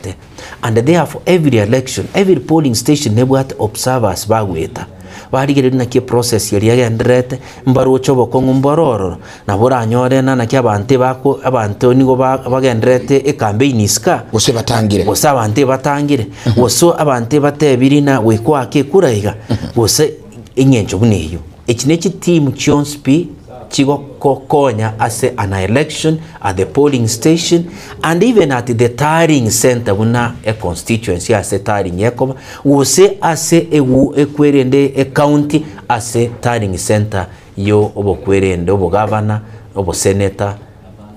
kegendererete and therefore every election, every polling station nebwate observers bagoeta barigereria naki eprocess eria egendererete, mbaroche obokong'u mboro ororo, nabo oranyore ng'a naki abanto ebako abanto nigo ba bagendererete ecampaign isiko aa. Gose batangire. Gose abanto ebatangire, gose abanto ebatebirie ng'a goika oake ekura iga, gose eng'encho buna eyio. Echi ne chiteam chionsi pi chigokokonya ase an election at the polling station and even at the tallying centre buna econstituency ase tallying ekoba, gose ase egu ekwerende ecounty ase tallying centre yo obokwerende obogavana, oboseneta,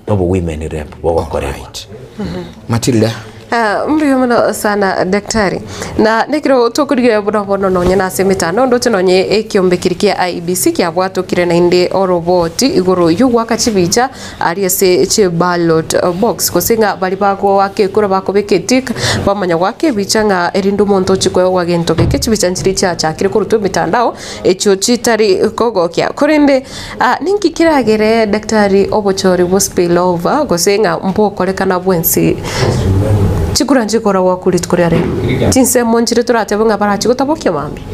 na obowomen rep bogokorerwa. Alright. Matilda. Ah, mbuya mono sana daktari na nekero tokorigereria buna bono nonye na ase emetandao ndoche nonye ekiombe keria kia IEBC kiabwatokire naende oroboti igoro yogoaka chibicha aria ase chiballot box gose ng'a baria bagoaka ekura bakobeka etick bamanya goaka ebicha ng'a erinde omonto ochie koegwa gento geke chibicha nchiria chiachakire korutwa emetandao echio chitari kogokia korende Ninki keragere daktari obochori bwo spill over gose ng'a mbokorekana bwensi chikura nchikoragwa ku rituko ria rero? Chinsemo nchire toratebe ng'a barachi gotabokia mambia.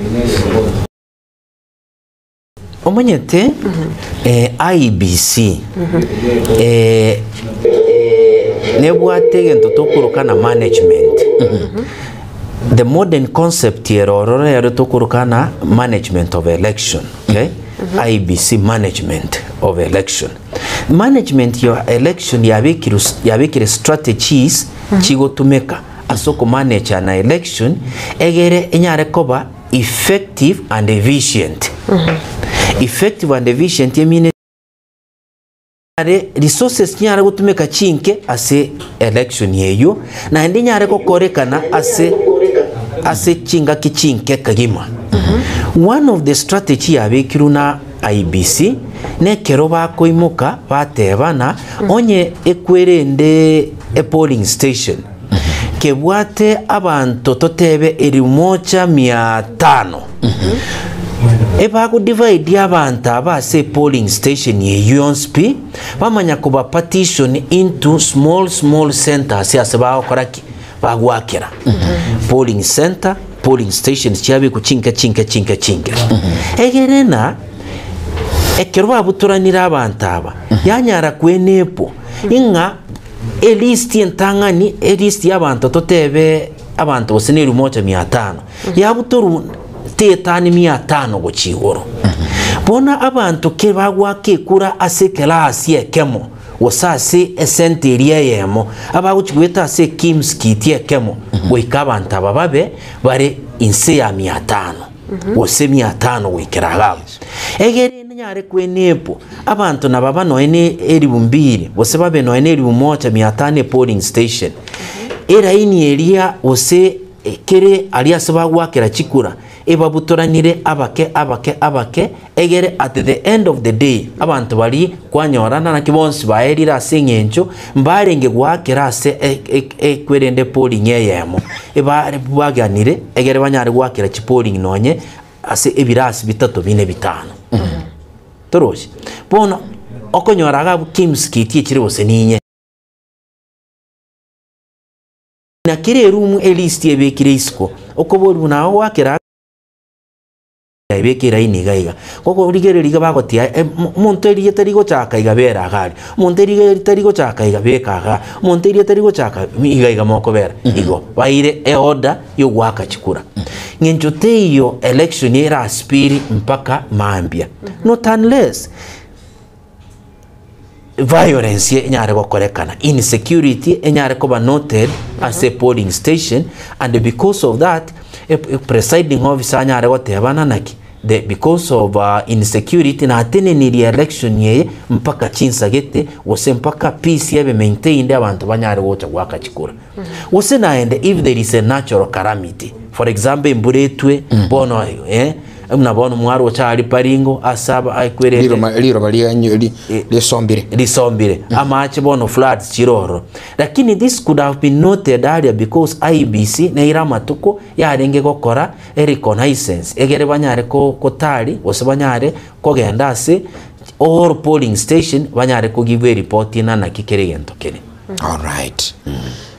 Omanyete IEBC nebwate egento tokoroka na management. The modern concept ere ororo ere tokoroka na management of election. Okay? IEBC management of election. Management ya election yabekirwe yabekire strategies chigotumeka ase okomanage an election egere enyare koba effective and efficient. Effective and efficient emine are resources chinyare gotumeka chinke ase election eyio, naende enyare gokorekana ase ase chingaki chinke kegima. One of the strategy yabekirwe na IEBC, nekero bakoimoka batebana onye ekwerende epolling station kebwate abanto totebe elifu moja mia tano, Ebago divide abanto aba ase epolling station eyio yonsi pi, bamanya koba partition into small small centers ase bagokora ki? Bagoakera. Polling center, polling stations chiabekwa chinke chinke chinke chinke. Egere ng'a ekero babutoranire abanto aba, yanyara koenepo ing'a elist entang'ani, elist y'abanto totebe abanto gose na elifu moja mia tano. Yabutorwa tetani mia tano gochia igoro. Bono abanto kebagoaka ekura ase ekelasi ekemo, gose ase esenta eria eyemo, abagochia goeta ase ekimsikiti ekemo, goika abanto aba babe bare inse ya mia tano, gose mia tano goikera iga abwo. Egere nyare kwenepo, abanto nababa nonya ne elifu mbili, gose babe nonya ne elifu moja mia tano epolling station, eraini eria gose Kere aria ase bagoakera chikura, ebabutoranire abake abake abake, egere at the end of the day abanto baria kwanyorana naki bonsi baerire ase eng'encho mbarenge goakera ase ekwerende polling eyemo, ebare baganire egere banyare goakera chipolling nonye ase ebirasi bitato bine bitano. Torochi? Bono okonyora iga abwo kimsikiti echire gose ninye. Na kera erumu elisti ebekire isiko, okoboria buna agoakera ebeke eraini iga iga. Okorigereria iga bagotia omonto erieta rigochaka iga bera iga aria, omonto erieta rigochaka iga beka igaa, omonto erieta rigochaka iga iga mokobera igo. Baire eorder ya ogoaka chikura. Ng'encho teiyo election erasipiri mpaka mambia, not unless. Violence enyare gokorekana, insecurity enyare koba noted ase polling station and because of that e presiding officer anyare gotebana naki the because of insecurity natenenirie election eye mpaka chinsa gete gose mpaka peace ebe maintained abanto banyare gocha goaka chikura. Gose naende if there is a natural calamity for example embura etwe bono eh. Buna bono mwaroche aria Baringo ase aba ekwerete Riroma riroba rianyu ri risombire. risombire amache bono floods chire ororo lakini this could have been noted earlier because IEBC neire amatuko yarenge gokora ereconnaissance egere banyare ko kotari gose banyare kogenda ase all polling station banyare kogibwa eripoti ng'a naki kere egento kere. Alright.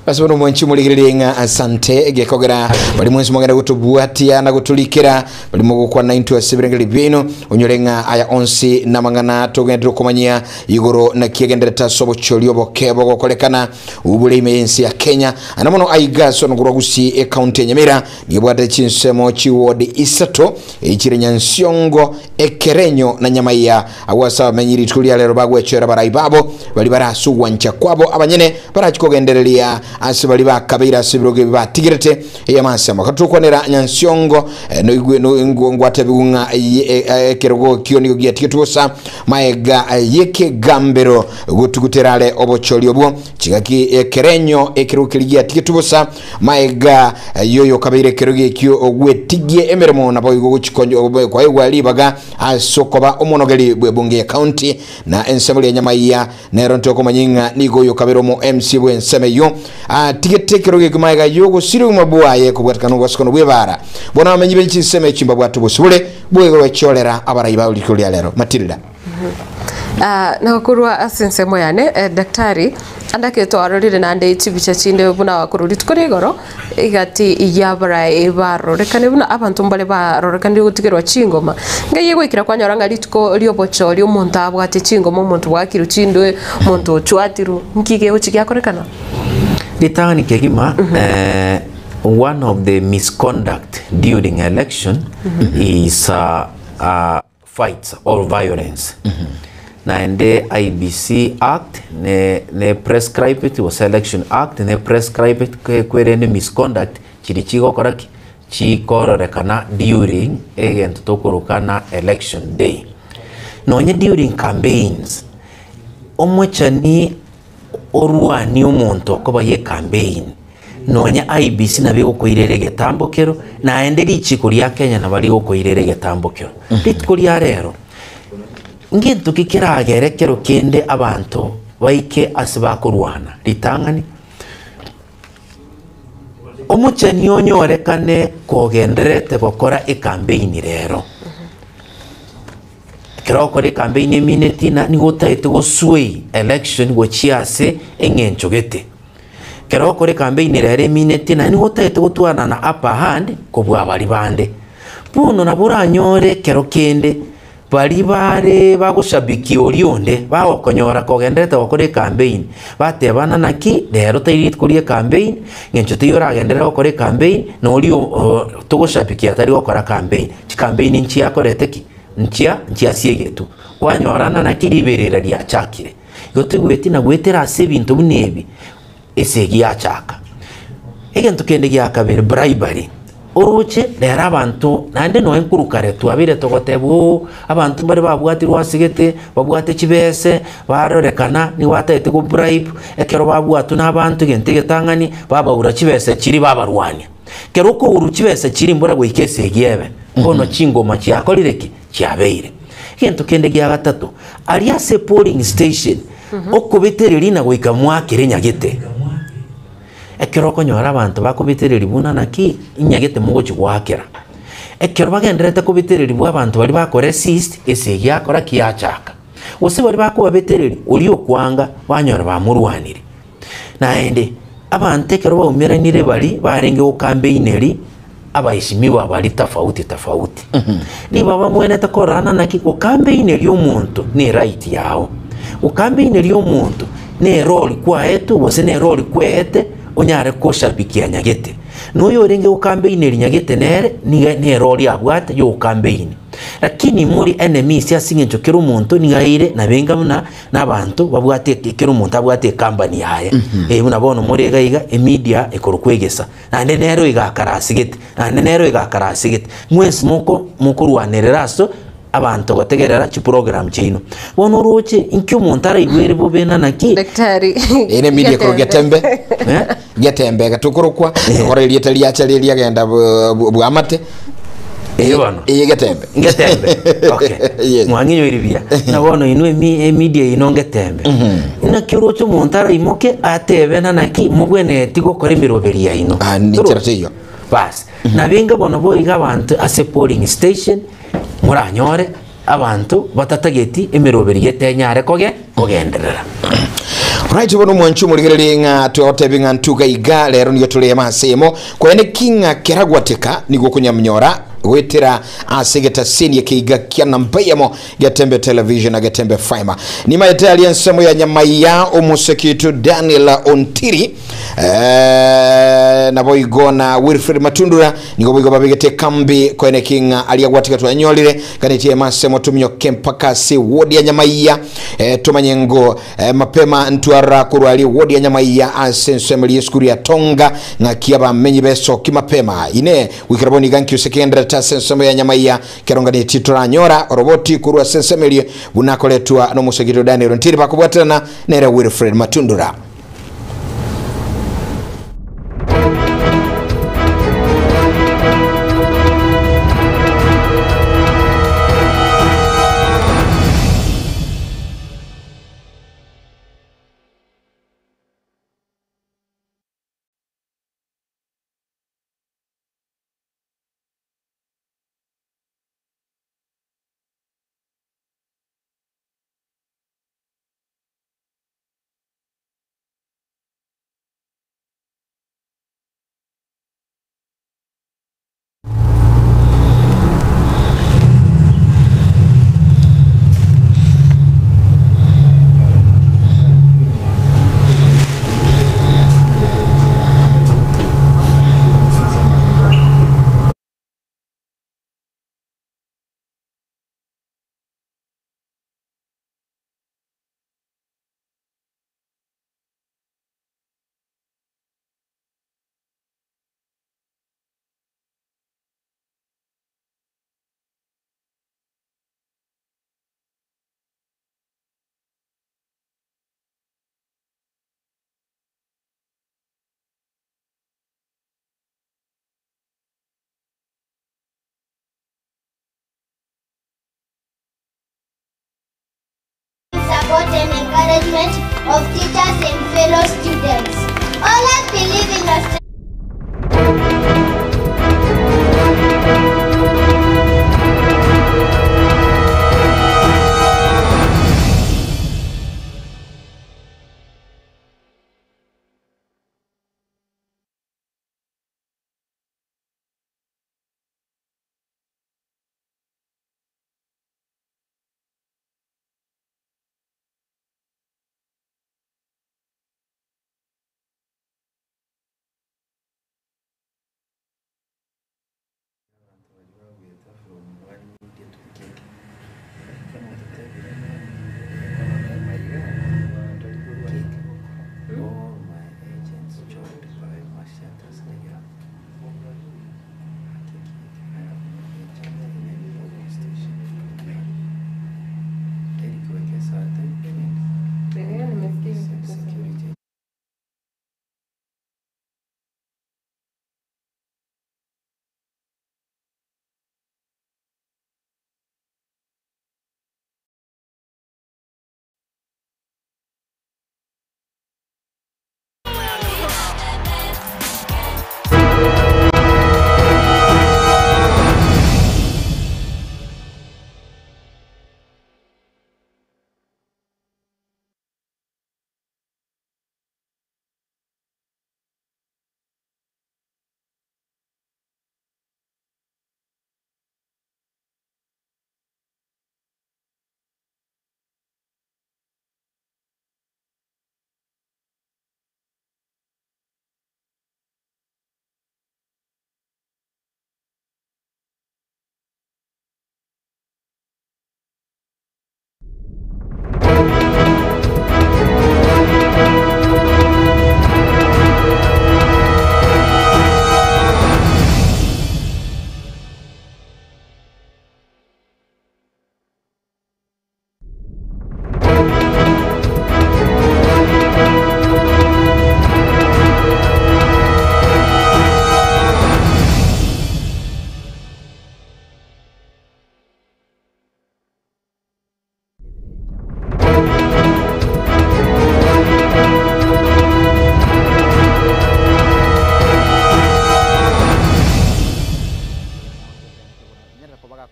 Ase bono mwanchi morigererie ng'a asante gekogera bari mwensi mogenda gotobwatia na gotorikera bari mogokwana intwe ase ebirengererio biaino onyore ng'a aya onsi namang'ana togenderere okomanyia igoro naki egenderete ase obochori oboke bogokorekana obure ime y'ense ya Kenya ana mono aiga ase orogoro rwa Gusii ecounty ya Nyamira nigo ebwate chinsemo chiward isato echire Nyansiongo Ekerenyo na Nyamaiya Agwo ase abamenyi rituko ria rero bagwechwera abarai babo, baria bare ase ogwancha kwabo abanyene, barachie kogendereria ase baria bakabeire ase ebirogo ebi batigerete ey'amase amo. Tokwanera Nyansiongo, noigwe ngwatebigwe ng'a ekerogo ekio nigo giatigetwe bosa maega y'ekegambero gotugutera are obochori obwo. Chingaki ekerenyo ekerogo keria giatigetwe bosa maega y'oyokabeire ekerogo ekio ogwetigia emeremo naboigo gochia koegwa ribaga Ase okoba omonogeri bw'ebunge ya county na ensemo ria Nyamaiya, nero ntokomanya ng'a nigo oyo kabere omo MC bw'ensemo eyio atigete ekerogo ekio magega y'ogosiria obogima bwaye kobwatekana n'obwasikano bw'ebara. Bono abamenyi be chinsemo echi mbabwate obosibore bw'egwechorera abarai bao rituko ria rero. Matilda. Na korwa ase ensemo yane, daktari andake twarorire naende chibicha chinde buna korwa rituko ria igoro, Egati y'abarai barorekane buna abanto mbare barorekanire gotigerwa chingoma. Ngai egoikera kwanyora ng'a rituko ri'obochori omonto abwate chingoma, omonto bwakirwe chindwe, omonto ochwatirwe, nki gegochi giakorekana? Ritang'ani kegima eh, one of the misconduct during election is fights or violence naende IEBC act ne ne prescribe it gose election act ne prescribe it kwerende misconduct chiria chigokora ki? Chikororekana during egento tokoroka na election day. Nonye during campaigns, omochani orwanie omonto okoba ye campaign, Nonya IEBC nabo egokoirera egetambo kero, naende richiko ria Kenya nabo rigokoirera egetambo kero. Rituko ria rero, ngento ki keragere kero kende abanto baike ase bakorwana? Ritang'ani, omochani onyorekane kogendererete gokora ekampeini rero. Ekero ogokora ekampeini emineti na nigo otagete gosway election gochia ase eng'encho gete. Ekero ogokora ekampeini rero emineti naende nigo otagete gotwana na upper hand kobua baria bande. Bono nabo oranyore ekero kende baria bare bagoshabikia oria onde bagokonyora kogendererete gokora ekampeini, batebana naki rero tari rituko ria ekampeini, ng'encho teiyo oragenderere gokora ekampeini na oria togoshabikia tari gokora campaign. Chikampeini nchiakorete ki? Nchia nchiasiegetwe. Kwanyorana naki riberera riachakire. Igo toigweti na goetera ase ebinto buna ebi, esegi yachaka. Egento kende gia kabere, bribery. Oroche rero abanto naende nonya nkorwa kare twabeire togoteba oo, abanto mbare babwatirwe ase gete, babwate chibese, barorekana nigo batagete go bribe, ekero babwatwa na abanto egento egetang'ani, babaura chibesa chiria babarwania. Ekero okourwa chibesa chiria mbora goika esegi ebe, bono chingoma chiakorire ki? Chiabeire. Egento kende gia gatato, aria ase polling station, okobetereria na goika mwakere nyagete. Ekero okonyora abanto bakobetereria buna naki, inyagete mogochia goakera. Ekero bagendererete kobetererigwa abanto baria bakoresist, esegi yakora ki? Yachaka. Gose baria bakobabetereria, oria okwanga, banyora bamorwanire. Naende, abanto ekero baumeranire baria barenge gokambeini abaeshimiwa baria tofauti tofauti, nigo babwenerete kororana naki gokambeini omonto ne right yao, gokambeini omonto ne erori kwaetwe gose ne erori kweete onyare koshabikia nyagete. Na oyorenge gokambeini nyagete nere niga ne erori abwate ya ogokambeini. Lakini more enemies ase eng'encho kera omonto nigo aire nabo enga buna na abanto babwate kera omonto abwate ecompany yaye. Eh buna bono more iga iga emedia ekorokwa egesa, naende nero iga akarasigete, naende nero iga akarasigete. Mwensi moko mokorwanerera ase abanto gotegerera chiprogram chiaino. Bono oroche inki omonto araigwere bobe na naki? Daktari. Ere media ekorokwa Getembe. Getembe. Eh? Getembe gatokorokwa ekora erieta riacha riria riagenda bwamate. Eye bono. Eye Getembe. Ngetembe. Okay. Yes. Mwang'inyoire buya. Na bono inwe emi- emedia ino ngetembe. Naki oroche omonto araimoke atebe na naki mobwenereti gokora emeroberi yaino. Ah, ninchera teiyo. Bas. Nabo inga bono boiga abanto ase polling station moranyore abanto batatageti emeroberi gete enyare koge kogenderera. Right bono omwanchi omorigererie ng'a twagotebi ng'a ntuga iga rero nigo tore ema ase emo kwene ki ng'a keragwateka nigo okonyamnyora goetera ase egetaseni eke iga kia namba eyemo Getembe Television na Getembe Fiber. Nimaete aria ensemo ya Nyamaiya omosekitu Daniel Ontiri eh, naboigo na Wilfred Matundura nigo boigo babegete ekambi koene ki ng'a aria gwatiga twanyorire ganetie ema ase motumioke mpaka ase ward ya Nyamaiya eh, tumanye ngo eh, mapema ntwarora korwa aria ward ya Nyamaiya ase ensemo eria esukuru ya Tonga ng'aki abamenyi besoki mapema ine goikera bono iga nkiuse kegendererete ase ensemo ya Nyamaiya Keronganetie toranyora oroboti korwa ase ensemo eria buna akoretwa nomosegito Daniel Ntiri bakobwaterana nere Wilfred Matundura. Support and encouragement of teachers and fellow students. Always believe in yourself.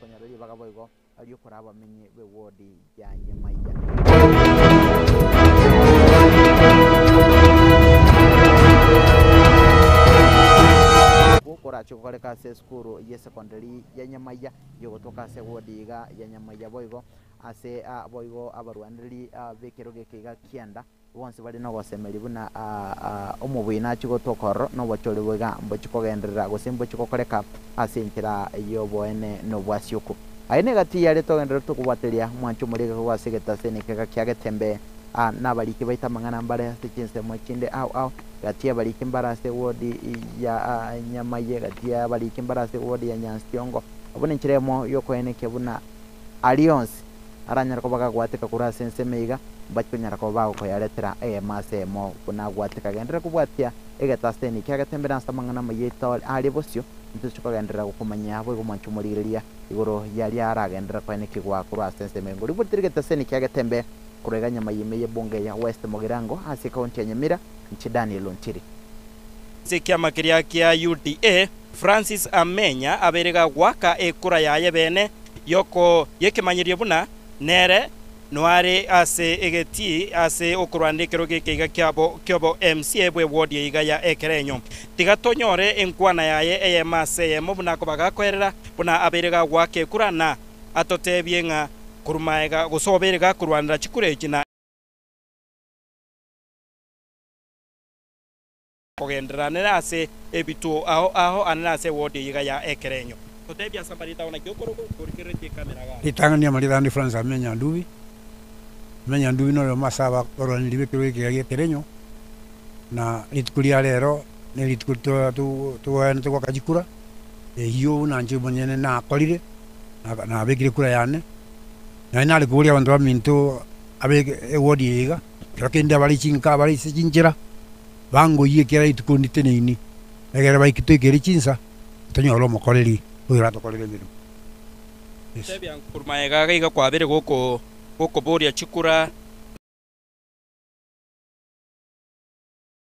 Nyarara ribaga boigo riokora abamenyi b'ewodi ya Nyamaiya. borache gokoreka ase esukuru y'esekondari ya Nyamaiya yogotoka ase ewodi iga ya Nyamaiya boigo ase boigo abarwanereri b'ekerogo eke iga kianda bonsi bare nogosemeria buna omobui nachie gotoka ororo na obochori boiga mbochie kogenderera gose mbochie gokoreka ase enchera y'oboene na obwasioku. Aye negati yaria togenderere tokobwateria mwanche omorege korwa ase egetaseni ekega kia Getembe nabariki baito amang'ana mbare ase chinsemo chinde ao ao, gati y'abariki mbare ase ewodi ya Nyamaiye, gati y'abariki mbare ase ewodi ya Nyansiongo. Abwo nenchera eyemo y'okoenekia buna aria onsi aranyare koba gagwateka korwa ase ensemo iga, mbachie konyara koba bagokoyaretera eyemo ase eyemo buna agwateka. Genderera kobwatia egetaseni kia Getembe ase amang'ana amaya aito aria bosio, ntoche kogenderera gokomanyia boigo mwanche omorigereria igoro y'aria aragenderere koenekigwa korwa ase ensemo engo. Ributi rigetaseni kia Getembe korwa iga nyama y'ime y'ebunge ya West Mugirango ase ekaunti ya Nyamira, inche Daniel Ontiri. Ase ekiama keria kia UDA, Francis Amenya abeire gagoaka ekura yaye bene yoko yekemanyerio buna nere noare ase egetii ase okorwanera ekerogo eke iga kiabo kiobo MCA bwe ward eye iga ya Ekerenyo. Tiga tonyore enkwana yaye eyemo ase eyemo buna akoba gakoerera buna abeire gagoaka ekura na atotebie ng'a korwa maega gose obeire gakorwanera chikura echi na kogenderera nere ase ebituo ao ao anene ase ewodi eye iga ya Ekerenyo. Totebie ase amarieta ao naki okorokwa okorigereretie ekamera gaki. Ritang'ani amarieta ande Francis Amenya Ndubi. Amenya Ndubi noyomo ase abarwaneri b'ekerogo ekiya gi'Ekerenyo, na rituko ria rero nerituko togaenete goaka chikura, eyio buna inche omonyene nakorire, nabekire ekura yane, naende nare koboria abanto baminto abe ewodi eye iga, ekero kende abare chinka abare ase chinchera, bangoyie ekiagera rituko nditeneini, egere baike toikere chinsa, tonyore omokoreri oyo oratokorere emeremo. Yes. Tebia korwa magega iga iga kwabere goko gokoboria chikura.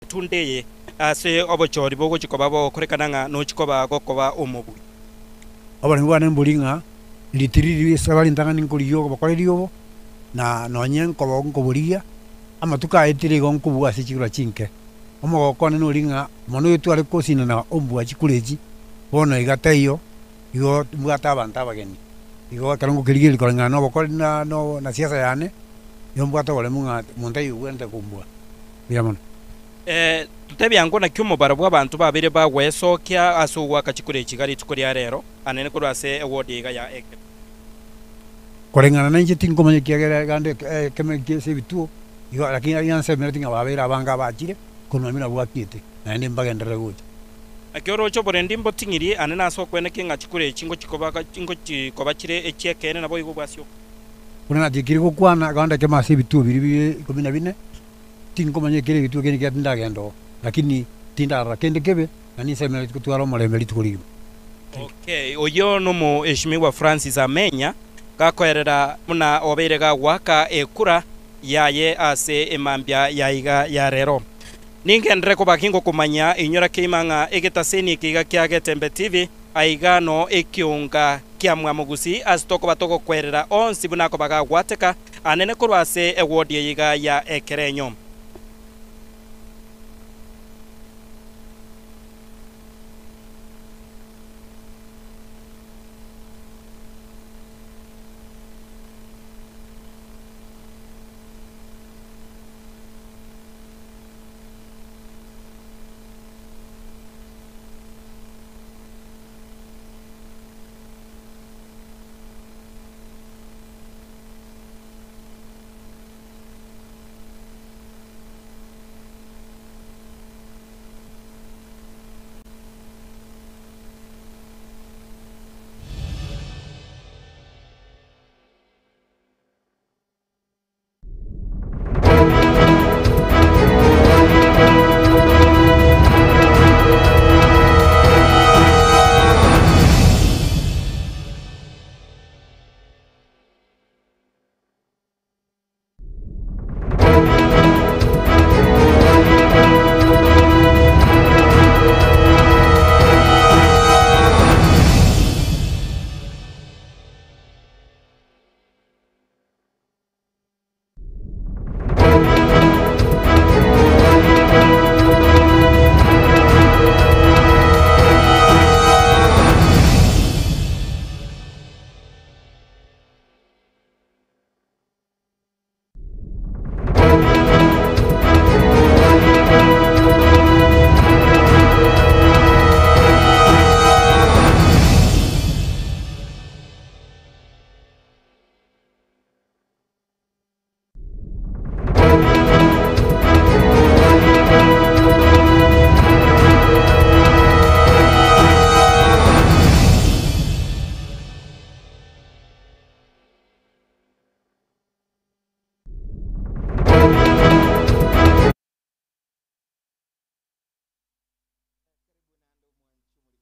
Etunda eye ase obochori bogochia koba bogokorekana ng'a nochia koba gokoba omobui. Oboremu bwane mbori ng'a ritiriri ase rintang'ani nkorigia obokoreri obo, na nonye nkoba nkoborigia, amatuko aetire igo nkobua ase chikura chinke. Omogoko one nori ng'a mono oyo tware kosinana ombua chikura echi, bono iga taiyo, igo mbwate abanto abageni. Igo ekero ngokerigereria koreng'ana na obokoreri na na siasa yane, nigo mbwate oboremu ng'a monto taiyo obwenerete kombua. Mbuya mono. Totebie ango naki omobaro bw'abanto babeire bagwesokia ase ogoaka chikura echi iga rituko ria rero, anene korwa ase ewodi iga ya Ekero. Koreng'ana nainche tinkomanya ekiagera egande ekemo ekie ase ebituo, igo lakini aria nsemereti ng'a babeire abange abachire, korwa nabwo nabwakiete, naende mbagenderere gocha. Naki oroche oborendi mboting'irie anene ase okweneka ng'a chikura echi ngochi koba chire echi'ekeene naboigo obwasi obo. Buna natiekire gokwana, ganda ekemo ase ebituo biria bire ikomi na bine, tinkomanya ekere egetuo kende ekiagera tindagenda oo, lakini tindarora kende kebe, na ninsemeretie gotwara omorembe rituko rigima. Okay, oyio nomoeshimiwa Francis Amenya gakoerera buna obeire gagoaka ekura yaye ase emambia yaiga ya rero. Ningenderere koba gingokomanya inyora keima ng'a egetaseni eke iga kia Getembe TV aiga no ekionga kia Mwamogusi ase tokoba togokwerera onsi buna akoba gagwateka anene korwa ase ewodi eye iga ya Ekerenyo.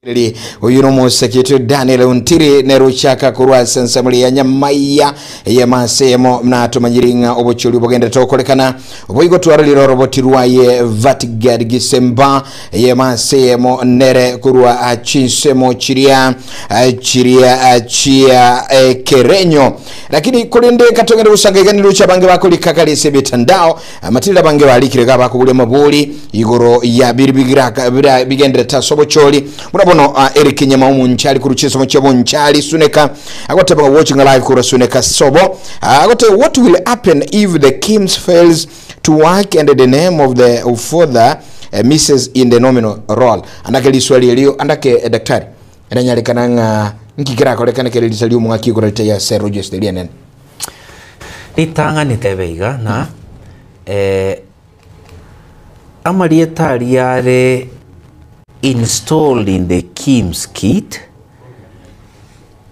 Ri, Oyio nomosaketie Daniel Ontiri nere ochaka korwa ase ensemo ya Nyamaiya eyemo ase eyemo natomanyiri ng'a obochori bogenderete gokorekana. Boigo twarorire oroboti rwaye Vatgad Gisemba eyemo ase eyemo nere korwa chinsemo chiria chiria chia Ekerenyo. Lakini korende katogende gosanga iga niroche abange bakorika kare ase emitandao Amatiriri abange barikire iga abakoboria amabori igoro ya biri bigiraka bira bigenderete ase obochori. Buna bono ah, Eric Nyama omonchari korwa chinsemo chia Bonchari Suneka agoteba ng'a watching live korwa Suneka Sobo. Ah, agoteba what will happen if the KIMS fails to work and the name of the father eh, misses in the nominal roll. Andake riswali erio andake eh, daktari eranyarekana ng'a nki kerakorekane kere risa ri'omwaki igoro ritaiyo ase register eria enene. Ritang'ani tebe iga na eh, amarieta aria are installed in the KIMS kit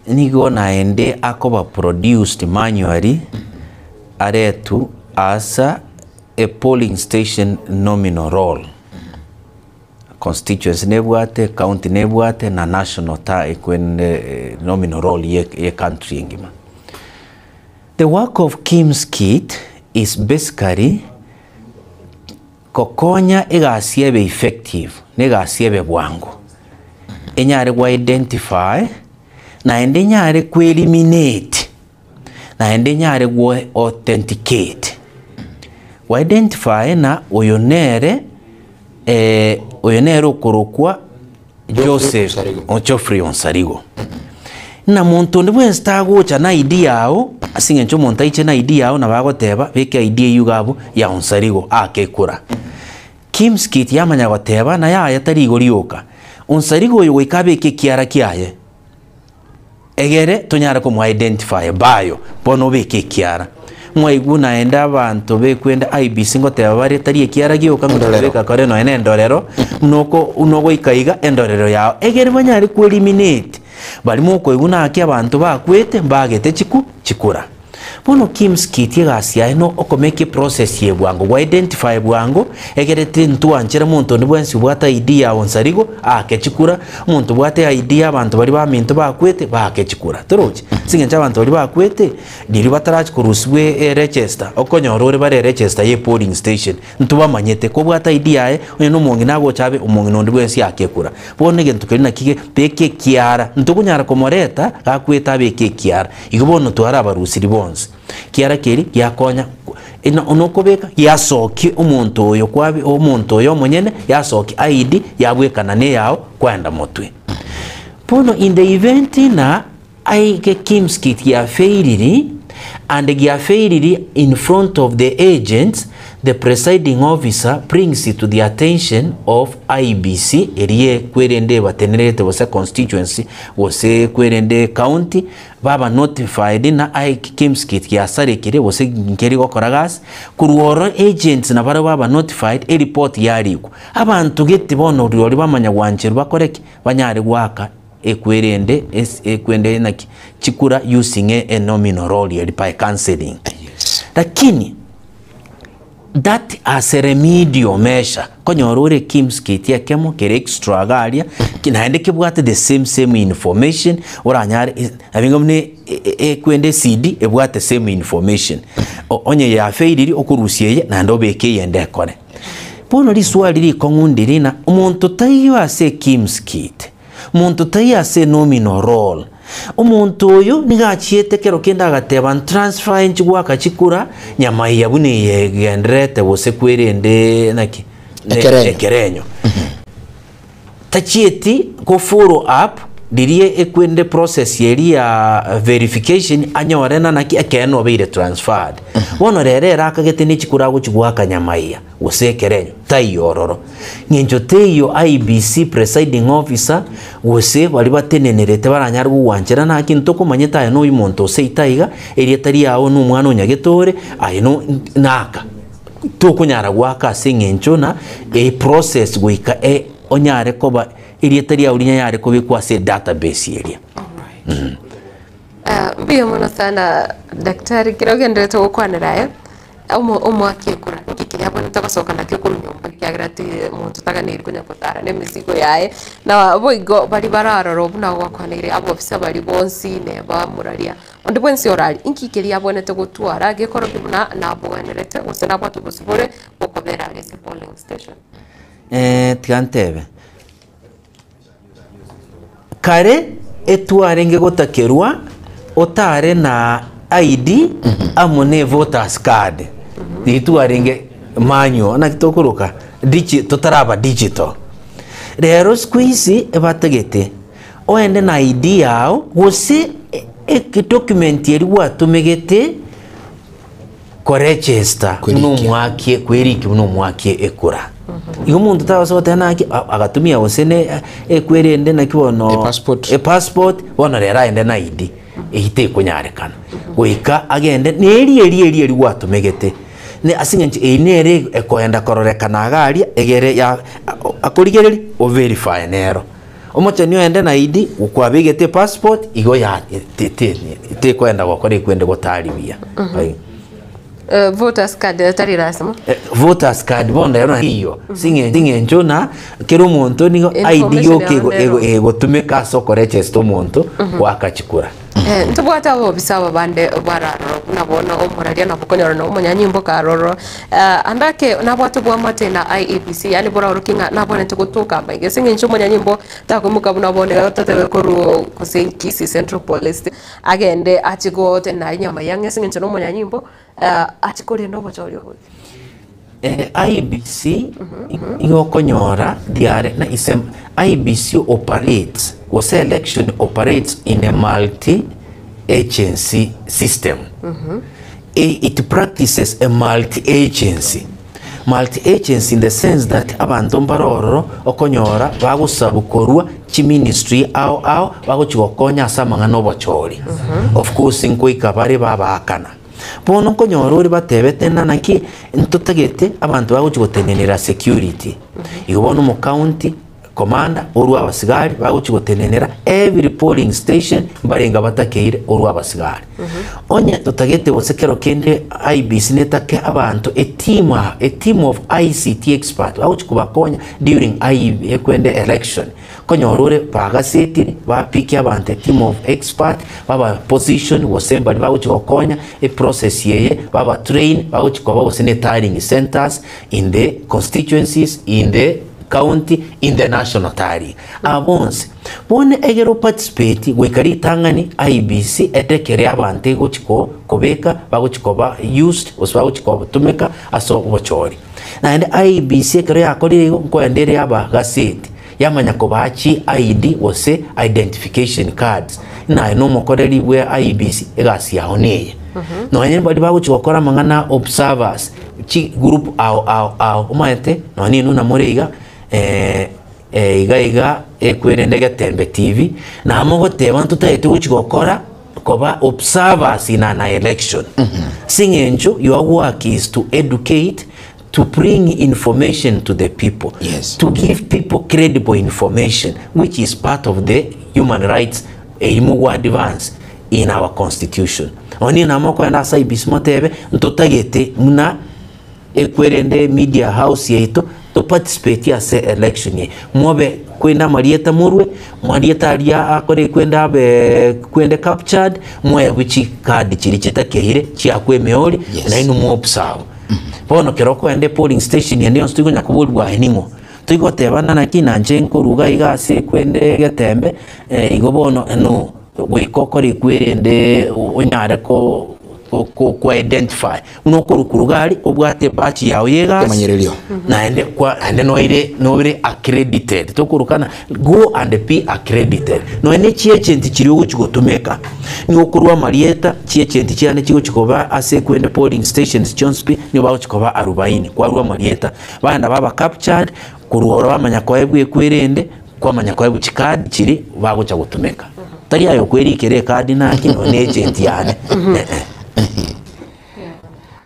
nigo naende akoba produced manually aretu asa a polling station nominal roll. Constituency nebwate, county nebwate na national ta ekwende nominal roll ye ye country engima. The work of KIMS kit is basically kokonya egasi ebe effective na egasi ebe bwango. Enyare go identify naende enyare ko eliminate naende enyare go authenticate. Go identify na oyo nere oyo nere okorokwa Joseph Geoffrey Onsarigo. Na monto onde bwensi tagocha na ID yao, ase eng'encho omonto aiche na ID yao nabo agoteba beka ID eywo iga abwo ya Onsarigo ake ekura. Kimskit yamanya goteba na yaya tari igo rioka, Onsarigo oyo goika abeke ekiara kiaye. Egere tonyare komo-identify bayo, bono obeke ekiara. Mwaigwa naende abanto bekwenda IEBC ngoteba bare tari ekiara gioka ng'a Endorero. tobeka kore nonya na endorero, buna oko buna ogoika iga endorero yao. Egere banyare ko eliminate baria mokoigwa naki abanto bakwete mbagete chiku chikura. Bono KIMS kit egasi yaye no okomake eprocess eye bwango, go identify bwango, egere tintwanchera monto onde bwensi obwate ID ya Onsarigo aake chikura, omonto obwate ID ya abanto baria baminto bakwete baake chikura. Torochi? Ase eng'encho abanto baria bakwete, riria batarachi korusiwa eregister, okonyora ore bare eregister ya epolling station, ntobamanyete, kobwate ID yaye, onye na omong'ina agocha abe omong'ina onde bwensi aake ekura. Bono egento keria naki ge, beka ekiara, ntokonyara komoreta, gakwete abeke ekiara. Igo bono tware abarusiri bonsi. Kiara keria giakonya nokobeka giasokia omonto oyo kwabi omonto oyo omonyene yasokia ID yabwekana na eyao kwaenda motwe. Bono in the event ng'a aige KIMS kit giafailiri and giafailiri in front of the agents, the presiding officer brings it to the attention of IEBC eria ekwerende ebatenerete gose constituency gose ekwerende ecounty, baba notified ng'a aye KIMS kit giasarekire gose nkeri gokora gasi, korwa oro agents nabarabwo baba notified eripoti yarikwa. Abanto gete bono rirorio bamanya gwancherwa bakore ki? Banyare goaka ekwerende ase ekwende naki chikura using a nominal roll eria by cancelling. Lakini that as a remedial measure, konyora ore KIMS kit ekemo kere extra iga aria, ki naende kebwate the same same information, oranyare nabo buna ekwende ecd ebwate same information, onye ya failiri okorusia eye naende obeke eyende ekore. Bono riswali rikong'u ndiri ng'a omonto taiyo ase eKIMS kit, monto taiyo ase enominal roll, omonto oyo nigo achiete ekero kende agateba ntransfer inche goaka chikura nyamaiya buna eye egendererete gose kwerende naki Ekerenyo. ekerenyo. Tachieti go follow up riria ekwende process eria ya verification anyore na naki ekeene obeire transferred. Bono rero ere akagete ne chikura agochi goaka nyamaiya gose ekerenyo taiyo ororo. Ng'encho teiyo IEBC presiding officer gose baria batenenerete baranyare gogwanchera naki ntokomanyete aye noyo omonto oseito aiga erieta riao na omwana onyagete ore aye no naka. Tokonyara goaka ase eng'encho na eprocess goika e onyare koba erieta riao rinyare kobekwa ase edatabase eria. Mbuya mono sana daktari, kero ogendererete gokwanera aya, Omo omoaki ekura, nki keria abwenerete gosoka nakio korwa nyomba ekiagera ti monto taganeiri konya gotara na emesigo yaye, na boigo baria bararora buna gwakwaneire abobisa baria bonsi neba moraria. Onde bwensi orari, inki keria abwenerete gotwara gekorokia buna nabwenerete gose nabwate obosibore bw'okobera aria ase polling station? Tiga ntebe, Kare etwarenge gotakerwa otare na ID amo ne voters card riria twarenge manual naki tokoroka digi totaraba digital. Rero siku hizi ebatagete oende na ID yao gose edocument eria gwatomegete Koregister buna omwakie kwerikia buna omwakie ekura. Igo omonto tabasa goteba naki agatumia gose ne ekweri ende naki bono Epassport. epassport bono rero aende na ID eyio tekonyarekana. Goika agende na eria eria eria eria gwatomegete ne ase eng'encho eyio nere ekoenda kororekana iga aria egere ya akorigereria overify nero. Omocheni oende na ID, kwabegete epassport, igo ya te- te- tekoenda gokora ekwende gotari buya. Bai. Eh, voters card tari lasima. Eh, voters card bono ero iyo sing'encho na kera omonto nigo ID Information yoka yao ego- nero. ego- egotumeka ase okoregister omonto goaka chikura. Eh, ntobwate abobisa aba bande bararoro buna bono omoraria nabo okonyora na omonyanyimbo karoro eh, ande ake nabwate obwamate na IEBC yaani boraorokie ng'a nabwenerete gotoka amaiga ase eng'encho omonyanyimbo takoimoka buna bono iga totebe korwa gose Kisii Central Police agende ache gotenena aria nyama ang'e ase eng'encho na omonyanyimbo eh, ache korenda obochori obo. IEBC nigo okonyora diare na ise IEBC operates gose election operates in a multi agency system. It practices a multi agency. Multi agency in the sense that abanto mbare ororo okonyora bagosabu korwa chiministry ao ao bagochi gokonya ase amang'ana obochori. Of course nkoika bare babaakana. Bono nkonyora ore batebete ng'a naki ntotagete abanto bagochia gotenenera security. Igo bono omocounty commander orwa abasigari bagochia gotenenera every polling station mbarenge batakeire orwa abasigari. Onye totagete gose kero kende IEBC netake abanto a team a team of ICT expert bagochia kobakonya during IEB ekwende election. Konyora ore bagasetire, bapikie abanto a team of expert, baba position gose mbaria bagochia gokonya eprocess eye, baba train, bagochia koba gose ne tallying centers in the constituencies, in the county, in the national tallying. Aba bonsi, bono egere oparticipate goika ritang'ani IEBC edekere abanto egochi ko kobeka bagochi koba used gose bagochi kotumeka ase obochori. Naende IEBC ekero yakorire igo, nkoenda ere yabagaseti. Yamanya kobaa chi ID gose identification cards, ng'a aye nomokoreri bwe IEBC, egasi yao neye. Nonye baria bagochia gokora amang'ana observers, chi group ao ao ao, omanyete nonye inwe namore iga iga iga ekwerende Getembe TV, namogoteba ntotagete gochia gokora koba observers in an election. Ase eng'encho your work is to educate to bring information to the people, Yes. to give people credible information which is part of the human rights eri mogo advance in our constitution. Onye namo okoenda ase IEBC motebe ntotagete muna ekwerende media house yaito to participate ase election eye mobe kwenda amarieta morwe marieta aria akore kwenda abe kwende captured moebwe chicard chiria chitakeire chiakwa emeori Yes. nainwe mo observe. Bono kero okoenda epolling station ende yonsi toikonya koborigwa aye ning'o, toigotebana naki nanche nkoruga iga ase ekwende egetembe igo bono no, goika okore ekwerende onyare ko ko ko identify buna okorwa iga aria obwate ebachi yago ya egasi Ekemanyererio. naende kwa naende noire noire accredited tokorokana go and be accredited nonya ne chiagent chiria ogochi gotumeka. Nigo okorwa amarieta, chiagent chiane chigochi koba ase ekwende polling stations chionsi pi, nigo bagochi koba arubaini, kwarwa amarieta. Bagenda baba captured, korwa oro bamanya koebwa ekwerende, kwamanya koebwa chicard chiria bagocha gotumeka. Tari aye okwerikera ecard naki nonya ne agent yane eh eh.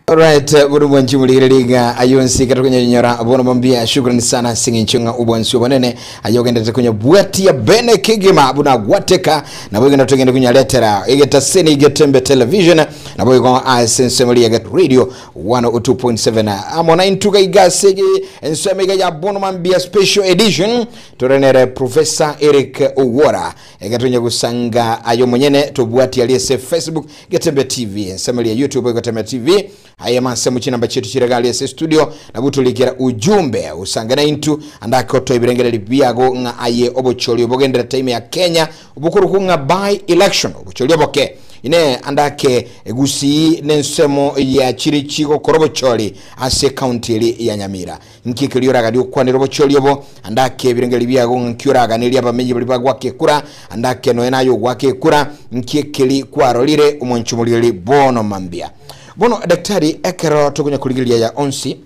Alright, buru bwanchi muligere iga ayonsi kata kunyenyora bono mambia shukrani sana sing'encho ng'a obwansi obonene ayo ogendete kunya bwatia bene kegima buna gwateka nabo igenda tugende kunyaretera egetaseni Getembe Television nabo igo ase ensemo ya Get Radio 102.7 amo na intuga iga sege ensemo iga ya bono mambia special edition torenere Professor Eric Owora egatonya gusanga ayo monyene tobwatia aliese Facebook Getembe TV ensemo ya YouTube Getembe TV aya masemo chinamba chetu chiregali ase studio nabutulikira ujumbe usangana intu andako ibirengereri biago ng'a aye obochori obogendera time ya Kenya obukuru kung'a by election obochori oboke ine andake egusi nensemo ya chiri gokora obochori ase county eri ya Nyamira nkike rioraga okwanera obochori obo andake ebirengeri biago nkioraganeria abamenyi bari bagwake kura andake noe nayo gwake kura nkiekeri kwarorire omonchumuriri bono mambia. Bono daktari ekero tukunya kurigiria ya onsi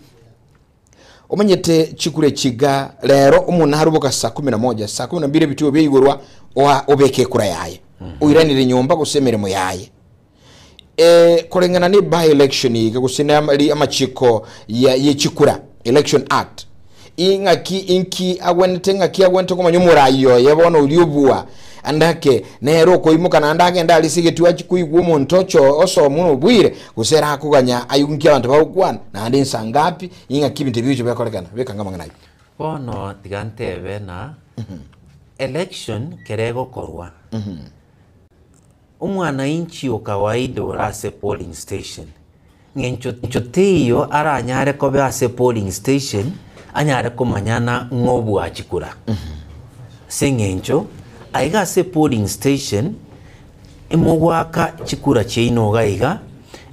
omanyete chikure chiga lero omuntu haruboka saa 11 saa 12 bituo byeigorwa oa obeke kura yaye oiranire nyomba gose emirimo yaye kulingana ni by election iga gose amachiko ya yechikura election act ing'aki inki agwente ng'aki agwente komanya omurayi oye bono ori obua andake nero okoimoka naende agenda arisigetwe achikoigwa omonto ocho osoma obwire gose erakoganya ayunki abanto bagokwana naende nsangapi ing'aki ebinto ebi bicho biakorekana bikanga amang'ana aywo. Bono tiga ntebe na election kere egokorwa omwananchi o kawaida ore ase polling station ng'encho ncho teiyo aranyare kobe ase polling station anyare komanyana ng'obwachikura ase ng'encho aiga ase polling station emogwaka chikura chiaino iga iga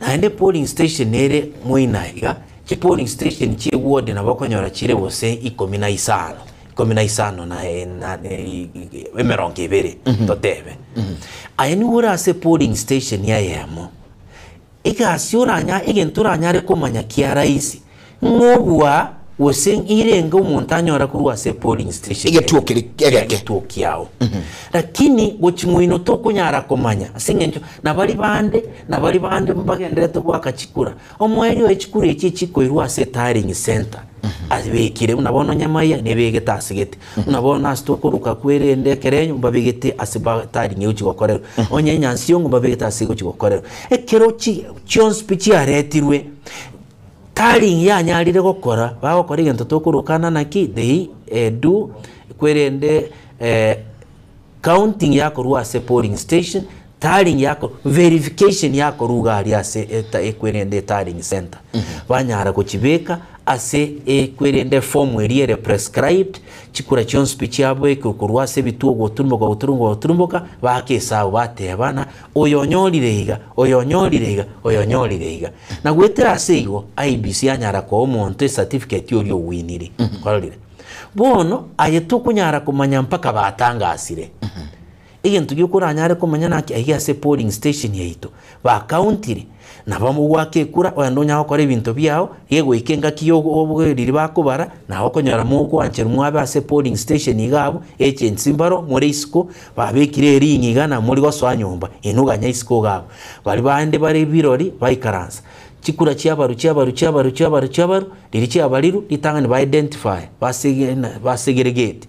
naende polling station ere moina iga chi polling station chie ward nabo okonyora chire gose 15 15 na emirongo ebere totebe aye nigo ore ase polling station yayemo egasi oranya egento oranyare komanya kia rahisi ng'obua gose irenge omonto anyora korwa ase polling station Egetuo keri egeke. egetuo kiao lakini gochimoino tokonyara komanya ase eng'encho nabari bande nabari bande mbagenderete gwaka chikura omweri oye chikura echi chikoirwa ase tallying center abekire buna bono Nyamaiya nebegete asegete buna bono ase tokoruka kwerende ekerenyo mbabegete ase tallying egochi gokorerwa onye Nyansiongo mbabegete ase egochi gokorerwa ekero chionsi pi chiaretirwe tallying yanyarire gokora bagokora egento tokorokana naki they do kwerende counting yakorwa ase polling station tallying yako verification yakoruga ari ase ekwerende tallying center banyara gochibeka ase ekwerende form eri ere prescribed chikura chionsi pi chiabekwe korwa ase ebituo goturumboka goturumboka goturumboka baka esabu batebana oyo onyorire iga oyo onyorire iga oyo onyorire iga na gwetera ase igo IEBC yanyara koa omonto ecertificate oria owinire kwarorire bono aye tokonyara komanya mpaka batangasire egento giokoranyare komanya naki aiga ase polling station yaito bakauntire nabo mogwaka ekura oende onya gokora ebinto biao gegoika engaki yobogeriri bakobara nawe okonyora mogwancherwa mwabe ase polling station iga abwo agents mbaro more isiko babekire eringi iga na muri gosoa nyomba inuganya isiko iga abwo bari bande bare ebirori baikaransa chikura chiabaru chiabaru chiabaru chiabaru chiabaru riri chiabariru ritang'ani ba identify basegeregate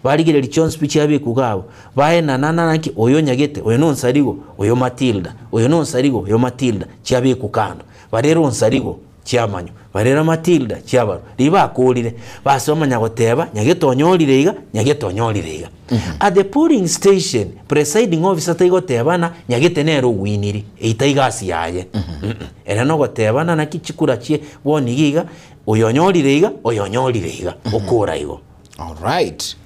barigereri chionsi pi chiabekwa iga abwo baenanana naki oyo onyagete oyo nonsarigo oyo Matilda oyo nonsarigo oyo Matilda chiabekwa kando barere onsarigo chiamanyo barera Matilda chiabaru riri bakorire base bamanya goteba nyagete onyorire iga nyagete onyorire iga at the polling station presiding officer taigotebana nyagete nere owiniri eita igasi yaye ere nogotebana naki chikura chie bono iga iga oyo onyorire iga oyo onyorire iga okora igo. Alright.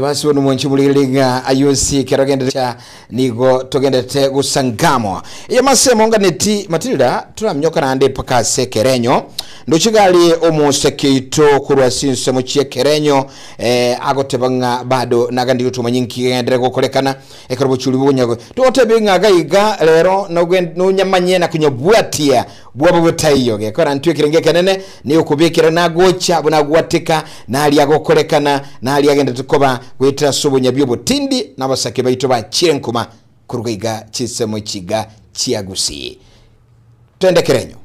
Basi bono mwanchi muriga ayonsi kero gendete nigo togendete gusangamo iyo masemo nganeti Matilda turamnyoka nande paka ase kerenyo ndochigali omosekeito kurwa sinse muchie kerenyo agoteba ng'a bado nagandi gutumanya nki gendere gokorekana ekero bochuri bunyago totebe ng'a gaiga lero nonyamanye na kunyobwatia bwabo butaiyo gekora ntwekire kenene ni okubikira nagocha bunagwatika nali agokorekana nali agenda tukoba gwetera sobunya byobutindi nabasake baito ba chirenkuma kurugaiga chisemo chiga chiagusi. Twende Kerenyo.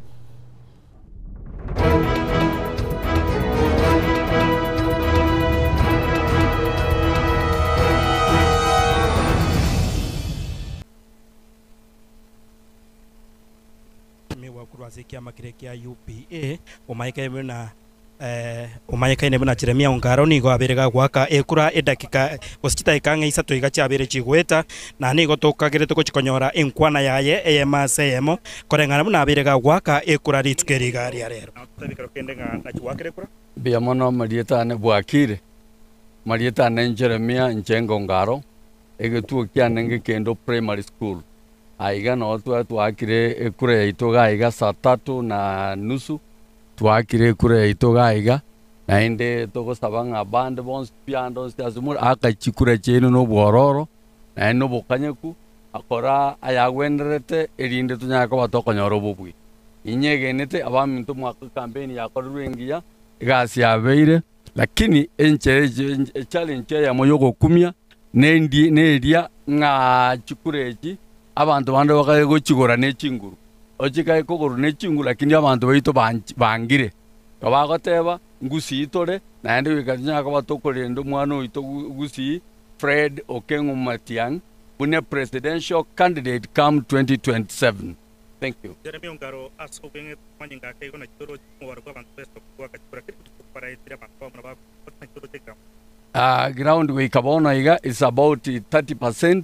Migwa korwa ase ekiama keria kia UPA, omaekaine buna omanyekaine buna Jeremia Ongaro nigo abeire gagoaka ekura edakika gose chidakika ang'e isato iga chiabeire chigoeta, na nigo tokagerete gochia konyora enkwana yaye eyemo ase eyemo koreng'ana buna abeire gagoaka ekura rituko eri iga ria rero. Mbuya mono amarieta ane bwakire, amarieta ane Jeremia Njenga Ongaro, egetuo kiane ngekendo primary school. Aiga noo twa twaakire ekura yaito iga aiga saa tatu na nusu, twaakire ekura yaito iga aiga, naende togosaba ng'a abande bonsi pi ande onsi ase more, aka chikura chiaino na obwororo, naende na obokanyeku, akora ayagwenerete erinde tonyare koba tokonyora obobui. Inyegenete abaminto mwaka ekampeni yakorirwe engiya, egasi yabeire, lakini enchera echallenge eyemo ya ogokumia nendi neria ng'a chikura echi abanto bande bakaye gochigora ne chinguru, ochikae kogorwa ne chinguru lakini abanto baito banch bangire. Igo bagoteba ngusii tore, naende goika tonyare koba tokorenda omwana oito gusii Fred Okeng'o Matiang'i buna presidential candidate come 2027. Thank you. Jeremia Ongaro ase obweng'e amanyinga ake igo naki toroche omobaro bw'abanto b'esaku agachikora kera rituko baraetire abanto bamura bakwa naki toroche ground. Ground goika bono iga is about 30%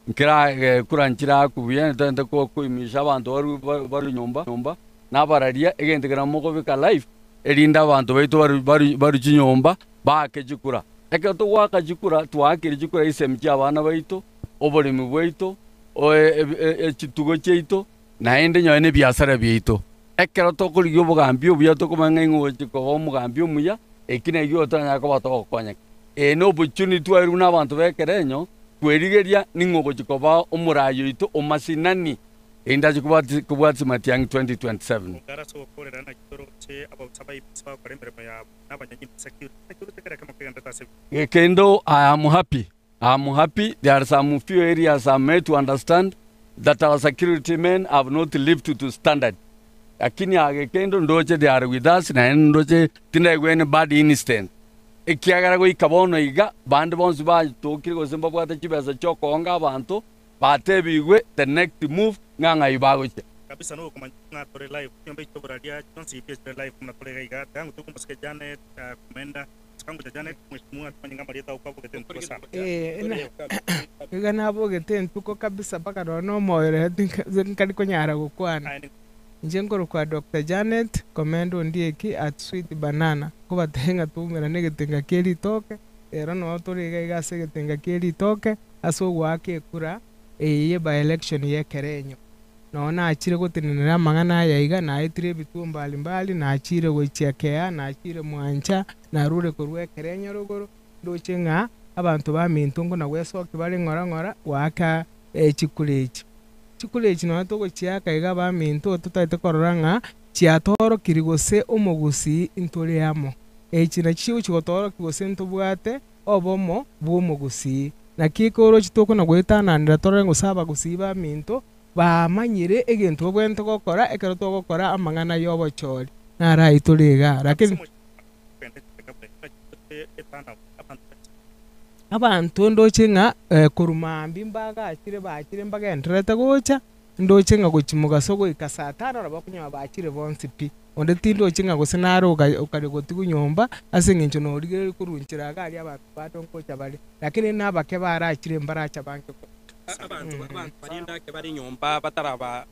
nkera kura nchiraku buya ntente koimisha abanto baru baru nyomba nyomba nabararia egento kera mokobeka live erinde abanto baito baru baru baru chinyomba baake chikura. Ekero togoaka chikura twaakire chikura chisemi chia abana baito, oboremi bwaito, chitugo chiaito, naende nonye na ebiasara biaito. Ekero tokorigia obogambi obuya tokomanya ng'a ing'o ogochia koba omogambi omuya, eki nakio totanyare koba togokonyeka. Eye na opportunity twaeirwe buna abanto b'ekerenyo, kwerigeria ning'o ogochia koba omoraai oito o masinani, erinde ache kobwati kobwatia Matiang'i 2027. Ongare ase ogokorera naki toroche ababisa ba Ibilisi bagokora emeremo yabo, na abanyanyimbo security, naki oroche kera ekemo kegenderete ase ebibe. Kendo I am happy I am happy there are some few areas I'm made to understand that our security men have not lived to standard lakini age kendo ndoche they are with us naende ndoche tindaigwa any bad incident ekiagera goika bono iga bande bonsi batokire gose mbabwate chibesa chiokoonga abanto batebigwe the next move ng'a ng'ai bagochia. Kabisa nokomanya ng'a tore live chinyomba echi chioboraria chionsi pi chire live buna tore iga iga tiga ngotwe komosike Janet komenda Iga nabogete entuko kabisa mpaka nonya na omoyo ore nkari konyara gokwana. Inche nkorokwa Doctor Janet Komenda Ondieki at Sweet Banana, nkobatebia ng'a twaumerane egetenga kie ritoke, rero noo tore iga iga ase egetenga kie ritoke ase ogoaka ekura eye ye by election ya ekerenyo. Noo nachire gotenenera amang'ana aya iga, naetire ebituo mbali mbali, nachire gochia Kea, nachire Mwancha, narure korwa ekerenyo rogoro, ndoche ng'a abanto baminto nkona gwesokia bare ng'ora ng'ora goaka chikura echi. Chikura echi nonya togochiaka iga abaminto totagete korora ng'a chiatoorokirie gose omogusii ntore amo. Echi nachio chigochia gotoorokia gose ntobwate obomo bw'omogusii. Naki ekorochi tokona goetananera torore gose abagusii baminto Bamanyire egento babwenerete gokora ekero togokora amang'ana y'obochori. Naro ayio tore igaa. Lakini abanto ndoche ng'a korwa mambia mbagachire bachire mbagendererete gocha, ndoche ng'a gochia mogaso goika saa tano nabo okonyora bachire bonsi pi. Onde tindochi ng'a gose nare okare gotigwa nyomba ase eng'encho norigereria korwa nchera iga aria abanto bande ngocha bare, lakini nabake barachire mbaracha bange korwa. Abanto baria endake bare nyomba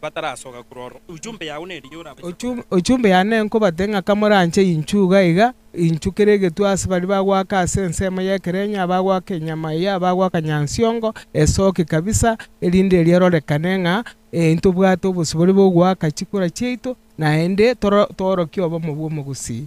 batarasoka korwa ororo. Ujumbe yao neriya orabaise. Ujumbe yane nkobate ng'a kamoranche inchuo iga iga, inchuo kera egetwe ase baria bagoaka ase ensemo y'ekerenyo, abagoaka enyama eye, abagoaka nyansiongo, esoke kabisa, erinde erio erorekane ng'a ntobwate obosibore bw'ogoaka chikura chiaito, naende toorokie obomo bw'omogusii.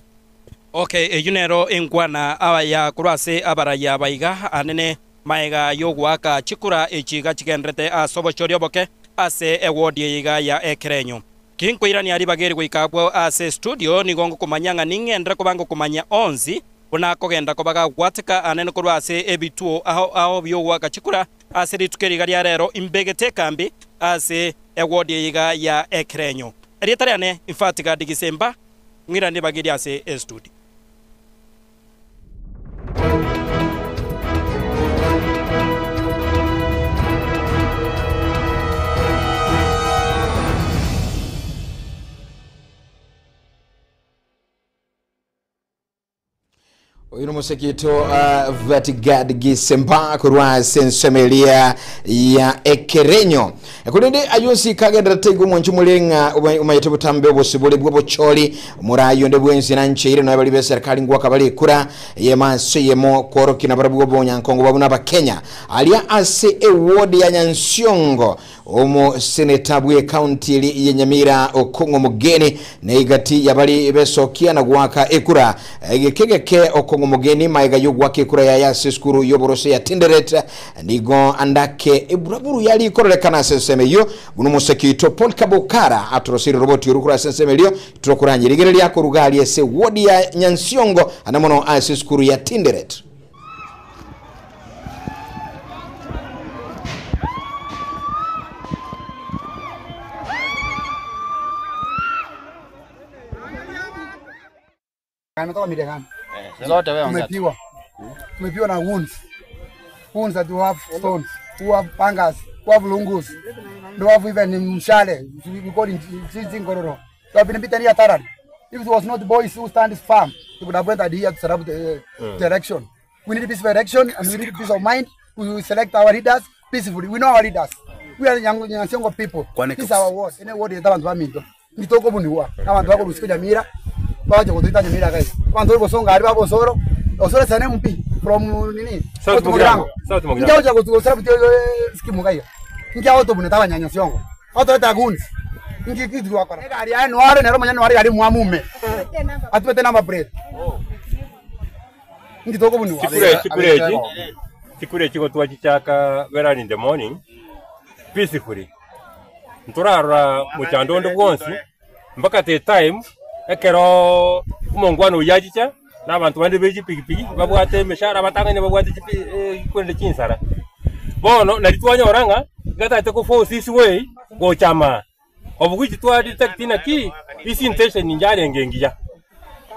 Okay, eyio nero enkwana ya korwa ase abarayia aba iga anene. Magega y'ogoaka chikura echi iga chigenderete ase obochori oboke ase ewodi eye iga ya ekerenyo. Tinkoirania ribaga eri goika agwo ase estudio, nigo ngokomanyia ng'a ning'enderere koba ngokomanyia onsi buna akogenda koba gagwateka anene korwa ase ebituo ao ao bi'ogoaka chikura ase rituko eri iga ria rero imbegete ekambi ase ewodi eye iga ya ekerenyo. Erieta riane Mfatigadi Gisemba, ng'irane bagerie ase estudio. Oyo nomosekito Vatigad Gisemba korwa ase ensemo eria ya Ekerenyo. Korende ayio onsi kagendererete igo omwancho more ng'a omanyete botambe obosibore bw'obochori morayi onde bwensi nancheire nonya baria b'eserikari ngwaka bare ekura eyemo ase eyemo kworokia nabarabwo obonyankongo bwabo n'Abakenya aria ase eward ya Nyansiongo Omoseneta bw'ecounty eria ya Nyamira Okong'o Mogeni neigati y'abari besokia na goaka ekura egeke geke Okong'o Mogeni maega y'ogoaka ekura yaye ase esukuru y'oborose ya Tinderet nigo andake eburaburu yari kororekana ase ensemo eyio buna omoseki oito Paul Kabukara atoroseire oroboti oru korwa ase ensemo erio Tokoranyerigereria koruga aria ase ward ya Nyansiongo ande mono ase esukuru ya Tinderet. Zote wewe tumepigwa tumepigwa na wounds wounds that who have stones who have pangas who have lungus who have even mshale we call it chingororo so I've been beaten here thoroughly if it was not boys who stand firm we would have went here to set up the, the election we need peaceful election and we need peace of mind we will select our leaders peacefully we know our leaders we are Nyansiongo people this is our ward ene ward yeta bantu baminto nditoko buniwa abantu bako lusiko Nyamira baje kutuita Nyamira guys abantu bosonga ari babosoro osoro sana MP from nini South Mugirango. South Mugirango. Ngia oja kusara butio skimu kaiga ngia oto bune taba nyanya siongo oto eta guns ngi kitu wakora gari ya nware nero manya nware gari mwamume atubete namba plate ngi toko buniwa Chikure chikure chiko twachichaka very early in the morning peacefully nturarora muchando onde bwonsi mpaka the time ekero omongwana oyio achicha na abanto bande be chipikipiki babwate emeshahara batang'aine babwate chipi kwende chinsara bono nari twanyora ng'a iga ko force isi way gochama obuguchi twa detect naki isi intention njarenge engiya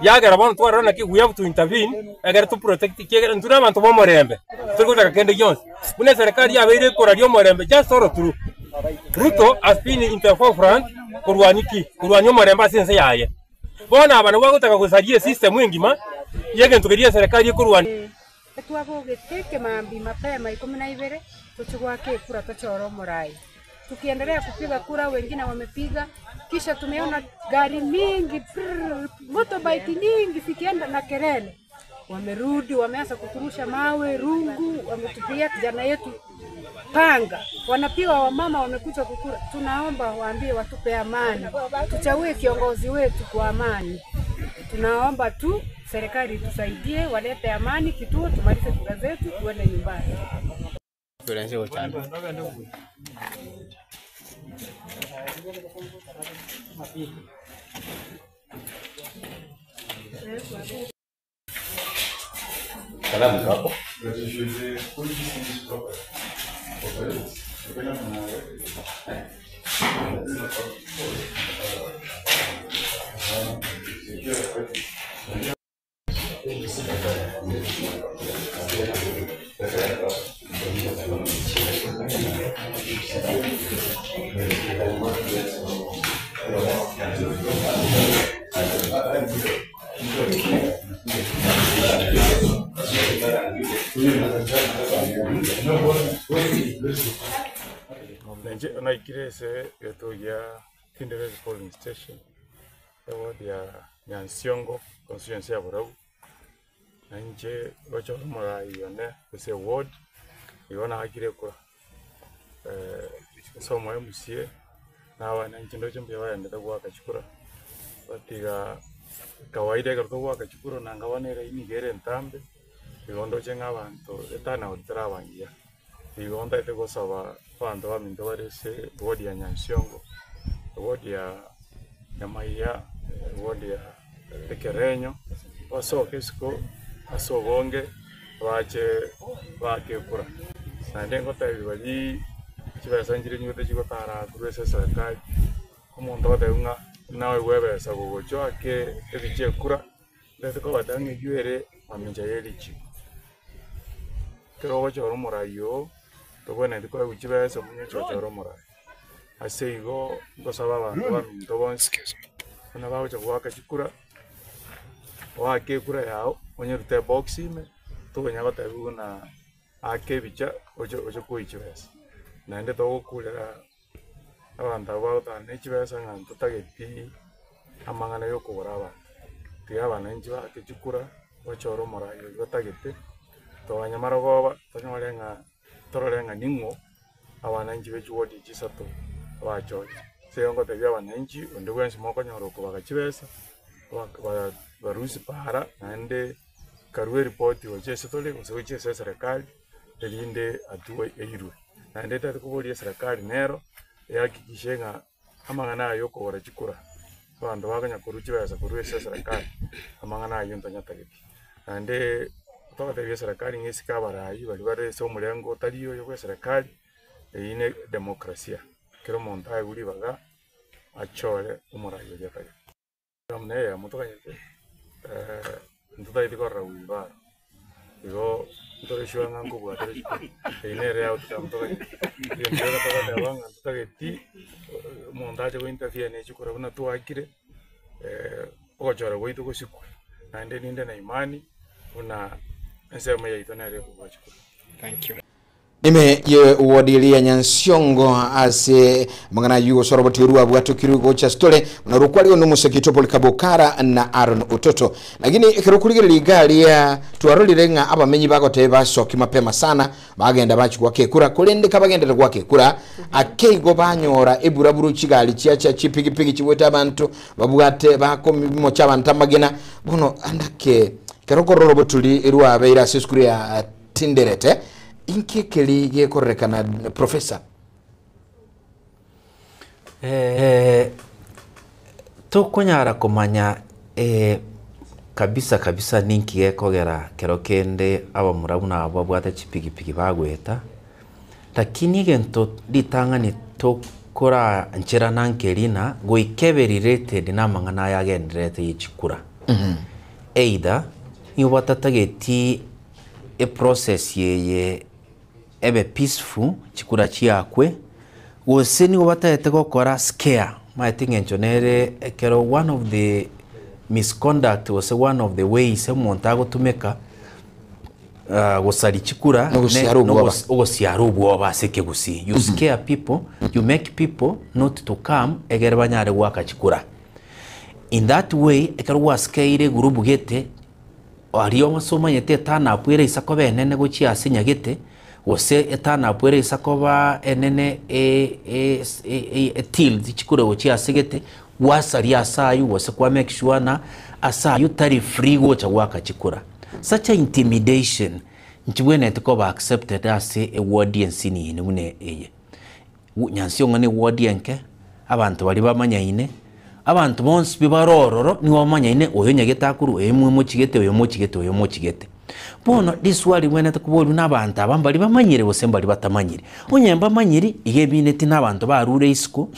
yagera bono twarora naki we have to intervene egere to protect kiegera ntuna abantu bomorembe turikutaka kende gionsi buna serikali yabeire ekoraria omorembe just all through Ruto has been in the forefront kurwani ki kurwani omorembe ase ense yaye bono aba nabo bagotaka gosaria esystem engima yegento keria eserikali ekorwani Twabogete kimambi mapema 12 tuchigwaka kura tochora omorai tukiendelea kupiga kura, wengine wamepiga, kisha tumeona gari mingi prrr, motorbike nyingi zikienda na kelele, wamerudi wameanza kuturusha mawe, rungu, wametupigia kijana yetu panga, wanapiga wamama, wamekuja kukura. Tunaomba waambie watupe amani, tuchague kiongozi wetu kwa amani. Tunaomba tu serikali tusaidie, walete amani kituo, tumalize kura zetu, tuende nyumbani. Kalamu kako. Nenche naikire ase egetuo gia Tinderet polling station eward ya Nyansiongo constituency ya Borabu nainche gochora omorai one ase eward igo naakire ekura ase omo MCA naba nainche ndoche mbuya baendete goaka chikura batiga kawaida ekero togoaka chikura nanga bono eraini iga ere entambe igo ndoche ng'a abanto eturnout terabangiya igo ntaete gosaba abanto baminto bare ase ward ya Nyansiongo, ward ya Nyamaiya, ward ya Ekerenyo, basoke isiko ase obonge bache baake ekura. Naende ngotebi baria chibesa nchire nyigote chigotara korwa ase eserikali, omonto agotebiwa ng'a Naoigwe ebesa gogochwa ake ebichie ekura, ndete kobatebia ng'a eywo ere mamincha ye richiko. Ekero ogochora omorai oo, tobwenereti koegwa chibesa omonye oche gochora omorai. Ase igo, ngosaba abanto baminto bonsi, buna bagocha goaka chikura, oake ekura yago, onyerute ebox ime, tokonya gotebiwa buna aka ebicha oche oche koiywa chibesa. Naende togokurera abanto abwo bagotana ne chibesa ng'a ntotageti amang'ana ya okogora abanto. Tiga abananchi baake chikura, bachore omorai oyio batagete, toganye marogoba tonyore ng'a torore ng'a ning'o abananchi be chiwodi echi isato bachorire. Ase igo ngotebia abananchi onde bwensi mokonyora okobaga chibesa, barusie paara naende karue eripoti gochia ase tore gose gochia ase eserekari erinde hatua eirwe. Naende tari koboria eserekari nero ehakikishe ng'a amang'ana aya ya okogora chikura, abanto bakonya korwa chibesa korwa ase eserekari, amang'ana aywo ntanyatageti. Naende togotebia eserekari ng'a esike abarai baria bare ase omorengo otari oyo bwa eserekari, eywo ne demokrasia, ekero omonto aegwe ribaga achore omorai oria atagete. Buna eyemo toganyete ntotagete korora wheelbarrow, igo ntore sure ng'a nkobua tore chikura, eyio nere outcome toganyete. Egento kere togoteba ng'a ntotageti omonto ache go interfere ne chikura buna twakire ogochora gwaito gosikwe, naende ninde na imani buna ensemo yaito nere ekobua chikura. Thank you. Ime ye ward eria ya Nyansiongo ase amang'ana ayio gose oroboti orwo abwatokirwe gocha ase buna rokwarigwe nomoseki Topol Kabukara na Aaron Ototo. Lakini ekero okorigereria iga aria twarorire ng'a abamenyi bagoteba basoki mapema sana bagenda bachia goaka ekura korende kabagenderete goaka ekura ake igo banyora eburaburu chigari chiacha chipigipigi chibwete abanto babwate bakomocha abanto amagena bono ande ake ekero okorora oroboti rwabeire ase esukuru ya Tinderete, inki ekeri gekororekana Professor? Eh, tokonyara komanya eh, kabisa kabisa ninki gekogera kero kende abamura buna abwo babwate chipigipigi bagoeta, lakini egento ritang'ani tokorancherana nkeri ng'a goika ebe related na amang'ana aya agendererete ye chikura. Either, nigo batatageti eprocess eye ebe peaceful, chikura chiakwe, gose nigo batagete gokora scare, omanyete eng'encho nere ekero one of the misconduct gose one of the ways omonto agotumeka gosaria chikura Nogosiara obwoba. ogosiara obwoba ase ekegusii. You scare people, you make people not to come egere banyare goaka chikura. In that way, ekero gwascareire egurubu gete, Aria onsi omanyete eturn-up ere isa koba enene gochia ase nyagete, gose eturn-up ere isa koba enene etilt chikure gochia ase gete, gwasaria ase aywo gose kwa make sure ng'a ase aywo tari free gocha goaka chikura. Such a intimidation nchibwenereti koba accepted ase eward ensini eye buna eye. Nyansi ong'o ne eward enke, abanto baria bamanyaine, abanto bonsi pi bare ororo nigo bamanyaine oyo onyagete akorwa, oyo mochigete, oyo mochigete, oyo mochigete. Bono riswali ribwenerete koborwa na abanto aba mbaria bamanyire gose mbaria batamanyiri. Onye mbamanyiri, iga ebineti na abanto barure isiko,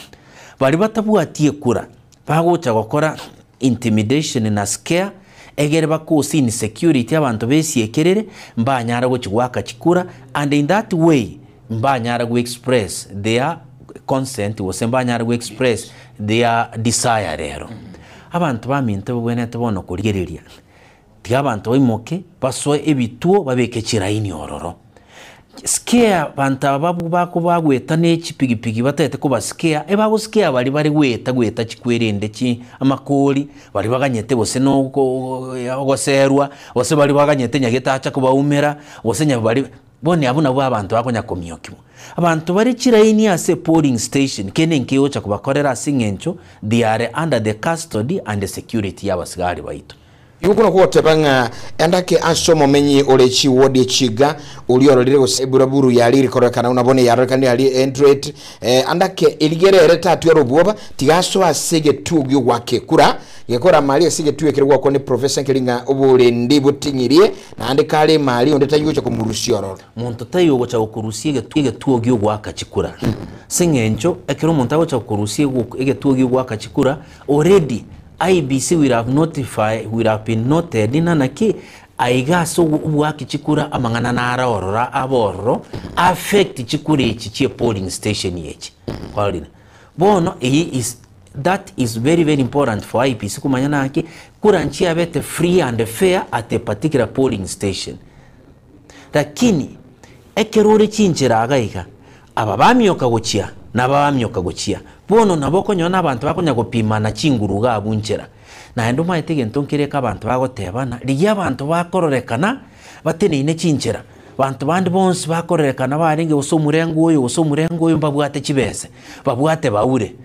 baria batabwati ekura, bagocha gokora intimidation na scare, egere bakose insecurity abanto besiekerere, mbanyare gochia goaka chikura, and in that way, Mbanyare go express their consent gose mbanyare go express their desire rero. Abanto baminto babwenerete bono korigereria, tiga abanto baimoke basoe ebituo babeke chiraini ororo. Scare banto aba bako bagoeta ne chipigipigi batagete koba scare, ebago scare baria bare goeta goeta chikwerende chi amakori, baria baganyete gose na oko ogoserwa, gose baria baganyete nyagete acha kobaumera, gose nya baria. Bono abwo nabwo abanto bakonya komiokigwa. Abanto bare chiraini ase polling station kende nkegocha kobakorera ase eng'encho they are under the custody and the security y'abasigari baito. Igo okwo nakwo goteba ng'a endake ase omomenyi ore chiwodi echiga, oria ororire gose eburaburu yarire kororekana buna bono eyarorekanire aria Eldoret, andake erigere ere tatware obwoba, tiga asoe ase egetuo gi'ogoaka ekura, gekorama aria ase egetuo ekere gwakwa ne professor nkeri ng'a oborendi boting'irie, naende kare emari onde taiyo gocha komorusia ororo. Monto taiyo ogocha gokorusia egetuo gi'ogoaka chikura. Ase eng'encho ekero omonto agocha gokorusia egetuo gi'ogoaka chikura, already IEBC will have notify, will have been noted ng'a naki aiga ase ogoaki chikura amang'ana nare ororo abe ororo affect chikura echi chie polling station echi. Kwarorire? Bono eyio is that is very very important for IEBC komanya naki kura nchiabete free and fair at a particular polling station. Lakini ekero ore chinchera iga iga, aba bamioka gochia, na aba bamioka gochia. Bono nabo okonyora na abanto bakonya gopimana chinguru iga abwo nchera. Naende omanyete egento nkere eke abanto bagotebana, rigia abanto bakororekana bateneine chinchera. Banto bande bonsi bakororekana barenge gose omorengo oyo gose omorengo oyo mbabwate chibese, babwate baure.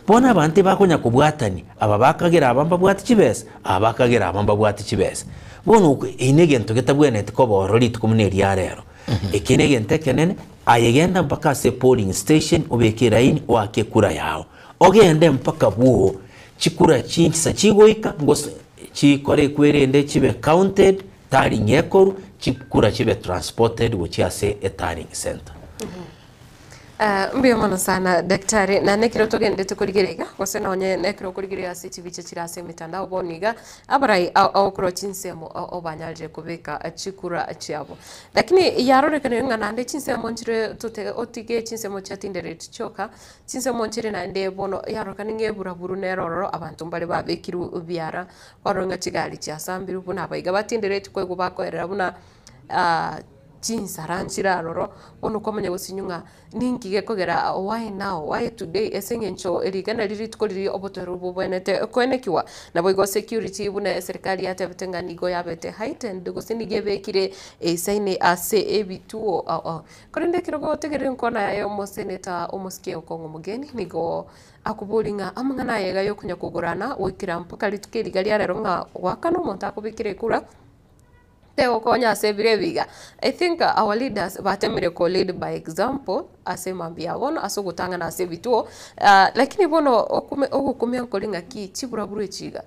Bono abanto ebakonya kobwatania, aba bakagera aba mbabwate chibesa, aba bakagera aba mbabwate chibesa. Bono okwo eye negento getabwenereti koba ororo rituko buna eria rero. Eke negento ekenene, aye genda mpaka ase polling station obeke eraini oake ekura yao. Ogende mpaka bwoo, chikura chinsa chigoika gose chikore ekwerende chibe counted, tallying ekorwe, chikura chibe transported gochia ase etallying centre. Mbuya mono sana daktari, na nekero togenderete korigereria iga, gose nonye nekero okorigereria ase chibicha chire ase emetandao bono iga, abarai ao ao korwa chinsemo ao ao banyarire kobeka chikura chiabo. Lakini yarorekanire ng'a naende chinsemo nchire tote otige chinsemo chia Tinderet chioka, chinsemo nchire naende bono yarorekana ng'a eburaburu nere ororo abanto mbare babekirwe biara, kwarora ng'a chigari chiasambirwe buna abaiga ba Tinderet koigwa bakoerera buna. Chinsara nchire aroro, bono okomanya gosinywa ng'a ninki gekogera why now, why today ase eng'encho rigena riria rituko riria obotoereru bobwenerete koenekiwa. Naboigo security buna eserikari yatebete ng'a nigo yabete heightened gose nigo ebekire esaini ase ebituo ao ao. Korende ekero gotegerera enkwana yaye omoseneta omosike Okong'o Omogeni nigo akoboria ng'a amang'ana aya iga yokonya kogorana goikera mpaka rituko eri iga ria rero ng'a goakana omonto akobekera ekura. Tegokonya ase ebiro ebi iga. I think our leaders batemire ko lead by example ase mambia ya bono ase ogotang'ana ase ebituo, lakini bono okume ogokumia nkori ng'aki chiburaburu echi iga,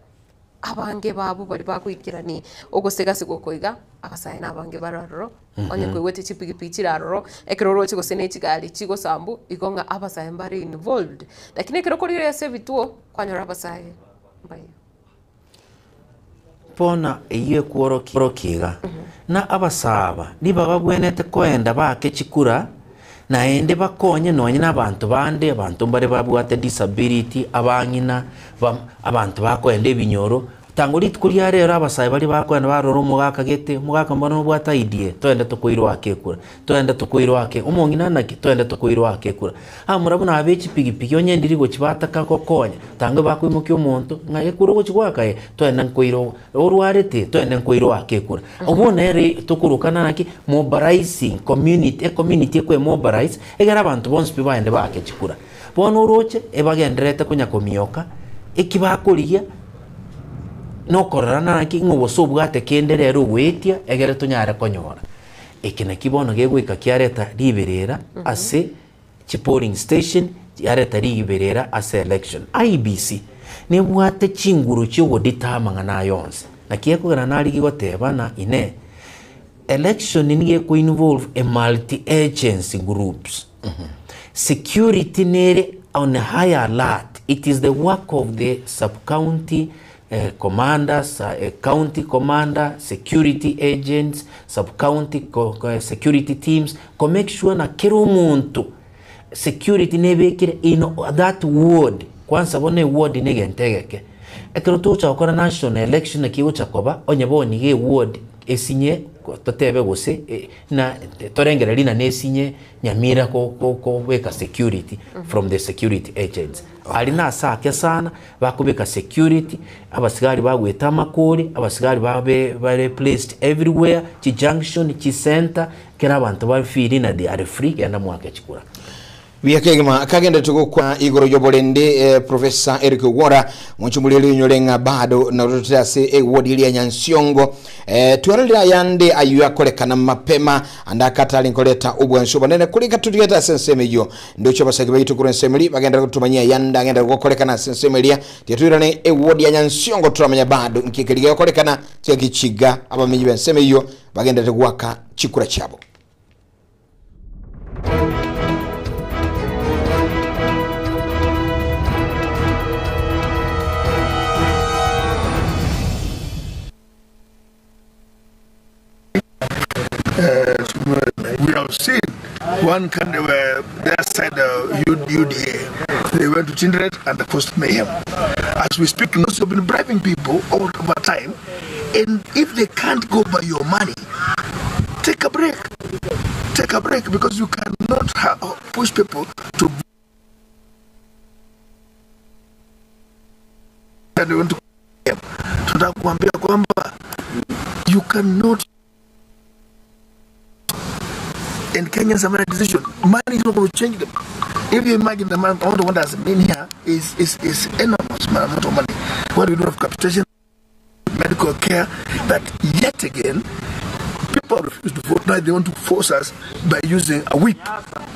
abange babo baria bagoikerani ogosegasigwa oko iga, abasae na abange bare ororo, onye koigwete chipigipigi chire aroro, ekero oroche gose na echigari chigosambu, igo ng'a abasae mbare involved. Lakini ekero okorigereria ase ebituo, kwanyora abasae mbayo. Bono eyio ekworokia iga, na abasaaba nigo babwenerete koenda baake chikura, naende bakonye nonye na abanto bande, abanto mbare babwate disability, abang'ina, abanto bakoenda ebinyoro. Tango rituko ria rero abasae baria bakoenda barora omogaka gete, omogaka mbono nobwate idea, toende tokoirwa ake ekura, toende tokoirwa ake, omong'ina naki, toende tokoirwa ake ekura. Abamura buna aba b'echipigipigi onye ndiri gochia bataka gokonya, tango bakoimokia omonto, ng'a ekura ogochia goaka aye, toende nkoira orwarete, toende nkoira oake ekura. Obwo nere tokorokana naki, mobilizing community, ecommunity ekoemobilize, egere abanto bonsi pi baende baake chikura. Bono oroche, ebagendererete konya komioka, eki bakorigia, nokorora naki ng'a gose obwate kende rero ogoetia, egere tonyare konyora. Eke naki bono gegoika kiareta riberera ase chipolling station, yareta riberera ase election. IEBC nebwate chinguru chiogodita amang'ana aya onsi. Naki ekogera narigia goteba ng'a inee, election nigo eko involve a multi agency groups. Security nere on high alert, it is the work of the sub county commanders, county commander, security agents, sub county security teams, ko make sure na kera omonto security nebekire in that ward, kwansa bono eward na egento egeke. Ekero togocha gokora national election naki egocha koba, onye bono iga eward esinye totebe gose na torengereria ng'a nesinye Nyamira kobeka security from the security agents. Aria nase ake sana bakobeka security, abasigari bagoeta amakori, abasigari babe bare placed everywhere, chi junction, chi center, ekero abanto ba feel ng'a they are free genda mwake chikura. Buya kegima kagenderete gokwana igoro y'oborendi eh, Professor Eric Owora monchumuri rinyore ng'a bado narotete ase ewodi eria Nyansiongo eh, twarorire ayande ayio akorekana mapema ande akatari nkoreta obwansu obonene korika totigete ase ensemo eyio ndoche abasaki baito korwa ensemo eria bagenderere gotumanyia ayande agenderere gokorekana ase ensemo eria tiga ewodi ya Nyansiongo turamanya bado nki ekeri gegokorekana tiga gichiga abamenyi b'ensemo eyio bagenderere goaka chikura chiabo. We have seen one kind of their side UDA. They went to Tinderet and caused mayhem. As we speak, now, they've been bribing people all over time. And if they can't go by your money, take a break. Take a break because you cannot push people to and want to tunataka kuambia kwamba you cannot and Kenyans have made a decision. Money is not going to change them. If you imagine the amount of money that's been here is, is, is enormous amount of money. What we do of capitation, medical care, but yet again, people refuse to vote. Now they want to force us by using a whip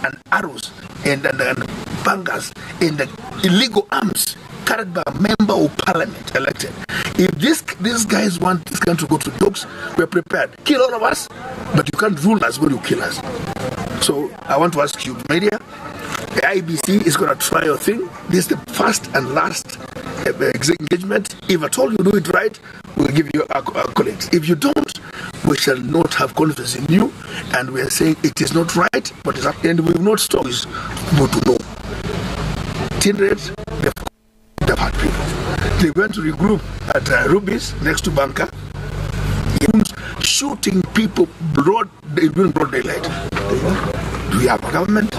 and arrows and, and, and bangers and the illegal arms carried by a member of parliament elected. If this, these guys want this country to go to dogs, we're prepared. Kill all of us, but you can't rule us when you kill us. So I want to ask you, media, the IBC is going to try your thing. This is the first and last engagement. If at all you do it right, we'll give you accolades. If you don't, we shall not have confidence in you. And we are saying it is not right, but it's up. And we will not stop is but to know. Tinderet, the hard people. They went to regroup at Ruby's next to Banka, shooting people broad, during broad daylight. Do we have a government?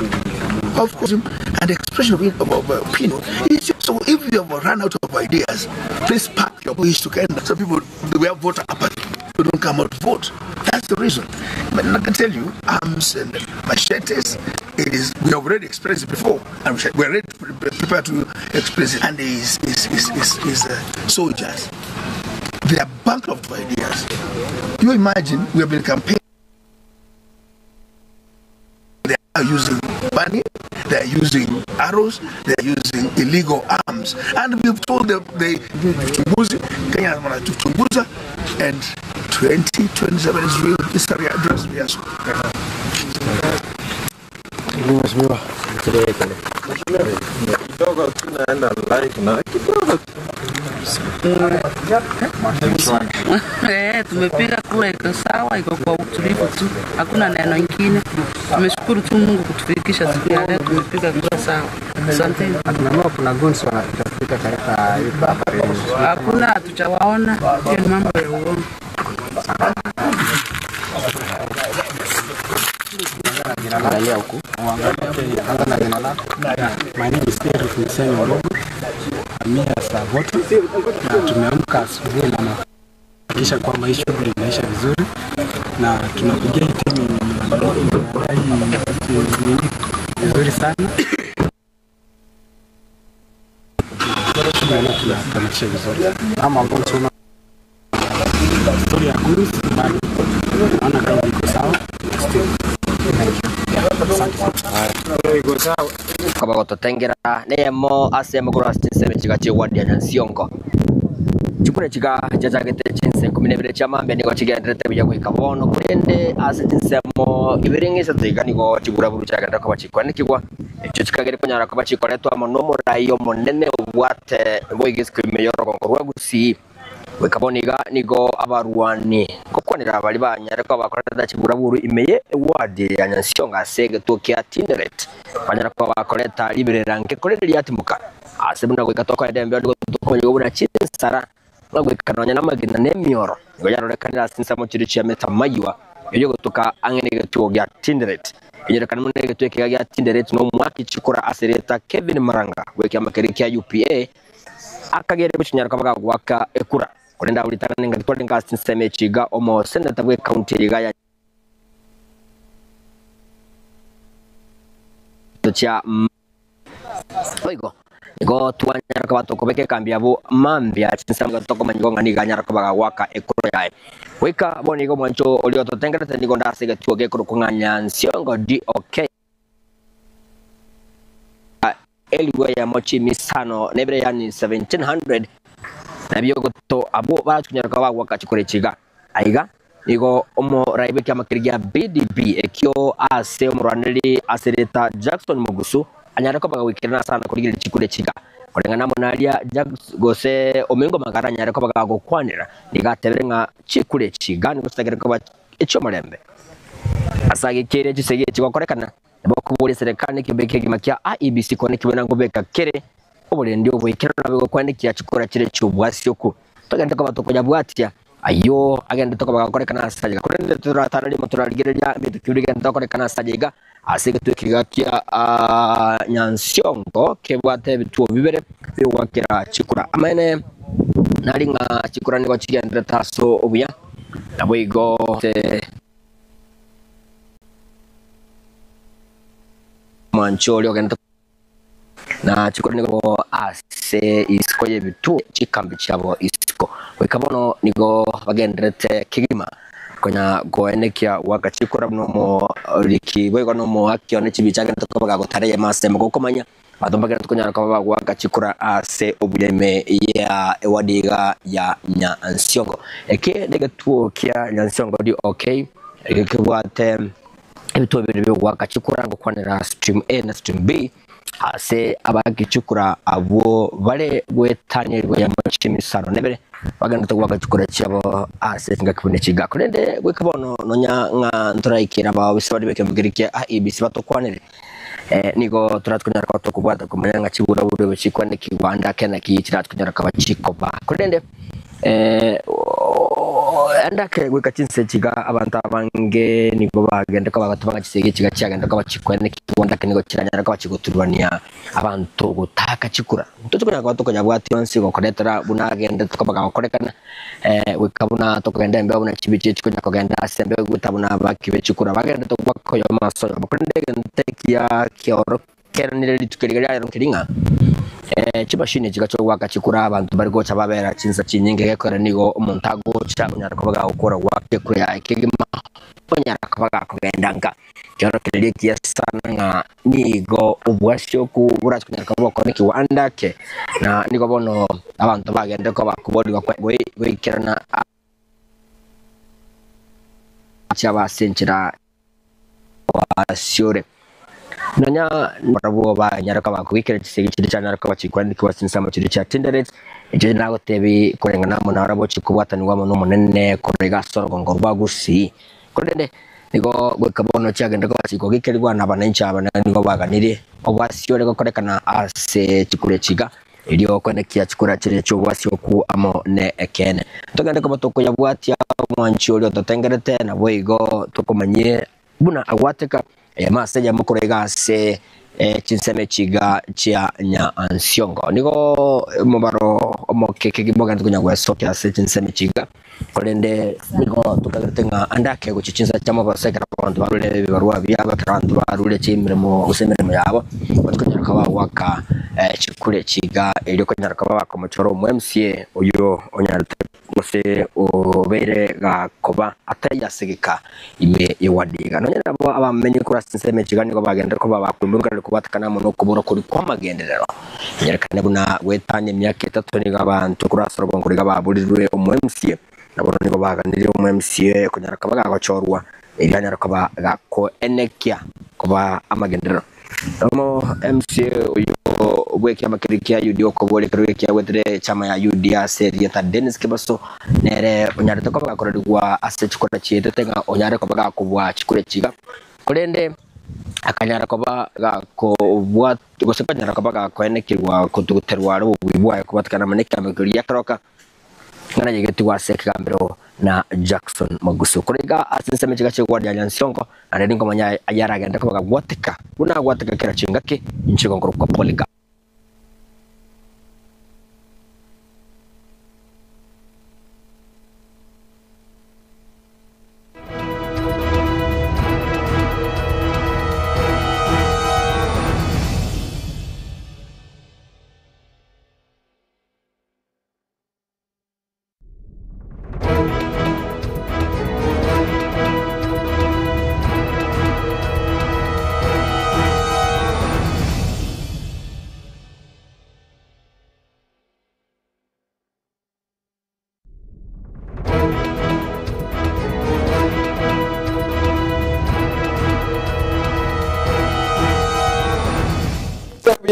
Of course, and expression of, of, of opinion. So if you have run out of ideas, please pack your boys to Kenya. Some people, we have voter apathy. They don't come out to vote. That's the reason. But I can tell you, arms and machetes, it is, we have already experienced it before, and we are ready to prepared to experience it. And is is is is, is soldiers. They are bankrupt of ideas. You imagine we have been campaigning. They are using money, they are using arrows, they are using illegal arms. And we've told them they tuchunguze, Kenya wanatuchunguza, and 2027 is real history address. Yes. Kidogo tunaenda live na kidogo Eh, tumepiga kura iko sawa, iko kwa utulivu tu, hakuna neno ingine. Tumeshukuru tu Mungu kutufikisha siku ya leo, tumepiga kura sawa. Asante. Kuna guns wanatafika katika hii barabara. Hakuna, hatujawaona. Hiyo ni mambo ya uongo. Angalia huku. Anza na jina lako. My name is Eric Mseni Mbogo. I'm here as a voter na tumeamka asubuhi na kuhakikisha kwamba hii shughuli inaisha vizuri, na tunapigia hii timu hii nini vizuri sana. Shughuli leo tunakamilisha vizuri. Ama ambao tuna story ya Gurus bado naona kama iko sawa. Still. Thank you. Yeah, asante sana. Kabagototengera neyemo ase emogoro ase chinsemo chiga chiegwadia Nyansiongo chikure chiga chiachagete chinse 12 chia mambia nigo chigenderete buya goika bono korende ase chinsemo ibere ng'esato iga nigo chiburaburu chiagendera koba chikwanekigwa echio chikagere konyara koba chikoretwa amo na omorai omonene obwate boiga esiko ime ya orogongo rwa Gusii goika bono iga nigo abarwani gokwanera bari banyare koba bakoreta chiburaburu ime ye eward ya Nyansiongo ase egetuo kia Tinderet banyara koba bakoreta riberera nke korende riatimoka ase buna goika tokoenda embeo nigo tokomanya buna chinsara goika nonya na amagena na emioro nigo yarorekanire ase ensemo chiri chia metamaywa erio gotuka ang'e na egetuo gia Tinderet enyerekana mono egetuo ekiga gia Tinderet na omwaki chikora ase reta Kevin Maranga gwekia amakeri kia UPA akagere gochinyara koba gagwaka ekura korenda auritana ngati twarenga ase ensemo echiga omo seneta bwe county iga ya chia Boigo nigo twanyara koba tokobeka ekambi abwo mambia chinsa iga tokomanya igo ng'a nigo anyara koba gagoaka ekura yaye. Goika bono iga omwancho oria ototengerete nigo onde ase egetuo gekorokwa ng'a Nyansiongo DOK, elifu eyemo chimisano na ibere yaani 1700 nabiogoto abwo barachi konyara koba bagoaka chikura echi iga. Aiga nigo omorai bw'ekiama keria gia BDP ekio ase omorwanereri ase erieta Jackson Mugusu anyare koba gagoikerana ase ana korigereria chikura echi iga. Koreng'ana amo naria Jacks gose Omingo Magara anyare koba gagokwanera nigo atebire ng'a chikura echi iga nigo chitagere koba echi'omorembe. Ase agekire chisegi echi gokorekana nabo okoboria eserekari nekiombe kegima kia IEBC kwane kibwe na nkobeka kere oborendi oboikeranu naboigo gokwanekia chikura chire chi'obwasioku. Togende koba tokonyabwatia ayio agenderete koba gakorekana ase aiga. Korende toratara rimo torarigereria ebinto ki bigenderete gokorekana ase aiga, ase egetuo ekiga kia Nyansiongo kebwate ebituo bibere bi'ogoakera chikura. Amaene nari ng'a chikura nigo chigenderete ase obuya, naboigo omwancho oria ogenderete. Na chikura nigo ase isiko y'ebituo chikambi chiabo isiko. Goika bono nigo bagendererete kegima konya goenekia goaka chikura buna omoriki boigo na omoaki one chibicha agenderete koba gagotareyema ase amagoko okomanya abanto mbagenderete konyara koba bagoaka chikura ase obuya ime ya ewadi iga ya Nyansiongo. Eke negetuo kia Nyansiongo DOK ekio kebwate Ebituo bibere bi'ogoaka chikura ngokwanera stream A na stream B, ase abaaki chikura abwo bare goetania igoro y'amache emisano na ebere bagenderete goaka chikura chiabo ase chingaki buna echi iga. Korende goika bono nonya ng'a ntoraikere abaofisa baria b'ekeombe keria kia IEBC batokwanere, nigo torache konyara koba tokobwata komanya ng'a chiburaburu ebi chikwanekigwa ande ake naki chirache konyara koba chikoba. Korende Ande ake goika chinse echi iga abanto abange nigo bagende koba bagoteba ng'a chisegi echi iga chiagenda koba chikwenekigwa ande ake nigo chiranyare koba chigoturwania abanto gotaka chikura. Ntochi konyara koba tokonyabwatia onsi gokoretera buna agendete koba gagokorekana goika buna tokogenda embeo buna chibicha echi chikonya kogenda ase embeo goeta buna abaki be chikura bagenderete goaka oyomo ase oyomo. Korende egento ekiya kiaorokeranire rituko riria riarero nkeri ng'a chimashini chigacha goaka chikura abanto bare gocha babera chinsa chinyinge gekogera nigo omonto agocha onyara koba gagokora goaka ekura yaye kegima onyara koba gakogenda nka. Kiorokereria ekiya sana ng'a nigo obwasi oku borache konyara koba bokonekigwa ande ake, na nigo bono abanto bagende koba koborigwa goikerana chiabo ase enchera y'obwasi ore. Nonya barabwo banyare koba bakoigikera chisegi chiria chianyare koba chikwanekigwa ase chinsemo chiria chia Tinderet, echio nagotebi koreng'ana amo nabarabwo chikobwatanigwa amo n'Omonene korwa iga ase orogongo rwa Gusii. Korende nigo goika bono chiagenda koba chikogikerigwa nabananchi aba nigo baganirie obwasi ore gokorekana ase chikura echi iga, erio kwenekia chikura chiria chi'obwasi okwo amo nekeene. Togende koba tokoyabwatia omwanchi oria ototengerete, naboigo tokomanyie buna agwateka eyemo ase eyemo korwa iga ase chinsemo echi iga chia Nyansiongo. Nigo omobaro omoke kegima ogende konya gwesokia ase chinsemo echi iga, korende nigo tokagerete ng'a ande ake gochia chinsa chia mobaso ekero abanto barure ebibarua biabo, ekero abanto barure chimiremo gose emeremo yabo, bachia konyora koba bagoaka chikura echi iga erio konyora koba bakomochora omo MCA oyio onyarete gose obeire gakoba ataiyo ase egeka ime y'ewadi iga. Nonya nabo abamenyi korwa ase ensemo echi iga nigo bagenderere koba bakoimorokana na kobwatekana amo nokobora koria kw'amagenderero. Enyarekane buna goetania emiaka etato nigo abanto korwa ase orogongo iga baborirwe omo-MCA, na bono nigo baganirie omo-MCA konyara koba gagochorwa erio anyare koba gakoenekia koba amagenderero. Omo-MCA oyio bw'ekiama keria kia UDA okoboria ekerogo ekia goetera echama ya UDA ase erieta Dennis Kebaso nere onyarete koba gakorerigwa ase chikura chiaetete ng'a onyare koba gakobua chikura echi iga korende akanyara koba gakobua gose konyara koba gakoenekerwa kotuguterwa are obobui bwaye kobatikana amo nekiama keria giakeroka. Ng'a nayegetigwe ase ekegambero na Jackson Magusu. Korwa iga ase ensemo echiga chi'egwadi ya Nyansiongo, naende ninkomanya ayaragende koba gagwateka buna agwateka kera chingaki, inche igo nkorokwa Polycarp.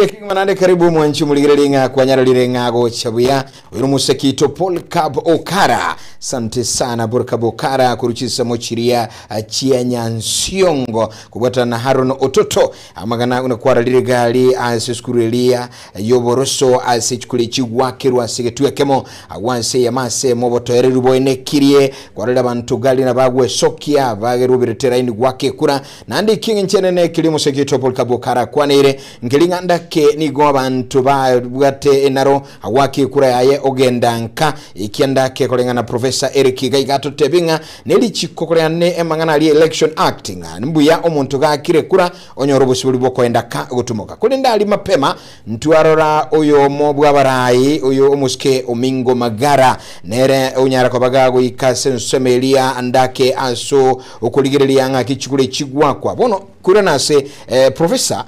Mbuya kegima naende karibu mwanchi omorigereria ng'a kwanyarorire ng'a gocha buya. Oyo nomosekito Paul Cab Okara. Sante sana Paul Cab Okara korwa chinsemo chiria chia Nyansiongo kobwatana na Haron Ototo. Amagana buna kwararire gari ase esukuru eria y'oboroso ase chikura echi gwakerwa ase egetwe ekemo agwo ase eyemo ase eyemo obotoereru boenekirie kwarorire abanto gari na bagwesokia bagerwa eraini gwaka ekura. Naende eki engencho enene keria omoseke Paul Kabuo karakwaneire, nkeri ng'a ndake nigo abanto babwate enaro agwaka ekura yaye ogenda nka ekia ndake koreng'ana Professor Eric iga iga atotebie ng'a nerichiko koreng'ana ne emang'ana aria Election Act ng'a mbuya omonto gakire ekura onyore obosibori bwokoenda ka gotumoka. Korende aria mapema ntwarora oyomo bw'abarai oyo omosike Omingo Magara nere onyara koba gagoika ase ensemo eria ndake ase okorigereria ng'aki chikura echi gwakwa. Bono koirana ase Professor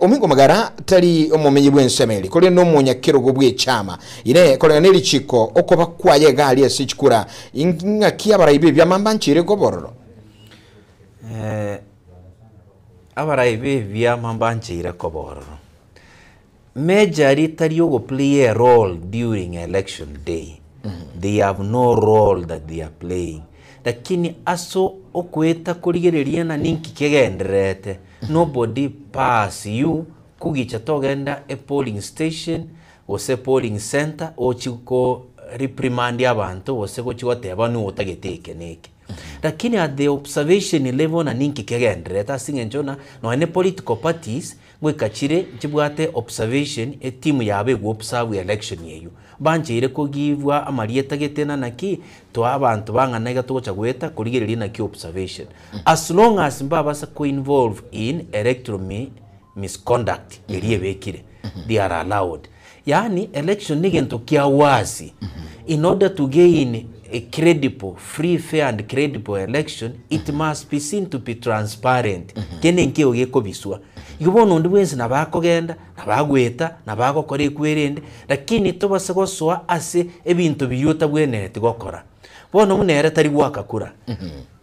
Omingo Magara tari omomenyi bw'ensemo eri korende nomonyakerogo bw'echama. Inee koreng'ana nerichiko okoba kwaye iga aria ase chikura ng'aki abarai b'ebiama mbancheire koba ororo? Abarai b'ebiama mbancheire koba ororo. Majorly tari ogo play a role during election day, they have no role that they are playing. Lakini ase okoeta korigereria ng'a ninki kegendererete, nobody pass you kogicha togenda e polling station gose polling center ochi ko reprimand abanto gose gochi goteba nigo otagete eke na eke. Lakini at the observation level na ninki kegendererete ase eng'encho ng'a nonye ne political parties ngoika chire nchibwate observation etimu yabo ego observe election eywo. Bancheire kogivwa amarieta gete na naki, toa abanto bang'ana iga togocha goeta korigereria naki observation. As long as mbabasa ko involve in electoral misconduct eria ebekire, they are allowed. Yaani election negento kia wazi, in order to gain a credible, free, fair and credible election, it must be seen to be transparent. Kende nkeigo gekobiswa. Igo bono onde bwensi nabo akogenda, nabo agoeta, nabo agokora ekwerende, lakini tobase gosoa ase ebinto biria otabwenereti gokora. Bono buna ere tari goaka kura,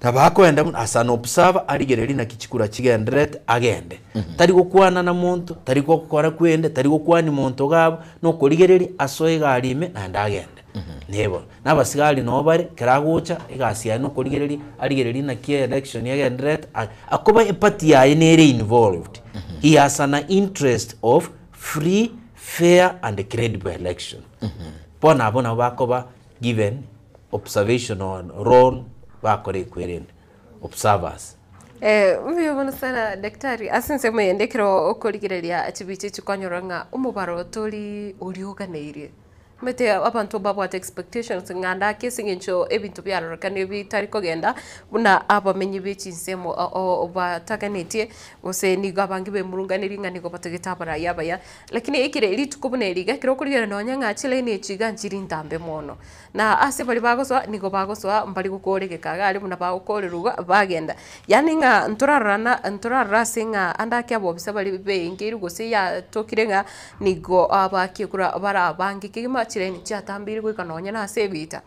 nabo akoenda buna as an observer arigererie naki chikura chigendererete agende. Tari gokwana na monto, tari gokora kwende, tari gokwania monto iga abwo, na okorigereria asoe egari ime naende agende. Nebo. Na abasigari nabo bare, ekero agocha, egasi yaye na okorigereria, arigererie naki election egendererete, a- akoba eparty yaye nere involved. He has an interest of free, fair and credible election. Bono abwo nabo bakoba given observational role bakora ekwerende, observers. Mbuya mono sana daktari, ase ensemo eyende ekero okorigereria chibicha echi kwanyora ng'a omobaro tori oria oganeirie. Omanyete abanto mbabwate expectations ng'a ndake ase eng'encho ebinto biarorekana bitari kogenda buna abamenyi be chinsemo bataganetie, gose nigo abange bemurunganerie ng'a nigo batagete abarai abaya. Lakini ekere rituko buna eri iga, ekero okorigereria nonya ng'a chilaini echi iga nchiri ntambe mono. Na ase baria bagosoa, nigo bagosoa mbari gokora egeka iga aria buna bagokorerwa iga, bagenda. Yaani ng'a ntorarorana ntorarora ase ng'a ande ake abobisa baria baengeirwe gose yatokire ng'a nigo abakia kura bare abange kegima chilaini chiatambeire goika nonya na ase ebiita.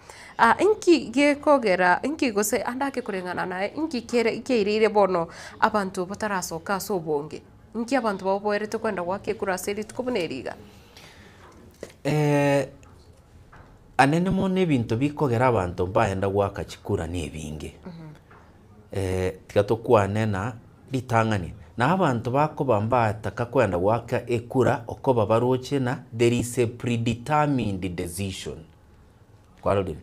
Inki gekogera inki gose ande ake koreng'ana naye inki kere kiairire bono abanto batarasoka ase obonge? Inki abanto baoboerete kwenda goaka ekura ase rituko buna eri iga? Anene mono ebinto bikogera abanto mbaenda goaka chikura na ebinge. Tiga tokwane na ritang'ani, na abanto bakoba mbataka kwenda goaka ekura okoba baroche na there is a predetermined decision. Kwarorire?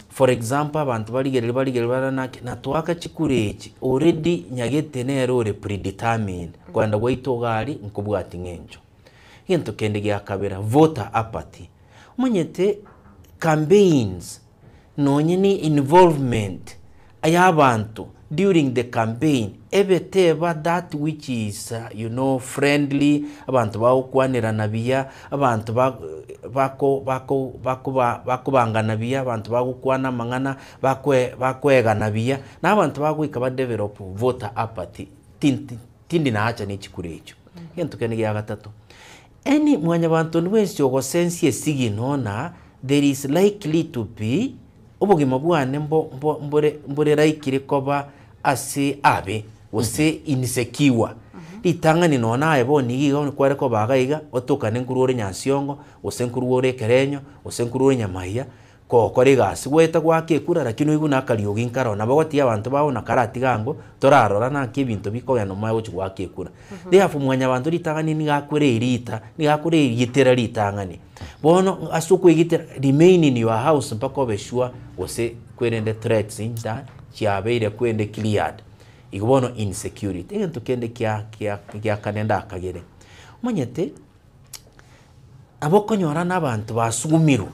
For example, abanto barigereria barigereria barore naki, natwaka chikura echi, already nyagete nere ore predetermined, kwenda gwaito iga aria nkobwati ng'encho. Egento kende gia kabere, voter apathy. Omanyete campaigns nonye ne involvement ya abanto during the campaign, ebe teba that which is you know friendly, abanto bagokwanerana buya, abanto ba bako bako bakoba bakobangana buya, abanto bagokwana amang'ana, bakoe bakoegana buya, na abanto bagoika ba develop voter apathy, tin tindi naacha ne chikura echio. Egento kende gia gatato, any mwanyabanto onde bwensi ogosensia esigino na there is likely to be obogima bwane mbo mbo mbore mbore likely koba ase abe gose insecure. Ritang'ani nonya naye bono iga iga kware koba iga iga, otokane nkorwa ore Nyansiongo, gose nkorwa ore Ekerenyo, gose nkorwa ore Nyamaiya, kogokora egasi gwaeta goaka ekura lakini oigwe na akariogi nkaro, nabo ogotiga abanto bao na karatiga ango, torarora naki ebinto bikogenda omanye gochia goaka ekura. Therefore mwanyabanto ritang'ani nigo akore erita, nigo akore erigitera ritang'ani. Bono ase okoigitera, remain in your house mpaka obe sure gose kwerende threats inda chiabeire kwende cleared. Igo bono insecurity, egento kende kia kia giakane ndakagere, omanyete nabo okonyora na abanto basugumirwe,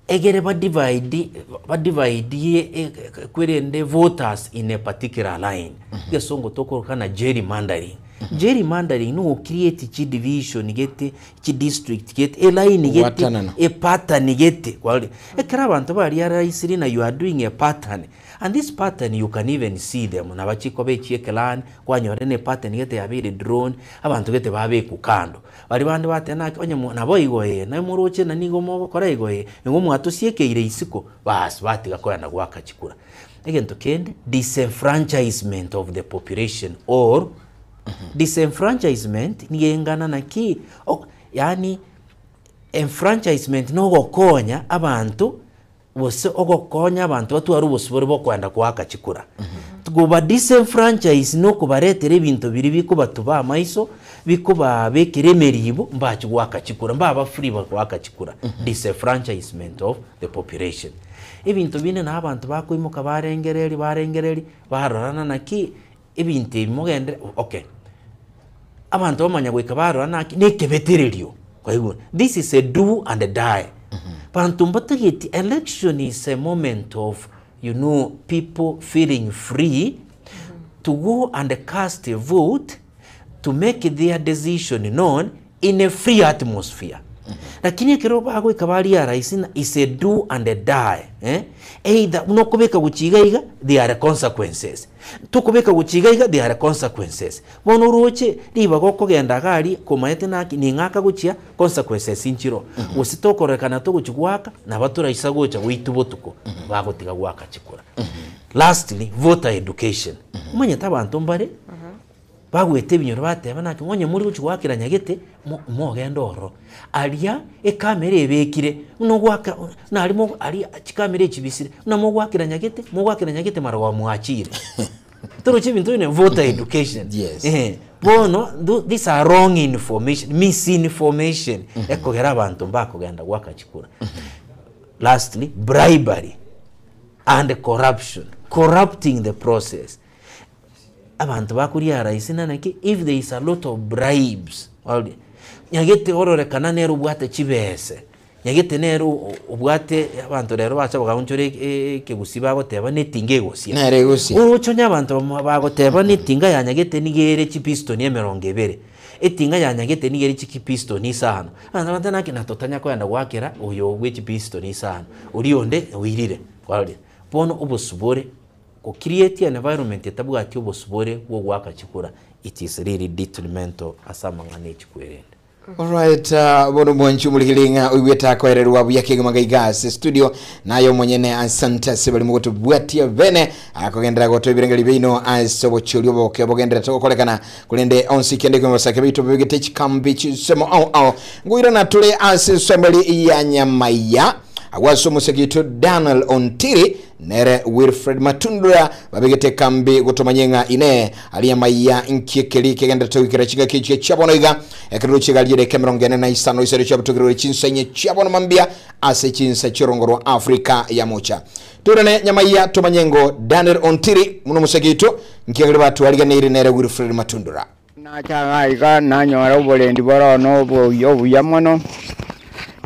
egere ba divide ba divide kwerende voters in a particular line, egesongo tokoroka na gerrymandering. Gerrymandering nigo create chidivision gete, chidistrict gete, eline gete, Gwatanana. epattern gete, kwarorire. Ekero abanto barealisire na you are doing a pattern, And this pattern you can even see them, naba chikoba echie eclan, kwanyora ne pattern gete yabeire drawn, abanto gete babekwa kando. Baria bande bateba naki onye mo nabo igo ee, naye moroche na nigo mogokora igo ee, nigo mwatosiekeire isiko, baas batiga koenda goaka chikura. Egento kende, disenfranchisement of the population or disenfranchisement nigo engana naki, ok yaani enfranchisement nogokonya abanto gose ogokonya abanto batware obosibore bw'okoenda koaka chikura. Koba disenfranchise nokobaretera ebinto biria bikobatuba amaiso, bikobabekera emeribo, mbache goaka chikura, mbaba free goaka chikura. Disenfranchisement of the population. Ebinto binde na abanto bakoimoka barengereria barengereria, barorana naki ebinto ebi mogendere okay, abanto bamanya goika barora naki na ekebetererio kwaigure, this is a do and die, banto mbatageti election is a moment of you know people feeling free to go and cast a vote to make their decision known in a free atmosphere. Lakini ekero bagoika ba realize ng'a is a do and a die eh, either buna okobeka gochia iga iga there are consequences, tokobeka gochia iga iga there are consequences. Bono oroche ribaga okogenda iga aria komaete naki ning'aka gochia consequences nchiroo, gose tokororekana togochia goaka nabo toraisa gocha goitwa botuko bagotiga goaka chikura. Lastly, voter education, omanyete abanto mbare. Bagwete ebinyoro bateba, Naki onye more gochia goakera nyagete, mogende ororo. Aria ekamera ebekire, buna ogoaka nari mo aria chikamera echibisire, buna mogoakera nyagete, mogoakera nyagete mara gwamwachire. Torochi ebinto buna voter education. Yes. Eeh. Bono tho these are wrong information, misinformation, ekogera abanto mbakogenda goaka chikura. Lastly, bribery and corruption, corrupting the process. Abanto bakoria rahisi na naki if there is a lot of bribes orore nyagete ororekana nere obwate chibese, nyagete nere obwate abanto rero bacha bagaonchora ekegusii bagoteba na etinga egosia. Nere egosia. Oroche onye abanto bagoteba na etinga ya nyagete nigo ere chipistoni emerongo ebere, etinga ya nyagete nigo ere chikipistoni isano, abanto bagoteba naki na totanya koenda goakera oyo bwe chipistoni isano, oria onde oirire, kwarorire. Bono obosibore. Go create an environment etabwati obosibore bwa ogoaka chikura, it is really detrimental ase amang'ana echikwerende. Alright, uh, bono mwanchi omorigeri ng'a oigwete akoererwa buya kegima gaiga ase studio naye omonyene asante ase barimo gotobwatia bene akogenderera gotoa ebirengeri biaino ase obochori oboke bogenderete gokorekana korende onsi kende kwemabasake baito bebegete chikambi chinsemo ao ao ngoirana tore ase ensemo eri ya nyamaiya agwo ase omosegi oito Daniel Ontiri Nere Wilfred Matundura babegete ekambi gotomanyia ng'a inee aria amaiya nki ekeri kegenderete goikera chingaki echi chia bono iga ekero roche iga ri'edakika 45 isere chiabutokerwe chinsa inye chia bono mambia ase chinsa chi'orongo rwa Afrika ya mocha. Toirane nyamaiya tomanye ngo Daniel Ontiri buna omosegi oito nki ekeri batwariganeire nere Wilfred Matundura. Nacha iga iga nanyora oborendi bore one obuya obuya mono,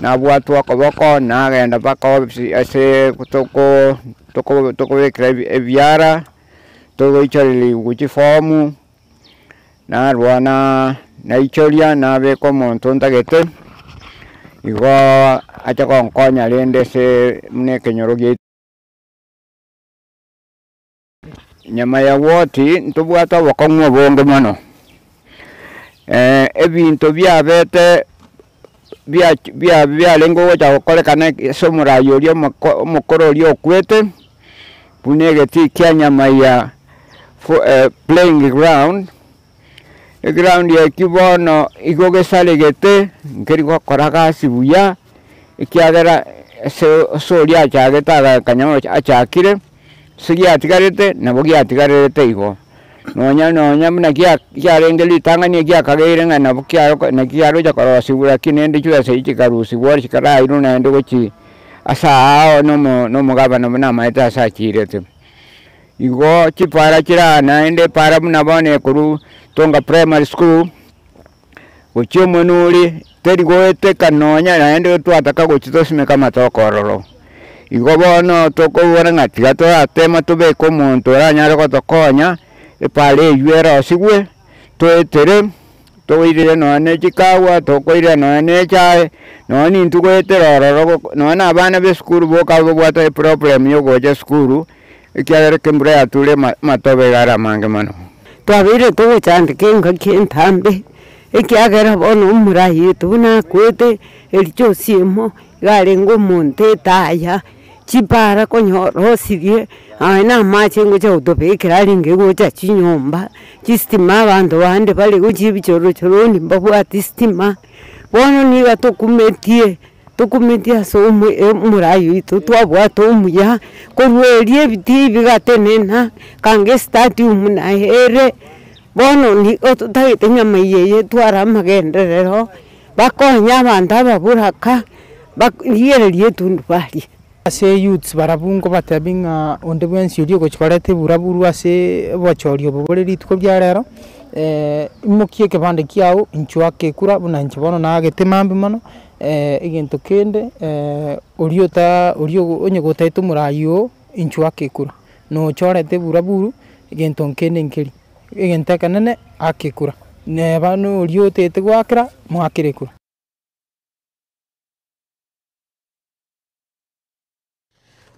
nabwatwa okoboko nagenda mpaka ofisi ase toko toko tokobekera ebiara, togoichoreria chifomu, narwa na naichoria nabeka omonto ntagete, igo acha gonkonya rende ase buna ekenyoro giaito. Nyama ya woti ntobwate obokong'u obonge mono, ebinto biabete bia bia biarenge gocha gokorekana ase omorai oria omoko omokoro oria okwete, buna egetii kia nyama ya playing ground. Eground eki bono igo gesaregete, nkeri gokora gasi buya, ekiagera ase ase oria achagete agakanya achakire, ase giatigarete nabo giatigarerete igo. Nonya nonya buna gia kiarenge ritang'ani egiakageire ng'a nabo kiaroko naki kiarocha korosiwa lakini rende chibesa echi chikarusiwa chikarairwa naende gochi ase aao na omo na omogabana buna amaete ase achirete. Igo chipara chire aa naende epara buna bono ekorwa Tonga primary school, gochia omonwe teri goeteka nonya naende twataka gochia tosimeke amatoke ororo. Igo bono tokobora ng'a tiga toratema tobeke omonto oranyare gotokonya, epara eywo erosigwe, toetere, toirere nonya na chikawa, tokoirera nonya na echae, nonya nintwe goetera ororo goko nonya na abana ba esukuru boka babwate eproblem ya ogocha esukuru, ekiagera ekero embura yature ama amatobe iga are amange mono. Twabeire togochandeka engaki entambe, ekiagera bono omorai oito buna akwete, ericha osiemo, iga arenge omonto etaya, chipara konya orosirie, nonya na amache ngocha gotobekera arenge gocha chinyomba, chistima abanto bande bare gochia ebichorochoroni mbabwati stima, bono niga tokumetie. Tokumetie ase omoraai oito twabwate omuya, korwa erio ebitii bigatenena, kanga estadium naye ere, bono nigo totagete nyama eye etware amagenderero, bakonye abanto ababuraka, rigereria etundubari. Ase youths barabwo nkobatebia ng'a onde bwensi oria ogochia koreta eburaburu ase obochori obo bore rituko ria rero, imokia ekebande kiago inchuo ake ekura buna inche bono naagete mambia mono, egento kende oria ota oria onye gotaete omorai oo, inchuo ake ekura, nochorete eburaburu egento nkende nkeri, egento ekenene aka ekura, neba noria otaete goakera, moakere ekura.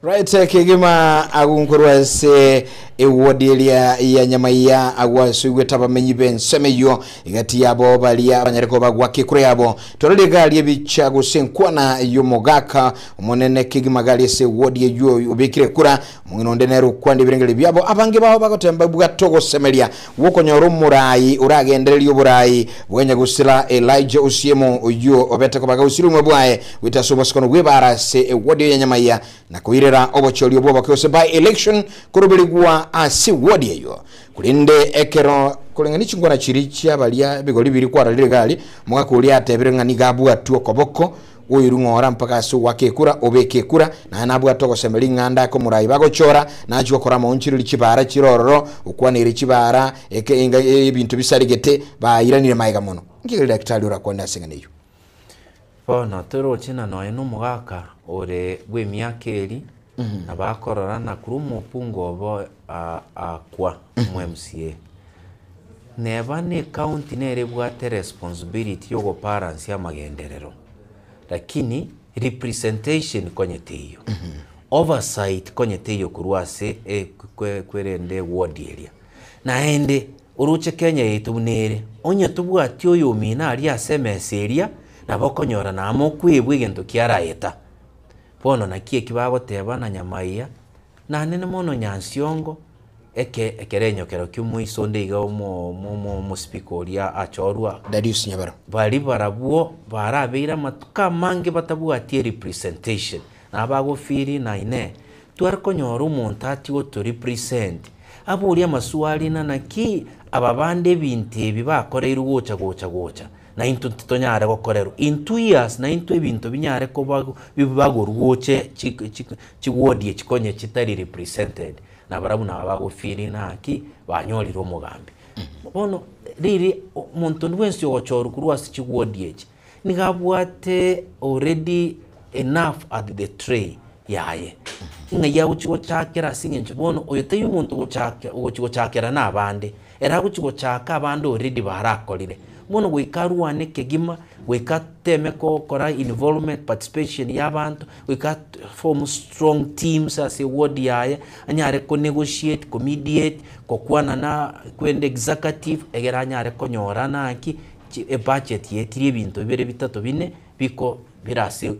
Right kegima agunkorwa ase ewodi eria ya Nyamaiya agwasoigwete abamenyi b'ensemo eyio egati yabo baria banyare koba gwaka ekura yabo. Tororie gari ebicha gose enkwana y'omogaka omonene kegima gari ase ewodi eyio obekire ekura. Omong'ina onde nere okwana ebirengererio biabo abange bao bagotemba bwate ogosemeria gw'okonyora omorai oragendererie oborai bwa nyagusira Elijah Osiemo oyio obete koba gausire obogima bwaye goeta ase obosikano bw'ebaara ase ewodi ya Nyamaiya na koirera obochori obwo oboke gose by election koroberigwa ase ewodi eyio. Korende ekero koreng'ana chingwana chiria chia baria ebigori biria kwarorire iga aria, omogaka oria atebire ng'a nigo abwatwe okoboko Oirwe ng'ora mpaka ase ogoaka ekura, obeke ekura, naye nabwate ogosemeria ing'anda ake omorai bagochora, nachie gokora amaonchoreri chibaara chire ororo, okwaneire chibaara, eke enga ebinto bisaregete, bairanire magega mono. Nki keri daktari orakwane ase eng'ana eyio? Bono toroche na nonya nomogaka ore bw'emiaka eri, nabo akorora na korwa omokungu obo akwa omo MCA. Neba ne county nere ebwate responsibility yogobalansia amagenderero, lakini representation konya teiyo, oversight konya teiyo korwa ase kwerende eward eria. Naende oroche Kenya yaito buna ere, onye tobwati oyomino aria ase emesa eria, nabo okonyora naama okwebwa egento kiaraeta. Bono naki eki bagoteba na Nyamaiya, Nanene mono Nyansiongo, eke ekerenyo kero ki'omoiso onde iga omo omo omospeaker oria achorwa. Darius Nyabaro. Baria barabwo barabeire amatuko amange batabwati erepresentation, nabo bagofeeli na inee, tware konyora omonto atie goto represent, aborie amaswali ng'a naki aba bande ebinto ebi bakoreirwe gocha gocha gocha. Na intwe titonyare gokorerwa. In 2 years naintwe ebinto binyare koba bibagorwa goche chiward echi konye chitari represented, na barabwo nabo bagofeeli naki banyorire omogambi. Bono riri omonto onde bwensi ogochorwa korwa ase chiward echi, nigo abwate already enough at the tray yaye, ng'ai agochi gochakera ase eng'encho bono oyo taiyo omonto ogochaka ogochi gochakera na abande. Ere agochia gochaka abande already barakorire. Bono goika arwane kegima, goika ateme gokora involvement, participation ya abanto, goika form strong teams ase eward yaye, anyare ko negotiate, ko mediate, gokwana na kwenda executive, egere anyare konyora naki, chi ebudget yaetirie ebinto bibere bitato bine, biko bire ase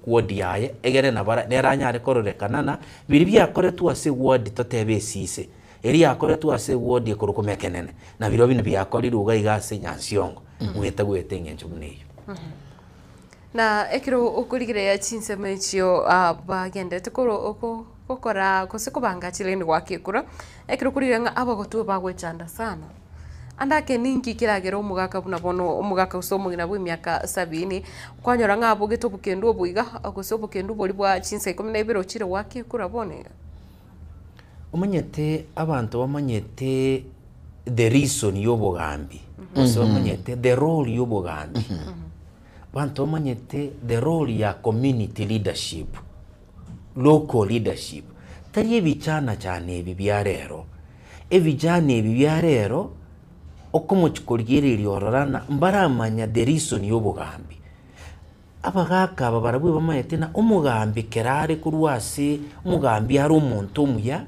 eward yaye, egere nabo nere anyare kororekana na biria biakoretwe ase eward totebe esise. Eria yakoretwe ase ewodi ekorokwa Mekenene, na birobio nibiakorirwe iga iga ase Nyansiongo, mwete goeta eng'encho buna eyio. Na ekero okorigereria chinsemo echio bagenderete gokora gose kobanga chirende goaka ekura, ekero okorigereria ng'a abagotwe bagoechanda sana, ande ake ninki keragere omogaka buna bono omogaka gose omong'ina bwa emiaka sabini, kwanyora ng'a abogete obokendu obo iga, gose obokendu boria bwa chinsa ikomi na ibere ochire goaka ekura bono iga. Omanyete abanto bamanyete the reason ya obogambi, gose bamanyete the role ya obogambi. Abanto bamanyete the role ya community leadership, local leadership, tari ebichana chana ebi bia rero. Ebichana ebi bia rero, okomochia korigereria orora ng'a mbaramanya the reason ya obogambi. Abagaaka aba barabwo bamanyete ng'a omogambi ekero are korwa ase omogambi are omonto omuya,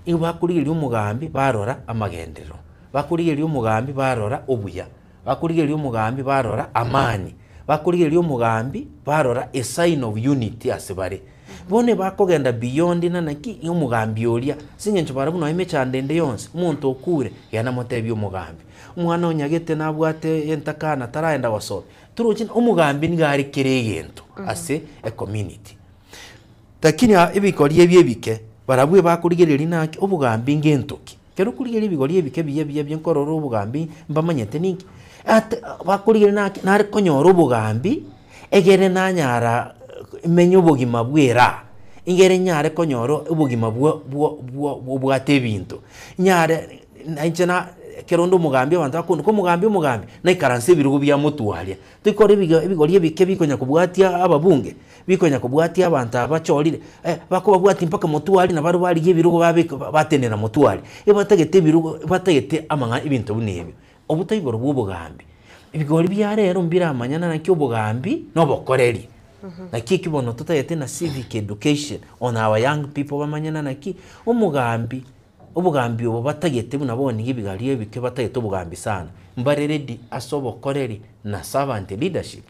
nigo bakorigereria omogambi barora amagenderero, bakorigereria omogambi barora obuya, bakorigereria omogambi barora amani, bakorigereria omogambi barora a sign of unity ase bare. Bono ebakogenda beyond ng'a naki omogambi oria, ase eng'encho barabwo nonye emechando ende yonsi, omonto okure, genda motebie omogambi, omwana onyagete nabwate entakana taraenda gosoma. Toroche ng'a omogambi nigo are kera egento ase ecommunity. Lakini aa ebikori ebi ebike, barabwo ebakorigereria naki obogambi ngento ki. Ekero okorigereria ebigori ebike buya buya buya nkorora obogambi mbamanyete ninki, ate bakorigereria naki nare konyora obogambi egere nanyara menye obogima bwa eraha, egere nyare konyora obogima bwa bwa bwa bobwate ebinto, nyare Na inche na ekero onde omogambi abanto bakondoka omogambi omogambi, naikaranse ebirogo bia motwe aria. Toikore ebiga ebigori ebike bikonya kobwatia ababunge, bikonya kobwatia abanto aba bachorire, bakobabwatia mpaka motwe aria nabarobwo barigia ebirogo babeka batenena motwe aria. Ebatagete ebirogo batagete amang'ana ebinto buna ebio. Obwo taigoro bwa obogambi. Ebigori bia rero mbiramanyana naki obogambi na obokoreri. Naki eki bono totagete na civic education on our young people bamanyane naki, omogambi. Obogambi obo batagete buna bono nigo ebigari ebike batagete obogambi sana, mbare ready ase obokoreri na servant leadership.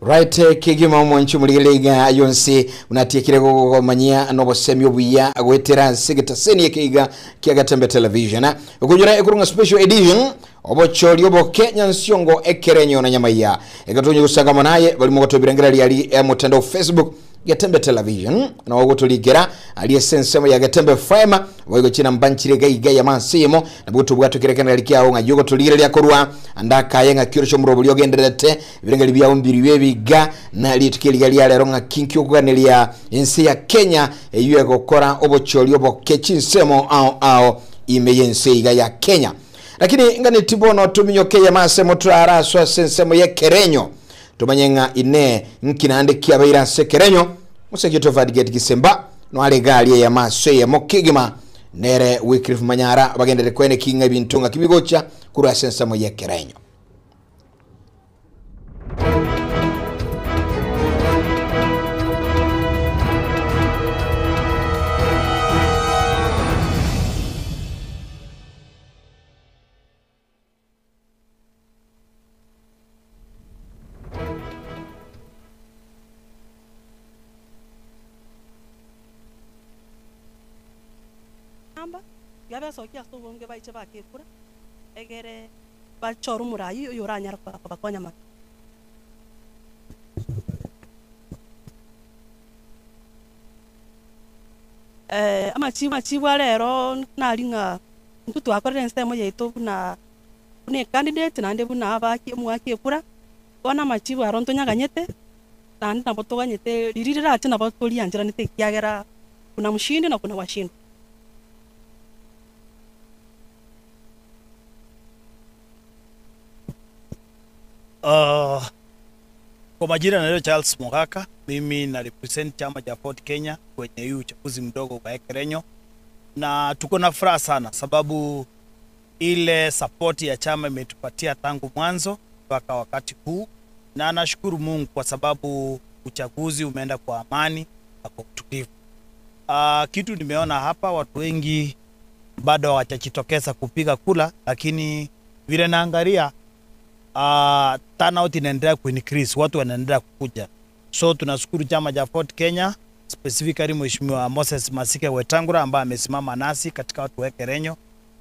Right kegima omwanchi omorigereria iga yonsi buna atiekire gogomanyia nobosemi obuya goetera ase egetaseni eke iga kia Gatembe Television okonyora ekorwa ng'a special edition obochori oboke nyansiongo ekerenyo na nyamaiya egetonye gosangama naye barimo gotobirengereria ari motandao Facebook Getembe Television nao ogotorikera aria ase ensemo ya Getembe FM boigo chinamba nchire iga iga ya masimo nabo gotobwate kera ekenegari kiao ng'ai ogotorigereria korwa ande akaye ng'aki oroche omorobori ogendererete ebirengeri biao mbiribio ebiga na rituko eriga ria rero ng'aki nki okoganeria ense ya Kenya eyio egokora obochori oboke chinsemo ao ao ime y'ense iga ya Kenya lakini nganeti bono tominyoke eyemo ase toraraswe ase ensemo y'ekerenyo Tomanye ng'a Inee, nki naende kiabeire ase ekerenyo? Mosegi Tovad Gisemba noare egari eyemo ase eyemo kegima, nere Wycliffe Manyara bagenderere koeneki ng'a ebinto ng'aki bigocha korwa ase ensemo y'ekerenyo. Amba, tiga besokie ase obonge baiche bake ekura, egere bachore omoraai oyoranyare kobakonya mono. Amachibu a rero nari ng'a intwe twakorire ensemo yaito buna buna ecandidate naende buna abaki omwaki ekura, bono amachibu aro ntonyaganyete, naende nabo toganyete riria rirache nabo toriancheranete ekiagera kuna mshindi na kuna washindwa. Kwa majina naitwa Charles Mogaka, mimi na represent chama cha Ford Kenya kwenye hii uchaguzi mdogo wa Ekerenyo, na tuko na furaha sana sababu ile support ya chama imetupatia tangu mwanzo mpaka wakati huu, na nashukuru Mungu kwa sababu uchaguzi umeenda kwa amani na kwa utulivu. Kitu nimeona hapa, watu wengi bado hawajajitokeza kupiga kula, lakini vile naangalia turnout inaendelea kuincrease, watu wanaendelea kukuja. So tunashukuru chama cha Ford Kenya specifically Mheshimiwa Moses Masike Wetangula ambaye amesimama nasi katika watu wa Ekerenyo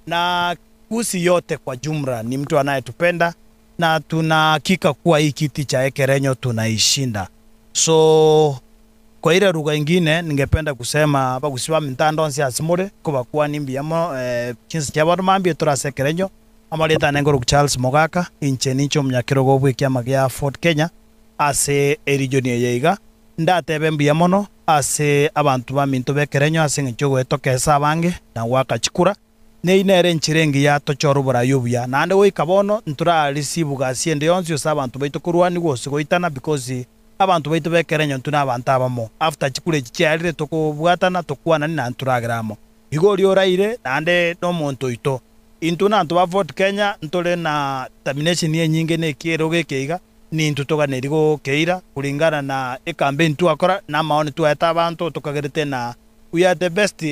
na Gusii yote kwa jumla, ni mtu anayetupenda na tunahakika kuwa hii kiti cha Ekerenyo tunaishinda. So kwa ile lugha ingine ningependa kusema bagusiba mintando nsi asimure kubakuwa nimbiamo chinsi chia bandu mambie turase Ekerenyo amareta nengoro Charles Mogaka inche nincho munyakirogo bwe kiama gia Ford Kenya ase region eye iga ndatebe mbuya mono ase abantu baminto bekerenyo ase ng'encho goetokesa abange na gwaka chikura neinere nchirengi ya tochora oborayi obuya naende goika bono ntorarisibu gasi ende yonsi ase abanto baito korwani gose goitana because abantu baito bekerenyo ntuna abantu abamo after chikura echi chiarire tokobwatana tokwanani na ntoragera amo igo oria oraire naende na omonto oito intwe na anto ba Ford Kenya ntore na determination enyinge na ekiero geke iga nintu toganeri gokeira kulingana na ecampaign twakora na amaoni twaete abanto tokagerete na we are the best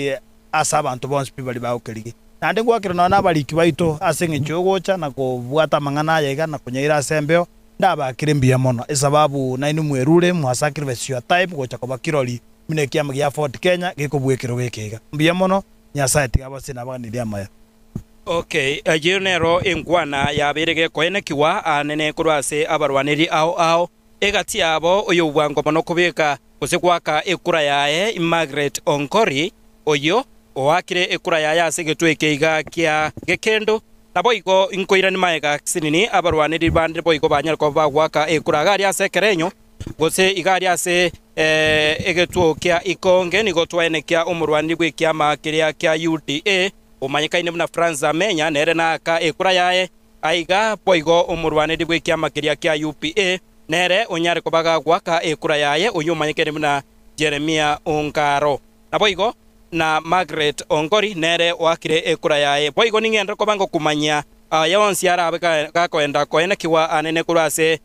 ase abanto bonsi pi bari bagokerigi naende ngwakera nonya na abariki baito ase eng'encho yogocha na kobwata amang'ana aya iga na konyaira ase embeo ndabakire mbuya mono esababu nainwe mwerure mwasacrifice your time gocha koba kirori buna ekiama gia Ford Kenya gekobua ekero geke iga mbuya mono Nyasaye tiga abaseni nabaganirie amaya. Okay, eyio nero enkwana yabeire gekoenekiwa anene korwa ase abarwaneri ao ao, egati yabo oyobwango mono kobeka gose goaka ekura yaye Margaret Ongori, oyio oakire ekura yaye ase egetwe eke iga kia gekendo. Naboigo inkoirani maega sinini abarwaneri bande boigo banyare koba bagoaka ekura iga aria ase ekerenyo, gose iga aria ase egetuo kia Ikonge, nigo twaenekia omorwaneri bw'ekiama keria kia UDA, omanyekaine buna Francis Amenya, nere naaka ekura yaye. Aiga boigo omorwaneri bw'ekiama keria kia UPA, nere onyare koba gagoaka ekura yaye, oyio omanyekaine buna Jeremia Ongaro. Naboigo na Margaret Ongori nere oakire ekura yaye. Boigo ning'enderere koba ngokumanyia aya onsi arabe gakoenda koenekiwa anene korwa ase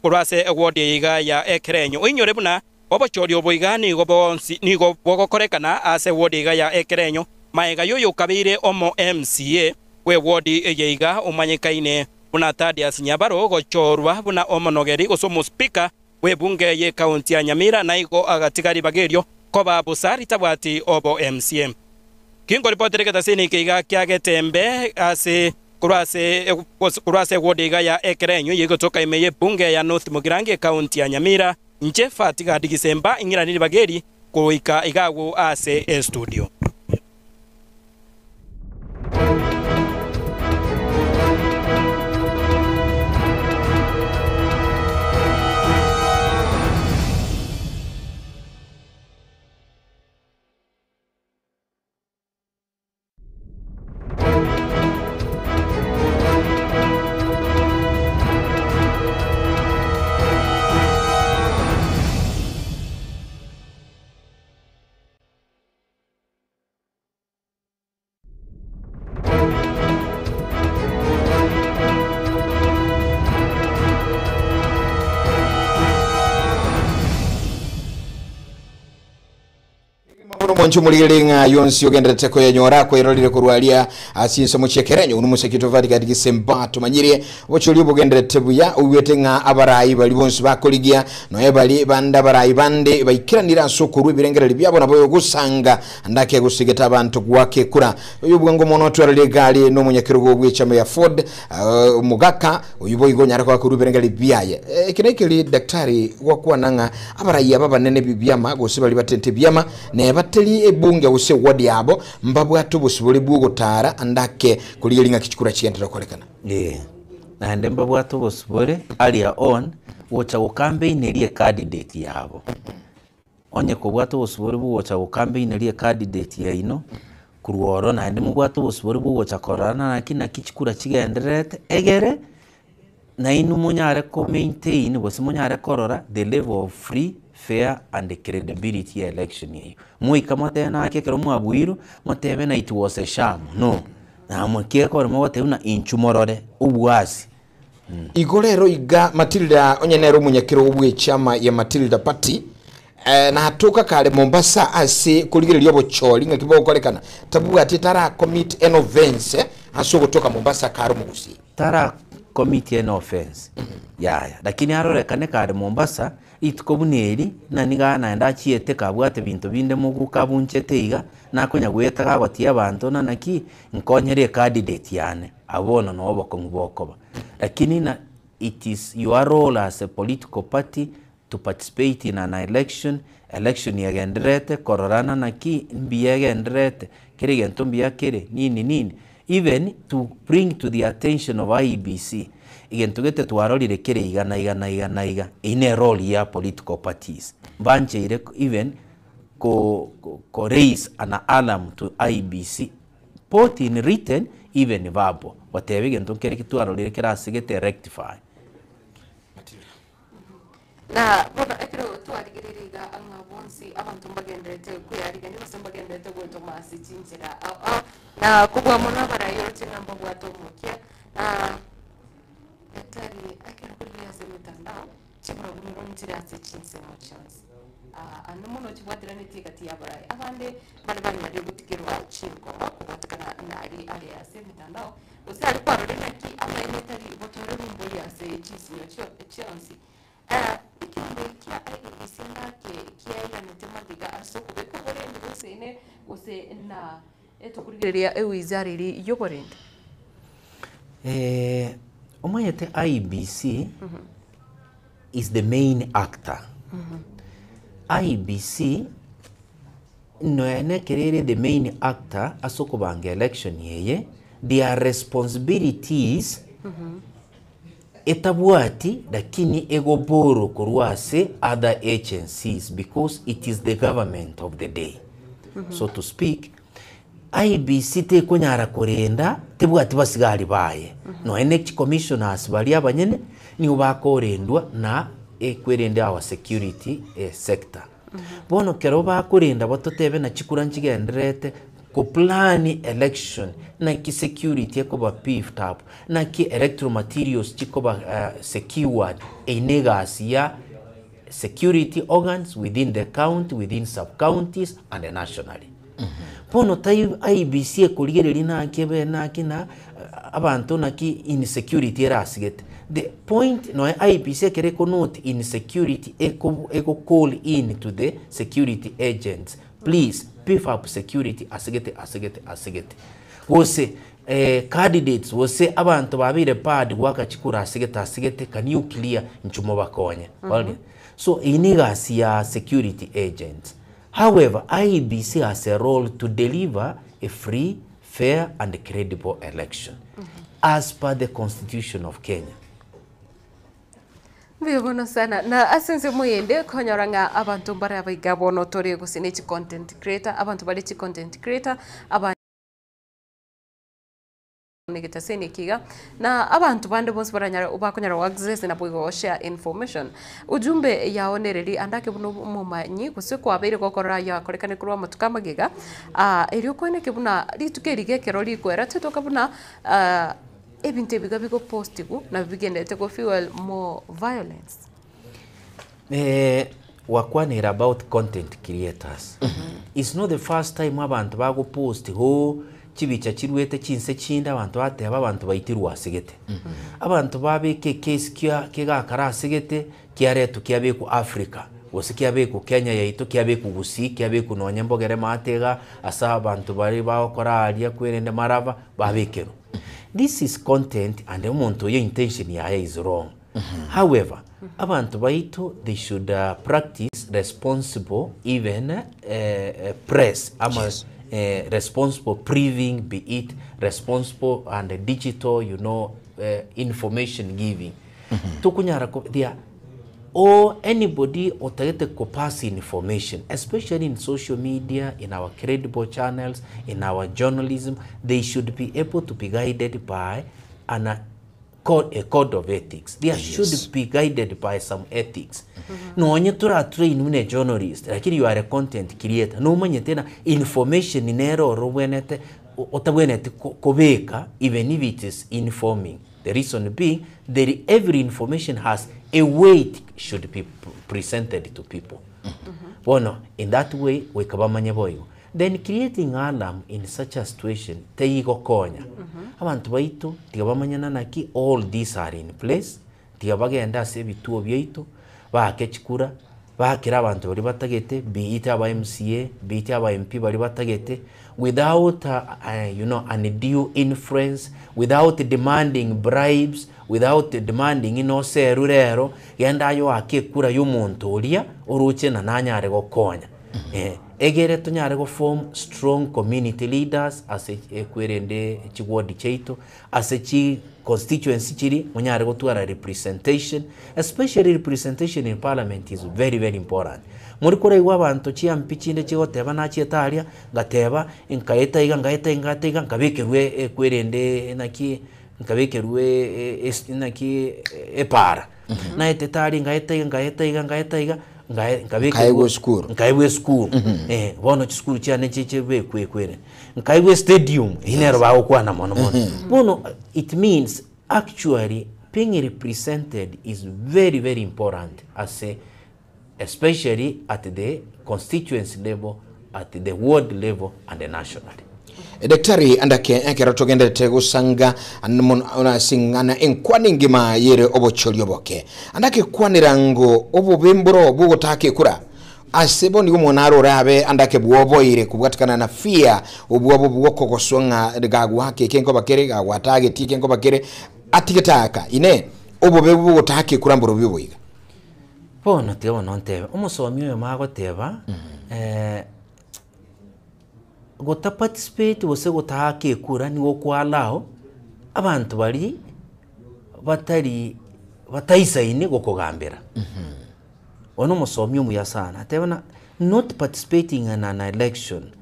korwa ase ewodi eye iga ya Ekerenyo. Oinyore buna obochori obo iga nigo bonsi nigo bogokorekana ase ewodi iga ya Ekerenyo, maega y'oyo okabeire omo MCA bw'ewodi eye iga omanyekaine buna Thaddeus Nyabaro gochorwa buna omonogeri gose omospika bw'ebunge y'ekaunti ya Nyamira, naigo agatiga ribaga erio koba bosa ritabwati obo MCA. Kinkoripotera egetasini eke iga kia Getembe ase korwa ase korwa ase ewodi iga ya Ekerenyo eyio egotoka ime y'ebunge ya North Mugirango ekaunti ya Nyamira, inche Fati Gadi Gisemba ing'iranie ribaga eri goika iga agwo ase estudio. Bono mwancho morigereria ng'a yonsi ogenderete koyanyora kwerorire korwa aria ase ensemo chi'ekerenyo buna omoseke oito Gadi Gisemba tomanyirie obochori obogenderete buya oigwete ng'a abarai baria bonsi bakorigia nonya bari bande abarai bande baikeranire ase okorwa ebirengererio biabo nabo ogosanga ndake gosigete abanto goaka ekura. Oyo bwango mono otwarire egari na omonyakerogo bw'echama ya Ford omogaka oyio boigo onyare koba korwa ebirengererio biaye. Eke nekeri daktari gwakwana ng'a abarai aba abanene b'ebiama gose baria batente ebiama neba teri ebunge gose eward yabo mbabwate obosibore bwa ogotara ande ake korigereria ng'aki chikura chigenderere gokorekana. Ee, naende mbabwate obosibore earlier on gocha gocampaigneria ecandidate yabo. Onye kobwate obosibore bwa ogocha gocampaigneria ecandidate yaino, korwa oro naende mobwate obosibore bwa ogocha korora naki naki chikura chigendererete, egere nainwe monyare ko maintain gose monyare korora the level of free, fair and credibility ya election eywo. Moika motebe naki ekero mwabuirwe, motebe na it was a sham, no. Namwe kiekore mogoteba buna inchu morore obwasi. Igo rero iga Matilda onye nere omonyakerogo bw'echama ya Matilda Party, natoka kare Mombasa ase korigereria obochori ng'aki bogokorekana, tabwati tara commit any offense ase ogotoka Mombasa kare omogusii. Tara commit any offense yaya, lakini arorekane kare Mombasa, rituko buna eri, ng'a niga naende achiete kabwate binto binde moguko abunchete iga, nakonya goeta gagotia abanto ng'a naki, nkonyere ecandidate yane, abwo bono noo obokong'u bokoba. Lakini ng'a it is your role as a political party to participate in an election, election egendererete kororana naki mbuya egendererete, kera egento mbuya kere, nini nini, even to bring to the attention of IEBC, egento gete twarorire kere iga na iga na iga na iga, eyio ne role ya political parties, mbancheire even ko ko raise an alarm to IEBC both in written even verbal, goteba egento nkere ki twarorire kerasegete rectify. Na bono ekero twarigereire iga ng'a bonsi abanto mbagendererete kweyarigania gose mbagendererete gwetoma ase chinchera ao ao, na kobua mono abarai oroche ng'a mbabwate omokia, na daktari ekero korigereria ase emetandao, chiburaburu nchire ase chinsemo chionsi. Ande mono chibwateranetie egati y'abarai abande mbare banyarire gotigerwa chinkoro kobwatekana nari are ase emetandao, gose aria kwarorire naki amaene tari botoereru mboiyo ase chinsinyo chionsi. Ekeombe kia IEBC ngake kiairanete magega ase okobeka oborendi boisaine gose na etokorigereria ewizara eria y'oborendi. Omanyete IEBC is the main actor. IEBC nonya nekero ere the main actor ase okobanga election eye, their responsibilities etabwati lakini egoborrow korwa ase other agencies because it is the government of the day, so to speak. IEBC tekonyara korenda tebwati basigari baye, nonya ne chicommissioners baria abanyene nigo bakorendwa na ekwerende our security sector. Bono kero bakorenda batotebe na chikura nchigendererete koplan election naki security ekoba beefed up, naki electoral materials chikoba secured, eyio na egasi ya security organs within the county, within sub counties and nationally. Bono tai IEBC ekorigereria naki ebe naki na abanto naki insecurity erasigete. The point nonya IEBC ekero eko note insecurity eko ego call in to the security agents please beef up security asegete asegete asegete. Gose candidates gose abanto babeire bad goaka chikura asegete asegete can you clear inchuo mobakonye. So eyio na egasi ya security agents. However, IEBC has a role to deliver a free, fair and credible election as per the constitution of Kenya. Mbuya mono sana na ase ensemo eyende konyora ng'a abanto mbare abaiga bono tore gose ne chicontent creator abanto bare chicontent creator aba. Negetaseni eke iga, na abanto bande bonsi baranyare bakonyara go access naboigo go share information. Ujumbe yao nereri ande ake buna omomanyi gose kwabeire gokorora ayio akorekane korwa amatuko amagega, erio okoeneke buna rituko eri gekero rikoera tetoka buna ebinto ebi iga bigopostigwa nabio bigenderete go fuel more violence. Gwakwanire about content creators, it's not the first time abanto bagopost hoo chibicha chiruete chinse chinde abanto bateba abanto baitirwe asegete. Abanto babeka ecase kia kegakara asegete kiaretwa kiabekwa Africa gose kiabekwa Kenya yaito kiabekwa Gusii kiabekwa nonye mbogere maate igaa ase abanto baria bagokora aria kwerende maraba babekerwa. This is content and omonto oyo intention yaye is wrong. However, abanto baito they should practice responsible even press ama responsible priving be it responsible and digital you know information giving. Tokonyara ko there or anybody otagete ko pass information especially in social media, in our credible channels, in our journalism, they should be able to be guided by an code, a code of ethics. They should be guided by some ethics. Nonye tora train buna journalist, lakini you are a content creator. Nomanyete na information nero orobwenete otabwenete kobeka even if it is informing. The reason being that every information has a weight should be presented to people. Bono in that way goika bamanye boigo. Then creating alarm in such a situation teigokonya. Abanto baito tiga bamanyana naki all these are in place, tiga bagende ase ebituo biaito, baake chikura, baakere abanto baria batagete, be it aba MCA, be it aba MP baria batagete, without you know, undue influence, without demanding bribes, without demanding ng'a noserwe rero, genda aye oake ekura ya omonto oria oroche ng'a nanyare gokonya. Egere tonyare go form strong community leaders ase ekwerende chiward chiaito, ase chi constituency chiria monyare gotwara representation, especially representation in parliament is very very important. Mori koraigwa abanto chiampi chinde chigoteba nachiete aria, ngateba nkaeta iga nkaeta iga nkaeta iga nkabekerwa ekwerende naki nkabekerwa naki epara. Naetete aria nkaeta iga nkaeta iga nkaeta iga nkae nkabekerwa Nkaegwa esukuru. nkaegwa esukuru bono chisukuru chiane chichebekwa ekwere. Nkaigwa estadium, eyio nero bagokwana mono mono. Bono it means actually being represented is very very important ase especially at the constituency level, at the ward level and nationally. Daktari Andake ekero togenderete gosanga mono ase eng'ana enkwana engima yere obochori oboke. Andake kwanera ngo obobe mboro bogotaka ekura. Ase bo nigo omwana arore abe andake bwoboire kobwatikana na fear, obwobo bw'okogoswa ng'a gagoaka eke nkoba kere, gagwatagetie eke nkoba kere, atigete aka. Inee! Obobe bw'ogotaaka ekura mborobio boiga? Bono tiga bono ntebe, omosomi oyomo agoteba gota participate gose gotaaka ekura nigo okwa allow abanto baria batari bataisaini gokogambera. Oyo nomosomi omuya sana, ateba ng'a not participating in an election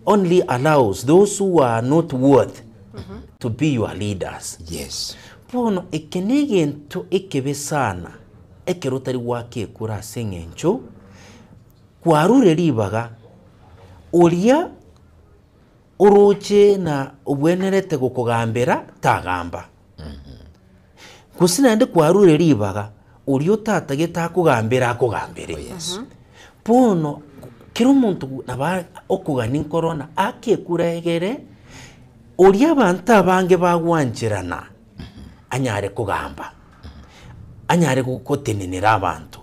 only allows those who are not worth to be your leaders. Yes. Bono eke na egento ekebe sana ekero otari goaka ekura ase eng'encho kwarure ribaga oria oroche na obwenerete gokogambera tagamba. Gose naende kwarure ribaga, oria otatagete akogambere akogambere. Bono kera omonto nabo okogania nkorona ake ekura egere, oria abanto abange bagwancherana anyare kogamba, anyare gotenenera abanto.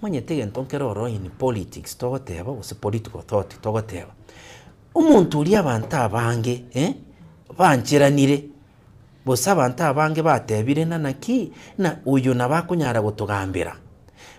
Omanyete egento nkere ororo in politics togoteba gose political thought togoteba, omonto oria abanto abange bancheranire. Gose abanto abange batebire ng'a naki, ng'a oyo nabo akonyara gotogambera.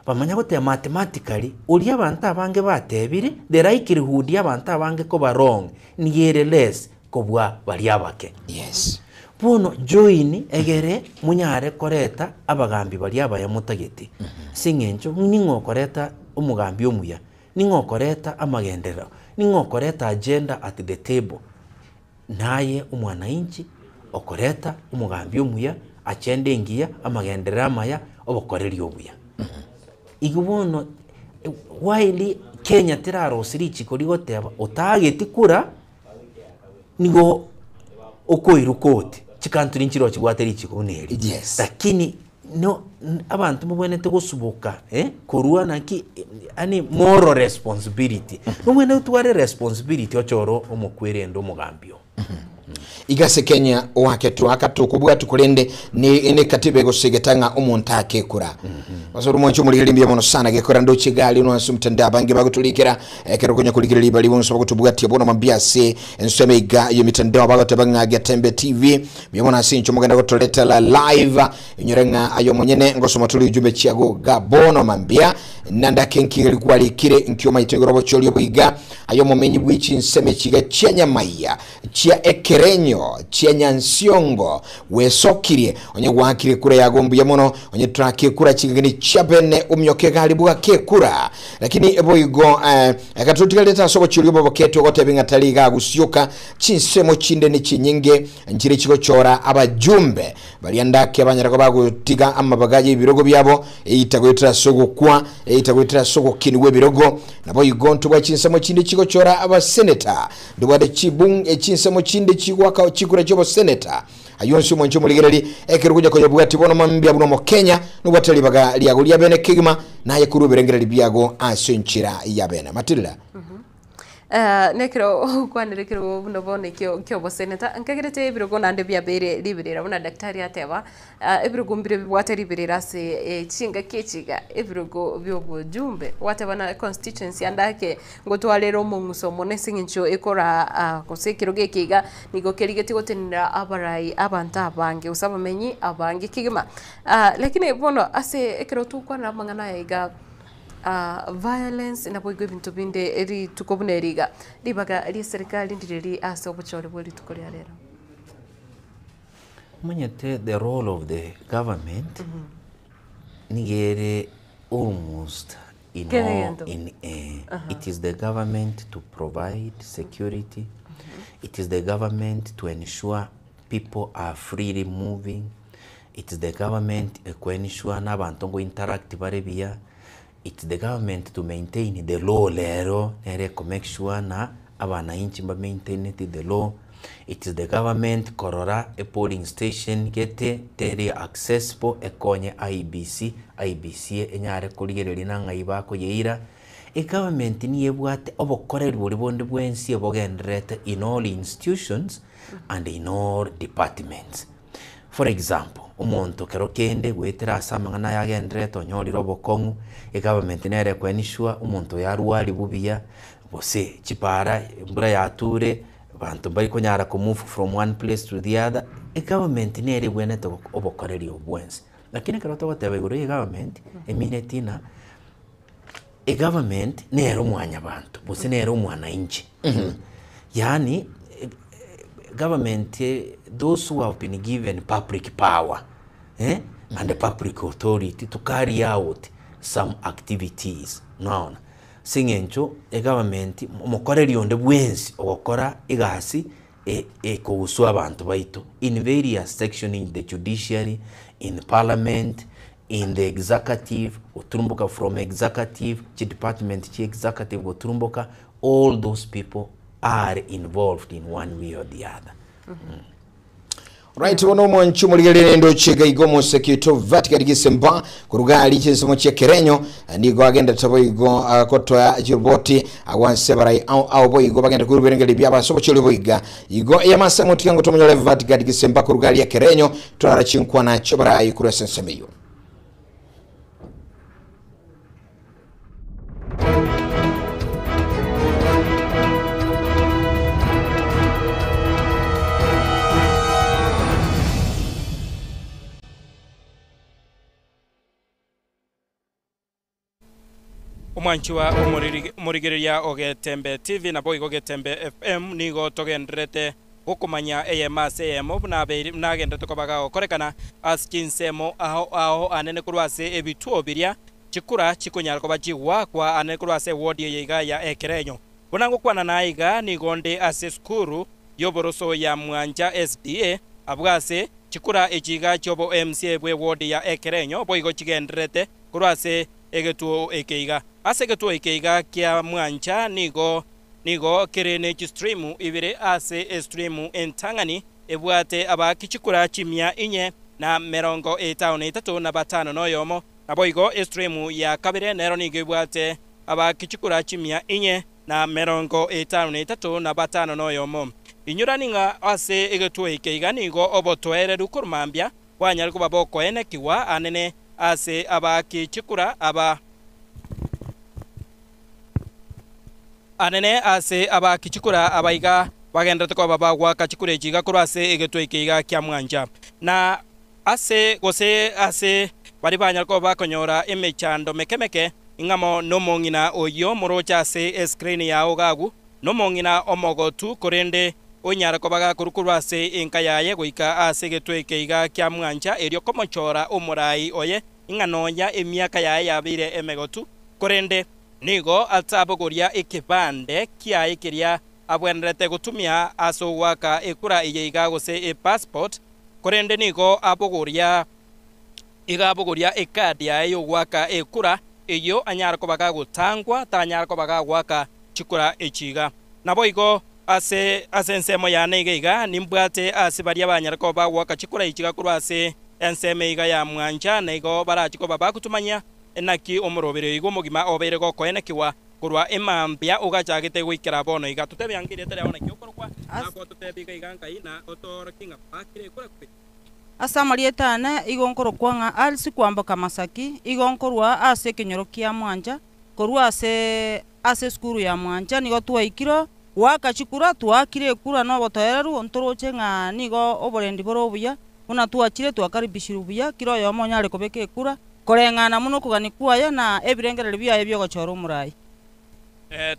Bamanya goteba mathematically, oria abanto abange batebire, the likelihood ya abanto abange koba wrong nigo ere less kobua baria abake. Yes. Bono join egere monyare koreta abagambi baria abaya motagete. Ase eng'encho ning'o okoreta omogambi omuya, ning'o okoreta amagenderero, ning'o okoreta agenda at the table. Naye omwanainchi okoreta omogambi omuya, achende engiya, amagenderero amaya, obokoreri obuya. Igo bono while Kenya terarosia richiko rigoteba otageti kura nigo okoirwa koti, chicountry nchire chibwate richiko buna eri. Yes. Lakini no abanto mobwenerete gosuboka korwa naki yaani moral responsibility, nobwenerete otware responsibility ochore omokwerende omogambi oo. Iga ase Kenya oake twaka tokobwatu korende ne ne katiba egosegeta ng'a omonto ake ekura. Ase ore omwanchi omorigereria mbuya mono sana gekora ndoche egari ino ase omotandao abange bagotorikera ekero okonya korigereria baria bonsi bagotobwatia bono mambia ase ensemo iga y'emitandao bagoteba ng'a Getembe TV Mbuya mono ase inche omogenda gotoretera live inyore ng'a aye omonyene ngosoma tore ujumbe chiago ga bono mambia nandake nkigeri kwarikire nkiomaite igoro obochori oboiga aye omomenyi bwe chinseme chiga chia nyamaiya chia ekerenyo chia nyansiongo wesokirie onye gwakire ekura yago mbuya mono onye traki ekura ching'eni chia bene omioke egari bwake ekura lakini boigo eh, ekatotigarete ase obochori obo boketwe ogotebi ng'a tari iga agusioka Chinsemo chinde nechinyinge nchire chigochora abajumbe baria ndake abanyare koba bagotiga amabaga y'ebirogo biabo, eita goetera ase ogokwa, eita goetera ase ogokinigwa ebirogo. Naboigo ntobwate chinsemo chinde chigochora abaseneta, ntobwate chibung chinsemo chinde chigoaka chikura chi'oboseneta. Ayio onsi omwanche omorigereri, ekero okonya koyabwatia bono mambia buna Omokenya, nobwate ribaga riago ria bene kegima, naye korwa ebirengererio biago ase enchera ya bene. Matilda. Eh, nekero okwanire ekerogo buna bono ekio kia oboseneta, nkagerete ebirogo naende biabeire riberera buna daktari ateba, ah, ebirogo mbire bibwate riberera ase eh, chingaki echi iga, ebirogo bia obojumbe, gwateba na constituency ande ake, ngotwarere omong'uso mono ase eng'encho ekora ah, gose ekerogo eke iga, nigo kerigetie gotenenera abarai abanto abange gose abamenyi abange kegima. Ah, lakini bono ase ekero tokwanera amang'ana aya iga. Violence naboigo ebinto binde rituko buna eri iga, ribaga ri'eserikari ndiriri ase obochore bwe rituko ria rero. Omanyete the role of the government nigo ere almost in Kera all egento. in eh, it is the government to provide security, it is the government to ensure people are freely moving, It's the government ekoensure na abanto ngo interact bare buya, it's the government to maintain the law rero nere eko make sure na abanainchi mba maintaineti the law, it's the government korora e polling station gete teri accessible ekonye IEBC, IEBC enyare korigereria na ng'ai bakoyeira. Egovernment nigo ebwate obokoreri boria bonde bwensi ebogendererete in all institutions and in all departments. For example, omonto kero kende goetera ase amang'ana aya agendererete onyorire obokong'u, egovernment nere ekoensure omonto oyo arwariwu buya, gose chipara embura yature, abanto mbari konyara ko move from one place to the other, egovernment nere ebwenerete obokoreri obwo bwensi. Lakini ekero togoteba igoro ya egovernment, emineti ng'a egovernment nere omwanyabanto gose nere omwananchi, yaani government those who have been given public power eh, and public authority to carry out some activities unaona. Ase eng'encho egovernment omokoreri onde bwensi ogokora egasi ekohusu abanto baito in various section in the judiciary, in parliament, in the executive, goturumboka from executive, chidepartment chia executive goturumboka, all those people are involved in one way or the other. Right bono omwanchi omorigereria rende ochiga igo omoseke oito Vatican Gisemba koruga aria chinsemo chia Kerenyo nigo agendete boigo agotoa chiroboti agwanse barai ao ao boigo bagende korwa ebirengererio biabo ase obochori boiga igo eyamase motiga ngo tomonyore Vatican Gisemba koruga aria Kerenyo torara chinkwana chi'oborai korwa ase ensemo eyio. Omwanchwa omorigereria o Getembe TV naboigo Getembe FM nigo togendererete gokomanya eyemo ase eyemo buna abeire buna agendererete koba gagokorekana ase chinsemo ao ao anene korwa ase ebituo biria Chikura chikonyara koba chigoakwa ane korwa ase ewodi eye iga ya ekerenyo. Buna ngokwana naye iga, nigo nde ase esukuru y'oboroso ya Mwancha SDA, abwo ase chikura echi iga chi'obo MCA bw'ewodi ya ekerenyo boigo chigendererete korwa ase egetuo eke iga. Ase egetuo eke iga kia Mwancha nigo nigo kere ne chistream ibere ase estream entang'ani ebwate abaaki chikura chimia inye na merongo etano na etato na batano na oyomo Naboigo estremu ya kabere nero nigo ebwate abaaki chikura chimia inye, na merongo etano na etato, na batano noyomo. Inyorani ng'a ase egetuo eke iga nigo obotoereru korwa mambia bwanyare koba bokoenekigwa anene ase abaaki chikura aba. Anene ase abaaki chikura aba iga bagendererete koba bagoaka chikura echi iga korwa ase egetuo eke iga kia mwancha. Na Ase gose ase baria banyare koba bakonyora emechando meke meke, ing'amo nomong'ina oyio moroche ase escreen yao iga agwo, nomong'ina omogotu, korende onyare koba gakorwa korwa ase enka yaye goika ase egetwe eke iga kia mwancha, erio komochora omorai oye, ing'a nonya emiaka yaye yabeire emegotu, korende nigo atabogoria ekebande kiaye keria abwenerete gotumia ase ogoaka ekura eye iga gose epassport, Korende nigo abogoria iga abogoria ekadi yaye y'ogoaka ekura, eyio anyare koba gagotangwa, tanyara koba gagoaka chikura echi iga. Naboigo ase ase ensemo yane iga iga nimbwate ase baria banyare koba bagoaka chikura echi iga korwa ase ensemo iga ya mwancha, na igo barache koba bagotumanyia naki omoroberi oiga omogima obeire gokoenekigwa. Korwa emambia ogachagete goikera bono iga. Totebe ange erieta riao naki okorokwa, na gototebia iga iga nkai, na otoorokie ng'a bakire ekura kwe. Ase amarieta ane igo nkorokwa ng'a Alice Kwamboka Masaki, igo nkorwa ase ekenyoro kia Mwancha, korwa ase ase esukuru ya Mwancha nigo twaikire goaka chikura, twaakire ekura na obotoereru, ntoroche ng'a nigo oborendi bore obuya, buna twachire twakaribishirwe buya, kera oyomo onyare kobeka ekura, koreng'ana buna okogania kwaye na ebirengererio biaye bi'ogochora omorai.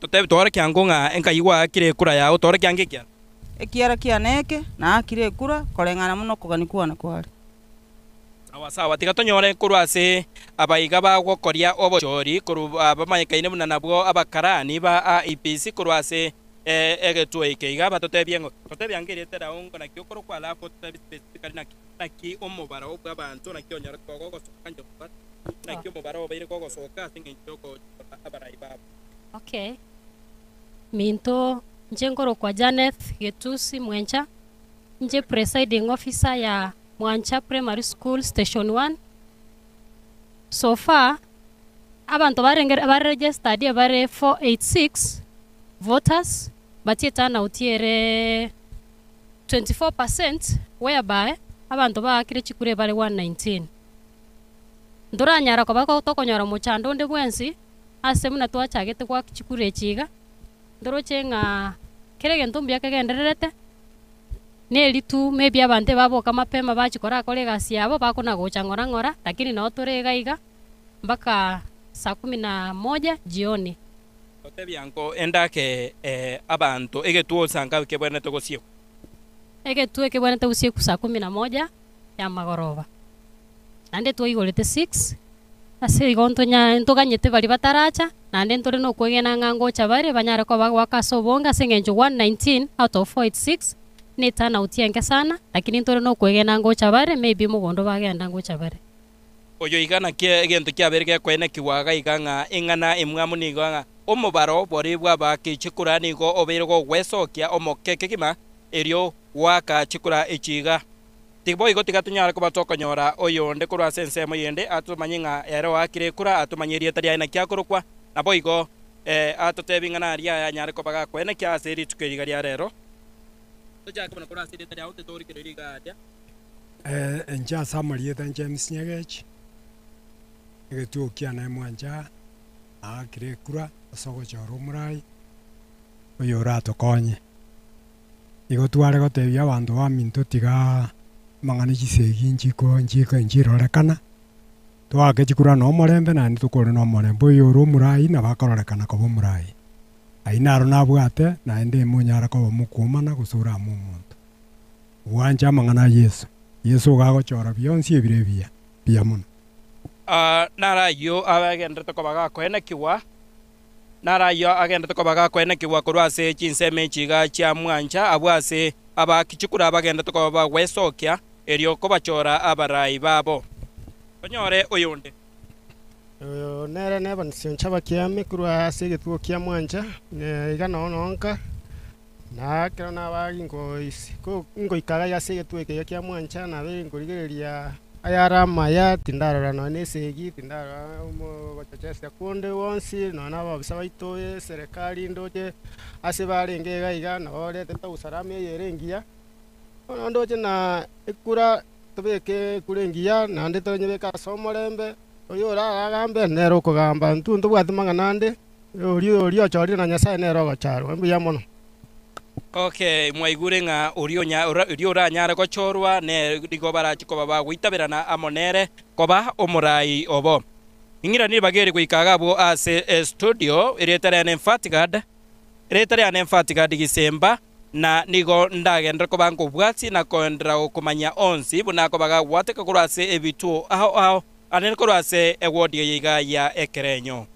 Totebe tworokia ango ng'a enkai gwaakire ekura yao, tworokia ango ekiara. Ekiara kiane eke, naakire ekura, koreng'ana buna okogania kwane kware. Sawa sawa, tiga tonyore korwa ase abaiga bagokoria obochori korwa bamanyekaine buna nabwo abakarani ba IEBC korwa ase egetuo eke iga batotebie ng'o totebie ango erieta riao ng'o naki okorokwa alafu ototebie specifically naki naki omobaro bw'abanto naki onyore kogogosoka njoka naki omobaro obeire kogosoka ase eng'encho yokochora abarai babo. Okay, minto inche nkorokwa Janeth Getusi Mwencha, inche presiding officer ya Mwancha Primary School Station One. So far, abanto barenge bare registered ebare 486 voters, but eturnout ere 24% whereby abanto baakire chikura ebare 119. Ntoranyara koba tokonyora mochando onde bwensi ase buna twachagete goaka chikura echi iga, ntoroche ng'a kera egento mbuya kegendererete, na eri tu maybe abanto ebaboka mapema bachia korakora egasi yabo bakona gocha ng'ora ng'ora, lakini noo tore iga iga mpaka saa kumi na moja jioni. Totebia nko endake abanto egetuo saa ngapi kebwenerete gosiekwa? Egetuo ekebwenerete gosiekwa saa kumi na moja ya magoroba, naende twaigorete six, ase igo ntonya ntoganyete baria bataracha, naende ntore na okwegena ng'a ngocha bare banyare koba bagoaka ase obonge ase eng'encho 119 out of 486 na eturnout enke sana, lakini ntore na okwegena ngocha bare maybe mogondo bagenda ngocha bare. Oyo iga naki egento kiabeire gekoenekigwa iga iga ng'a eng'ana emwamu nigo ng'a omobaro boria bw'abaaki chikura nigo obeire gogwesokia omoke kegima erio goaka chikura echi iga. Boigo tiga tonyare koba tokonyora oyonde korwa ase ensemo yende atomanye ng'a ere oakire ekura, atomanye erieta riaye naki akorokwa, naboigo atotebie ng'a naria aya anyare koba gakoenekia ase rituko eri iga ria rero. Tochake bono korwa ase erieta riao titorigereria iga aria. Inche ase amarieta James Nyagechi, egetuo kiane mwancha naakire ekura ase ogochora omorai oyo oratokonye. Igo tware gotebia abanto baminto tiga amang'ana chisegi nchiko nchiko nchirorekana, toake chikura na omorembe naende tokore na omorembe. Oyo ore omorai nabo akororekana koba omorai. Ayio naro nabwate naende monyare koba mokwomana gose orame omonto. Gwancha amang'ana a Yeso. Yeso iga agochora bionsi ebire ebiya, mbuya mono. Naro ayio agenderete koba gakoenekigwa, naro ayio agenderete koba gakoenekigwa korwa ase chinsemo echi iga chia mwancha, abwo ase abaaki chikura bagenderete koba bagwesokia, erio kobachora abarai babo. Tonyore oyonde. Oyo nere Evans Onchaba Kiame korwa ase egetuo kia mwancha, iga noo nonka. Na ekero naba ngoika iga ase egetuo eke kia mwancha, nabeire nkorigereria ayare amaya, tindarora nonya na esegi, tindarora ogochechesia konde gwonsi, nonya na abaofisa baito eserekari ndoche ase barenge iga iga, nabo baretete usalama eye ere engiya. Bono ndoche na ekura tobeke ekura engiya, naende tonyebeke ase omorembe, oyo oraragambe nere okogamba, intwe ntobwati mang'ana ande. Oria oria ochorire na Nyasae nere ogocharwa. Mbuya mono. Okay, mwaigure ng'a oria onya oria oranyare gochorwa nere nigo barache koba bagoitaberana amo nere koba omorai obo. Ing'iranie ribaga eri goika iga abwo ase estudio, erieta riane Mfatigad, erieta riane Mfatigad Gisemba, na nigo ndagenderere koba nkobwatia na koenderera gokomanyia onsi buna akoba gagwateka korwa ase ebituo ao ao, ande korwa ase ewodi eye iga ya ekerenyo.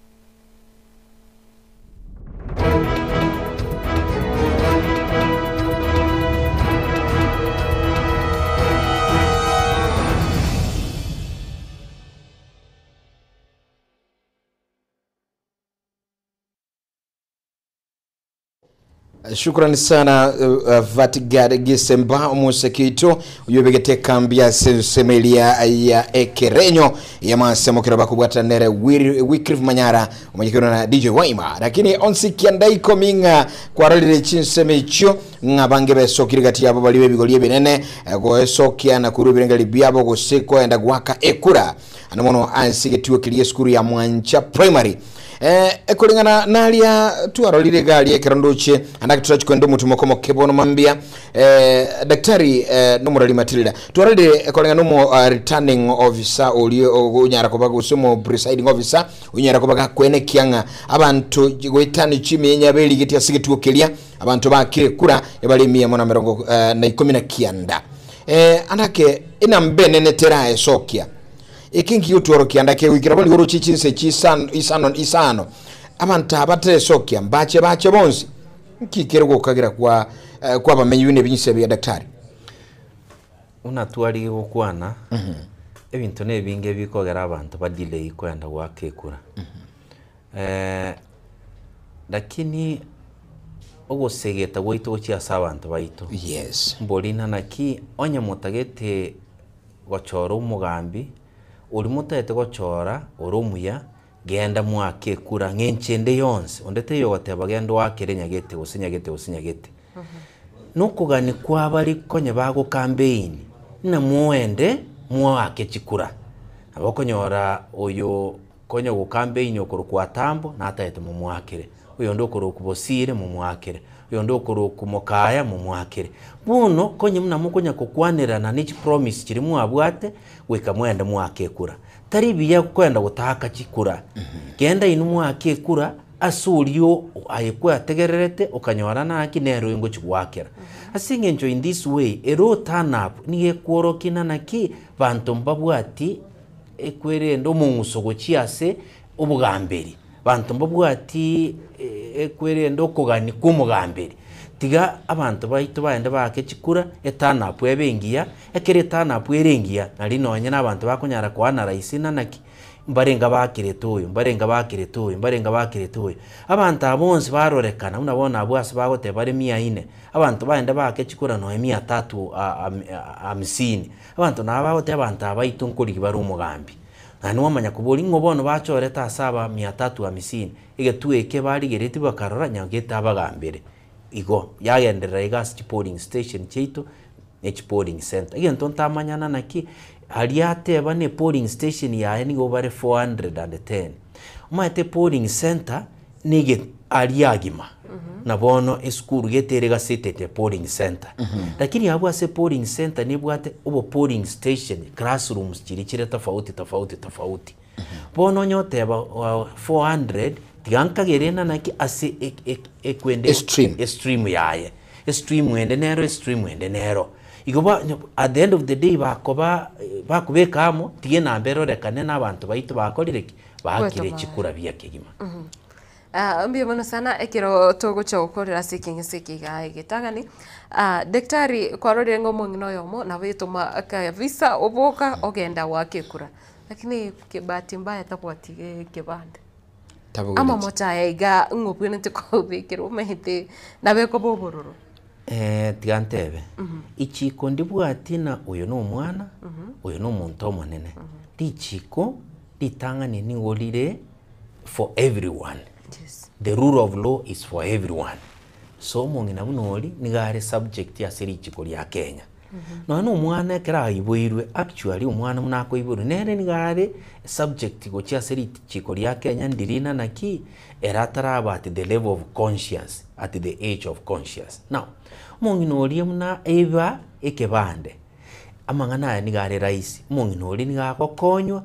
Shukrani sana Vatigad Gisemba omoseke oito oyobegete ekambi ase ensemo eria ya Ekerenyo yamasemo kero bakobwatana nere Wycliffe Manyara omanyekire na DJ Waima. Lakini onsi kianda ikomi ng'a kwarorire chinsemo echio ng'a bange besokire gati yabo bari b'ebigori ebinene goesokia na korwa ebirengeri biabo gose koenda goaka ekura ande mono ase egetuo keria esukuru ya Mwancha Primary. Ekoreng'ana naria twarorire iga aria ekero ndoche ande ake torachi koenda omotumo omoke bono mambia daktari nomorari Matilda twarorire ekoreng'ana nomo returning officer oria onyara koba gose omo presiding officer onyara koba gakwenekia ng'a abanto goetania chiminya berigetie ase egetuo keria abanto bakire kura ebare emia mono emerongo na ikomi na kianda ande ake enamba enene teraesokia. Eke nki gotworokia ndake goikera bono igoro chichinse echi isano isano isano, abanto aba tesokia mbache bache bonsi? Nki kere gokagera kwa kwabamenyi buna ebinse bia daktari? Buna twarigia gokwana, ebinto na ebinge bikogera abanto ba delay koenda goaka ekura. Lakini ogosegeta gwaito gochia ase abanto baito, Yes. mborina naki onye motagete gochora omogambi, oria motagete gochora ore omuya, genda moake ekura ng'encho ende yonsi, onde taiyo ogoteba genda oakere nyagete gose nyagete gose nyagete. Nokogania kwabare konya bago campaign, ng'a moende moake chikura. Nabo okonyora oyo konya ogo campaign okorokwa Atambo natagete momoakere, oyonde okorokwa Bosire momoakere, oyonde okorokwa Mokaya momoakere. Bono konye buna mokonya kokwanerana ne chipromise chiria mwabwate, goika mwende moake ekura. Tari buya kwenda gotaaka chikura, genda inwe moake ekura ase oria aye kwategererete okanyora naki nere oyo ngochi goakera. Ase eng'encho in this way, ere o turn up nigo ekworokia ng'a naki banto mbabwati ekwerende omong'uso gochia ase obogamberi, banto mbabwati ekwerende okogania kwa omogamberi. Tiga abanto baito baende baake chikura, eturn up ebe engiya, ekero eturn up ere engiya, nari nonye na abanto bakonyara koanalyse ng'a naki, mbarenge abakerete oyo, mbarenge abakerete oyo, mbarenge abakerete oyo. Abanto aba bonsi barorekana buna bono abwo ase bagoteba bare mia nne, abanto baende baake chikura nonye mia tatu hamsini. Abanto nabo bagoteba abanto aba baito nkorigia bare omogambi. Naende mwamanya koboria ng'o bono bachorete ase aba mia tatu hamsini, egetuo eke barigeretie bakarora nyagete abagambere. Igo, yagenderera iga ase chipolling station chiaito, ne chipolling center. Egento ntamanyana naki, aria ateba na epolling station yaye nigo bare 410. Omanyete epolling center, nigo aria agima, na bono esukuru gete ere gasetete polling center. Lakini abwo ase polling center nebwate obo polling station, classrooms chiria chire tofauti tofauti tofauti. Bono onye oteba 400, tiga nkagere ng'a naki ase ekwende Estream. estream yaye. Estream ende nero, estream ende nero. Igo ba at the end of the day bakoba bakobeka amo, tiga enamba erorekane na abanto baito bakorire ki? Baakire chikura buya kegima. Ah, mbuya mono sana ekero togocha gokorera ase ekeng'ese eke igaa egetang'ani. Ah, daktari kwarorire ng'a omong'ina oyomo nabo etoma kabisa oboka ogenda goaka ekura. Lakini bahati mbaya tabwati ekebande. Tabogoreti. Amamocho aya iga ng'a obwenerete kobekerwa omanyete nabo ekoba obororo. Tiga ntebe, ichiko ndibwati ng'a oyo na omwana, oyo na omonto omonene. Richiko ritang'ani nigo rire for everyone. The rule of law is for everyone. So omong'ina buna oria nigo are subject ase richiko ria Kenya. Nonya na omwana ekero aiboirwe, actually omwana buna akoiborwa nere nigo are subject gochia ase richiko ria Kenya ndiri ng'a naki, ere ataraba at the level of conscious, at the age of conscious. Now, omong'ina oria buna eba ekebande, amang'ana aya nigo are rahisi, omong'ina oria nigo agokonywa,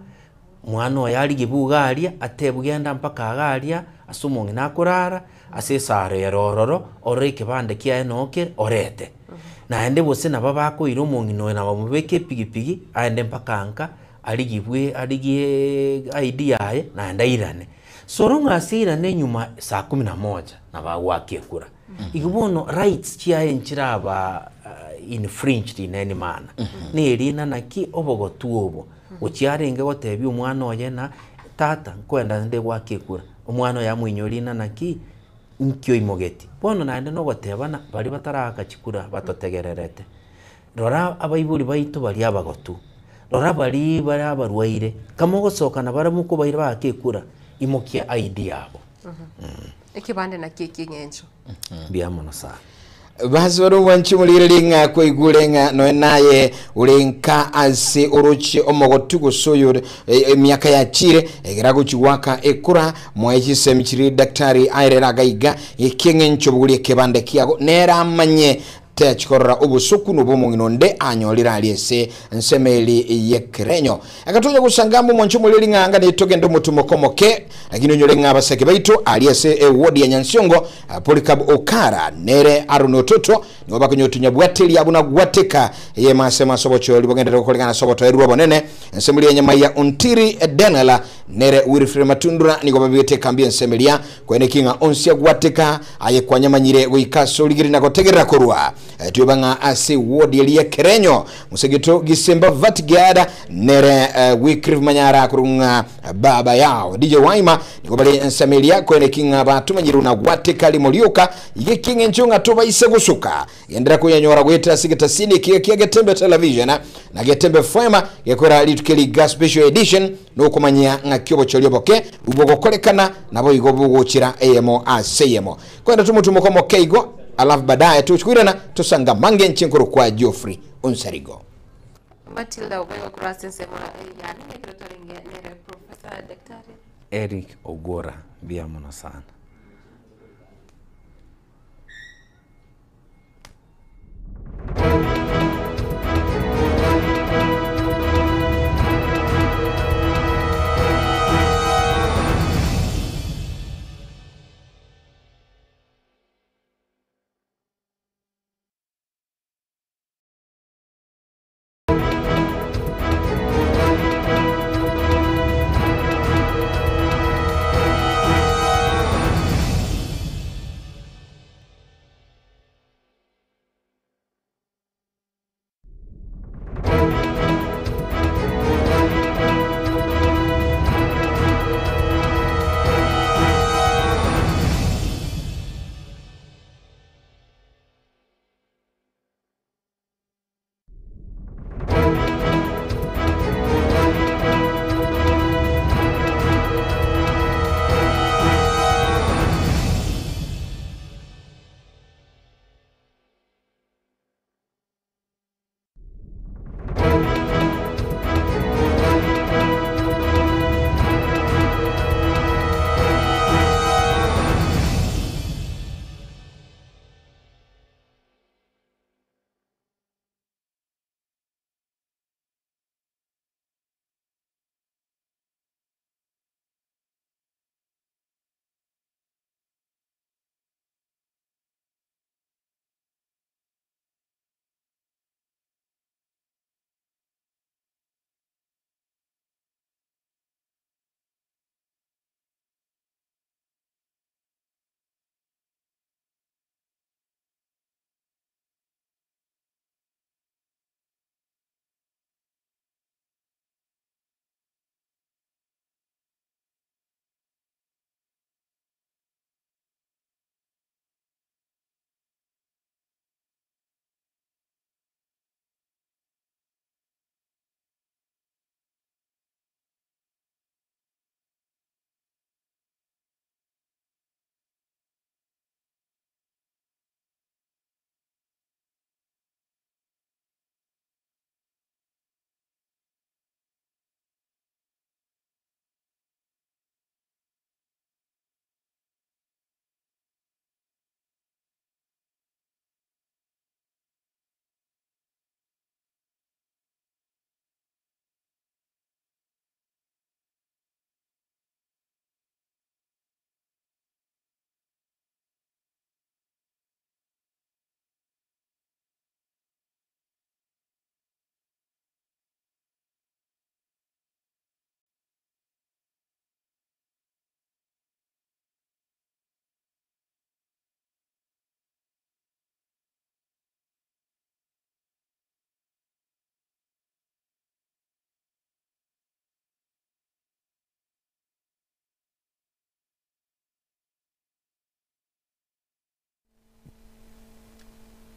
Omwana oye arigie buga aria, atebwe genda mpaka iga aria ase omong'ina akorara, ase esaro ere ororo, orore ekebande kiaye noo kere, orete. Naende gose nabo bakoira omong'ina oyo nabamobeke epigipigi, aende mpaka nka, arigibwe arigie ID yaye, naende airane. So long as airane nyuma saa kumi na moja, nabo agoaka ekura. Igo bono rights chiaye nchiraba infringed in any manner. Neri ng'a naki obogotu obo. Gochia arenge gotebia omwana oye ng'a, tata nkoenda nde goaka ekura. Omwana oye amoinyorie ng'a naki, Nki oimogeti? Bono naende nogotebana baria bataraaka chikura batotegererete. Rora abaibori baito baria abagotu, rora baria bare abarwaire, kama ogosoka na barabwo mokobaira baake ekura, imokia ID yabo. Ekebande nakio eki'eng'encho. Mbuya mono sana. Basi bare obwanchi omorigererie ng'a kwaigure ng'a noe naye ore nka ase oroche omogotu gose oyo emiaka yachire egera agochi goaka ekura moe chisemi chiria daktari aerere agaiga ekieng'encho bogoria ekebande kiago nere amanye Teachi korora obosoku nobo omong'ina onde anyorire aria ase ensemo eri y'ekerenyo. Agatonya gosanga amo omwancho omoreri ng'a anga netogende omotumoko omoke, lakini onyore ng'a abasake baito aria ase ewodi ya Nyansiongo, Polycarp Okara nere Aaron Ototo nigo bakonyotunya bwateria buna gwateka eyemo ase ase obochori bogenderere gokorekana ase obotoereru obonene. Ensemo eria enyama ya Ontiri Daniel nere Wilfred Matundura nigo babegete ekambi ensemo eria Kweneki ng'a onsi agwateka aye kwanyamanyire goika ase origiri na gotegerera korwa tioba ng'a ase ewodi eria ekerenyo mosegito gisemba Vatgad nere Wycliffe Manyara korwa ng'a baba yao DJ Waima nigo bare ensemo eria kweneki ng'a batomanyirwe na gwateka rimo rioka iga ekieng'encho ng'a tobaise gosuka Genderera koyanyora goetera ase egetasini ekiya kia Getembe Television na Getembe FM gekoira rituko eri iga Special Edition nokomanyia ng'aki obochori oboke bogokorekana naboigo bogochera eyemo ase eyemo. Kwenda tomotumoka omoke igo alafu baadaye togochi koirana tosanga mange inche nkorokwa Geoffrey Onsarigo. Matilda Obego korwa ase ensemo yane nekero twarenge nere Professor Daktari. Eric Ogora, mbuya mono sana.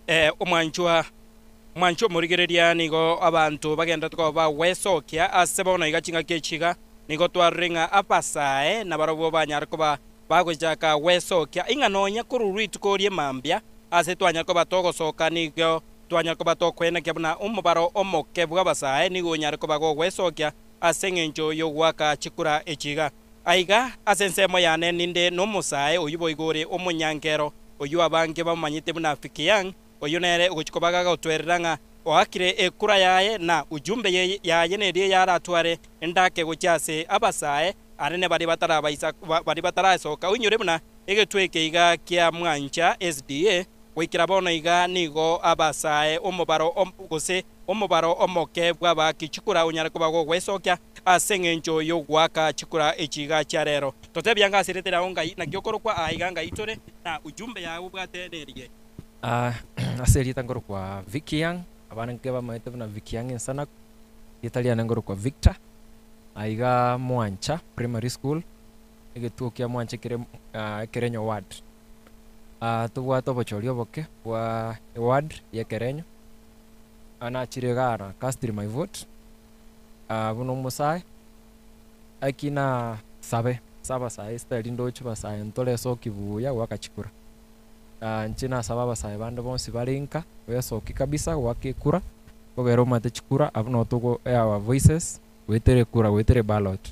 Eh, omwanchwa omwanchwa omorigereria nigo abanto bagenderete koba bagwesokia ase bono iga chingaki echi iga, nigo twarorire ng'a abasae nabarabwo banyare koba bagochaka gwesokia ing'a nonya korwa rituko ri'emambia ase twanyare koba togosoka nigo twanyare koba tokoenekia buna omobaro omoke bw'abasae nigo onyare koba gogwesokia ase eng'encho y'ogoaka chikura echi iga. Aiga ase ensemo yane ninde nomosae oyio boigo ore omonyankero, oyio abange bamomanyete buna Fikiang, oyio nere ogochia koba gagotwerera ng'a oakire ekura yaye na ujumbe yaye neria eyaratware endake gochia ase abasae anene baria batarabaisa baria batarasoka. Oinyore buna egetwe eke iga kia Mwancha SDA goikera bono iga nigo abasae omobaro gose omobaro omoke bw'abaaki chikura onyare koba gogwesokia Ase engencho y'ogoaka chikura echi iga chia rero. Totebie anga ase erieta riao ngai naki okorokwa aa iga ngai tore, na ujumbe yao obwate neriye. Ase erieta nkorokwa Vicky Young, abana nke bamaete buna Vicky Young ensanaku, erieta riane nkorokwa Victor, aiga Mwancha Primary School, egetuo kia Mwancha kere Ekerenyo ward. Tobwate obochori oboke bwa eward ya Ekerenyo, nachire igaa na cast my vote. Buna omosae, aki nasabe ase abasae esitari ndoche basae ntore esoki buya goaka chikura. Inche nasaba abasae bande bonsi bare inka, besoki kabisa goaka ekura, kogera omanyete chikura abwo nabo togo air our voices, goetera ekura goetera eballot.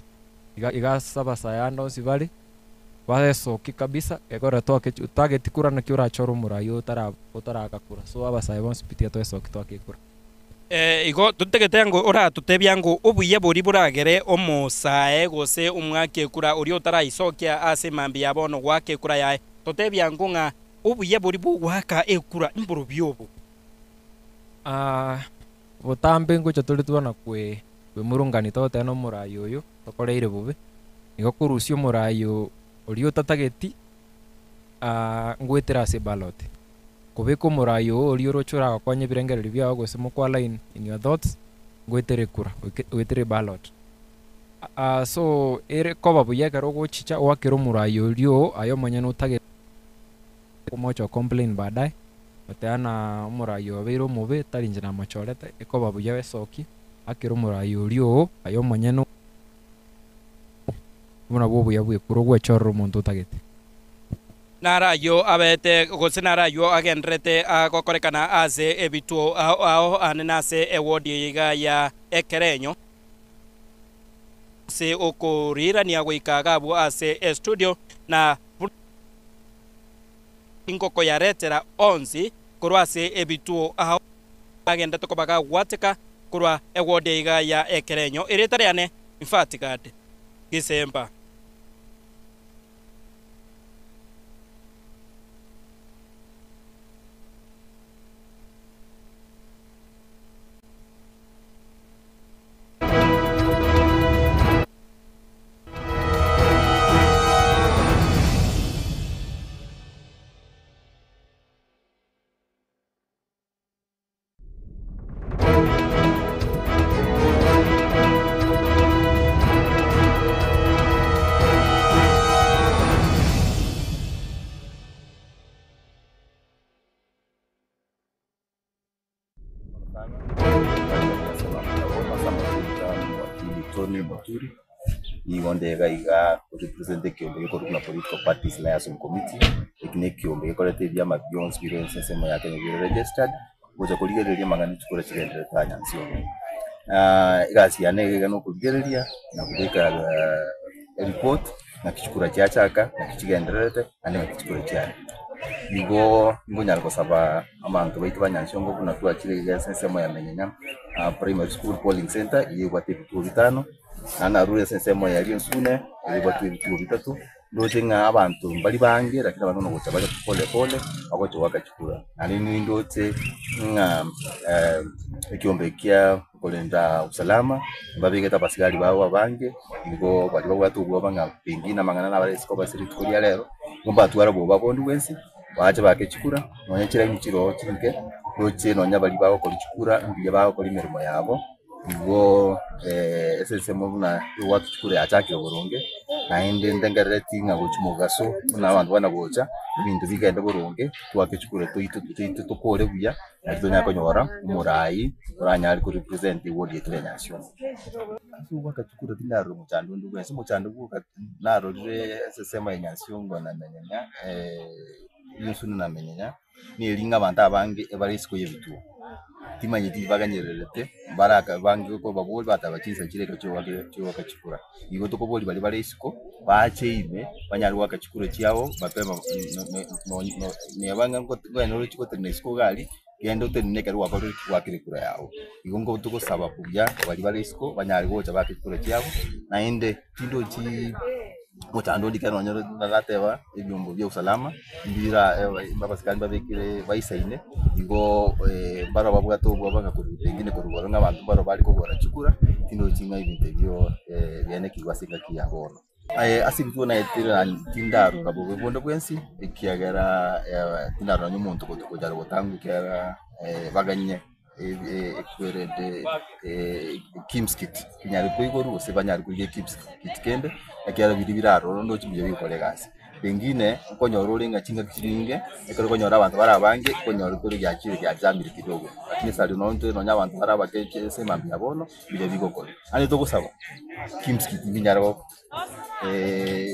Iga iga ase abasae ande onsi bare, baesoki kabisa, ekero twake otageti kura naki orachore omorai otara otaraka kura, so abasae bonsi pi tiga toesoki toake ekura. Igo totagete ng'o oratotebia ng'o obuya boria boragere omosae gose omwake ekura oria otaraisokia ase mambia ya bono goaka ekura yaye. Totebia ng'o ng'a obuya boria bw'ogoaka ekura mborobio obo. Botambe ngocha tore twana kwemurungania togoteba nomorai oyo tokoreire bobe, igo korusia omorai oria otatageti ngoetera ase eballot. Kobeka omorai oo oria oroche oragokonye ebirengererio biao gose mokwa align in your thoughts, ngoetere ekura, goetera eballot. So ere koba buya ekero ogochicha oakere omorai oria oo aye omonyene otagete omoche o complain baadaye, goteba ng'a omorai oyo obeire omobe tari inche namochorete, ekoba buya oesokie, akere omorai oria oo aye omonyene obwo nabwo obuya bwa ekura ogwechorera omonto otagete. Naro ayio abeete, gose naro ayio agendererete gokorekana ase ebituo ao ao aane na ase ewodi eye iga ya ekerenyo, ase okoriirania goika iga abwo ase estudio, na buna ingokoyaretera onsi korwa ase ebituo ao agenderete koba gagwateka korwa ewodi eye iga ya ekerenyo. Erieta riane Mfatigad Gisemba. Tony Muturi, nigo nde iga iga korepresent ekeombe gekorwa buna political parties liaison committee, eki na ekeombe gekoreta ebiama bionsi bire ase ensemo ya Kenya bire registered. Gocha korigereria amang'ana chikura chigendererete aa Nyansiongo. Egasi yane iga iga nokorigereria na kobeka eripoti naki chikura chiachaka, naki chigendererete, naende naki chikura chiare. Igo nkonyara gosaba abanto baito ba Nyansiongo buna twachire iga ase ensemo ya Menyenya primary school polling center, eywo ebwate ebituo bitano, naende narure ase ensemo ya Rionsune, eywo ebwate ebituo bitato. Ndoche ng'a abanto mbari bange lakini abanto buna gocha bare pole pole bagocha goaka chikura. Naende nindoche ng'a ekiombe kia korenda usalama mbabegete abasigari babo abange, nigo baria babwate obwoba ng'a pengine amang'ana nabare isiko ase rituko ria rero, nigo mbatware oboba bonde bwensi, bache baake chikura, nonye chiraini chire oo chinke, ndoche nonye baria bagokora chikura mbuya bagokora emeremo yabo. Igo ase ensemo buna yogoaka chikura yachakire boronge. Naende ndengerereti ng'a gochia mogaso buna abanto bana gocha, ebinto bigende boronge, twake chikura toito toito tokore buya, nari tonyare konyora omorai oranyare ko represent eward yaito ya Nyansiongo. Ase ogwaka chikura tindarora omochando onde bwensi, omochando bwoka narorire ase ensemo ya Nyansiongo na Menyenya Nyusunu na Menyenya. Neri ng'a abanto abange ebare isiko y'ebituo, timanyeti baganyererete, baraka bange kobabori bataba chinsa chire ekero chigoaka chigoaka chikura. Igo tokoboria baria bare isiko, bache ime, banyare goaka chikura chiabo mapema neba ng'a nkoenda oroche gotenena isiko iga aria, genda otenene ekero gwakorire ki? Gwakire ekura yago. Igo nko togosaba buya baria bare isiko banyare gocha baake chikura chiabo, naende tindochiii. Omochando onde ekero nonye narateba ebiombo bia usalama mbira abasikari mbabekire baisaine, igo mbaro babwate obwoba ng'a korwa pengine korwa igoro ng'a abanto mbaro bare kogora chikura, tindochi ng'a ebinto ebio bianekigwe ase engaki ya bono. Ase ebituo naetire tindaroka bobe bonde bwensi, ekiagera tindarora nonye omonto gochaka gotangwa ekiagera baganye. ekwerende KIMS kit kinyare koigorwa gose banyare korigia KIMS kit kende, ekiagera biria bire aroro ndoche mbuya bigokora egasi. Pengine nkonyora ore ng'a chingaki chinyinge, ekero okonyora abanto bare abange, okonyora kore giachire giachamire kidogo, lakini ase aria nonye nonye abanto bare abake ase emambia ya bono, mbuya bigokora. Naende togosaba, KIMS kit mbinyare go.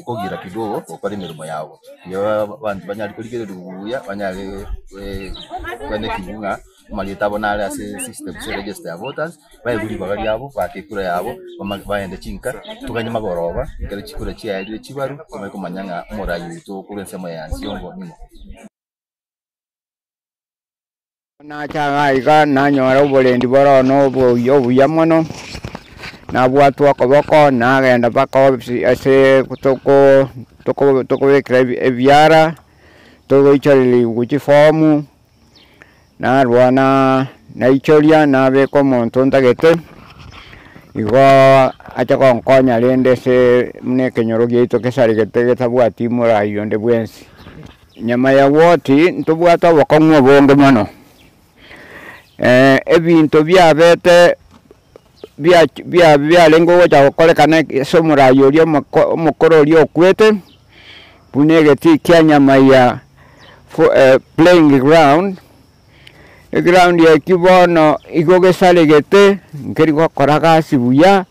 Kogira kidogo gokora emeremo yabo, erio abanto banyare korigereria buya, banyare koenekiwa ng'a amarieta abo nare ase esystem gose eregister ya voters, baegwe ribaga riabo, baake ekura yabo, bagende chinka, toganye magoroba, ekero chikura chiaerire chibarwe, tomanye komanya ng'a omorai oito korwa ensemo ya Nsiongo ning'o. Nacha iga iga nanyora oborendi bore na obuya obuya mono, nabwatwa okoboko nagenda mpaka ofisi ase toko toko tokobekera ebiara, togoichoreria chifomu, narwa na naichoria nabeka omonto ntagete, igo acha gonkonya rende ase buna ekenyoro giaito kesaregete getabwati morai onde bwensi. Nyama ya woti ntobwate obokong'u obonge mono, ebinto biabete bia bia biarenge gocha gokorekana ase omorai oria omoko omokoro oria okwete, buna egetii kia nyama ya playing ground, eground ekio bono igo gesaregete, nkeri gokora gasi buya,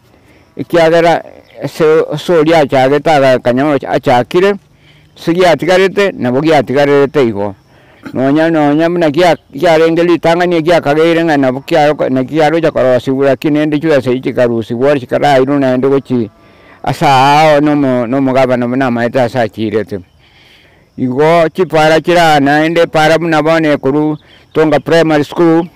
ekiagera ase ase oria achagete agakanya achakire. Ase giatigarete, nabo giatigarerete igo. Nonya nonya buna gia kiarenge ritang'ani egiakageire ng'a nabo kiaroko naki kiarocha korosigwa lakini rende chibesa echio chikarusigwa chikarairwa naende gochia ase aao na omo na omogabana buna amaete ase achirete. Igo chipara chire aa naende epara buna bono ekorwa Tonga primary school,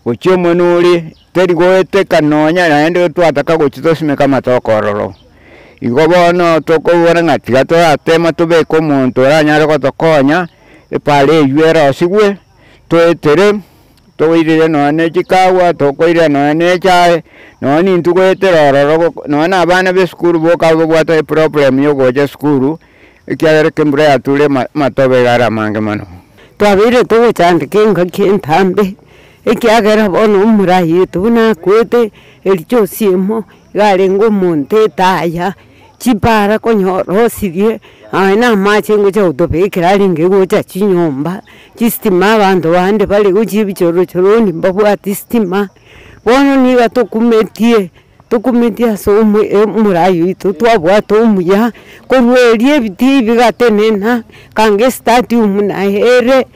gochia omonuri, teri goeteka nonya naende twataka gochia tosimeke amatoke ororo. Igo bono tokobora ng'a tiga toratema tobeke omonto oranyare gotokonya, epara eywo erosigwe, toetere, toirere nonya na chikawa, tokoirera nonya na echae, nonya nintwe goetera ororo goko nonya na abana ba esukuru boka babwate eproblem ya ogocha esukuru, ekiagera ekero embura yature ama amatobe iga are amange mono. Twabeire togochandeka engaki entambe, ekiagera bono omorai oito buna akwete, ericha osiemo, iga arenge omonto etaya, chipara konyora osirie, nonya na amache ngocha gotobekera arenge gocha chinyomba, chistima abanto bande bare gochia ebichorochoroni mbabwati stima, bono niga tokumetie. Tokumetie ase omoraai oito twabwate omuya, korwa erio ebitii bigatenena, kanga estadium naye ere,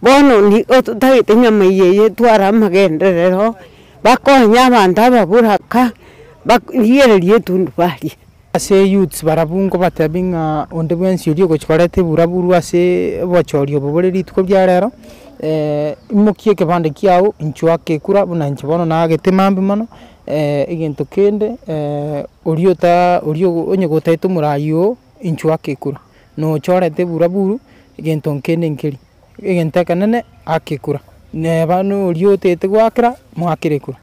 bono nigo totagete nyama eye etware amagenderero, bakonye abanto ababoraka, rigereria etundubari. Ase youths barabwo nkobatebia ng'a onde bwensi oria ogochia koreta eburaburu ase obochori obo bore rituko ria rero, imokia ekebande kiago inchuo ake ekura buna inche bono naagete mambia mono, egento kende oria ota oria onye gotaete omorai oo, inchuo ake ekura, nochorete eburaburu, egento nkende nkeri, egento ekenene aka ekura, neba na oria otaete goakera, moakere ekura.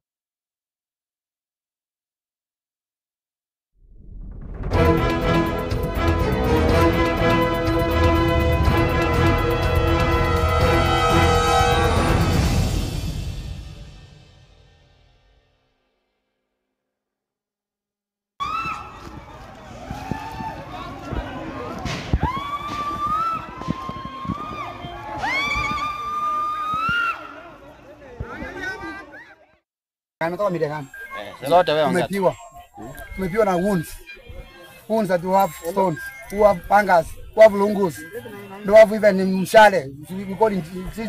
Ametoka media gani? Zote wewe ongea. Tumepigwa. Tumepigwa na wounds. Wounds that who have stones, who have pangas, who have lungus. They have even mshale. We call it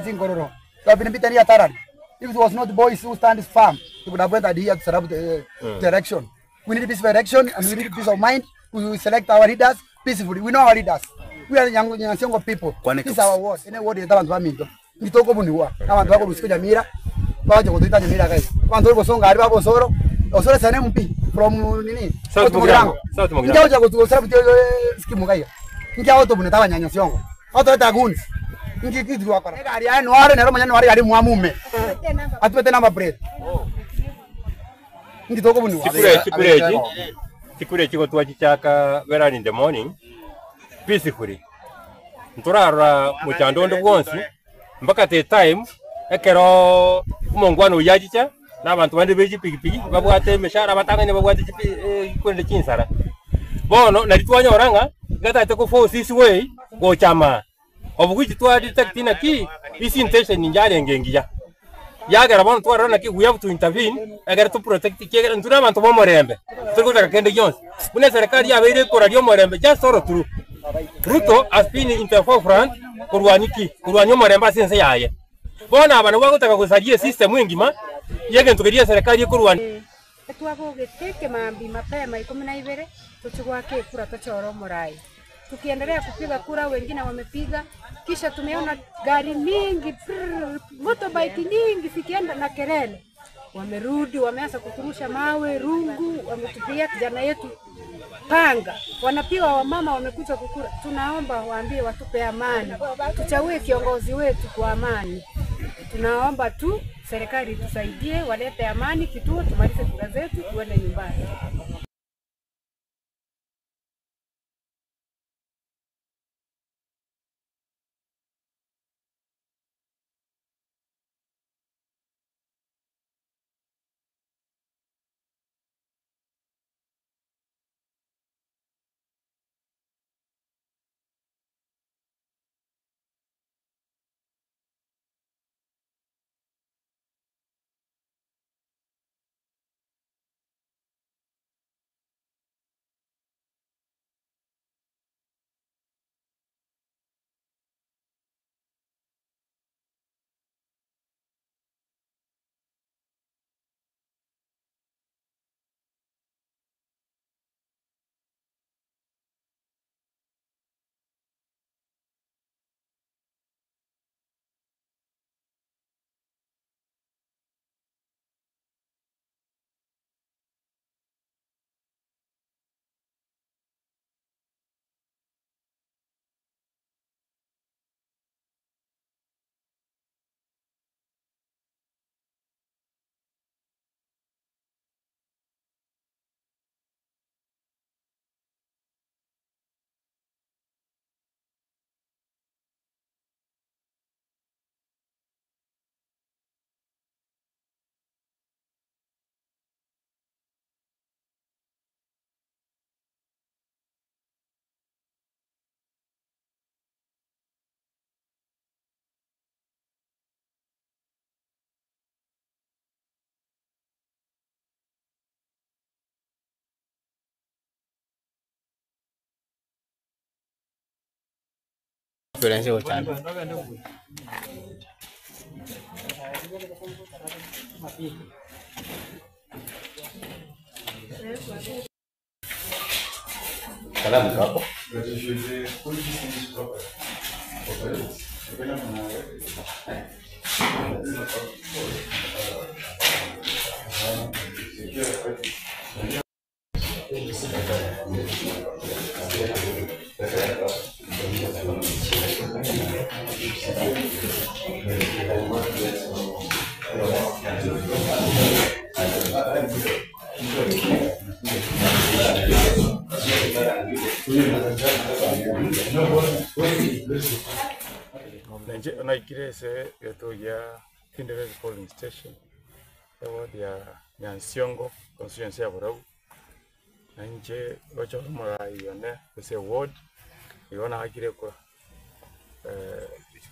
zingororo. They have been beaten here thoroughly. If it was not boys who stand firm, they would have went here to set up the election. We need peaceful election and we need peace of mind. We will select our leaders peacefully. We know our leaders. We are the Nyansiongo people. This is our ward. Ene ward yeta bantu baminto. Ngitoko buniwa. Abantu bako busiko Nyamira. Baje kutuita Nyamira guys. Abantu bosonga ari babosoro. Osoro sane mpi from nini? South Mugirango. South Mugirango. Ngiawo kutu osoro butyo skimu kaya. Ngiawo to buneta banyanya siongo. Auto ta guns. Ngi kitu wakora. Gari ya nware nero manya nware ari mwamume. Atupete number plate. Ngitoko buniwa. Chikure chikurechi chikurechi gotwa chichaka very in the morning peacefully nturarora muchando onde bwonsi mpaka the time ekero omongwana oyo achicha na abanto bande be chipikipiki babwate emeshara batang'ani babwate chikwende chinsara bono nari twanyora ng'a gatate ko force isi way gochama obuguchi twa detect naki isi intention njarenge engiya yagera bono twarora naki we have to intervene egere to protect kiegera ntuna abantu bomorembe turikutaka kende gionsi buna serikali yabeire ekoraria omorembe just all through Ruto has been in the forefront kurwani ki kurwani omorembe ase ense yaye bono aba nabo bagotaka gosaria esystem engima yegento keria serikali ekorwani. Twagũgĩtĩke mambi mapema 12 tuchigwake kura tochoro murai tukiendelea kupiga kura, wengine wamepiga, kisha tumeona gari mingi prrr, motorbike nyingi zikienda na kelele, wamerudi wameanza kuturusha mawe, rungu, wametupigia kijana yetu panga, wanapiga wamama, wamekuja kukura. Tunaomba waambie watupe amani, tuchague kiongozi wetu kwa amani. Tunaomba tu serikali tusaidie, walete amani kituo, tumalize kura zetu, tuende nyumbani. Tueleze uchana. Kalamu kako. Nenje naikire ase getuo gia Tinderet polling station eward ya Nyansiongo constituency ya Borabu nainche gochora omorai one ase eward igo naakire kura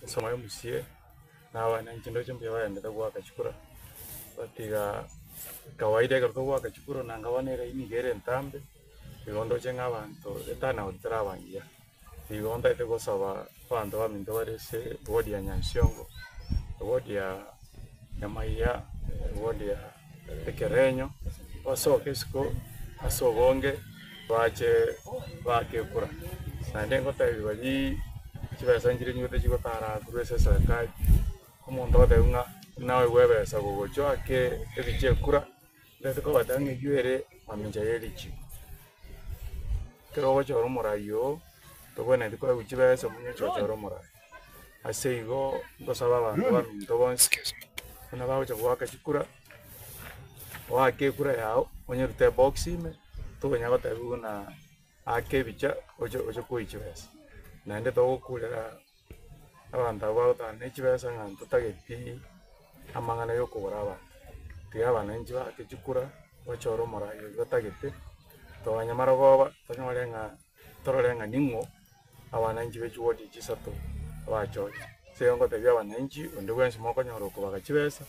ensemo ya omosie naba nainche ndoche mbuya baendete goaka chikura batiga Kawaida ekero togoaka chikura nanga bono eraini iga ere entambe, igo ndoche ng'a abanto eturnout teraba engiya. Igo ntagete gosaba abanto baminto bare ase ward ya Nyansiongo, eward ya Nyamaiya, eward ya Ekerenyo, basoke isiko ase obonge bache baake ekura. Naende ngotebi baria chibesa nchire nywete chigotara korwa ase eserekari, omonto agotebiwa ng'a naoigwe ebesa gogochia oake ebicha ekura, ntagete kobatebia ng'a eywo ere mamincha ya erichiko. Ekero ogochora omorai oo, tobwenereti koegwa chibesa omonye oche ochore omorai. Ase igo, ngosaba abanto baminto bonsi, buna bagocha goaka chikura, oake ekura yago, onyerute ebox ime, tokonya gotebiwa buna aka ebicha oche oche koiywa chibesa. Naende togokurera abanto abwo bagotara ne chibesa ng'a ntotageti amang'ana ya okogora abanto. Tiga abananchi baake chikura, bachore omorai oywo batagete, tonya marogoba tonyore ng'a torore ng'a ning'o abananchi be chiwodi echi isato bachorire. Ase igo ngotebia abananchi, onde bwensi mokonyora okobaga chibesa,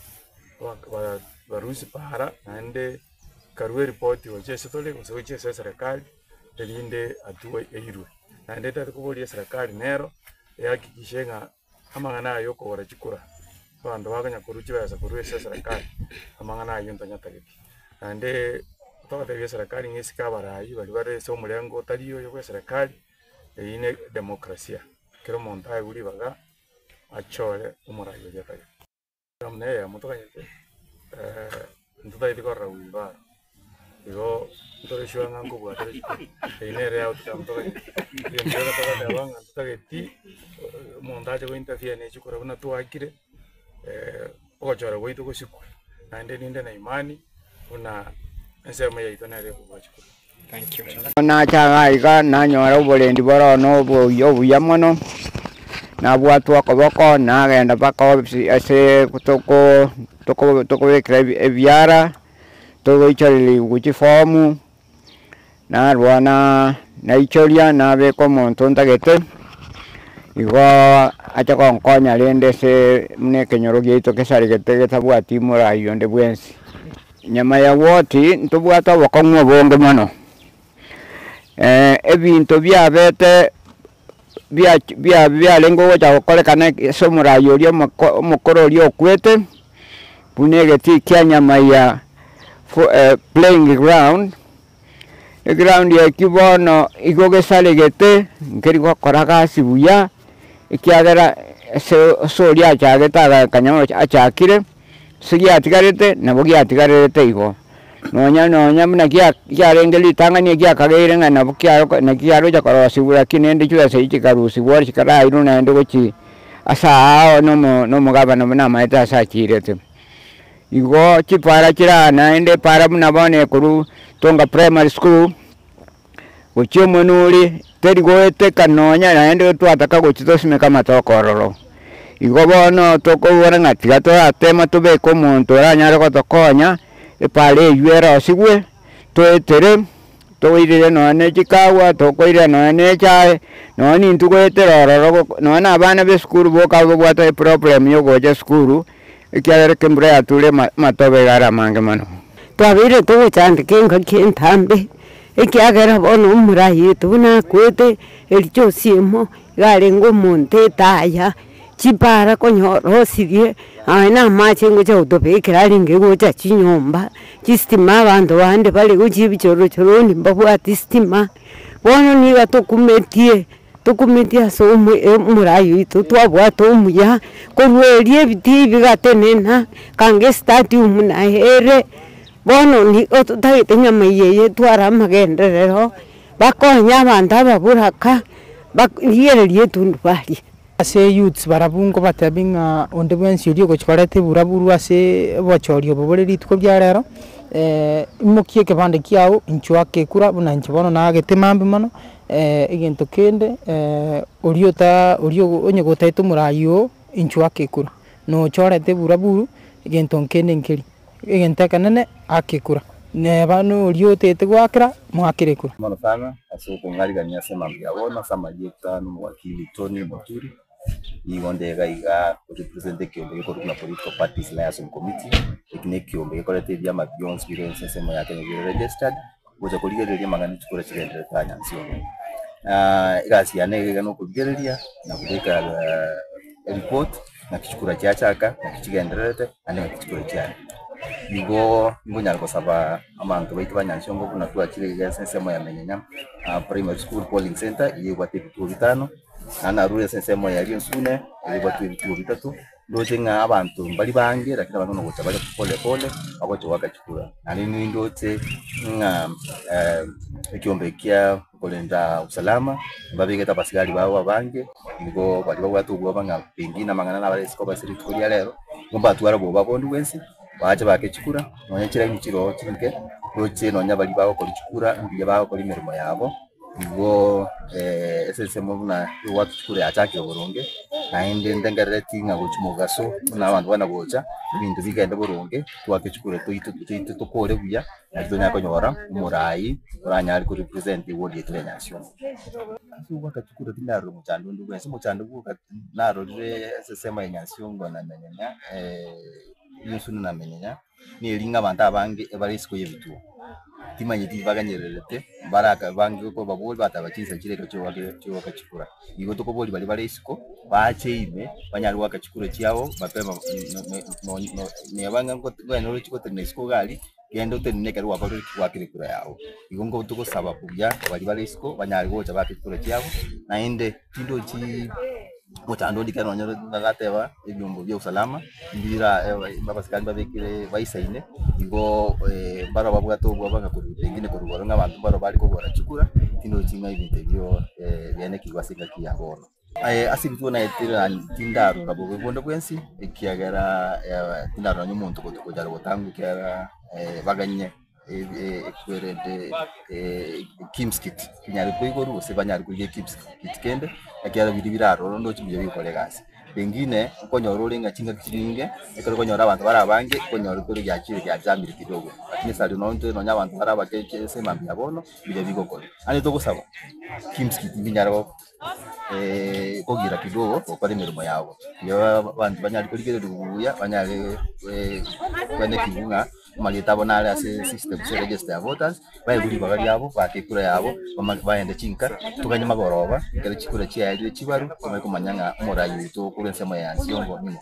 barusie paara naende karue eripoti gochia ase tore gose gochia ase eserekari, erinde hatua eirwe. Naende tari koboria eserekari nero, ehakikishe ng'a amang'ana aya ya okogora chikura, abanto bakonya korwa chibesa korwa ase eserekari, amang'ana aywo ntanyatageti. Naende togotebia eserekari ng'a esike abarai baria bare ase omorengo otari oyo bwa eserekari, eywo ne edemokrasia, kera omonto aegwe ribaga, achore omorai oria atagete. Buna eyemo toganyete ntotagete korora wheelbarrow, igo ntore sure ng'a nkobua tore chikura, eywo nere outcome toganyete. Egento geke togoteba ng'a ntotageti omonto ache go interfere ne chikura buna twakire, ogochora gwaito gosikwe, naende ninde na imani buna ensemo yaito nere ekobua chikura. Nacha iga iga nanyora oborendi bore na obuya obuya mono, nabwatwa okoboko nagenda mpaka ofisi ase toko toko tokobekera ebiara, togoichoreria chifomu, narwa na naichoria nabeka omonto ntagete, igo acha gonkonya rende ase buna ekenyoro giaito kesaregete getabwati morai onde bwensi. Nyama ya woti ntobwate obokong'u obonge mono, ebinto biabete bia bia biarenge gocha gokorekana ase omorai oria omoko omokoro oria okwete, buna egetii kia nyama ya fo playing ground, eground ekio bono igo gesaregete, nkeri gokora gasi buya, ekiagera ase ase oria achagete agakanya achakire. Ase giatigarete, nabo giatigarerete igo. Nonya nonya buna gia kiarenge ritang'ani egiakageire ng'a nabo kiaroko naki kiarocha korosigwa lakini rende chibesa echio chikarusigwa chikarairwa naende gochia ase aao na omo na omogabana buna amaete ase achirete. Igo chipara chire aa naende epara buna bono ekorwa Tonga primary school, gochia omonwe teri goeteka nonya naende twataka gochia tosimeke amatoke ororo. Igo bono tokobora ng'a tiga toratema tobeke omonto oranyare gotokonya, epara eywo erosigwe, toetere, toirere nonya na chikawa, tokoirera nonya na echae, nonya nintwe goetera ororo goko nonya na abana ba esukuru boka babwate eproblem ya ogocha esukuru, ekiagera ekero embura yature ama amatobe iga are amange mono. Twabeire togochandeka engaki entambe, ekiagera bono omorai oito buna akwete, ericha osiemo, iga arenge omonto etaya, chipara konya orosirie, nonya na amache ngocha gotobekera arenge gocha chinyomba, chistima abanto bande bare gochia ebichorochoroni mbabwati stima, bono niga tokumetie. Tokumetie ase omoraai oito twabwate omuya, korwa erio ebitii bigatenena, kanga estadium naye ere, bono nigo totagete nyama eye etware amagenderero, bakonye abanto ababuraka, rigereria etundubari. Ase youths barabwo nkobatebia ng'a onde bwensi oria ogochia koreta eburaburu ase obochori obo bore rituko ria rero, imokia ekebande kiago inchuo ake ekura buna inche bono naagete mambia mono, Egento kende oria ota oria onye gotaete omorai oo, inchuo ake ekura, nochorete buraburu, egento nkende nkeri, egento ekenene aka ekura, neba noria otaete goakera, moakere ekura. Mono sana ase okong'arigania ase amambia ya bono ase amarieta na omowakili Tony Moturi. Nigo nde iga iga gorepresent ekiombe gekorwa buna Political Parties Liaison Committee, eki na ekiombe gekoreta ebiama bionsi bire ense ensemo ya Kenya bire registered, gocha korigereria amang'ana chikura chigendererete aa Nyansiongo. Egasi yane iga iga na okorigereria na kobeka ereport naki chikura chiachaka, naki chigendererete, naende naki chikura chiare. Igo nkonyara gosaba abanto baito ba Nyansiongo buna twachire iga ase ensemo ya Menyenya Primary School Polling Centre, eywo ebwate ebituo bitano, naende narure ase ensemo ya Rionsune, eywo ebwate ebituo bitato, ndoche ng'a abanto mbari bange lakini abanto buna gocha bare pole pole, bagocha goaka chikura. Naende nindoche ng'a ekiombe kia korenda usalama, mbabegete abasigari babo abange, nigo baria babwate obwoba ng'a pengine amang'ana nabare isiko ase rituko ria rero, nigo mbatware obwoba bonde bwensi, bache baake chikura, nonya chiraini chire oo chinke, roche nonya baria bagokora chikura mbuya bagokora emeremo yabo, igo ase ensemo buna egwaka chikura yachakire boronge, naende ndengerereti ng'a gochia mogaso buna abanto bana gocha, ebinto bigende boronge, twake chikura toito toito tokore buya. Naki tonyare konyora omorai oranyare ko represent eward yaito ya Nyansiongo. Ase ogwaka chikura tindarora omochando onde bwensi, omochando bwoka narorire ase ensemo ya Nyansiongo na Menyenya Rionsune na Menyenya, neri ng'a abanto abange ebare isiko ya ebituo, timanyeti baganyererete baraka bange kobabori bateba chinsa chire iga chiogake chiogaka chikura. Igo tokoboria baria bare isiko, bache ime banyare goaka chikura chiabo mapema neba ng'a nkoenda oroche gotenena isiko iga aria. Genda otenene ekero gwakorire ki? Gwakire ekura yao. Igo nko togosaba buya baria bare isiko banyare gocha baake chikura chiabo, naende tindochi mochando onde ekero nonye narateba ebiombo bia usalama mbira abasikari mbabekire baisaine, igo mbaro babwate obwoba ng'a korwa pengine korwa igoro ng'a abanto mbaro bare kogora chikura, tindochi ng'a ebinto ebio bianekigwe ase engaki ya bono. Aye ase ebituo naetire tindarora bobe bonde bwensi, ekiagera tindarora onye omonto gochaka gotangwa ekiagera baganye ekwerende kimskit kinyare koigorwa gose banyare korigia ekimskit kende, ekiagera biria bire aroro ndoche mbuya bigokora egasi. Pengine okonyora ore ng'a chingaki chinyinge, ekero okonyora abanto bare abange, okonyora ekero giachire giachamire kidogo, lakini ase aria nonye nonye abanto bare abake ase emambia ya bono, mbuya bigokora. Naende togosaba kimskit mbinyare go. kogira kidogo gokora emeremo yabo. Erio abanto banyare korigereria buya, banyare koenekia ng'a amarieta abo nare ase system ase register ya voters, baegwe ribaga riabo, baake ekura yabo, bagende chinka, toganye magoroba, ekero chikura chiaerire chibarwe, tomanye komanya ng'a omorai oito korwa ensemo ya Nsiongo ning'o.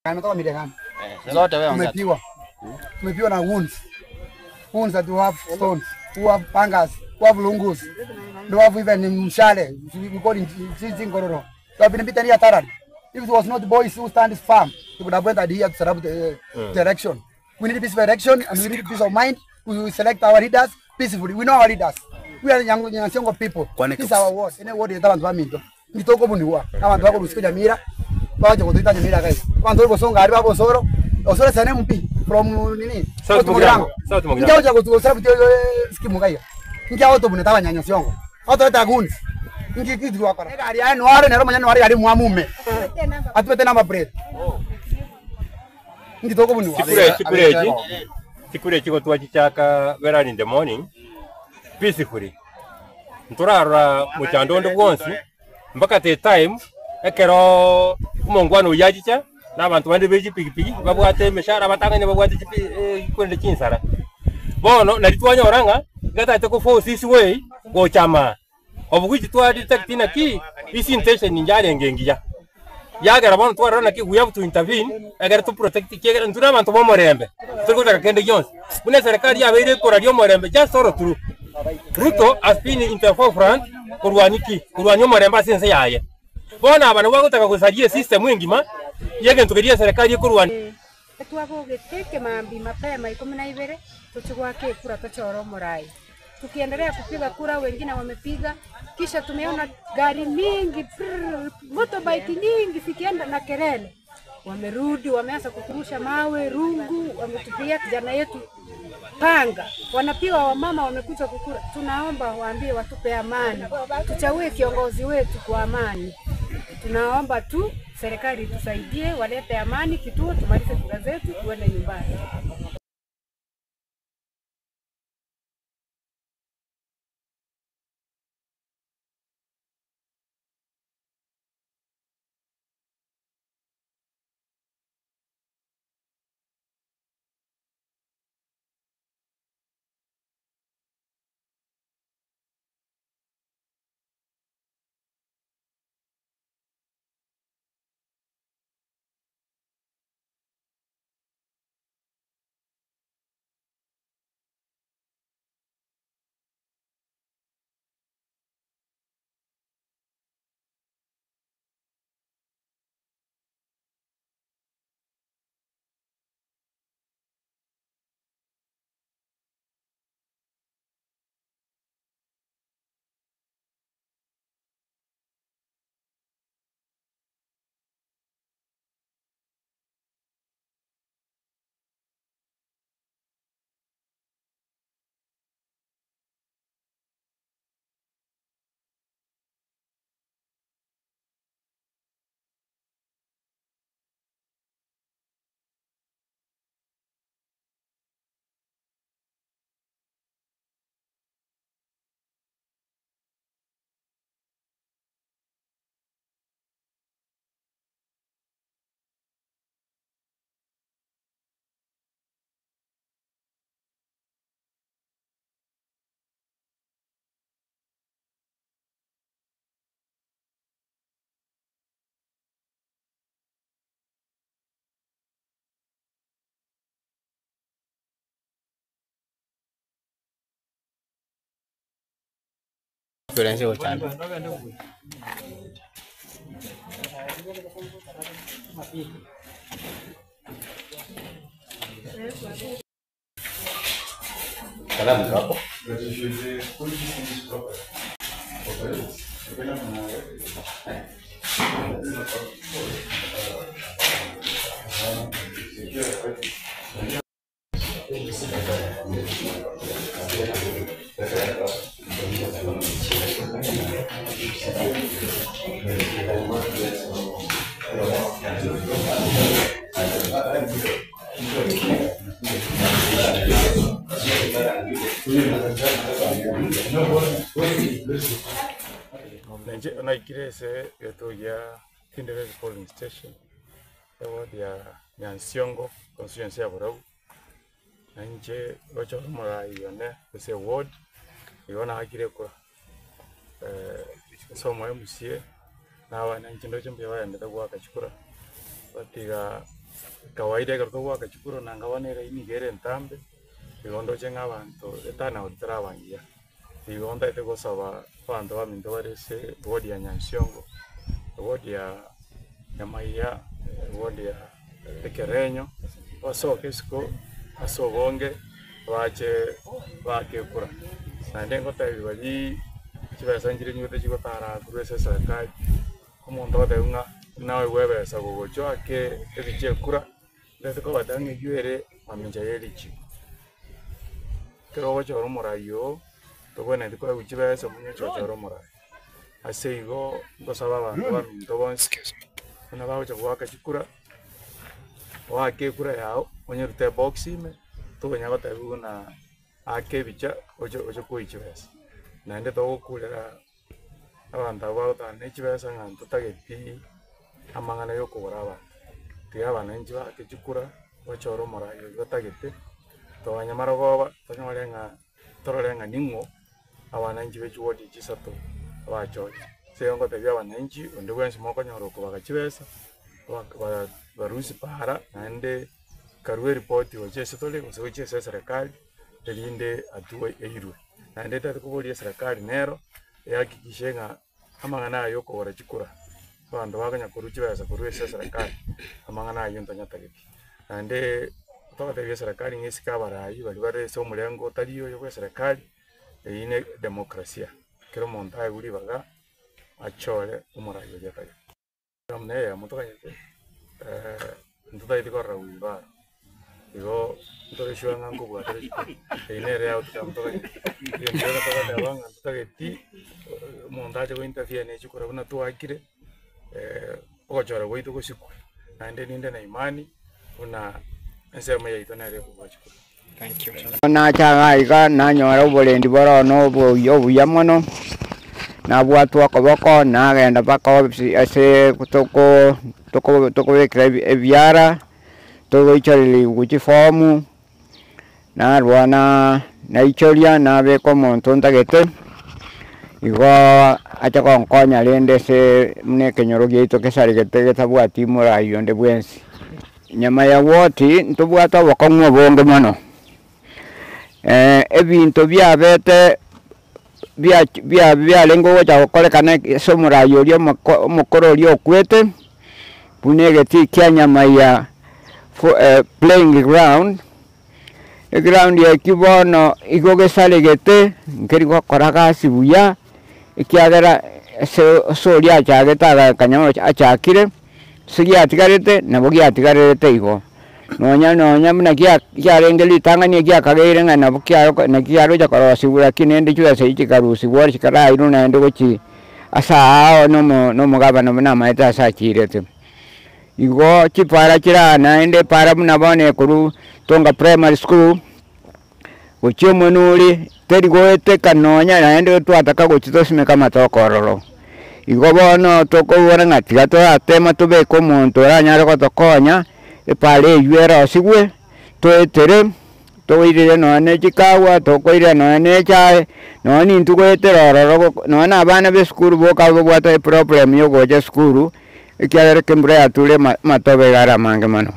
Ametoka media gani? Zote wewe ongea. Tumepiwa. Tumepiwa na wounds. Wounds that we have stones, who have pangas, who have lungus. They have even mshale. We call it chingororo. They have been beaten here thoroughly. If it was not boys who stand firm, they would have went here to set up the election. We need peaceful election and we need peace of mind. We will select our leaders peacefully. We know our leaders. We are young Nyansiongo people. This is our ward. Ene ward yeta abantu baminto. Mitoko buniwa. Abantu bako lusiko Nyamira. Baje kutuita Nyamira guys. Abantu bari bosonga ari babosoro. Osoro sane MP from nini? South Mugirango. South Mugirango. Ngia oja kutu sara butio skimu kaya. Ngia oto buneta abanya Nyansiongo. Oto eta guns. Ngi kitu wakora. Gari ya nware nero manya nware gari mwamume. Atubete namba plate. Ngitoko buniwa. Chikura echi chikura echi gotwachichaka very early in the morning peacefully ntorarora mochando onde bwonsi mpaka the time ekero omongwana oyio achicha na abanto bande be chipikipiki babwate emeshahara batang'ani babwate chipi korende chinsara. Bono nari twanyora ng'a iga tagete ko force his way gocha amaa. Obo gochi twa detect naki his intention yarenge engiya. Yagera bono twarora naki we have to intervene egere to protect ekiagera intwe na abanto ba omorembe, tori gotaka kende gionsi. Buna eserekari yabeire ekoraria omorembe just all through. Ruto has been in the forefront korwania ki? Korwania omorembe ase ense yaye. Bono aba nabwo bagotaka gosaria esystem engima ya egento keria eserekari ekorwania. Etwabogete ekemambi mapema 12 tochi goaka ekura tochore omorai. Tukiendelea kupiga kura, wengine wamepiga, kisha tumeona gari mingi prrr, motorbike nyingi zikienda na kelele. Wamerudi wameanza kuturusha mawe, rungu, wametupigia kijana yetu panga, wanapiga wamama, wamekuja kukura. Tunaomba waambie watupe amani, tuchague kiongozi wetu kwa amani. Tunaomba tu serikali itusaidie, walete amani kituo, tumalize kura zetu, tuende nyumbani. Tueleze gochanda. Kalamu kako? Nenche naikire ase egetuo gia Kinderesi polling station eward ya Nyansiongo constituency ya Borabu nainche gochora omorai one ase eward igo naakire ekura ase omo MCA na abana inche ndoche mbuya baendete goaka chikura batiga kawaida ekero togoaka chikura nanga bono eraini iga ere entambe igo ndoche ng'a abanto eturnout terabangiya. Igo ntaete gosaba abanto baminto bare ase eward ya Nyansiongo, eward ya Nyamaiya, eward ya Ekerenyo, basoke isiko ase obonge bache baake ekura. Naende ngotebi baria chibesa nchire nywete chigotara korwa ase eserikali, omonto ogotebiwa ng'a nawe bwebesa gogocha oake ebicha ekura, ntagete kobatebia ng'a eywo ere mamincha ya erichiko. Ekero ogochora omorai oo, tobwenereti koewa chibesa omonye oche ochore omorai. Ase igo, ngosaba abanto baminto bonsi, buna bagocha goaka chikura, oake ekura yago, onyerute ebox ime, tokonya gotebiwa buna ake ebicha oche oche koiywa chibesa. Naende togokurera abanto abwo bagotara na echibesa ng'a ntotageti amang'ana ya okogora abanto. Tiga abananchi baake chikura, bachore omorai oywo batagete, tonya marogoba tonyore ng'a torore ng'a ning'o abananchi ba echiwodi echi isato bachorire. Ase igo ngotebia abananchi onde bwensi mokonyora okobaga chibesa, bak ba barusia para naende karue eripoti gochia ase tore gose gochia ase eserekari erinde hatua eirwe. Naende tari koboria eserekari nero ehakikishe ng'a amang'ana aya ya okogora chikura, abanto bakonya korwa chibesa korwa ase eserekari, amang'ana aywo ntanyatageti. Naende togotebia eserekari ng'a esike abarai baria bare ase omorengo otari oyo bwa eserekari, eywo ne demokrasia, kera omonto aegwe ribaga achore omorai oria atagete. Namuna eyemo toganyete. Ntotagete korora wheelbarrow, igo ntore sure ng'a nkobwata ere chikura, eyio nere outcome toganyete. Egento kere togoteba ng'a ntotageti omonto ache go interfere na echikura buna twakire, ogochora gwaito gosikwe, naende ninde na imani buna ensemo yaito nere ekobua chikura. Nacha iga iga nanyora oborendi bore na oboyia obuya mono, nabwatwa okoboko nagenda mpaka ofisi ase toko toko tokobekera ebiara, togoichoreria chifomu, narwa na naichoria nabeka omonto ntagete, igo acha gonkonya rende ase buna ekenyoro giaito kesaregete getabwati morai onde bwensi. Nyama ya woti ntobwate obokong'u obonge mono, ebinto biabete bia bia biarenge gocha gokorekana ase omorai oria omoko omokoro oria okwete, buna egetii kia nyama ya fo playing ground, eground ekio bono igo gesaregete, nkeri gokora gasi buya, ekiagera ase ase oria achagete agakanya achakire. Ase giatigarete, nabo giatigarerete igo. Nonya nonya buna gia kiarenge ritang'ani egiakageire ng'a nabo kiaroko naki kiarocha korosigwa lakini rende chibesa echi chikarusigwa chikarairwa naende gochia ase aao na omo na omogabana buna amaete ase achirete. Igo chipara chire aa naende epara buna bono ekorwa Tonga primary school, gochia omonwe teri goeteka nonya naende twataka gochia tosimeke amatoke ororo. Igo bono tokobora ng'a tiga toratema tobeke omonto oranyare gotokonya, epara eywo erosigwe, toetere, toirere nonya na chikawa, tokoirera nonya na echae, nonya nintwe goetera ororo goko nonya na abana ba esukuru boka babwate eproblem ya ogocha esukuru, ekiagera ekero embura yature ama amatobe iga are amange mono.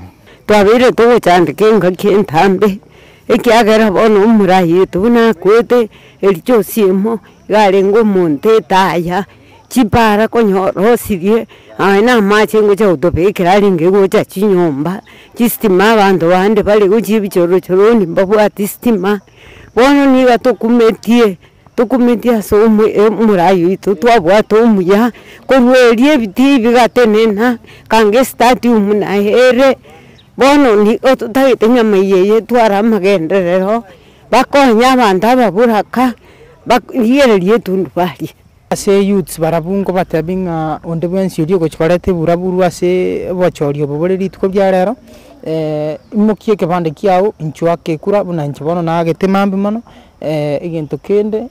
Twabeire togochandeka engaki entambe, ekiagera bono omorai oito buna akwete, ericha osiemo, iga arenge omonto etaya, chipara konya orosirie, nonya na amache ngocha gotobekera arenge gocha chinyomba, chistima abanto bande bare gochia ebichorochoroni mbabwati stima, bono niga tokumetie. Tokumetie ase omoraai oito twabwate omuya, korwa erio ebitii bigatenena, kanga estadium naye ere, bono nigo totagete nyama eye etware amagenderero, bakonye abanto ababoraka, barigererie etundubari. Ase youths barabwo nkobatebia ng'a onde bwensi oria ogochia koreta eburaburu ase obochori obo bore rituko ria rero, imokia ekebande kiago inchuo ake ekura buna inche bono naagete mambia mono, Egento kende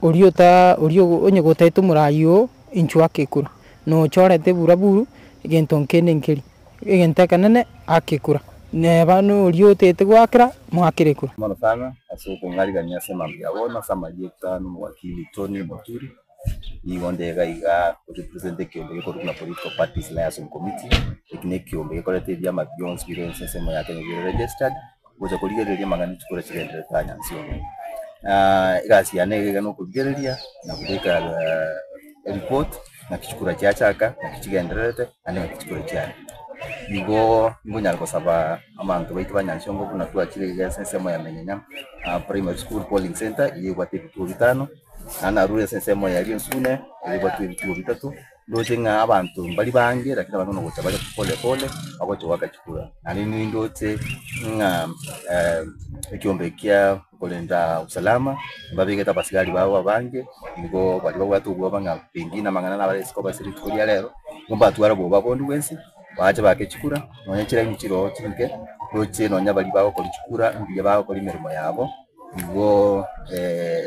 oria ota oria onye gotaete omorai oo, inchuo ake ekura, nochorete buraburu, egento nkende nkeri, egento ekenene aka ekura, neba noria otaete goakera, moakere ekura. Mono sana ase okong'arigania ase mambia bono ase amarieta na omowakili Tony Moturi, nigo nde iga iga gorepresent ekeombe gekorwa buna political parties liaison committee, eki na ekeombe gekoreta ebiama bionsi bire ense ensemo ya Kenya bire registered. gocha korigereria amang'ana chikura chigendererete aa Nyansiongo. Egasi yane iga iga nokorigereria na kobeka eripoti naki chikura chiachaka, naki chigendererete, naende naki chikura chiare. Nigo nkonyara gosaba abanto baito ba Nyansiongo buna twachire iga ase ensemo ya Menyenya primary school polling center eywo ebwate ebituo bitano, naende narure ase ensemo ya Rionsune eywo ebwate ebituo bitato. Ndoche ng'a abanto mbari bange lakini abanto buna gocha bare pole pole bagocha goaka chikura. Naende nindoche ng'a ekiombe kia korenda usalama mbabegete abasigari babo abange, nigo baria babwate obwoba ng'a pengine amang'ana nabare isiko ase rituko ria rero, nigo mbatware obwoba bonde bwensi, bache baake chikura, nonya chiraini chire oo chinke, ndoche nonya baria bagokora chikura mbuya bagokora emeremo yabo. Igo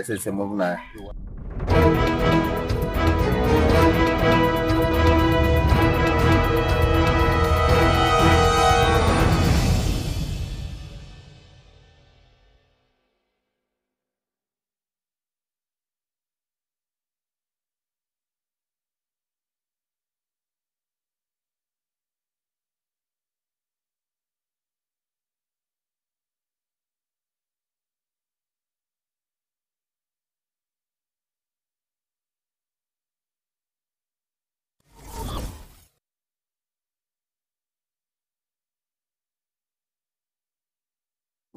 ase ensemo buna.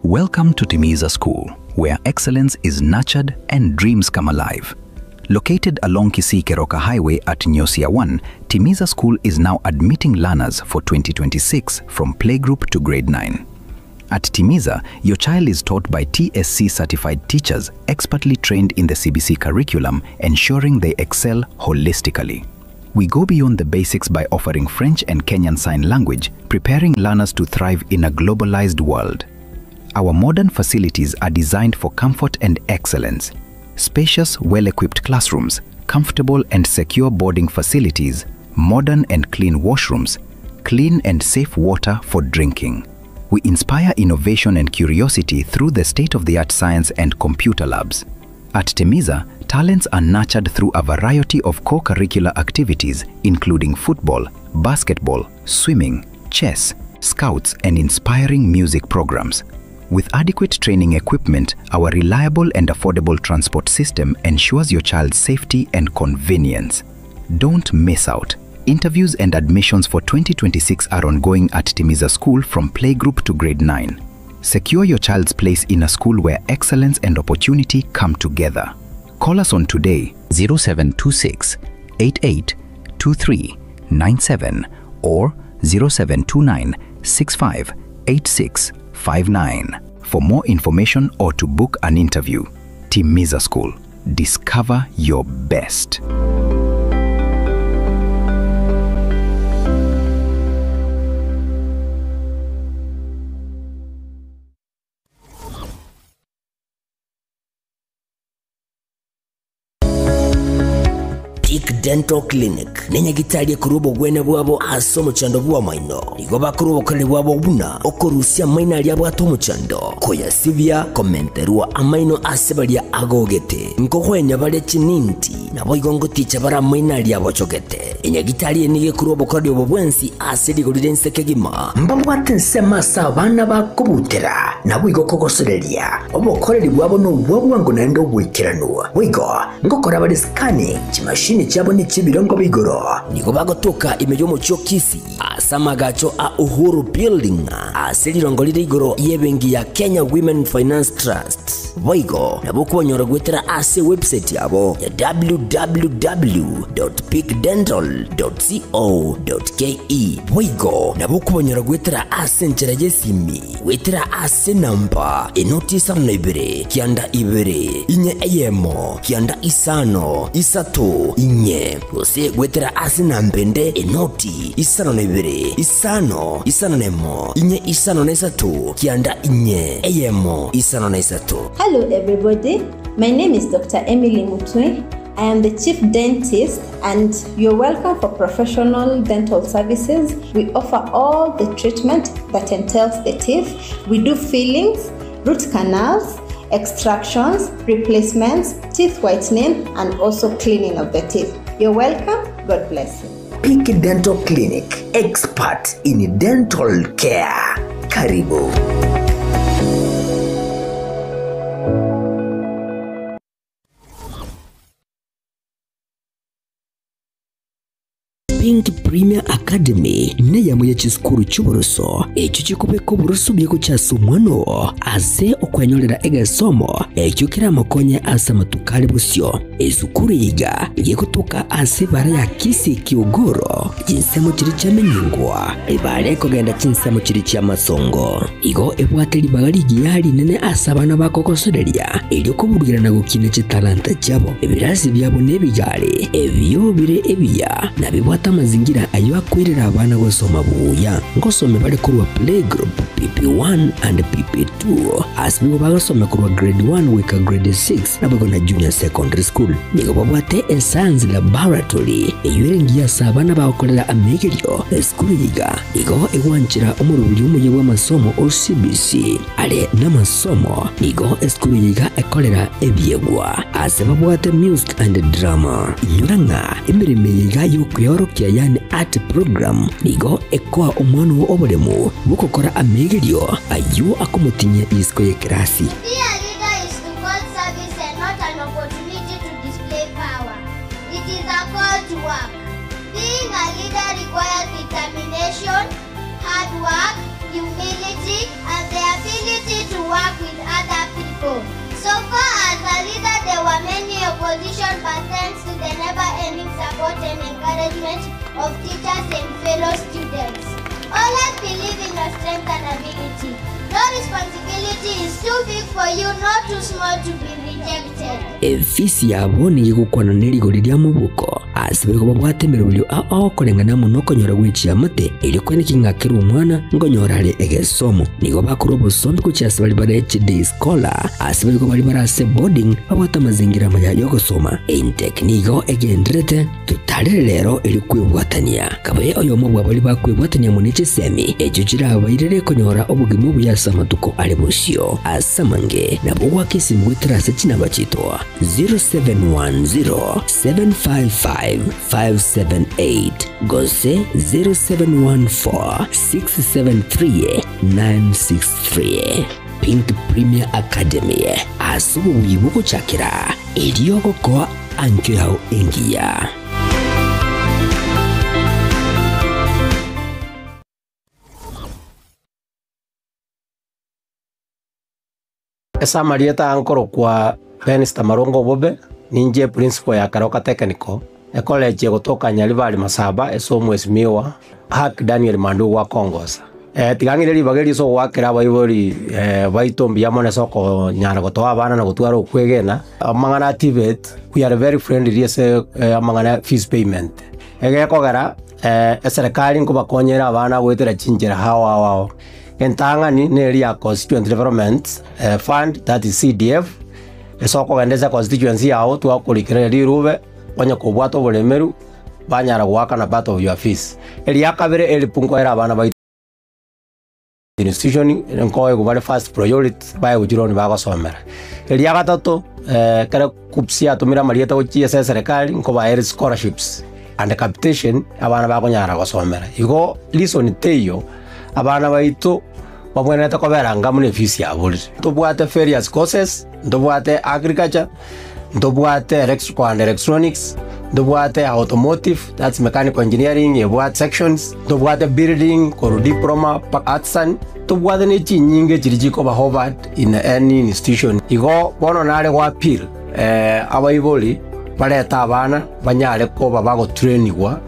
Welcome to Timiza School, where excellence is nurtured and dreams come alive. Located along Kisii Keroka Highway at Nyosia 1, Timiza School is now admitting learners for 2026 from playgroup to grade 9. At Timiza, your child is taught by TSC certified teachers expertly trained in the CBC curriculum, ensuring they excel holistically. We go beyond the basics by offering French and Kenyan Sign Language, preparing learners to thrive in a globalized world. Our modern facilities are designed for comfort and excellence. Spacious, well equipped classrooms, comfortable and secure boarding facilities, modern and clean washrooms, clean and safe water for drinking. We inspire innovation and curiosity through the state of the art science and computer labs. At Temiza, talents are nurtured through a variety of co curricular activities, including football, basketball, swimming, chess, scouts, and inspiring music programs. With adequate training equipment, our reliable and affordable transport system ensures your child's safety and convenience. Don't miss out. Interviews and admissions for 2026 are ongoing at Timiza School from playgroup to grade 9. Secure your child's place in a school where excellence and opportunity come together. Call us on today 0726 88 23 97 or 0729 65 86 59 for more information or to book an interview. Timiza School. Discover your best. Peak Dental Clinic nenyagitari ekorwa obogwene bwabo ase omochando bw'amaino. Nigo bakorwa obokoreri bwabo buna okorusia amaino aria abwate omochando, koyasibia, komenterwa amaino ase baria agogete, nkogoenya bare chininti, naboigo ngoticha bare amaino aria abochogete. Enyagitari eye nigo ekorwa obokoreri obo bwensi ase rigori ria inse kegima. Mbabwate ensemo ase abana bakobutera, naboigo kogosoreria. Obokoreri bwabo nobwa bwango naende oboikeranu. Boigo ngokora bare scanning, chimashini chiabo ne chibirongo bigoro. Nigo bagotoka ime y'omochie o Kisii ase amagacho a Uhuru Building ase rirongo rire igoro y'ebenki ya Kenya Women Finance Trust. Boigo nabo okobanyora goetera ase ewebsite yabo ya www.peakdental.co.ke. Boigo nabo okobanyora goetera ase enchera y'esimi goetera ase enamba enoti isano na ibere kianda ibere inye eyemo kianda isano isato inye gose goetera ase enamba ende enoti isano na ibere isano isano na emo inye isano na isato kianda inye eyemo isano na isato. Hello, everybody. My name is Dr. Emily Mutwe. I am the chief dentist, and you're welcome for professional dental services. We offer all the treatment that entails the teeth. We do fillings, root canals, extractions, replacements, teeth whitening, and also cleaning of the teeth. You're welcome. God bless you. Peak Dental Clinic, expert in dental care. Karibu. Pink Premier Academy neyamo ya chisukuru chi'oboroso ekio chikobeka oboroso buya gochia omwana oo ase okwenyorera egesomo ekio keramokonye ase amatuko are bosio. Esukuru iga gegotoka ase ebara ya Kisii Kiogoro chinsemo chiri chiamenyingwa ebara ekogenda chinsemo chiri chia masongo igo ebwate ribaga rigiya rinene ase abana bakogosoreria erio koburugera na gokina chitalanta chiabo ebirasi biabo na ebigare ebio bire ebiya na bibwate amazingira ayo akwirira abana gosoma buya ngosome bari korwa playgroup pp1 and pp2 ase bigo bagosome korwa grade 1 goika grade 6 naboigo na junior secondary school nigo babwate escience laboratory eyo ere engiya ase abana bagokorera amegerio esukuru yiga igo egwanchera omorobiri omuya bwa amasomo o CBC are n'amasomo nigo esukuru yiga ekorera ebiegwa ase babwate music and drama inyora ng'a emirimo yiga yokweyorokia yani art program nigo ekoa omwana oo oboremo bwokokora amegerio ayo akomotinyia isiko ya ekerasi. Be a leader is to call service and not an opportunity to display power. It is a call to work. Being a leader requires determination, hard work, humility, and the ability to work with other people. So far as a leader, there were many opposition, but thanks to the never-ending support and encouragement of teachers and fellow students. Always believe in your strength and ability. No responsibility is too big for you, not too small to be rejected. Efisi yabo nigo egokwana ne rigori ria mobuko ase bariko babwate emeroberio ao okoreng'ana amo nokonyora gwe chiamate erio kweneki ng'a kera omwana nkonyora are egesomo. Nigo bakorwa obosombi gochia ase baria bare chiday scholar ase bariko baria bare ase boarding babwate amazingira amaya yogosoma. Intake nigo egendererete totarere rero erio kwebwatania. Kabe oyomo bwa baria bakwebwatania amo ne chisemi echio chirabairere konyora obogima obuya ase amatuko are bosio. Ase amange nabo goaka esimi goetera ase chinamba chiaito 0710 755 578 gose 0714 673 963. Pink Premier Academy ase obobuya bogochakera erio ogokoa ankio yao engiya. Ase amarieta aya nkorokwa Benster Marongo Obobe, ninche principal ya Keroka Technical, ecollege egotoka Nyaribari Masaba ase omwesimiwa Hack Daniel Mandu gwakongosa. Eh, tiga ng'ire ribaga eri ase ogoakera abaibori eh, baito mbuya mono ase okonyara gotoa abana na gotwara okwegena, amang'ana a TVET, we are very friendly ase eh, amang'ana ya fees payment. Egekogera eh, eserekari nkobakonyera abana goetera chinchera ao ao ao. Entang'ani neri ya Constituent Development Fund, that is CDF, ase okogenda ase econstituency yao twakorikera rirube, onye kobwate oboremeru, banyara goakana part of your fees. Eria kabere help nkoera abana baito institution, nkoegwa bare first priority, baegwa chironi bagosomera. Eria gatato, ekero KUCCPS yatomire amarieta gochia ase eserekari, nkobaere scholarships and capitation, abana bakonyara gosomera. Igo reason teiyo, abana baito babwenerete kobera anga buna efees yaborire. Ntobwate various courses, ntobwate agriculture, ntobwate electrical and electronics, ntobwate automotive, that's mechanical engineering, ebwate sections, ntobwate building, korwa diploma mpaka artisan, ntobwate na echinyinga echiri chikoba hovered in any institution. Igo bono nare go appeal abaibori barete abana banyare koba bagotrainigwa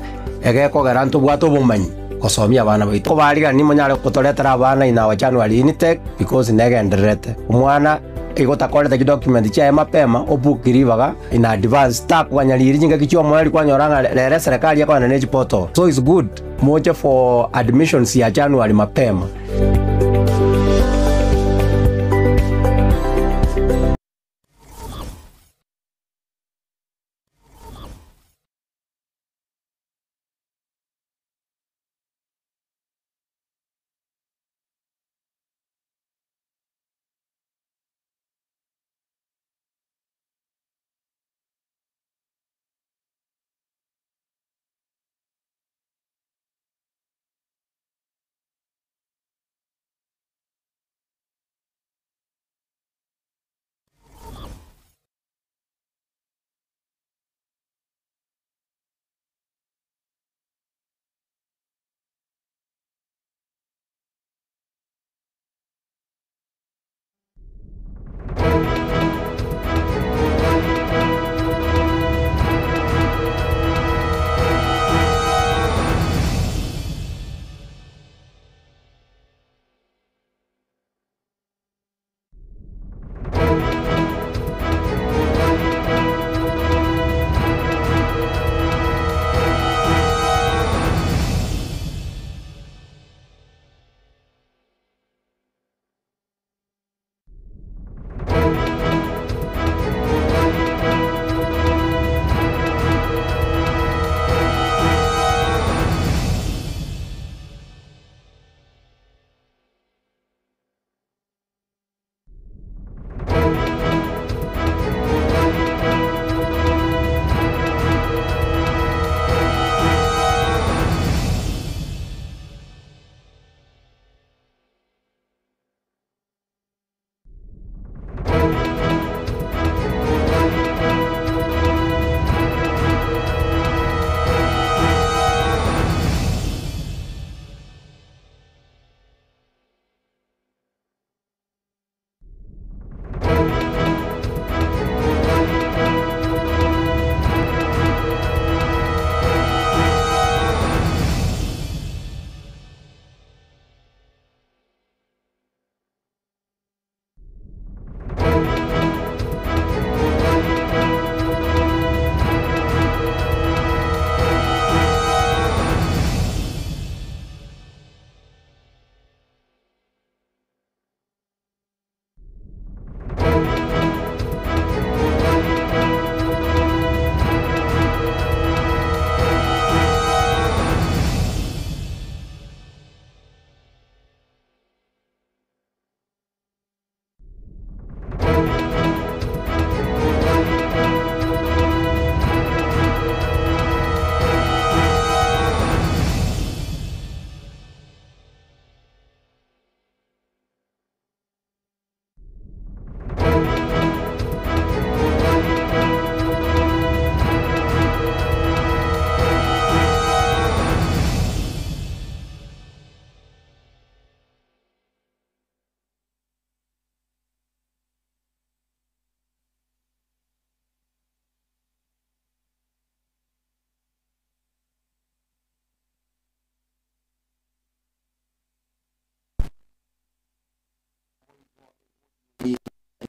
egekogera ntobwate obomanyi gosomia abana baito. Kobarigani monyare gotoretera abana in our January intake because negendererete. Omwana igo takorete chidocument chiaye mapema obook ribaga in advance takoganya riria chingaki chia omoerio kwanyora ng'a rero eserekari ekogenda ne chiportal. So it's good moche for admissions ya January mapema.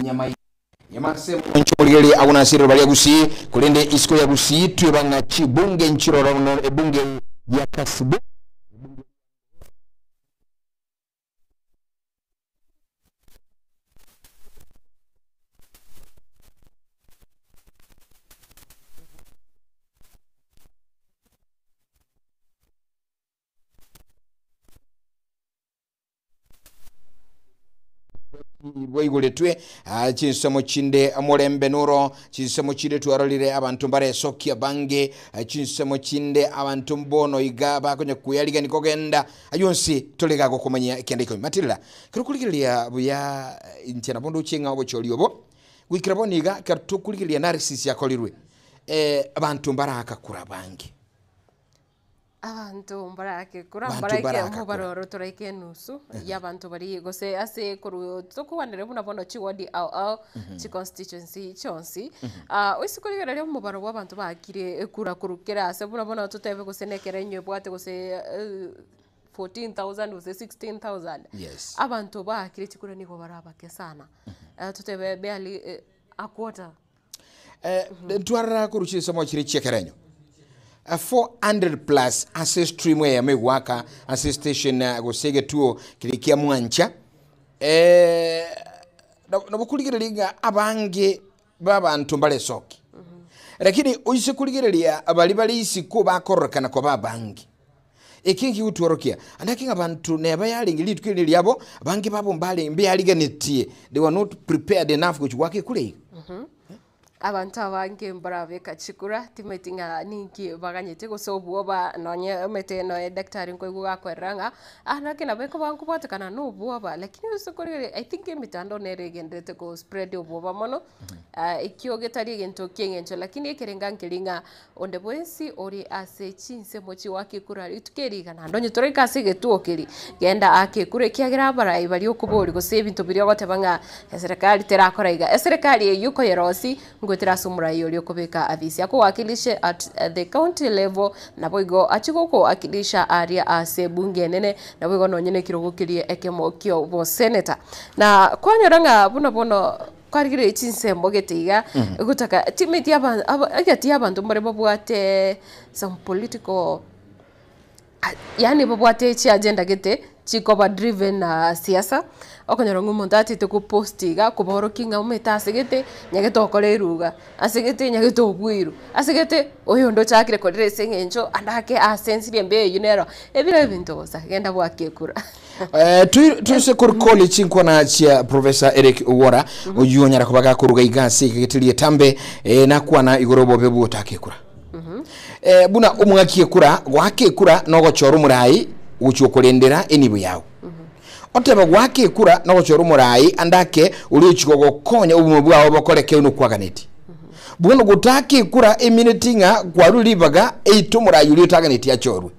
Nyamai Nyamase mwancho morigereria agwo nase riroba ria Gusii, korende isiko ya Gusii tweba ng'a chibunge nchiroro buna ebunge ya Kasibunge. Bwaigoretwe ah, chinsemo chinde omorembe noro chinsemo chinde twarorire abanto mbaresokia bange ah, chinsemo chinde abanto mbono iga bakonya kweyarigani kogenda ayonsi tore gagokomanya ekende ikomi matirira kero kurigereria buya eh, inche nabo ndoche ng'a obochori obo goikera bono iga ekero tokorigereria analysis yakorirwe eh, abanto mbarakakura bange. Abanto mbarake kura Abanto mbaraike mbaraka kura. omobaroro toraike enusu ya abanto baria gose ase korwa tokwanere buna bono chiward ao ao chiconstituency chionsi. Ah, oise korigereria omobaro bwa abanto baakire ekura korwa kera ase buna bono totebe gose na ekero enywe ebwate gose 14,000 gose 16,000. Yes. Abanto baakire chikura nigo bare abake sana. Totebe barely a quarter. Eh, ntwarora korwa chinsemo chire chi'ekerenyo 400 plus ase stream eyemo egwaka ase station eh, gose egetuo keria kia mwancha eh, nabo nabo korigereria ng'a abange b'abanto mbaresoki lakini oise korigereria baria bare isiko bakororekana koba abange eki nkigotworokia ande ake ng'a abanto neba yarenge rituko eri riabo abange babo mbare mbeariganetie they were not prepared enough gochia goaka ekura iga. Abanto abange mbarabeka chikura, timanyeti ng'a ninki baganyete gose obwoba nonye omanyete nonya daktari nkoigwa gakoerera ng'a ah naki nabo ekoba nkobwatekana na obwoba lakini ase korigereria I think emitandao nere egendererete go spread obwoba mono, ekio getari egento kia eng'encho lakini ekerenga nkeri ng'a Onde bwensi ore ase chinsemo chigoaka ekura rituko eri iga, naende onye toraika ase egetuo keria, genda aake ekura, ekiagera abarai baria okoboria gose ebinto biria ogoteba ng'a eserekari terakora iga. Eserekari eyio okoyerosia ngoetera ase omorai oria okobeka afisi akowakilishe at the county level, naboigo achie gokowakilisha aria ase ebunge enene, naboigo nonye na ekerogo keria ekemo kia oboseneta. Na kwanyora ng'a buna bono. Kwarigereria chinsemo gete iga, egotaka timeti aba aba egati ya abanto mbare babwate some political yaani babwate chiagenda gete, chikoba driven na siasa, okonyora ng'a omonto achete gopost iga koborokia ng'a omanyete ase gete, nyagete okore eruga, ase gete nyagete obweirwe, ase gete oyonde ochakire korera ase eng'encho ande ake asensirie embe eywo nero, ebi na ebinto bosa, genda bwake ekura. Eh, tuise korikoli chinkwana chia Professor Eric Owora oyio onyara koba gakoruga iga ase egete rietambe eh, nakwana igoro obobe bwotaka ekura eh, buna omwaki ekura goaka ekura nogochora omorai gochia okorendera enibo yao oteba goaka ekura nogochora omorai ande ake oria ochia gogokonya obogima bwao bokoreke buna okwaganeti bono gotaka ekura emineti ng'a kwarure ribaga eite omorai oria otaganeti achorwe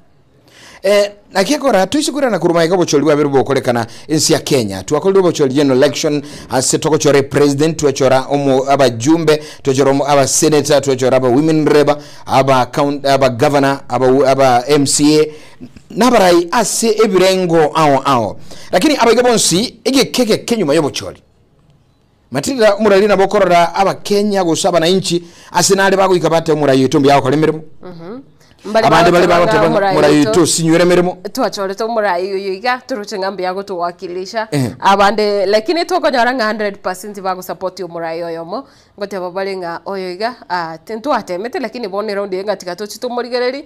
Eh, naki ekora toise koirana korwa magega obochori bwabere bokorekana ense ya Kenya. Twakorire obochori general election ase togochora president, twachora omo abajumbe, twachora omo aba senator, twachora aba women rep, aba county, aba governor, aba aba MCA nabarai ase ebirengo ao ao. Lakini abaiga bonsi egeke geke nyuma y'obochori Matirira omorari nabo okorora abakenya gose abananchi ase nare bagoika bate omorai oito mbuya agokora emeremo. Mbare Abande bare bagoteba bagoteba ng'a ng'a omorai omorai oito oito osinywere emeremo. twachorete omorai oyo iga toroche ng'a mbuya agotowakilisha Ehe. abande lakini tokonyora ng'a 100% bagosupport omorai oyomo ngoteba bare ng'a oyo iga ah tintwatemete lakini bono eround eye ng'a tiga tochie tomorigererie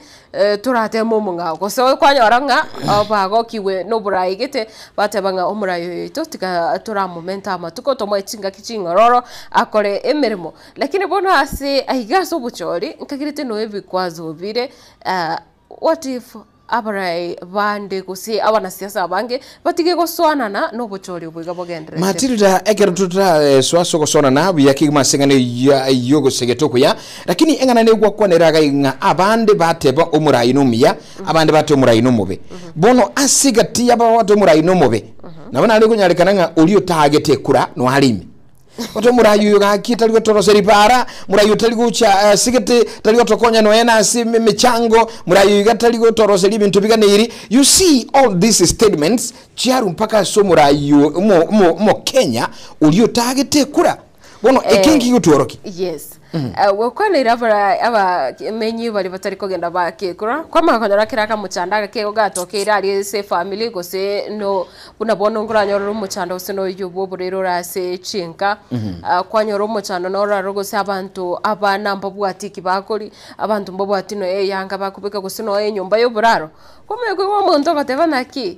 torateme omong'ao gose kwanyora ng'a bagokigwe na oborai gete bateba ng'a omorai oyo oito tiga toramomente amatuko tomoe chingaki ching'ororo akore emeremo. Lakini bono ase aiga ase obochori nkagerete noe ebikwazo bire what if abarai bande gose abanasiasa abange batige gosoanana na obochori obo iga bogendererete. Matilda, ekero totasoa ase ogosonana buya kegima ase eng'ana eyio y'ogosegeta okuya, lakini eng'ana negwakwanera iga ng'a abande bateba omorai nomuya, abande bateba omorai nomobe. Bono ase egati y'ababwate omorai nomobe, nabo nare konyarekana ng'a oria otaagete ekura noare ime. Ote omorai oyo gaki tari gotoroseria para, morai oyo tari gocha ase gete, tari gotokonya nonya na ase emechango, morai oyo iga tari gotoroseria ebinto biganeiri. You see all these statements chiarwa mpaka ase omorai oyo omo omo omokenya oria otagete ekura. Bono eke Eh, nki gotworokia? Yes. Eh, gokwanera abara abamenyi baria batari kogenda bakekura, kwamanya konyora kera akamochando aka kego gatokeire aria ase efamiri gose no buna bono nkoranyorere omochando gose na oyio bwa oborwaire ore ase chinka, Ah, kwanyora omochando noro aro gose abanto abana mbabwati eki bakoria, abanto mbabwati nonya eyanga bakobeka gose nonya enyomba ya oboraro. Kwamanya koigwa omonto ogoteba naki,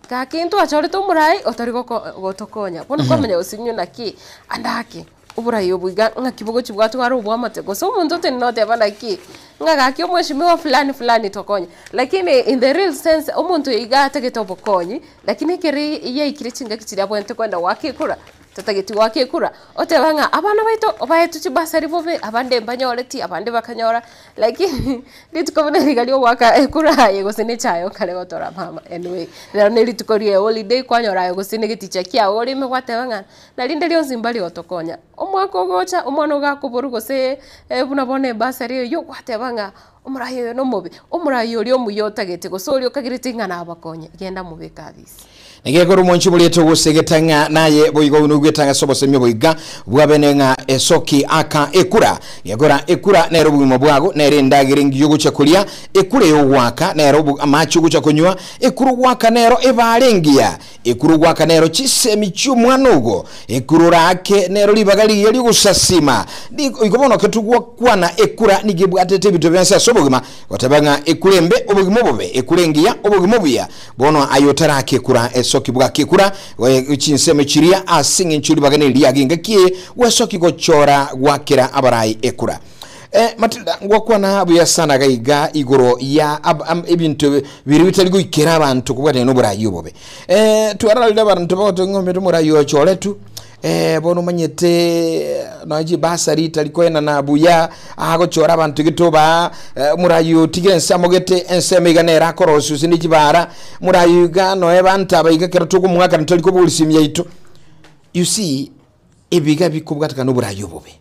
Gaki ntwachorete omorai otari goko gotokonya, bono kwamanya gosinywa naki ande ake, oborai obo iga ng'aki bogochi bwatwara obwamate gose omonto otenene oteba naki, ng'a gaki omweshimiwa fulani fulani tokonye. Lakini in the real sense omonto oyo iga atagete obokonyi, lakini ekere yaikire chingaki chiria abwenerete kogenda goaka ekura, tatageti goaka ekura, oteba ng'a abana baito obaetwe chibasari bobe, abande mbanyoreti, abande bakanyora, Lakini rituko buna riga riogoaka ekura aye gose ne echaye okare gotora mama anyway, rero ne rituko rie holiday kwanyora aye gose ne egeticha kiago ore ime gwateba ng'a na rinde rionsi mbari gotokonya. Omwaka ogocha omwana ogakoborwa gose buna bono ebasari eywo gwateba ng'a omorai oyo nomobe, omorai oria omuya otagete gose oria okagerete ng'a nabakonye, genda mobeke abisi. Egekoro omwanchi boriete ogosegeta ng'a naye boigo noigwete ase obosemia boiga bwabene ng'a esoki aka ekura. Gekora ekura nere obogima bwago, nere endagera engiya ogocha koria, ekura ey'ogoaka nero obo amache ogocha konywa, ekura ogoaka nero ebaare engiya, ekura ogoaka nero chisemi chi'omwana ogo, ekura oraake nero ribaga rigiya ri'ogosasima. Nigo igo bono ketogwakwana ekura nigo ebwatete ebinto bionsi ase obogima, goteba ng'a ekura embe obogima obobe, ekura engiya obogima obuya. Bono aye otarakekura esoki bwakekura chinsemo chiria ase eng'encho ribaga neriago engaki eye gwesoki gochora gwakera abarai ekura. Eh, Matilda ngwakwana buya sana gaiga igoro ya ab, am, ebinto biri bitari goikera abanto kobwatana noborai obobe. Eh, twararire abanto bagote ng'ombe tomorai ochoretu Eh, bono omanyete nonya chibasari tari koenana buya, agochora abanto gete obaa, eh, omorai otigire ensemo gete, ensemo iga nere akorosia gose ne chibara, omorai oyo iga nonya abanto aba iga ekero tokomoakana tori koboria simu yaito. You see, ebi iga bikobwatekana oborai obobe.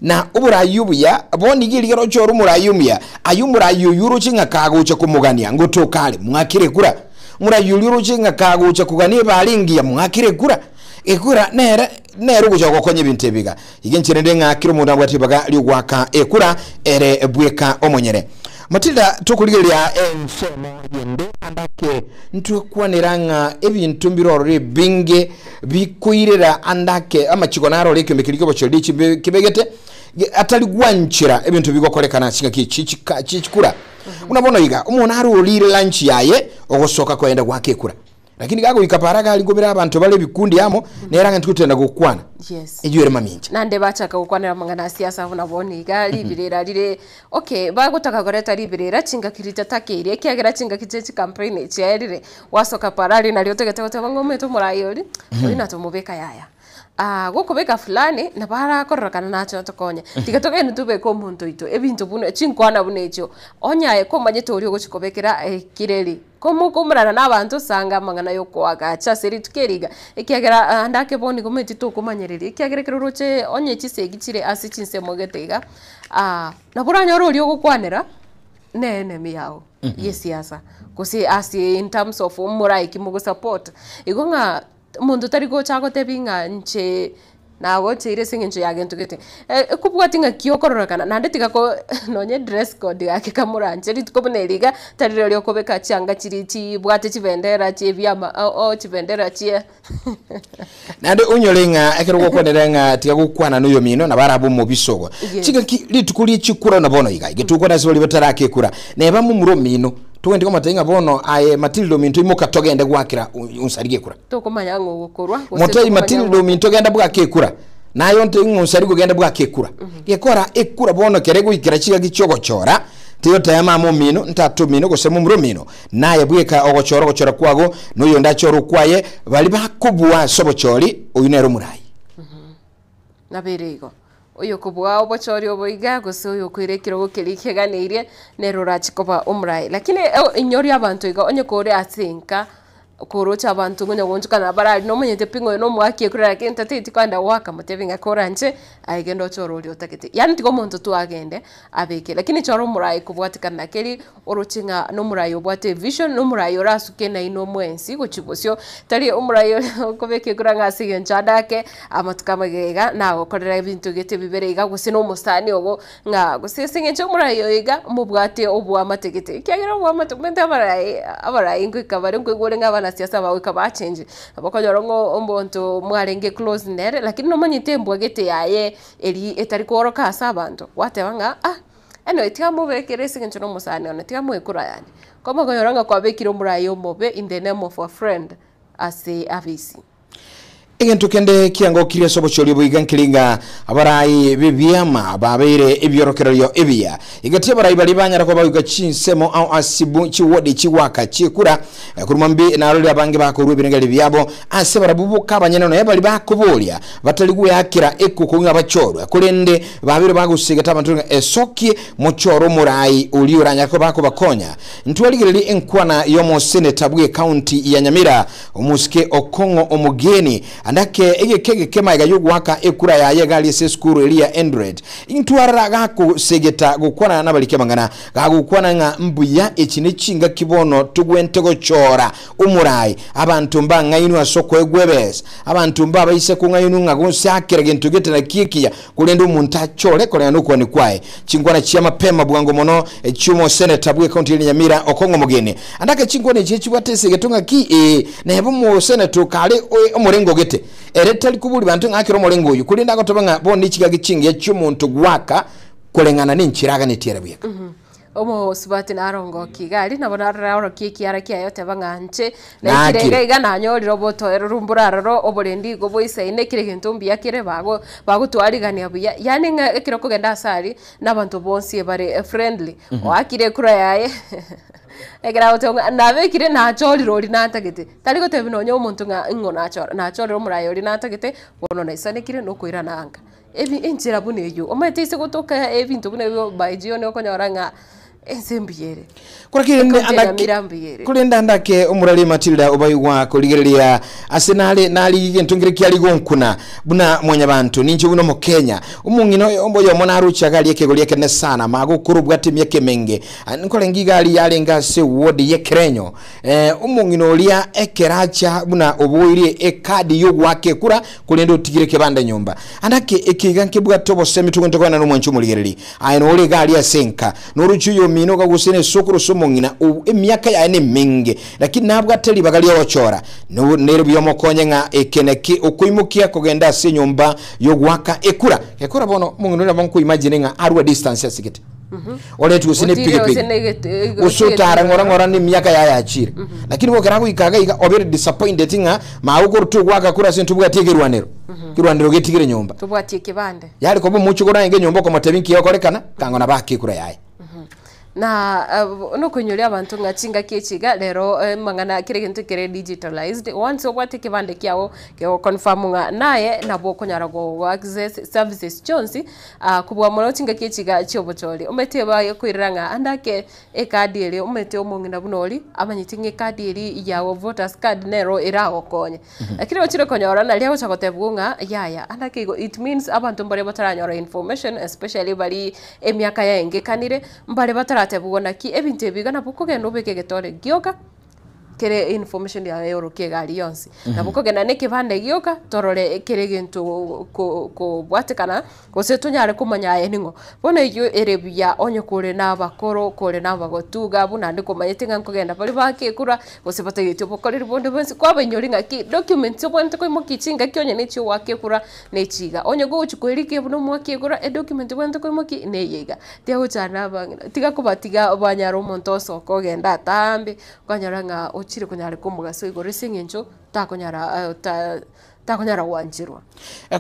Na oborai obuya, bono iga riria rochore omorai omuya, aye omorai oyio oroche ng'a kagocha komogania, ngotoka are, mwakere ekura. Omorai oria oroche ng'a kagocha kogania ebare engiya, mwakere ekura. Ekura nere nere ogocha gokonya ebinto ebi iga. Iga inche rende ng'a kera omonto nabwate ribaga riogoaka ekura ere bweka omonyene. Matilda tokorigereria ensemo yende ande ake ntwekwanera ng'a ebinto mbire ororo ebinge bikoirera ande ake amachiko naro ore ekiombe keria kiobochori chibe kebegete ge- atari gwanchera ebinto bigokorekana ase chingaki echi chika chichikura. Buna bono iga, omonto naro orire lunch yaye ogosoka koenda goaka ekura. Lakini gagoika para gari nkobera abanto bare ebikundi amo, nere ang'e tigotenda gokwana. Yes. Eyio ere mamincha. Naende bachaka gokwanera amang'ana a siasa buna bono iga, ribirera rire okay, bagotaka koreta ribirera chingaki ritatakeiri ekiagera chingaki chie chicampaign chiaerire, gwasoka para aria nario otagete goteba ng'a omanyete omorai oria, oria natomobeka yaya. Gokobeka fulani nabo arakororokana nache otokonye, tiga togende tobeke omonto oito ebinto buna chinkwana buna echio, onye aye komanyete oria ogochi kobekera kireri. Komokoumorana nabanto sanga amang'ana y'okoagacha ase rituko eri iga, ekiagera ande ake bono igo omanyete tokomanyereria, ekiagera ekero oroche onye chisegi chire ase chinsemo gete iga, nabo oranyore oria ogokwanera ne enemy yago ya esiasa, gose ase in terms of morae ki mogosupport. Igo ng'a Omonto tari gocha agotebi ng'a inche nagocheire ase eng'encho ya gento gete, ekobwati ng'aki okororekana naende tiga ko nonye dress code gaki kamoranche rituko buna eri iga, tari rirorio okobeka chianga chiria chibwate chibendera chia ebiama ao ao chibendera chia Naende onyore ng'a ekero ogokwanera ng'a tiga gokwana na oyomino nabo arabe omobisa ogo. Yes. Chingaki rituko rie chikura na bono iga, iga togokwana ase baria bataraka ekura, neba momura omino, Togende komotebia ng'a bono aye Matilda ominto imoka togende goakera onsarigie ekura. Tokomanya ng'a ogokorwa, gose Motebie tokomanya Matilda ng'a ominto genda bwake ekura. Naye ontebie ng'a onsarigie ogende bwake ekura. Gekora ekura bono ekero egoikera chigaki chiogochora, tiyotebia mama omino, ntata omino gose momura omino. Naye bweka ogochora ogochora kwago, na oyonde achore okwaye, baria bakobua ase obochori, oyio nere omorai. Nabere igo. Oyokobua obochori obo iga, gose oyokoira ekerogo keria keganeirie, nere orache koba omoraai. Lakini inyoria abanto iga, onye kore ase enka, Koroche abanto ngonya goonchokana barari nomanyete pi ng'a oyo nomoaki ekura lakini tateti kogenda goaka motebie ng'a koranche aye genda ochore oria otagete. Yaani tiga omonto tu agende abeke. Lakini chora omorai kobwatekana na keri oroche ng'a nomorai obwate evision, nomorai orasuke nainwe mwensi gochia bosio, tari omorai oria okobeka ekura ng'a ase eng'encho ande ake amatuko amagega iga nagokorera ebinto gete bibere iga gose na omosani ogo ng'a gose ase eng'encho omorai oyo iga mobwate oboamate gete, ekiagera oboamate omanyete abarai abarai ngoika bare nkoigwa ore ng'a abanasiasa bagoika bachengi, nabo okonyora ng'a omonto mwarenge close nere lakini nomanyete embwa gete yaye eria etari kooroka ase abanto, gwateba ng'a ah anyway tiga mobekere ase eng'encho na omosani one, tiga moe kura yane. Komokonyora ng'a kwabekire omorai omobe in the name of a friend ase abisi. Egento kende kiangokirie ase obochori obo iga nkeri ng'a abarai b'ebiama babeire ebiorokererio ebiya. Egati y'abarai baria banyara koba goika chinsemo ao ase chiwodi chigoaka chi'ekura, korwa mambia narorire abange bakorua ebirengererio biabo ase barabwo boka abanyene nonya baria bakoboria batari gweakera ekuku ng'a bachorwe, korende babeire bagosegeta abanto ng'a esokie mochore omorai oria oranyare koba akobakonya. Ntwarigererie enkwana y'omoseneta bw'ecounty ya Nyamira, Omosike okong'o omogeni, andake egeka egeke magega y'ogoaka ekura yaye egari ase esukuru eria ya Eldoret. Intwarora gakosegeta gokwana nabariki amang'ana, gagokwana ng'a mbuya echi nechingaki bono togwente gochora omorai, abanto mbang'ainwe ase okoegwa ebesa, abanto mbabaise kong'ainwa ng'a gose akera gento gete naki ekiya, Korende omonto achore koreng'ana nokogania kwaye. Chinkwana chia mapema bwango mono chi'omoseneta bw'ecounty ya Nyamira okong'a omogeni. Andake chinkwana echi echibwate esegeto ng'aki? Ee, neba omoseneta okare omorengo ogete. Ere tari koboria banto ng'a akere omorengo oyo, korende agotoba ng'a bono nechigaki chingiya chi'omonto goaka koreng'ana nenchera aganetie ere bweka. Omosubati narongokia iga aria, nabo naraorokie ekiara kiaye oteba ng'a inche naikire Nakire. iga iga nanyorire obotoereru mbore aroro, oborendi igo boisaine, kera egento mbuya kere bago bagotwarigania buya, yaani ng'a ekero okogenda ase aria, na abanto bonsi ebare friendly, oakire ekura yaye ekero agoteba ng'a nabekire nachorire oria natagete, tari gotebia nonye omonto ng'a ing'o nachora, nachorire omoraia oria natagete, bono naisanekire nokoirana anka. Ebi enchera buna eyio, omanyete ase gotoka ebinto buna ebio by jioni okonyora ng'a ense mbuya ere. Korende Ekaunti ya andake Nyamira mbuya ere. korende andake omorari Matilda obaigwa korigereria ase nare nari egento nkere kiari gonkuna buna mwanyabanto ninche buna omokenya omong'ina oyo oyomo naroche agari ekegori ekenene sana magokoro obwate emiaka emenge Ah, nkorenge iga aria yarenge ase ward y'ekerenyo eh, omong'ina oria ekero acha buna oboirie ekadi y'ogoaka ekura korende otigire ekebanda nyomba. Andake eke iga nkebwate obosemi togwente koenda nomwanchi omorigereri. Aye nore iga aria ase enka, noroche oyomino gose nesokoro gose omong'ina o emiaka yaye nemenge, lakini nabwate ribaga ri'ogochora. No nere buya omokonye ng'a eke naki okoimokia kogenda ase enyomba y'ogoaka ekura. Gekora bono omong'ina oria nabo nkoimagine ng'a arue distance ase gete. Oretwe gose ne Otire gose epigipigi. ne egete- Gose otara ng'ora ng'ora nemiaka yaye yachire. Lakini bokera goika iga iga obere disappointed ng'a magokoro togoaka kura ase ntobwati ekerwanero. Ekerwanero getigire nyomba. Tobwati ekebande. Yare koba omochie korang'e enyomba okomotebia nki egokorekana, kang'o nabo ake ekura yaye. Na nokoinyoria abanto ng'a chingaki echi iga rero amang'ana kera egento kere digitalized, once obwate ekebande kiago kegoconfirm ng'a naye nabo okonyara go access services chionsi kobua mono chingaki echi iga chiobochori. Omanyete ebakoirera ng'a ande ake ekadi eria omanyete omong'ina buna oria amanyeti ng'a ekadi eria ya voters card nero eragokonye. Lakini ochire konyora naria agocha gotebiwa ng'a yaya ande ake igo it means abanto mbare bataranyora information especially baria emiaka yaengekanire, mbare bataratebiwa naki ebinto ebi iga nabo okogenda obeke egetore gioka, kere information yaye yorokia egari yonsi. Nabo okogenda na ekebande gioka, torore kera egento ko- kobwatekana, gose tonyare komanya aye ning'o. Bono eyio ere buya onye kore na abakoro, kore na abagotu iga abwo naende komanyete ng'a nkogenda bare bakekura, gose batageti obokoreri bonde bwensi, kwabainyori ng'aki documents obwenerete koimokia chingaki onye na echio gwakekura na echi iga. Onye gogochia koerikia buna omwakekura, edocument obwenerete koimokia na eye iga. Tiga gochanda abang'ina, tiga kobatiga banyare omonto osoka ogenda atambe, okonyora ng'a ochire konyara komogaso igoro ase eng'encho takonyara ta. Takonyara gwancherwa.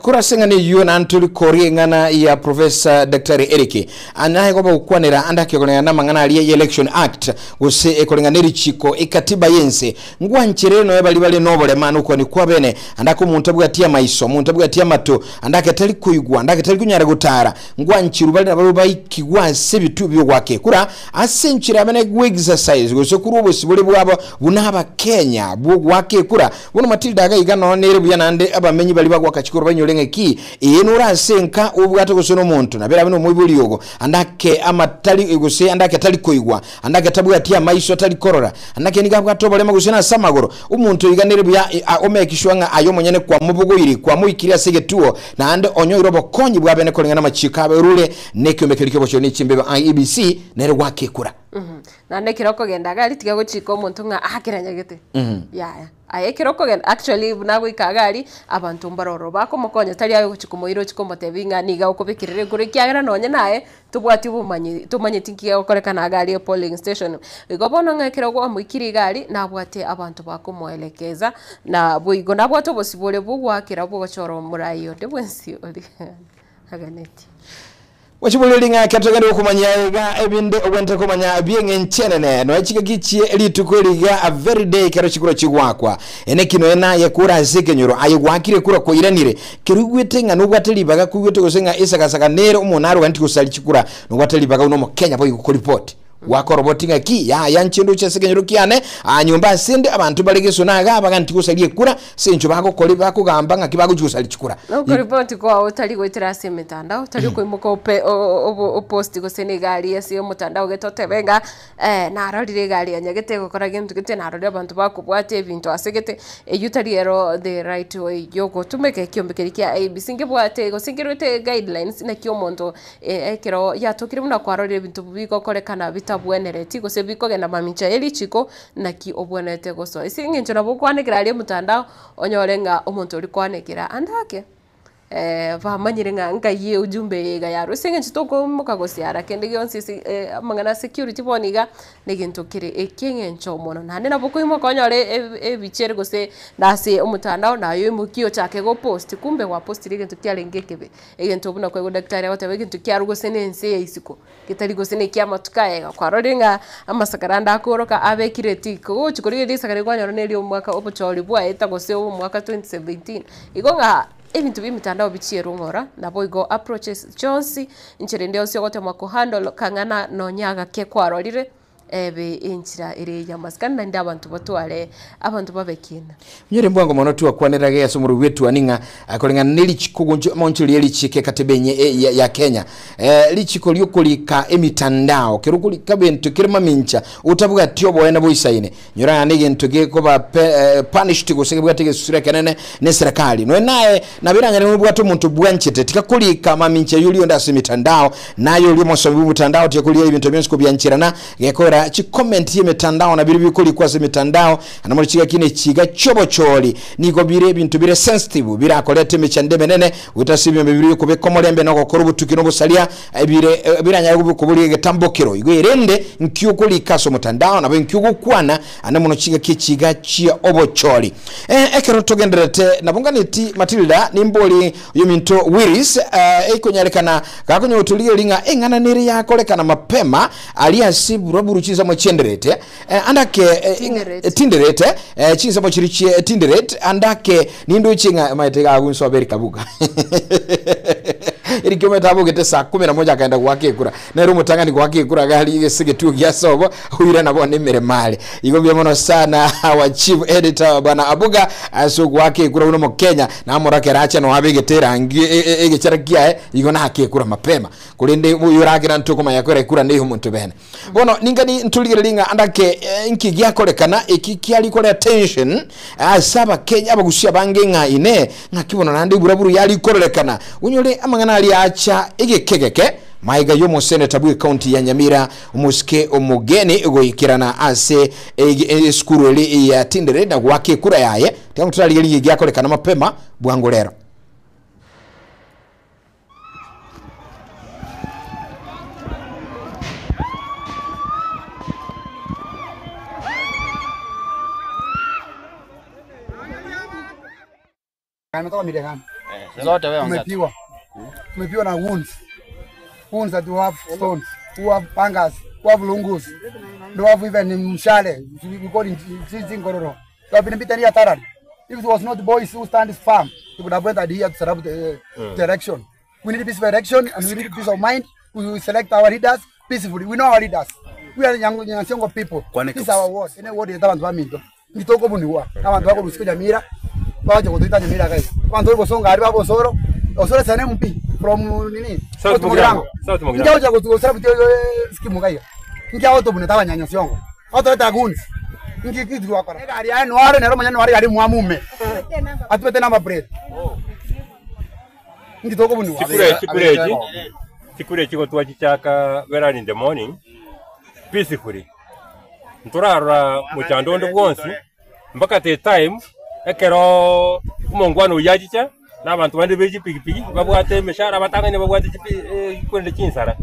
Korwa ase eng'ana eyio nantori koria eng'ana ya Professor Daktari Eric anaye koba gokwanera ande akegorenga namang'ana aria ye Election Act gose ekoreng'ana nerichiko ekatiba yense ngwanchere noe baria bare noborema nokwania kwabene ande ake omonto abwati amaiso omonto abwati amato ande ake tari koigwa ande ake tari konyara gotara ngwancherwa bare nabarabwo baikigwe ase ebituo biogoaka ekura ase enchera abene goexercise gose korwa obosibore bwabo buna abakenya bwogoaka ekura Bono Matilda agaiga nonya nere buya naende abamenyi baria bagoaka chikoro bainyore ng'a ki, ee nore ase enka obwate gose nomonto, nabo erabe nomoibori ogo, ande ake amatari gose ande ake tari koigwa, ande ake tabwati amaiso atari korora, ande ake nigo abwate oborema gose nase amagoro. Omonto oiga nere buya omake sure ng'a aye omonyene kwamobogoirie, kwamoikirie ase egetuo, naende onyoire obokonyi bwabene koreng'ana namachiko aberure nekiombe keria kiobochori ne chimbebe IEBC, nere goaka ekura. Naende ekero okogenda iga aria tiga gochika omonto ng'a aakere anyagete. Yaya. Aye ekero okogenda actually buna agoika iga aria, abanto mbare ororo bakomokonya tari aye ogochia komoira ochie komotebia ng'a niga okobekerera ekura ekiagera nonye naye tobwati obomanyi tomanyeti nki gegokorekana iga aria epolling station. Igo bono ng'a ekero gwamoikire iga aria, nabwate abanto bakomoelekeza, na boigo nabwate obosibore bwa ogoakera bwogochora omorai onde bwensi oria aganetie. Gochiboria ng'a ekero togende gokomanya iga ebinde ogwenerete komanya bi'eng'encho enene, nonya chingaki chie rituko eri iga very day ekero chikura chigoakwa. Eneki nonya naye kore ase ekenyoro, aye gwakire ekura kwairanire, kero oigwete ng'a nobwate ribaga koigwete gose ng'a esagasaga nere omonto naroganeti gosaria chikura, nobwate ribaga buna omokenya boigo koripoti. Gwakora oboti ng'a ki? Yaya inche ndoche ase ekenyoro kiane, aa nyomba ase inde, abanto bare geso na igaa baganeti gosaria ekura, ase eng'encho bagokora bakogamba ng'aki bagochia gosaria chikura. Nokoripoti kwao otari goetera ase emetandao, tari okoimoka ope oposti gose na egari ase omotandao gete otebe ng'a narorire egari ya nyagete egokora gento gete, narorire abanto bakobwatia ebinto ase gete, eywo tari ero the right way yogotumeka ekiombe keria kia IEBC ngebwate gose nkerwete guidelines naki omonto Ekero yatokire buna kwarorire ebinto bigokorekana bitabwenereti, gose bikogenda mamincha ye richiko, naki obwenerete gosoa. Ase eng'encho nabo okwanekera aria omotandao, onyore ng'a omonto oria kwanekera ande ake, bamanyire ng'a nkai ujumbe eye iga yarwa. Ase eng'encho tokoimoka gosiara kende gionsi ase amang'ana a security bono iga, na egento kere ekieng'encho mono. Naende nabo okoimoka onyore ebicha ere gose nase omotandao, naye oimokie ochake gopost, kumbe gwapostire egento kiarenge ekebe. Egento buna koigwa daktari agoteba egento kiarwa gose na ense ya isiko, getari gose na ekia amatuko aya iga, kwarorire ng'a amasakara ande akoroka abekire tick, ogochi korigereria risakara riria kwanyora na eria omwaka obochori bwaeta gose omwaka 2017. Igo ng'a ebinto bia emitandao bichierwe ng'ora, naboigo approaches chionsi, enchera ende yonsi ogotema kohandle kang'ana nonya agake kwarorire. Ebe enchera ere y'amasikani, naende abanto batware abanto babe ekiina. Onyore mbwango mono twakwanera iga ase omorwoti bw'etuani ng'a koreng'ana ne richiko goncho moncho riria richiko ekatiba enye e- ya, ya Kenya eh, richiko riokorika emitandao kero okorika ebinto kere mamincha otabwati oboene boisaine nyora ng'a negento gekoba pe, eh, punished gose kebwate egesusuro ekenene ne eserekari nonya naye nabo eranyare nobwate omonto bwanchete tiga korika mamincha ya oria onde ase emitandao Naye oria omosomi bw'omotandao tiga koria ebinto bionsi kobiancherana, gekogera chikomenti y'emetandao na biria bikorikwa ase emetandao, naende mono chigaki ne chiga chi'obochori, nigo bire ebinto bire sensitive birakorete emechando emenene goeta ase ebiombe biria biokobeka omorembe na ogokora obotuki na obosaria ebire biranyare koboria egetambokero. Igo erende nki okorika ase omotandao nabo inki ogokwana ande mono chingaki echiga chia obochori. Ekero togendererete nabo nganeti Matilda nimbori Oyominto Willis ekonyarekana gakonya gotorigereria ng'a eng'ana nere yakorekana mapema aria ase buraburu chinsemo chienderete andake tinderete chinsemo chiria chie tinderete andake nindoche ng'a omanyete iga agunsoba Eric Abuga Eric omanyete abogete saa kumi na moja akaenda goaka ekura nere omotang'ani goaka ekura iga aria ase egetuo gia sobo oirana bono emeremo are igo mbuya mono sana our chief editor bwana Abuga ase ogoaka ekura buna omokenya Namorake rache noe abegete erangi egechara kiaye, igo naake ekura mapema. Korende oyorakera ntokomanya kera ekura neye omonto bene. Bono ningani ntorigererie ng'a andake inki giakorekana eki kiari koreta tension ase abakenya abagusia abange ng'a inee ng'aki bono naende eburaburu yari kororekana. Onyore amang'ana aria acha egeke geke magega y'omoseneta bw'ecounty ya Nyamira omosike omogeni goikerana ase esukuru eri ya Tinderet na goaka ekura yaye. Tiga torarigererie egiakorekana mapema bwango rero. Ametoka media gani? Zote wewe ongea. Tumepigwa. Tumepigwa na wounds. Wounds that who have stones, who have pangas, who have lungus. They have even mshale. We call it chingororo. They have been beaten here thoroughly. If it was not boys who stand firm, they would have went here to set up the election. We need peaceful election and we need peace of mind. We will select our leaders peacefully. We know our leaders. We are young, young people. This is our ward. Ene ward yeta bantu baminto. Ngitoko buniwa. Abantu bako busiko jamira. Baje kutuita jamira guys. Abantu bosonga ari babosoro. Osoro sane mpi from nini? South Mugirango. South Mugirango. Ngiawo cha kutu skimu kaya. Ngiawo to buneta banyanya siongo. Auto ta guns. Ngi kitu wakora. Gari ya nware nero manya nware gari mwamume. Atubete namba plate. Ngitoko buniwa. Chikure chikurechi chikurechi gotwa chichaka very in the morning peacefully nturarora muchando onde bwonsi mpaka the time ekero omongwana oyo achicha na abanto bande be chipikipiki babwate emeshara batang'aine babwate chikwende chinsara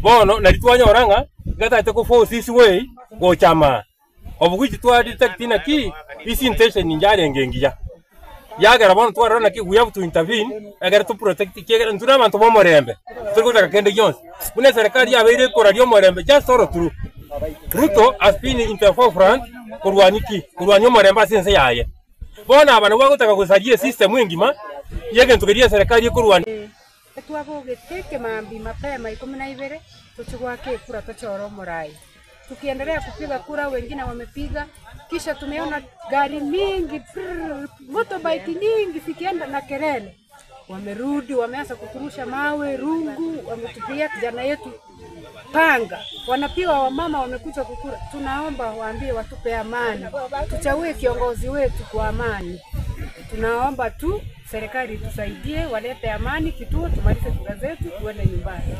bono nari twanyora ng'a gatate kuforce isi way gochama obuguchi twa detect naki isi intention njarenge engiya yagera bono twarora naki we have to intervene egere to protect kiegera ntuna abantu bomorembe turikutaka kende gionsi buna serikali yabeire ekoraria omorembe just all through Ruto has been in the forefront kurwanya ki kurwanya omorembe ase ense yaye bono aba nabo bagotaka gosaria esystem engima yegento keria serikali ekorwania Twabogete mambi mapema 12 tuchigwake kura tochoro murai. Tukiendelea kupiga kura, wengine wamepiga, kisha tumeona gari mingi prrr, motorbike nyingi zikienda na kelele. Wamerudi wameanza kuturusha mawe, rungu, wametupia kijana yetu panga, wanapiga wamama, wamekuja kukura. Tunaomba waambie watupe amani, tuchague kiongozi wetu kwa amani. Tunaomba tu serikali tusaidie, walete amani kituo, tumalize kura zetu, tuende nyumbani.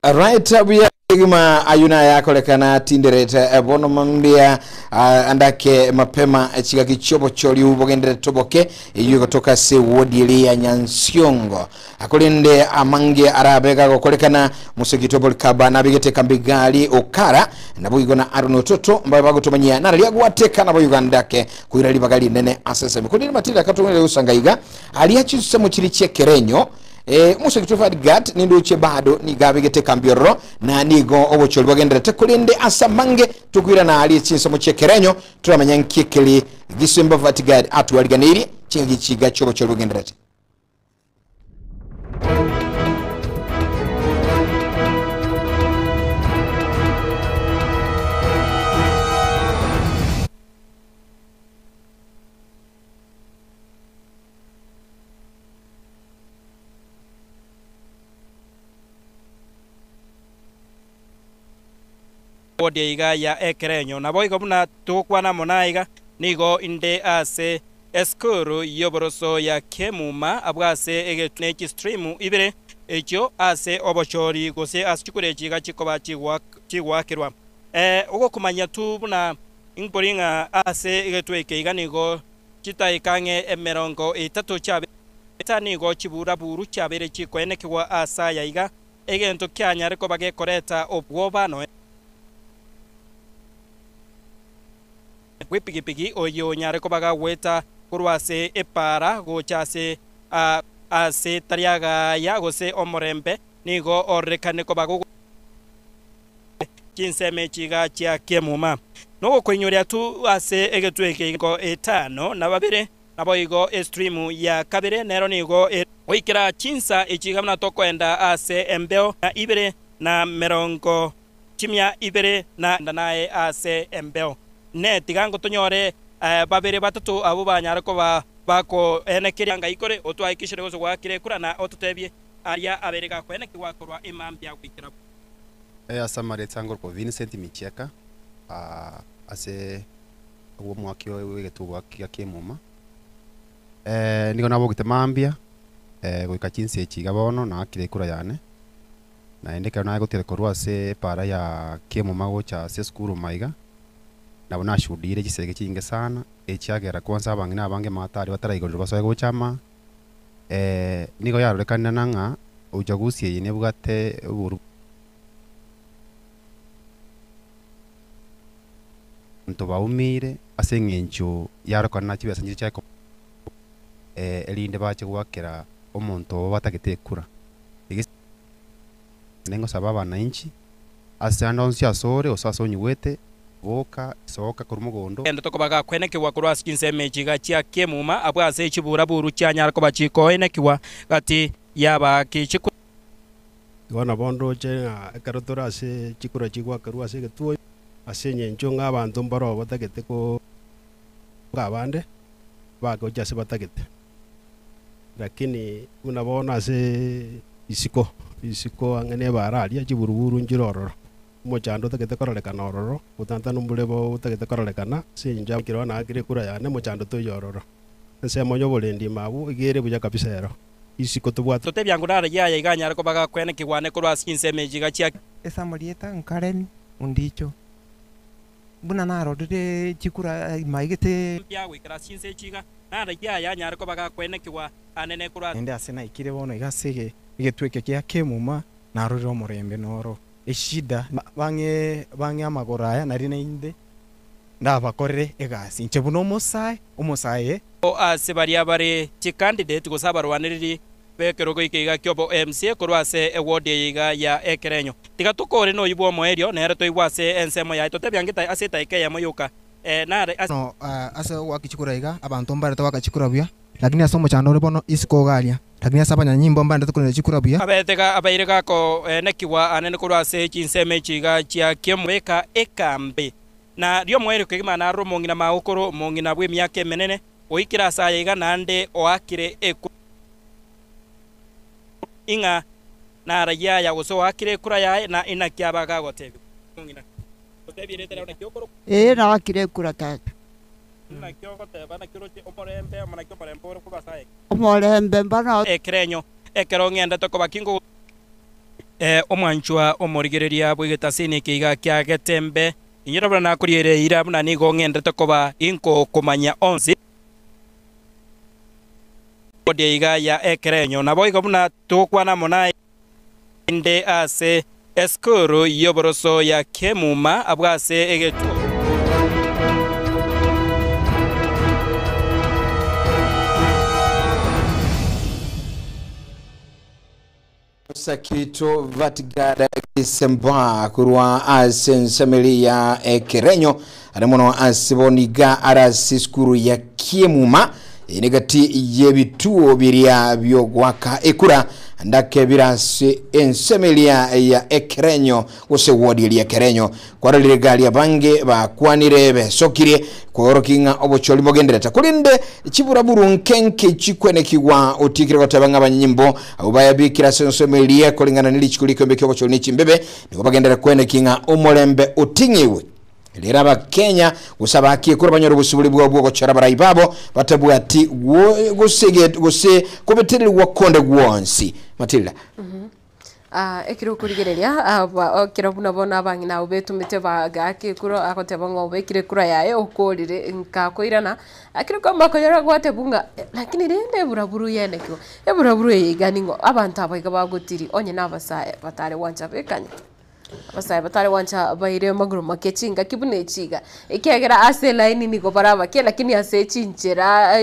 Right buya gima ayuna yakorekana tinderete bono mambia andake mapema chigaki chobo chori ubogendere toboke iyo gotoka se wodi eri ya Nyansiongo akolende amange arabega gokorekana musegito bolikaba nabigete kambigali okara nabo igona Aruno Toto mbaye bagotomanyia naralia gwateka nabo Uganda ke kuira libagali nene asese mikudini matira katumire usangaiga aliya chiri chekerenyo musa kitufa gat ninduche bado nigabigete kambioro na nigo obocholi bagendera tekulinde asamange tukwira na ali chinsomo chekerenyo turamanya nkikeli gisimba vatigad atuwaliganiri chingi chiga chobo choli bagendera. Wodi iga ya ekerenyo nabo igo buna tugokwana mona iga nigo inde ase eskuru yoboroso ya kemuma abwase egetuneki stream ibere ekyo ase obochori gose ase chikurechi iga chikoba chigwakirwa ogokumanya tu buna inkoringa ase egetweke iga nigo chitaikange emerongo etatu chabe nigo chiburaburu chabere chikoenekigwa asaya iga egento kyanyare koba gekoreta obwobano wipigipigi oyo nyare kobaga weta kurwase epara gochase ase tariaga ya gose omorembe nigo orekane kobago chinseme chiga chia kemuma nogo kwenyoria tu ase egetweke go etano na babere nabo igo stream ya kabere nero nigo oikera chinsa echigamna tokoenda ase embeo na ibere na merongo chimya ibere na nae ase embeo ne tigango tonyore babere batatu abo banyara ko bako enekiri anga ikore otwaikishire goso gwakire kurana otutebie aria aberega kweneki gwakorwa imambya gwikira asamare tsango ko Vincent Michieka ase uwo mwaki wegetu gwa kemuma nigo nabo gitemambia goika chinse chiga bono na akire kura yane na endeka na gotire korwa ase para ya kemuma gocha se skuru maiga nabo nashudire chisege chinge sana echiagera kwanza abangina abange matari bataraigorerwa basoe gochama nigo yarorekana nang'a uchaguzi eye nebwate oburu Abanto baumiire ase eng'encho yarokana chibesa nchiria chia erinde bache goakera omonto obo batagete ekura. Ningosaba abananchi ase ande onsi asore gose ase onyigwete, boka, soka korwa mogondo. Kende tokoba gakwenekigwa korwa ase chinsemo echi iga chia kemuma, abwo ase chiburaburu chianyara koba chikoenekigwa gati y'abaaki chikura. Igo nabo ndoche ng'a ekero tore ase chikura chigwakerwa ase egetuo, ase engencho ng'a abanto mbaroo batagete ko abande bagocha ase batagete. Lakini buna bono ase isiko, isiko ang'e na ebara aria chiburuburu nchire ororo, omochando otagete kororekana ororo, obotantanu mbore botagete kororekana ase eng'encho ekero naakire ekura yane omochando toiyo ororo. Ensemo ya oborendi ime abwo iga ere buya kabisa ero, isiko tobwate. Totebia ng'o nare yaya iga anyare koba gakwenekigwa ane korwa ase chinsemo echi iga chia. Ase amarieta Karen Ondicho, buna narorire chikura imaegete. Mbuya goikera ase chinse echi iga, nare yaya anyare koba gakwenekigwa anene korwa ase. Naende ase naikire bono iga ase egetwe eke gia kemuma, narorire omorembe noro eshida. Bang'e bang'e amagoro aya, nario naende ndabakorere egasi inche buna omosae, omosae. Ase baria bare chicandidate gose abarwanereri b'ekerogo eke iga ki'obo MCA korwa ase eward eye iga ya Ekerenyo. Tiga tokore noyio bw'omoerio nere toigwe ase ensemo yaye totebia ange ase etaika eyemo yoka nare ase. Bono ase ogoaka chikura iga, abanto mbarete goaka chikura buya, lakini ase omochando ore bono isiko iga aria, lakini ase abanyanyimbo mbarete korenda chikura buya. Abete abaire gakoenekigwa anene korwa ase chinsemo echi iga chia ki'omobeka ekambi. Na ri'omoerio kegima narore omong'ina magokoro, omong'ina bw'emiaka emenene, oikire ase aya iga naende oakire ekura ing'a narayie aya gose oakire ekura yaye, na inaki aba agagotebia. Omong'ina, gotebia erieta riao naki okorokwa? Ee, naakire ekura tata. Naki ogoteba, naki oroche omorembe, amo naki omorembe ore korwa ase aya iga? Omorembe mbano. Ekerenyo, ekero ng'endete koba kingo. Omwanchwa omorigereria bw'egetasini eke iga kia Getembe, inyora buna nakoriere eira buna nigo ng'enderete koba inkokomanya onsi. Odia iga ya ekerenyo, naboigo buna togokwana amo naye inde ase esukuru y'oboroso ya Kemuma abwo ase egetuo. Sakito Vatgad Kisemba korwa ase ensemeri ya Ekerenyo are mono ase boniga are ase esukuru ya Kiemuma ere gati y'ebituo biria bi'ogoaka ekura ndake bire ase ensemo eria ya Ekerenyo gose ward eria Ekerenyo kwarorire gari abange bakwanire besokirie kworokia ng'a obochori mbogenderete korende chiburaburu nke nke chikwenekigwa otiekire goteba ng'a abanyanyimbo abwo bayabekire ase ensemo eria koreng'ana ne richiko ri'ekeombe ki'obochori ne chimbebe nigo bagenderere kwenekia ng'a omorembe oting'iwe Rero Abakenya gose abakiekura banyore obosibore bwabo bw'ogochora abarai babo batabwati gose gose kobetererigwa konde gwonsi. Matilda. Ah, ekero okorigereria aba ekero buna bono abang'ina abwo betomete bagaaka ekura agoteba ng'a obekire ekura yaye okorire nkakoirana, lakini kwamanya konyora gwatebwa ng'a lakini rende eburaburu yenekigwa, eburaburu eye iga ning'o abanto aba iga bagotiri onye na abasae batare gwancha bekanye. Abasae batare gwancha baire amagoro make chingaki buna echi iga, ekiagera ase elaini nigo bare abake lakini ase chinchera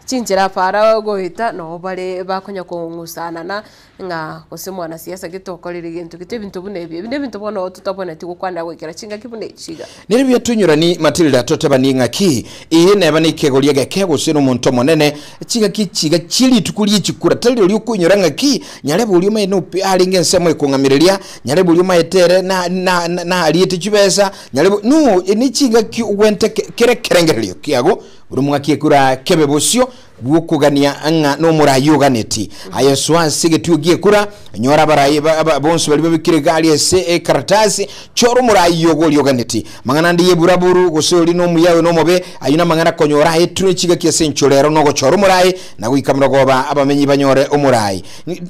chinchera para goeta nabo bare bakonya kong'usanana ng'a gose mwanasiasa gete okorire gento gete ebinto buna ebi. Ebi nebinto bono totabwenereti gokwanera goikera chingaki buna echi iga. Nere buya toinyorani Matilda totebanie ng'aki eye neba nekegoria geke gose nomonto omonene chingaki echi iga chie rituko rie chikura tari rirorio okoinyora ng'aki Nyarebe oria omaete nope arenge ensemo ekong'amireria, nyarebe oria omaete ere na na nariete chibesa, nyarebe no ne chingaki ogwente ke kera ekerengererio kiago, buna omwaki ekura kebe bosio bw'okogania ng'a nomorai oganeti. Aye soa ase egetuo gi'ekura, nyora abarai ba ba bonsi baria babekire egari ase ekaratasi, chora omorai ogo oria oganeti. Amang'ana ande y'eburaburu, gose oria nomuya oyo nomobe, ayio namang'ana konyora aetwe chingaki ase enchoro ero nogochora omorai, na goika morogoba abamenyi banyore omorai.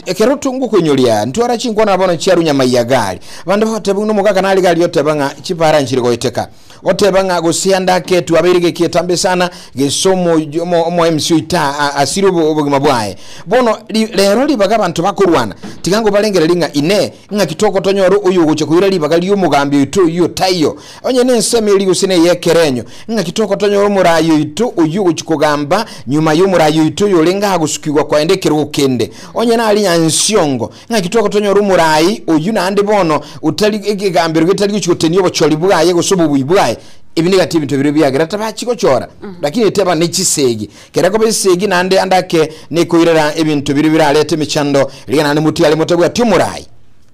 Ekero ngokoinyoria, ntwara chinkwana bono chiarwa nyama ya gari. Abande bagoteba buna omogaka nare gari oteba ng'a chipara nchire goeteka. Oteba ng'a gose ande aketwe abeire geketambe sana gese omo omo omo MC oito a- asire obo obogima bwaye. Bono ri rero ribaga abanto bakorwana, tiga ngobarengereria ng'a inee, ng'aki togotonyora oyo ogocha koira ribaga ri'omogambi oito oyio taiyo? Onye nensemo eria gose neye ekerenyo, ng'aki togotonyora omoraai oito oyio ogochia kogamba nyuma y'omoraai oito oyorenge agosukigwa koenda ekerogo kende? Onye nare nyansiongo, ng'aki twagotonyora omoraai oyio naende bono otari ekegambero getari gochia gotenia obochori bwaye gose obobui bwaye? Ebi negati ebinto biria biagera tabachi gochora, lakini teba ne chisegi. Kera koba esegi naende ande ake nekoirera ebinto biria birarete emechando, rigia naende motiare motabwati omoraai.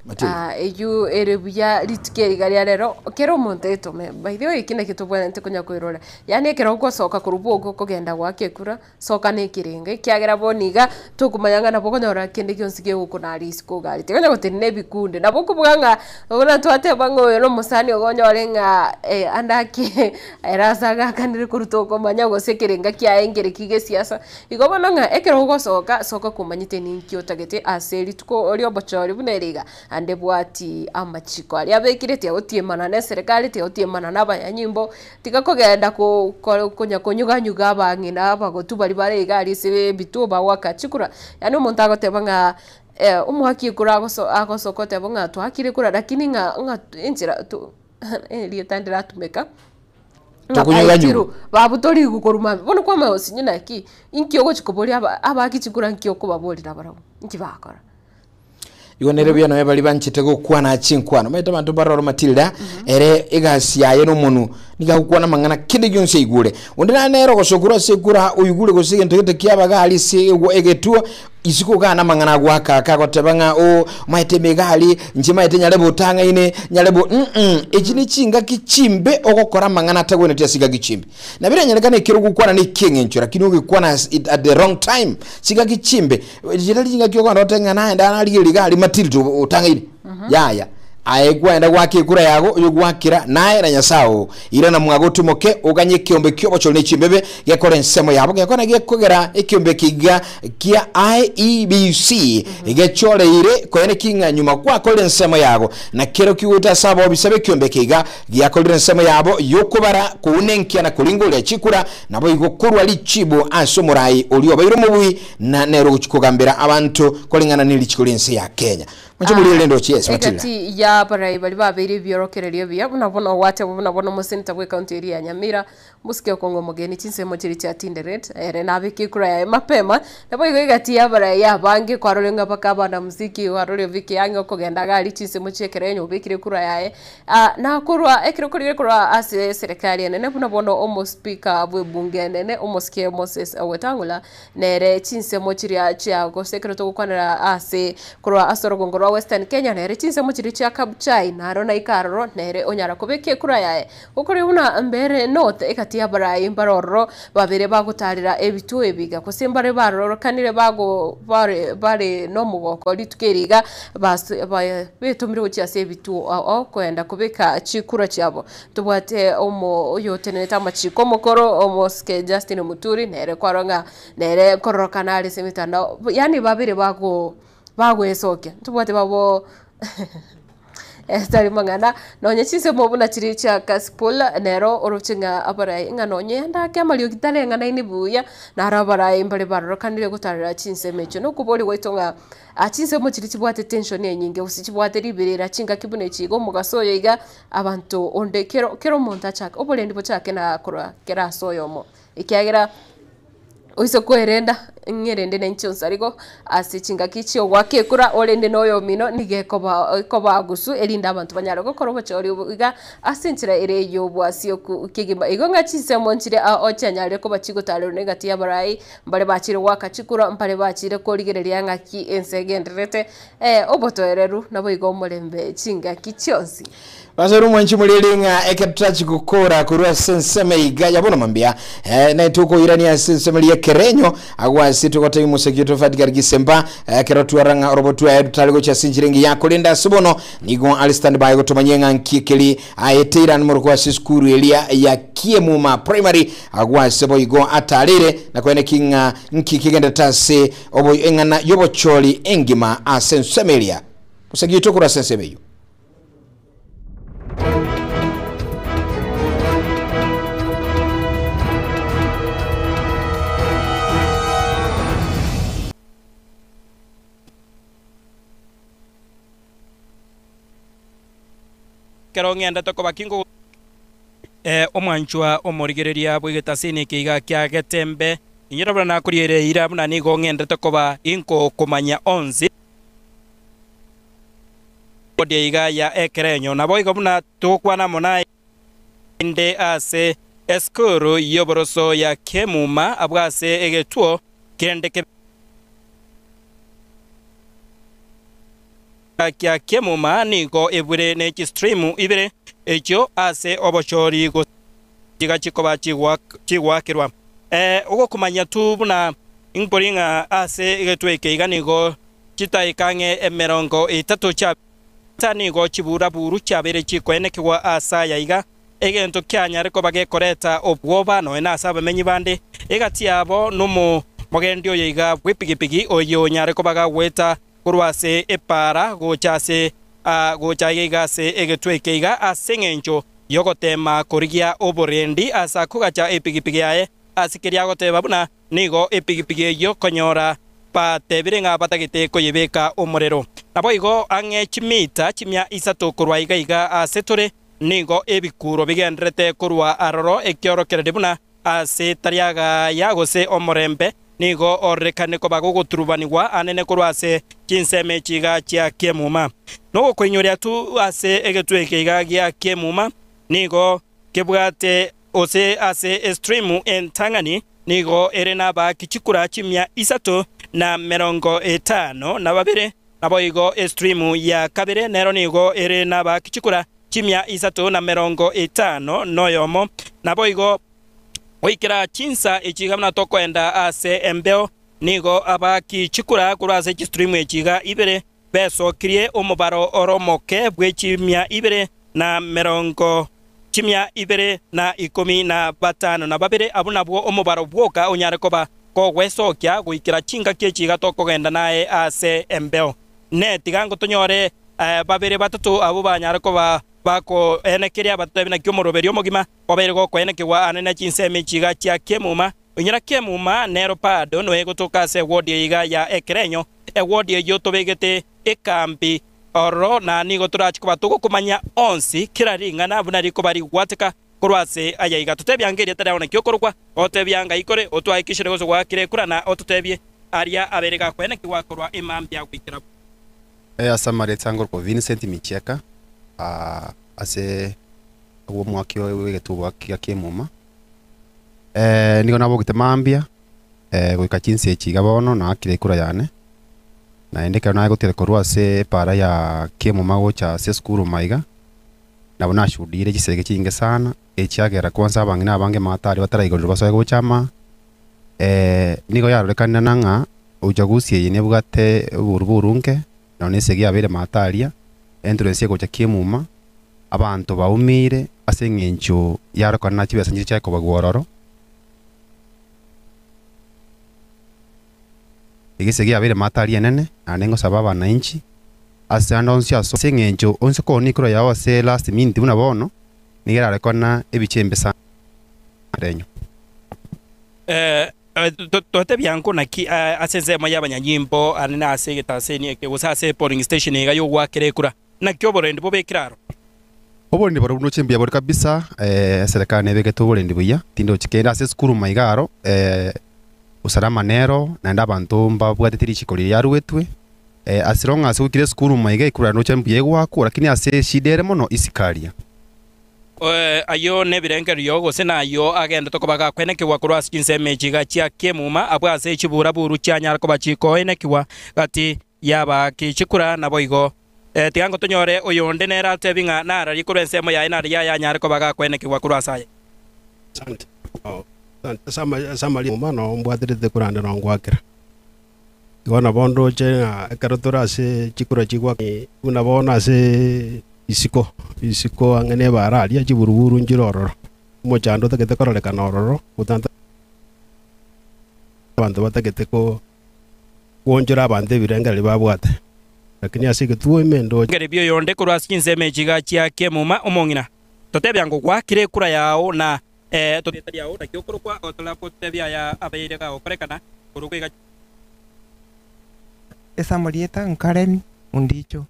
Matilda. Ah, eyio ere buya rituko eri iga ria rero, kera omonto etome, by the way eki nakio tobwenerete konya koirora, yaani ekero ogosoka korwa bwogo okogenda goaka ekura, soka na ekerengo ekiagera bono iga, tokomanya ng'a nabo okonyora kende gionsi kegokonara isiko iga aria, tiga onye gotenena ebikundi, nabo okobuga ng'a buna twateba ng'a oyo na omosani ogo onyore ng'a ande ake ere ase agakanire korwa tokomanya gose ekerenga kiaye nkere ki gesiasa. Igo bono ng'a ekero ogosoka, soka komanyete ninki otagete ase rituko ria obochori buna ere iga, ande bwati amachiko aria abekire tiagotiemana na eserekari, tiagotiemana na abanyanyimbo, Tiga kogenda ko ko konya konyuganyuga abang'ina abagotu baria bare iga aria ase ebituo bagoaka chikura, yaani omonto agoteba ng'a omwaki ekura agoso agosoka oteba ng'a twakire kura lakini ng'a ng'a enchera to erieta ndiratumeka, ng'a Tokonyuganyuga. aitiru babutorigwe korwa mambia. Bono kwamanya gose inye naki, inki ogochi koboria aba abaaki chikura nki okobaborera barabwo, nki bakora. Igo nere buya nonya baria banchete gokwana chinkwano. Omanyete abanto mbaroro Matilda, ere egasi yaye nomonu, nigo agokwana amang'ana kende gionsi aigure. Onde naye nere ogosokerwa ase ekura oigure gose egento gete kiabaga aria ase egwa egetuo, isiko igaa namang'ana agoaka aka agoteba ng'a oo omanyete ime iga aria, inche maete nyarebe otang'aine, nyarebe o mm echi ne chingaki chimbe ogokora amang'ana atagwenereti ase chingaki chimbe. Nabo eranyarekane ekero ogokwana na ekieng'encho lakini ogekwana ase at the wrong time, chingaki chimbe. Chirari chingaki okogenda otebe ng'a naende narigereria iga aria Matilda otang'aine. Yaya, aye kwaenda goaka ekura yago oyogwakera naye na Nyasae oo. Irana mwago otimoke oganye ekeombe ki'obochori ne chimbebe gekore ensemo yabo gekona gekogera ekeombe eke iga kia IEBC gechoreire koene ki ng'a nyuma gwakorire ensemo yago na kero kigoeta ase abobisa b'ekeombe eke iga giakorire ensemo yabo y'okobara kounenkia na koringoria chikura naboigo korwa richibu ase omorai oria obeire omobui na nere ogochia kogambera abanto koreng'ana ne richiko ri'ense ya Kenya. Moche morie rende ochie ase Matilda. Egati y'abarai baria babeire ebiorokererio ebiya buna bono ogwatebwa buna bono omoseneta bw'ecounty eria ya Nyamira, Mosike Okong'o Omogeni chinsemo chiria chia Tinderet, ere nabeke ekura yaye mapema, naboigo egati y'abarai abange kwarorire ng'a mpaka abanamuziki kwarorire Vicky Young okogenda iga aria chinsemo chia ekerenyo obekire ekura yaye. Na korwa ekero korire korwa ase eserekari enene buna bono omospeaker bw'ebunge enene Omosike Moses Wetang'ula, Nere chinsemo chiria chia gose ekero togokwanera ase korwa ase orogongo rwa Western Kenya nere chinsemo chiria chia Kabuchai naro naika aroro nere onyara kobeka ekura yaye. Gokore buna Mbeere North egati y'abarai mbare ororo babere bagotarera ebituo ebi iga gose mbare barorokanire bago bare bare nomogoko rituko eri iga bas ba betomire gochia ase ebituo ao ao koenda kobeka chikura chiabo. Tobwate omo oyotenenete amachiko omokoro omosike Justin Muturi nere kwarora ng'a nere nkororokana are ase emitandao yaani babere bago bagoesokia ntobwate babo tari mang'ana nonye chinsemo buna chiria chia Kasipul nero oroche ng'a abarai ng'a nonye ndake amariogi tareng'anaini buya naro abarai mbare barorokanire gotarera chinsemo echio. Nokobori gwaito ng'a. Chinsemo chiria chibwate tension enyinge gose chibwate riberera chingaki buna echi iga omogaso oyo iga, abanto onde kero kera omonto achake oborendi bochake na korwa kera ase oyomo, ekiagera oise koerenda ng'erende na inche onsarigo ase chingaki chia ogoaka ekura orende na oyomino nigo ekoba ekoba gusu erinde abanto banyare gokora obochori obo iga ase enchera ere ya obwasioku kegima. Igo ng'a chinsemo nchire ao chianyarire koba chigotarerwa na egati ya abarai. Mbare bachire goaka chikura, mbare bachire korigereria ng'aki ense egendererete, ee, obotoereru, naboigo omorembe chingaki chionsi. Basore omwanchi moriri ng'a ekero totachia gokora korwa ase ensemo iga ya bono mambia, eh, naye tokoirania ase ensemo eria ekerenyo, agwo ase togotebia omoseki oito Fadgar Gisemba, ekero twarora ng'a orobo twaye rotare gochia ase enchera engiya, korende ase bono nigo are stand by gotomanyia ng'a nki ekeri aete Iran morokwo ase esukuru eria ya Kiemuma Primary, Agwo ase boigo ataarire, na koeneki ng'a nki kegenderete ase oboyo eng'ana y'obochori engima ase ensemo eria. Gose gitwe korwa ase ensemo eyio. Ekero ng'endete koba kingo Omwanchwa omorigereria bw'egetasini eke iga kia Getembe, inyora buna nakoriere eira buna nigo ng'endete koba ingokomanya onsi. Odia iga ya ekerenyo. Naboigo buna togokwana amo naye inde ase esukuru y'oboroso ya Kemuma abwo ase egetuo kende kebe Kia Kemuma nigo ebure ne chistrimu ibere echio ase obochori gose chiga chikoba chigoakerwa. Ogokomanya tu buna inkori ng'a ase egetuo eke iga nigo chitaika ang'e emerongo etato chia nigo chiburaburu chiabeire chikoenekigwa ase aya iga, egento kianyare koba gekoreta obwoba nonya nase abamenyi bande egati yabo nomogendi oyo iga bw'epigipigi oyio onyare koba gagoeta korwa ase epaara gocha ase gocha iga iga ase egetwe eke iga ase engencho y'ogoteema korigia oborendi ase akogacha epigipigi yaye ase keria agoteba buna nigo epigipigi eyio konyora batebire ng'a batagete koyebeka omorero. Naboigo ang'e chimita chimia isato korwa iga iga ase tore nigo ebikuro bigendererete korwa aroro ekiorokererio buna Ase tari agaya gose omorembe, nigo ororekane koba gogoturubanigwa anene korwa ase chinsemo echi iga chia kiemuma. Nogokoinyoria tu ase egetwe eke iga gia kiemuma, nigo kebwate gose ase estrimu entang'ani nigo ere nabaaki chikura chimia isato na merongo etano na babere, naboigo estrimu ya kabere nero nigo ere nabaaki chikura chimia isato na merongo etano noyomo, naboigo goikera chinsa echi iga buna tokoenda ase embeo, nigo abaaki chikura korwa ase chistrimu echi iga ibere besokirie omobaro ore omoke bwe chimia ibere na merongo chimia ibere na ikomi na batano na babere, abwo nabwo omobaro bwoka onyare koba kogwesokia goikera chingaki echi iga tokogenda naye ase embeo. Ne tiga ngotonyore Babere batato abwo banyare koba bakoenekeria abatebi naki omoroberio omogima obeire gokoenekigwa aane ne chinsemo echi iga chia kemuma. Onyora kemuma nero bado noe gotoka ase ewodi eye iga ya ekerenyo, ewodi eyio tobegete ekambi ororo, na nigo torache koba togokomanya onsi kera ring'ana buna rikoba rigwateka korwa ase aya iga. Totebie anga erieta riao naki okorokwa, otebie anga ikore otwahikishire gose gwakire ekura, na ototebie aria abeire gakoenekigwa korwa emambia goikera. Ase amaretsa ngorokwa Vincent Michieka, ase omwaki bw'egetuba kia Kemuma. Nigo nabogete mambia goika chinsa echi iga bono naakire ekura yane, naende ekero nagotire korwa ase epara ya Kemuma gocha ase esukuru maiga, nabo nashuhudire chisegi chinge sana, echiagera kwanza abang'ina abange matari bataraigorerwa basoe gocha ama, nigo yarorekanire ng'a Uchaguzi eye nebwate oboru borunge, nonya nesegi yabeire mato aria, entrance egocha kiemuma, abanto baumeire ase eng'encho yarokana na chibesa nchiria chiakobagwa ororo. Iga esegi yabeire mato aria enene, naende ngosaba abananchi ase ande onsi ase eng'encho onsi koonia ekura yao ase last minute buna bono, nigo erarekana ebiche embe sana enywe. Totebia nko naki ase ensemo y'abanyanyimbo anene ase egetaseni eke gose ase polling station iga y'ogoakera ekura, naki oborendi bobekire aro? Oborendi barobwo ndoche mbuya bore kabisa, eserekari nebegete oborendi buya, tindochi kende ase esukuru maiga aro, usalama nero, naende abanto mbabwateti richiko riria riaruetwe, as long as goikire esukuru maiga ekura ndoche mbuya egoakwa, lakini ase eshida ere mono isiko aria. Ayio nebirengererio, gose nayio agenderete koba gakwenekigwa korwa ase chinsemo echi iga chia kiemuma, abwo ase chiburaburu chianyara koba chikoenekigwa gati y'abaaki chikura. Naboigo, tiga ngotonyore oyonde nere atebi ng'a nararie korwa ensemo yaye naria ayanyare koba gakwenekigwa korwa ase aye. Asante. Ase amarieta noo mbwaterete korende noo ngwakera. Igo nabo ndoche ng'a ekero tore ase chikura chigwa buna bono ase isiko, isiko ang'e na ebara aria chiburuburu nchire ororo, omochando otagete kororekana ororo, gotanta abanto batagete ko goonchora abanto ebirengererio babwate, lakini ase egetuo ime ndoche. Ngerebia oyonde korwa ase chinsemo echi iga chia kiemuma, omong'ina, totebia ngogwakire ekura yao na Erieta riao naki okorokwa, otorakotebia aya abeire gagokorekana korwa iga. Ase amarieta Nkaren Ondicho.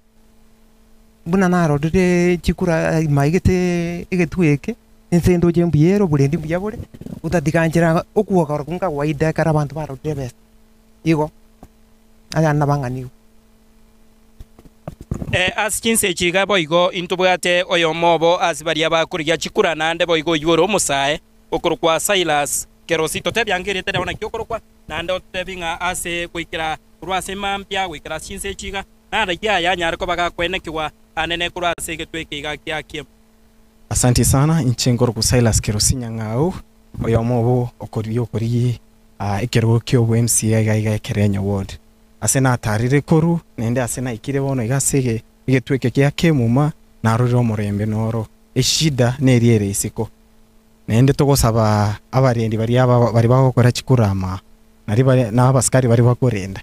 Buna narorire chikura maigete egetuo eke, ense ndoche mbuya ere, oborendi mbuya bore, otatiga nchera okwoga korokwo nkawaida ekero abanto barorire ebesa. Igo, ayande nabo ang'anigwe. Ase chinsa echi iga boigo intobwate oyomo obo ase baria bakorigia chikura, naende boigo oyio ore omosae okorokwa Silas Kerosi. Totebie ange erieta riao naki okorokwa, naende ototebie ng'a ase goikera korwa ase mambia goikera ase chinsa echi iga, naraiyo aya anyare koba gakwenekigwa anene korwa ase egetwe eke iga giakie. Asanti sana, inche nkorokwa Silas Kerosi Nyang'au, oyomo obo okorigia okorigi ekerogo kia obo MCA iga iga Ekerenyo ward. Ase natarire korwa, naende ase naikire bono iga ase egetwe eke gia kemuma, narorire omorembe noro. Eshida neria ere isiko. Naende togosaba abarendi baria baria bagokora chikura ama, naria bare na abasikari baria bakorenda,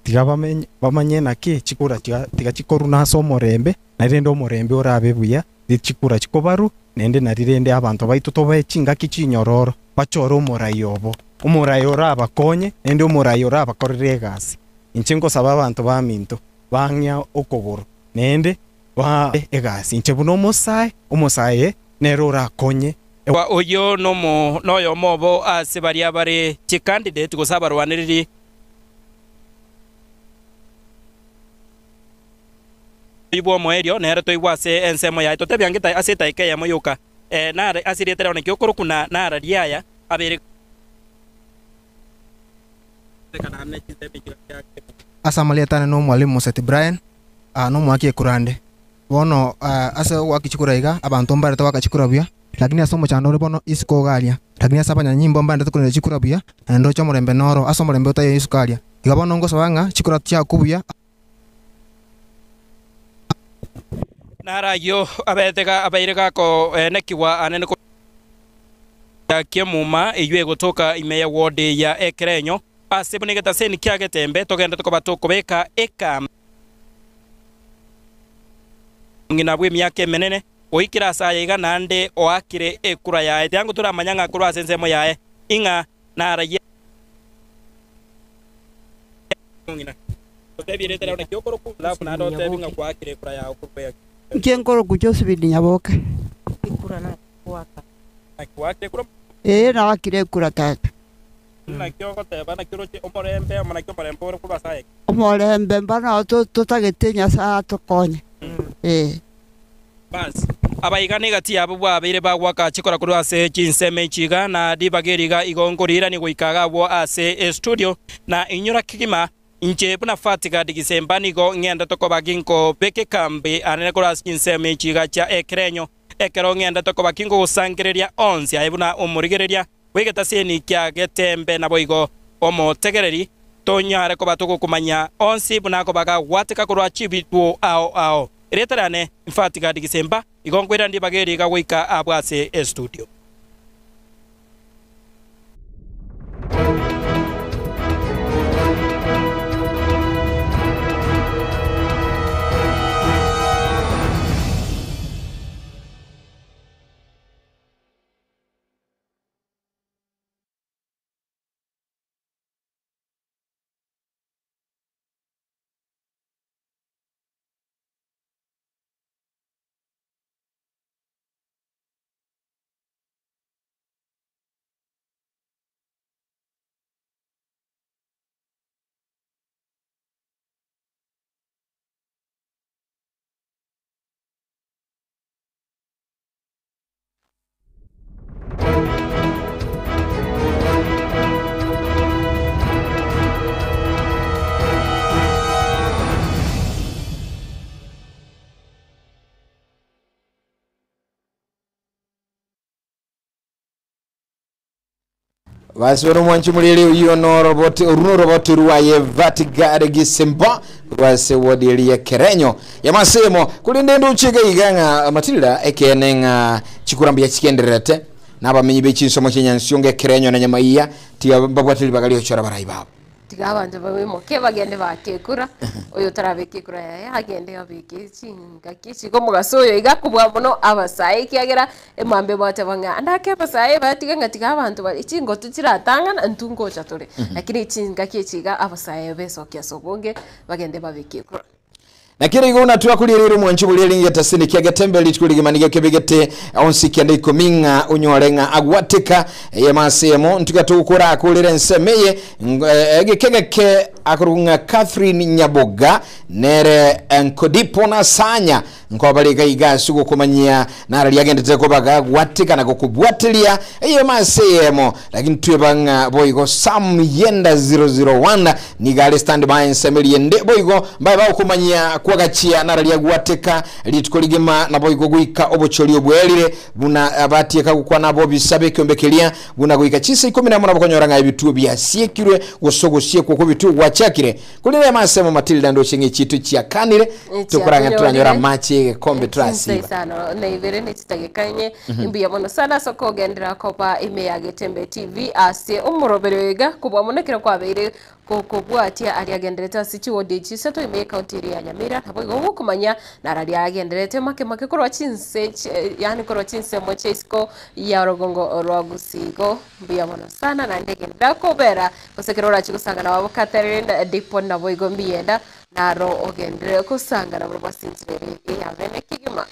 tiga bamenye bamanye naki chikura tiga tiga chikoruna ase omorembe, na rende omorembe orabe buya, chikura chikobarwa, naende nari rende abanto baito tobae chingaki chinyororo, bachore omorai obo, omorai orabakonye, naende omorai orabakorere egasi. Inche nkosaba abanto baminto, bang'ea okogoro, naende bae egasi. Inche buna omosae, omosae nere orakonye. Oyio noyomo obo ase baria bare chikandidate gose abarwanereri. Bw'omoerio nere toigwe ase ensemo yaye, totebie ange ase etaika eyemo yoka, ee, nare ase erieta riao naki okorokwa na nararie aya abere. Ase amarieta ane nomwalimu Moseti Brian, nomoaki ekurande. Bono ase ogoaka chikura iga, abanto mbarete goaka chikura buya, lakini ase omochando ore bono isiko iga aria. Lakini ase abanyanyimbo mbarete korenda chikura buya, naende ndoche omorembe noro, ase omorembe otaiyo isiko aria. Iga bono ngosaba ng'a chikura chiakwe buya. Naro ayio abete abeire gakoenekigwa anene korwa ki'emuma eyio egotoka ime ye ward ya Ekerenyo, ase buna egetaseni kia Getembe togenderete koba tokobeka ekambi. Ng'ina bw'emiaka emenene, oikire ase aya iga naende oakire ekura yaye. Tiango toramanya ng'a korwa ase ensemo yaye ing'a narayie. Inche nkorokwa Josephine Nyaboke. Ee naakire ekura tata. Omorembe mbano totagete Nyasae atokonye ee. Abaiga negati yabo bwabeire bagoaka chikora korwa ase chinsemo echi iga, na ribaga eri iga igo nkoriirania goika iga agwo ase estudio, na inyora kegima, inche buna Fatiga Digisemba nigo ng'endete koba ginkobeka ekambi anene korwa ase chinsemo echi iga chia ekerenyo, ekero ng'endete koba ginkogosangereria onsi aye buna omorigereria bw'egetaseni kia Getembe naboigo omotegereri, tonyare koba togokomanya onsi buna akoba gagwateka korwa chibituo ao ao. Erieta riane Mfatiga Digisemba, igo nkoirana ribaga eri iga goika abwo ase estudio. Basi bono omwanchi omoriri oyio noroboti oru noroboti rwaye Vatigari Gisimba rwase wodi eri ya Kerenyo yamasemo korende ndoche iga iga ng'a matirira ekeene ng'a chikura mbuya chigendererete na abamenyi be chinsomo chia Nyansiongo Ekerenyo na Nyamaiya tiga mbabwate ribaga riochora barai babo. Tiga abanto baimoke bagende baake ekura, oyo otarabeka ekura yaye agende abeke chingaki echi igo omogaso oyo iga akobua mono abasae ekiagera emambia bateba ng'a ande ake abasae batige ng'a tiga abanto bare chingotu chiratang'ana intwe ngocha tore. Lakini chingaki echi iga abasae besokia ase obonge bagende babeke ekura. Nakere igo buna twakoriereire omwancho boria erenge getasini kia getembe rituko rigima nigo kebegete onsi kianda ikomi ng'a onyore ng'a agwateka eyemo ase eyemo ntuga togokora akorere ensemo eye egeke geke akorokwa ng'a Catherine Nyaboga nere Nkodipo Nasanya Nkobare iga iga ase ogokomanyia nararia agenderete koba gagwateka na gokobwatiria eyemo ase eyemo, lakini tweba ng'a boigo Sam Yenda 001 nigo are stand by ensemo eria ende boigo mbae bagokomanyia kwagachia nararia agwateka rituko rigima naboigo goika obochori obwerire buna batieka gokwana abobisa b'ekeombe keria buna goika chinsa ikomi nemo nabo okonyora ng'a ebituo biasiekirwe gose ogosiekwa kw'ebituo gwachakire. Korende ime ase emo Matilda ndoche ng'a echiito chiakanire, tokorang'e toranyore amache y'egekombe Chinsa torasiba. isano na ibere ne chidageka inye. Mbuya mono sana ase okogenderera koba ime ya Getembe TV ase omoroberi oyo iga kobua mono ekero kwabeire gokobwatia aria agenderete ase chiwodi echi isato ime y'ecounty ere ya Nyamira naboigo gokomanya naro aria agenderete make make korwa chinse yaani korwa chinsemo chia isiko ya orogongo rwa Gusii igo mbuya mono sana naende genderera kobera Gose ekero orachie gosangana nabo Catherine Dipon naboigo mbiyenda, naro ogenderere gosangana barabwo ase enchera ere eyabene kegima.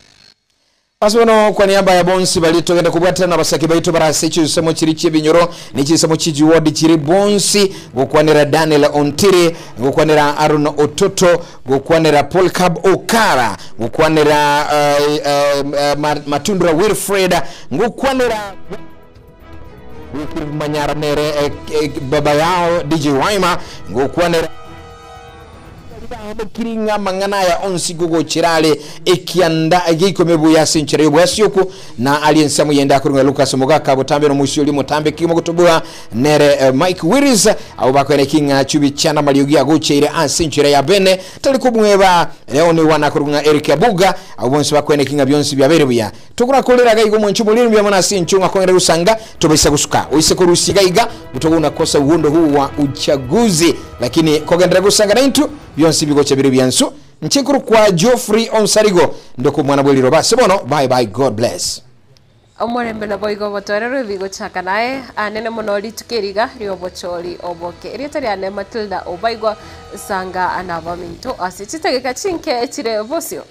Ase bono kwa niaba ya bonsi baria togenda kobwatana nabasake baito bare ase chinsemo chiria chi'ebinyoro ne chinsemo chie chiwodi chiria bonsi, gokwanera Daniel Ontiri, gokwanera Aaron Ototo, gokwanera Polycarp Okara, gokwanera Matundura Wilfred, ngokwanera Wilfred Manyara nere baba yao DJ Waima, ngokwanera baamokiri ng'a amang'ana aya onsi gogochera are ekianda gia ikomi buya ase enchera y'obwasioku na aria ensemo yende akorong'a Lucas Omogaka botambe nomoisia oria motambe kegima gotobua nere Mike Willis abo bakoeneki ng'a chibi chiana mariogi agocheire ase enchera ya bene tari komweba Leon wana akorong'a Eric Abuga abo bonsi bakoeneki ng'a bionsi biabeire buya Tokorakorera iga igo mwanche omoriri mbuya mono ase inche ng'akong'era gosanga tobaisa gosuka oise korusia iga iga botogo unakosa uhondo huu wa uchaguzi lakini kogenderera gosanga naintwe bionsi bigocha bire biansu nche nkorokwa Geoffrey Onsarigo ndoka omwana bwe riroba ase bono bye bye God bless. Omorembe naboigo obotoereru ebigochaka naye anene mono rituko eri iga riobochori oboke. Erieta riane Matilda Obaigwa sanga nabaminto ase chitageka chinke chire bosio.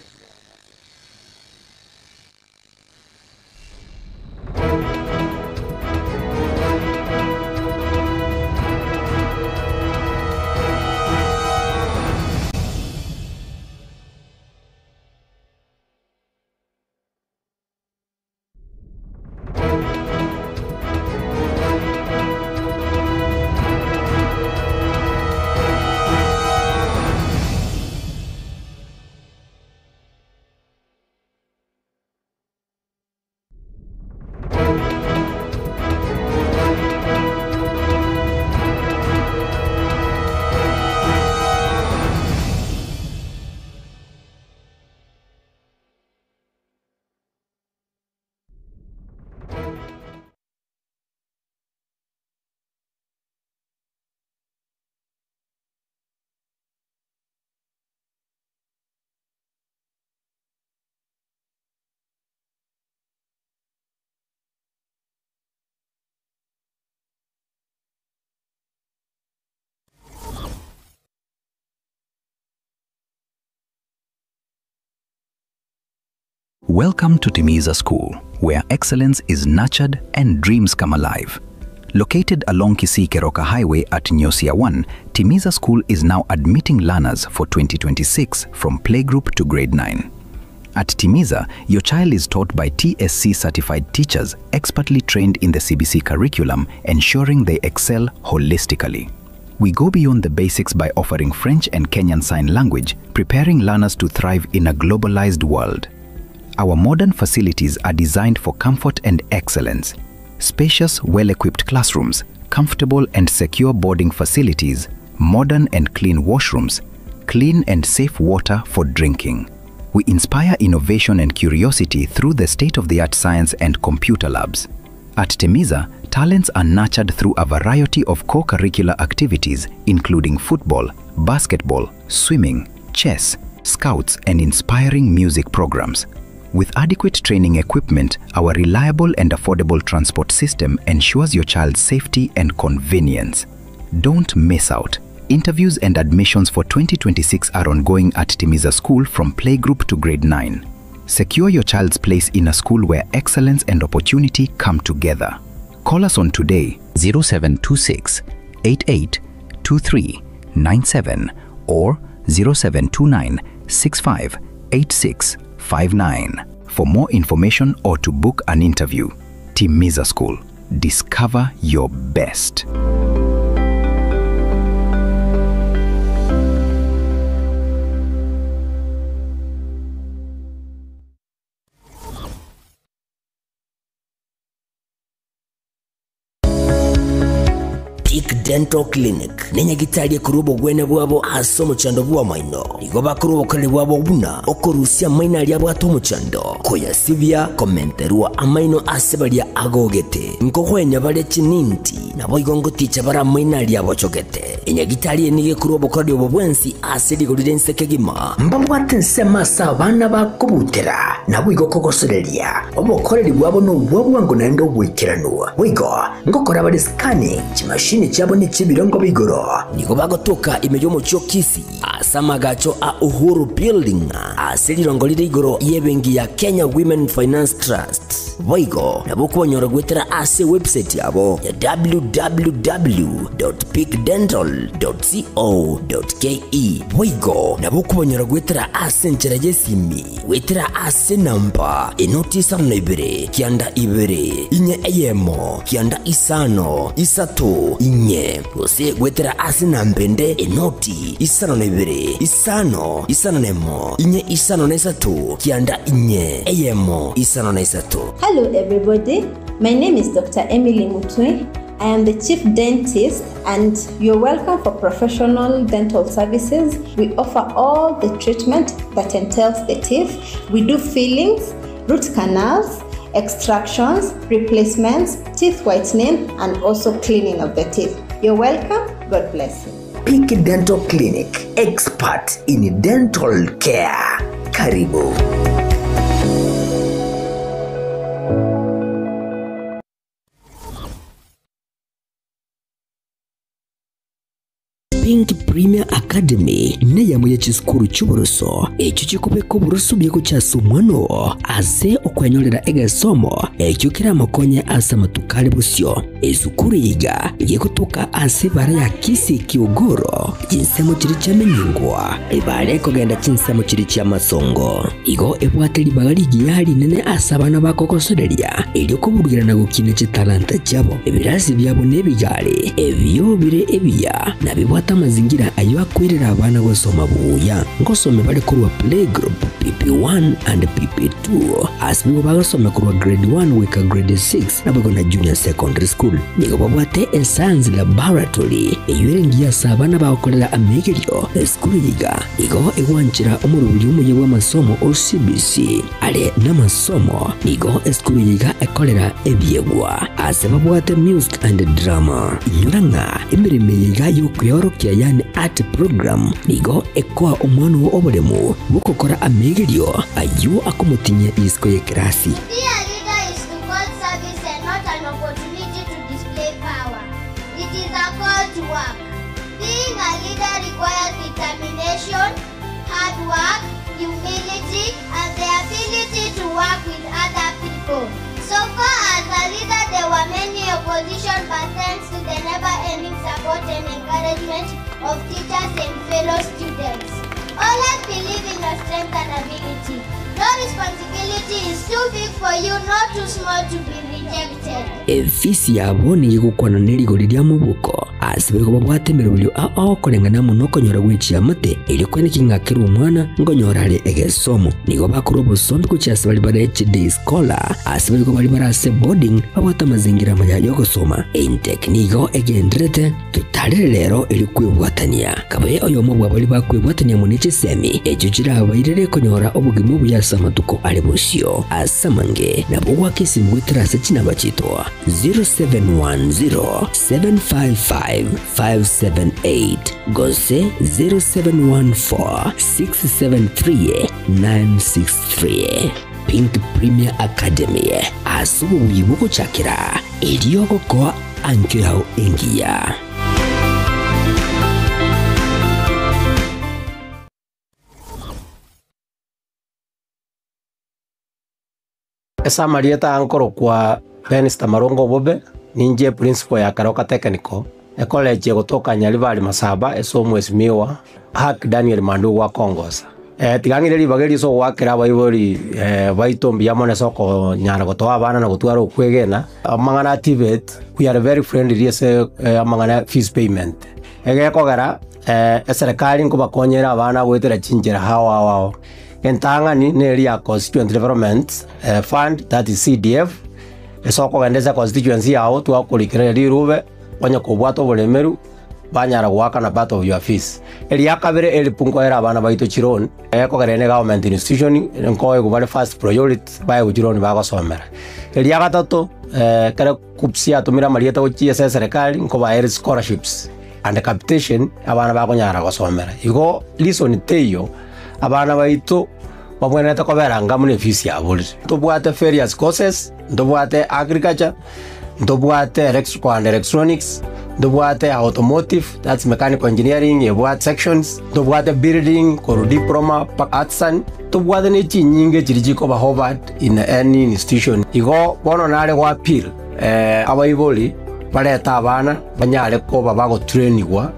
Welcome to Timiza School, where excellence is nurtured and dreams come alive. Located along Kisii Keroka Highway at Nyosia 1, Timiza School is now admitting learners for 2026 from playgroup to grade 9. At Timiza, your child is taught by TSC certified teachers expertly trained in the CBC curriculum, ensuring they excel holistically. We go beyond the basics by offering French and Kenyan Sign Language, preparing learners to thrive in a globalized world. Our modern facilities are designed for comfort and excellence. Spacious, well-equipped classrooms, comfortable and secure boarding facilities, modern and clean washrooms, clean and safe water for drinking. We inspire innovation and curiosity through the state-of-the-art science and computer labs. At Temiza, talents are nurtured through a variety of co-curricular activities including football, basketball, swimming, chess, scouts and inspiring music programs. With adequate training equipment, our reliable and affordable transport system ensures your child's safety and convenience. Don't miss out. Interviews and admissions for 2026 are ongoing at Timiza School from playgroup to grade 9. Secure your child's place in a school where excellence and opportunity come together. Call us on today 0726 88 23 97 or 0729 65 86 59 for more information or to book an interview. Timiza School. Discover your best. Peak Dental Clinic nenyagitari ekorwa obogwenia bwabo ase omochando bw'amaino. Nigo bakorwa obokoreri bwabo buna okorusia amaino aria abwate omochando, koyasibia, komenterwa amaino ase baria agogete, nkogwenia bare chininti, naboigo ngoticha bare amaino aria abochogete. Enyagitari eye nigo ekorwa obokoreri obo bwensi ase rigori ri'ense kegima. Mbabwate ensemo ase abana bakobutera, naboigo kogosoreria. Obokoreri bwabo nobwa bwango naende oboikeranu. Boigo ngokora bare scanning, chimashini chiabo nechi'ebirengo bia igoro. Nigo bagotoka ime y'omochie o Kisii ase amagacho a Uhuru Building ase rirongo rire igoro y'ebenki ya Kenya Women Finance Trust. Boigo nabo okobanyora goetera ase ewebsite yabo ya www.peakdental.co.ke. Boigo nabo okobanyora goetera ase enchera y'esimi goetera ase enamba enoti isano na ibere kianda ibere inye eyemo kianda isano isato inye gose goetera ase enamba ende enoti isano na ibere isano isano na emo inye isano na isato kianda inye eyemo isano na isato. Hello everybody, my name is Dr. Emily Mutwe. I am the chief dentist and you're welcome for professional dental services. We offer all the treatment that entails the teeth. We do fillings, root canals, extractions, replacements, teeth whitening and also cleaning of the teeth. You're welcome. God bless you. Peak Dental Clinic, expert in dental care. Karibu. Pink Premier Academy neyamo ye chisukuru chi'oboroso ekio chikobeka oboroso buya gochia ase omwana oo ase okwenyorera egesomo ekio keramokonye ase amatuko are bosio. Esukuru eye iga egegotoka ase ebara ya Kisii Kiogoro, chinsemo chiria chiamenyingwa, ebara ekogenda chinsemo chiria chi'amasongo. Igo ebwate ribaga rigiya rinene ase abana bakogosoreria erio koburugera na gokina chitalanta chiabo. Ebirasi biabo nebigare ebio bire ebiya na bibwate amazingira ayio akoirera abana gosoma buya. Ngosome bare korwa playgroup, PP1 and PP2 ase nigo bagosoma korwa grade 1 goika grade 6 naboigo na junior secondary school. Nigo babwate escience laboratory eyio ere engiya ase abana bagokorera amegerio. Esukuru eye iga nigo egwanchera omoroberi omoyia bw'amasomo o CBC are namasomo. Nigo esukuru eye iga ekorera ebiegwa ase babwate music and drama. Inyora ng'a emeremo eye iga y'okweorokia yaani art program nigo ekoa omwana oo oboremu bw'ogokora amegerio ayio akomotinyia isiko y'ekerasi. To be a leader is to call service and not an opportunity to display power. It is a call to work. Being a leader requires determination, hard work, humility, and the ability to work with other people. So far as a leader, there were many opposition, but thanks to the never-ending support and encouragement of teachers and fellow students. Always believe in your strength and ability. No responsibility is too big for you, nor too small to be rejected. Efisi yabo nigo egokwana nerigori ria mobuko ase bariko babwate emeroberio ao ao koreng'ana amo nokonyora gwe chiamate erio kweneki ng'a kera omwana nkonyora are egesomo. Nigo bakorwa obosombi gochia ase baria bare chiday scholar ase bariko baria bare ase boarding babwate amazingira amaya yogosoma. Intake nigo egendererete totarere rero erio kwebwatania. Kabe oyomo bwa baria bakwebwatania amo ne chisemi echio chirabairere konyora obogima obuya ase amatuko are bosio. Ase amange nabo goaka esimi goetera ase chinamba chiaito 0710 755 578 gose 0714 673 963. Pink Premier Academy ase obobuya bogochakera erio gokoa ankio yao engiya. Ase amarieta aa nkorokwa Benista Marongo Obobe, ninche principal ya Keroka Technical, ecollege egotoka Nyaribari Masaba ase omwesimiwa Hack Daniel Mandugu akongosa. Tiga ng'ire ribaga erio ase ogoakera abaibori baito mbuya mono ase okonyara gotoa abana na gotwara okwegena, amang'ana a TVET, we are very friendly ase amang'ana ya fees payment. Egekogera eserekari nkobakonyera abana goetera chinchera ao ao ao. Entang'ani neri ya Constituent Development Fund, that is CDF, ase okogenda ase econstituency yago twakorikera rirube, onye kobwate oboremeru, banyara goakana part of your fees. Eria kabere help nkoera abana baito chiloan, ekogera ere government institution, nkoegwa bare first priority, baegwe chiloan bagosomera. Eria gatato, ekero KUCCPS yatomire amarieta gochia ase eserekari, nkobaere scholarships and capitation, abana bakonyara gosomera. Igo reason teiyo, abana baito babwenerete kobera anga buna efees yaborire. Ntobwate various courses, ntobwate agriculture, ntobwate electrical and electronics, ntobwate automotive, that's mechanical engineering ebwate sections, ntobwate building korwa diploma mpaka artisan, ntobwate ne chinyinge chiria chikoba hovered in any institution. Igo bono nare go appeal abaibori barete abana banyare koba bagotrainigwa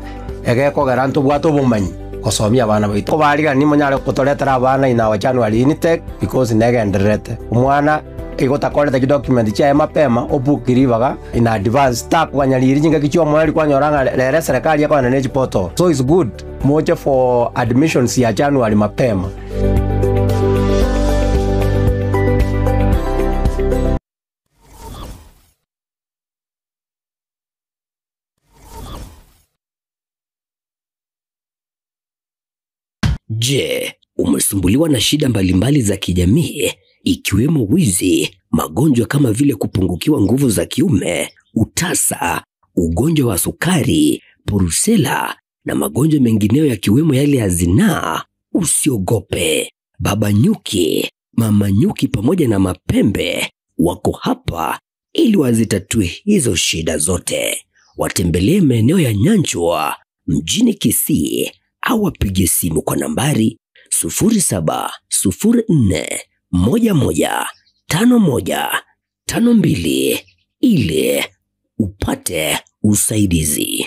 egekogera ntobwate obomanyi gosomia abana baito. Kobarigani monyare gotoretera abana in our January intake because negendererete. Omwana igo otakorete chidocument chiaye mapema obook ribaga in advance takoganya riria chingaki chia omoerio kwanyora ng'a rero eserekari ekogenda ne chiportal. So it's good moche for admissions ya January mapema. Je, umesumbuliwa na shida mbalimbali za kijamii ikiwemo wizi, magonjwa kama vile kupungukiwa nguvu za kiume, utasa, ugonjwa wa sukari, purusela na magonjwa mengineyo yakiwemo yale ya zinaa? Usiogope. Baba Nyuki, Mama Nyuki pamoja na Mapembe wako hapa ili wazitatue hizo shida zote. Watembelee maeneo ya Nyanchwa mjini Kisii au wapige simu kwa nambari 0704115152 ili upate usaidizi.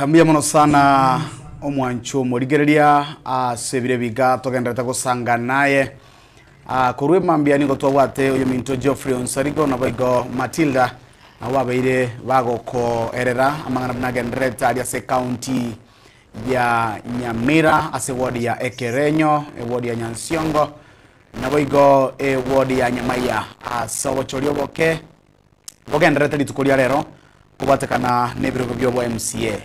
Mbuya mono sana omwancho omorigereria ase ebire biga togenderete gosanga naye. Korwa emambia nigo twabwate oyo minto Geoffrey Onsarigo nabo igo Matilda nabo babeire bagokoerera amang'ana buna agendererete aria ase county ya Nyamira ase ward ya Ekerenyo, eward ya Nyansiongo nabo igo eward ya Nyamaiya ase obochori oboke bogendererete rituko ria rero kubatekana n'ebirogo bya obwa MCA.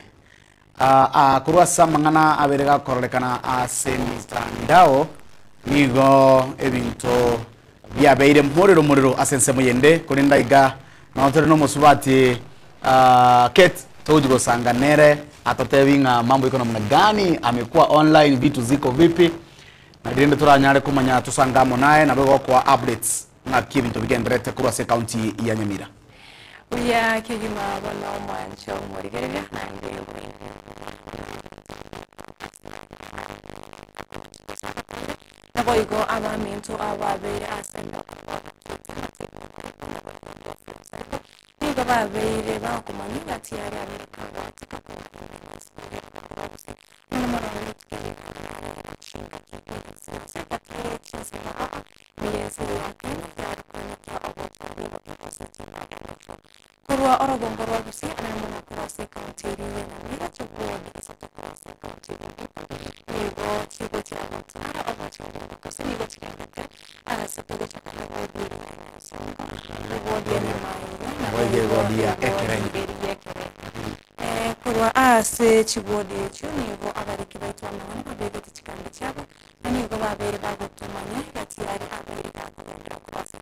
Korwa ase amang'ana abere gakororekana ase mitandao nigo ebinto Biabeire morero morero ase ensemo yende, korende aiga nao tore nomosubati Kate togochi gosanga nere atotebi ng'a mambo iko namna gani, amekuwa online, vitu ziko vipi, na rende toranyare komanya tosange amo naye nabo igokoa updates ng'aki ebinto bigendererete korwa ase ecounty ya Nyamira. Buya kegima bono omwancho omorigereria naende Naboigo abaminto ababeire ase nigo babeire bakomanya ng'a tiari abere kagwateka Korwa orogongo rwa Gusii ane mono korwa ase ekaunti eria ya Nyamira chigwodi isato korwa ase ekaunti eria nigo chigochia gotara obochori gose nigo chigendete ase togochaka na wodi eria ya Nyasongo, ewodi ya Nyamaira na Naboigo ewodi ya Ekerenyo. eria Ekerenyo. Korwa ase chigwodi echio nigo abariki baito b'amang'ana babegete chikambi chiabo na nigo babeire bagotomanya gati y'aria abaire bakogenderera korwa ase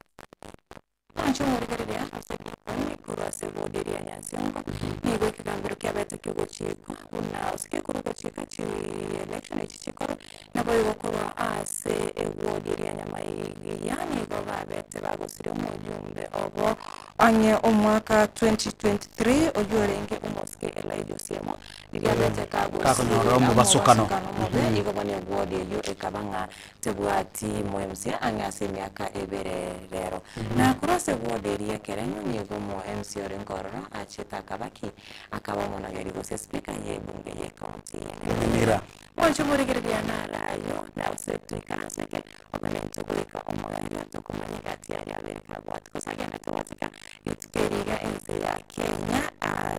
Mwanche omorigereria ase Dikoni korwa ase ewodi eria ya Nyansiongo, nigo ekegambero kiabete kiogochikwa buna ase gekorwa gochika chielection echi chikorwe, naboigo korwa ase ewodi eria ya Nyamaigiya nigo babete bagosiria omojumbe obo ang'e omwaka 2023 oyio orenge omosike Elijah Osiemo riria abete Kakonyora kagosiria omobasokano. omobasokano omobe igo bono ewodi eyio ekaba ng'a Tebwati moMCA ang'e ase emiaka ebere rero. Na korwa ase ward eria ekerenyo nigo omo MCA orenge ororo achete akaba ki? Akaba omonogeri gose speaker ye ebunge ye county ya Nyamira. Mwanche omorigereria naro ayio na gose toikaranse eke obe nintwe goika omoerio tokomanya egati aria abere kabwate gose agendete gwatika rituko eri iga ense ya Kenya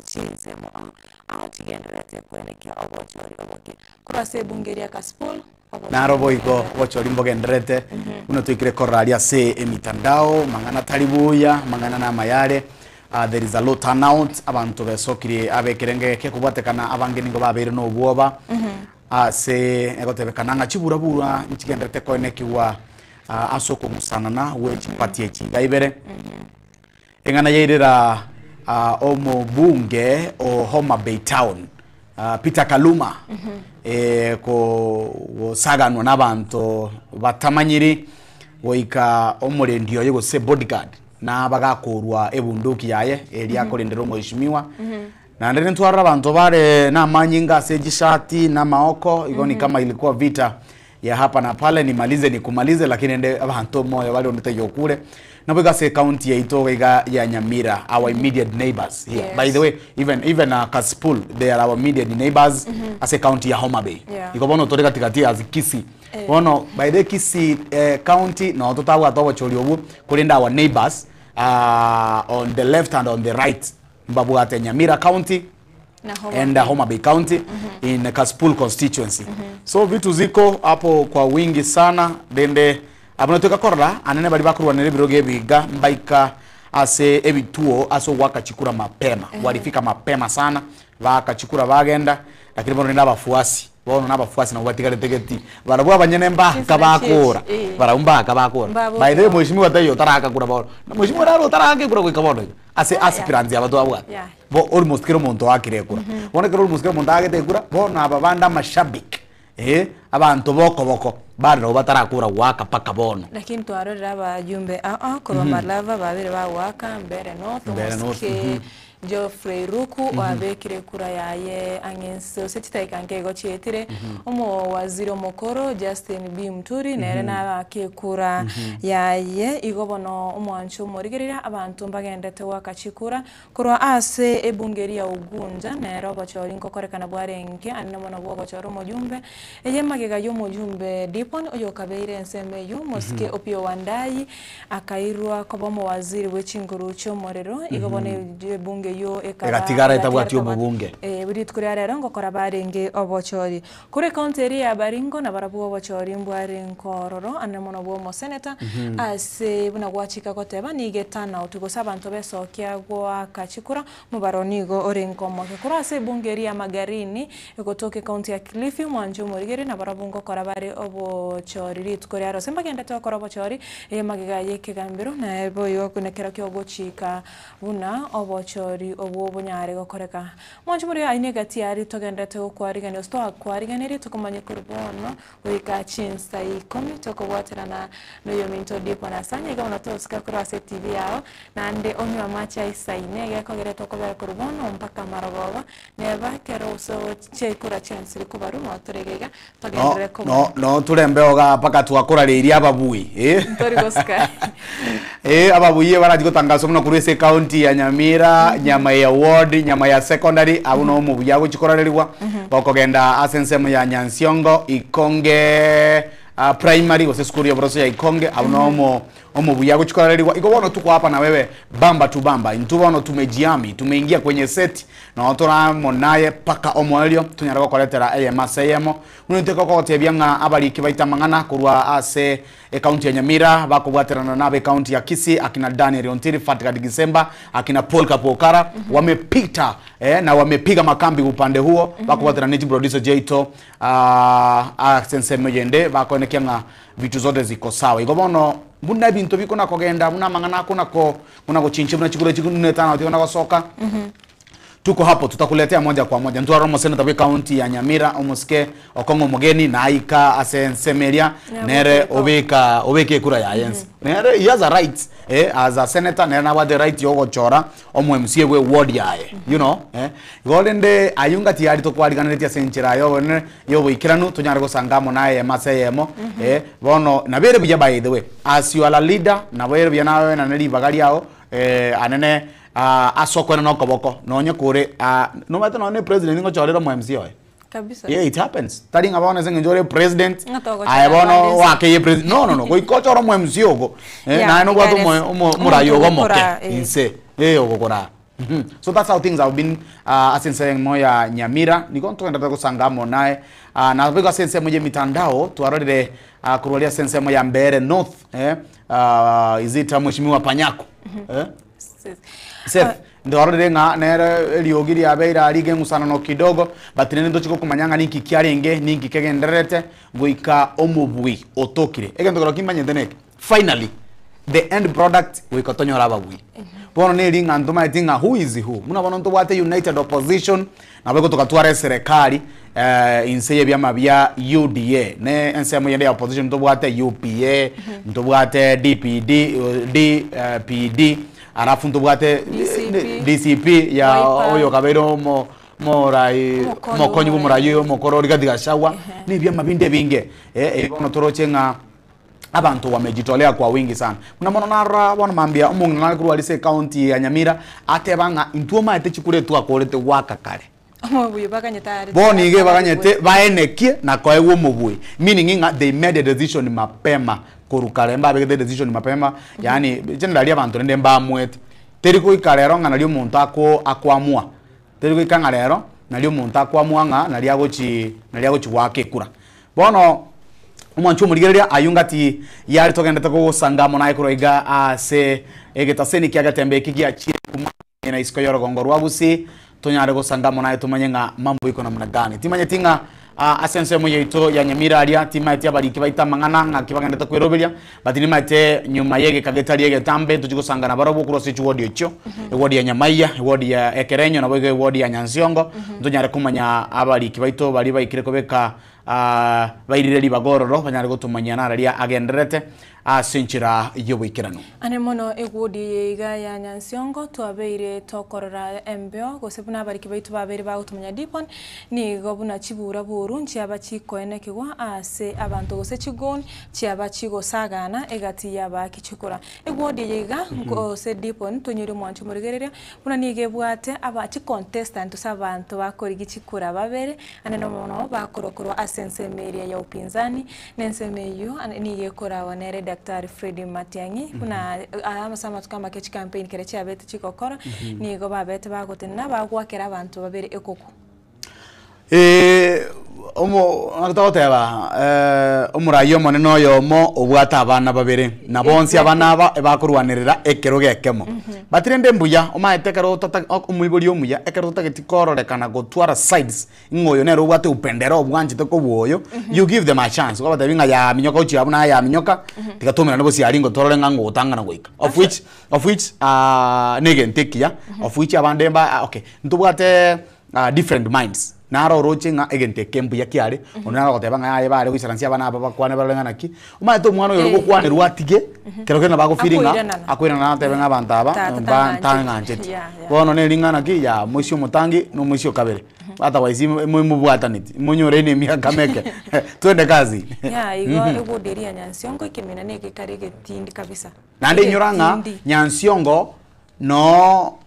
chinsemo ao ao chigendererete koenekia obochori oboke korwa ase ebunge eria Kasipul. Naro boigo obochori mbogendererete buna toikire korora aria ase emitandao, mang'ana tari buya, amang'ana namaya are, there is a low turnout, abanto besokirie abe ekerengo eke kobwatekana abange nigo babeire na obwoba ase egotebekana ng'a chiburabura nchigendererete koenekigwa ase okong'usanana gwe chipati echi iga ibere. Eng'ana yairera omobunge o Homa Bay Town Peter Kaluma gosaganwa nabanto batamanyiri goika omorendi oye gose bodyguard nabagakorwa ebunduki yaye eria akorendera omweshimiwa. Naende nintwarora abanto bare namanyinga ase chishati na amaoko igo ni kama ilikuwa vita ya hapa na pale nimalize nikumalize lakini ende abanto moyo bare onde taiyo okure. Nabo iga ase ecounty yaito iga ya Nyamira our immediate neighbors here. By the way even even Kasipul they are our immediate neighbors ase ecounty ya Homa Bay. Igo bono tore gatigati as Kisii. Bono by the way Kisii county noo totabwate obochori obwo korende our neighbors on the left and on the right mbabwate Nyamira county Na Homa and Bay. Homa Bay County in Kasipul constituency. So vitu ziko hapo kwa wingi sana rende abuna toika anene bari bakorwanera ebirogo ebiga mbaika ase ebituo ase ogwaka chikura mapema. Walifika mapema sana bakachikura bagenda lakini bono rende abafuasi bono na abafuasi nabo batigarete geti barabwo abanyene mbaka bakora barabwo mbaka bakora. By the way mheshimiwa taiyo otarakakura bono na mheshimiwa naro otarakekura goika bono iga ase aspirants aba twabwate bo almost kera omonto oakire ekura. Bono ekero almost kera omonto aagete ekura, bono aba bande amashabiki eh, abanto bokoboko bare nabo batarakura goaka mpaka bono. Lakini twarorire abajumbe aa korwa Malava babere bagoaka Mbeere North, Mbeere North, omosike Geoffrey Ruku oabekire ekura yaye ang'e inse gose chidakika nke igo chietire, omowaziri omokoro Justin B Muturi nere nabake ekura yaye igo bono omwancho omorigereria abanto mbagendete goaka chikura Korwa ase ebunge eria ya Ugunja nere obochori nkokorekana bwarenge anene mono bw'ogochora omojumbe, eye magega y'omojumbe Dipon oyokabeire ensemo eyio, mosike Opiyo Wandayi akairwa koba omowaziri bwe chinguru chi'omorero, igo bono ebunge eyio. eywo ekaba Egatigara etabwati egatigara omobunge. Eh, rituko ria rero ngokora barenge obochori. Korwa ekaunti eria ya Baringo nabarabwo obochori mbwarenge ororo ande mono bwa omoseneta ase buna gwachika goteba nigo eturnout gose abanto besokia goaka chikura omobaro nigo orenge omoke. Korwa ase ebunge eria ya Magarini egotoka ekaunti ya Kilifi omwancho omorigeri nabarabwo ngokora bare obochori rituko ria rose mbagendete gokora obochori magega ya ekegambero naye boigo nekero kia ogochika buna obochori obwo bonyare gokoreka. Omwancho omorigeri aye negati yaria togenderete gokwarigania gose twakwariganirie tokomanya korwa bono goika chinsa ikomi tokobwaterana na oyo ominto Dipo Nasanya iga bono tosika korwa ase TV yao naende onywe amache aisaine gekogera tokobera korwa bono mpaka marogoba neba ekero ase chikura chiansire kobarwa noo tore iga iga No, togenderere no, komanya. no turembe oga mpaka twakorareirie ababui eh? Ntori gosika. Eh, ababuyi barachi gotangaswa muno korwa ase ekaunti ya Nyamira, nyama ya ward, nyama ya secondary, abwo no omobuya agochikorarerigwa gokogenda ase ensemo ya Nyansiongo, Ikonge primary gose esukuru ya oboroso ya Ikonge, abwo no omobuya agochikorarerigwa. Igo bono tuko hapa na wewe bamba tu bamba, intwe bono tumejiami, tumeingia kwenye seti no toramo naye paka omoerio tunyara gokoretera eyemo ase eyemo. Muno intwe gokogotebia ng'a abariki baita mang'ana korwa ase ekaunti ya Nyamira bakobwaterana na ekaunti ya Kisii akina Daniel Ontiri, Fatgad Gisemba, akina Paul Kapokara wamepita na wamepiga makambi upande huo bakobwaterana ni producer Jaito ase ensemo yende bakoenekia ng'a vitu zote ziko sawa. Igo bono buna ebinto bikona kogenda buna mang'ana akona ko kuna gochincha buna chikura chikunetana tikona gosoka tuko hapo tutakuletea moja kwa moja ntwara omoseneta bwa ekaunti ya Nyamira omosike Okong'o Omogeni naika ase ensemeria nere obeka obeke ekura yaye ense nere he has a right as a senator nere nabwate right yogochora omo MCA bwe ward yaye igo rende aywo ngati yari tokwariganeretie ase enchera yobonene yoboikeranu tonyare gosanga amo naye eyemo ase eyemo bono nabere buya. By the way, as you are a leader, nabere buya nawe nane ribaga riao anene ase okwena na okoboko nonye kore nomanyete nonye president ngochorera omo MCA oye. Kabisa. Yeah, it happens. Tari ng'a bono ase eng'encho ore president Ng'a aye bono togochora wake ye president no no no goika ochore omo MCA ogo naye nobwate omorai ogo omoke inse ogokora. So that's how things have been ase ensemo ya Nyamira nigo ntogenderete gosanga amo naye naboigo ase ensemo ya emitandao twarorire korwa aria ase ensemo ya Mbeere North is it mheshimiwa Panyako Seth ndororire ng'a nere eriogi riabeire aria eng'usanano kidogo but nere ntochi gokomanya ng'a ninki kiarenge ninki kegendererete goika omobui otokire egento kero kimanyete neke finally the end product goika tonyora ababui bono neri ng'a ntomaeti ng'a who is who buna bono ntobwate united opposition nabo egotokatwara eserekari inse ya ebiama bia UDA ne ensemo yende ya opposition ntobwate UPA ntobwate DPD DPD alafu ntobwate DCP, DCP ya Wiper. oyo kabeire omo morai Omokonyi mokonyi bw'omorai oyo omokoro Rigathi Gachagua na ebiama binde ebinge bono toroche ng'a abantu wamejitolea kwa wingi sana buna mono narora bono mambia omong'ina nare korwa ase ekaunti ya Nyamira ateba ng'a intwe omaete chikura etwakorete gwaka kare. Omobuya baganyete are. Bono iga baganyete baenekie na koegwa omobui, meaning ng'a they made a decision mapema korwa kare mbabegete decision mapema yani generally abanto rende mbamwete teri goika rero ng'a nario omonto ako akoamua teri goika ng'a rero nario omonto akoamua ng'a nario agochi nario agochi goaka ekura bono omwancho omorigereria aywo ngati yari togendete kogosanga amo naye korwa iga ase egetaseni kia getembe eki giachire kuma na isiko ya orogongo rwa Gusii tonyare gosanga amo naye tumanye ng'a mambo iko namna gani timanyeti ng'a ase ensemo yaito ya Nyamira aria timaeti abariki baita mang'ana ng'aki bagendete kweroberia but nimaete nyuma ya egeka getari egetambe tochi gosangana barobwo korwa ase chiwodi echio ewodi ya Nyamaiya, ewodi ya Ekerenyo nabo igo ewodi ya Nyansiongo ntonyare komanya abariki baito bari baikire kobeka bairire ribaga ororo banyare gotumanyia nararia agendererete ase enchera yoboikeranu. Ane mono egwodi iga ya Nyansiongo twabeire tokorora embeo gose buna abariki baitu babeire bagotumanya Dipon nigo buna chibura buru nchiaba chikoenekigwa ase abanto gose chigoni chiaba chigosagana egati yabaki chikura egwodi eye iga gose Dipon tonyore omwancho omorigereria buna nigo ebwate aba chicontestant ase abanto bakorigi chikura babere ane nomono bakorokorwa ase ensemo eria ya upinzani na ensemo eywo nigo ekorawa nere. Daktari Fred Matiang'i buna aya ase amatuko amake chicampaign kere chiabete chigokora, nigo babete bagotenena bagwakera abanto babere ekoko. Eh, omo naki togoteba eh, omorai omonene oyomo obwate abana babere, na bonsi abana aba ebakorwanerera ekerogo ekemo. But rende mbuya, omanyete ekero otata omoibori omuya, ekero otageti kororekana gotwara sides, ng'a oyo nere obwate upendeleo obwanchete kobua oyo, you give them a chance, okobatebia ng'a yaa minyoka gochia abwo naye yaa minyoka, tiga toumerane bosie aria ngotorore ng'a ngogotang'ana goika. Of which, of which negento ekiya, of which abande mba okay, ntobwate different minds, naro oroche ng'a egento eke mbuya kiare, onde naro ogoteba ng'a yaya bare goisaransia abana aba bakwane barore ng'a naki, omanyete omwana oyo ore gokwanerwa atige, kero kende nabo agofeeling ng'a Akoiranana. akoiranana atebe ng'a abanto aba Tata mba tang'ancheti. tang'ancheti. Yeah, yeah. Bono neri ng'a naki ya moisia omotangi na omoisia o kabere, otherwise imo mobwataneti, monyoreine emiaka meke, twende kazi. Yeah, igo egudi eria ya Nyansiongo ekemina na egekare egetindi kabisa. Naende inyora ng'a Egetindi. Nyansiongo Noo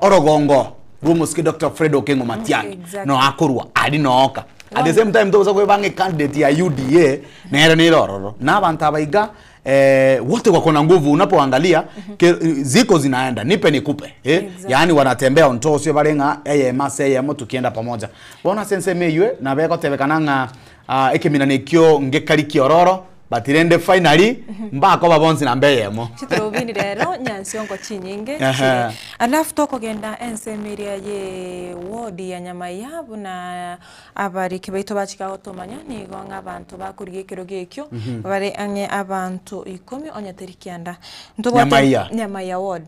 orogongo rw'omosike Doctor Fred Okengo Matiang'i Exactly. no akorwa ari nooka. At the same time togosa kwebanga ecandidate ya UDA nere nere ororo. Na abanto aba iga eh, wote wako na nguvu unapoangalia ke, ziko zinaenda nipe nikupe eh? Exactly. Yaani wanatembea on toes bare ng'a eyemo ase eyemo tukienda pamoja. Bono ase ensemo eywe nabo egotebekana ng'a ah, ekeminano ekio ngekari kiororo But rende finally mbakoba bonsi namba eyemo. Chiturubini rero nyansiongo chinyinge Ehe. chire. Alafu tokogenda ensemo eria ye ward ya Nyamaiya buna abariki baito bachika gotomanya nigo ng'a abanto bakorigia ekerogo ekio bare ang'e abanto ikomi onye teri kianda. Ntobwate Nyamaiya. Nyamaiya ward.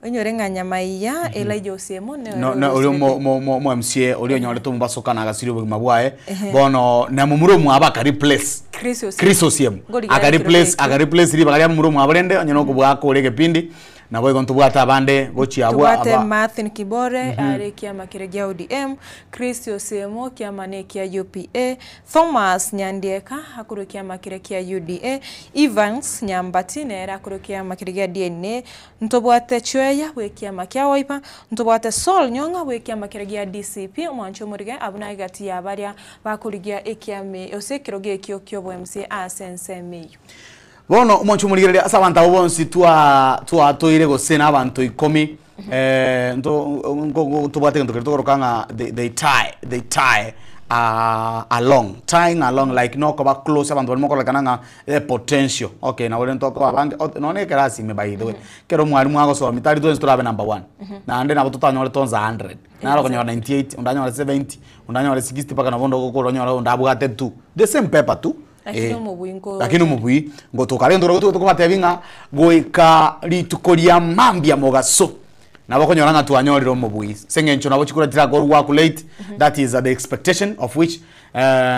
Onyore ng'a Nyamaiya Elijah Osiemo nere No, no, oria orosirete. omo- mo- mo- mo MCA oria onyorete omobasokano agasiria obogima bwaye Ehe. bono na momura omwabo aka replace Chris Osiemo. Chris Osiemo Ngorigia aka ekero replace gekio. aka replace ribaga ria momura omwabo rende onye nokobua akore egepindi nabo igo ntobwate abande gochia abwo Tobwate aba Martin Kibore are ekiama kere gia ODM, Chris Osiemo kiama ne ekia UPA, Thomas Nyandieka akorwa ekiama kere kia UDA, Evans Nyambati nere akorwa ekiama kere gia DNA, Ntobwate Chweya bw'ekiama kia Wiper, ntobwate Saul Nyong'a bw'ekiama keria gia DCP, omwanchi omorige abwo na egati ya baria bakorigia ekiami gose ekerogo ekio ki'obo-MC ase ensemo eyio. Bono omwanchi omorigereria ase abanto abwo bonsi twa twatoire gose na abanto ikomi eh, nto nko tobwate egento keria tokoroka ng'a they, they tie, they tie along, tying along like nokoba close abanto baria mokororekana ng'a Potential, okay nabo rende tokoba abange ot nonya na ekerasi ime by the way, ekero omwalimu agosomia tari twensi torabe number one, naende nabo totanyore tonsi a hundred, naro okonyora 98, onde anyore 70, onde anyore 60 mpaka nabo onde ogokora onyore onde abwate two, the same paper tu Lakini eh, omobui nko- lakini omobui ngotoka rende orogotoka tokobatebia ng'a goika rituko ria mambia mogaso, nabo okonyora ng'a twanyorire omobui, ase eng'encho nabo chikura chirakorwa gwaku late, that is the expectation of which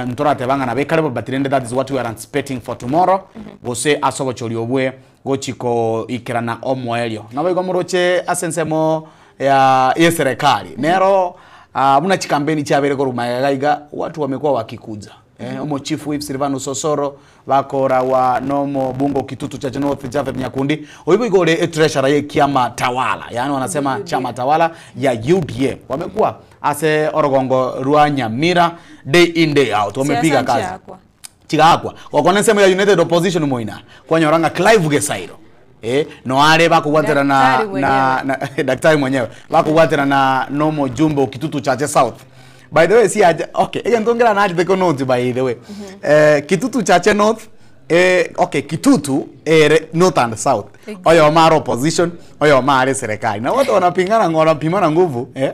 Ntorateba ng'a nabo ekare bo, but rende that is what we are anticipating for tomorrow, gose ase obochori obwe gochi koikerana omoerio. Naboigo moroche ase ensemo ya y'eserekari, nero buna chikampeni chiabeire korwa magega iga, watu wamekuwa wakikuja. Omochifu Yves Silvanus Osoro, bakoragwa nomobunge o Kitutu Chache North Japhet Nyakundi, oyio boigo ore etreasurer y'ekiama tawala, yaani wanasema chama tawala ya UDA. Wamekuwa ase orogongo rwa Nyamira day in day out, wamepiga Siasa kazi nchiakwa. chigakwa gokona ensemo ya United Opposition moina kwanyora ng'a Clive Gesairo eh, noare bakobwatera na, Daktari na, na daktari mwenyewe bakobwatera na nomojumbe o Kitutu Chache South by the way si aja okay egento nkera nachete ko note by the way eh, Kitutu Chache North eh, okay Kitutu ere North and South Exactly. oyomo are opposition oyomo are serikali na wote wanapingana wanapimana nguvu eh?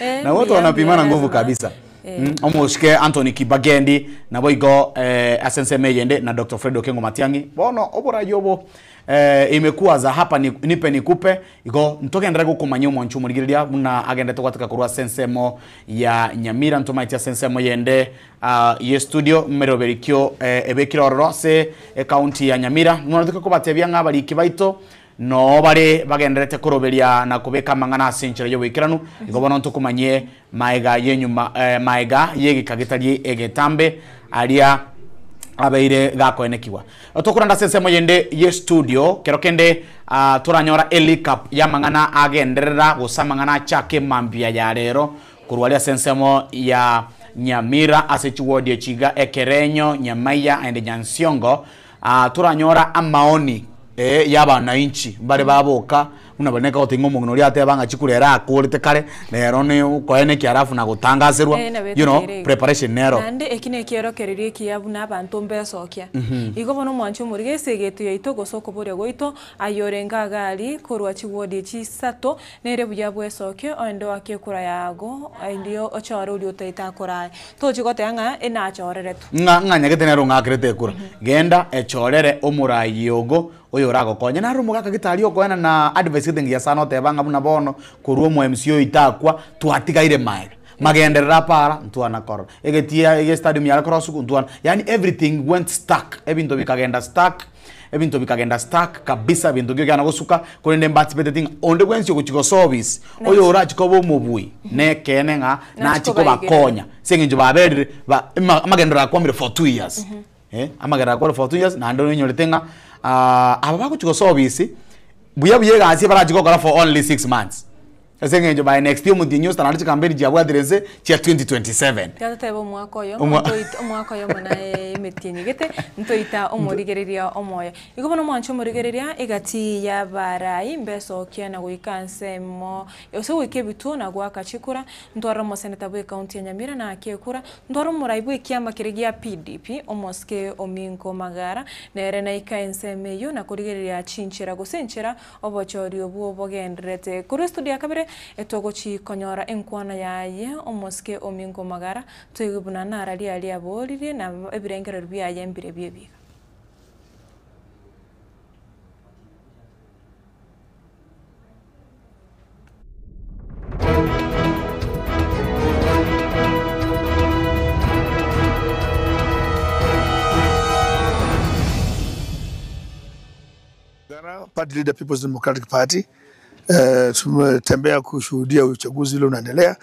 Eh, na wote mbuya, wanapimana mbuya, nguvu lazima. kabisa Eh. Omoisike Anthony Kibagendi naboigo eh, ase ensemo eyende na Dr. Fred Okengo Matiang'i bono oborai obo eh, imekuwa za hapa ni, nipe nikupe igo ntogenderere gokomanya omwancho omorigereria buna agendete gwateka korwa ase ensemo ya Nyamira ntomaeti ase ensemo yende ah, ye studio mmeroberikio eh, ebekire ororo ase ecounty ya Nyamira nonatoke kobatebia ng'a abariki baito Noo bare bagendererete koroberia na kobeka amang'ana ase enchera y'oboikeranu, igo bono ntokomanyie maega y'enyuma, maega y'egeka getari egetambe aria abeire gakoenekigwa. Tokoranda ase ensemo yende y'estudio, kero kende toranyora erecap y'amang'ana agenderera gose amang'ana achake mambia ya rero korwa aria ase ensemo ya Nyamira ase chiwodi echi iga Ekerenyo, Nyamaiya and Nyansiongo. Ah, toranyora amaoni eh, ya abanainchi mbare baboka buna baria nekagotebi ng'a omong'ina oria ateba ng'a chikura ere akorete kare, rero ne okoena ekiarafu na gotangaserwa, Eh, nabo you know, etakeire igo. preparation nero. Naende eki nekiorokererio ekiya buna abanto mbesokia. Igo bono omwanchi omorige ase egeto yaito gose okoboria gwaito, aye orenge iga aria korwa chiwodi echi isato, nere buya bwesokie oende oake ekura yago erio ochore oria otaete akorae. Tochi goteba ng'a enachoreretwe. Ng'a ng'a nyagete nere ong'akerete ekura. Genda echorere omorayi ogo oyoragokonye. Naro omogaka gete aria okoena na advice gete engiya sana oteba ng'a buna bono korwa omo MC oito akwa twatigaire maega. Magenderero apara ntwana korora. Egetia ege stadium yare korwa suku ntwana yaani everything went stuck ebinto bikagenda stuck. Ebinto bikagenda stuck kabisa, ebinto nkio kiana gosuka, korende mbatibeteti ng'a onde bwensi ogochia gosoa obisi, oyo orachie koba omobui, nekeene ng'a Nachie nachie kobaigerera. kobakonya. Ase eng'encho baberire ba ema amagenderero akwamire for 2 years, eh, amagenderero akwamire for 2 years naende oinyorete ng'a aba bagochia gosoa obisi, buya buya egasi barachie gokora for only 6 months. Ase eng'encho by next year omotienyi ose naende chikampeni chiabwatire nse chia 2027. Tiga totebe omwaka oyomo, Omwa- ntoite omwaka oyomo naye emetienyi gete, ntoita omorigereria omoyo. Igo bono omwanche omorigereria egati ya abarai mbesokia na goika ensemo gose goika ebituo na goaka chikura, ntware omoseneta bwa ecounty ya Nyamira naake ekura, ntware omorai bwa ekiama keria gia PDP, omosike Ominko Magara, nere naika ensemo eywo na korigereria chinchera gose enchera obochori obwo bogendererete. Korwa estudio ya kabere, etogochi konyora enkwana yaye omosike Ominko Magara, toigwe buna nararia aria aboririe na ebirengererio biaye mbire biebiga. Party leader People's Democratic Party. Tumetembea kushuhudia uchaguzi ule unaendelea.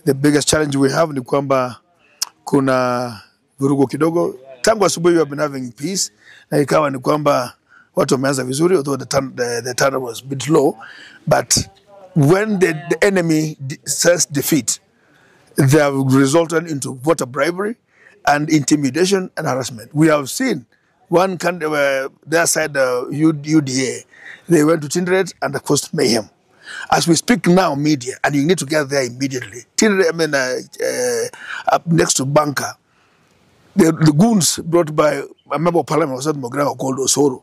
The biggest challenge we have ni kwamba kuna vurugu kidogo. Tangu asubuhi we have been having peace, na ikawa ni kwamba watu wameanza vizuri, although the turnout was a bit low, but when the enemy says defeat, they have resulted into voter bribery and intimidation and harassment. We have seen one country, their side, UDA, they went to Tinderet and caused mayhem. As we speak now, media, and you need to get there immediately. Tinderet, I mean, up next to Banka, the goons brought by a member of parliament was Mograwa called Osoro,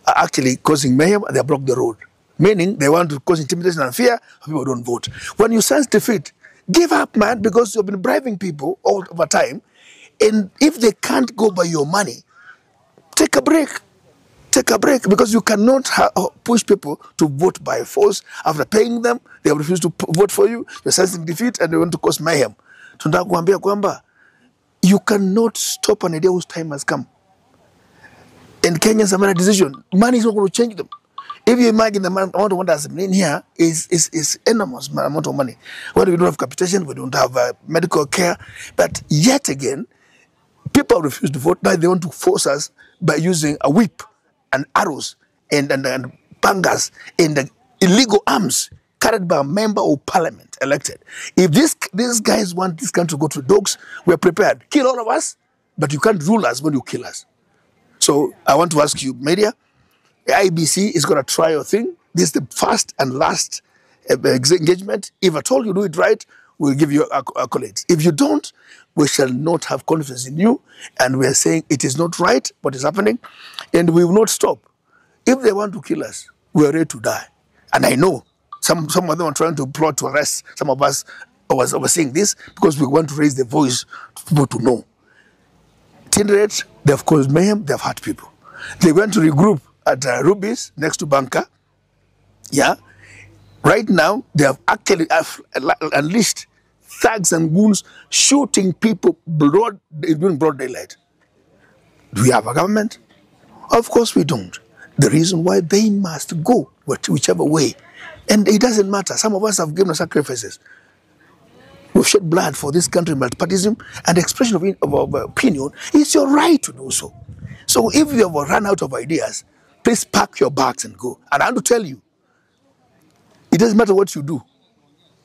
are actually causing mayhem and they blocked the road. Meaning they want to cause intimidation and fear, people don't vote. When you sense defeat, give up, man, because you've been bribing people all over time. And if they can't go by your money, take a break. Take a break because you cannot push people to vote by force. After paying them, they have refused to vote for you. You're sensing defeat and they want to cause mayhem. Tunataka kuambia kwamba you cannot stop an idea whose time has come. And Kenyans have made a decision. Money is not going to change them. If you imagine the amount of money that's in here is enormous amount of money. When we don't have capitation, we don't have medical care. But yet again, people refuse to vote, but they want to force us by using a whip and arrows and pangas and the illegal arms carried by a member of parliament elected. If these guys want this country to go to dogs, we're prepared. Kill all of us, but you can't rule us when you kill us. So I want to ask you, media, IEBC is going to try your thing. This is the first and last engagement. If at all you do it right, we'll give you accolades. If you don't, we shall not have confidence in you. And we are saying it is not right what is happening, and we will not stop. If they want to kill us, we are ready to die. And I know some of them are trying to plot to arrest some of us was overseeing this because we want to raise the voice for people to know. Tinderet, they've caused mayhem, they've hurt people. They went to regroup at Rubis next to Banka. Yeah. Right now, they have actually unleashed thugs and goons shooting people during broad daylight. Do we have a government? Of course we don't. The reason why they must go, whichever way. And it doesn't matter. Some of us have given sacrifices. We've shed blood for this country, multipartyism and expression of opinion. It's your right to do so. So if you have run out of ideas, please pack your bags and go. And I want to tell you, it doesn't matter what you do.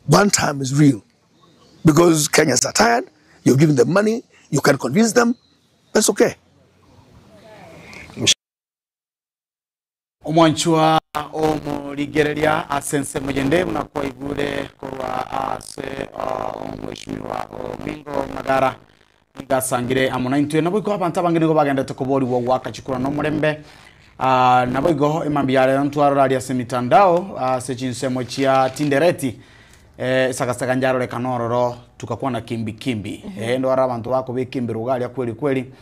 One time is real. Because Kenyans are tired, you've given them money, you can convince them, that's okay. Omwanchwa omorigereria ase ensemo yende buna kwaigure korwa ase omweshimiwa Omingo Magara nigo asangire amo naintwe. Naboigo abanto abange nigo bagenderete koborigwa goaka chikura nomorembe. Naboigo emambia ya rero ntwarora aria ase emitandao ase chinsemo chia Tindereti esagasaga njarorekana ororo tukakwana kimbi kimbi. Ndwarora abanto bakobeka emberogo aria kweri kweri.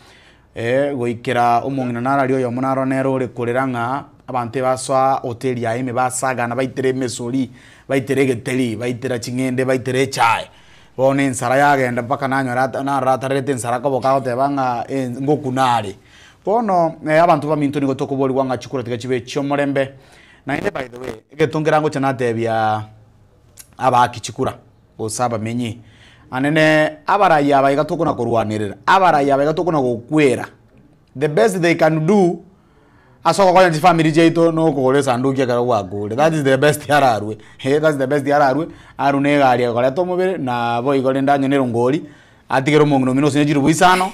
Goikera omong'ina nararia oyomo naro nere ore korera ng'a abanto ebasoa hoteli yaye ime basagana baitere emesori, baitere egeteri, baitera ching'ende, baitere echae. Bono ensara yagenda mpaka nanyora ata narora atarerete ensara koboka agoteba ng'a ngokuna are. Bono abanto baminto nigo tokoborigwa ng'a chikura tiga chibe chi'omorembe, naende by the way, egento nkere ngocha natebia abaaki chikura. gose abamenyi. Anene abarai aba iga tokona korwanerera, abarai aba iga tokona gokwera, the best they can do ase ogokonya chifamiri chiaito na okogora esanduki ekero gwakure, that is the best ararwe, eh that's the best ararwe, arwe na egari ekoreta omobere na boigo rende anywe na erongori, atigere omong'ina omino gose ne chiribu isano,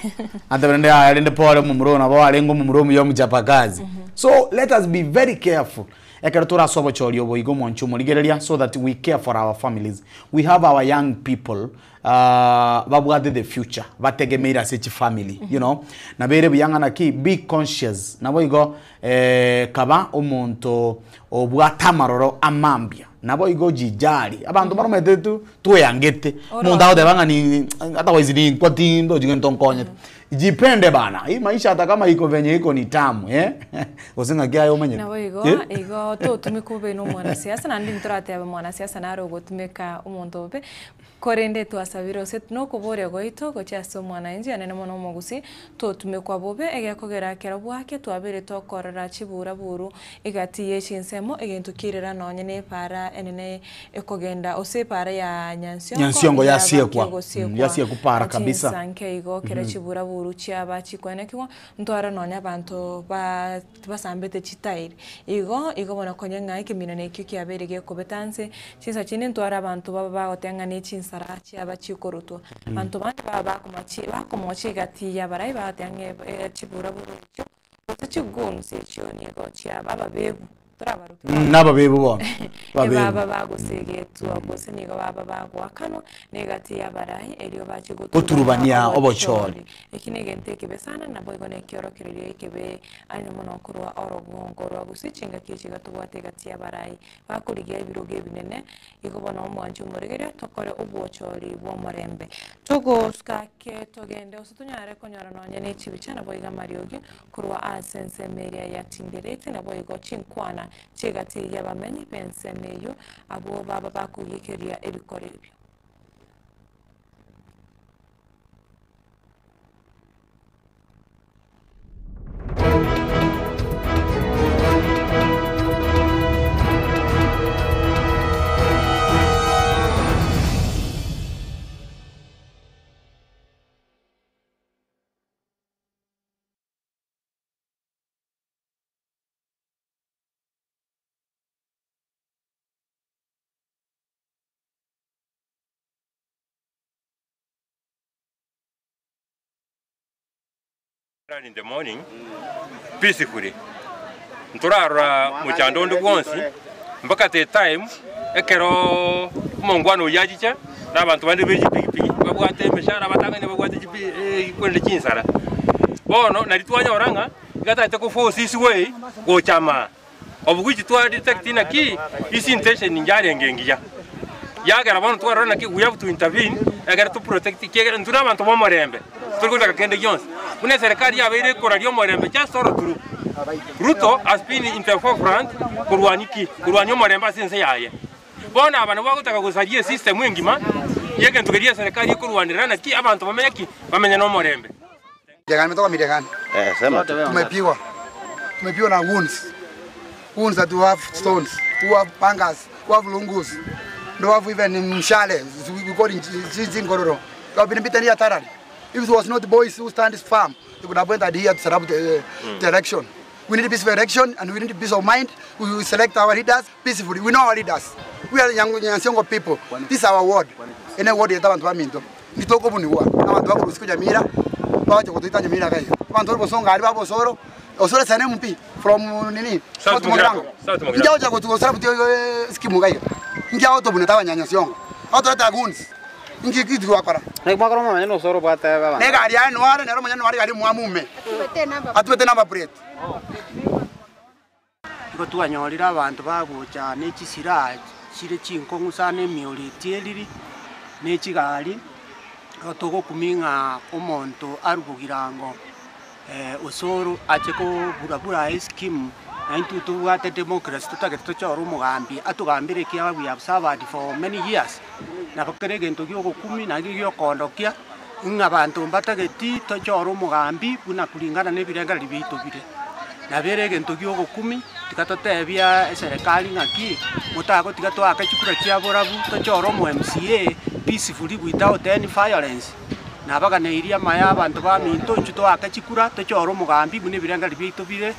atebe rende yaya rende pore omomura oyo nabo arenge omomura omuya omochapakazi. So let us be very careful ekero tore ase obochori obo iga omonche omorigereria so that we care for our families. We have our young people babwate the future bategemeire ase chifamily you know, nabo ere buya ng'a naki be conscious nabo igo kaba omonto obwate amaroro amambia. Naboigo jijari, abanto baromete tu tweangete, omonto agoteba ng'a ni otherwise ninkwa tindochi gento nkonyete. Jipende bana, hii maisha hata kama iko venye iko ni tamu eh, gose ng'aki aye omanyete? Nabo igo, Eh? igo totumeka obe na omwanasiasa naende ntoratebe mwanasiasa nare ogotumeka omonto obe, Korende twasabire ase nokoboria gwaito gochia ase omwananchi anene mono omogusii, totumekwa bobe, egekogera ekero bwake twabeire tokorora chibura-buru egati ye chinsemo, egento ki'erera nonye nepaara enene ekogenda ase epaara ya Nyansiongo Nyansiongo yaba yasiekwa. kegosiekwa Yasiekwa paara kabisa. chinsa nke igo kero chibura-buru chiaba chikoenekigwa, ntware nonya abanto ba tibasambete chitairi. Igo, igo bono konya ng'a ekeminano ekio kiabeire gekobeta nse, chinsa chinde ntware abanto baba bagoteba ng'a ne chinsara chiaba chikorutwa. Abanto bande baba bakomochi bakomocha egati y'abarai bagoteba ng'a eb chiburaburu echio, gose chigoons echio nigo chiaba ababebu, torabaroke bono. Nababebu bono, babebu. Ebaba bagosegetwa gose nigo baba bagoakanwa na egati y'abarai erio bache Goturubania obochori. Eki negento ekebe sana, naboigo nekiorokererio ekebe aye mono korwa orogongo rwa gusii chingaki echi iga tobwate egati y'abarai bakorigia ebirogo ebinene, igo bono omwanche omoregerio tokore obwochori bw'omorembe. Togosuka ake togende gose tonyare konyora nonye ne chibicha naboigo amariogi korwa ase ensemo eria yatinderete naboigo chinkwana chi'egati y'abamenyi b'ensemo eyio abwo baba bakogiikeria ebikoro ebio. Early in the morning peacefully ntorarora mochando onde bwonsi mpaka the time ekero omongwana oyio achiche na abanto bande be chipigipigi babwate emeshahara batang'ani babwate chipi korende chinsara. Bono nari twanyora ng'a iga tachete ko force his way gocha amaa. Oboguchi twa detect naki his intention yarenge engiya. Yagera bono twarora naki we have to intervene egere to protect ekiagera intwe na abanto b'omorembe, tori gotaka kende gionsi. Buna eserekari yabeire ekoraria omorembe just all through. Ruto has been in the forefront korwania ki? Korwania omorembe ase ense yaye. Bono aba nabwo bagotaka gosaria esystem engima ya egento keria eserekari ekorwanerera naki abanto bamenye ki? Bamenye na omorembe. Tumetoka Miregani. Eh, sema tu. Tumepigwa. Tumepigwa na wounds. Wounds that we have stones, who have pangas, who have lungus. They have even mshale, we call it chingororo. We have been beaten here thoroughly. If it was not boys who stand firm, they could have entered here to set up the election. We need peaceful election and we need peace of mind. We will select our leaders peacefully. We know our leaders. We are young Nyansiongo people. This is our ward. Ene ward yeta abantu baminto. Nitoko buniwa. Abantu bakurusiku Nyamira. Baje kutuita Nyamira kai. Abantu bari bosonga ari babosoro. Osoro is an MP from nini South South Mugirango. Mugirango. South Mugirango. Ingia oja gotu osara buti skimu gaiga. Ingia auto buna tawa nyanya siongo. Auto leta goons. Ingi kitu gwakora. Na mwakora mama no soro bwate baba. Ne gari ya nware nero manya nware gari mwamume. Atubete number plate. Igo twanyorire abanto bagocha na chisira chire chinkong'u sana emioro etieriri na echigari, igo togokumi ng'a omonto arugogirango osoro ache koburabura eskimu na intwe tobwate democracy totagete tochore omogambi atogambere ekiagera we have served for many years nabo kere egento gia ogokumi naende gia okoondokia ng'a abanto mbatageti tochore omogambi buna kulingana na ebirengereri biaito bire. Nabere egento gia ogokumi tiga totebia eserekari ng'aki motagotiga toake chikura chia borabu tochore omo MCA peacefully without any violence nabaganeirie amaya abanto baminto intwe toake chikura tochore omogambi buna ebirengereri biaito bire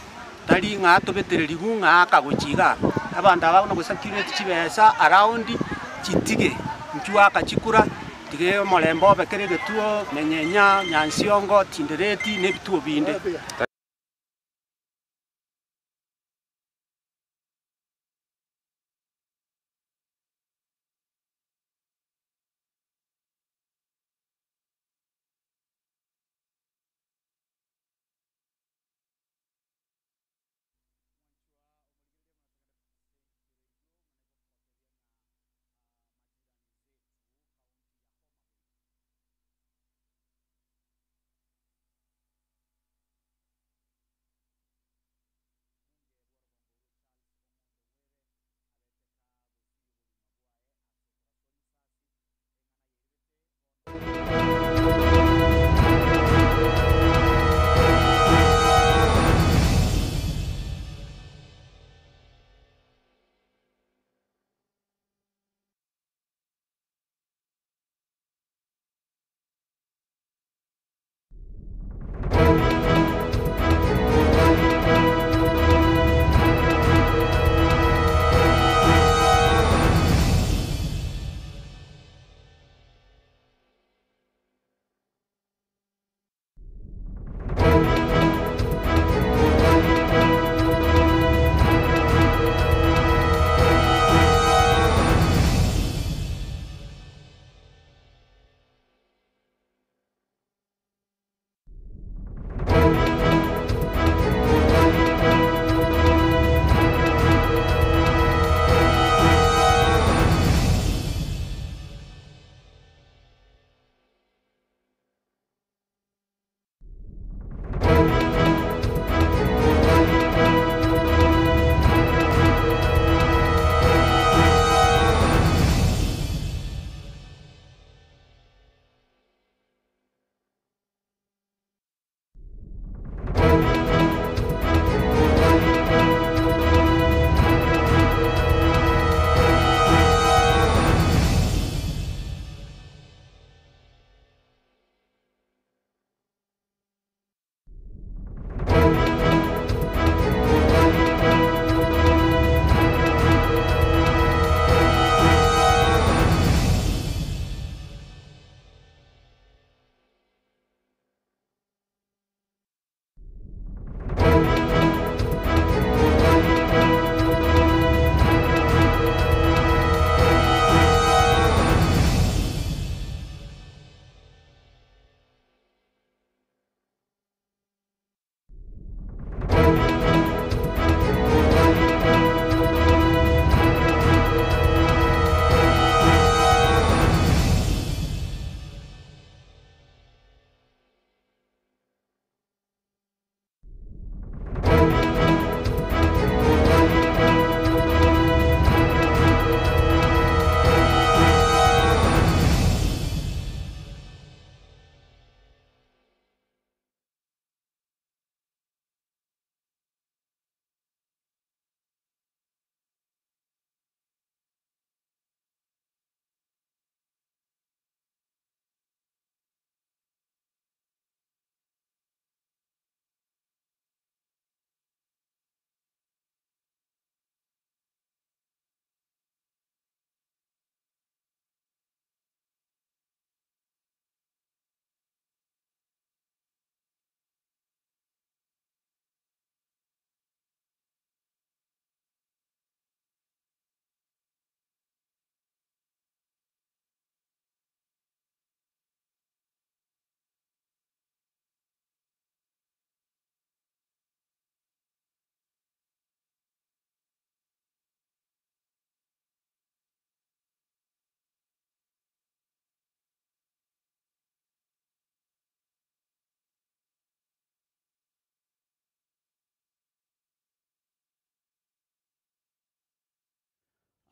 tari ng'a tobetereriwu ng'a akagochi iga. Abanto aba buna gosacurate chibesa around chitige intwe aka chikura tiga omorembe obe kere egetuo menyenya nyansiongo tindereti na ebituo binde.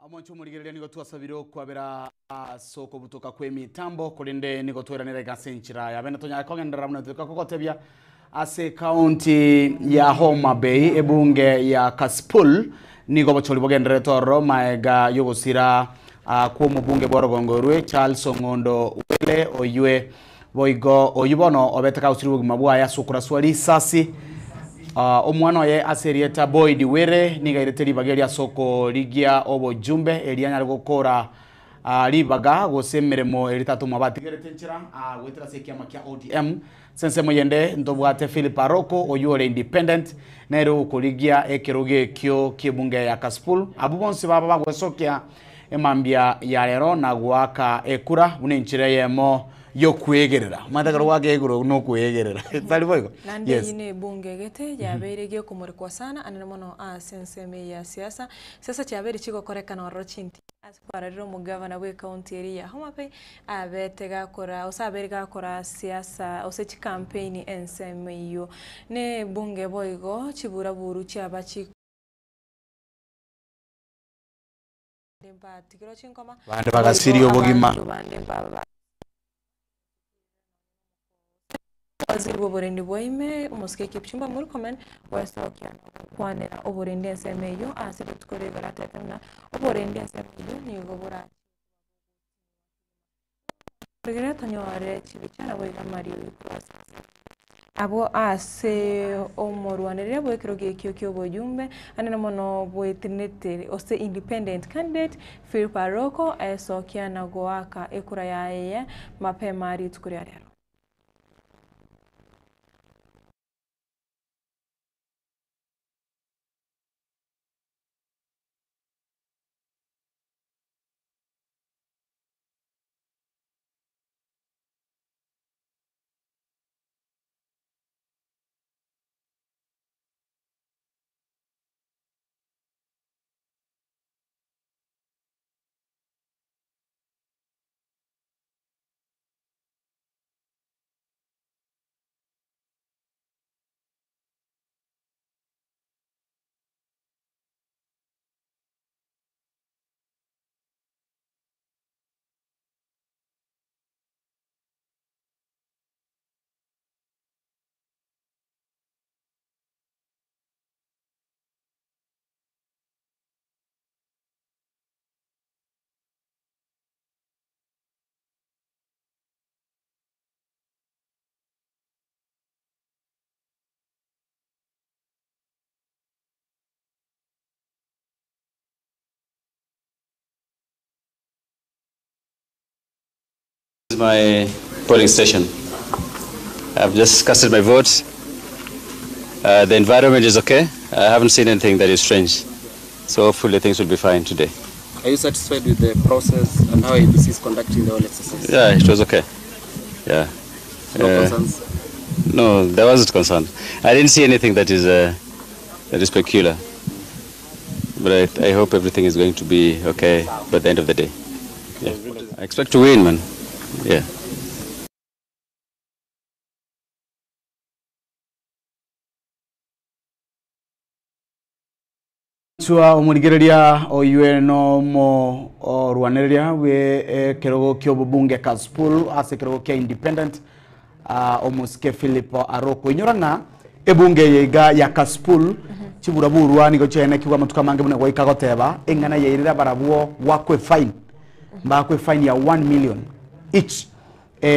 Omonche omorigereria nigo twasabire okwabera ase okobutoka kw'emitambo, korende nigo tweranire iga ase enchera ya bene tonyare kogenderera buna toika kogotebia ase ekaunti ya Homa Bay, ebunge ya Kasipul nigo obochori bogendererete ororo maega y'ogosira kw'omobunge bw'orogongo orwe Charles Ong'ondo Were oywe Boigo oyio bono obete kagosiria obogima bwaye ase okoraswa risasi. Omwana oye ase erieta Boyd Were nigo airete ribaga erio ase okorigia obojumbe erio anyare gokora ribaga gose emeremo eria tata omwabo atigerete enchera goetera ase ekiama kia ODM. Ase ensemo eyende ntobwate Philip Aroko oyio ore independent nere okorigia ekerogo ekio ki'ebunge ya Kasipul. Abwo bonsi baba bagwesokia Emambia ya rero na goaka ekura buna enchera eyemo y'okwegerera. Omanyete ekero goaka ekura buna okwegerera. Tari boigo? Naende Yes. eyio nebunge egete yabeire gekomorikwa sana anene mono ase ensemo eye ya siasa. Siasa chiabeire chigokorekana ororo chinti ase kwarorire omogavana bwe ekaunti eria ya Homa Bay abete gakora gose abeire gakora siasa gose chicampaign ensemo eyio. Ne ebunge boigo chiburaburu chiaba chi. Bande bagasiria obogima. Waziri bw'oborendi bwa ime, omosike Kipchumba Murkomen, gwesokia na gokwanera oborendi ensemo eyio ase rituko rigoro atebete buna oborendi ensemo eyio nigo borache koba bogotinwa kegima. Rigere tonyore chibicha naboigo amariogi korwa ase ensemo eyio. Abwo ase omorwanereria bw'ekerogo ekio ki'oboyumbe, anene mono bwetenenete gose independent candidate, Philip Aroko, aesokia na goaka ekura yaye mapema rituko ria rero. This is my polling station. I've just casted my vote. The environment is okay. I haven't seen anything that is strange. So hopefully things will be fine today. Are you satisfied with the process and how ABC is conducting the whole exercise? Yeah, it was okay. Yeah. No concerns? No, there wasn't concern. I didn't see anything that is peculiar. But I hope everything is going to be okay by the end of the day. Yeah. I expect to win, man. Yeah. Chua omorigereria oywe nomo orwanereria bwe ekerogo kia obobunge Kasipul ase ekerogo kia independent omosike Philip Aroko inyora ng'a ebunge eye iga ya Kasipul chiburaburwa nigo chiaenekigwa amatuko amange buna gwaika goteba eng'ana yairire barabwo gwakwe fine mbakwe fine ya 1 million each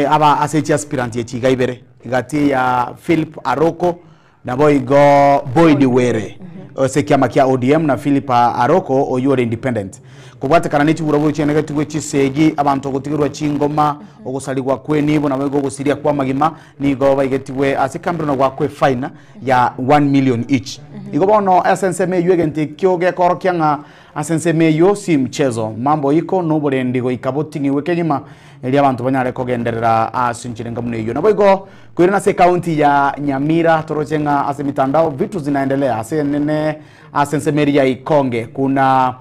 aba ase chi aspirant ye chiga ibere gati ya Philip Aroko nabo igo Boyd Were ose kiama kia ODM na Philip Aroko oyore independent kobwatekana n'echiburaburu chianegetigwe chisegi abantu gotigerwa chingoma ogosaligwa kwenibo nabo igo ogosiria kwa magima nigo baigetigwe ase kambero na gwakwe fine ya 1 million each igo bono SNSM eyo egente kio gekorokia ng'a SNSM eyo si mchezo mambo iko n'oborendi goika boting'iwe kegima eri abantu banyare kogenderera ase nchirenga muno eyo nabo igo kwirana ase county ya Nyamira toroche ng'a ase mitandao vitu zinaendelea ase nene ase nsemeri ya Ikonge kuna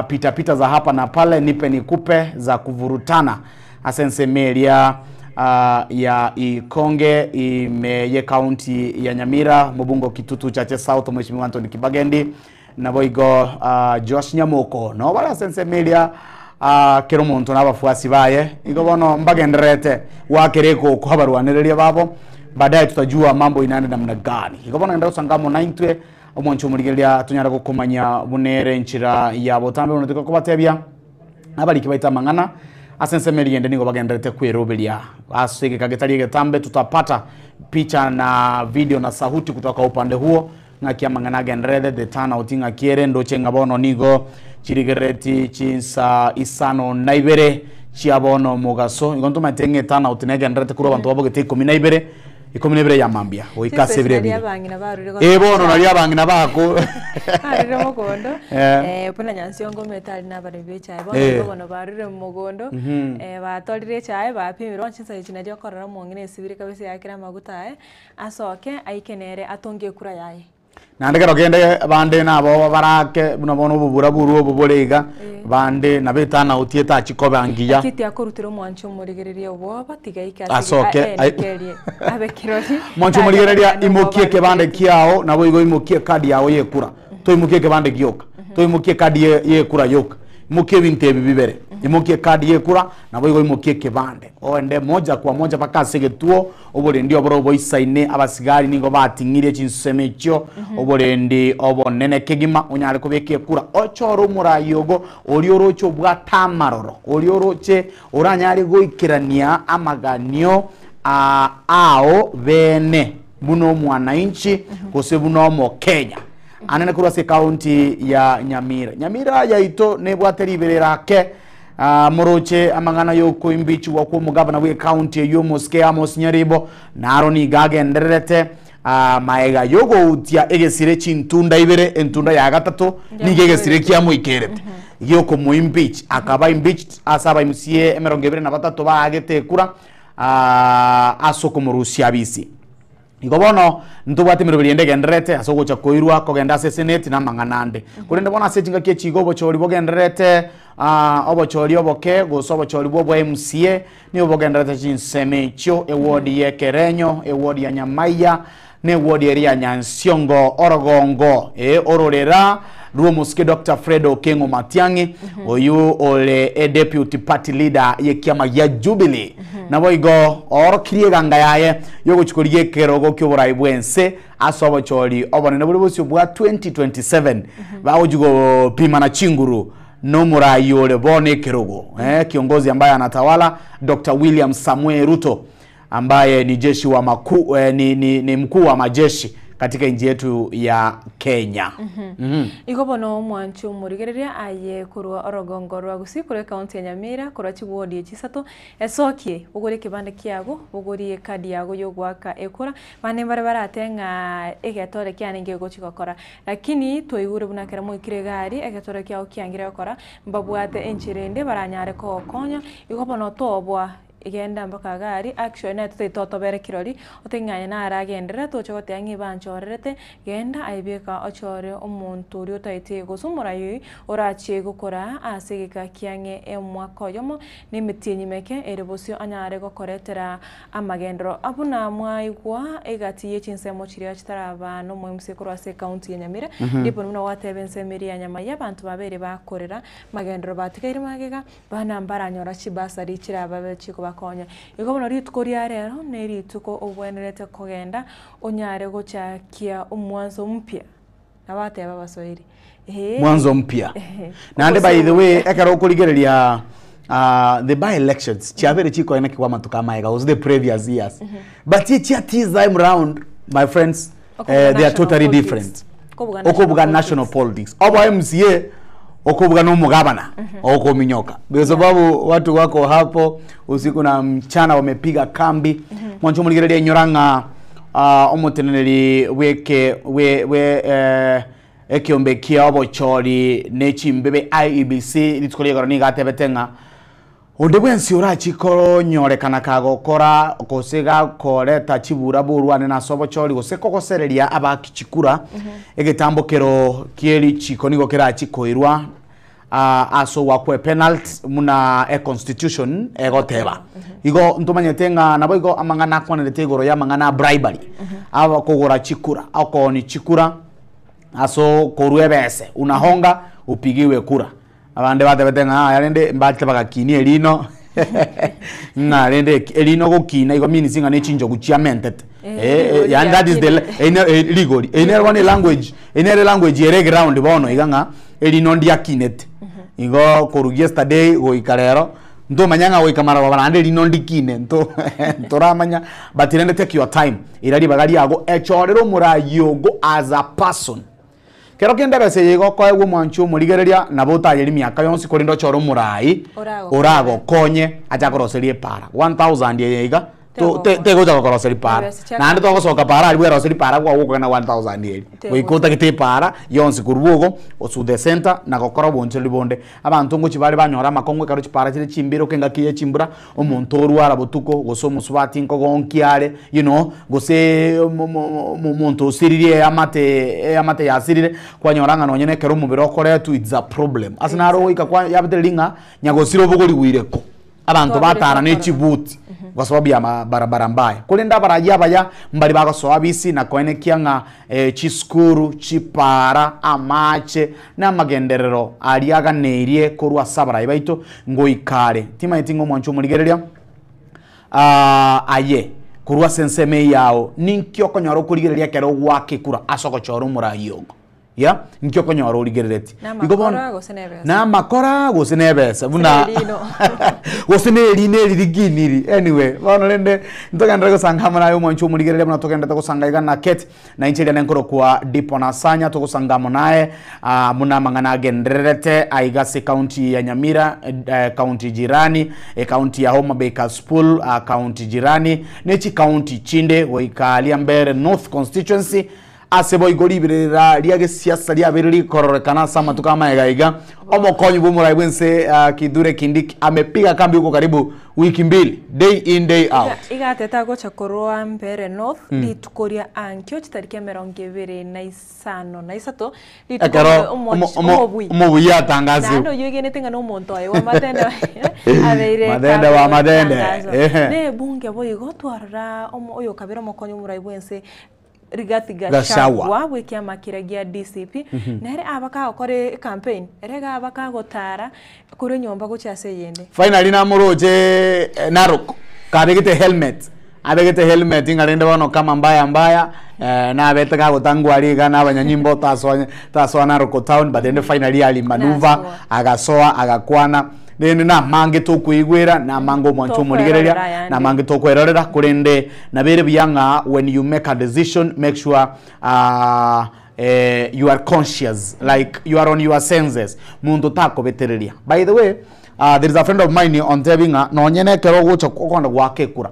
pita pita za hapa na pale nipe nikupe za kuvurutana ase nsemeria ya Ikonge imeye county ya Nyamira mubungo Kitutu Chache South Mheshimiwa Anthony Kibagendi Naboigo uh, Joash Nyamoko no bare ase ensemo eria uh, kera omonto na abafuasi baye igo bono mbagendererete gwakera egoko abarwanereria babo baadaye tutajua mambo inaende namna gani igo bono genda gosanga amo naintwe omwancho omorigereria tonyare gokomanya buna ere enchera ya botambe bono tokobatebia abariki baito amang'ana ase ensemo eria ende nigo bagendererete kweroberia ase egeka getari egetambe tutapata picha na video na sauti kutoka upande huo ng'aki amang'ana agendererete the turnout ng'aki ere ndoche ng'a bono nigo chirigerereti chinsa isano na ibere chia bono mogaso igo ntomanyete ng'a eturnout negendererete korwa abanto babogete ikomi na ibere ikomi na ibere ya mambia goika ase ebiro Chinsa ebire naria abang'ina barure Eh bono naria abang'ina bako barure mogondo Eh. eh, buna Nyansiongo omanyete aria na abaremi ba echae bono Eh. igo bono barure mogondo Mhm. eh, batorire echae bapimire bono chinsa echi nario okorora omong'ina esibire kabisa eakire amaguta aye Asoke aike nere atonge ekura yaye. Naende kero kende bande nabo barake buna bono obobura borwa obo bore iga, bande nabo etanauti etachi koba ngiya. Lakini tiakorutera omwancho omorigereria obwoba, tiga aike ase Asoke, a- ai- aenekerie abe kirori. Mwancho omorigereria imokia ekebande kiao nabo igo imokia ekadi yao ya ekura. Toimokia ekebande gioka, toimokia ekadi ye ya ekura yoka. Imokia ebinto ebi bibere, imokia ekadi ya ekura nabo igo imokia ekebande. Oende moja kwa moja mpaka ase egetuo Oborendi oboro oboisaine, abasigari nigo bating'irie chinsemo echio, oborendi obonene kegima, onyare kobeka ekura, ochore omorai ogo, oria oroche obwate amaroro, oria oroche oranyare goikerania amaganio a ao bene buna omwananchi gose buna omokenya. Anene korwa ase ekaunti ya Nyamira. Nyamira yaito nebwate riberera ake Ah, moroche amang'ana y'okoimbichigwa kw'omogavana bw'ekaunti eyio omosike Amos Nyaribo naro nigo agendererete ah, maega y'ogoutia egesire chintunda ibere entunda ya gatato nigo egesire kiamoikerete giokomoimpeach akaba impeached ase aba MCA emerongo ebere na batato baagete ekura ah, ase okomorusia abisi. Igo bono ntobwate emeroberi ende egendererete ase ogocha koirwa kogenda ase eseneti na amang'ana ande. Korende bono ase chingaki echi igo obochori bogendererete ah, obochori oboke gose obochori bwa obwa MCA nigo bogendererete chinsemo echio, eward ya Ekerenyo, eward ya Nyamaiya, na eward eria ya Nyansiongo, orogongo eh, ororera rw'omosike Doctor Fred Okengo Matiang'i, oyio ore e deputy party leader y'ekiama gia Jubilee. Naboigo oorokirie eganga yaye y'ogochia korigia ekerogo ki'oborai bw'ense ase obochori obonene bore bosio bwa 2027 bagochia gopimana chinguru nomorai ore bono ekerogo eh, kiongozi ambaye anatawala Dr. William Samoei Ruto ambaye ni jeshi wa maku, eh, ni, ni, ni mkuu wa majeshi katika nchi yetu ya Kenya. Igo bono omwancho omorigereria aye korwa orogongo rwa Gusii korwa ekaunti ya Nyamira korwa chiwodi echi isato esokie bogore ekebande kiago bogorie ekadi yago ya ogoaka ekura bande mbare barate ng'a egetore kiane ngegochi gokora lakini twaigure buna ekero moikire egari egetore kiago kiangire gokora mbabwate enchera ende baranyare kogokonya igo bono toboa Genda mpaka Hagari, actually nere totaete otobere kirori, otebe ng'a aye naragenderere, toche goteba ng'a ebanchorerete, genda aye bieka ochore omonto oria otaete gose omorai oyio orachie gokoraa ase egeka kiang'e omwaka oyomo, na emetienyi meke ere bosio anyare gokoretera amagenderero. Buna mwaigwa egati ye chinsemo chiria chitaraba nomoemuse korwa ase ecounty ya Nyamira, ndipo buna gwateba ensemo eria ya Nyamaiya abanto babeire bakorera magenderero batigaire magega, Bana mbaranyora chibasari chirababe chikobakonya. Igo bono rituko ria rero nerituko ogwenerete kogenda onyare gochakia omwanso mpya. Nabo ateba abaswahili. Eeh. Mwanzo mpya. Naende by the way ekero okorigereria ah, the by elections chiabere chikoenekigwa amatuko amaega gose the previous years but echia this time round my friends Okobuga eh, they are national totally politics. different Okobuga national okobuga national politics obo mca okobuga na omogabana okominyoka kwa sababu watu wako hapo usiku na mchana wamepiga kambi mwancho morigereria inyora ng'a ah, omoteneneri bweke we, we eh, ekiombe kia obochori ne chimbebe IEBC rituko ria igoro nigo atebete ng'a Onde bwensi orachie konyorekana kagokora gose gakoreta chibura borwane nase obochori gose kogosereria abaaki chikura, egetambo kero kie richiko nigo kerachie koirwa ase ogoakwa epenalty buna econstitution egoteba. Igo ntomanyete ng'a naboigo amang'ana akwanerete igoro y'amang'ana a bribery, aba kogora chikura, okoonia chikura. Ase okorua ebese, unahonga upigiwe kura. Abande batebete ng'a yaya rende mbachete bagakinia erino ng'a rende eki erino gokina igo means ng'a ne chinchogu chiamentete. Eh, rigori Yaani that is the riakinire. eine rigori. Eye nere bono elanguage, eye nere elanguage ere eground bono iga ng'a erino ndiakinete. Igo korwa yesterday goika rero, ntomanya ng'a goika marogoba naende erino ndikine nto ntoramanya, but rende take your time, ira ribaga riago echorere omorayi ogo as a person. Kero kende ebesa eye igo okoegwa omwanchi omorigereria nabo otayeri miaka yonsi korende ochore omorayi Oragokonye. oragokonye ache akoroserie epara. 1000 eye iga to- te- tegocha gokoroseria para. Ebesa chia Naende togosoka para aria bweroserie para kwago okogenda 1000 eria. Goika otagete epara yonsi korwa ogo osude center na gokora obonchoreri bonde. Abanto ngochia bare banyora amakong'u ekero chipara chire chimbiroka engaki ye chimbura, omonto orwara botuko, gose omosubati nkogonkia are, you know, gose omonto osiririe eamate eamate yasirire, kwanyora ng'a nonye na ekero omobere okoretwa it's a problem. Ase naro ogoika kwa yabetereria ng'a nyagosira obogorigwe ireko. Abanto batara ne chibuti kwa sababu ya mabarabara mbaya. Korende abarayia abaya mbari bagosoa bisi na koenekia ng'a chisukuru, chipara, amache, na amagenderero aria aganeirie korwa ase abarai baito ngoika are. Timanyeti ng'a omwancho omorigereria aye korwa ase ensemo eye yao ninki okonyora okorigereria ekero ogoaka ekura ase ogochora omorai ogo. Yeah, inki okonyora origereretie. Igo bono Namakora gose nebesa. namakora gose nebesa buna Nerino. gose nerino eri rikiniri anyway bono rende ntogenderere gosanga amo naye omwancho omorigereria buna togenderete gosanga iga na Kate na inche riane nkorokwa Dipo Nasanya togosanga amo naye ah, buna amang'ana agendererete aiga ase county ya Nyamira eh, county jirani ecounty ya Homa Bay Kasipul ah, county jirani ne chicounty chinde goika aria Mbeere North constituency Ase boigo riberera ria gesiasa riabeire rikororekana ase amatuko amaega iga, omokonyi bw'omorai bw'ense Kithure Kindiki amepiga kambi huko karibu wiki mbili day in day out. Iga atete agocha korwa Mbeere North rituko ria ankio chitariki emerongo ebere na isano na isato rituko Ekero omobui omobui atangasirwe. Naende oyio oigenete ng'a nomonto oye bwa Matende abeire Matende wa Matende, ehe. Ne ebunge boigo twarora oyokabere omokonyi bw'omorai bw'ense Rigathi Gachagua. Gachagua bw'ekiama keria gia DCP, nere aba kagokora ecampaign, ere iga aba kagotara korwa enyomba gochia ase eyende. Finally namoroche eh, Narok kabegete helmet abegete helmet ng'a rende bono kama mbaya mbaya eh, nabete gagotangwa aria iga na abanyanyimbo tasoa tasoa Narok town but rende finally ali maneuver Nasoa. agasoa agakwana Rende namange tokoigwera, namange omwancho omorigereria, Tokwerorera ayande. namange tokwerorera, korende nabo ere buya ng'a when you make a decision, make sure ah, eh, you are conscious, like you are on your senses, monto takobetereria. By the way, ah, there is a friend of mine ontebi ng'a nonye na ekero ogocha okogenda goaka ekura,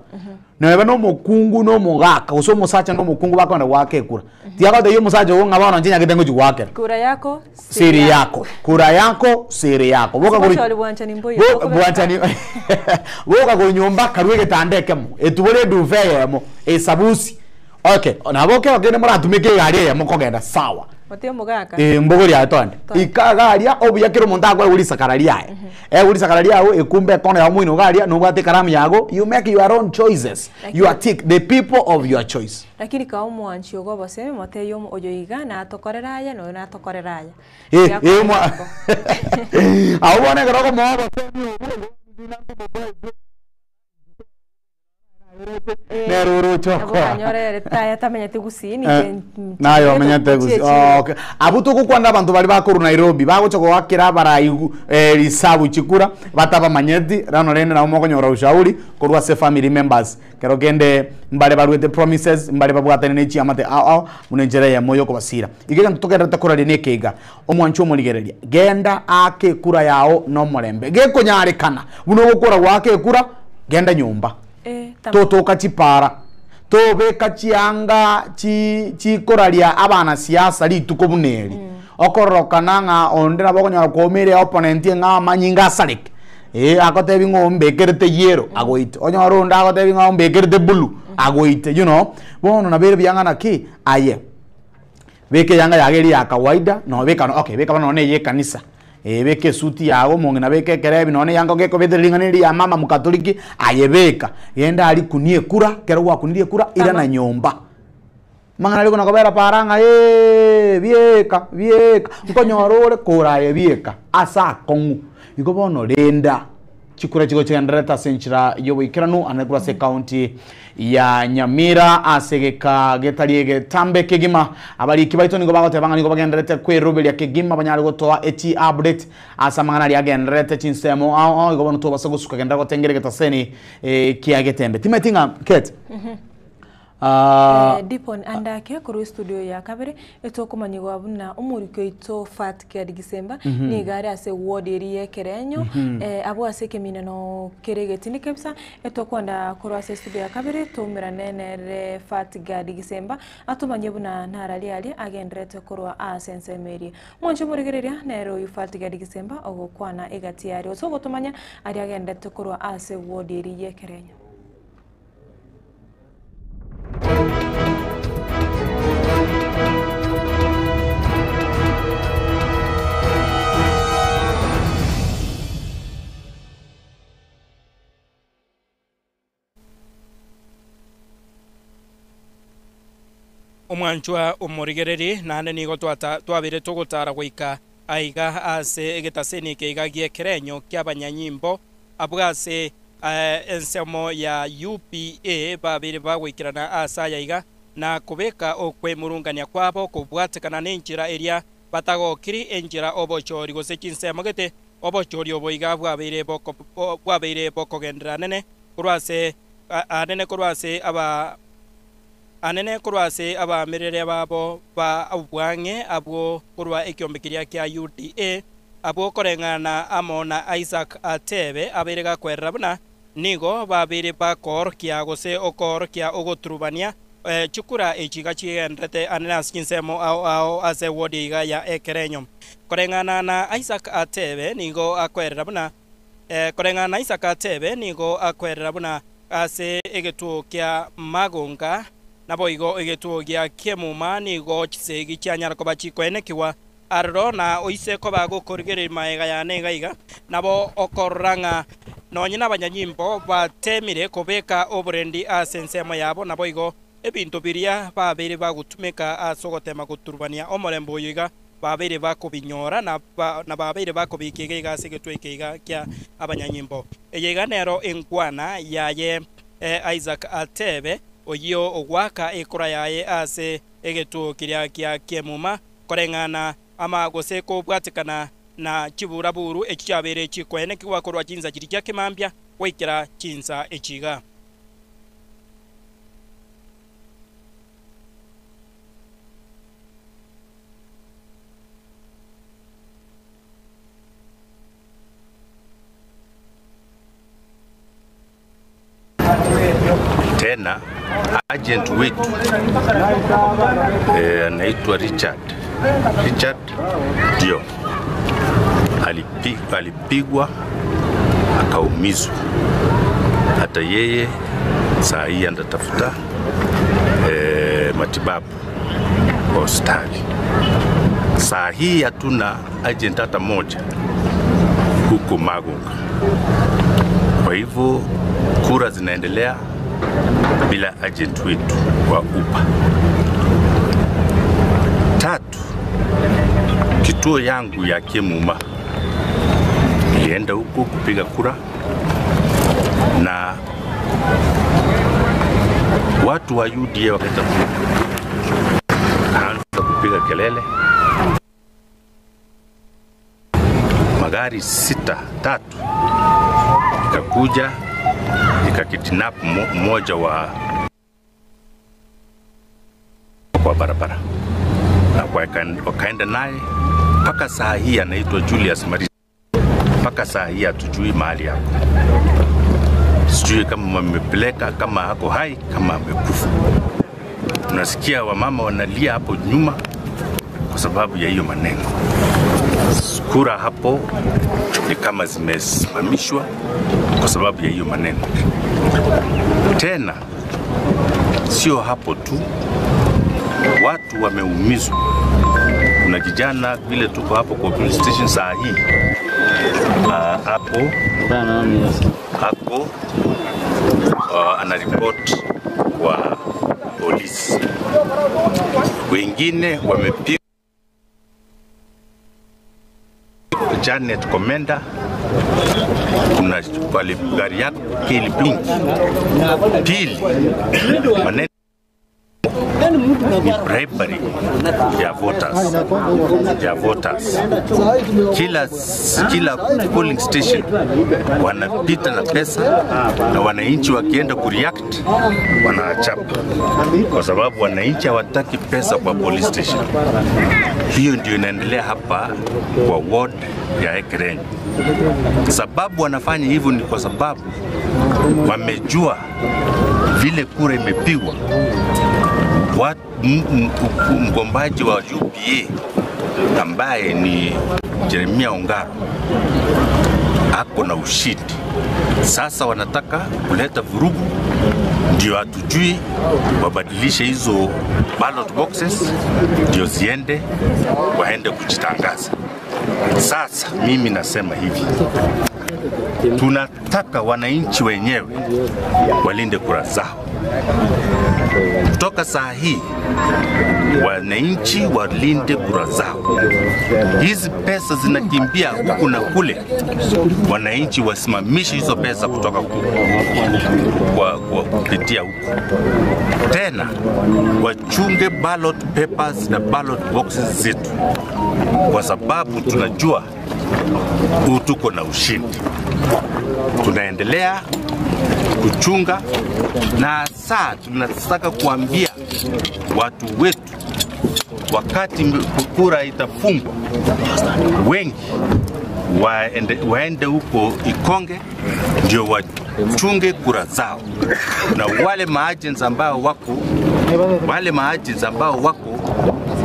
Neba nomokungu na omogaka, gose omosacha na omokungu bakogenda goaka ekura, tiagotebia omosacha ogo ng'a bono inche nyagete ngochia goakera. Kura yako Siri yako. Kura yako siri yako. Boka kori Bochori bwanchani mboiyo. Bo- bwanchani boka kori nyomba karue egetanda ekemo etubore eduva eyemo esabusi okay nabo kero kende moratumeke egari eyemo kogenda sawa Otie omogaka. Eh, mbogori aye toende Toende. ika iga aria obuya kera omonto akoegwa risakara riaye egwe risakara riago ekumbe ekono yago moino iga aria nobwate ekaramu yago you make your own choices you are tick the people of your choice Lakini kaa omwanchi ogo obosemi motebie omo oyo iga natokorere aya na oyo natokorere aya. Eh, Tiga eh, mwa- koyomba. Abwo bono ekero okomoa obosemi obwo Nere oroche okoa. Nabo taya tamenyete gusii Eh, ninche naye omenyete gusii Oh, okay. Abwo togokwana abanto baria bakorwa Nairobi bagocha goakera abarai gu- eh, risabu chikura batabamanyeti rano rende nabo mokonyora ushauri korwa ase family members kero kende mbare baruete promises mbare babwatane ne chiamate ao ao buna enchera eyemo yokobasira. Iga egento togendererete koraria na ekeiga omwancho omorigereria genda aake ekura yao nomorembe gekonyarekana buna ogokora goaka ekura Genda nyomba, totoka chipara, tobeka chianga chi chikoraria abanasiasa rituko buna eri. Okororokana ng'a onde nabo okonyora kwaumeire opponent ng'a amanyinga asareke, eh agotebi ng'a ombekerete yellow agoite, onyore onde agotebi ng'a ombekerete blue agoite, you know. Bono nabo ere buya ng'a naki, aye beka eyanga yago eria ya kawaida, nobeka okay beka bono nonye na eye ekanisa. Ee, beka esuti yago, omong'ina beka ekerebi, nonya eyanga ogekobetereria ring'ana eri ya mama mokatoliki, aye beka. Genda aria kunia ekura, ekero gwakunirie ekura, irana nyomba. Amang'ana aria okona kobera para ng'a eeeh. Aye bieka, bieka, nkonyora ore kore aye bieka, ase akong'u. Igo bono renda, chikura chigo chigendererete ase enchera ya oboikeranu ande korwa ase ecounty ya Nyamira ase egeka getari egetambe kegima. Abariki baito nigo bagoteba ng'a nigo bagendererete kweroberia kegima banyare gotoa echi update ase amang'ana aria agendererete chinsemo ao ao igo bono tobasa gosuka genderera gotengera egetaseni kia getembe. Timanyeti ng'a Kate, Ah. Dipon Andake korwa estudio ya kabere etokomanyigwa buna omoriki oito Fatgad Gisemba nigo are ase ward eria y'Ekerenyo abwo ase ekemineno kere egetindi kebisa etokwenda korwa ase estudio ya kabere toumerane nere Fatgad Gisemba atomanyie buna narari aria agenderete korwa ase ensemo eria. Mwanche omorigereria nere oyio Fatgad Gisemba ogokwana egati yaria gose ogotomanya aria agenderete korwa ase ward eria y'Ekerenyo. Omwanchwa omorigereri, naende nigo twata twabeire togotara goika aiga ase egetaseni eke iga gi'ekerenyo ki'abanyanyimbo, abwo ase Ensemo ya UPA babeire bagoikerana ase aya iga, na kobeka okwemurungania kwabo kobwatekana nenchera eria batagokiri enchera obochori gose chinsemo gete, obochori obo iga bwabeire bwabeire bokogenderera anene korwa ase anene korwa ase aba anene korwa ase abaamerere babo ba obwang'e abwo korwa ekiombe keria kia UDA. Abwo koreng'ana amo na Isaac atebe abeire gakwerera buna nigo babeire bakoorokia gose okoorokia ogoturubania chikura echi iga chigenderete anene ase chinsemo ao ao ase ward iga ya Ekerenyo. Koreng'ana na Isaac atebe nigo akwerera buna koreng'ana na Isaac atebe nigo akwerera buna ase egetuo kia Magonga naboigo egetuo gia Kiemuma nigo chisegi chianyara koba chikoenekigwa Aroro na oise koba gokorigereria magega yane iga iga, nabo okorora ng'a nonye nabanyanyimbo bateemire kobeka oborendi ase ensemo yabo, naboigo ebinto biria babeire bagotumeka ase ogoteema goturubania omorembe oyo iga babeire bakobinyora na babeire bakobiika iga iga ase egetwe eke iga kia abanyanyimbo. Eye iga nero enkwana yaye Isaac atebe, oyio ogoaka ekura yaye ase egetuo keria gia kiemuma, Koreng'ana ama gose kobwatekana na chiburaburu echi chiabeire chikoenekigwa korwa chinsa chiria chia kimambia goikera chinsa echi iga. Tena agent wetu anaitwa Richard. Richard ndio alipigwa akaumizwa, hata yeye saa hii anatafuta matibabu kwa hospitali. Saa hii hatuna agent hata moja huko Magonga. Kwa hivyo kura zinaendelea bila agent wetu wa UPA. Tatu, kituo yangu ya Kimuma nilienda huko kupiga kura na watu wa UDA wakaleta wakaanza kupiga kelele, magari sita tatu ikakuja ikakidnap mmoja wa kwa barabara na wakaenda naye mpaka saa hii, anaitwa Julius Marisa. Mpaka saa hii hatujui mahali yako, sijui kama wamepeleka, kama ako hai, kama amekufa. Unasikia wamama wanalia hapo nyuma kwa sababu ya hiyo maneno. Kura hapo ni kama zimesimamishwa kwa sababu ya hiyo maneno. Tena sio hapo tu, watu wameumizwa. Kuna kijana vile tuko hapo kwa police station saa hii hapo hapo anaripoti kwa polisi, wengine wamepigwa. Janet Komenda kuna wali gari yake ilipingi. Pili, maneno ni bribery ya voters, ya voters. Kila, kila polling station wanapita na pesa na wananchi wakienda kureact wanawachapa, kwa sababu wananchi hawataki pesa kwa police station. Hiyo ndio inaendelea hapa kwa ward ya Ekerenyo. Sababu wanafanya hivyo ni kwa sababu wamejua vile kura imepigwa, mgombaji wa UPA ambaye ni Jeremia Ongaro ako na ushindi. Sasa wanataka kuleta vurugu, ndio hatujui wabadilishe hizo ballot boxes ndio ziende waende kujitangaza. Sasa mimi nasema hivi, tunataka wananchi wenyewe walinde kura zao. Kutoka saa hii wananchi walinde kura zao. Hizi pesa zinakimbia huku na kule, wananchi wasimamishe hizo pesa kutoka kwa kupitia huku. Tena wachunge ballot papers na ballot boxes zetu, kwa sababu tunajua huu tuko na ushindi. Tunaendelea kuchunga na saa tunataka kuambia watu wetu, wakati kura itafungwa, wengi waende huko Ikonge ndio wachunge kura zao, na wale maagents ambao wako, wale maagents ambao wako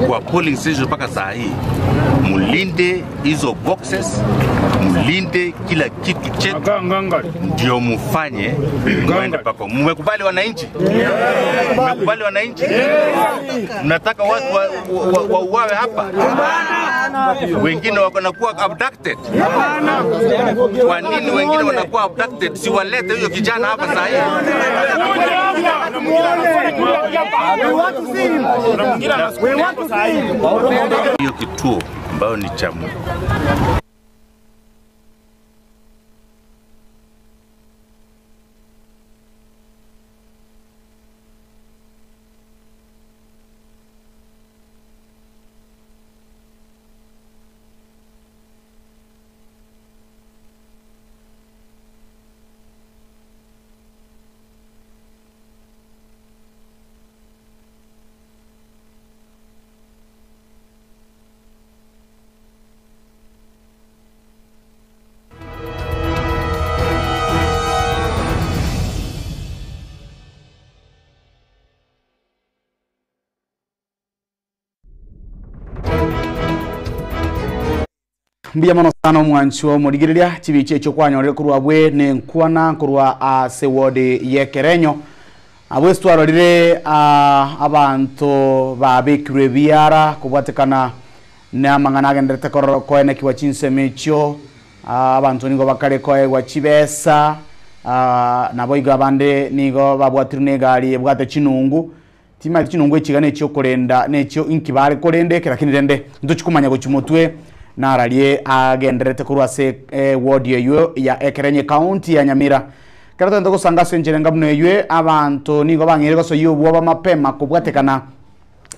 kwa polling station mpaka saa hii, mulinde hizo boxes, mulinde kila kitu chetu, ndio mufanye mwende pako. Mmekubali wananchi? Mmekubali wananchi? Mnataka watu wauawe hapa? Wengine wanakuwa abducted. Kwa nini wengine wanakuwa abducted? Si walete huyo kijana hapa saa hii. Hiyo kituo ambayo ni cha Mbuya mono sana omwanchi wa omorigereria chibichi ekio kwanyorire korwa bwe ne nkwana korwa ase ward yekerenyo abwe twarorire abantu babekirwe biara kobwatekana na amang'ana agenderete koenekiwa chinsemo echio abantu nigo bakare koegwa chibesa nabo igo abande nigo babwatirwe na egari ebwate chinungu timati chinungu echiga nechio korenda nechio inki bare korenda ekera lakini rende ntochikomanya gochimotwe nararie agenderete korwa ase ward eyo ya Ekerenye county ya Nyamira kero tento gosanga ase enchera enga buna eywe abanto nigo bang'eire gosoyia obwoba mapema kobwatekana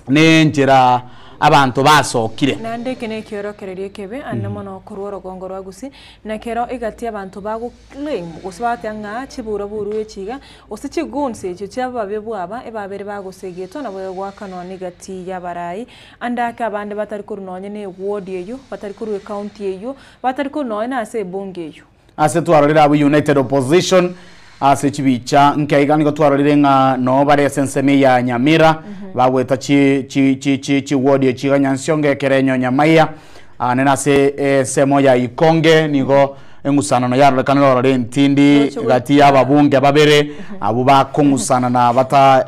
nenchera abanto basokire nande eke na ekiorokererio ekebe ande mono korwa orogongo rwa Gusii na kero egati abanto bagoclaim gose bagotea ng'a chibura buru echiga gose chigunsi echio chia ababe bwaba ebabere bagosegetwa nabo egwakanwa na egati ya abarai ande ake abande batari korwa nonye na eward eywo batari korwa ecounty eywo batari korwa nonye na ase ebunge eywo ase twarorire abo United Opposition ase chibicha nkeiga nigo twarorire ng'a no bare ase ensemo ya Nyamira bagweta chi chi chi chi chi ward echiga Nyansiongo Ekerenyo Nyamaiya nene ase ensemo ya Ikonge nigo eng'usanano yarorekana rorore entindi gati ya ababunge babere abo bakong'usana na bata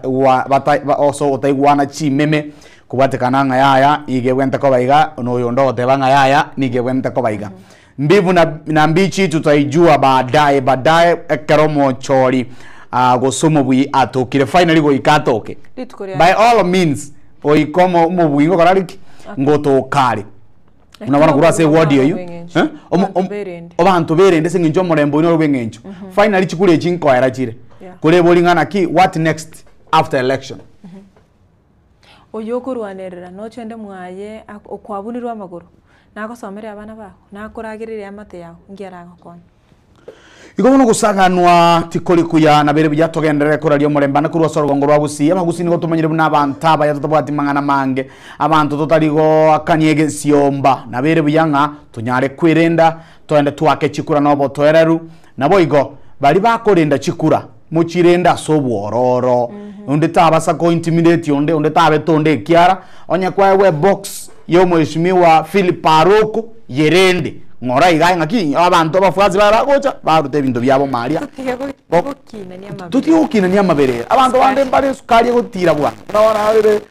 bata oso otaigwana chimeme kobwatekana ng'a yaya ige bwente kobaiga noyo ndogoteba ng'a yaya nige bwente kobaiga mbivu na mbichi tutaijua baadaye baadaye ekero mochori gosomo bwi atokire finally goika atoke by all means oikomo mobwi ngokorariki ngotokare Buna bono korwa ase eward eywo, eh, omo- om- abanto berende ase eng'encho omorembe oyio noro bw'eng'encho. Finally chikura echi nkoera chire. Kore ebori ng'a naki, what next after election? Oyio okorwanerera nochende mwaye ak- okwabunirwe amagoro, nagosomere abana bago, nakoragereria eamate yago, nki aragokonye? Igo bono ogosaganwa tikori kuya, na bere buya togenderere koraria omorembe ande korwa ase orogongo rwa Gusii. Abagusii nigo tomanyire buna abanto abaya totabwati mang'ana mange, abanto totari goakania egesiomba. Na bere buya ng'a tonyare kwerenda, toende toake chikura na obotoereru. Naboigo, baria bakorenda chikura, mochirende ase obwororo. Onde tabasa ko intimidate onde, onde tabete onde ekiara, onye kwaegwa ebox ya omweshimiwa Philip Aroko, yerende, ng'ora iga ng'aki abanto abafuasi baye bagocha, barute ebinto biabo maria. Totige gokinania amaberera. Abanto bande mbare esukari egotira bwango. Buna bono arire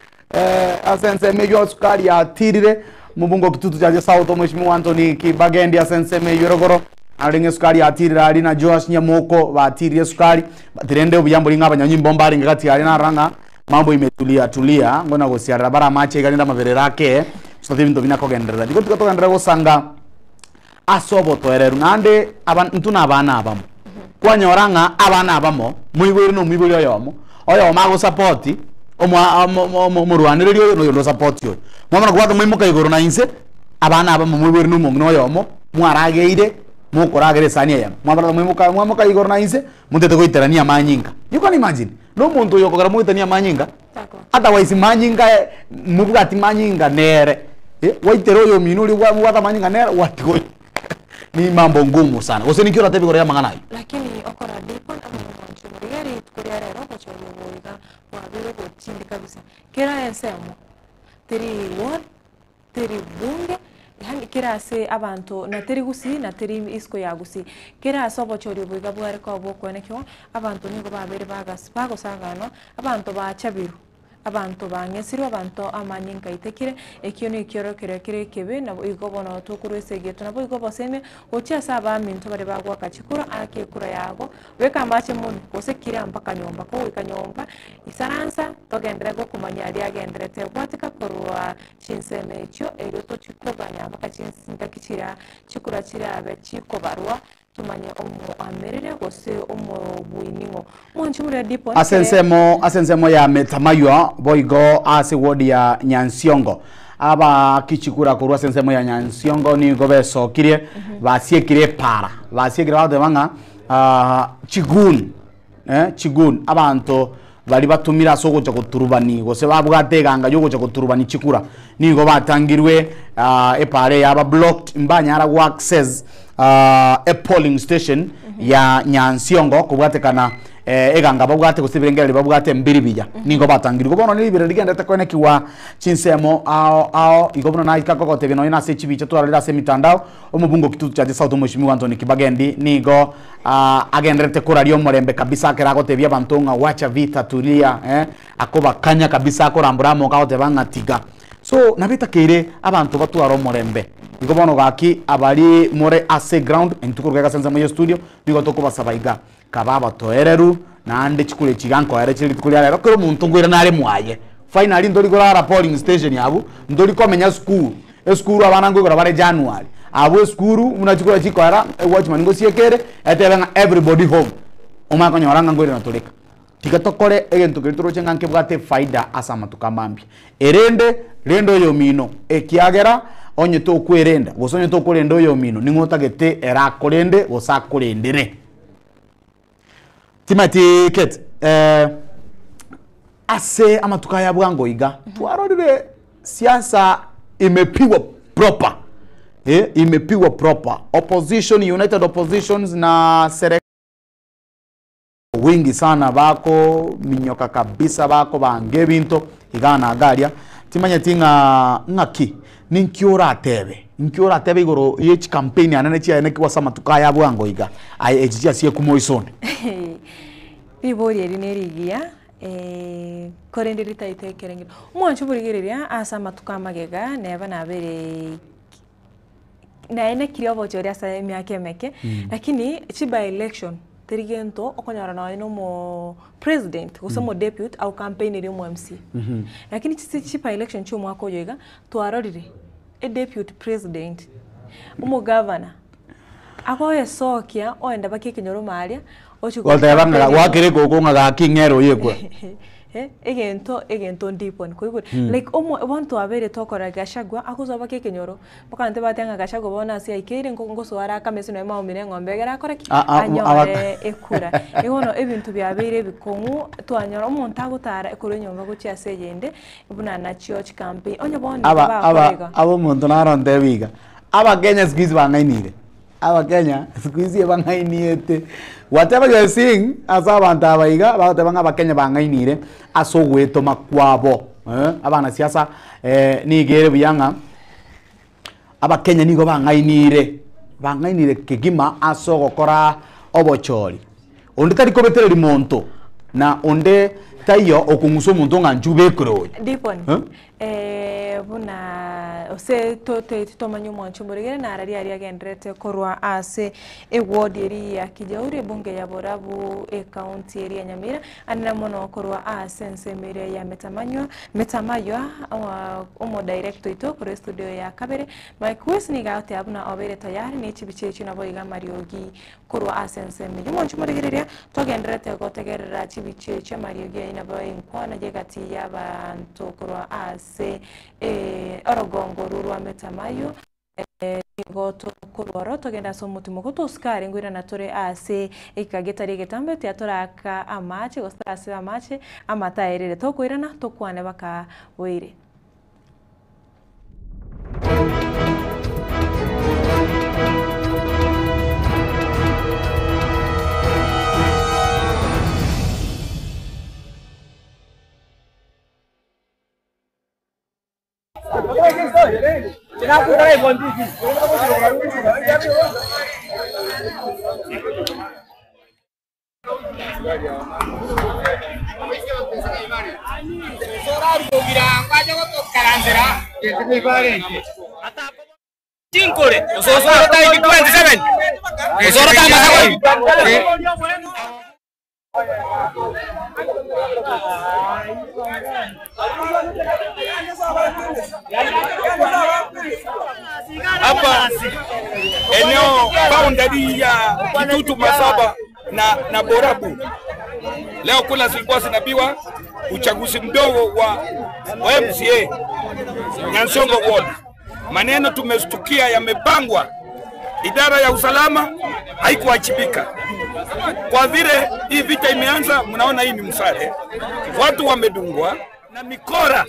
ase ensemo eywo esukari yatirire, omobunge o Kitutu Chache South omweshimiwa Anthony Kibagendi ase ensemo eywo erogoro, arenge esukari yatirire aria na Joash Nyamoko batirire esukari, but rende obuya mbori ng'a abanyanyimbo mbarenge gati aria narora ng'a mambo imetulia tulia, ngona gosiarera bare amache iga rende amaberera ake, gose ebinto bina kogenderera. Igo tiga togenderere gosanga ase obotoereru naende aba intwe na abana abamo, kwanyora ng'a abana abamo, moiboire na omoibori oyomo, oyomo agosapoti omoa omo omo omorwanereri oyo na oyonde osapoti oyo. Mwamana kobwata mwaimoka igoro na inse, abana abamo moiboire na omong'ina oyomo, mwarageire, mokoragera esani eyemo, mwamana mwaimoka mwaimoka igoro na inse, motete goiterania amanyinga. You can imagine, na omonto oyo okogera moitanie amanyinga, otherwise manyinga mobwati manyinga nere, eh, gwaitera oyomino oria bwa mobwate amanyinga nere gwatiga oyo ni mambo ngumu sana. Gose ninki oratebe igoro ya amang'ana ayio? Lakini okora deacon amo nomonto omorigia rituko ria rero ogochorwa obo iga bwabeire obotindi kabisa. Kera ensemo, teri ward, teri bunge, yaani kera ase abanto na teri gusii na teri isiko ya gusii. Kera ase obochori obo iga bware koba bwokoenekiwa, abanto nigo babeire bagas bagosanganwa, abanto bachabirwe, abanto bang'esirwe, abanto amanyinga aitekire, ekio nekiorokererio kere ekebe nabo igo bono tokorwa ase egeto. Nabo igo obosemia gochia ase abaminto baria bagoaka chikura, aka ekura yago, Beka amache monwe, gose kira mpaka nyomba. Kogoika nyomba, isaransa, togenderere gokomanyia aria agenderete. Bwatika korwa chinsemo echio, erio tochie koganya mpaka chingaki chiria chikura chirabe chikobarwa, tomanye omoamerere gose omobuining'o. Mwanche moria Dipon, Ase ensemo ase ensemo ya Metamaywa boigo ase ward ya Nyansiongo abaaki chikura korwa ase ensemo ya Nyansiongo nigo besokirie basiekire epara basiekire bagoteba ng'a chigun chigun abanto baria batumire ase ogocha goturubani gose babwate eganga ya ogocha goturubani chikura nigo batangirwe epara eye yaba blocked mbanyara go access epolling station ya Nyansiongo kobwatekana eganga babwate gose ebirengererio babwate mbiri buya nigo batangirwe. Bono ribero rigenderete koenekiwa chinsemo ao ao igo buna naika kogotebia nonye nase chibicha twarorire ase emitandao. Omobunge o Kitutu Chache South Omweshimiwa Anthony Kibagendi nigo agendererete koraria omorembe kabisa ekero agotebia abanto ng'a wacha vita tulia eh, akobakanya kabisa akorambora amoko agoteba ng'a tiga. So nabo etakeire abanto batware omorembe. Igo bono gaki abari more ase eground intwe koruga iga ase ensemo ye studio nigo tokobasaba iga, kaba abatoereru naende chikura echi iga nkoere chire rituko ria rero kera omonto nkoirana are mwaye. Finally ntori korara polling station abwo, ntori komenya sukuru, esukuru abana nkoigora bare January, abwo esukuru buna chikura chikoera, ewatchman ngosieka ere, etebe ng'a everybody home, omanye konyora ng'a nkoirana tore ka. Tiga tokore egento keria toroche ng'a nkebwate efaida ase amatuko amambia. Erende, renda oyomino, ekiagera onye tokwerenda, gose onye tokorenda oyomino, ning'o otagete ere akorende gose akorendere. Timati Kate, eh, ase amatuko aya bwango iga twarorire siasa imepigwa proper eh, imepigwa proper opposition united oppositions na serikali wingi sana bakominyoka kabisa bakobanga ebinto iga na iga aria timanyeti ng'a ng'aki Ninki oratebe? Ninki oratebe igoro ye chikampeni anene chiaenekigwe ase amatuko aya bwango iga, aye echi chiasiekwa moiso onde? Ribori eri nerigiya, korende ritaete ekerengero. Omwancho borigereria ase amatuko amagega neba nabere naenekire obochori ase emiaka emeke, lakini chi by election teri gento okonyora nonye na omo president gose omo deputy agocampaineria omo MCA. Lakini chise chi by election chia omwaka oyo iga, twarorire. Deputy president, omogavana, agoesokia oenda mpaka ekenyoro maria, ochia Goteba ng'a gwakire ekoko ng'a gaki ng'ere oyo ekwe. Egento egento ndiponi koigure like omo bono twabeire tokora Gachagua agosoa mpaka ekenyoro, mpaka abanto bateba ng'a Gachagua bono ase aikeire nko ngosoa are akame ase nonye maumire eng'ombe egere akore ki? Anyore ekura. Igo bono ebinto biabeire ebikong'u, twanyora omonto agotara korwa enyomba gochia ase eyende, buna nachio chicampaign, onye bono nigo Aba bakora aba igo. aba omonto naro ontebie iga, abakenya siku hizi bang'ainire, abakenya siku hizi ebang'ainiete, whatever you are seeing ase abanto aba iga, bagoteba ng'a abakenya bang'ainire ase ogoetoma kwabo eh, abanasiasa nigo ere buya ng'a abakenya nigo bang'ainire, bang'ainire kegima ase ogokora obochori. Onde tari kobetereria monto, na onde taiyo okong'usa omonto ng'a inche obekire oyo. Dipon, Eh? eh, buna ose totaeti tomanye omwancho omoregere nara riaria agenderete korwa ase eward eria ya Kijauri ebunge ya Borabu ecounty eria ya Nyamira anene mono korwa ase ensemo eria ya Metamanywa Metamaywa omodirector oito korwa estudio ya kabere Mike Wes nigo agoteba buna obeire tayari ne chibicha echio nabo iga amariogi Korwa ase ensemo eyio mwanche morigereria, togendererete gotegerera chibichie chi'amariogi ayio nabo enkwana y'egati y'abanto korwa ase orogongo orwo rwa Metamayo. Nigo tokorwa oro togende ase omotimoko tosike are ngoirana tore ase ekika getari egetambe tiatoraka amache gose torasibe amache amataerere tokoirana tokwane baka boire. Hapa eneo boundary ya Kitutu Masaba na, na Borabu. Leo kula zilikuwa zinapiwa uchaguzi mdogo wa, wa MCA Nyansongo Ward. Maneno tumestukia yamepangwa, idara ya usalama haikuwajibika. Kwa vile hii vita imeanza, mnaona hii ni msare, watu wamedungwa na mikora.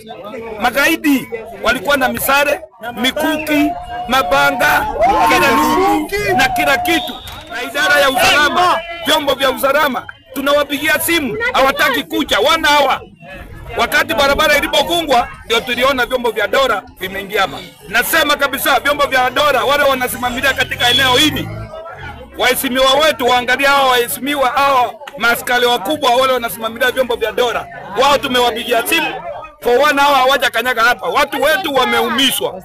Magaidi walikuwa na misare, mikuki, mabanga, kila lungu na kila kitu, na idara ya usalama, vyombo vya usalama tunawapigia simu hawataki kuja, wana hawa Wakati barabara ilipofungwa ndio tuliona vyombo vya dola vimeingia hapa. Nasema kabisa vyombo vya dola wale wanasimamia katika eneo hili, waheshimiwa wetu waangalie hawa waheshimiwa hawa maaskari wakubwa wale wanasimamia vyombo vya dola, wao tumewapigia simu for one hour hawajakanyaga hapa. Watu wetu wameumizwa,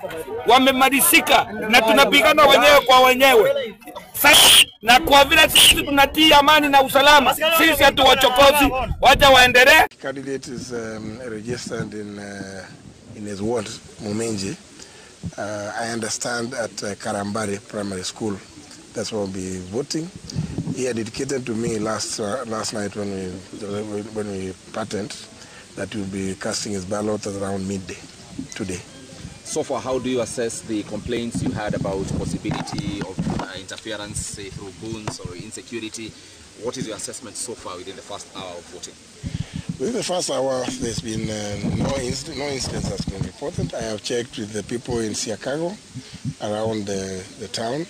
wamemalizika, na tunapigana wenyewe kwa wenyewe. Sasa, na kwa vile sisi tunatii amani na usalama, sisi hatuwachokozi, wacha waendelee. Candidate is registered in his ward, Muminji. I understand at Karambari Primary School. That's where we'll be voting. He had indicated to me last night when we patent that he will be casting his ballot at around midday today. So far, how do you assess the complaints you had about possibility of interference, say through goons or insecurity? What is your assessment so far within the first hour of voting? Within the first hour, there's been no incidents has been reported. I have checked with the people in Siakago, around the town.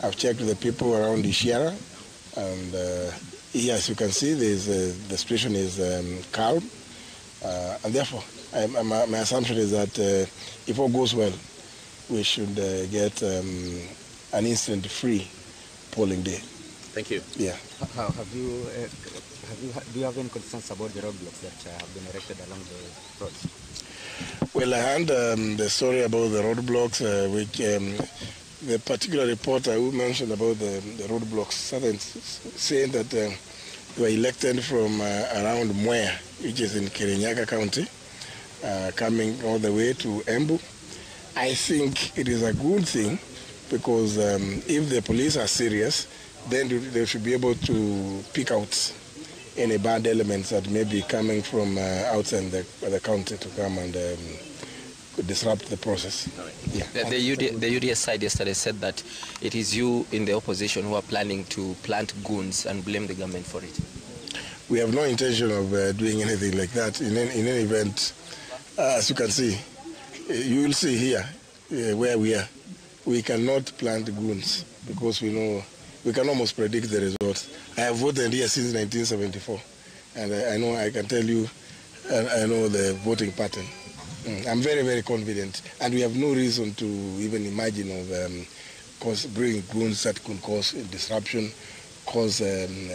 I've checked with the people around Ishiara, and here, as you can see, the situation is calm, and therefore, my assumption is that if all goes well, we should get an incident-free polling day. Thank you. Yeah. How, have you, have you, do you have any concerns about the roadblocks that have been erected along the roads? Well, I heard the story about the roadblocks, which the particular reporter who mentioned about the roadblocks started saying that they were elected from around Mwea, which is in Kirinyaga County, coming all the way to Embu. I think it is a good thing because um, if the police are serious, then they should be able to pick out any bad elements that may be coming from uh, outside the, the county to come and um, disrupt the process. Yeah. The, the, UD, the UDS side yesterday said that it is you in the opposition who are planning to plant goons and blame the government for it. We have no intention of uh, doing anything like that. In any, in any event, uh, as you can see, you will see here uh, where we are. We cannot plant goons because we know we can almost predict the results. I have voted here since 1974, and I, I know I can tell you, I, I know the voting pattern. Mm, I'm very, very confident, and we have no reason to even imagine of um, cause, bringing goons that could cause disruption, cause um,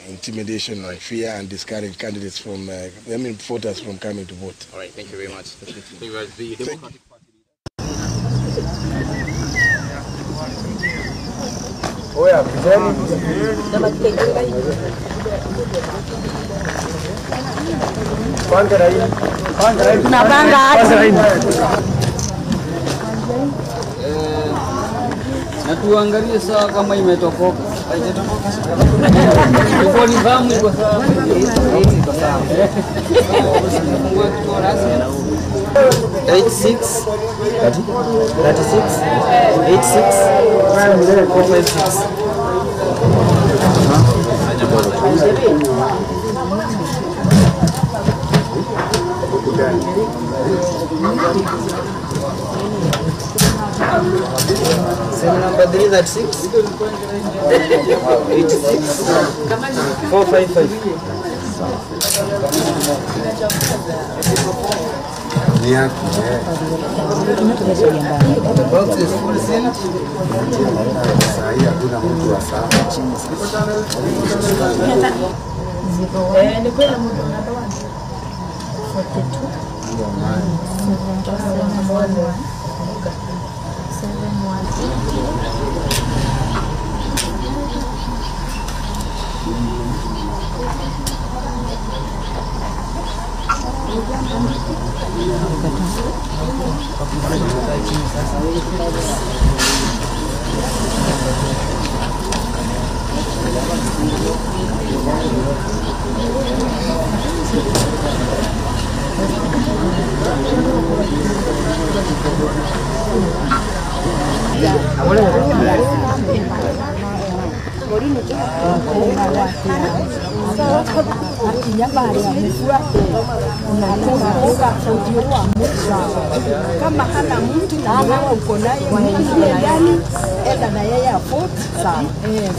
intimidation and fear, and discourage candidates from, I mean, voters from coming to vote. All right, thank you very much. Thank you very much. The Democratic Na tuangalie sawa kama imetokoka. Haijatokoka. Iko nidhamu iko sawa. Iko sawa. Fungue kituo rasmi. 86 36 86 456. Same number 336 86 455. The box is full sealed. Kama hana mtu na wewe uko naye mwingie ndani, enda na yeye afford sawa. Eh,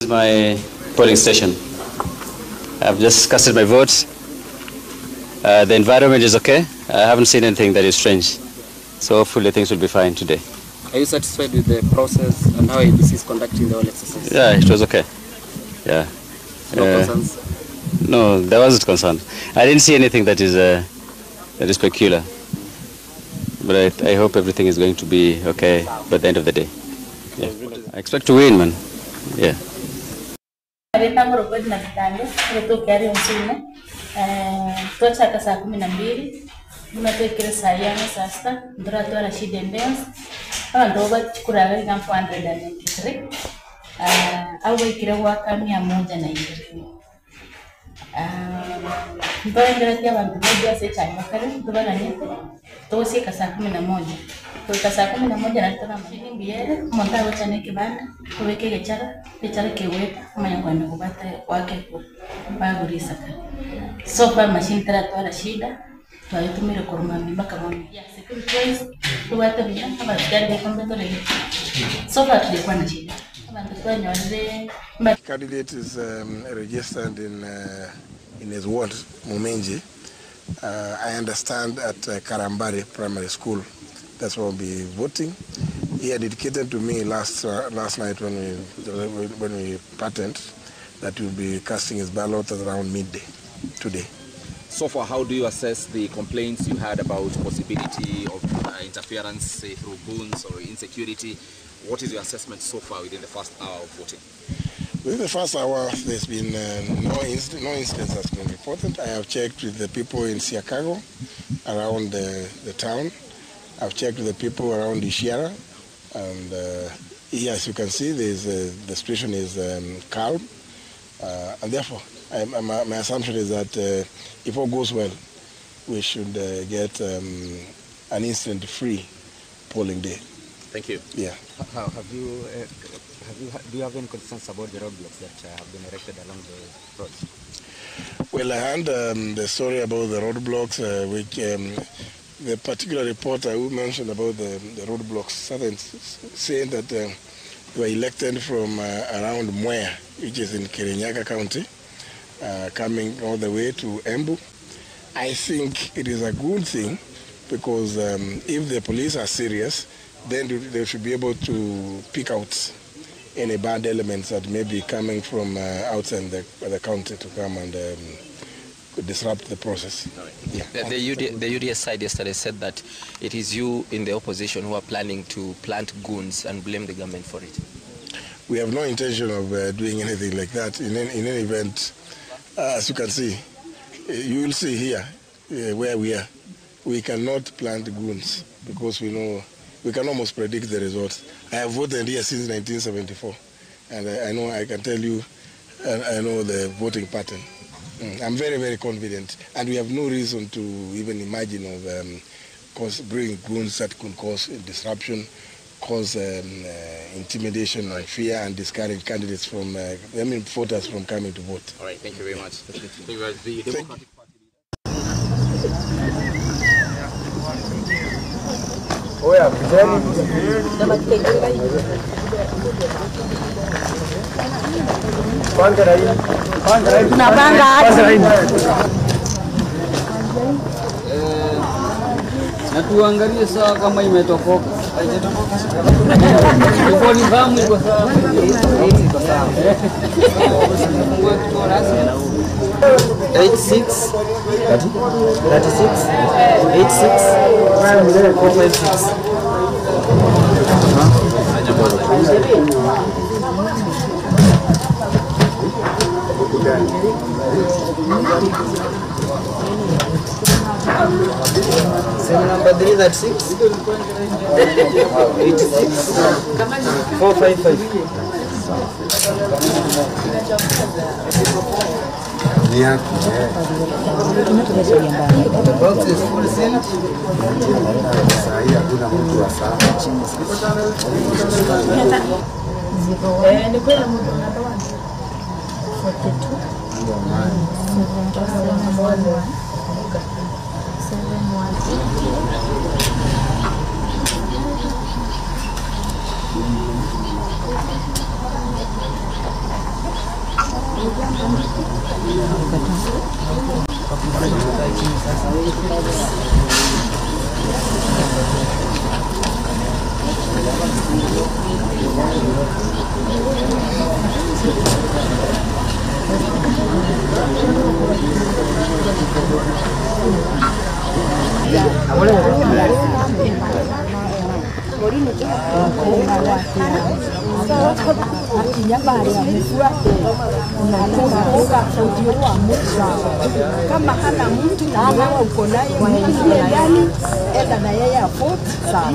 my polling station. I've just casted my vote. The environment is okay. I haven't seen anything that is strange. So hopefully things will be fine today. Are you satisfied with the process and how ABC is conducting the whole exercise? Yeah, it was okay. Yeah. No concerns? No, there wasn't concern. I didn't see anything that is peculiar. But I hope everything is going to be okay by the end of the day. Yeah. I expect to win, man. Yeah. Twachaka saa 12 munatwekere saa yane saa sita nturatwara shida embeos abandu bachikuraga iga 493 abo baikire gwaka 120 ntoenderetie abandu baija ase echang'o kare ntobaganyete togosieka saa 11 goika saa 11 nari toramanya mbuyere omonto agochana ekebanda kobeka egechara echara kegweta omanya kwenda kobata gwaka ekura bagora isakara. So far machine taratwara shida twayitumire kurumami mpaka bono. Yeah, security wise tubwate buya abasigari bekombe torege. So far tulikuwa na shida abantu twanyorire. Candidate is registered in his ward, Mumenji. I understand at Karambari Primary School. That's where we'll be voting. He had indicated to me last night when we patent that he'll be casting his ballot at around midday today. So far, how do you assess the complaints you had about possibility of interference, say through goons or insecurity? What is your assessment so far within the first hour of voting? Within the first hour, there's been no incidents has been reported. I have checked with the people in Siakago, around the town. I've checked with the people around Ishiara, and here, as you can see, there's, the situation is calm, and therefore, my assumption is that if all goes well, we should get an incident-free polling day. Thank you. Yeah. How have you, do you have any concerns about the roadblocks that have been erected along the roads? Well, I heard the story about the roadblocks, which the particular reporter who mentioned about the roadblocks started saying that they were elected from around Mwea, which is in Kirinyaga County, coming all the way to Embu. I think it is a good thing because if the police are serious, then they should be able to pick out any bad elements that may be coming from outside the county to come and disrupt the process. Right. Yeah. The UDA side yesterday said that it is you in the opposition who are planning to plant goons and blame the government for it. We have no intention of doing anything like that. In any event, as you can see, you will see here where we are. We cannot plant goons because we know we can almost predict the results. I have voted here since 1974, and I know I can tell you, I know the voting pattern. I'm very, very confident, and we have no reason to even imagine of bringing goons that could cause disruption, cause intimidation and fear, and discourage candidates from, voters from coming to vote. All right, thank you very much. Thank you very much. The Democratic Party. Na tuangalie saa kama imetokoka. Iko nidhamu iko sawa. Iko sawa. 86 36 86 456. Same number 336 86 455. The box is full sealed. Kama hana mtu na wewe uko naye, mwingie ndani, enda na yeye avote sawa.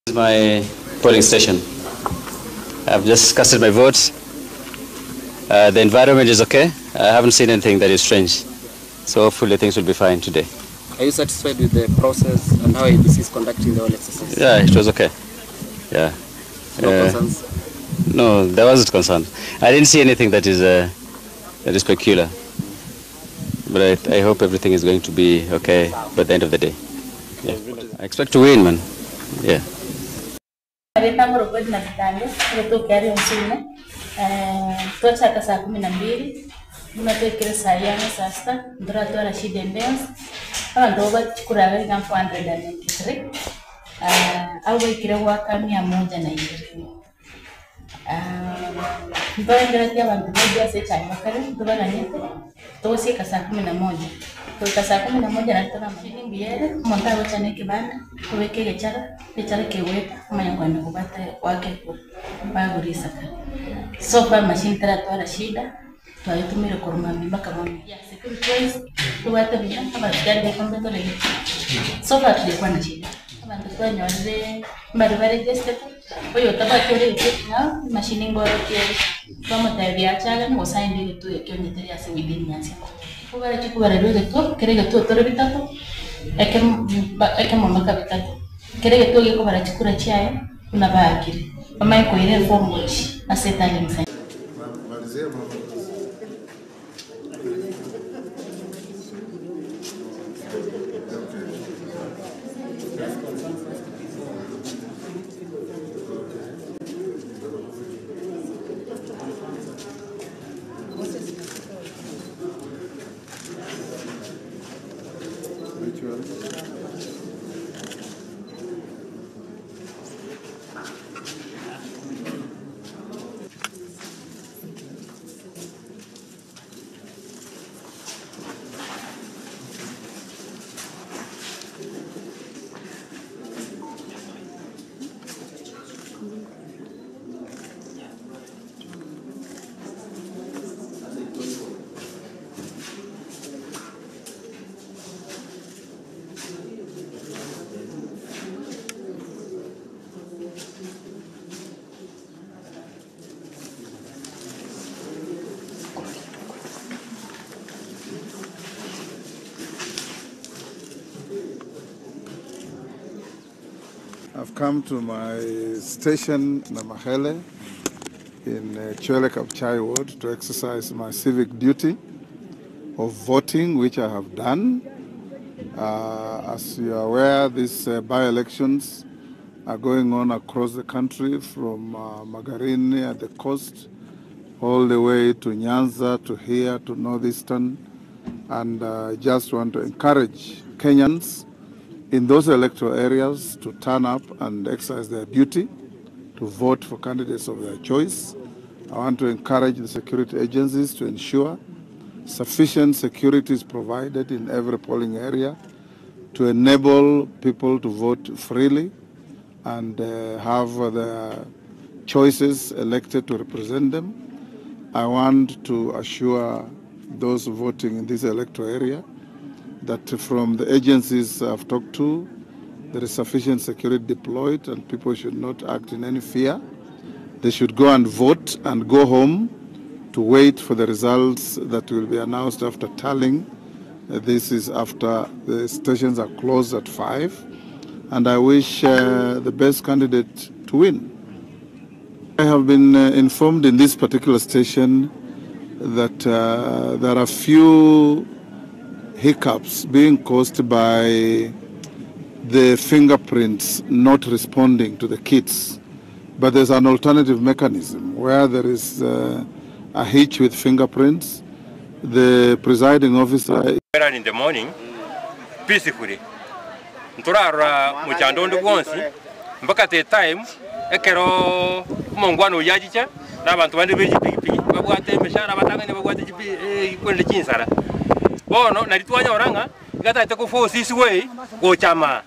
This is my polling station. I've just casted my vote. The environment is okay. I haven't seen anything that is strange. So hopefully things will be fine today. Are you satisfied with the process and how ABC is conducting the whole exercise? Yeah, it was okay. Yeah. No concerns? No, there wasn't concern. I didn't see anything that is peculiar. But I hope everything is going to be okay by the end of the day. Yeah. I expect to win, man. Yeah. Reta Robert na Vitale kutoka Msuna twachaka saa 12 munatwekere saa yana saa sita ndoratwara shida embens abandu abo bachikuraba iga 493 abo baikire gwaka 120 ntwaenderetie abandu baija ase echai bakare ntobaganyete togosieka saa 11 goika saa 11 nari toramanya mbuyere omonto agocha na ekebanda kobeka egechara egechara kegweta omanya kwenda kobata goaka ekura bagora isaka. So far machine taratwara shida twagitumire korwa mambia mpaka bono. Yeah, security wise tobwate buya abasigari bekombe torege so far tujakuwa na shida abanto twanyorire mbari baregistered oyo otabwati ore egechwa emachine ngorokia ere twamotebia achagane gose aende egetuo ekio onyetere ase within nyansi. Kobarache kobarerwa egetuo, kera egetuo tore bitato, ekemo ekemo mpaka bitato. Kera egetuo gekobara chikura chiaye buna baakire, bamanye koira efomu gochia ase etallying centre. I've come to my station, Namahele, in Chwele Kabuchai Ward to exercise my civic duty of voting, which I have done. As you are aware, these by-elections are going on across the country from Magarini at the coast all the way to Nyanza, to here, to Northeastern. And I just want to encourage Kenyans in those electoral areas to turn up and exercise their duty to vote for candidates of their choice. I want to encourage the security agencies to ensure sufficient security is provided in every polling area to enable people to vote freely and have their choices elected to represent them. I want to assure those voting in this electoral area that from the agencies I've talked to, there is sufficient security deployed and people should not act in any fear. They should go and vote and go home to wait for the results that will be announced after tallying. This is after the stations are closed at 5. And I wish the best candidate to win. I have been informed in this particular station that there are few hiccups being caused by the fingerprints not responding to the kits. But there's an alternative mechanism where there is a hitch with fingerprints. The presiding officer... In the morning, peacefully. Nturarora muchando ndu bwonsi mpaka the time ekero omongwana oyo achicha na abanto bande be chipikipiki babwate emeshara batang'ani babwate chipi kwenda chinsara bono nari twanyora ng'a igatagete koforce isi way gochama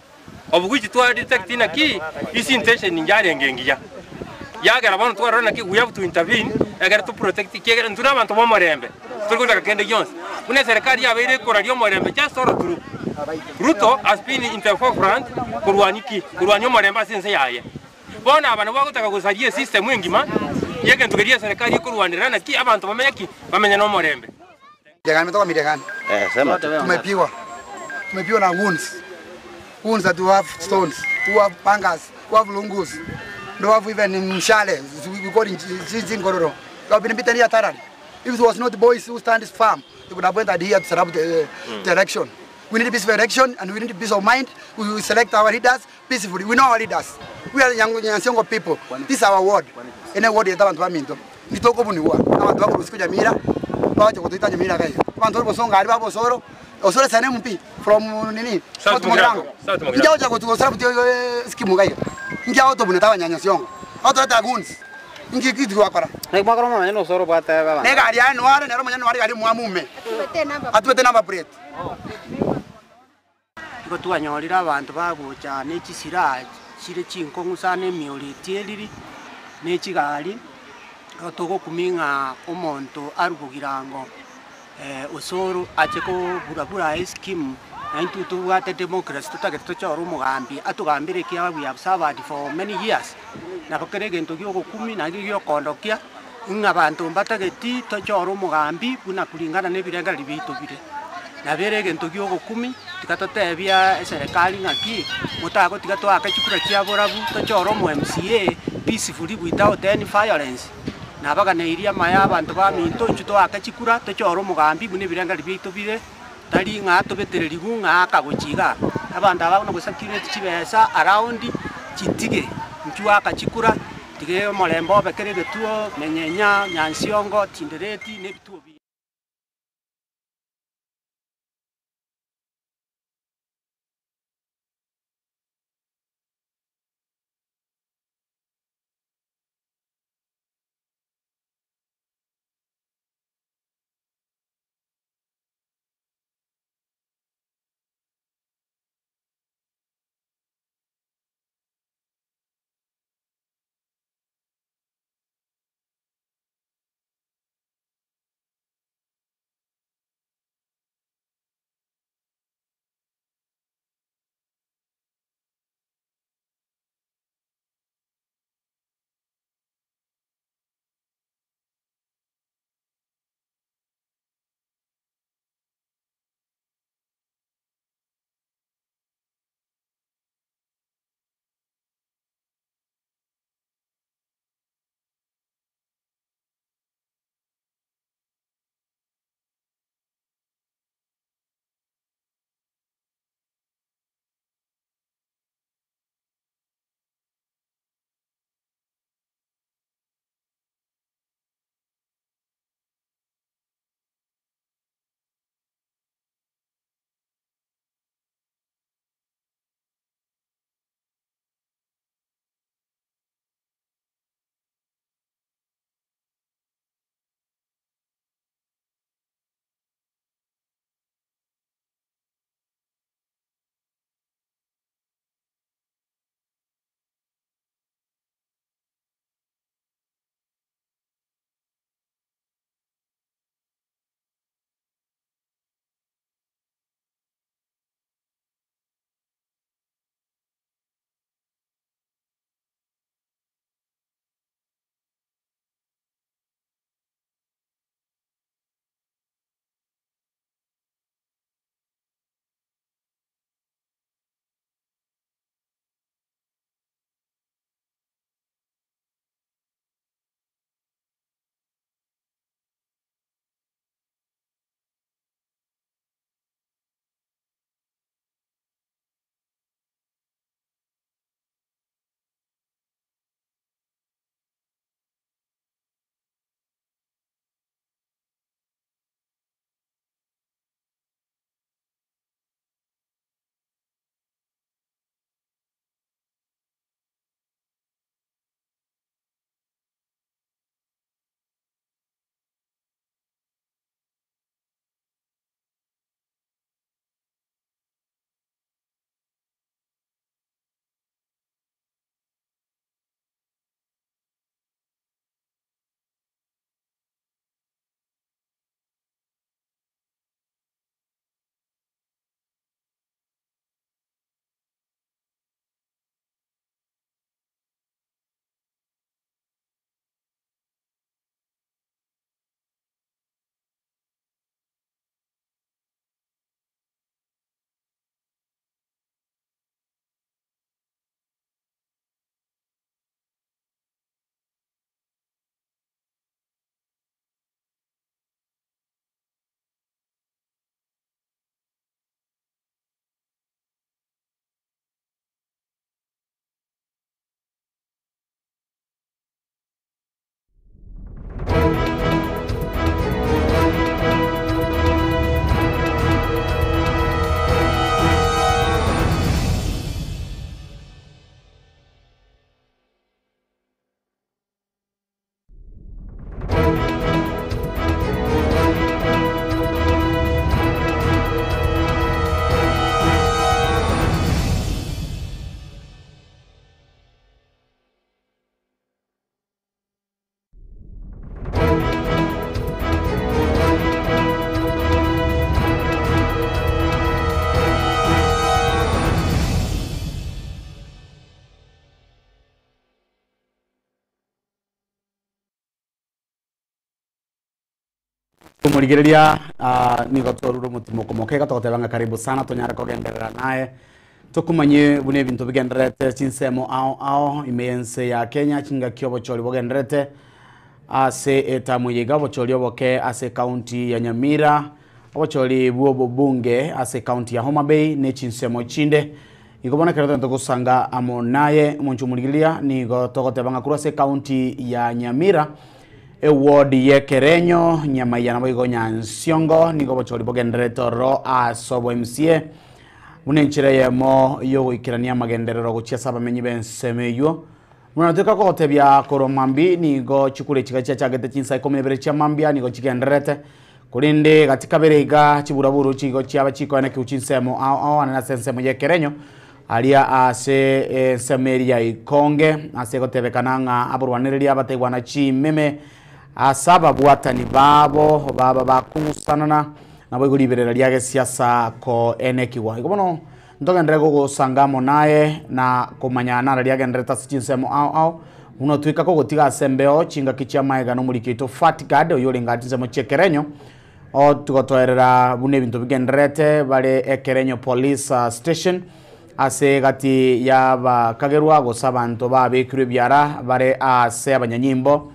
obuguchi twa detect naki isi intention njarenge engiya yagera bono twarora naki we have to intervene egere to protect kiegere ntuna abanto ba omorembe turi kende gionsi buna serikali yabeire ekoraria omorembe just all through. Ruto has been in the forefront kurwaniki kurwanya omorembe ase ense yaye bono abana bagotaka gosaria esystem engima yegento keria serikali ekorwanera naki abanto bamenye ki bamenye na omorembe. Nimetoka Miregani. Sema tu. Tumepigwa. Tumepigwa na wounds. Wounds that we have stones, who have pangas, who have lungus. They have even mshale, we call it ngororo. We have been beaten here thoroughly. If it was not the boys who stand this farm, they would have went here to set up the election. We need peaceful election and we need peace of mind. We will select our leaders peacefully. We know our leaders. We are young Nyansiongo people. This is our ward. Ene ward yeta bantu baminto. Nitoko buniwa. Abantu bakuru Nyamira. Baje kutuita Nyamira kai. Abantu bosonga ari babosoro. Osoro sane mpi from nini? South Mugirango. South Mugirango. Njao cha kutu osoro butio skimu kai. Njao to buneta Nyansiongo. Auto ta guns. Ngi kitu wakora. Nek makoro mama no soro bata baba. Nega ari anu are nero manyano ari ari mwamume. Atubete number plate. Igo twanyorire abanto bagocha ne chisira chire chinkong'u sana emioro etieriri ne chigari igo togokumi ng'a omonto arugogirango osoro ache koburabura eskimu na intwe tobwate democracy totagete tochore omogambi atogambire kia we have served for many years nabo kere egento gia ogokumi naende gia okondokia ng'a abanto mbatageti tochore omogambi buna kuringana na ebirengereri biaito bire. Nabere egento gia ogokumi, tiga totebia eserekari ng'aki, motagotiga toake chikura chia borabu, tochore omo MCA peacefully without any violence. Nabaganeirie amaya abanto baminto, intwe toake chikura, tochore omogambi buna ebirengererio biaito bire, tari ng'a tobetererigwe ng'a aka gochia igaa. Abanto aba buna gosakireti chibesa around, chitige, intwe aka chikura, tiga omorembe obe kera egetuo, menyenya, nyansiongo, tindereti, na ebituo binde. Omorigereria ah, nigo twarure omotimoko moke iga togoteba ng'a karibu sana tonyare kogenderera naye tokumanye buna ebinto bigendererete chinsemo ao ao ime y'ense ya Kenya chingaki obochori bogendererete ase etamu eye iga obochori oboke ase ekaunti ya Nyamira obochori bwa obobunge ase ekaunti ya Homa Bay ne chinsemo chinde igo bono ekero togento gosanga amo naye omonche omorigereria nigo togoteba ng'a korwa ase ekaunti ya Nyamira Eward y'Ekerenyo, Nyamaiya naboigo Nyansiongo nigo obochori bogendererete ororo ase obo MCA buna enchera eyemo yogoikerania amagenderero gochia ase abamenyi b'ensemo eywo. Buna toika kogotebia korwa mambia nigo chikura echi iga chiachagete chinsa ikomi na ibere chia mambia nigo chigendererete korende gati kabere iga chiburaburu chigo chiaba chikoenekiwa chinsemo ao ao ane ase ensemo y'Ekerenyo Aria ase ensemo eria ya ikonge, ase egotebekana ng'a aborwanereria abataigwana chimeme ase ababwatani babo baba bakong'usanana, naboigo riberera ria gesiasa koenekigwa. Igo bono ntogenderere gogosanga amo naye na komanya nara riagendererete ase chinsemo ao ao, buna otweka kogotiga ase embeo chingaki chi'amaega nomoriki oito Fatgard, oyio orenge aa chinsemo chi'ekerenyo, Otigotoerera buna ebinto bigendererete bare Ekerenyo Police Station ase egati y'abakagerwa gose abanto babekirwe ebiara bare ase abanyanyimbo.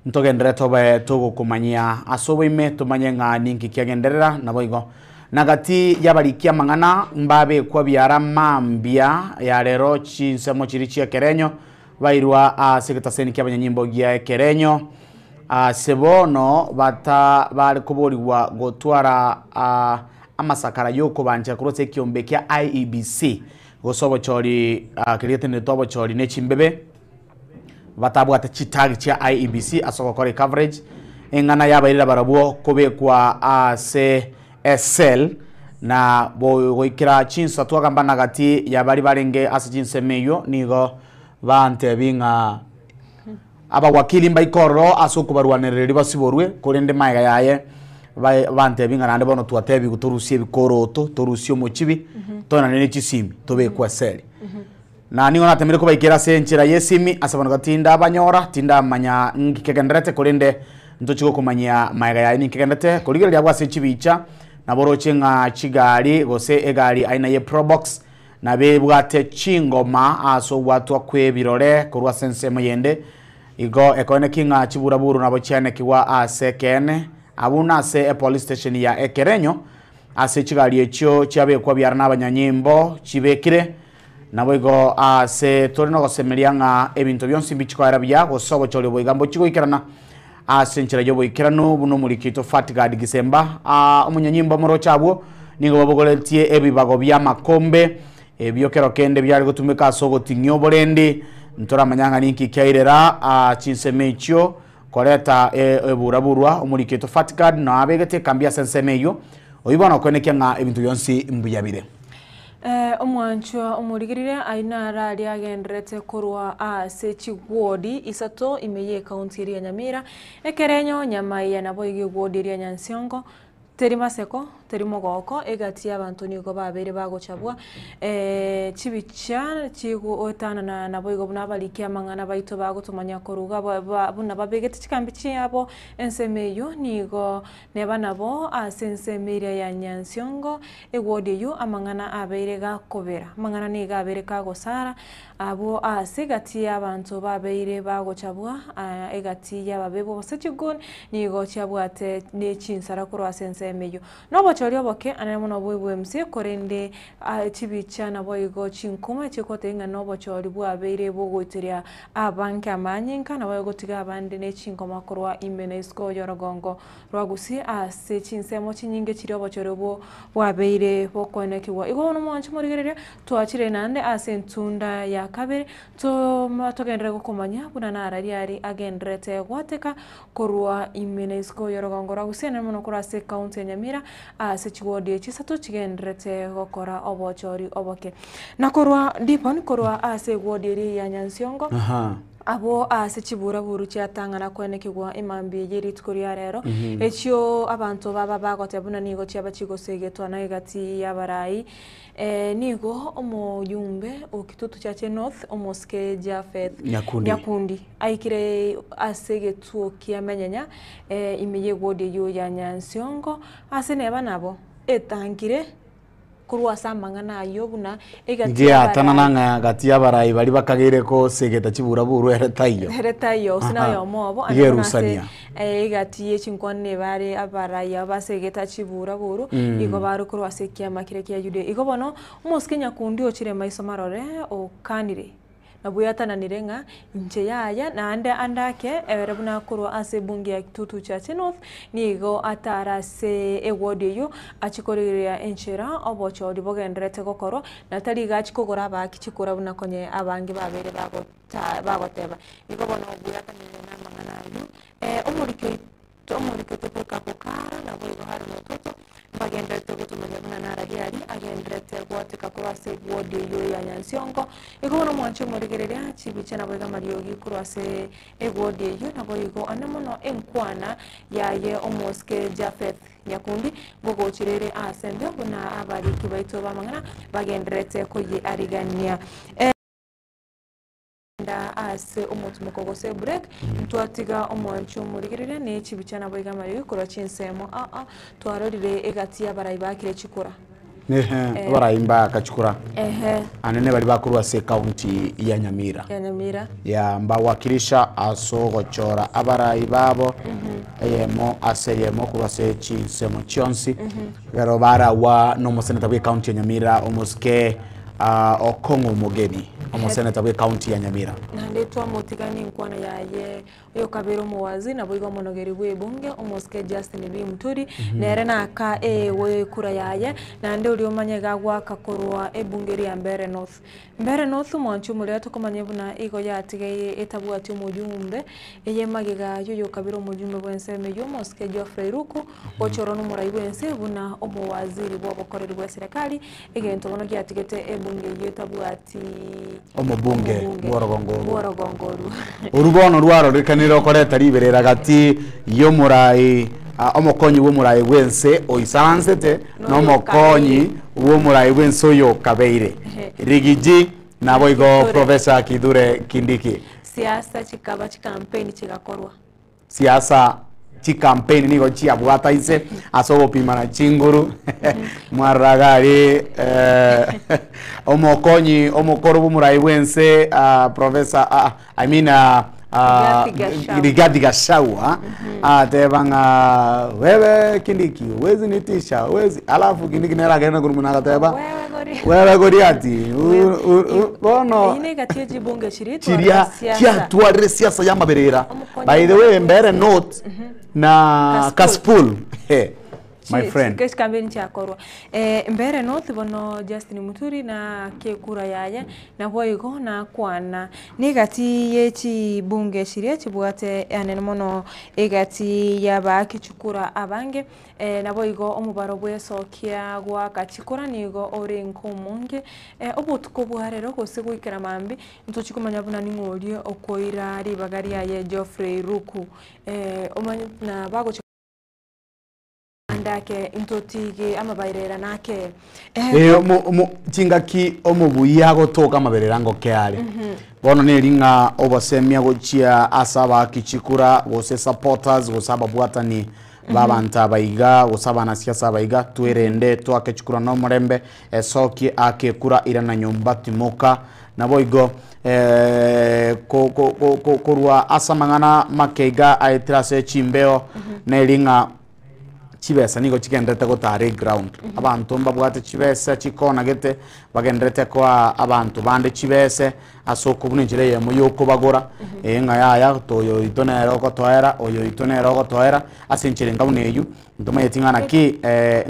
Ntogenderere tobe togokomanyia ase oboime tomanye ng'a ninki kiagenderera naboigo. Na gati y'abariki amang'ana mbabekwa biara mambia ya rero chinsemo chiria chi'Ekerenyo bairwa ase egetaseni ki'abanyanyimbo gia Ekerenyo. Ase bono bata bare koborigwa gotwara amasakara y'okobanchera korwa ase ekiombe kia IEBC, gose obochori keria getenenerete obochori ne chimbebe, batabwate chitag chia IEBC ase ogokora ecoverage, eng'ana yabairire barabwo kobekwa ase ecell na goikera chinsa twagamba na gati ya baria barenge ase chinsemo eyio nigo bantebia ng'a. Abawakili mbaike ororo ase okobarwanereria basiborwe, korende magega yaye bantebie ng'a naende bono twatebigwe torusie ebikoroto, torusie omochibi, toenane ne chisimi, tobekwe eseri. Na nigo natemire kobaikera ase enchera y'esimi, ase bono iga tindabanyora, tindamanya nki kegendererete, korende ntochie gokomanyia magega yaye ninki kegendererete. Korigereria abwo ase chibicha, nabo oroche ng'a chigari gose egari aina ye probox, Nabebwate chingoma ase ogwatwa kw'ebirore korwa ase ensemo yende, igo ekoeneki ng'a chiburaburu nabo chiaenekigwa ase ekeene abwo nase epolice station ya Ekerenyo, ase chigari echio chiabekwa biara nabanyanyimbo chibekire. Naboigo ase tore nogosemeria ng'a ebinto bionsi mbichikoera buya gose obochori obo iga mbochi goikerana ase enchera y'oboikeranu buna omoriki oito Fatgard Gisemba. Omonyanyimbo omoroche abwo nigo babogoretie ebibago bi'amakombe, ebio kero kende biare gotumeka ase ogoting'ia oborendi. Ntoramanya ng'a ninki kiairera chinsemo echio koreta eburaburwa. Omoriki oito Fatgard nao abegete ekambi ase ensemo eyio, oyio bono okoenekia ng'a ebinto bionsi mbuya bire. Omwanchwa omorigereria ayio naro aria agendererete korwa ase chigwodi isato ime y'ekaunti eria ya Nyamira, Ekerenyo, Nyamaiya naboigo egwodi eria ya Nyansiongo, teri maseko, teri mogoko, egati y'abanto nigo babeire bagochabwa chibicha chigoetanana naboigo buna abariki amang'ana baito bagotomanya koruga buna babegete chikambi chiabo ensemo eyio nigo Neba nabo ase ensemo eria ya Nyansiongo, ewodi eyio amang'ana abeire gakobera. Amang'ana nigo abeire kagosara abwo ase egati y'abanto babeire bagochabwa egati y'ababebwa gose chigun nigo chiabwate ne chinsara korwa ase ensemo eyio. Nobochori oboke anene mono bw'ebwemsi korende chibicha naboigo chinkuma chigotebia ng'a nobochori bwabeire bogoiteria abange amanyinga naboigo gotiga abande ne chinkoma korwa ime na isiko y'orogongo rwa Gusii ase chinsemo chinyinge chiria obochori obwo bwabeire bokoenekigwa. Igo bono mwanche morigereria, twachire naende ase entunda ya kabere, togenderere gokomanya buna narari aria agendererete gwateka korwa ime na isiko y'orogongo rwa Gusii naende mono korwa ase ekaunti ya Nyamira ase chiwodi echi isato chigendererete gokora obochori oboke. Na korwa Dibon korwa ase ewodi eria ya Nyansiongo. Abwo ase chiburaburu chiatang'ana koenekigwa emambia eye rituko ria rero, echio abanto baba bagoteba buna nigo chiaba chigosegetwa na egati y'abarai. Nigo omoyumbe o Kitutu Chache North, omosike Japheth Nyakundi. Nyakundi aikire ase egetuo kia Menyenya ime y'ewodi eyio ya Nyansiongo, ase neba nabo etangire korwa ase amang'ana ayio buna egati Ngiatanana y'abarai. ng'a gati y'abarai baria bakageire kosegeta chiburaburu ere taiyo. Ere taiyo, gose Aha. noyomo obo, ande buna ase Igerusania. egati ye chinkwana nigo bare abarai aba basegeta chiburaburu, igo bare korwa ase ekiama keria kia Yuda. Igo bono, omosike nyakundi ochire maiso marore okanire. Nabwo yatananire ng'a inche yaya, naende ande ake ere buna akorwa ase ebunge ya Kitutu Chache North, nigo atare ase eward eyio achie korigereria enchera obochori bogendererete gokorwa, na tari iga achie kogora abaaki chikura buna konye abange babeire bagota bagoteba. Igo bono bweatananire na amang'ana ayio, omoriki oito omoriki otogoka gokara naboigo Haron Ototo Mbagendererete gotomanya buna narari aria agendererete goateka korwa ase ewodi eyio ya Nyansiongo. Igo bono mwanche omorigereria chibicha naboigo amariogi korwa ase ewodi eyio, naboigo ane mono enkwana yaye omosike Japheth Nyakundi ngogochire ere aase embeo buna abariki baito b'amang'ana bagendererete koyearigania. Enda ase omotimoko gose break, ntwatiga omwanchi omorigereria ne chibicha naboigo amariogi korwa chinsemo aa twarorire egati y'abarai bakire chikura. Ehe, abarai mbaka chikura. Ehe. Anene baria bakorwa ase ekaunti ya Nyamira. Ya Nyamira. Ya mbawakilisha ase ogochora abarai babo eyemo ase eyemo korwa ase chinsemo chionsi. Ekero baragwa na omoseneta bwa ekaunti ya Nyamira omosike Okong'u Omogeni, omoseneta bwa ekaunti ya Nyamira. Naende twamotiga nenkwana yaye oyokabere omowaziri naboigo omonogeri bw'ebunge omosike Justin B Muturi nere naka eegwe ekura yaye naende oria omanye iga agoaka korwa ebunge ria Mbeere North. Mbeere North omwanchi omoria tokomanya buna igo yatigaire etabwati omojumbe eye magega yoyokabere omojumbe bw'ensemo eyio omosike Geoffrey Ruku gochorwa nomorai bw'ense buna omowaziri bw'obokoreri bw'eserekari Egento bono giatigete ebunge eyio etabwati Omobunge bw'orogongo orwo. bw'orogongo orwo. Oru bono rwarorekanire okoreta riberera gati y'omorai ah, omokonyi bw'omorai bw'ense oisaransete na omokonyi bw'omorai bw'ense oyo okabeire. Rigiji naboigo Kithure. Professor Kithure Kindiki. Siasa chikaba chikampeni chigakorwa. Siasa chikampeni nigo chiabwata inse ase ogopimana chinguru mwarora iga aria eh, omokonyi omokoro bw'omorai bw'ense ah, professor ah, I mean ah, ah, Rigathi Gachagua. Rigathi Gachagua ateba ng'a wewe Kindiki huwezi nitisha huwezi alafu Kindiki nere akagenda korwa muna agateba wewe Goliati u- u- u- bono Eyio negati echibunge chiria chiria chiatwarire siasa ya maberera by the way mbere note na kaspool Hey, my friend Chikampeni chiakorwa eh, mbere north bono Justin Muturi na kekura yaye naboigo nakwana negati ye chibunge chiria chibwate anene mono egati yabaaki chikura abange Naboigo omobaro bw'esokia goaka chikura nigo orenge omonge. Obotuko bwa rero gose goikera mambia, ntochie komanya buna ning'o oria okoira ribaga riaye Geoffrey Ruku. Omanye buna bagochia ande ake ntotige amabairera nake. Chingaki omobuya agotoka amaberera ngoke are. Bono neri ng'a obosemia gochia ase abaaki chikura gose supporters gose ababwatani B'abanto aba iga, gose abanasiasa aba iga, twerende, toake chikura nomorembe, esokie, aka ekura, irana nyomba, timoka. Naboigo korwa ase amang'ana make iga aetire ase chimbeo, neri ng'a chibesa nigo chigenderete gotara eground. Abanto mbabwate chibesa chikonagete, bagenderete koa abanto bande chibese. Ase okobuna enchera eyemo y'okobagora, ee, ng'a yaya, oyo oito nere ogotoera, oyo oito nere ogotoera, ase enchera enga buna eyio, ntomanyeti ng'a naki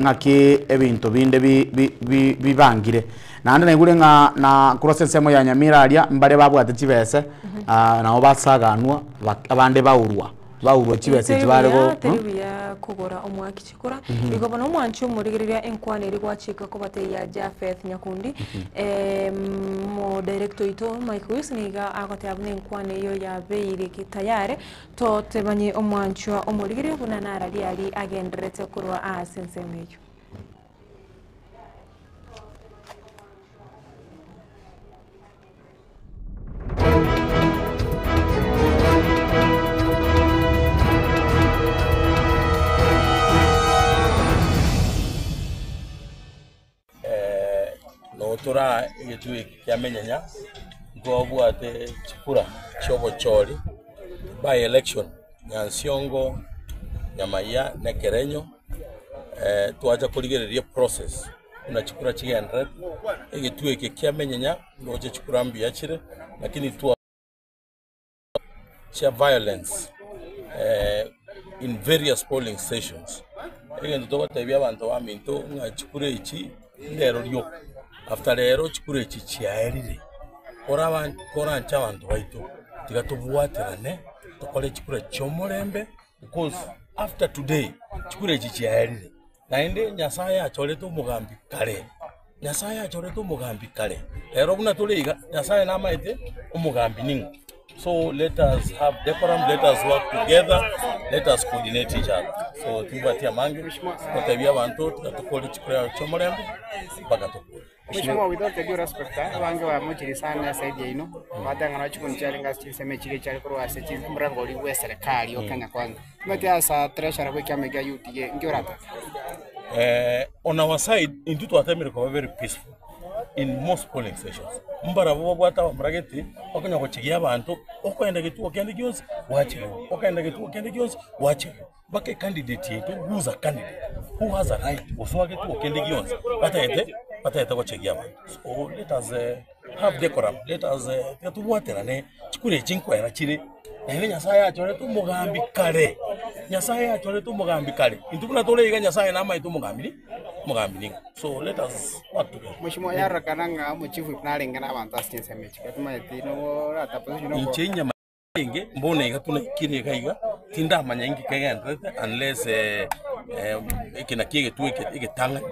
ng'aki ebinto binde bi- bi- bi- bibangire. Naende naigure ng'a na korwa ase ensemo ya Nyamira aria, mbare babwate chibese, nabo basaganwa, bak abande baurwa, baurwa chibese Teri echi bare buya, go teri buya. kogora omwaki chikura. Igo bono omwanchi omorigereria enkwana eria gwachika kobatebia Japheth Nyakundi, Omodirector oito Mike Wis nigo agoteba buna enkwana eyio yabeire tayare totebanie omwanchwa omorigereria buna nararia aria agendererete korwa ase ensemo eyio. Notora egetwe eke kia menyenya ntwabwate chikura chiobochori by election Nyansiongo, Nyamaiya na Ekerenyo twacha korigereria eprocess buna chikura chigendererete, egetwe eke kia menyenya ndoche chikura mbuya chire lakini twa chia violence in various polling stations. Egento togotebia abanto baminto ng'a chikura echi ndero rioka, after rero chikura echi chiaerire, kora koranche abanto baito tiga tobwaterane tokore chikura chi'omorembe because after today chikura echi chiaerire. Naende Nyasae achorete omogambi kare, Nyasae achorete omogambi kare. Rero buna tore iga, Nyasae namaete omogambi ning'o. So let us have decorum, let us work together, let us coordinate each other. So timbwati amange, gotebia abanto tiga tokore chikura chi'omorembe mpaka tokore. Mheshimiwa, with all the due respect, abange bamochire sana eside yaino, bateba ng'a chikuni chiarenge ase chinsemo echi iga chiare korwa ase chi omorango oria bwa eserekari o Kenya Kwanza. Omanyete asa treasurer bwa ekiama ekia UDA, inki oratebe? On our side, intwe twatemire koba very peaceful in most polling stations. Mbarabwo babwate abamura gete, bakonya gochigia abanto, okoenda getuo kende gionsi gwacherwa, okogenda getuo kende gionsi gwacherwa. Mpaka ecandidate yaito who is a candidate who has a right gosoa getuo kende gionsi batagete batagete gochegia abanto. So let us have decorum, let us tiga tobwaterane chikura echi nkoera chire naende Nyasaye achorete omogambi kare, Nyasaye achorete omogambi kare, intwe buna tore iga Nyasaye namaete omogambi ni omogambi ning'o. So let us work together. Mheshimiwa, yarorekana ng'a omochifu narenge na abanto ase chinsemo echi, timanyeti nobo orata position Inche inyama. Enge mbono iga tunaikire iga iga, tindamanya inki kegendererete unless eke nakio egetwe eke egetang'ani,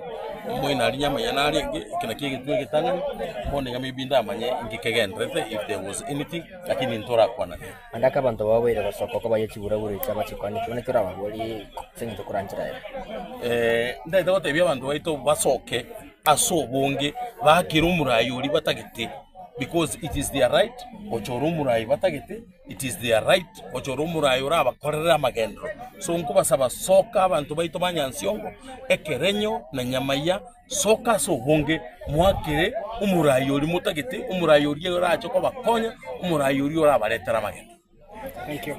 omoino aria nyamanya narenge, eke nakio egetwe egetang'ani, bono iga maybe ndamanye inki kegendererete if there was anything, lakini ntorakwana rero. Naende ake abanto baboire gosoka okobayia chiburaburu echi abachikwaneti, buna torababorie ase eng'encho koranchera ere. Ndagete gotebia abanto baito basoke ase obonge, bakere omorai oria batagete. Because it is their right gochora omorai batagete, it is their right gochora omorai orabakorere amagenderero. So nkobasaba soka abanto baito ba Nyansiongo, Ekerenyo na Nyamaiya, soka ase obonge moakere omorai oria motagete, omorai oria orache kobakonya, omorai oria orabaretere amagenderero. Thank you.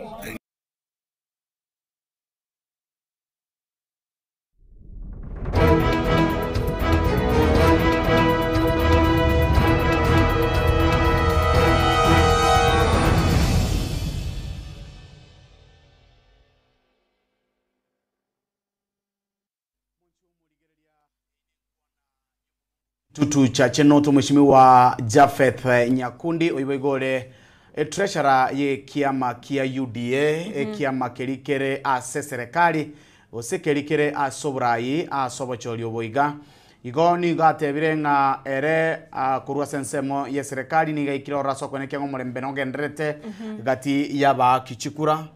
Tutu chache noto Mheshimiwa Japheth Nyakundi oibo igo ore etreasurer ye ekiama kia UDA ekiama keri kere ase serikali gose keri kere ase oborai ase obochori obo iga. Igo nigo atebire ng'a ere korwa ase ensemo ye serikali nigo aikire ororo ase okoenekia ng'a omorembe nogendererete gati y'abaaki chikura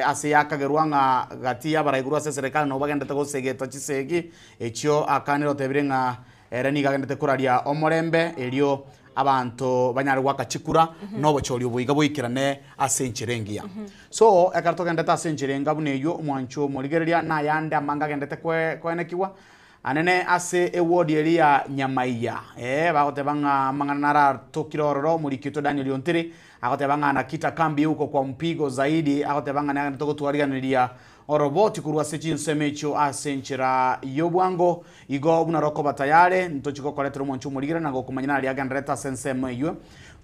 ase yakagerwa ng'a gati y'abarai korwa ase eserikali nabo bagenderete gosegeta chisegi echio akanire otebire ng'a Ere nigo agendete koraria omorembe, erio abanto banyare goaka chikura, na obochori obo iga boikerane ase enchera engiya. So, ekero togendete ase enchera enga buna eyio, omwancho omorigereria na ayande amange agendete koenekigwa, anene ase eward eria ya Nyamaiya, ee, bagoteba ng'a amang'ana naratokire ororo, omoriki oito Daniel Ontiri, agoteba ng'a anakita kambi huko kwa mpigo zaidi, agoteba ng'a nagendete gotwariganeria Oroboti korwa ase chinsemo echio ase enchera y'obwango, igo buna rokoba tayare, ntochie gokoretera omonche omorigera na gokomanya naria agendererete ase ensemo eyio.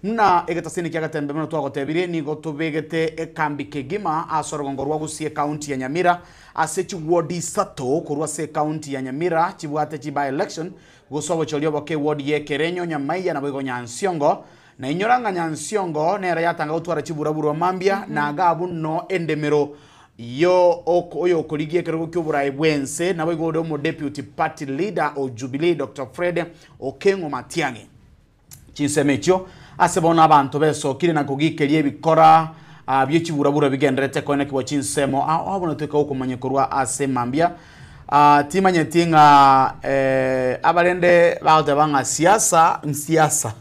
Buna egetasini kia Getembe buna twagotebirie, nigo tobegete ekambi kegima ase orogongo rwa Gusii ecounty ya Nyamira, ase chiward isato korwa ase ecounty ya Nyamira chibwate chi by election, gose obochori oboke eward ya Ekerenyo, Nyamaiya naboigo Nyansiongo. Na inyora ng'a Nyansiongo nere yatanga gotwara chiburaburwa mambia, na iga abwo no endemero. Yo oyokorigia ekerogo ki'oboraai bw'ense, naboigo ore omodeputy party leader o Jubilee Doctor Fred Okeng'o Matiang'i. Chinsemo echio ase bono abanto besokire na kogikeria ebikora bie chiburabura bigendererete koenekigwa chinsemo ao ao buna toika gokomanya korwa ase mambia. Timanyeti ng'a abarende bagoteba ng'a siasa nsiasa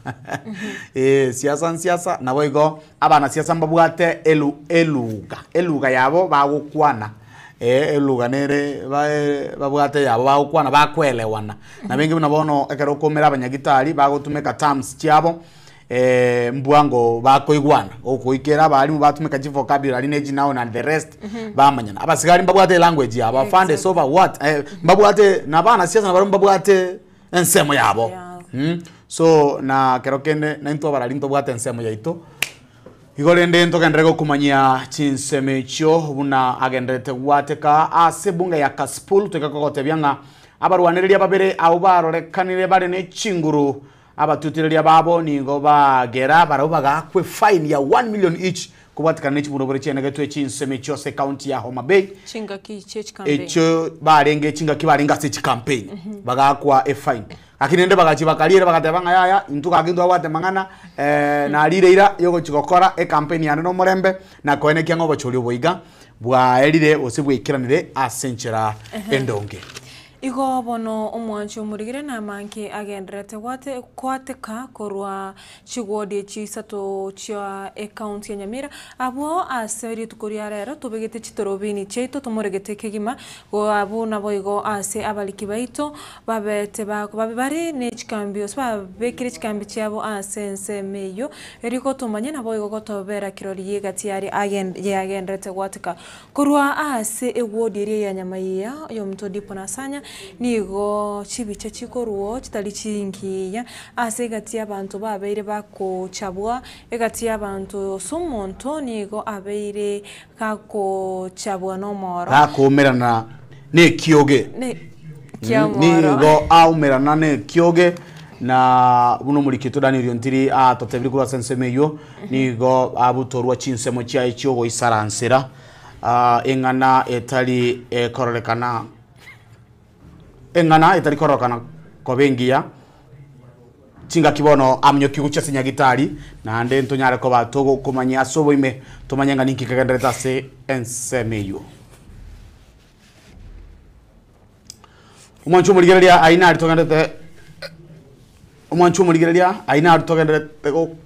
siasa nsiasa naboigo Abanasiasa mbabwate elu eluga, eluga yabo bagokwana eluga nere babwate yabo bagokwana bakoelewana. Na benge buna bono ekero okoumera abanyagitari bagotumeka terms chiabo mbwango bakoigwana, ogoikera abalimu batumeka chivocabulary na echinoun and the rest bamanyana. Abasigari mbabwate elanguage yabo, afande is over what mbabwate na abanasiasa nabarabwo mbabwate ensemo yabo So na kero kende naintwe abarari ntobwate ensemo yaito, igo rende ntogenderere gokumanyia chinsemo echio buna agendererete gwateka ase ebunge ya Kasipul. Toika kogotebia ng'a abarwanereria babere abwo barorekanire bare ne chinguru, abatutereria babo nigo bagera barabwo bagaakwa efine ya 1 million each Kobwatekana ne chiburabura chianegetwe chinsemo echio ase ekaunti ya Homa Bay, Chingaki chie chicampaign. echio barenge chingaki barenge ase chicampaign bagaakwa efine. Lakini rende bagachia bakariera bagateba ng'a yaya intwe gaki ntwabwate mang'ana narire eira yogochia gokora ecampaign yane na omorembe na koenekia ng'a obochori obo iga bwaerire gose bwaikeranire ase enchera endonge. Igo bono omwanchi omorigire namange agendererete gwateka korwa chigwodi echi isato chia ecounty ya Nyamira. Abwo ase rituko ria rero tobegete chitorobini chiaito tomoregete kegima abwo naboigo ase abariki baito babete babe bare ne chikambi gose babekire chikambi chiabo ase ensemo eyio erio gotomanya naboigo gotobera kirori egati yaria yagendererete gwateka Korwa aase egwodi eria ya nyamaiya y'omonto Dipo na Sanya nigo chibicha chikorwa chitari chingiya ase egati y'abanto babeire bagochabwa, egati y'abanto ase omonto nigo abeire gagochabwa nomoro. Gakoumerana nekioge. Kiamoro. Nigo aumerana nekioge na buna omorikito Daniel Ontiri atotebirie korwa ase ensemo eyio, nigo abutorwa chinsemo chiaye chiogoisaransera eng'ana etari kororekana eng'ana etari kororekana koba engiya, chingaki bono aminyokia gochia ase nyagitari, naende ntonyare koba togokomanyia ase oboime, tomanye ng'a ninki kegendererete ase ensemo eyio. Omwancho omorigereria aye nari togenderete omwancho omorigereria aye nari togenderete go.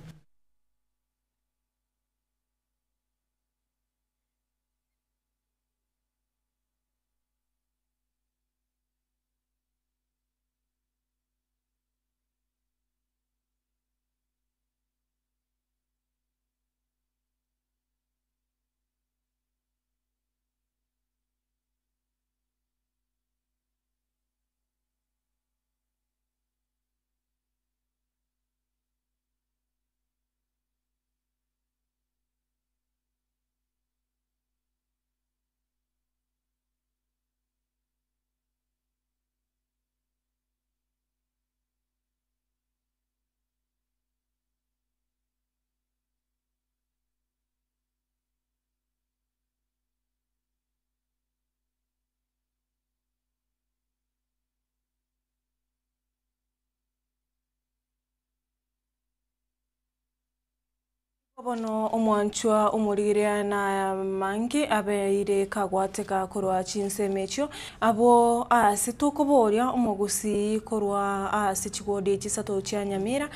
Bono omwanchwa omorigereria na amange abeire kagwateka korwa chinsemo echio, abwo ase tokoboria omogusii korwa ase chigodi echi isato chia Nyamira,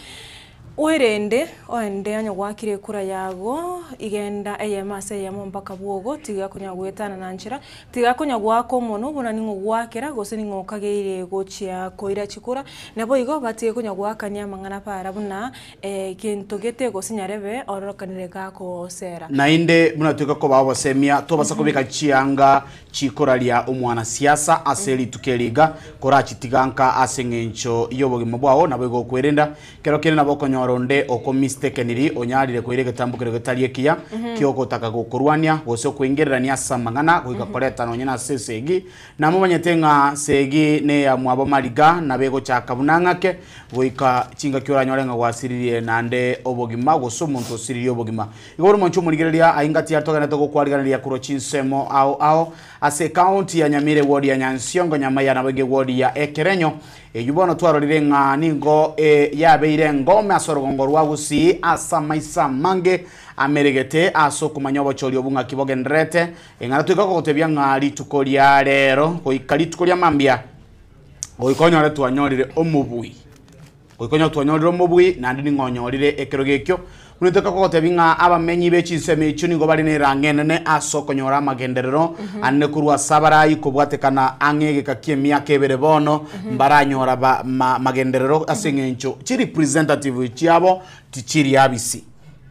Oerende, oende onye gwakire ekura yago, igenda eyemo ase eyemo mpaka bwogo, tiga konya goetanana nchera, tiga konya goaka omonwa buna ning'o gwakera, gose ning'o okageire gochia koira chikura. Naboigo batige konya goakania amang'ana para buna gento gete gose nyarebe ororokanire gakosera. Naende buna toika kobaa obosemia, tobasa kobeka chianga chikoraria omwanasiasa ase rituko eri iga, korachitiga nka ase eng'encho y'obogima bwao, naboigo okwerenda. Kero kende nabo okonyora. Okonyora onde okomistakeniri onyarire koira egetambo keria getari ekiya ki'ogotaka gokorwania, gose okoingererania ase amang'ana goika koreta nonya nase esegi. Namomanyete ng'a segi neyamwabo mariga, nabo egochaka buna ng'ake, goika chingaki oranyore ng'a gwasiririe naende obogima, gose omonto osiririe obogima. Igo bono mwanche omorigereria, aye ngati yare togenderete gokwariganeria korwa chinsemo ao ao ase ekaunti ya Nyamira ewodi ya Nyansiongo, Nyamaiya naboigo ewodi ya Ekerenyo. Eyio bono twarorire ng'a nigo yabeire engome ase orogongo rwa Gusii ase amaiso amange ameregete ase okomanya obochori obwo ng'aki bogendererete. Eng'ana toika kogotebia ng'a rituko ria rero goika rituko ria mambia goika onyore twanyorire omobui. Goika onyore twanyorire omobui naende ning'o onyorire ekerogo ekio. Buna toika kogotebia ng'a abamenyi be chinsemo echio nigo bare nerang'o enene ase okonyora amagenderero anene korwa ase abarai kobwatekana ang'e egeka ki'emiaka ebere bono mbaranyora ba ma magenderero ase eng'encho chirepresentative chiabo tichiri abisi.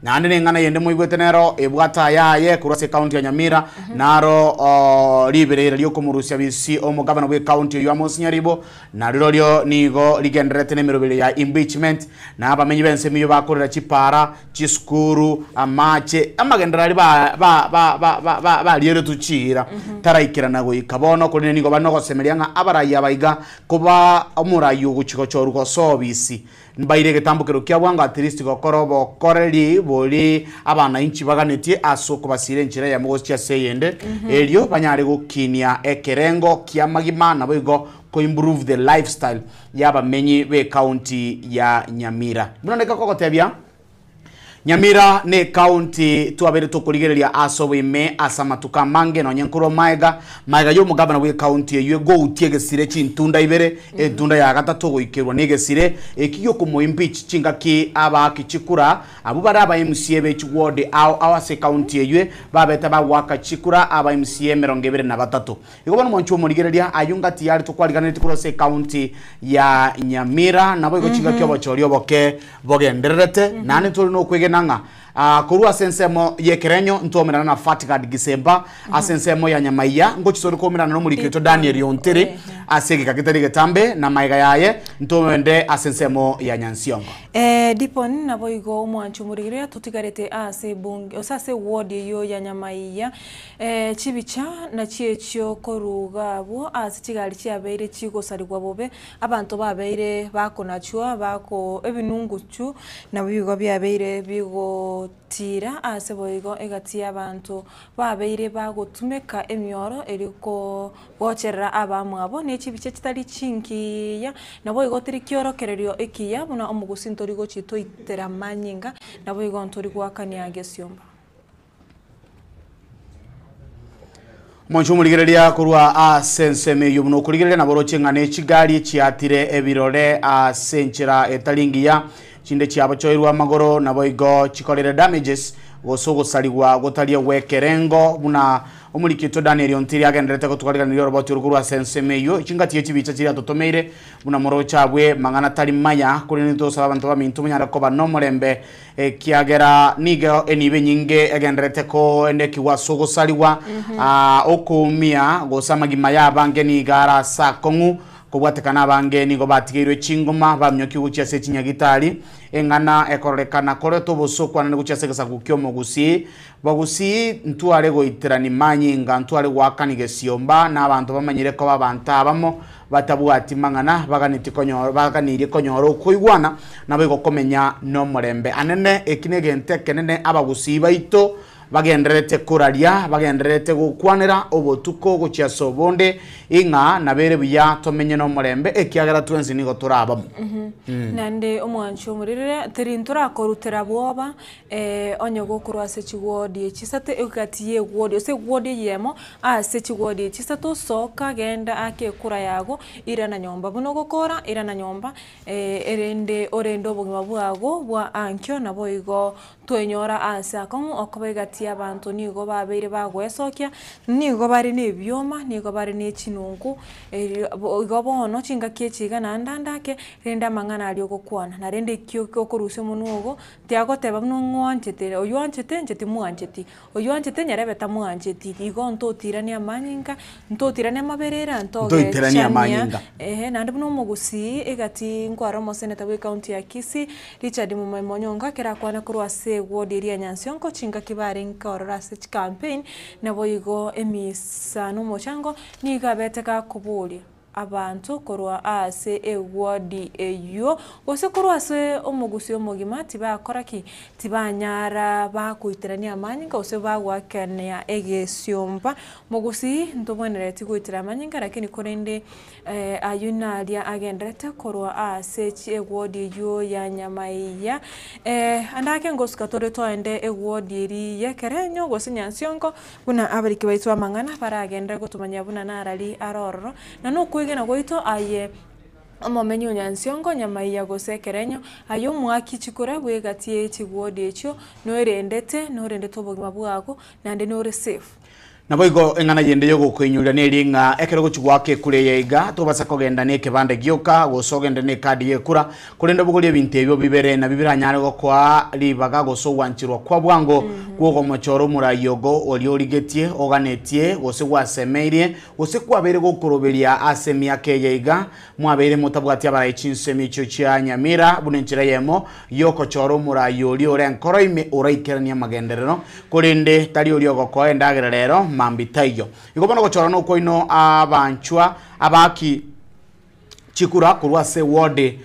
Naende neng'ana yende moigwete nero ebwate ayaye korwa ase ekaunti ya Nyamira, naro riberera riokomorusia bisi omogabana bw'ekaunti oyio Amos Nyaribo, na rirorio nigo rigendererete nemeroberi ya impeachment, na abamenyi b'ensemo eyio bakorera chipara, chisukuru, amache, amagenderero aria ba ba ba ba ba ba barieretwe chiira taraikerana goika bono, korende nigo bare nogosemeria ng'a abarai aba iga koba omorai ogochia gochorwa gosoa obisi Mbaire egetambokero kia bwango at least gokora obokoreri bori abanainchi baganetie ase okobasiira enchera eyemo gochia ase eyende, erio banyare gokinia ekerengo kiamagima naboigo ko improve the lifestyle yabamenyi be county ya Nyamira. Buna ndeke kogotebia, Nyamira ne county twabeire tokorigereria ase oboime ase amatuko amange nonye nkorwa maega, maega ya omogabana bwe county eywo egoutia egesire chintunda ibere, entunda ya gatato goikerwa na egesire eki giokomoimpeach chingaki abaaki chikura abwo bare aba MCA be chiward ao ao ase ecounty eywo babete bagoaka chikura aba MCA 23. Igo bono mwanche omorigereria ayio ngati yare tokwariganeretie korwa ase ecounty ya Nyamira naboigo chingaki obochori oboke bogendererete naende ntore nokwegena ng'a ah, korwa ase ensemo y'ekerenyo ntwomerana na Fatgard Gisemba ase ensemo ya Nyamaiya ngochi tore koumerana nomoriki oito Daniel Ontiri ase egeka getari getambe na maega yaye ntogende ase ensemo ya Nyansiongo. Eh, Dipon naboigo omwanchi omorigereria totigarete ase ebunge ase ase eward eyio ya Nyamaiya Chibicha nachio echio koruga abwo ase chigari chiabeire chigosarigwa bobe, abanto babeire bakonachwa bako ebinunguchu nabo igo biabeire bigotira ase boigo egati y'abanto babeire bagotumeka emioro erio kogocherera abamwabo ne chibicha chitari chingiya naboigo teri kiorokererio ekiya buna omogusi ntori gochi toitera manyinga naboigo ntori goakania gesiomba. Omonche omorigereria korwa ase ensemo eyio buna okorigereria nabo oroche ng'a ne chigari chiatire ebirore ase enchera etari engiya, chinde chiabochoirwe amagoro naboigo chikorire damages gose ogosarigwa gotari ogw'ekerengo buna omoriki oito Daniel Ontiri agendererete gotwariganeria oroboti oro korwa ase ensemo eyio. Chingaki echibicha chiria atotomeire buna moroche abwe mang'ana tari maya korende ntosaba abanto baminto monyare koba nomorembe Ekiagera nigo enibo enyinge egendererete koendekigwa ase ogosarigwa, okoumia, gose amagima y'abange nigo are ase akong'u, kobwatekana abange nigo batigeirwe chingoma, baminyokigwe gochia ase chinyagitari, eng'ana ekororekana koreta obosokwanani gochia ase egesaku ki'omogusii. Bagusii ntware goiterani manyinga, ntware goakani gesiomba, na abanto bamanyire koba abanto abamo, batabwati mang'ana, baganetie konyora baganirie konyora okoigwana, naboigo komenya nomorembe. Anene eki negento ekenene abagusii baito bagendererete koraria, bagendererete gokwanera obotuko gochia ase obonde, ing'a nabere buya tomenye nomorembe, ekiagera twensi nigo tore abamo. Naende omwanchi omoririre, teri ntorakorutera bwoba, Onye gokorwa ase chigwodi echisato egati y'egwodi, gose egwodi eyemo ase chigwodi echisato, soka genda ake ekura yago, irana nyomba. Buna ogokora, irana nyomba, erinde orende obogima bwago bwa ankio, naboigo twenyora aase akong'u okoba egati. Egati y'abanto nigo babeire bagoesokia, nigo bare na ebioma, nigo bare na echinungu, erio igo bono chingaki echi iga naende ande ake, rende amang'ana aria ogokwana, na rende ekio okorusia omonwe ogo, tiagoteba buna ong'wanchete, oywo anchete inche timwancheti, oywo anchete nyarebe tamwancheti, igo ntotirania amanyinga, ntotirania amaberera, Ntoiteranie ntogechania, amanyinga. ehe, naende buna omogusii egati nkware omoseneta bwa ecounty ya Kisii, Richard Mumai Monyonga ekero akwana korwa ase eward eria ya Nyansiongo chingaki barenge ororo ase chicampaign, naboigo emisa na omochango nigo abete gakoboria abanto korwa ase eward eywo gose korwa ase omogusii omogima tibakora ki? Tibanyara bagoiterania amanyinga gose bagoakania egesiomba. Mogusii ntobwenereti goitera amanyinga lakini korende Ayio naria agenderete korwa ase ewodi eyio ya Nyamaiya. Ande ake ngosuka tore toende ewodi eria y'ekerenyo gose Nyansiongo, buna abariki baito b'amang'ana baragenderere gotomanyia buna narari are ororo, na nokwegena gwaito aye omomenyi o Nyansiongo, Nyamaiya gose Ekerenyo, aye omoaki chikura bw'egati ye chigwodi echio, noerendete, norendete obogima bwago, naende nore safe. Naboigo eng'ana yende y'ogokoinyuria neri ng'a ekero ogochia goaka ekura eye iga, tobasa kogenda nekebande gioka, gose ogende nekadi y'ekura, korende obogorie ebinto ebio bibere nabio biranyare gokoa ribaga gose ogwancherwa kwa bwango kw'ogomochora omorai ogo oria origetie, oganetie, gose gwasemeirie, gose kwabeire gokoroberia ase emiaka eye iga. Mwabeire motabwati abarai chinsemo echio chia nyamira buna enchera eyemo y'okochora omorai oria ore enkoro ime oraikeranie amagenderero, korende tari oria ogokoa endagera rero mambia taiyo. Igo bono ogochora nokwaino abanchwa abaaki chikura korwa ase eward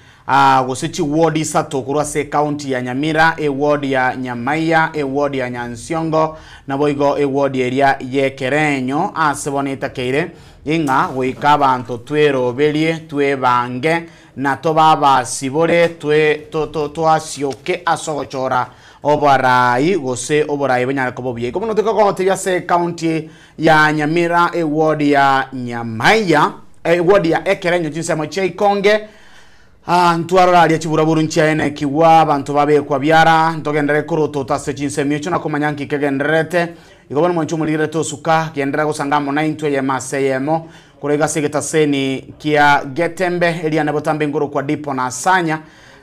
gose chiward isato korwa ase ecounty ya Nyamira, eward ya Nyamaiya, eward ya Nyansiongo, naboigo eward eria y'Ekerenyo ase bono etakeire Ing'a goika abanto tweroberie, twebange, na tobe abasibore, twe, to, to, twasioke ase ogochora oboraai, gose oboraai bonyare koba obuya. Igo bono tokogotebia ase ecounty ya Nyamira, eward ya Nyamaiya, eward ya Ekerenyo chinsemo chia Ikonge, ah, ntwarora aria chiburaburu nchiaenekigwa, abanto babekwa biara, ntogenderere korotota ase chinsemo echio na komanya nki kegendererete. Igo bono mwanche omorigerete osuka, genderera gosanga amo naintwe eyemo ase eyemo, korwa iga ase egetaseni kia Getembe, eriane botambe nkorokwa Dipo na Asanya,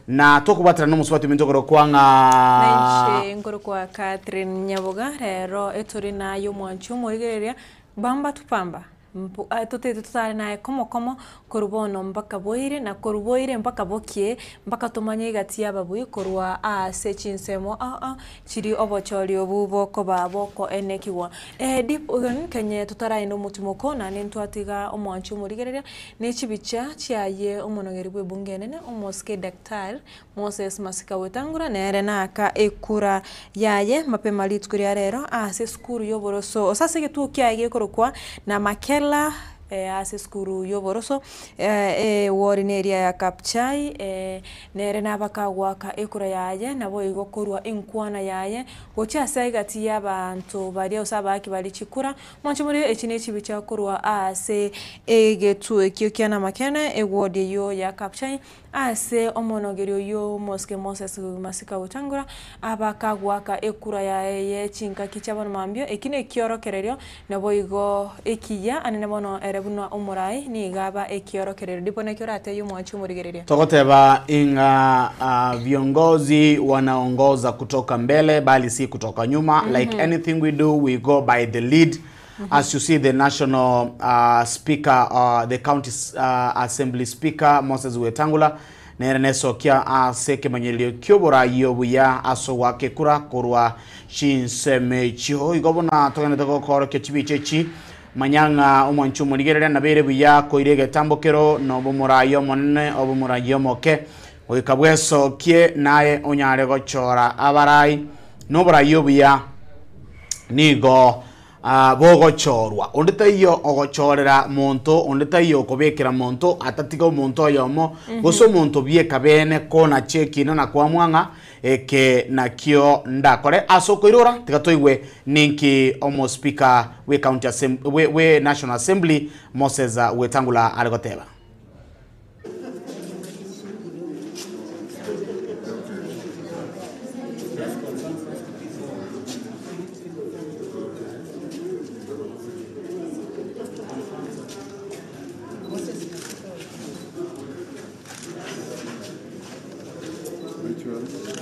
na tokobwaterana nomosubati ominto okorokwa ng'a. Nainche nkorokwa Catherine Nyaboga, rero etore naye omwanchi omorigereria, bamba tu pamba. Mbu totete totare naye komo komo, korwa bono mpaka boire, na korwa boire mpaka bokie, mpaka tomanye egati y'ababui korwa aase chinsemo ao ao chiri obochori obwo bokoba bokoenekigwa. Deep Ogen kenye totaraenda omotimoko naende ntwatiga omwanchi omorigereria ne chibicha chiaye omonogeri bw'ebunge enene omosike Daktari Moses Masika Wetangula nere naaka ekura yaye mapema rituko ria rero ase esukuru y'oboroso ase ase egetuo kiaye gekorokwa Namakela ase esukuru y'oboroso eward neria ya Kabuchai nere nabaka goaka ekura yaye naboigo korwa enkwana yaye gochia ase egati y'abanto baria gose abaaki baria chikura mwanche more echi nechibicha korwa ase egetuo ekio kia Namakena eward eyio ya Kabuchai. Ase omonogeri oyio omosike Moses Masika Wetangula abakagoaka ekura yaye ye chingaki chia bono mambia, eki nekiorokererio naboigo ekiya anene bono ere buna omorai nigo aba ekiorokererio. Ndipo naki oratebie omwanchi omorigereria? Togoteba ing'a viongozi wanaongoza kutoka mbele bali si kutoka nyuma like anything we do we go by the lead As you see the national speaker the county assembly speaker Moses Wetangula nere nesokia ase ekemanyererio ki'oboraai obuya ase ogoaka ekura korwa chinsemo echio. Igo buna togenderete gokoorokia chibicha echi manya ng'a omwanchi omorigereria nabeire buya koira egetambokero na obomoraai omonene obomoraai omoke goika bwesokie naye onyare gochora abarai na oboraai obuya nigo bogochorwa. Onde taiyo ogochorera monto, onde taiyo okobekera monto atatiga omonto oyomo, gose omonto bieka bene konacha ekina na koamua ng'a eke nakio ndakore. Ase okoirora, tiga toigwe ninki omospika bwe county assembly, bwe, bwe National Assembly Moses Wetangula are goteba. constituents.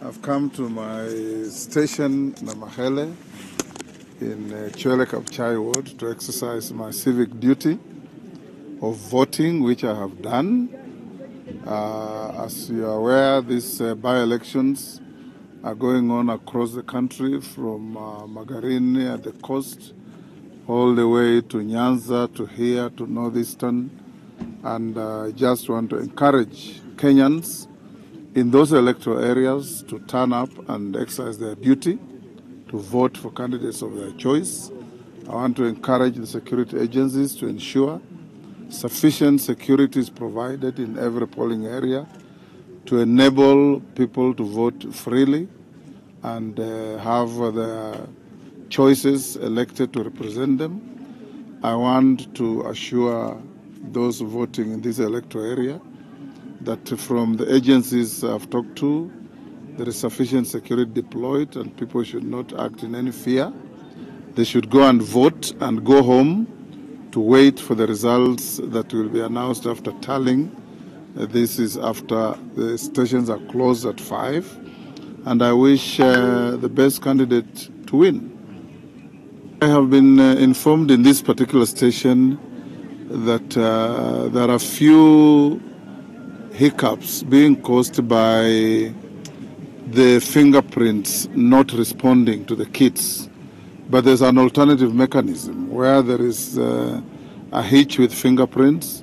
I've come to my station, Namahele, in Chwele Kapchai Ward to exercise my civic duty of voting, which I have done. As you are aware, these by-elections are going on across the country from Magarini at the coast all the way to Nyanza, to here, to Northeastern. And I just want to encourage Kenyans in those electoral areas to turn up and exercise their duty to vote for candidates of their choice. I want to encourage the security agencies to ensure sufficient security is provided in every polling area to enable people to vote freely and have their choices elected to represent them. I want to assure those voting in this electoral area that from the agencies I've talked to, there is sufficient security deployed and people should not act in any fear. They should go and vote and go home to wait for the results that will be announced after tallying. This is after the stations are closed at 5. And I wish the best candidate to win. I have been informed in this particular station that there are few hiccups being caused by the fingerprints not responding to the kits. But there's an alternative mechanism where there is a hitch with fingerprints.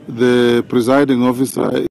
The presiding officer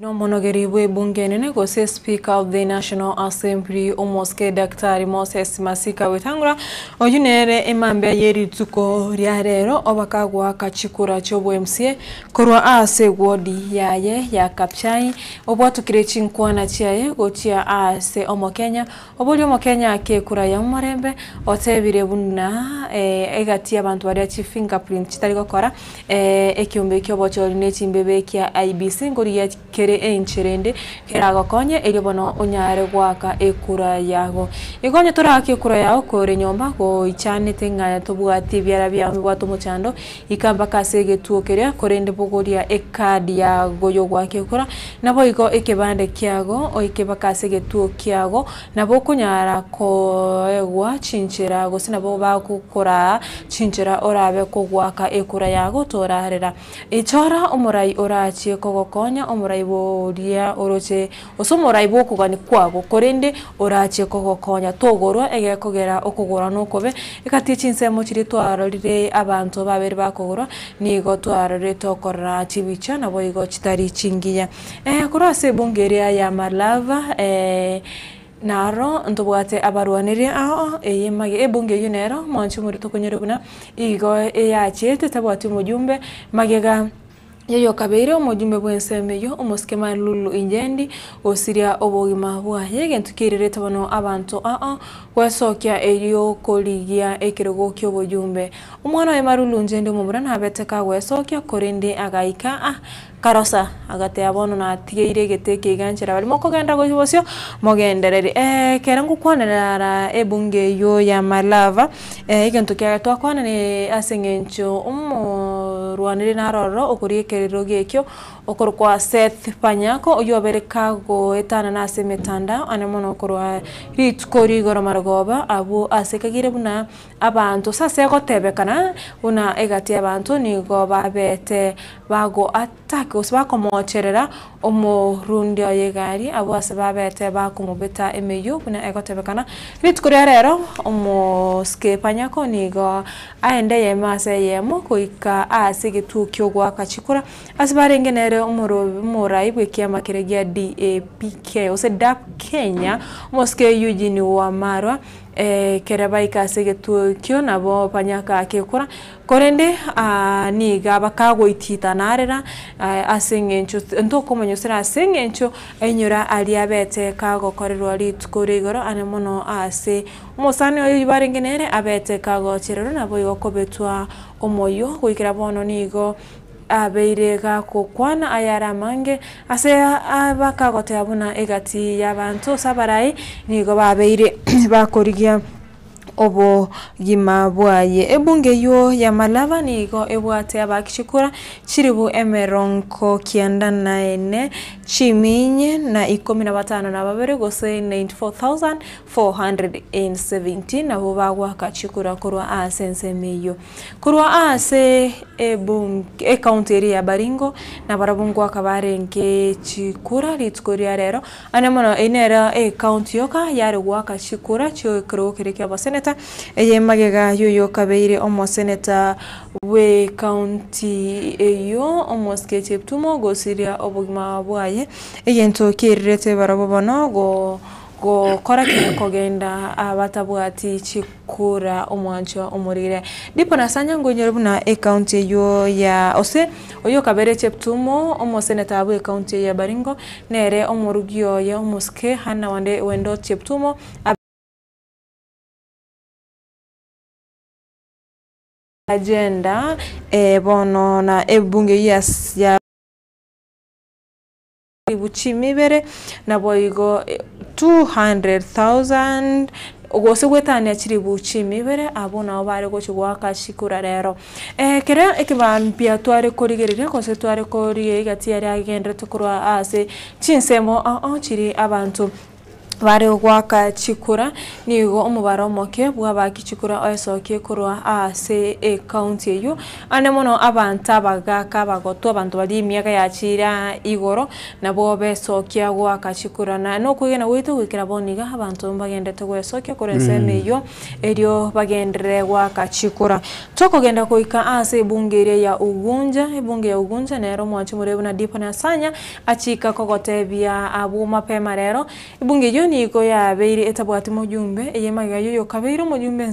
Nomonogeri bw'ebunge enene gose Speaker of the National Assembly Omosike Daktari Moses Masika Wetangula oyio nere emambia ye rituko ria rero obakagoaka chikura chia MCA korwa ase wodi yaye ya Kabuchai obwatukire chinkwana chiaye gochia ase omokenya obori omokenya ake ekura ya omorembe otebire buna egati abantu baria chi fingerprint chitari gokora ekiombe ekio obochori na echimbebe kia IEBC nkorigia kere encherende keragokonye erio bono onyare goaka ekura yago igonye torake ekura yago kore nyomba goichanete ng'a tobwati ebiara biago bibwate omochando ika mpaka ase egetuo keria korende bogoria ekadi yago yogoaka ekura nabo igo ekebande kiago oike mpaka ase egetuo kiago nabo okonyara koegwa chinchera gose nabo bagokoraa chinchera orabe kogoaka ekura yago torarera echora omorai orachie kogokonya omorai boria oroche ase omorai bwokogani kwago korende orachie kogokonya togorwa egekogera okogora na okobe ekati chinsemo chiria twarorire abanto babere bakogorwa nigo twarorire tokorora chibicha nabo igo chitari chingiya. Korwa ase ebunge eria ya Malava naro ntobwate abarwanirie ao eye mage ebunge eywo nero mwanche omorito tokonyora buna igo eyachiete tabwati omojumbe magega yoyokabeire omojumbe bwa ensemo eywo omosike Malulu Injendi gosiria obogima bwaye egento kiairerete bono abanto ao gwesokia erio korigia ekerogo kia obojumbe. Omwana oye Malulu Injendi omomura nabete kagwesokia korende agaika karosa agateba bono natigeire egete eke iga nchera bari mokogenda gochia bosio mogendereri. Ekero ngokwanerara ebunge eywo ya Malava egento kiaye twakwanire ase eng'encho omorwanire naroro okoria ekerero gekio Okorokwa Seth Panyako, oyio obere kagoetanana ase emetandao ane mono korwa rituko rigoro marogoba abwo ase ekagire buna abanto ase ase egotebekana buna egati y'abanto nigo babete bago attack gose bakomocherera omorundi oye egari abwo ase babete bakomobeta emeyio buna egotebekana. Rituko ria rero omosike Panyako nigo aende eyemo ase eyemo goika ase egetuo kiogoaka chikura Ase barenge nere omorai bw'ekiama keria gia DAPK gose DAP Kenya, omosike Eugene Wamalwa, ekere baika ase egetuo ekio nabo banyaka gekora, korende niga bakagoitita narera ase eng'encho ntokomonyosera ase eng'encho ainyora aria abete kagokorerwa rituko ria igoro ane mono ase omosani oyo barenge nere abete kagochererwa naboigo kobetwa omoyio goikera bono nigo Abeire gagokwana ayare amange ase abakagoteba buna egati y'abanto ase abarai nigo babeire bakorigia obogima bwaye. Ebunge eyio ya Malava nigo ebwate abaaki chikura chilifu emerongo kianda na ene, chiminye na ikomi na batano na babere gose 94,417 nabwo bagoaka chikura korwa ase ensemo eyio. Korwa ase ecounty eria ya Baringo, nabarabwo ngoaka barenge chikura rituko ria rero, ande mono eyio nero ecounty yoka yare goaka chikura chi'ekerogo keria kia oboseneta, eye magega y'oyokabeire omoseneta bw'ecounty eyio omosike Cheptumo gosiria obogima bwaye, egento kierirete barabwo bono go. Gokora ki kogenda abatabwati chikura omwanchwa omorire. Dipo na Sanya ngoinyore buna ecounty eyio ya ose oyio okabere Cheptumo omoseneta bwe ecounty eye ya Baringo nere omorugi oye omosike Hannah Wande Wendo Cheptumo Agenda bono na ebunge eyio ya. Chilifu chimibere, naboigo 200,000, gose goetania chilifu chimibere, abwo nabo bare gochia goaka chikura rero. Ekero ekebambia tware korigereria gose tware korigereria egati aria agenderete korwa ase chinsemo ao ao chiria abanto bare goaka chikura, nigo omobaro omoke bw'abaaki chikura oesokie korwa ase ecounty eyio. Ande mono abanto abagaaka abagotu, abanto baria emiaka yachiire aa igoro, nabwo besokia goaka chikura. Na nokwegena gwaito goikera bono iga, abanto mbagenderete goesokia korwa ensemo eyio, erio bagenderere goaka chikura. Tokogenda goika ase ebunge eria ya Ugunja, ebunge ya Ugunja nero omwanchi omoreu buna Dipon Asanya, Achika kogotebia abwo mapema rero, ebunge eyio nigo yabeire etabwati mojumbe, eye magega y'oyokabeire omojumbe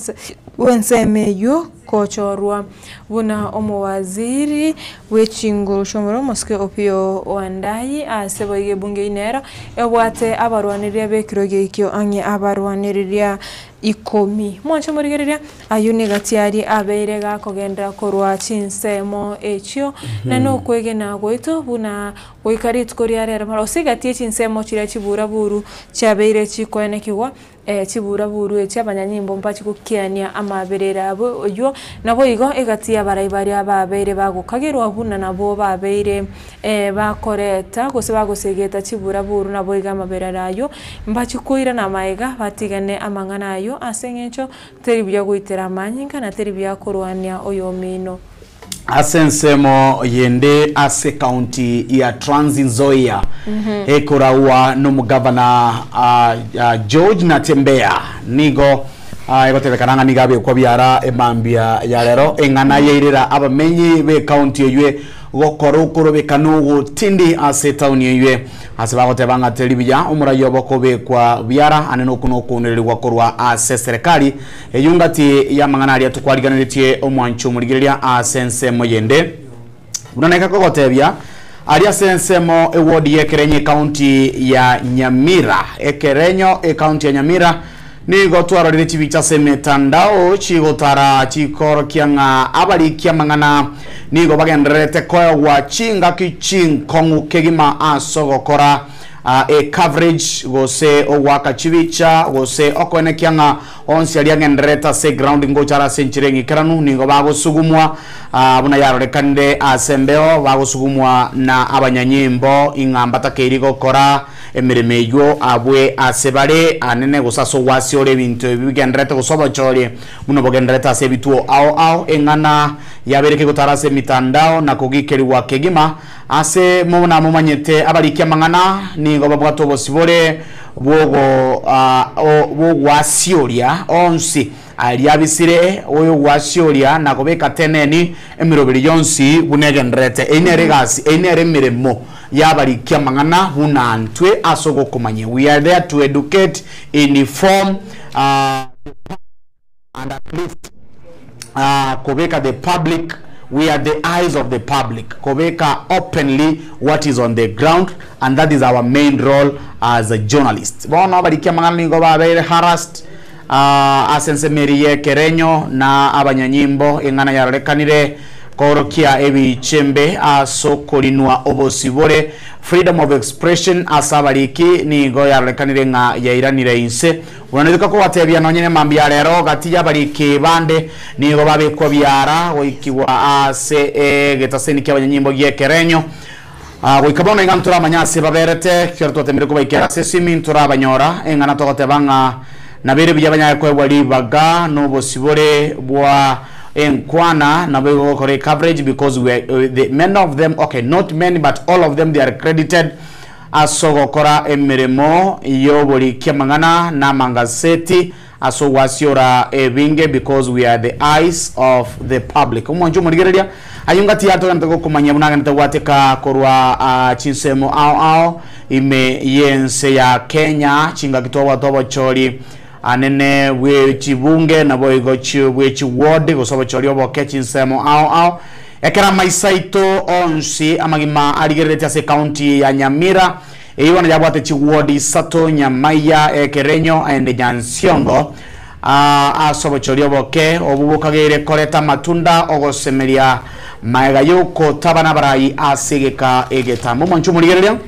bw'ensemo eyio kochorwa buna omowaziri bw'echinguru chi'omorero omosike Opiyo Wandayi. Ase boigo ebunge eyio nero ebwate abarwanereria b'ekerogo ekio ang'e abarwanereria ikomi. Mwanche morigereria, ayio negati aria abeire gakogenderera korwa chinsemo echio, na nokwegena gwaito buna goika rituko ria rero gose egati ye chinsemo chiria chiburaburu chiabeire chikoenekigwa, chiburaburu echi abanyanyimbo mbachi gokiania amaberera abo oyio, naboigo egati y'abarai baria babeire bagokagerwa buna nabwo babeire bakoreta gose bagosegeta chiburaburu naboigo amaberera ayio, Mbachie koirana amaega, batigane amang'ana ayio, ase engencho teri buya goitera amanyinga, na teri buya korwania oyomino. Ase ensemo yende ase ekaunti ya Trans Nzoia ekoraua nomogavana George Natembeya nigo egotebekana ng'a nigo abekwa biara emambia ya rero eng'ana yairera abamenyi b'ekaunti eywe Gokora okorobeka nogotindi ase etaoni eywe, ase bagoteba ng'a teri buya omoraia obo kobekwa biara ane noku nokounererigwa korwa ase eserekari eyio ngati y'amang'ana aria tokwariganeretie omwancho omorigereria ase ensemo yende. Buna neka kogotebia aria ase ensemo ewodi y'Ekerenyo ekaunti ya Nyamira Ekerenyo ekaunti ya Nyamira Nigo twarorire chibicha ase emetandao chigotara chikorokia ng'a abariki amang'ana nigo bagendererete koegwa chingaki chinkong'u kegima ase ogokora E coverage gose ogoaka chibicha gose okoenekia ng'a onsi aria ang'endererete ase eground ngocha are ase enchera eng'ikeranu nigo bagosugumwa buna yarorekanire ase embeo bagosugumwa na abanyanyimbo ing'a mbatakeiri gokora emeremo eywo abwe ase bare anene gose ase ogwasiora ebinto ebi bigendererete gose obochori buna bogendererete ase ebituo ao ao eng'ana yabeire kegotara ase emitandao na kogikerigwa kegima Ase buna momanyete abariki amang'ana nigo babwate obosibore bw'ogwasioria onsi aria abisire oyogwasioria na kobeka teneni emeroberi yonsi buna egendererete. Eyio nere egasi, eyio nere emeremo y'abariki amang'ana buna ntwe ase ogokomanyia. We are there to educate, inform, and uplift kobeka the public, we are the eyes of the public, kobeka openly what is on the ground and that is our main role as a journalist. Bono abarikia amang'ana nigo babeire harassed ase ensemo eria y'ekerenyo na abanyanyimbo eng'ana yarorekanire koorokia ebichembe ase okorinwa obosibore freedom of expression ase abariki nigo yarorekanire ng'a yairanire inse Buna niriko kobatebia nonye nemambia ya rero, gati y'abariki bande nigo babekwa biara goikigwa ase egetaseni ki'abanyanyimbo gi'ekerenyo. Goika bono iga ntoramanye ase baberete, ekero twatemire kobaikera ase esimi ntorabanyora, eng'ana togoteba ng'a nabere buya banyare koegwa ribaga nobosibore bwa enkwana naboigo gokora ecoverage because we are, the, many of them, okay, not many but all of them they are credited Ase ogokora emeremo y'oborikia amang'ana na amangaseti ase ogwasiora ebinge because we are the eyes of the public. Omwancho omorigereria ayio ngati yatogenete gokomanyia buna agenete gwateka korwa chinsemo ao ao ime y'ense ya Kenya chingaki twabwate obochori anene bwe chibunge naboigo bwe chiward gose obochori oboke chinsemo ao ao. Ekero amaiso aito onsi amagima arigereretie ase ekaunti ya Nyamira, eyio bono yabwate chiward isato, Nyamaiya, Ekerenyo and Nyansiongo, ase obochori oboke obwo bokageire koreta amatunda ogosemeria maega y'ogotaba nabarayi ase egeka egetambe. Omwancho omorigereria,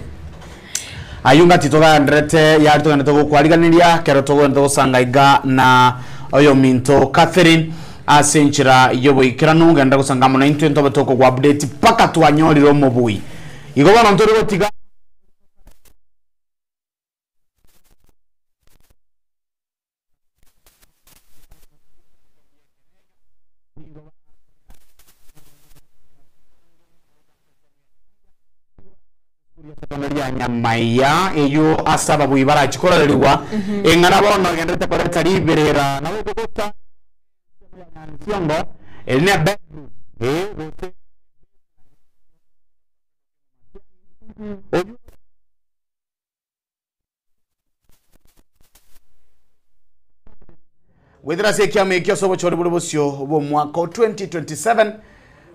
ayio ngati togenderete yari togenderete gokwariganeria ekero togenderete gosanga iga na oyominto Catherine. Ase enchera y'oboikeranu, genda gosanga amo naintwe ntobe tokogwa update mpaka twanyorire omobui. Igo bono ntori gotiga. Ria Nyamaiya eyio ase ababui barachi kororerigwa eng'ana bono egenderete koreta riberera nabo ekogota ensemo ya Nyansiongo eri ne bedroom ee gose oyio Goetera ase ekiama ekio ase obochori bore bosio bw'omwaka o 2027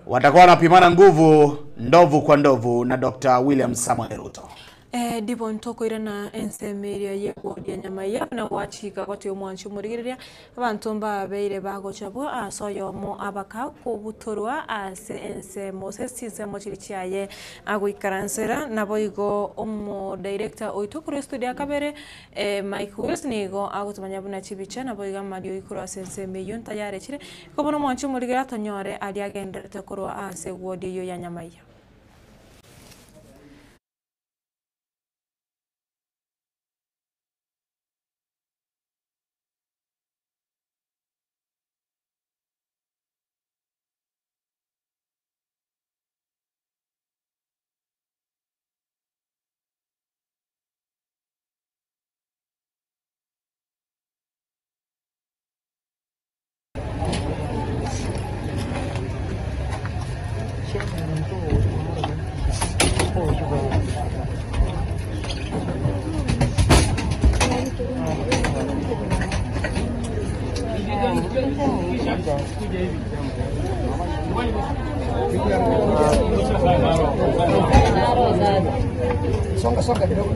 watakuwa wanapimana nguvu ndovu kwa ndovu na Dr. William Samoei Ruto. Eh, dibo ntokoirana ensemo eria y'egodi ya nyamaiya buna gwachika gotia omwanchi omorigereria Abanto mbabeire bagochabwa aase oyomo abaka kobutorwa ase ensemo gose chinsemo chiria chiaye agoikaransera. Naboigo omodirector oito korwa estudio ya kabere Mike Wills nigo agotomanya buna chibicha naboigo amariogi korwa ase ensemo eyio ntayarechire. Igo bono omwanchi omorigera tonyore aria agendererete korwa ase eward eyio ya Nyamaiya. Songa songa kidogo.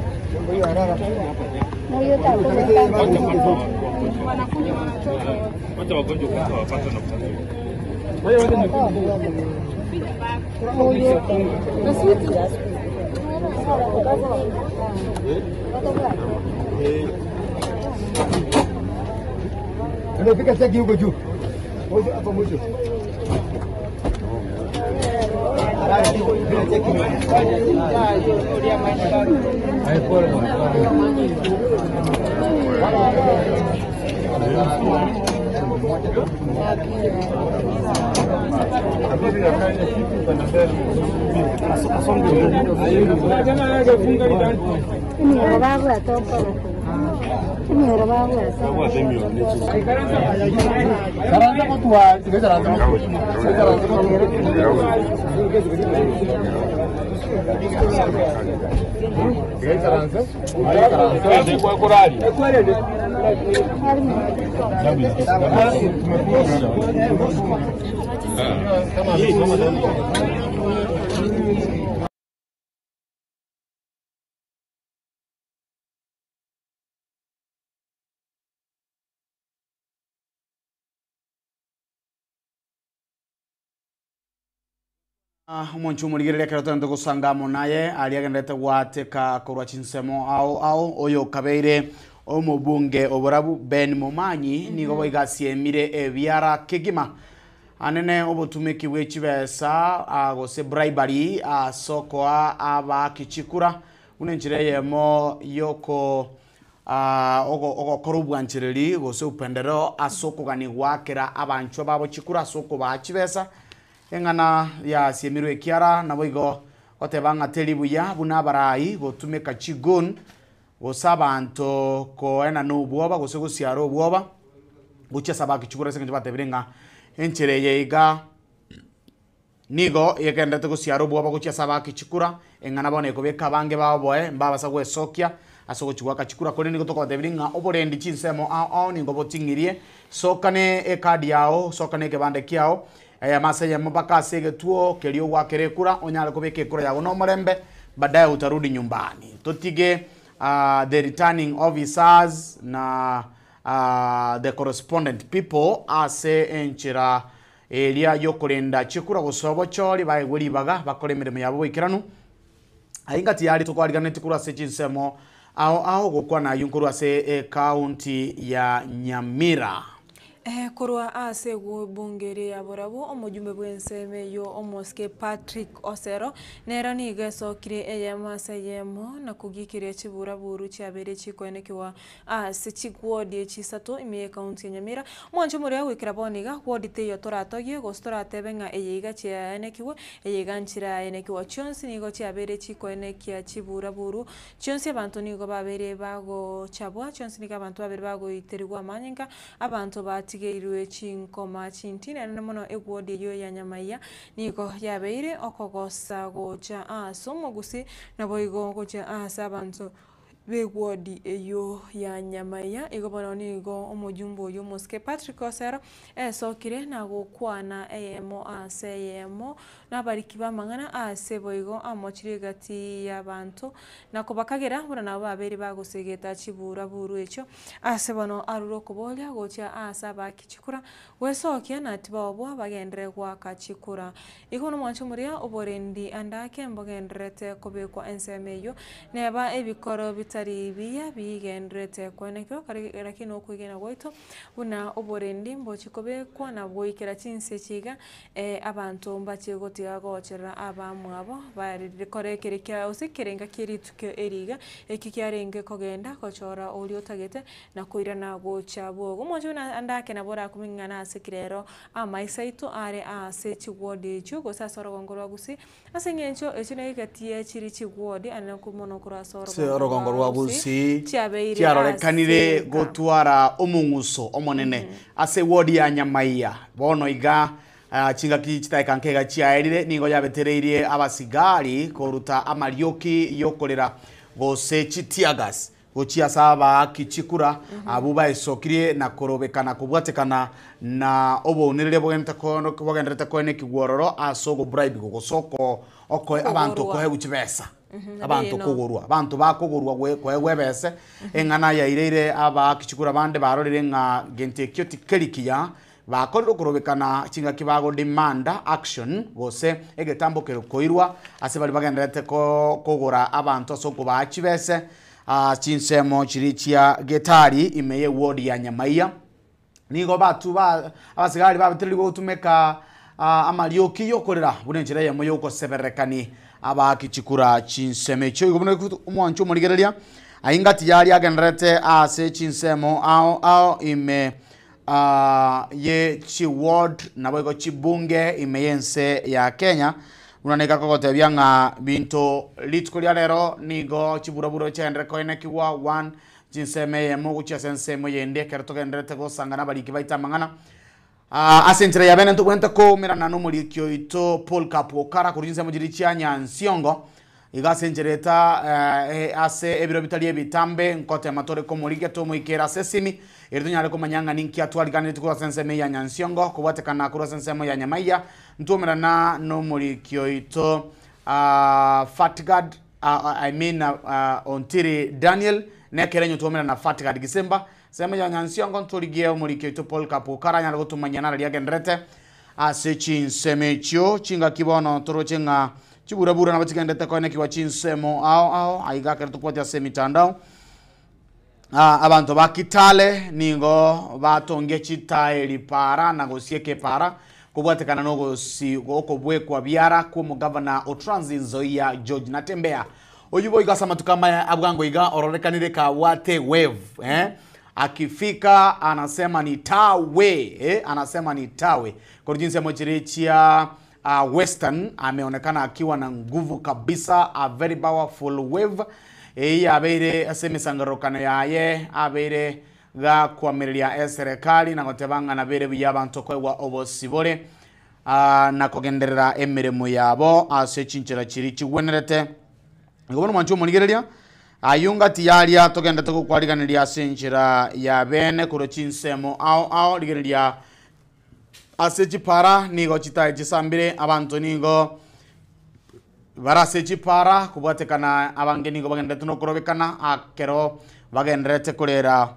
Unapika cheki huko juu. Hapo mwisho. Emiogo babwate okoro emiogo babwate Omonche omorigereria ekero togente gosanga amo naye aria agenderete gwateka korwa chinsemo ao ao oyo okabeire omobunge oborabu Ben Momanyi nigo boigo asiemire ebiara kegima anene obotumeki bwe chibesa gose bribery ase okoa abaaki chikura buna enchera eyemo yoko ogokora obwanchereri gose upendereo ase okogania goakera abanchwa babo chikura ase okobaa chibesa Eng'ana yasiemirwe ekiara, naboigo goteba ng'a teri buya buna abarai gotumeka chigun, gose abanto koenana obwoba gose gosiara obwoba gochia ase abakichukuru ase eng'encho batebire ng'a enchera eye iga nigo egenderete gosiara obwoba gochia ase abakichukura, eng'ana bono ekobeka abange baoboe mbabasa gwesokia ase ogochia goaka chikura korende nigo tokobatebirie ng'a oborendi chinsemo ao ao nigo boting'irie, soka ne ecard yao, soka ne ekebande kiao, Eyemo ase eyemo mpaka ase egetuo keria ogwakera ekura, onyare kobeka ekura yago nomorembe, baadaye utarudi nyumbani. Totige the returning officers na the correspondent people ase enchera eria yokorenda chikura gose obochori baegwe ribaga bakore emeremo yabo boikeranu. Aye ngati yari tokwariganeti korwa ase chinsemo ao ao gokwana ayio nkorwa ase ecounty ya Nyamira. Korwa ase ebunge eria ya barabwo, omojumbe bw'ensemo eyio omosike Patrick Osero, nero nigo esokire eyemo ase eyemo na kogiikeria chiburaburu chiabeire chikoenekigwa ase chigwodi echi isato ime y'ecounty ya Nyamira. Omwancho omoria goikera bono iga, wodi teiyo toratogie gose toratebe ng'a eye iga chiaenekigwe, eye iga nchiraenekigwa. Chionsi nigo chiabeire chikoenekia chiburaburu, chionsi abanto nigo babeire bagochabwa, chionsi nigo abanto babeire bagoiterigwa amanyinga, abanto batigeirwe chinkoma chinti, naende mono egwodi eyio ya Nyamaiya nigo yabeire okogosa gocha ase omogusii, naboigo gocha ase abanto b'egwodi eyio ya Nyamaiya. Igo bono nigo omojumbe oyio omosike Patrick Osero esokire na gokwana eyemo ase eyemo nabariki b'amang'ana ase boigo amochire egati y'abanto na kobakagera buna nabo babeire bagosegeta chiburaburu echio ase bono arure okoboria gochia ase abaaki chikura gwesokia na tibaobua bagenderere goaka chikura. Igo nomwancho moria oborendi ande ake mbogendererete kobekwa ensemo eyio, neba ebikoro bitari biya bigendererete koenekigwa, lakini nokwegena gwaito buna oborendi mbochie kobekwa na goikera chinse echi iga, abanto mbachie gotiga gocherera abamwabo barekore ekere kia gose ekerenga kie rituko eri iga, eki kiarenge kogenda gochora oria otagete na koirana gocha bwogo. Omwancho buna ande ake nabo orakuming'ana ase kirero amaiso aito are ase chigwodi echio gose ase orogongo rwa Gusii, ase eng'encho echio negetie chiri chigwodi ande mono korwa ase Ase orogongo rwa Gusii chiabeire chiarorekanire ase gotwara omong'uso omonene ase ewodi ya Nyamaiya. Bono iga chingaki chidakika nke iga chiaerire nigo yabetereirie abasigari koruta amarioki yokorera gose chiteargas Gochia ase abaaki chikura, abwo baesokirie na korobekana kobwatekana na obounereria bogenderete koenekigwa ororo ase ogobribigwa gose okoe abanto Kogorwa. koegwa chibesa. Abanto Ebiino. kogorwa, abanto bakogorwa koegwa ebese, eng'ana yaireire abaaki chikura bande barorire ng'a gento ekio tikeri kiya. Bakorire okorobekana chingaki bagodemanda action gose egetambo kere koirwa ase baria bagendererete kogora abanto ase okobaa chibese chinsemo chiria chia Getari ime ye ward ya Nyamaiya. Nigo batu ba abasigari babetererigwe gotumeka amarioki yokorera buna enchera eyemo yogoseberekani abaaki chikura chinsemo echio. Igo buna omwancho omorigereria aingati yaria agendererete ase chinsemo ao ao ime ye chiward naboigo chibunge ime y'ense ya Kenya, buna nigo akogotebia ng'a binto rituko ria rero nigo chiburaburo chiagenderere koenekigwa one chinsemo eyemo gochia ase ensemo eyende ekero togendererete gosangana abariki baito amang'ana. Ase enchera ya bene ntobwenerete koumerana na omoriki oito Paul Kapu Okara korwa chinsemo chiria chia Nyansiongo, iga ase enchera eta ase ebiro bitari ebitambe nkotema tore komorigia tomoikere ase esimi, erio tonyare komanya ng'a ninki atwariganetie korwa ase ensemo eye ya Nyansiongo, kobwatekana korwa ase ensemo ya Nyamaiya, ntwaumerana na omoriki oito Fatgard I mean Ontiri Daniel, nekerenyo twaumerana na Fatgard Gisimba, Ensemo ya Nyansiongo ntorigie omoriki oito Paul Kapu karanyare gotomanyia nararia agendererete ase chinsemo echio. Chingaki bono toroche ng'a chiburabura nabo chigendererete koenekigwa chinsemo ao ao aiga ekero tokwatia ase emitandao. Abanto ba Kitale nigo batongia chitaeri paara na gosieka epaara kobwatekana na ogosi okobwekwa biara kw'omogavana o Trans Nzoia George Natembeya. Oyio boigo ase amatuko amaya abwango iga ororekanire kabwate wave eh? Akifika anasema ni tawe eh? Anasema ni tawe korwa chinsemo chiria chia Western ameonekana akiwa na nguvu kabisa a very powerful wave eyio yabeire ase emesangererokano yaye abeire gakwamireria eserekari na goteba ng'a nabeire buya abanto koegwa obosibore na kogenderera emeremo yabo ase chinchera chiria chigwenerete. Igo bono mwanche omorigereria, ayio ngati yaria togenderete gokwariganeria ase enchera ya bene korwa chinsemo ao ao, rigereria ase chipara nigo chitae chisambire, abanto nigo bare ase chipara kobwatekana abange nigo bagenderete nokorobekana ekero bagenderete korera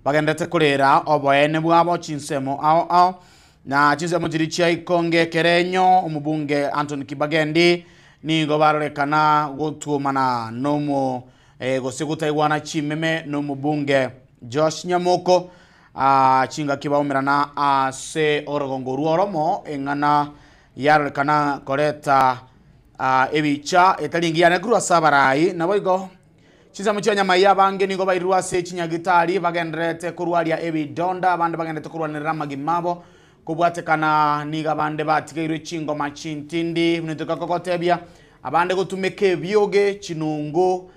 bagenderete korera oboene bwabo chinsemo ao ao. Na chinsemo chiria chia ikonge ekerenyo, omobunge Anthony Kibagendi nigo barorekana gotuomana nomo gose gotaigwana chimeme nomobunge Josh Nyamoko chingaki baumerana ase orogongo orwo oromo eng'ana yarorekana koreta ebicha etari engiya korwa ase abarai. Naboigo Chinsemo chia nyamaiya abange nigo bairirwe ase chinyagitari, bagendererete korwaria ebidonda, abande bagendererete korwanerera amagima abo, kobwatekana nigo abande batigeirwe chingoma chintindi, buna toika kogotebia, abande gotumeka ebioge, chinungu,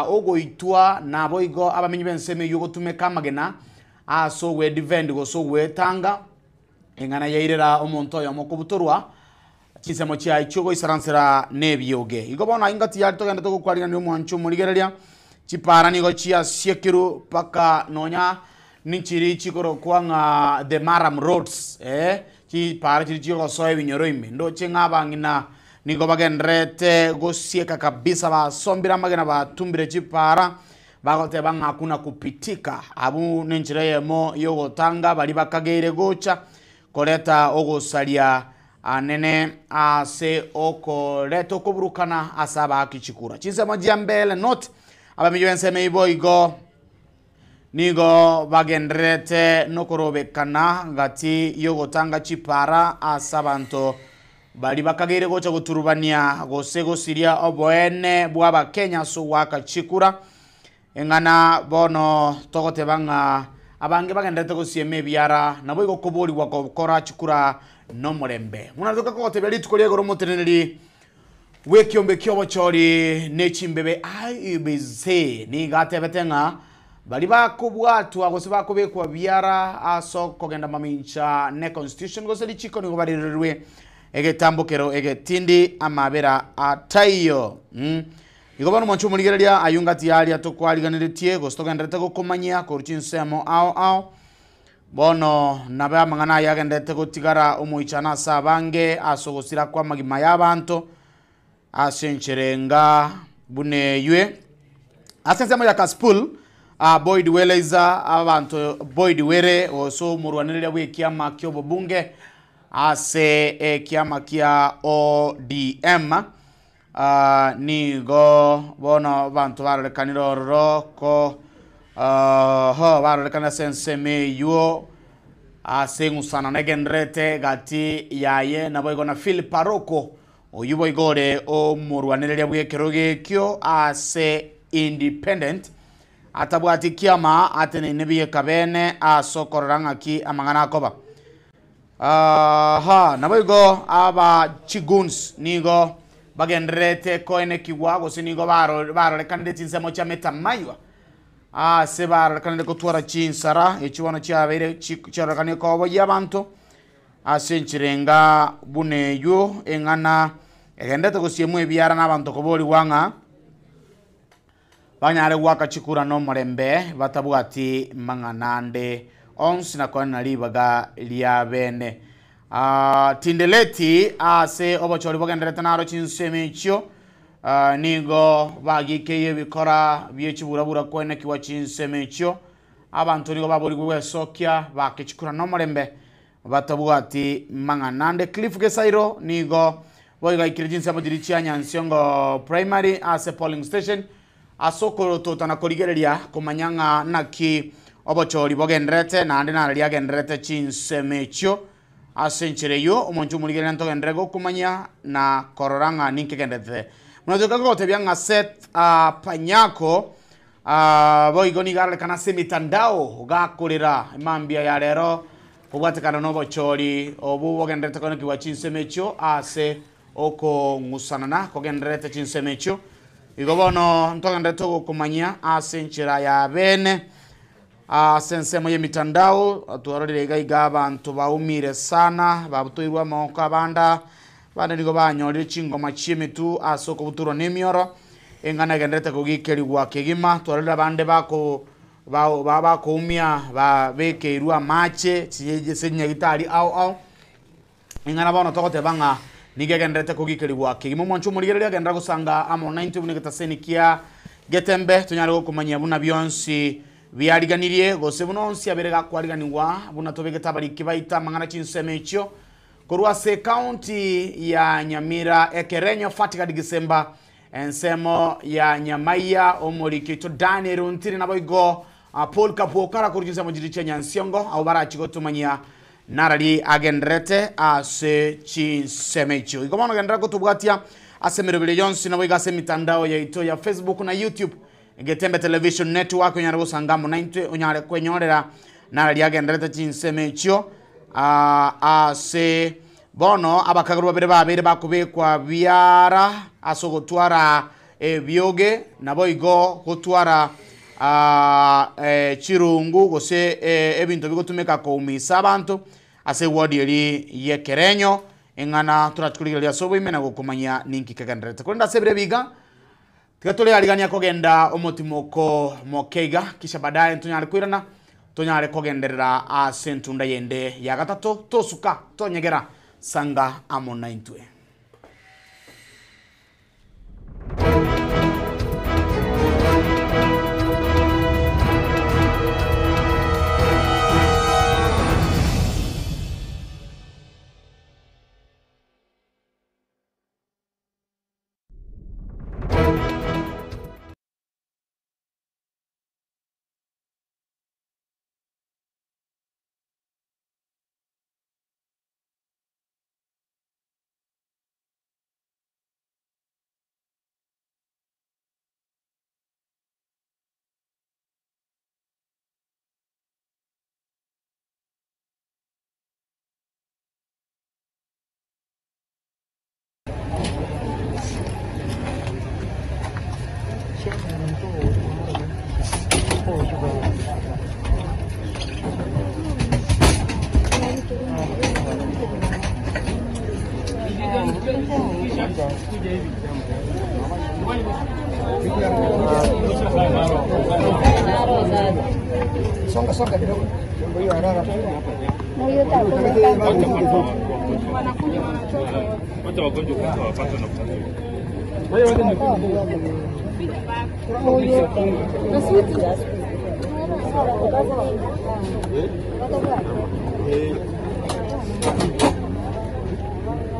ogoitwa, naboigo abamenyi b'ensemo eyio gotumeka amagena ase ogwedefend gose ogwetanga, eng'ana yairera omonto oyomo kobutorwa. Chinsemo chiaye chi'ogoisaransera nebioge. Igo bono aye ngati yare togenderete gokwarigania omwancho omorigereria, chipara nigo chiasiekirwe mpaka nonya ninchiri chikorokwa ng'a the murram roads, eh, chipara chiria chigosoa ebinyoro ime. Ndoche ng'a abang'ina nigo bagendererete gosieka kabisa basombire amagena batumbire chipara, bagoteba ng'a hakuna kupitika. Abwo nenchera eyemo yogotanga baria bakageire gocha koreta ogosaria anene ase okoreta okoburukana ase abaaki chikura. Chinsemo chia Mbele North, abamenyi b'ensemo eyio boigo nigo bagendererete nokorobekana gati y'ogotanga chipara ase abanto baria bakageire gocha goturubania gose gosiria oboene bw'Abakenya ase ogoaka chikura. Eng'ana bono togoteba ng'a abange bagendererete gosiema ebiara, naboigo koborigwa gokora chikura nomorembe. Buna toka kogotebia rituko ria igoro omoteneneri bw'ekiombe ki'obochori ne chimbebe IEBC nigo atebete ng'a baria bakobwatwa gose bakobekwa biara ase okogenda mamincha ne constitution gose richiko nigo barirerwe egetambokero egetindi amabera ataiyo. Igo bono mwanche omorigereria ayio ngati yaria tokwariganeretie, gose togendererete gokomanyia korwa chinsemo ao ao. Bono nabe amang'ana aya agendererete gotigara omoichano ase abange ase ogosira kw'amagima y'abanto, ase enchera enga buna eywe. Ase ensemo ya Kasipul, Boyd Weleza abanto Boyd Were gose omorwanereria bw'ekiama ki'obobunge ase ekiama kia ODM nigo bono abanto barorekanire ororo ko oho barorekanire ase ensemo eywo ase eng'usano negendererete gati yaye naboigo na Philip Aroko Oyio boigo ore omorwanereria bw'ekerogo ekio ase Independent, atabwati kiama ateneine bieka bene ase okorora ng'aki amang'ana akoba. Aha, naboigo aba chigoons nigo bagendererete koenekigwa gose nigo barorekanire chinsemo chia metamaywa ase barorekanire gotwara chinsara echio bono chiabeire chiarorekanire koboyia abanto. Ase enchera enga buna eyio eng'ana egenderete gosiemwa ebiara na abanto koborigwa ng'a banyare goaka chikura nomorembe batabwati mang'ana ande onsi na koenana ribaga riabene. Tindeleti ase obochori bogendererete naro chinsemo echio nigo bagikeirie ebikora bie chiburabura koenekigwa chinsemo echio. Abanto nigo baborigwe gwesokia baake chikura nomorembe batabwati mang'ana ande. Cliff Gesairo nigo boigo aikire chinsemo chiria chia Nyansiongo Primary ase polling station ase okorotota na korigereria komanya ng'a naki obochori bogendererete naende nararia agendererete chinsemo echio. Ase enchera eyio omonche omorigereria ntogenderere gokomanya na korora ng'a ninki kegendererete. Buna toika gotebia ng'a Seth Panyako Boigo nigo arorekana ase emitandao gakorera mambia ya rero kobwatekana nobochori obwo bogendererete koenekigwa chinsemo echio ase okong'usanana kogendererete chinsemo echio. Igo bono ntogendererete gokomanyia ase enchera ya bene ase ensemo y'emitandao twarorire iga iga abanto baumire sana babutoirwe amagoko abanda abande nigo banyorire chingoma chi'emetu ase okobutorwa nemioro. Eng'ana egendererete kogikerigwa kegima, twarorire abande bako ba bakoumia babekeirwe amache ase chinyagitari ao ao. Eng'ana bono togoteba ng'a nigo egendererete kogikerigwa kegima. Omwancho omorigereria agenderera gosanga amo naintwe buna egetaseni kia Getembe, tonyare gokomanyia buna bionsi biariganirie, gose buna onsi abere gakwariganigwa, buna tobegete abariki baito amang'ana chinsemo echio, Korwa ase ekaunti ya Nyamira, Ekerenyo Fatigad Gisemba, ensemo ya Nyamaiya, omoriki oito Daniel Ontiri naboigo Paul Kapwokara korwa chinsemo chiria chia Nyansiongo, abwo barachie gotomanyia narari agendererete ase chinsemo echio. Igo bono genderera gotobwatia ase emeroberio yonsi naboigo ase emitandao yaito ya Facebook na YouTube, Getembe Television Network onyare gosanga amo naintwe onyare kwenyorera narari agendererete chinsemo echio. Ase bono abakagerwa babere babeire bakobekwa biara ase ogotwara ebioge, naboigo gotwara chirungu gose ebinto bigotumeka koumisa abanto ase ewodi eria y'ekerenyo, eng'ana torachi korigereria ase oboime na gokomanyia ninki kegendererete. Korende ase ebiro ebi iga, Tiga torearigania kogenda omotimoko moke iga, kisha baadaye ntonyare koirana, tonyare kogenderera ase entunda yende ya gatato, tosuka, tonyegera, sanga amo naintwe.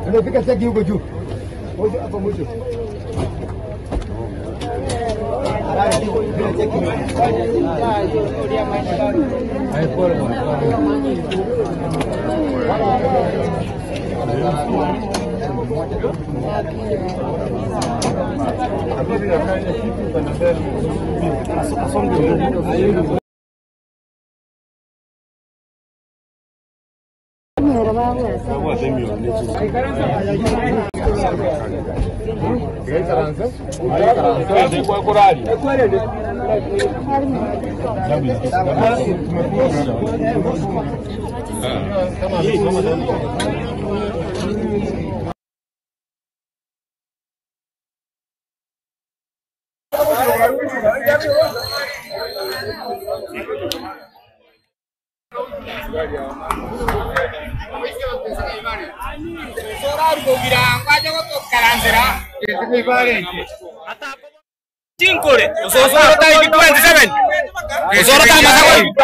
Ndio cheki huko juu. Hapo mwisho. Chinkore, osoro ta 27. Osoro ta masakoi.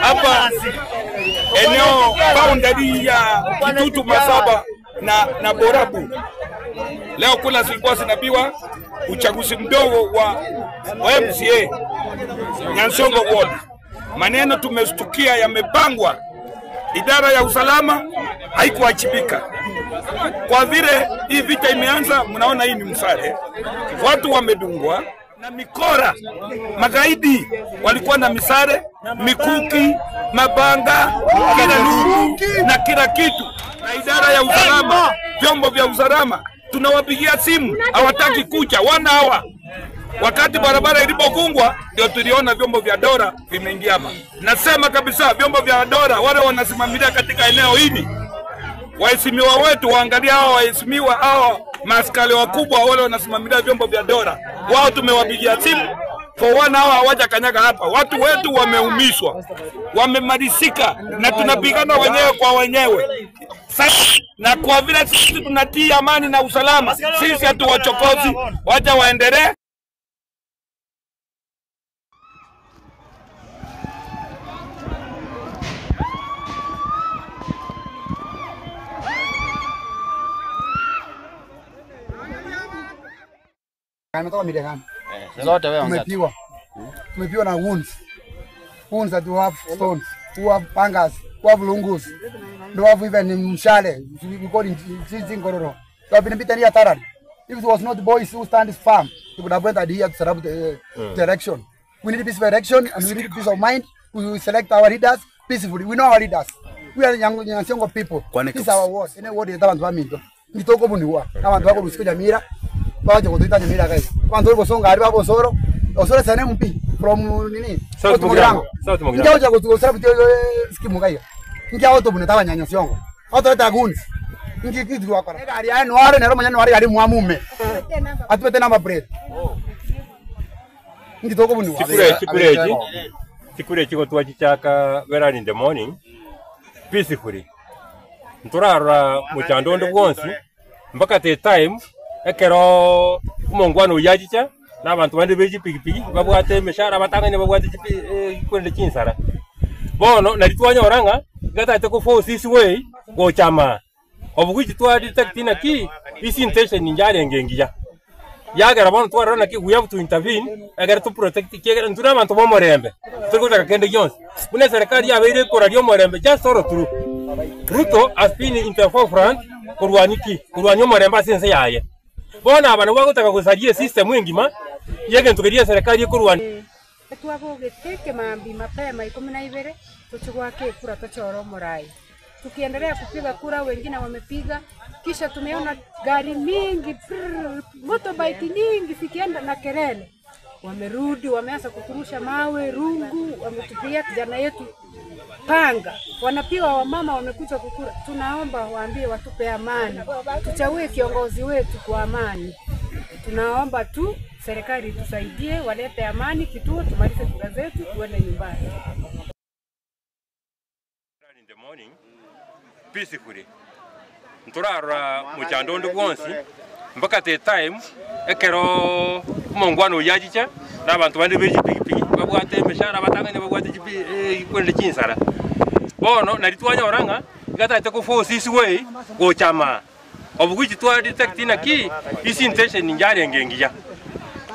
Hapa eneo boundary ya Kitutu Masaba na Borabu. Leo kula zilikuwa zinapiwa uchaguzi mdogo wa MCA Nyansongo Ward. Maneno tumestukia yamepangwa, idara ya usalama haikuachibika. Kwa vile hii vita imeanza, mnaona hii ni msare, watu wamedungwa na mikora. Magaidi walikuwa na misare, mikuki, mabanga, kila lungu na kila kitu. Na idara ya usalama, vyombo vya usalama tunawapigia simu, hawataki kuja, wana hawa Wakati barabara ilipofungwa ndio tuliona vyombo vya dola vimeingia hapa. Nasema kabisa vyombo vya dola wale wanasimamilia katika eneo hili, waheshimiwa wetu waangalia hawa waheshimiwa hawa maaskari wakubwa wale wanasimamilia vyombo vya dola, wao tumewapigia simu for one hour hawajakanyaga hapa. Watu wetu wameumishwa, wamemalizika, na tunapigana wenyewe kwa wenyewe. Sasa, na kwa vile sisi tunatii amani na usalama, sisi hatuwachokozi, wacha waendelee. Ametoka Miregani. Zote wewe Tumepiwa. Tumepiwa na wounds. Wounds that who have stones, who have pangas, who have lungus. They have even mshale. We call it chingororo. They have been beaten here thoroughly. If it was not the boys who stand firm, they would have went here to set up the election. We need peaceful election and we need peace of mind. We will select our leaders peacefully. We know our leaders. We are Nyansiongo people. This is our ward. Ene ward yeta bantu baminto. Ngitoko buniwa. Abantu bako lusiko Nyamira. Baje kutuita Nyamira guys. Abantu bosonga ari babosoro. Osoro sane mpi from nini? South Mugirango. South Mugirango. Ngia uja kutu osoro butio skimu kaiga. Ngia auto buneta abanyanyansiongo. Auto eta goons. Ngi kitu wakora. Gari ya nware nero manya nware gari mwamume. Atupete namba plate. Ngitoko buniwa. Chikure chiko twachichaka very in the morning peacefully. Nturarora muchando ndu bwonsi mpaka the time ekero omongwana oyo achicha na abanto bande be chipikipiki babwate emeshara batang'aine babwate chikwende chinsara bono nari twanyora ng'a gatate ko force this way gochama obuguchi twadetect naki isi intention njarenge ngiya yagera bono twarora naki we have to intervene egere to protect kiegera ntura abantu bomorembe turikutaka kende gionsi buna serikali yabeire ekoraria omorembe just all through Ruto has been in the forefront kurwanya ki kurwanya omorembe ase ense yaye bono abana bagotaka gosaria system engima yegento keria serikali ekorwania Twagũgĩtĩke mambi mapema 12 tuchigwake kura tochoro morai. Tukiendelea kupiga kura, wengine wamepiga, kisha tumeona gari mingi prrr, motorbike nyingi zikienda na kelele, wamerudi wameanza kuturusha mawe, rungu, wametupia kijana yetu panga, wanapiga wamama, wamekuja kukura. Tunaomba waambie watupe amani, tuchague kiongozi wetu kwa amani. Tunaomba tu serikali tusaidie, walete amani kituo, tumalize kura zetu, tuende nyumbani. In the morning peacefully. Ntorarora mochando onde bwonsi mpaka the time ekero omongwana oyio achicha na abanto bande be chipigipigi babwate emeshara abatang'ani babwate chipi korende chinsara. Bono nari twanyora ng'a iga tagete ko force his way gocha amaa. Oboguchi twa detect naki his intention yarenge engiya.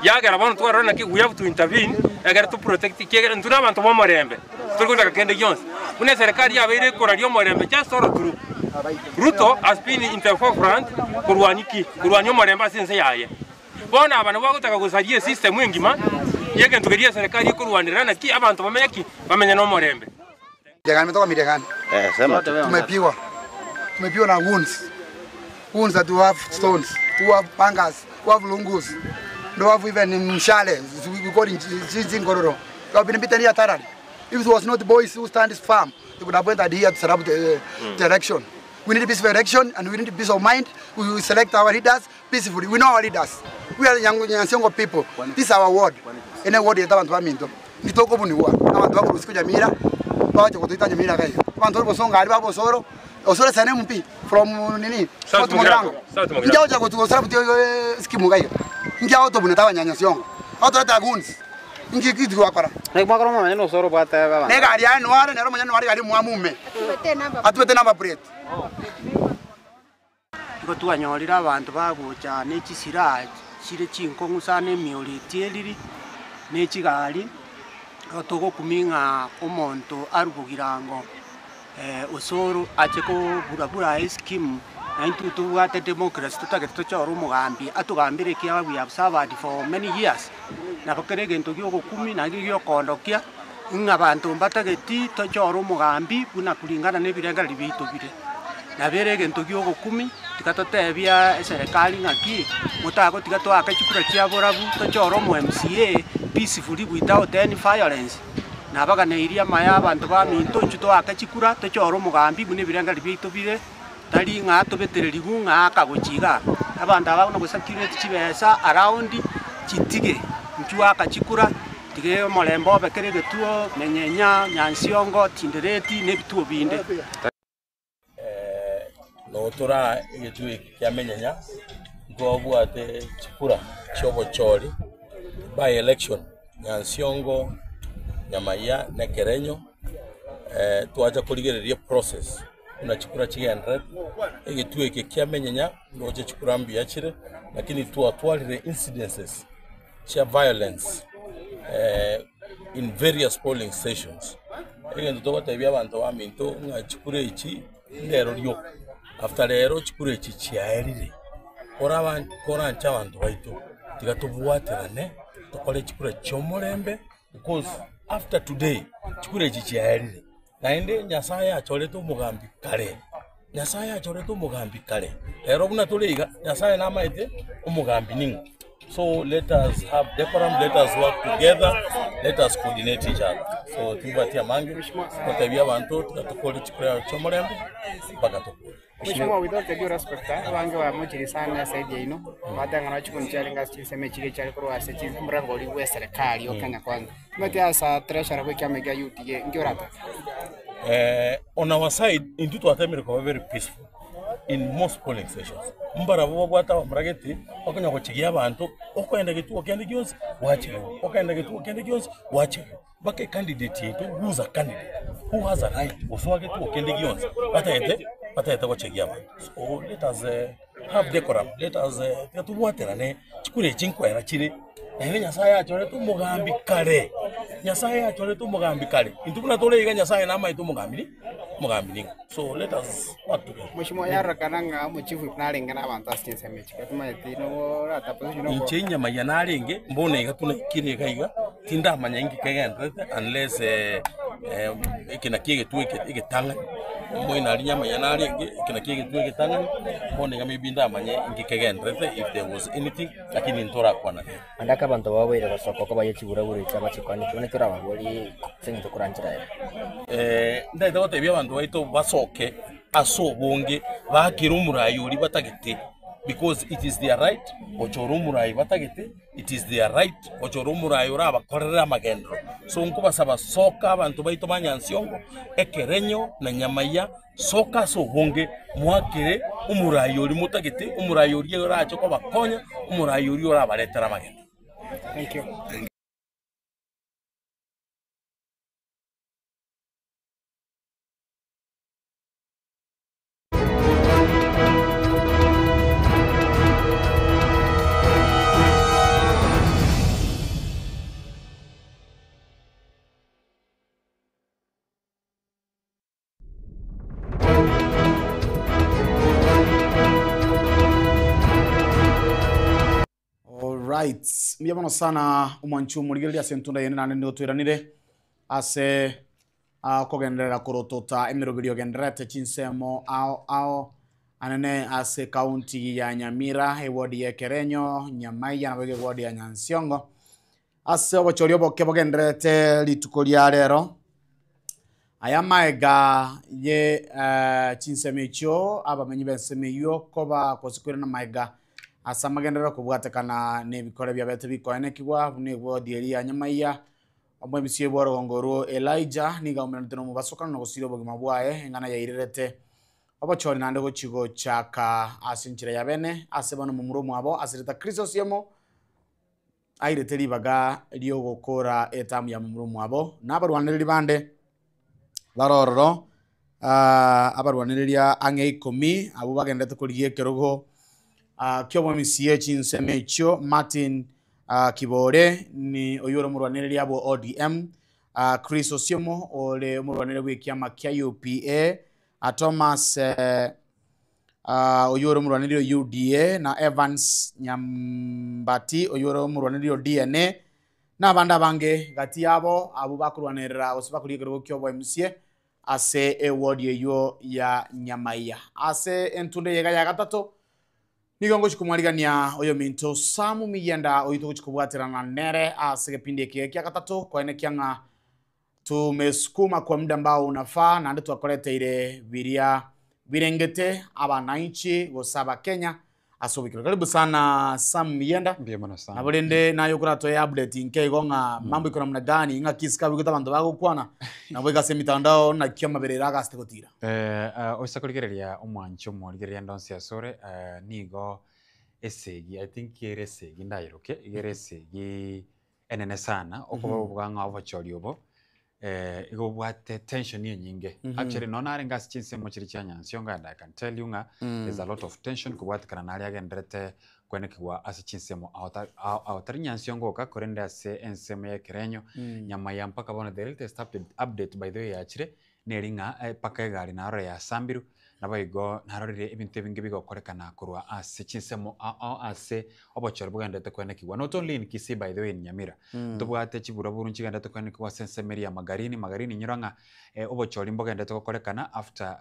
Yagera bono twarora naki we have to intervene egere to protect ekiagera intwe na abanto ba omorembe, tori gotaka kende gionsi. Buna eserekari yabeire ekoraria omorembe just all through. Ruto has been in the forefront korwania ki? Korwania omorembe ase ense yaye. Bono aba nabwo bagotaka gosaria esystem engima ya egento keria eserekari ekorwanerera naki abanto bamenye ki? Bamenye na omorembe. Eh, sema tu. Tumepigwa. Tumepigwa na wounds. Wounds that we have stones, who have pangas, who have lungus. They have even mshale, we call it chingororo. They have been beaten here thoroughly. If it was not boys who stand this farm, they would have went here to set up the, the election. We need peaceful election and we need peace of mind. We will select our leaders peacefully. We know our leaders. We are Nyansiongo people. This is our ward. Ene ward yeta bantu baminto. Nitoko buniwa. Abantu bakurusiku Nyamira. Baje kutuita Nyamira kai. Abantu bari bosonga ari babosoro. Osoro sane MP from nini? South Mugirango. South Mugirango. Njao cha kutu osoro buti skimu kai. Njao to buneta abanyanyasiongo. Autoreta goons. Ngi kitu wakora. Nek mwakora mamenye nosoro bwate baba. Ne gari ya nware nero manya nware gari mwamume. Atubete number plate. Igo twanyorire abanto bagocha na echisiraha chire chinkong'u sana emioro etiariri, na echigari, igo togokumia ng'a omonto arwe bogirango osoro ache koburabura eskimu, na intwe tobwate democracy totagete tochore omogambi atogambere ekiagera we have suffered for many years. Nabo kere egento gia ogokumia naende gia okoondokia, ng'a abanto mbatageti tochore omogambi buna kulingana na ebirengererio biaito bire. Nabo ere egento gia ogokumi, tiga totebia eserekari ng'aki, motagotiga toake chikura chia borabu, tochore omo MCA peacefully without any violence, nabaganeirie amaya abanto baminto intwe toake chikura, tochore omogambi buna ebirengererio biaito bire, tari ng'a tobetererigwe ng'a akagochia igaa. Abanto aba buna gosacurate chibesa around, chitige, intwe aka chikura, tiga omorembe obe kera egetuo, menyenya, nyansiongo, tindereti, na ebituo binde. Notora egetuo eke kia menyenya, ntwabwate chikura chiobochori by election Nyansiongo, Nyamaiya na Ekerenyo, twacha korigereria eprocess buna chikura chigendererete, egetuo eke kia menyenya ndoche chikura mbuya chire, lakini twatwarire incidences chia violence in various polling stations. Egento togotebia abanto baminto ng'a chikura echi ndero rioka, after rero chikura echi chiaerire, kora koranche abanto baito tiga tobwaterane tokore chikura chi'omorembe because after today chikura echi chiaerire. Naende Nyasae achorete omogambi kare, Nyasae achorete omogambi kare. Rero buna tore iga, Nyasae namaete omogambi ning'o. So let us have decorum, let us work together, let us coordinate each other. So tibwati amange, gotebia abanto tiga tokore chikura chi'omorembe mpaka tokore. Mheshimiwa, with all the due respect, abange bamochire sana ase area ino, bateba ng'a nabo chikuni chiarenge ase chinsemo echi chiare korwa ase chi omorango oria bwa eserekari o Kenya Kwanza. Omanyete ase treasurer bwa ekiama ekia UDA, inki oratebe? On our side, intwe twatemire koba very peaceful in most polling stations. Mbarabwo babwate abamura gete, bakonya gochigia abanto, okoenda getuo kende gionsi gwacherwa, okogenda getuo kende gionsi gwacherwa. Mpaka ecandidate yaito who is a candidate who has a right gosoa getuo kende gionsi batagete batagete gochegia abanto. So let us have decorum, let us tiga tobwaterane chikura echi nkoera chire naende Nyasaye achorete omogambi kare, Nyasaye achorete omogambi kare, intwe buna tore iga Nyasaye namaete omogambi ni omogambi ning'o. So let us work together. Mheshimiwa, yarorekana ng'a omochifu narenge na abanto ase chinsemo echi, timanyeti nigo orata position oko. Inche enyama narenge mbono iga tunaikire iga iga tindamanya inki kegendererete unless eke nakio egetwe eke egetang'ani omoino aria nyama eye narenge eke nakio egetwe egetang'ani bono iga maybe ndamanye inki kegendererete if there was anything lakini ntorakwana nere. Naende ake abanto baboire gosoka okobayia chiburaburo echi abachikwane, ekio nakio orababorie ase eng'encho koranchera ere. Ntagete gotebia abanto baito basoke ase obonge, bakere omorai oria batagete. because it is their right gochora omorai batagete, it is their right gochora omorai orabakorere amagenderero. So nkobasaba soka abanto baito ba Nyansiongo, Ekerenyo na Nyamaiya, soka ase obonge moakere omorai oria motagete, omorai oria orache kobakonya, omorai oria orabaretere amagenderero. Thank you. Alright, mbuya mono sana omwanchi omorigereria ase entunda yende naende nigo tweranire ase okogenderera korotota emeroberio egendererete chinsemo ao ao anene ase ekaunti ya Nyamira, eward ya Ekerenyo, Nyamaiya nabo iga eward ya Nyansiongo. Ase obochori oboke bogendererete rituko ria rero, aya amaega ye chinsemo echio abamenyi b'ensemo eyio koba gose koirana amaega ase amagenderero kobwatekana na ebikore biabete bikoenekigwa buna eward eria ya Nyamaiya, Omoemisia bw'orogongo orwo Elijah nigo aumeranete nomobasokano na gosiria obogima bwaye, eng'ana yairerete obochori naende gochia gochaka ase enchera ya bene ase bono momura omwabo asirete Kristo Osiemo airete ribaga ri'ogokora etamu ya momura omwabo na abarwanereri bande bare ororo abarwanereria ang'e ikomi abwo bagenderete korigia ekerogo ki'oboemisia chinsemo echio Martin Kibore ni oyio ore omorwanereria bwa ODM, Chris Osiomo ore omorwanereria bw'ekiama kia UPA, Thomas oyio ore omorwanereria o UDA na Evans Nyambati oyio ore omorwanereria o DNA na abande abange gati yabo abwo bakorwanerera gose bakorigia ekerogo kia oboMCA ase eward eyio ya Nyamaiya. Ase entunda eye iga ya gatato Nigo ngochia komwarigania oyominto Samu Miyenda oyio togochia kobwaterana nere ase egepindi eke gia gatato koenekia ng'a tumesukuma kwa muda ambao unafaa naende twakoreteire biria birengete abananchi gose abakenya ase obokiro. Karibu sana Sam Miyenda. Mbuya mono sana. Nabo rende naye okoratoe update nke igo ng'a mambo iko namna gani ng'aki isiko abigete abanto bagokwana nabo iga ase emitandao naki amaberero agasete gotira. Oise korigereria omwanchi omorigereria ande onsi asore, nigo esegi, I think ere esegi ndayeroke, iga ere esegi enene sana, okoba obuga ng'a obochori obo, igo obwate tension enyinge. Actually nonye narenge ase chinsemo chiria chia Nyansiongo and I can tell you ng'a there's a lot of tension kobwatekana naria agenderete kwenekigwa ase chinsemo ao tari Nyansiongo oka korende ase ensemo ya Ekerenyo, Nyamaiya mpaka bono the latest update by the way yachire, neri ng'a mpaka egari narore yasambirwe, naboigo narorire ebinto ebinge bigokorekana korwa ase chinsemo ao ao ase obochori bogenderete koenekigwa. Not only in Kisii by the way in Nyamira, ntobwate chiburaburu nchigenderete koenekigwa ase ensemo eria ya Magarini, Magarini inyora ng'a obochori mbogenderete gokorekana after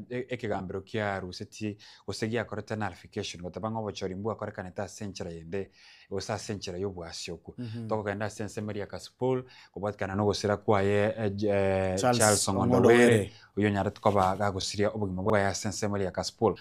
ekegambero kiarusetie gose giakorete nullification goteba ng'a obochori mbwakorekanete ase enchera yende gose ase enchera y'obwasioku. Tokogenda ase ensemo eria ya Kasipul, kobwatikana na ogosira kwaye Charles Ong'ondo Were, oyio onyarete koba gagosiria obogima bwaye ase ensemo eria ya Kasipul.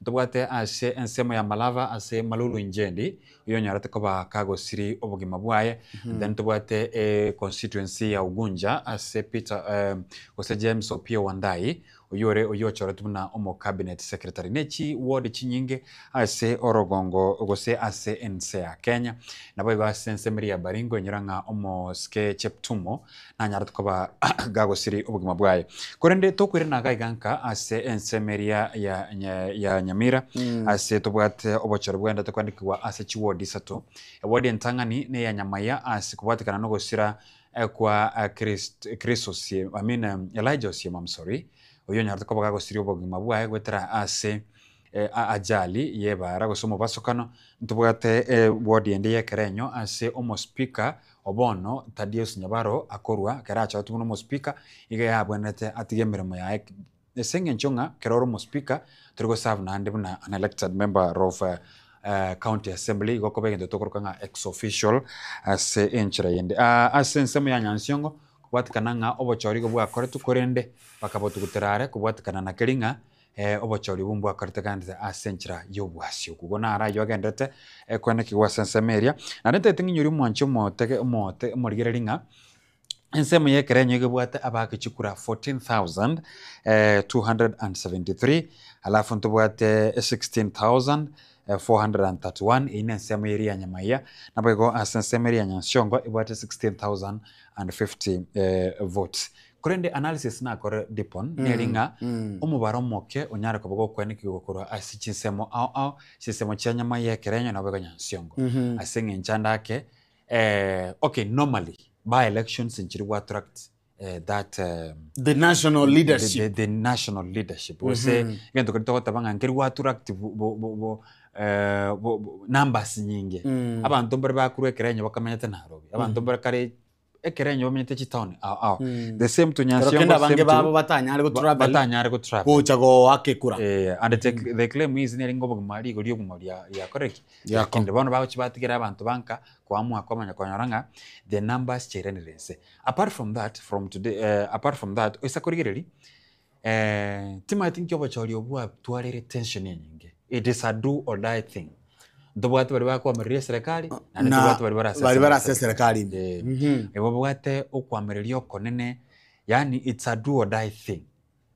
Ntobwate ase ensemo ya Malava ase Malulu Injendi, oyio onyarete koba kagosiria obogima bwaye. Then ntobwate constituency ya Ugunja ase Peter gose James Opiyo Wandayi, Oyio ore oyio ochoretwe buna omo-cabinet secretary ne chi-ward chinyinge ase orogongo gose ase ense ya Kenya. Naboigo ase ensemo eria ya Baringo enyora ng'a omosike Cheptumo nanyarete koba gagosiri obogima bwaye. Korende tokoirana iga iga nka ase ensemo eria ya ya Nyamira ase tobwate obochori bwendete koandikigwa ase chi-ward isato. Eward entang'ani neya Nyamaiya ase kobwatekana nogosira Kwa Chris Osiemo, I mean Elijah Osiemo, I'm sorry, oyio onyarete koba gagosiria obogima bwaye goetera ase ajali y'ebara gose omobasokano, ntobwate ward ende y'ekerenyo ase omospeaker o bono Thaddeus Nyabaro akorwa, ekero achoretwe buna omospeaker, iga yabwenerete atige emeremo yaye Ase eng'encho ng'a ekero ore omospeaker tori goserve naende buna an elected member of county assembly igo okoba egento tokoroka ng'a ex official ase enchera yende. Ase ensemo ya Nyansiongo kobwatekana ng'a obochori igo bwakoretwe korende bakabotugutera are kobwatekana na keria ng'a. Obochori obwo mbwakorete gante ase enchera y'obwasio. Igo naro ayio agenderete koenekigwa ase ensemo eria. Naende ntagete ng'inyorie omwanchi omotege omote omorigereria ng'a ensemo ya ekerenyo iga ebwate abaake chikura 14,273, alafu ntobwate 16,431, eyio na ensemo eria ya Nyamaiya, naboigo ase ensemo eria ya Nyansiongo ebwate 16,050 votes. Korende analysis nakore Dipon neri ng'a omobaro omoke onyare koba gokwenekigwa korwa ase chinsemo ao ao, chinsemo chia nyama ya ekerenyo nabo igo Nyansiongo. Ase eng'encho ande ake okay normally by elections nchiri gwa attract that The national leadership. the national leadership gose egento keria togoteba ng'a nkeri gwa attract bo bo bo bo numbers nyinge. Abanto mbare bakorwa ekerenyo bakamenyete Nairobi, abanto mbare kare ekerenyo bamenyete chitown ao ao. The same to Kero Nyansiongo, kende abange same to babo batanyare go travel batanyare go travel. gocha goaka ekura. Eh, and the, the claim is nere ng'a obogima rigori ri'obogima ria riakorire ki? Riakong'a. Riakong'ire. Bono bagochi batigera abanto ba nka koamua komanya konyora ng'a the numbers chiairanire inse. Apart from that, from today eh, apart from that, oisa korigereria timanyeti nki obochori obwo bwatwarire tension enyinge. It is a do or die thing. Ntobwate baria bakoamereria eserekari, naende Na ntobwate baria barase baria barase eserekari. eserekari ime. Eh, Igo babwate okoamereria okonene, yaani it's a do or die thing.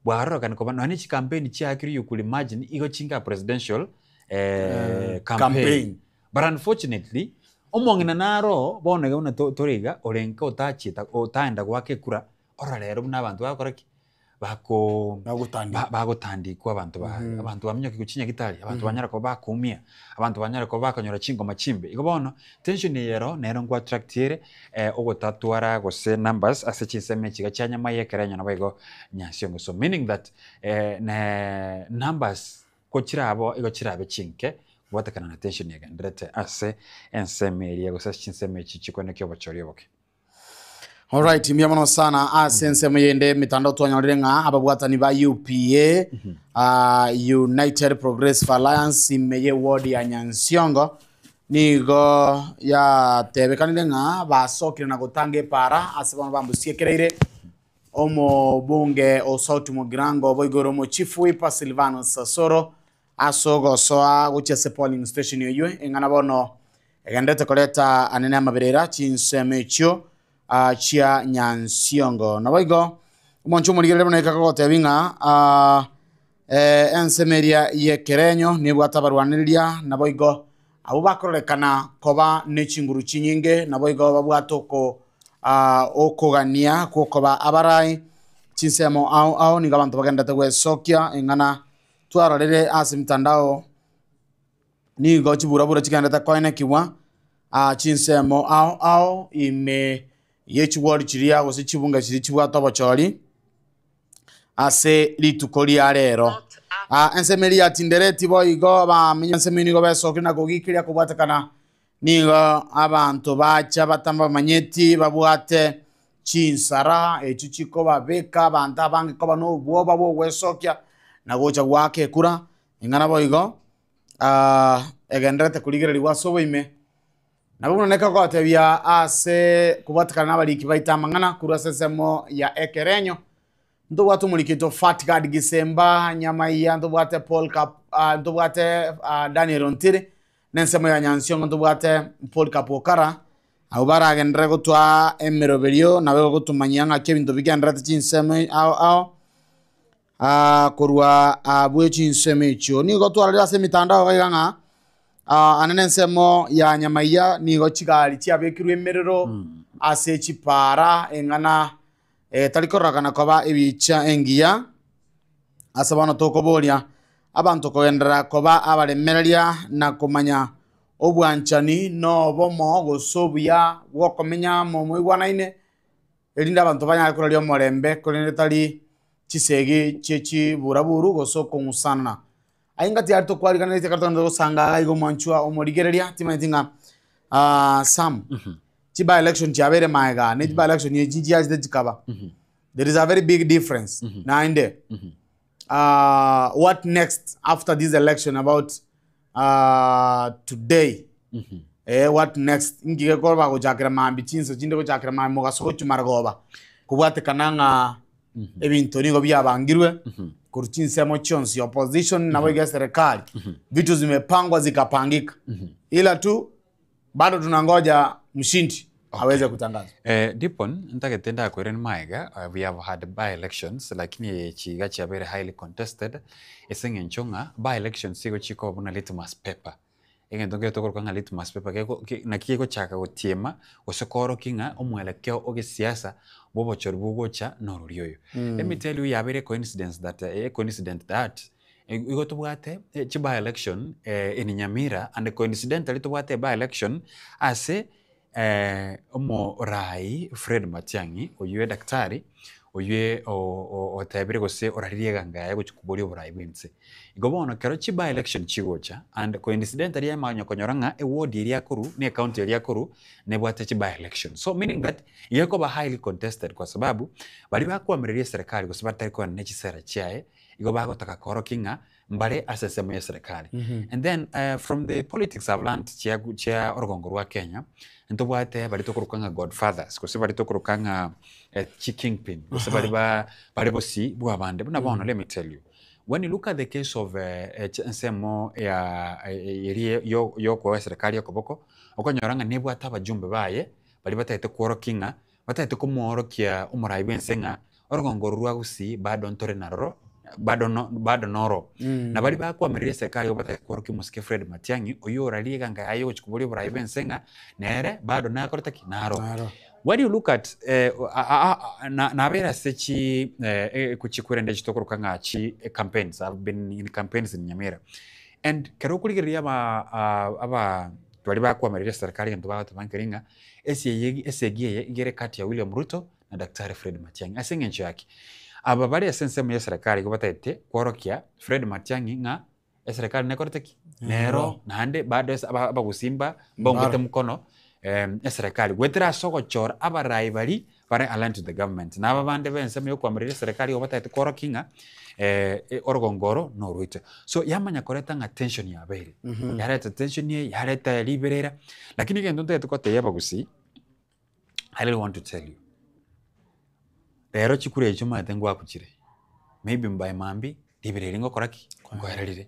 Bwarorokana koba nonya ne chikampeni chiakire you could imagine igo chinga presidential campaign. Campaign. But unfortunately, omong'ina naro bono iga buna tore iga, ore nka otachieta otaenda goaka ekura, orore rero buna abanto bagokora ki? Bako Bagotandikwa. bagotandikwa abanto ba abanto baminyokigwe chinyagitari, abanto banyare koba bakoumia, abanto banyare koba bakonyora chingoma chimbe. Igo bono, tension eye ero nero nko attract ere ogotatwara gose numbers ase chinsemo echi iga chia nyama ya ekerenyo naboigo nyansiongo. So meaning that ne numbers ko chirabeo igo chirabe chinke kobwatekana na tension egenderete ase ensemo eria gose ase chinsemo echi chikwenekia obochori oboke. Alright, mbuya mono sana ase ensemo yende emitandao twanyorire ng'a ababwatani ba UPA United Progressive Alliance ime ye ward ya Nyansiongo nigo yatebekanire ng'a basokire na gotanga epaara ase bono bambusiekereire omobunge o South Mugirango boigo ore omochief whip Silvanus Sasoro ase ogosoa gochia ase polling station eywo eng'ana bono Egenderete koreta anene amaberera chinsemo echio chia Nyansiongo. Naboigo omonche omorigereria buna eka kogotebia ng'a ensemo eria y'ekerenyo nebwate abarwanereria, naboigo abwo bakororekana koba ne chinguru chinyinge, naboigo babwate oko okogania gwokoba abarai chinsemo ao ao nigo abanto bagenderete gwesokia eng'ana twarorire ase emitandao. Nigo chiburabura chigenderete koenekigwa chinsemo ao ao ime ye chigwori chiria gose chibunga chiria chibwate obochori ase rituko ria rero. Ensemo eria ya Tindereti boigo abamenyi b'ensemo eyio nigo besokire na kogiikeria kobwatekana nigo abanto bacha batabamanyeti babwate chinsara echio chikobabeka abanto abange koba na obwoba bwa ogwesokia na gocha goaka ekura. Ing'ana boigo egendererete korigererigwa ase oboime, nabo buna nekogotebia ase kobwatekana na abariki baito amang'ana korwa ase ensemo ya ekerenyo, ntobwate omoriki oito Fatgard Gisemba Nyamaiya, ntobwate Paul Kap ntobwate Daniel Ontiri, na ensemo ya Nyansiongo ntobwate Paul Kapokara, abwo baragenderere gotwaa emeroberio nabo egotomanyia ng'aki ebinto bigendererete chinsemo ao ao. Korwa abwo chinsemo echio nigo twarorire ase emitandao iga ng'a ane nensemo ya Nyamaiya nigo chigari chiabekirwe emerero ase chipara eng'ana etari kororekana koba ebicha engiya. Ase bono tokoboria abanto kogenderera koba abaremereria na komanya obwanchani na obomo gose obuya bw'okomenya amo moigwanaine. erinde abanto banyare koraria omorembe, korende tari chisegi chie chiburaburu gose okong'usanana. Aye ngati aria tokwariganeretie ekero togende gosanga iga iga omwanchwa omorigereria, timanyeti ng'a Sam, chi by election chiabeire magega, ne chi by election echi nchiachete chikaba, there is a very big difference naende what next after this election about today eh what next inki gekorwa bagochakera mambia chinsa chinde gochakera mambia mogaso gochia marogoba kobwatekana ng'a ebinto nigo biabangirwe. Korwa chinsemo chionsi opposition nabo iga eserekari vitu zimepangwa zikapangika ila tu bado tunangoja mshindi aweze kutangazwa. Eh, Dipon, ntagete ndakoirani maega, we have had by elections lakini echi iga chiabeire highly contested ase eng'encho ng'a by elections igo chikoba buna litmus paper. Egento nkere tokoroka ng'a litmus paper geko ki naki gegochaka gotiema gose koorokia ng'a omwelekeo o gesiasa bwa obochori bogocha norori oyo. Let me tell you yabeire coincidence that a coincident that igo tobwate chi by election in Nyamira and coincidentally tobwate e by election ase Omoraai Fred Matiang'i, oyio edaktari, oyio otebire gose oraririe eganga yaye gochia koboria oboraai bw'ense. Igo bono ekero chi by election chigocha and coincidentally yamanya konyora ng'a eward eria akorwa na ecounty eria akorwa nebwate chi by election. So meaning that igo ekoba highly contested kwa sababu baria bakoamereria eserekari gose batari koenda ne chisera chiaye, igo bagotaka koorokia ng'a mbare ase ensemo ya eserekari. And then from the politics I've learned chia chia orogongo rwa Kenya, ntobwate baria tokoroka ng'a godfathers, gose baria tokoroka ng'a chi kingpin, gose baria ba bare bosio bwa abande. Buna bono let me tell you, when you look at the case of ensemo ya eria yo yokoa eserekari okoboko, okonyora ng'a nebwate abajumbe baye, baria batagete kworokia ng'a, batagete komoorokia omorai bwense ng'a Orogongo orwo rwa Gusii bado ntore naroro, bado no bado noro. Na baria bakoamereria eserekari igo batagete kworokia omosike Fred Matiang'i, oyio orarie eganga yaye ogochia koboria oborai bw'ense ng'a nere bado nakorete ki? Naro. Naro. When you look at na nabeire ase chi chikwirende echi tokoroka ng'a chi campaigns, I've been in campaigns in Nyamira, and ekero okorigereria aba aba baria bakoamereria eserekari egento bagoteba nkeri ng'a, ase eye esegi eye iga ere kati ya William Ruto na Daktari Fred Matiang'i. Ase eng'encho yaki, aba bare ase ensemo y'eserekari igo batagete kworokia Fred Matiang'i ng'a eserekari nekorete ki? Nero naende bado ase aba abagusii mba mbaungete mkono eserekari goetera ase ogochora abarai baria bare aligned to the government. Na aba bande ba ensemo ya okoamerera eserekari igo batagete kworokia ng'a orogongo oro norwaito. So yamanya koreta ng'a tension yabeire, yareta tension eye, yareta riberera, lakini egento ntagete kotebia abagusii. I really want to tell you, rero chikura echi omanyete ngwakuchire, maybe by mambia ribero eri ngokora ki? Nkoera rire.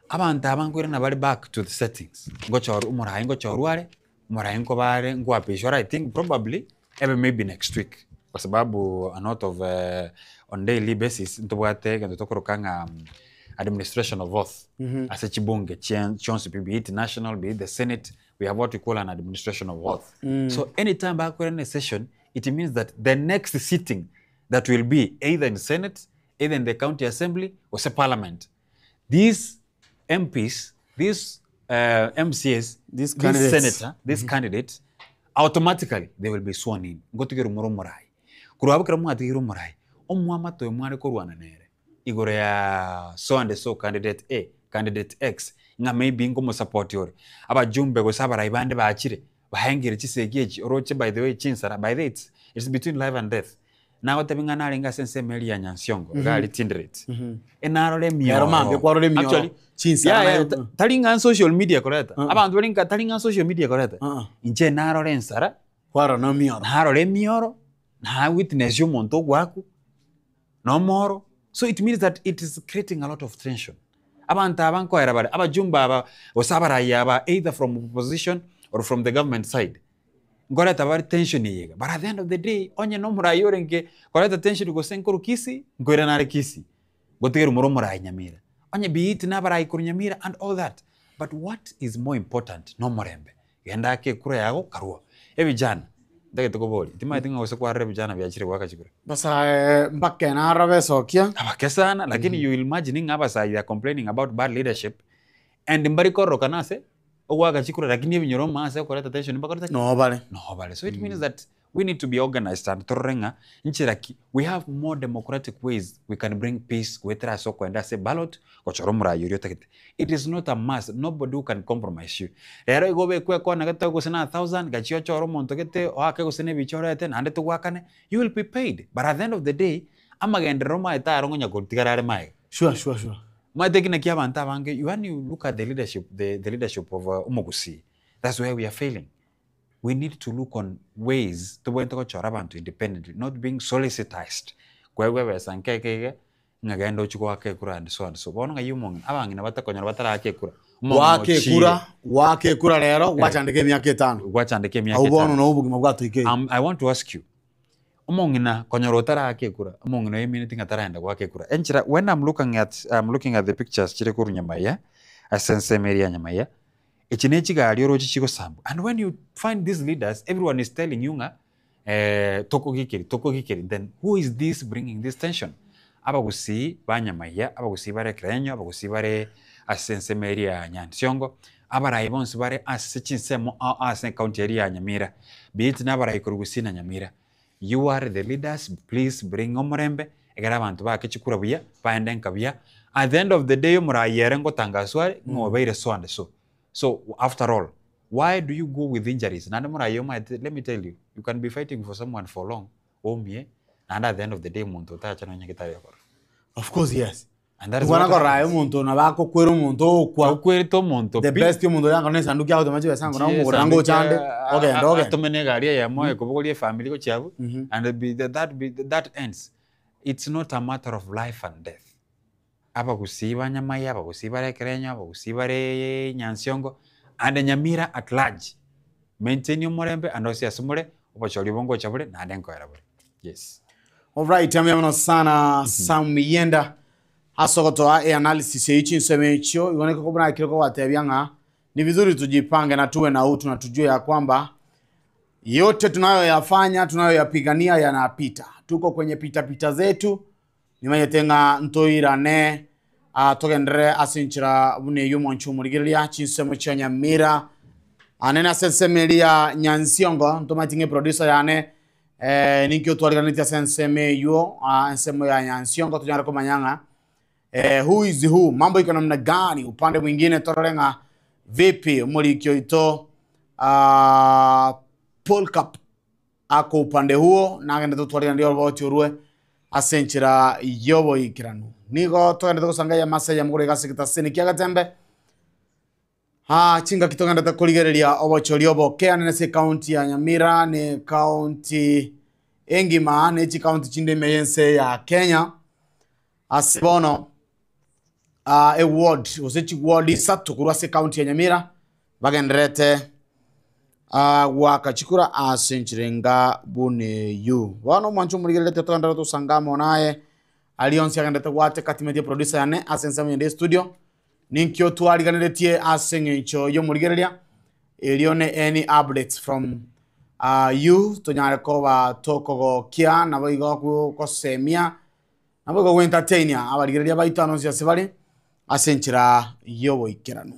Abanto aba nkoirana bare back to the settings, ngochorwa omoraai ngochorwa are, omoraai nkoba are nkoapishwa are I think probably ebe maybe next week kwa sababu a lot of on daily basis ntobwate egento tokoroka ng'a administration of oath ase chibunge chionsi pi be it national, be it the senate, we have what we call an administration of oath. So anytime bakoirana a session, it means that the next sitting that will be either in Senate, either in the county assembly, gose parliament, these MPs, these MCAs, These this candidates. senator, this candidate, automatically they will be sworn in. Ngotigerwa more omorai. Korwa abwo ekero mwatigeirwe omorai, omwamate oyo mware korwana nere, igoro ya so and so, candidate A, candidate X, ng'a maybe nkomosupport ore, abajumbe gose abarai bande bachire, baengire chisegi echi, oroche by the way chinsara, by the way it's, it's between life and death. Nagotebia ng'a narenge ase ensemo eria ya Nyansiongo, iga aria Tinderet, enarora Ero mambia emioro. kwarora emioro, Actually, chinsara yaya, naye- tari ng'a social media ekoreta, abanto bari nka tari ng'a social media ekoreta, inche narora ensara, Kwarora na emioro. narora emioro, na witness ya omonto ogoakwa. Nomoro, so it means that it is creating a lot of tension. Abanto aba nkoera bare, abajumbe aba gose abarai aba either from opposition or from the government side, nkoreta bare tension eye iga. But at the end of the day, onye na omorai orenge koreta tension gose nkorwa Kisii, nkoirana are Kisii, gotigerwa more omorai Nyamira. Onye be it na abarai korwa Nyamira and all that, but what is more important nomorembe. Genda ake ekura yago karua. Ebijana, ntagete koboria, timanyeti ng'a gose kwarora ebijana biachire goaka chikura? Basae mbake naro besokia. Abake sana, lakini you will imagine ng'a abasae they are complaining about bad leadership and mbari kororokana ase ogoaka chikura lakini ebinyoro ime ase okoreta tension mbakorete ki? Noo bare. Noo bare. So it means that we need to be organized and torore ng'a nchera ki we have more democratic ways we can bring peace goetera ase okoenda ase ballot gochora omorai oria otagete. It is not a must, nobody who can compromise you. Rero igo obekwe ekona gete gose na 1000 gachia ochore omonto gete oake gose na ebicha orete naende togoakane, you will be paid but at the end of the day amagenderero omanyete aro ngonya kotigara are maega. Sure sure sure. Omanyete ki naki abanto abange when you look at the leadership the the leadership of omogusii that's where we are failing. We need to look on ways tobwenerete gochora abanto independently not being solicitized koegwa ebesa nke eke iga. Ng'a genda ochie goaka ekura and so and so. Bono ng'ai omong'ina, abang'ina batakonyora bataraaka ekura. Omong'ina Goaka ochire. ekura, goaka ekura rero, gwachandeka emiaka etano. Gwachandeka emiaka Abwo bono etano. nabo obogima bwatoikeire. Um, I want to ask you, omong'ina konyora otaraaka ekura, omong'ina oyo emineti ng'a taraenda goaka ekura. Enchera, when I'm looking at, I'm looking at the pictures chire korwa Nyamaiya, ase ensemo eria ya Nyamaiya, echi ne chigari oroche chigosambwa. And when you find these leaders, everyone is telling you ng'a tokogikeri, tokogikeri, then who is this bringing this tension? Abagusii ba Nyamaiya, abagusii bare Ekerenyo, abagusii bare ase ensemo eria ya Nyansiongo, abarai bonsi bare ase chinsemo ao ase ecounty eria ya Nyamira, be it na abarai korwa Gusii na Nyamira, you are the leaders, please bring omorembe, ekero abanto baake chikura buya, baende nka buya, at the end of the day omorai ere ngotangaswa are ng'a obeire so and so. So after all, why do you go with injuries? Naende moraye omanyete, let me tell you, you can be fighting for someone for long, oumie, naende at the end of the day omonto otacha nonya gete aye okora. Of course yes. And that is Kwana what koraya happens. omonto nabo akokwera omonto okwa. Okwerete omonto The pi. best omonto oria angona esanduki agotema chibesa angona omogora Chisanduki ngocha ande ogenda ogenda. atome na egari eyemo ekobogoria efamiri gochia abwo, and be that be that ends. It's not a matter of life and death. Abagusii ba Nyamaiya, abagusii bare Ekerenyo, abagusii bare Nyansiongo, and Nyamira at large, maintain omorembe and ase ase more, obochori obo ngocha bore naende nkoera bore. Yes. Alright, mbuya mono sana Sam Miyenda ase ogotoa eanalysis eyio chinsemo echio igo niko buna ekero kogwatebia ng'a ni vizuri tujipange na tuwe na utu na tujue ya kwamba yote tunayoyafanya tunayoyapigania yanapita. Tuko kwenye pitapita zetu Nimanyete ng'a ntoirane togenderere ase enchera buna eyio omwancho omorigereria chinsemo chia Nyamira anene ase ensemo eria ya Nyansiongo ntomanyeti ng'a eproducer yane eh, ninki otwariganetie ase ensemo eyio ah, ensemo ya Nyansiongo tonyare komanya ng'a eh, who is who, mambo iko namna gani. Upande mwingine torore ng'a vipi omoriki oito ah, Paul Cup Aka upande huo nagendete gotwarigania oroboti orwe ase enchera y'oboikeranu. Nigo togendete gosanga eyamasa eyemo korwa iga ase egetaseni kia Getembe. Ah, chingaki togendete korigereria obochori oboke ane ase ekaunti ya Nyamira na ekaunti engima ne chikaunti chinde ime y'ense ya Kenya. Ase bono ah, eward gose chiward isato korwa ase ekaunti ya Nyamira bagendererete ah, goaka chikura ase enchera enga buna eyio. Bono omwancho omorigerereti togenderere tosange amo naye aria onsi agenderete goateka timeti eproducer yane ase ensemo yende estudio ninkio twariganeretie ase eng'encho y'omorigereria erio ne any updates from ah, you tonyare koba tokogokia nabo igo gosemia Naboigo gwentatainia abarigereria baito ase onsi ase bare ase enchera y'oboikeranu.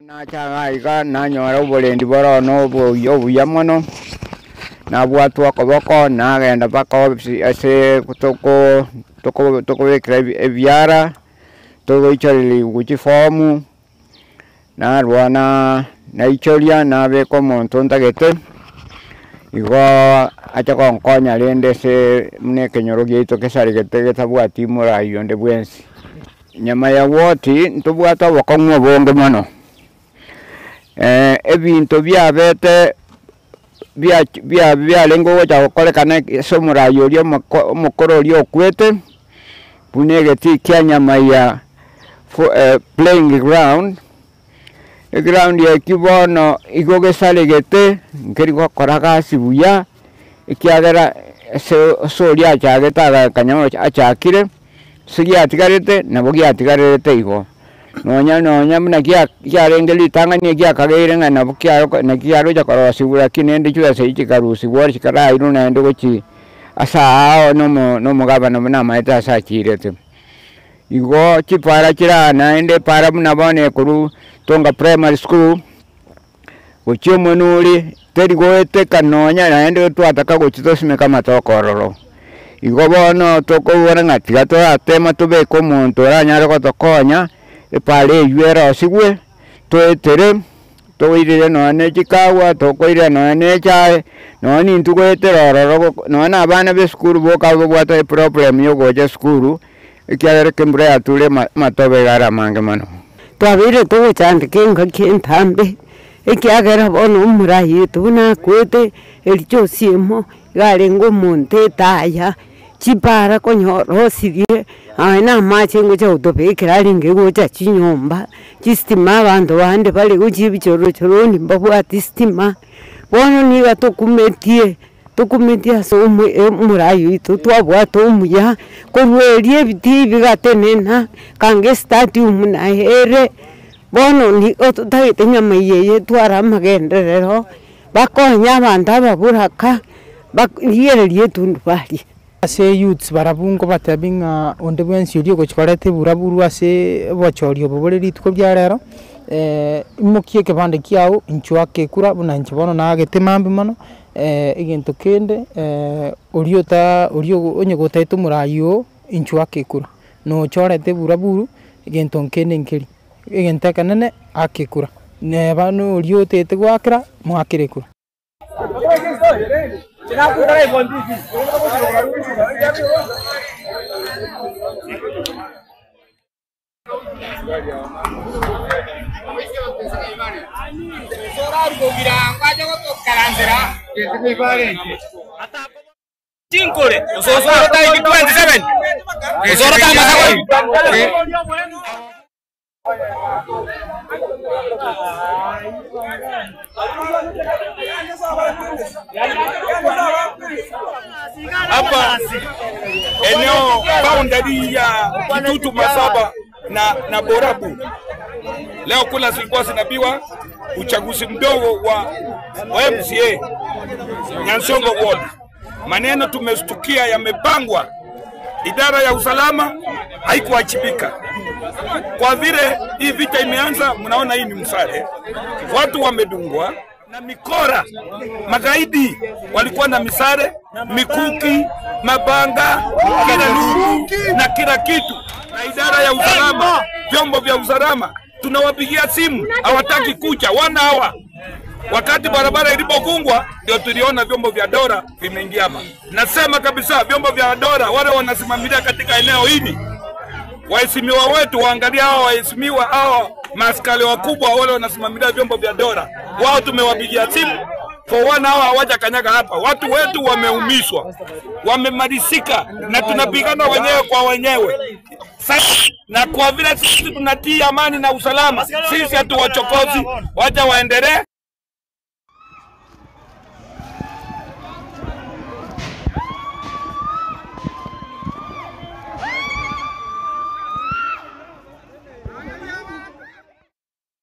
Nacha iga iga nanyora oborendi bore one oboyia obuya mono, nabwatwa okoboko nagenda mpaka ofisi ase toko toko tokobekera ebiara, togoichoreria chifomu, narwa naaa naichoria nabeka omonto ntagete, igooo ache gonkonya rende ase buna ekenyoro giaito kesaregete getabwati morai onde bwensi. Nyama ya woti ntobwate obokong'u obonge mono, ebinto biabete bia bia biarenge gocha gokorekana ase omorai oria omoko omokoro oria okwete, buna egetii kia nyama ya fo playing ground, eground ekio bono igo gesaregete, nkeri gokora gasi buya, ekiagera ase ase oria achagete agakanya achakire. Ase giatigarete, nabo giatigarerete igo. Nonya nonya buna gia kiarenge ritang'ani egiakageire ng'a nabo kiaroko naki kiarocha korosigwa lakini rende chibesa echio chikarusigwa chikarairwa naende gochia ase aao na omo na omogabana buna amaete ase achirete. Igo chipara chire aa naende epara buna bono ekorwa Tonga primary school, gochia omonuri, teri goeteka nonya naende twataka gochia tosimeke amatoke ororo. Igo bono tokobora ng'a tiga toratema tobeke omonto oranyare gotokonya, epara eywo erosigwe, toetere, toirere nonya na echikawa, tokoirera nonya na echae, nonya nintwe goetera ororo goko nonya na abana ba esukuru boka babwate eproblem ya ogocha esukuru, ekiagera ekero embura yature ama amatobe iga are amange mono. Twabeire togochandeka engaki entambe, ekiagera bono omorai oito buna akwete, ericha osiemo, iga arenge omonto etaya, chipara konyora osirie, nonya na amache ngocha gotobekera arenge gocha chinyomba, chistima abanto bande bare gochia ebichorochoroni mbabwati stima, bono niga tokumetie. Tokumetie ase omoraai oito twabwate omuya, korwa erio ebitii bigatenena, kanga estadium naye ere, bono nigo totagete nyama eye etware amagenderero, bakonye abanto ababuraka, rigereria etundubari. Ase youths barabwo nkobatebia ng'a onde bwensi oria ogochia koreta eburaburu ase obochori obo bore rituko ria rero, imokia ekebande kiago inchuo ake ekura buna inche bono naagete mambia mono, egento kende oria ota oria onye gotaete omorai oo, inchuo ake ekura, nochorete eburaburu, egento nkende nkeri, egento ekenene aka ekura, neba noria otagete goakera, moakere ekura. Hapa eneo boundary ya Kitutu Masaba na, na Borabu. Leo kula zilikuwa zinapiwa uchaguzi mdogo wa, wa MCA Nyansongo Ward. Maneno tumestukia yamepangwa, idara ya usalama haikuwajibika. Kwa vile hii vita imeanza, mnaona hii ni msare, watu wamedungwa na mikora. Magaidi walikuwa na misare, mikuki, mabanga, kila lungu na kila kitu, na idara ya usalama, vyombo vya usalama tunawapigia simu, hawataki kuja, wana hawa Wakati barabara ilipofungwa ndio tuliona vyombo vya dola vimeingia hapa. Nasema kabisa vyombo vya dola wale wanasimamia katika eneo hili, waheshimiwa wetu waangalie hawa waheshimiwa hawa maaskari wakubwa wale wanasimamia vyombo vya dola, wao tumewapigia simu for one hour hawajakanyaga hapa. Watu wetu wameumizwa, wamemalizika, na tunapigana wenyewe kwa wenyewe. Sasa, na kwa vile sisi tunatii amani na usalama, sisi hatuwachokozi, wacha waendelee.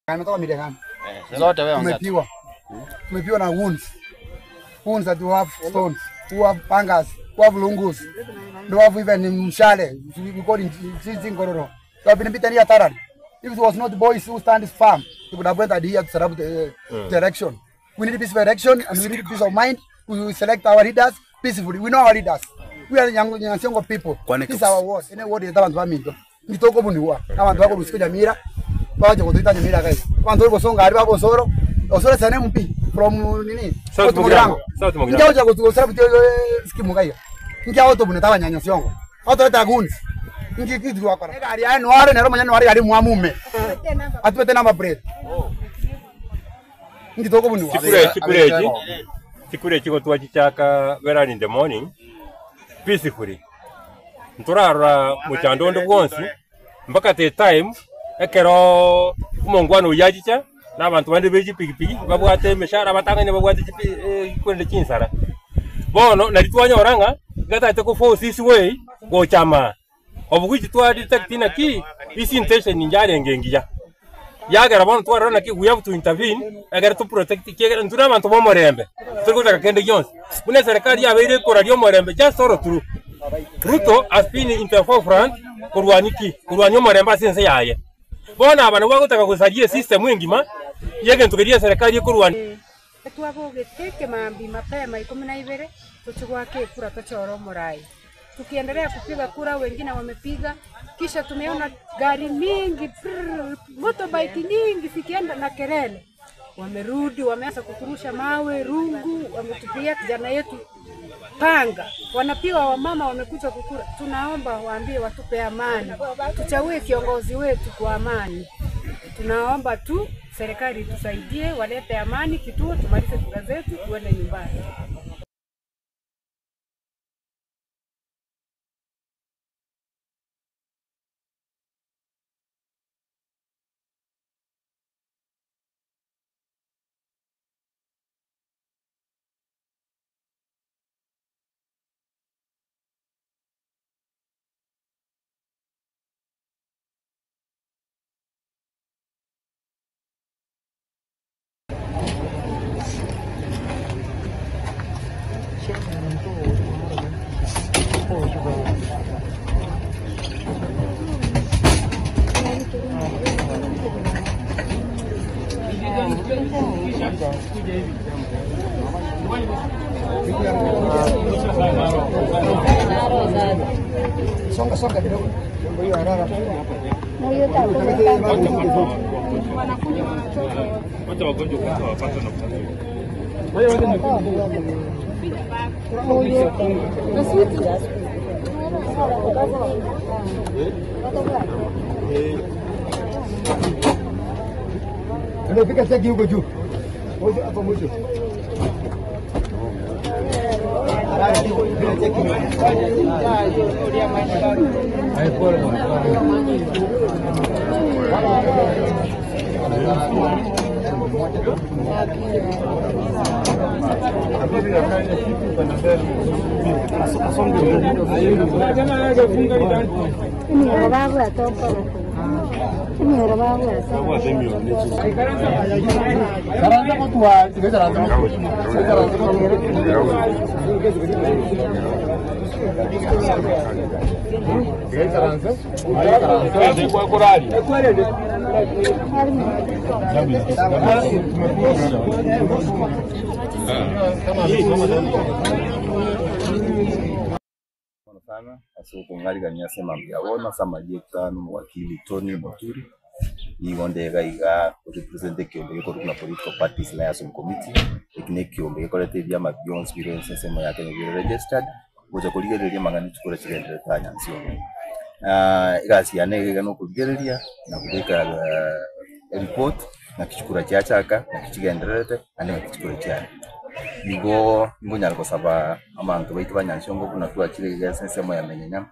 Ametoka media gani? Zote wewe ongea tu. Tumepiwa. Tumepiwa na wounds. Wounds that who have stones, who have pangas, who have lungus. They have even mshale. We call it ngororo. They have been beaten here thoroughly. If it was not boys who stand firm, He would have entered here to set up the, the election. We need peaceful election and we need peace of mind. We will select our leaders peacefully. We know our leaders. We are Nyansiongo people. This is our ward. Ene ward yeta abantu baminto. Ngitoko buniwa. Abantu bako rusiko Nyamira. Baje kutuita Nyamira guys. Abantu bosonga ari babo soro. Osoro sana MP from nini? South Mugirango. South Mugirango. Ngiawo kutu sara kuti skimu kaiga. Ngiawo to buneta abanyanyansiongo. Auto eta goons. Ngi kitu wakora. Gari ya nware nero manya nware gari mwamume. Atubete number plate. Ngitoko buniwa. Chikura chikura echi gotwachichaka very early in the morning peacefully nturarora muchando onde bwonsi mpaka the time ekero omongwana oyio achicha na abanto bande be chipikipiki babwate emeshahara batang'aine babwate chipi kwende chinsara bono nari twanyora ng'a gatagete ko force isi way gochama obugichi twadetect naki isi intention yarenge engiya yagera bono twarora naki we have to intervene egere to protect kiegera nturi abanto ba omorembe torigotaka kende gionsi buna eserikali yabeire ekoraria omorembe just all through Ruto has been in the forefront kurwani ki kurwani omorembe ase ense yaye bono aba nabo bagotaka gosaria esystem engima yegento keria eserikali ekorwani. Etwabogete ekemambi mapema 12 tochigwaka ekura tochore omorai. Tukiendelea kupiga kura, wengine wamepiga, kisha tumeona gari mingi prrr, motorbike nyingi zikienda na kelele. Wamerudi wameanza kuturusha mawe, rungu, wametupia kijana yetu panga, wanapiga wamama, wamekuja kukura. Tunaomba waambie watupe amani, tuchague kiongozi wetu kwa amani. Tunaomba tu serikali tusaidie, walete amani kituo, tumalize kura zetu, tuende nyumbani. Songa songa kidogo. Wacha wagonjwa kwanza wapate nafuu. Ndio cheki huko juu. Mwisho hapo mwisho. Sana ase okong'arigania ase emambia bono ase amarieta na omowakili Tony Moturi nigo ndega iga korepresent ekiombe gekorwa na political parties liaison committee eki na ekiombe gekorete ebiama bionsi bire ense ensemo ya Kenya bire registered gocha korigereria amang'ana chikura chigenderete anyansi ime. Egasi yane iga na okorigereria na kobeka report naki chikura chiachaka naki chigendererete naende naki chikura chiare nigo ngonyara gosaba abanto baitu ba Nyansiongo buna twachire iga ase ensemo ya Menyenya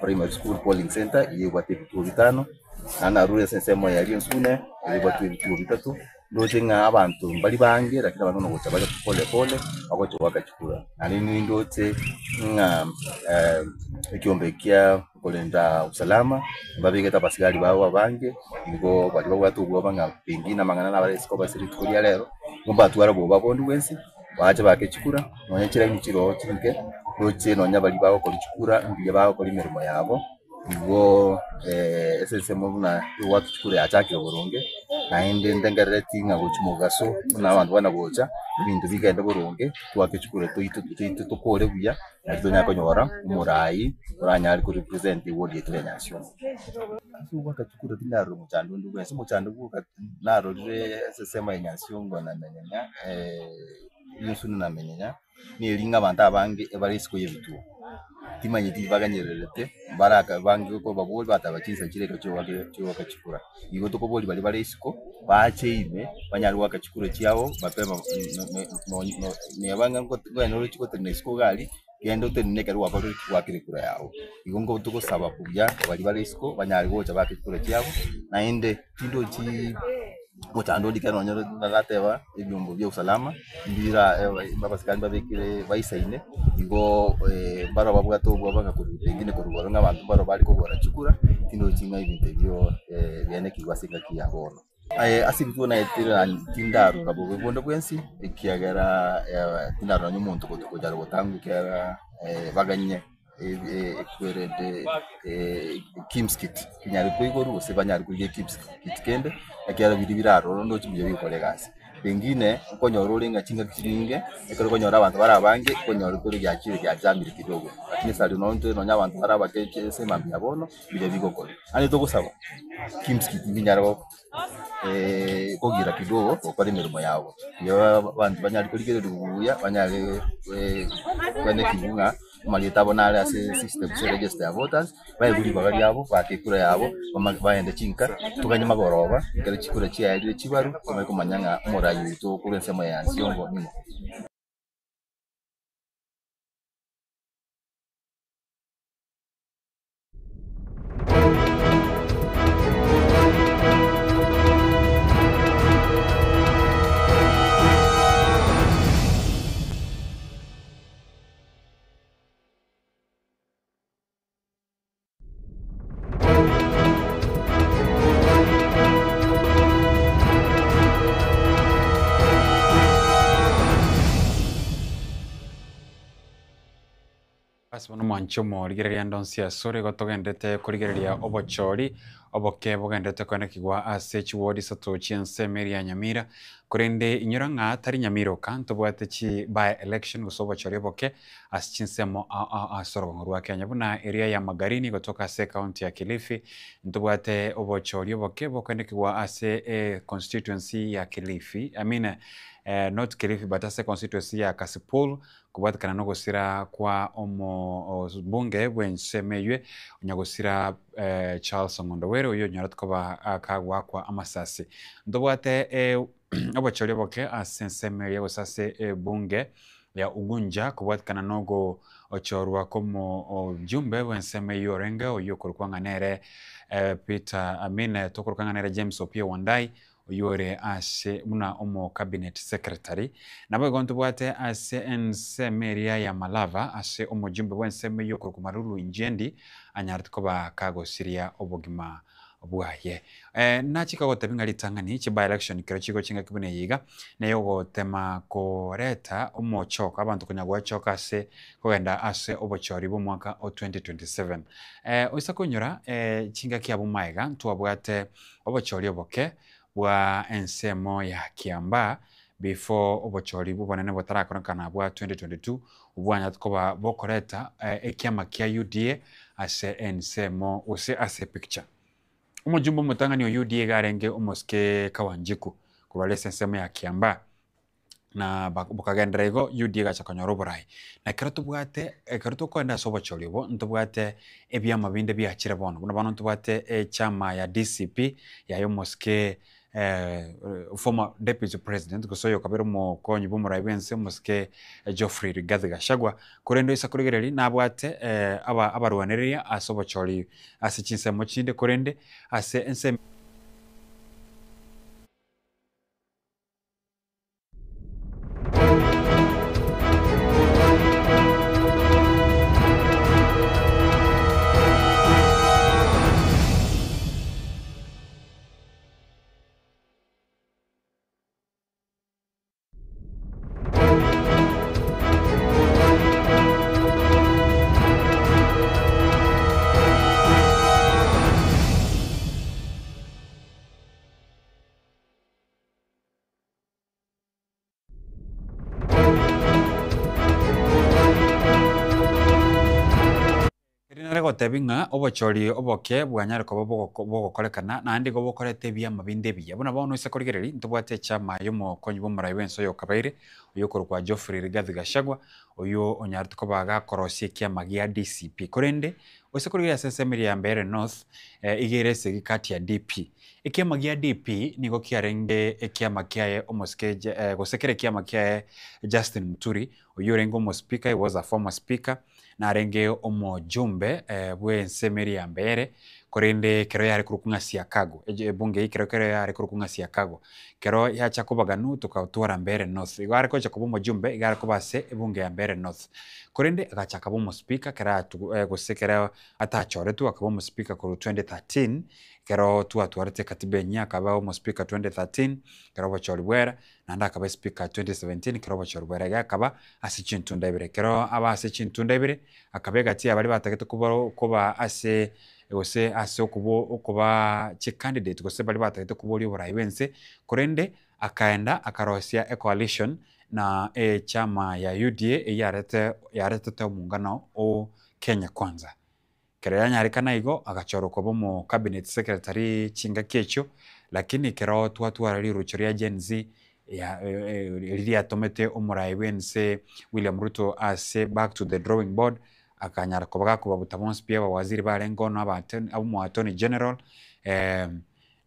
primary school polling center iga ebwate ebituo bitano naende narure ase ensemo ya Riensune iga ebwate ebituo bitato ndoche ng'a abanto mbari bange lakini abanto nogocha bare pole pole bagocha goaka chikura naende nindoche ng'a ekiombe kia korenda usalama mbabegete abasigari babo abange nigo bari babwate obwoba ng'a pengine amang'ana nabare isiko ase rituko ria rero nigo mbatwara oboba bondi bwensi bache bake chikura nonya chiraini chiroo chinke ndoche nonya bari bagokora chikura mbuya bagokora emirimo yabo nigo ase ensemo buna goaka chikura yachakire boronge Naende ndengerereti ng'a gochia mogaso buna abanto bana gocha, ebinto bigende boronge, twake chikura toito toito tokore buya, nari tonyare konyora omorai oranyare ko represent eward yaito ya Nyansiongo. Ase ogoaka chikura tindarora omochando onde bwensi, omochando bwoka narorire ase ensemo ya Nyansiongo na Menyenya Nyusunu na Menyenya. Neri ng'a abanto abange ebare isiko y'ebituo, timanyeti baganyererete, baraka bange kobabori bataba chinsa chire iga chigoaka chigoaka chikura. Igo tokoboria baria bare isiko, bache ime, banyare goaka chikura chiabo mapema neba ng'a nkoenda oroche gotenena isiko iga aria, genda otenene ekero gwakorire ki? Gwakire ekura yago. Igo nko togosaba buya baria bare isiko banyare gocha baake chikura chiabo, naende tindochi. Omochando oria ekero nonye narateba ebiombo bia usalama mbira abasikari mbabekire baisaine igo mbaro babwate obwoba ng'a korwa pengine korwa igoro ng'a abanto mbaro bare kogora chikura tindochi ng'a ebinto ebio bianekigwe ase engaki ya bono. Ase ebituo naetire tindaruka bobe bonde bwensi ekiagera tindarora nonye omonto gochaka gotangwa ekiagera baganye. ekwerende KIMS kit enyare koigorwa gose banyare korigia KIMS kit kende, ekiagera biria bire aroro ndoche mbuya bigokora egasi. Pengine nkonyora ore ng'a chingaki chinyinge, ekero okonyora abanto bare abange, okonyora kore giachire giachamire kidogo, lakini sari nonye nonye abanto bare abake ase emambia ya bono, mbuya bigokora. Naende togosaba, KIMS kit mbinyare go. Kogira kidogo gokora emeremo yabo, erio abanto banyare korigereria buya, banyare koenekia ng'a amarieta abo nare ase esystem gose eregister ya voters, baegwe ribaga riabo, baake ekura yabo, bagende chinka, toganye magoroba, ekero chikura chiaerire chibarwe, tomanye komanya ng'a omorai oito korwa ensemo ya Nsiongo ning'o. Ase bono mwanche omorigereria ande onsi asore igo togenderete korigereria obochori oboke bogenderete koenekigwa ase chiwodi isato chi'ensemo eria ya Nyamira, korende inyora ng'a tari Nyamira oka ntobwate chi by election gose obochori oboke ase chinsemo ao ao ase orogongo rwa Kenya buna eria ya Magarini gotoka ase ecounty ya Kilifi, ntobwate obochori oboke bokoenekigwa ase econstituency ya Kilifi I mean not Kilifi but ase econstituency ya Kasipul Kobwatekana nogosira kwa omobunge bw'ensemo eywe onyagosira Charles Ong'ondo Were oyio onyorete koba kagoakwa amasasi. Ntobwate obochori oboke ase ensemo eria gose ase ebunge ya Ugunja kobwatekana nogochorwa kw'omojumbe bw'ensemo eyio orenge oyio okorokwa ng'a nere Peter I mean tokorokwa ng'a nere James Opiyo Wandayi oyio ore ase buna omo cabinet secretary. Naboigo ntobwate ase ensemo eria ya Malava ase omojumbe bw'ensemo eyio okorokwa Malulu Injendi anyarete koba kagosiria obogima bwaye. Nachika gotebia ng'a ritang'ani chi by election kero chigocha engaki buna eye iga neyogotema koreta omochoko abanto konya goechoka ase kogenda ase obochori bw'omwaka o 2027. Oisa koinyora chingaki abwo maega ntwabwate Obochori oboke bwa ensemo ya Kiambaa before obochori obonene botarakorekana bwa 2022 obwanyarete koba bokoreta ekiama kia UDA ase ensemo gose ase epicture. Omojumbe omotang'ani o UDA iga arenge omosike Kawanjiku korwa are ase ensemo ya Kiambaa. Na bokagenderera igo UDA egacha konyora oborai. Na ekero tobwate ekero tokoenda ase obochori obo, ntobwate ebiama binde biachire bono, buna bono ntobwate echama ya DCP yaye omosike former deputy president gose oyo okabere omokonyi bwa omorai bwa ense omosike Geoffrey Rigathi Gachagua, korende oisa korigereria nabwate aba abarwanereria ase obochori ase chinsemo chinde korende ase ensemo. Nkonagotebi ng'a obochori oboke bwanyare koba bogoko bogokorekana, naende igo bokoreta ebiama binde ebiya. Buna bono ase korigereria, ntobwate echama y'omokonyi bw'omorai bw'ense oyo okabaire, oyio okorokwa Geoffrey Rigathi Gachagua, oyio onyarete koba gakorosia ekiama gia DCP. Korende, ase korigereria ase ensemo eria ya Mbeere North, iga ere esegi kati ya DP. Ekiama gia DP nigo kiarenge ekiama kiaye omosike gose kere ekiama kiaye Justin Muturi, oyio orenge omospeaker, he was a former speaker, narenge omojumbe bw'ensemo eria ya Mbeere, korende ekero yare korokwa ng'a Siakago, ebunge eyio ekero kero yare korokwa ng'a Siakago. Ekero yacha kobaganwa tokatwara Mbeere North. Igo are gocha koba omojumbe, iga are koba ase ebunge ya Mbeere North. Korende agacha akaba omospeaker ekero atu gose ekero atachoretwe akaba omospeaker korwa 2013, ekero twatwarete ekatiba enyia akaba omospeaker 2013, ekero obochori bwera, naende akaba espeaker 2017 ekero obochori bwera. Iga akaba ase chintunda ibere. Ekero aba ase chintunda ibere, akaba egati ya baria batagete koba koba ase gose ase okobo okobaa chicandidate gose baria batagete koboria oborai bw'ense, korende akaenda akarosia ecoalition na echama ya UDA eyio yarete yaretete omongano o Kenya Kwanza. Ekero yanyarekana igo, agachorwa koba omo cabinet secretary chingaki echio, lakini ekero twatwara rirucho ria Gen Z ya riria riatomete omorai bw'ense William Ruto ase back to the drawing board, akanyara koba gakobabuta bonsi pi abawaziri barenge ono aba omo attorney general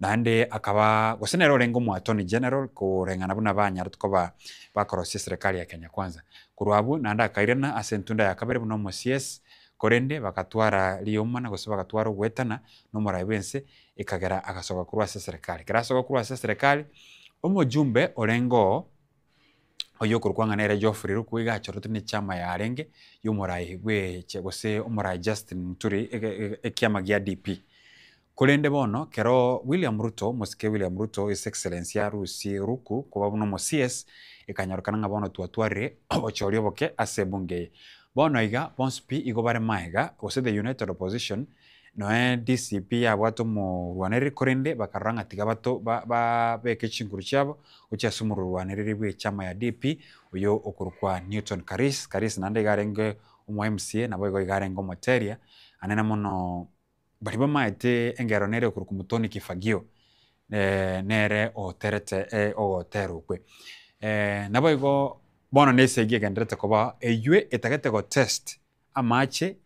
naende akaba gose nere orenge omo attorney general koreng'ana buna banyarete koba bakorosia eserekari ya Kenya Kwanza. Korwa abwo naende akairana ase entunda ya kabere buna omo CS, korende bagatwara riomana gose bagatwara ogoetana na omorai bw'ense ekagera agasoka korwa ase eserekari. Ekero asoka korwa ase eserekari, omojumbe orenge oo oyio okorokwa ng'a nere Geoffrey Ruku iga achorete ne echama yarenge ya omorai bwe gose omorai Justin Muturi ege ekiama gia DP. Korende bono kero William Ruto, omosike William Ruto, His Excellency arusie Ruku koba buna omo CS, ekanyorokana ng'a bono twatwarire obochori oboke ase ebunge eye. Bono iga bonsi pi igo bare maega, gose the united opposition, Noe DCP yabwate omorwanereri korende bakarora ng'a tiga bato ba babeke chinguru chiabo gochia ase omorwanereri bw'echama ya DP oyio okorokwa Newton Karis. Karis naende iga arenge omo MCA naboigo iga arenge omoteria anene mono baria bamaete engero nere okorokwa Muthoni Kifagio nere oterete ogotera okwe. Naboigo bono na esegi egendererete koba eywe etagete gotest amache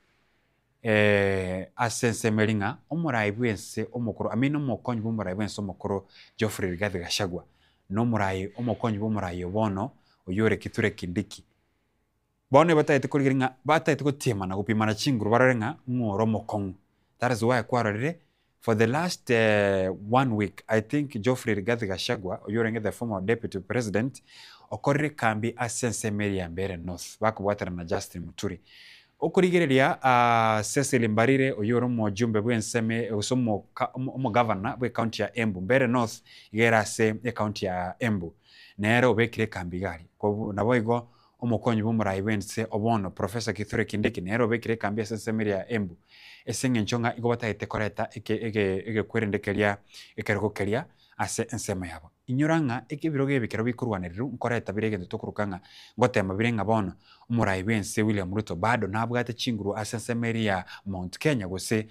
ase ensemo eria ng'a omorai bw'ense omokoro, I mean omokonyi bw'omorai bw'ense omokoro Geoffrey Rigathi Gachagua, na omorai omokonyi bw'omorai o bono oyio ore Kithure Kindiki. Bono ebatagete korigereria ng'a batagete gotiemana gopimana chinguru barore ng'a ng'o ore omokong'u. That is why kwarorire for the last one week I think Geoffrey Rigathi Gachagua oyio orenge the former deputy president okorire ekambi ase ensemo eria ya Mbeere North bakobwaterana na Justin Muturi. Okorigereria Cecily Mbarire oyio ore omojumbe bw'ensemo gose omogavana bw'ecounty ya Embu, Mbeere North iga ere ase ecounty ya Embu, nere obekire ekambi iga aria. Naboigo Omokonyi bw'omorai bw'ense o bono, Professor Kithure Kindiki, nere obekire ekambi ase ensemo eria ya Embu ase eng'encho ng'a igo batagete koreta eke ege egekwerende keria ekerogo keria ase ensemo yabo. Inyora ng'a eke ebirogo ebi ekero bikorwanererwa nkoreta bire egento tokoroka ng'a ngotema bire ng'a bono omorai bw'ense William Ruto bado nabwate chinguru ase ensemo eria ya Mount Kenya gose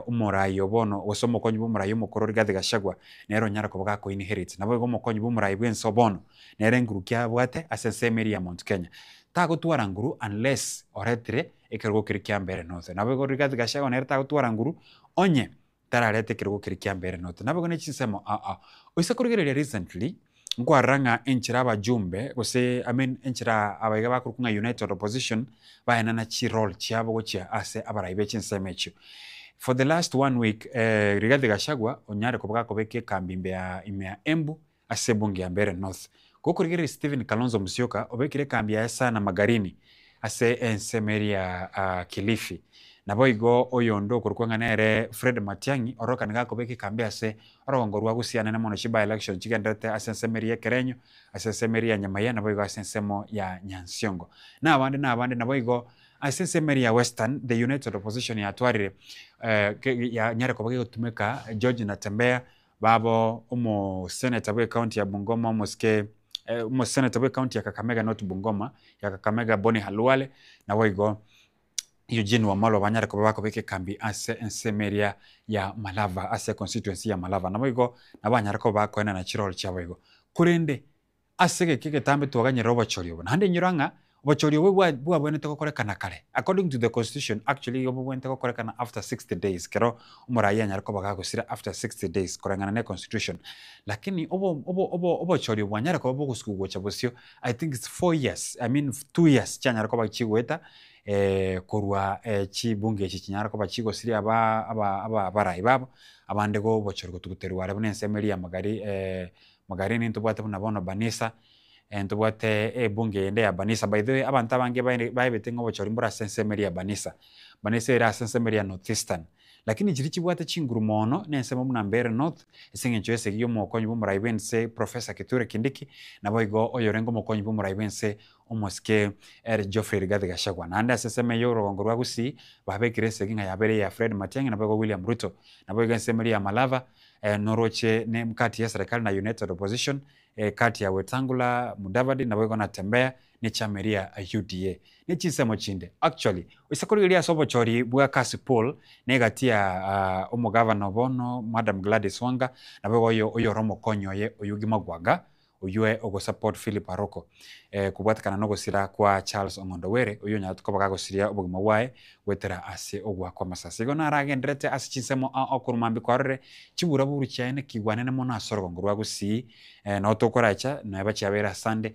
omorai o bono gose omokonyi bw'omorai omokoro Rigathi Gachagua nere onyare koba gako inherit. Naboigo omokonyi bw'omorai bw'ense o bono Nere enguru ki abwate ase ensemo eria ya Mount Kenya? Tagotwara nguru unless oretire ekerogo keria kia Mbeere North. Naboigo Rigathi Gachagua nere tagotwara nguru onye tarareta ekerogo keria kia Mbeere North. Naboigo ne chinsemo ao ao. Oise korigereria recently, nkwarora ng'a enchera abajumbe gose I mean enchera abaiga bakorokwa ng'a United Opposition baenana chirole chiabo gochia ase abarai be chinsemo echio. For the last one week, Rigathi Gachagua onyare koba gakobeka ekambi imbe ya ime ya Embu Ase ebunge ya Mbeere North, gokorigereria Stephen Kalonzo Musyoka obekire ekambi yaye sana Magarini ase ensemo eria ya Kilifi. Naboigo oyonde okorokwa ng'a nere Fred Matiang'i ororokane gakobeka ekambi ase orogongo rwa Gusii anene mono chi by election chigendererete ase ensemo eria y'Ekerenyo, ase ensemo eria ya Nyamaiya naboigo ase ensemo ya Nyansiongo. Na abande na abande naboigo ase ensemo eria ya Western, the United Opposition yatwarire yanyare koba gegotumeka George Natembeya Babo omoseneta bw'ecounty ya Bungoma omosike omoseneta bw'ecounty ya Kakamega not Bungoma, ya Kakamega Boni Khalwale, naboigo Eugene Wamalwa banyare koba bakobeka ekambi ase ensemo eria ya Malava ase econstituency ya Malava. Naboigo nabanyare koba bakoenana chirole chiabo igo. Korende ase egeka egetambe twaganyerera obochori obo. Naende inyora ng'a obochori obo bwa bwabwenerete gokorekana kare. According to the constitution actually igo bobwenerete gokorekana after 60 days ekero omoraia anyare koba gagosira after 60 days koreng'ana ne constitution. Lakini obo obo obo obochori obo bwanyare koba bogosukwa gocha bosio I think it's 4 years I mean 2 years chianyare koba chigoeta korwa chibunge echi chinyare koba chigosiria aba aba aba abarai babo, abande go obochori gotuguterwa are buna ensemo eria ya magari magarini ntobwate buna bono Banisa, ntobwate ebunge eyende ya Banisa. By the way abanto abange baere baebete ng'a obochori mbore ase ensemo eria ya Banisa. Banisa ere ase ensemo eria ya North Eastern. Lakini chiria chibwate chinguru mono na ensemo buna Mbeere North, ase eng'encho y'esegi y'omokonyi bw'omorai bw'ense Professor Kithure Kindiki, naboigo oyorenge omokonyi bw'omorai bw'ense Omosike ere Geoffrey Rigathi Gachagua. Naende ase ensemo eye y'orogongo rwa Gusii babekire esegi ng'a yabere eya Fred Matiang'i naboigo William Ruto. Naboigo ensemo eria ya Malava noroche ne kati ya serikali na United Opposition, kati ya Wetangula, Mudavadi naboigo Natembeya ne chama eria ya UDA. Ne chinsemo chinde. Actually, oise korigereria ase obochori bwa Kasipul na egati ya omogavana obono Madam Gladys Wanga naboigo oyo oyore omokonyi oye Oyugi Magwanga oyio ogosupport Philip Aroko kobwatekana nogosira kwa Charles Ong'ondo Were oyio onyarete koba gagosiria obogima bwaye goetera ase ogoakwa amasasi. Igo naragendererete ase chinsemo ao ao korwa mambia kwarorire chiburaburu chiaye nekigwa nene mono ase orogongo rwa Gusii noo tokoracha neba chiabeire asande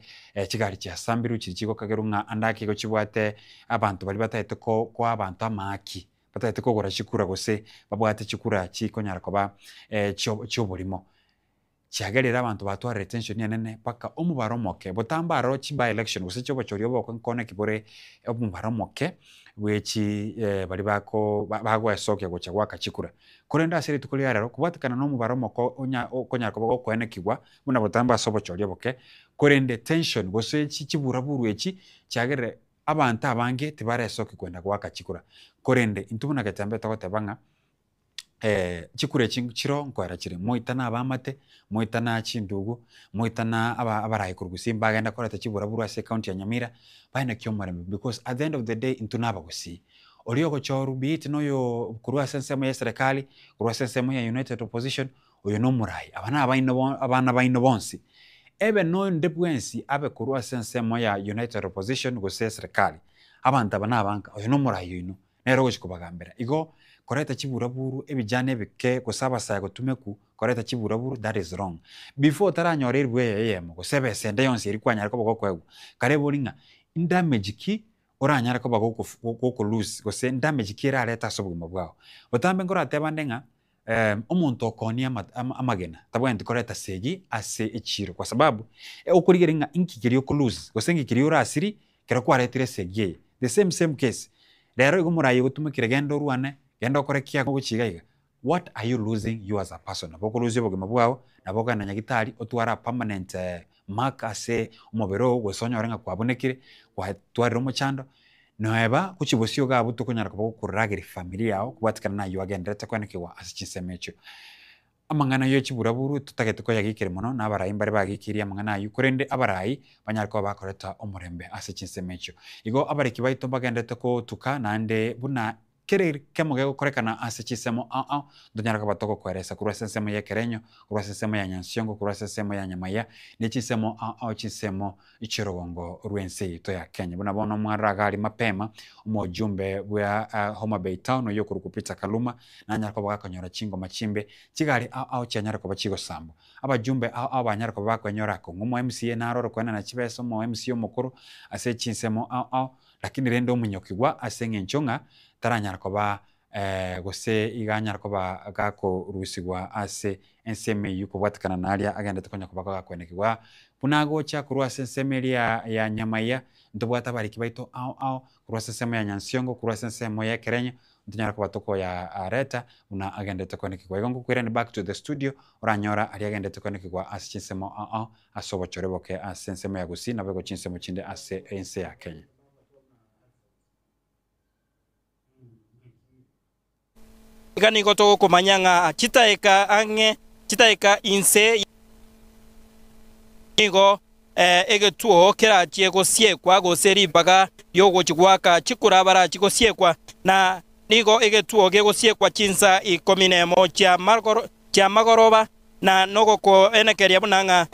chigari chiasambirwe chiria chigokagerwa ng'a ande ake igo chibwate abanto baria batagete koa abanto amaaki batagete kogora chikura gose babwate chikura chikonyara koba chioborimo. Chiagerire abanto batwarire tension enene mpaka omobaro omoke, botambe aroro chi by election gose chiobochori obo nkone ki bore omobaro omoke bwe chi baria bako bagoesokia gocha goaka chikura. Korende ase rituko ria rero kobwatekana na omobaro omoke onya okonyara koba gokoenekigwa buna botambe ase obochori oboke, korende tension gose chi chiburaburu echi chiagerire abanto abange tibaresoki kwenda goaka chikura. Korende intwe buna getembe togoteba ng'a. chikura echi chiro nkoera chire, moitane abamate, moitane chindugu, moitane aba abarai korwa gusii mbagende koreta chiburaburu ase ecounty ya Nyamira, bae naki omorembe because at the end of the day intwe na abagusii. Oria ogochorwa be it noyo korwa ase ensemo ya eserekari, korwa ase ensemo ya united opposition, oyo na omorai, aba na abaino bo abana baino bonsi. Ebe nonde bwensi abe korwa ase ensemo ya united opposition gose eserekari, abanto aba na abanka, oyo na omorai oino. nere ogochia kobagambera. Igo koreta chiburaburu ebijana ebike gose abasae gotumeku koreta chiburaburu that is wrong. Before otaranyora eribu eye eyemo gose ebesa ende yonsi eria kwanyara koba gokoegwa, kare bori ng'a ndamage ki oranyare koba gokof goko lose gose ndamage ki erarete ase obogima bwao. Botambe nkorateba nde ng'a omonto okoonia ama amagena tabwenereti koreta segi ase echiro kwa sababu okorigereria ng'a inki keria oko lose gose inki keria orasirie Ekero kwaretire esegi eye, the same same case, rero igo morayi ogotumekire genda orwane, genda okore ki agochia iga iga, what are you losing you as a person? Nabo okolusia obogima bwao, nabo okogenda nyagitari otware a permanent mark ase omobere oo gose onyore ng'a kwabunekire, kwatwarire omochando, noeba gochia bosio iga abwo tokonyara koba gokorageria familia yao kobwatikana na aywo agendererete koenekigwa ase chinsemo echio. Amang'ana ye chiburaburu totagete koyagikera mono, na abarai mbare bagikirie amang'ana ayio, korende abarai banyare koba bakoreta omorembe ase chinsemo echio. Igo abariki baito mbagenderete gotuka naende buna kera ekemo gegokorekana ase chinsemo ao ao, ntonyare koba togokoeresa korwa ase ensemo y'ekerenyo, korwa ase ensemo ya Nyansiongo, korwa ase ensemo ya Nyamaiya, ne chinsemo ao ao chinsemo chi'orogongo rw'ense yaito ya Kenya. Buna bono mwarora iga aria mapema, omojumbe bwa Homa Bay Town oyio okorokwa Peter Kaluma, nanyare koba gakonyora chingoma chimbe, chigari ao ao chianyare koba chigosambwa. Abajumbe ao ao banyare koba bakwenyora akong'u. Omo MCA naro ore koenana chibesa, omo MCA omokoro ase chinsemo ao ao, lakini rende omonyokigwa ase eng'encho ng'a taranyara koba gose iga anyare koba gakorusigwa ase ensemo eyio kobwatekana naria agendete konya koba gakwenekigwa. Buna agocha korwa ase ensemo eria ya Nyamaiya, ntobwate abariki baito ao ao, korwa ase ensemo ya Nyansiongo, korwa ase ensemo ya Ekerenyo, ntonyare koba tokoyareta buna agendete kwenekigwa. Igo ngokoirania back to the studio, oranyora aria agendete kwenekigwa ase chinsemo ao ao, ase obochore boke ase ensemo ya Gusii naboigo chinsemo chinde ase ense ya Kenya. Iga nigo togokomanya ng'a chitaeka ang'e chitaeka inse nigo egetuo kerachie gosiekwa, gose ribaga ri'ogochia goaka chikura barachie gosiekwa. Na nigo egetuo gegosiekwa chinsa ikomi nemo chiamagoroba, na nogokoenekeria buna ng'a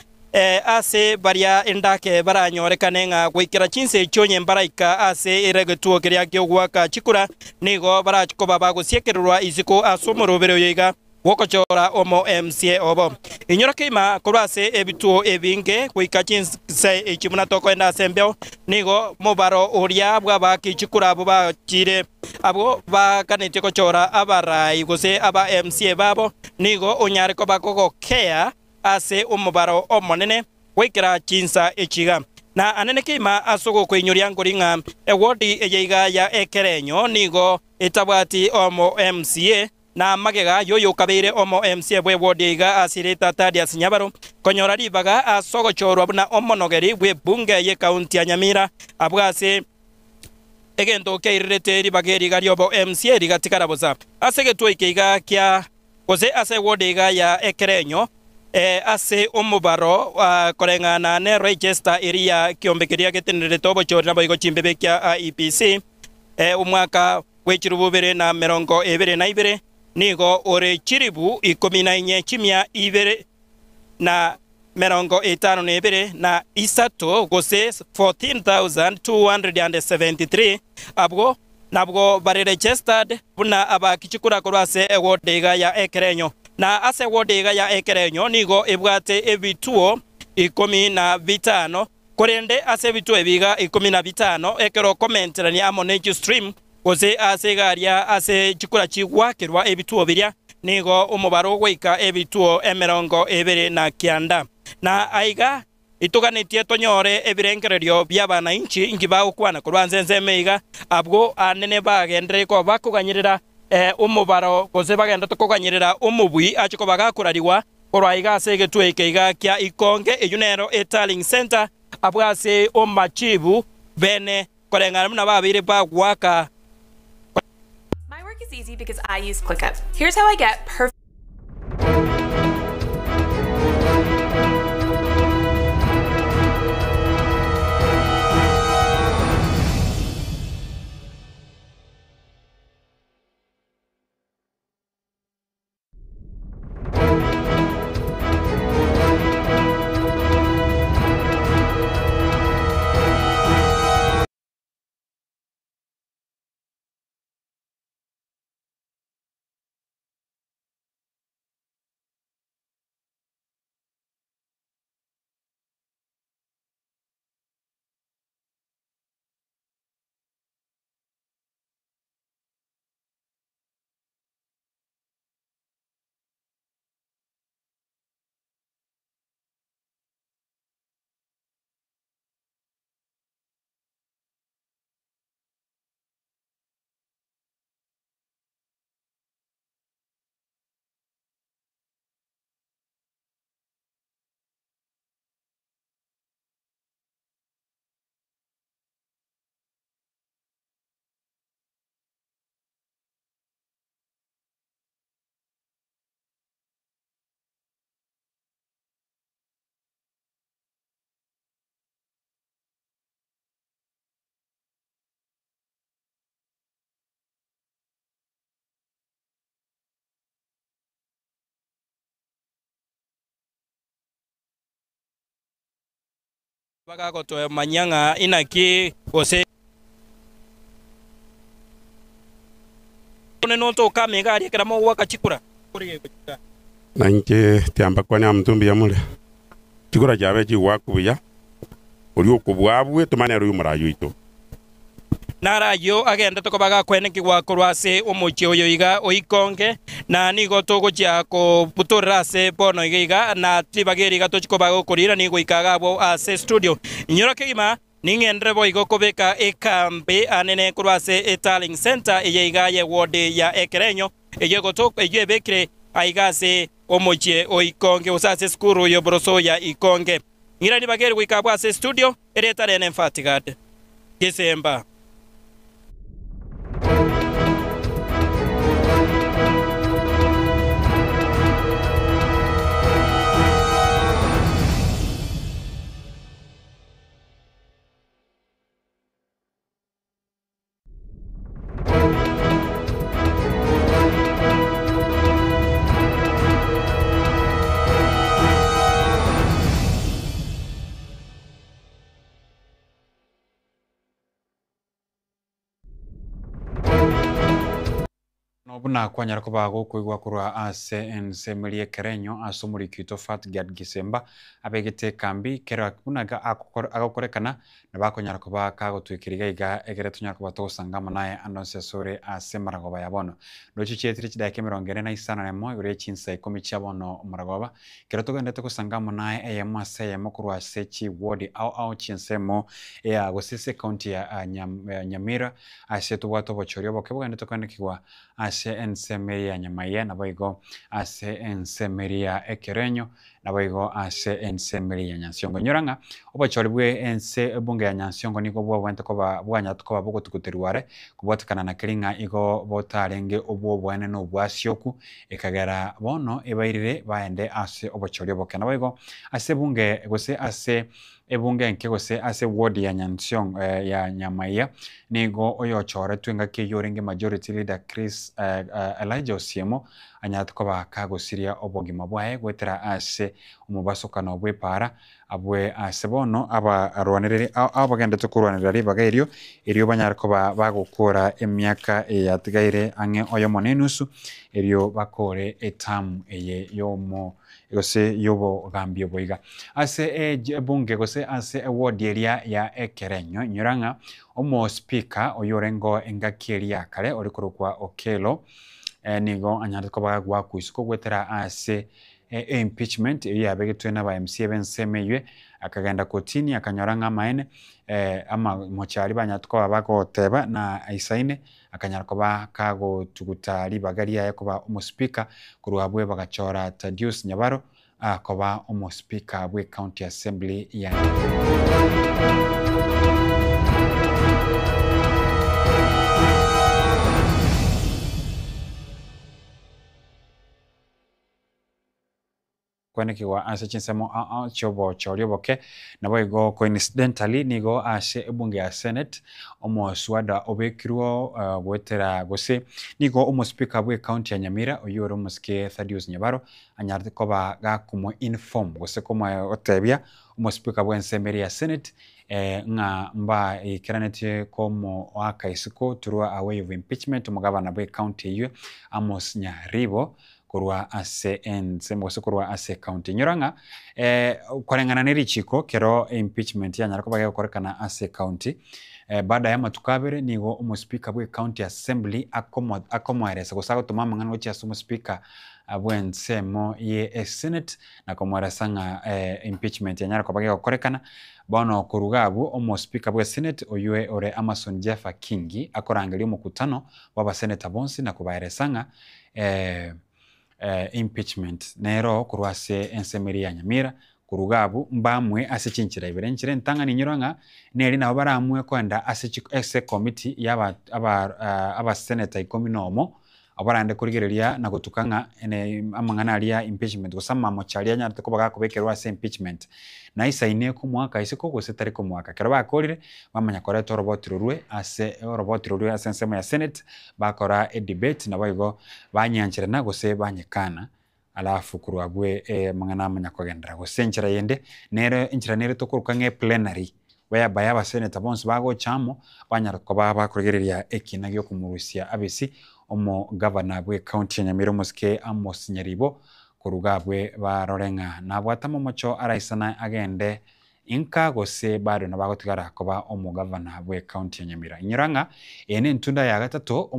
ase baria endake baranyorekane ng'a goikera chinsa echio onye mbaraika ase ere egetuo keria ki'ogoaka chikura, nigo barache koba bagosiekererwa isiko ase omorobere oyo iga bw'ogochora omo MCA obo. Inyora keima korwa ase ebituo ebinge goika chinse echi buna tokoenda ase embeo, nigo mobaro oria bw'abaaki chikura abwo bachire abwo baganetie gochora abarai gose aba MCA babo, nigo onyare koba kogokea ase omobaro omonene goikera chinsa echi iga. Na anene keima ase ogokoinyoria nkori ng'a ewodi eye iga ya ekerenyo nigo etabwati omo MCA, Na magega y'oyokabeire omo MCA bw'ewodi eiga ase erieta Thaddeus Nyabaro konyora ribaga ase ogochorwa buna omonogeri bw'ebunge y'ekaunti ya Nyamira abwo ase egento kiairerete ribaga eri iga riobo MCA rigatigara bosa ase egetuo eke iga kia gose ase ewodi iga ya Ekerenyo ase omobaro koreng'ana ne register eri ya kiombe keria getenenerete obochori naboigo chimbebe kia IEBC omwaka bwe chilifu ibere na emerongo ebere na ibere, nigo ore chilifu ikomi na inye chimia ibere na merongo etano na ebere na isato, gose 14,273, abwo nabwo bare registered buna abaaki chikura korwa ase eward iga ya Ekerenyo. Na ase eward iga ya Ekerenyo nigo ebwate ebituo ikomi na bitano, Korende ase ebituo ebiga ikomi na bitano, ekero okomenterania amo ne chistream, gose aase iga aria ase chikura chigwakerwa ebituo biria, nigo omobaro ogoika ebituo emerongo ebere na kianda. Na aiga itoganetie tonyore ebirengererio bi'abanainchi inki bagokwana korwa ase ensemo iga, abwo anene bagenderere koba bakoganyerera omobaro, gose bagenderete koganyerera omobui ache koba gakorarigwa, Korwa aiga ase egetuo eke iga kia Ikonge, eyio nero eTallying Centre, abwo ase omachibu bene koreng'ana buna babeire bagoaka. My work is easy because I use ClickUp. Here's how I get perfect. Bagagotomanyia ng'a inaki gose. One notoka amaiga aria ekero mogoaka chikura. Na inche tiambakwane amonto mbuya more. Chikura chiabe chigoakwa buya, oria okobua abue, tomanye nere oyomorayi oito. Naro ayio agenderete koba gakwenekigwa korwa ase omochie oyo iga o Ikonge, na nigo togochia kobutorera ase bono iga iga, na ribaga eri iga tochia koba gokoriira nigo goika iga abwo ase studio. Inyora kegima, ning'enderere boigo kobeka ekambi anene korwa ase eTallying Centre eye iga ye ward ya Ekerenyo, eyio egotoka eyio ebekire aiga ase omochie o Ikonge gose ase esukuru y'oboroso ya Ikonge. Ng'ira ribaga eri goika abwo ase studio, erieta riane Mfatigad. Gesemba. Buna kwanyara koba gokoigwa korwa ase ensemo eria ekerenyo ase omoriki oito Fatgad Gisemba abegete ekambi kera buna agokorekana nabo akonyara koba kagotwekera iga iga egere tonyare koba togosanga amo naye ande onsi asore ase emaragoba ya bono. Ndoche chietire chidaeka emerongo ene na isano na emo igoro ye chinsa ikomi chia bono omaragoba, Ekero togenderete gosanga amo naye eyemo ase eyemo korwa ase chiwodi ao ao chi'ensemo ya gose ase ecounty ya Nyamira ase tobwate obochori oboke bogenderete koenekigwa ase ensemo eye ya Nyamaiya naboigo ase ensemo eria ya Ekerenyo naboigo ase ensemo eria ya Nyansiongo. Inyora ng'a obochori bwe ense ebunge ya Nyansiongo nigo bwabwenerete koba bwanyarete koba bogotuguterwa are kobwatekana na keria ng'a igo botarenge obw'oboene na obwasioku Ekagera bono ebairire baende ase obochori oboke. Naboigo ase ebunge gose ase ebunge enke gose ase ward ya Nyansiongo ya Nyamaiya nigo oyochoretwe engaki eyio orenge majority leader Chris Elijah Osiemo anyarete koba kagosiria obogima bwaye goetera ase omobasokano bw'epaara abwe ase bono abarwanereri abagendete korwanerera ribaga erio, erio banyare koba bagokora emiaka eye yatigaire ang'e oyomo na enusu, erio bakore etamu eye y'omo gose y'obogambi obo iga. Ase ebunge gose ase ewodi eria ya ekerenyo, inyora ng'a omospeaker oyio orengeo engaki eria ya kare ore korokwa Okello, nigo anyarete koba gagoakwa isiko goetera ase Impeachment eyio yabegetwe na aba MCA b'ensemo eyio, akagenda kotini akanyora ng'a amaene amamochari banyarete koba bagoteba na aisaine, akanyara koba kagotuguta ribaga riaye koba omospeaker, korwa abwo bagachora Tadius Nyabaro koba omospeaker bwe county assembly ya. Kwenekigwa ase chinsemo ao ao chi'obochori oboke, naboigo coincidentally nigo ase ebunge ya Senate omoswada obekirwe goetera gose nigo omospeaker bwe county ya Nyamira oyio ore omosike Thaddeus Nyabaro anyarete koba gakomo inform gose komotebia omospeaker bw'ensemo eria ya Senate ng'a mbaikeranetie komoaka isiko through a way of impeachment omogabana bwe county eyio Amos Nyaribo korwa ase ensemo gose korwa ase ecounty. Inyora ng'a koreng'ana ne richiko kero impeachment yanyara koba gegokorekana ase ecounty, baada ya amatuko abere nigo omospeaker bwe county assembly akomo akomoeresa gose agotoma amang'ana gochia ase omospeaker bw'ensemo ye esenate na komoeresa ng'a impeachment yanyara koba gegokorekana. Bono korwa iga abwo omospeaker bwe senate oywe ore Amason Jeffa Kingi akorangeria omokutano bw'abaseneta bonsi na kobaeresa ng'a impeachment nero korwa ase ensemo eria ya Nyamira, korwa iga abwo mbamue ase chinchera ibere. Enchera entang'ani inyora ng'a neri nabo baramue koenda ase chi ase ecommittee ya aba aba abaseneta ikomi na omo, abarande korigereria na gotuka ng'a ene amang'ana aria ya impeachment gose amamocho aria anyarete koba gakobekerwa ase impeachment, naisaine komoaka isiko gose tari komoaka. Ekero bakorire, bamanya koreta oroboti rorwe ase oroboti rorwe ase ensemo ya senate, Bakora edebate naboigo banyancherana gose banyekana alafu korwa abwo amang'ana amanya kogenderera. Gose enchera yende nere enchera nere tokoroka ng'a eplenary whereby abasenator bonsi bagocha amo banyara koba bakorigereria ekina giokomorusia abisi omogavana bwe ecounty ya Nyamira omosike Amos Nyaribo korwa iga abwe barore ng'a nabwate amamocho araisana agende Inka gose bado nabagotigara koba omogavana bw'ecounty ya Nyamira. Inyora ng'a eye nentunda ya gatato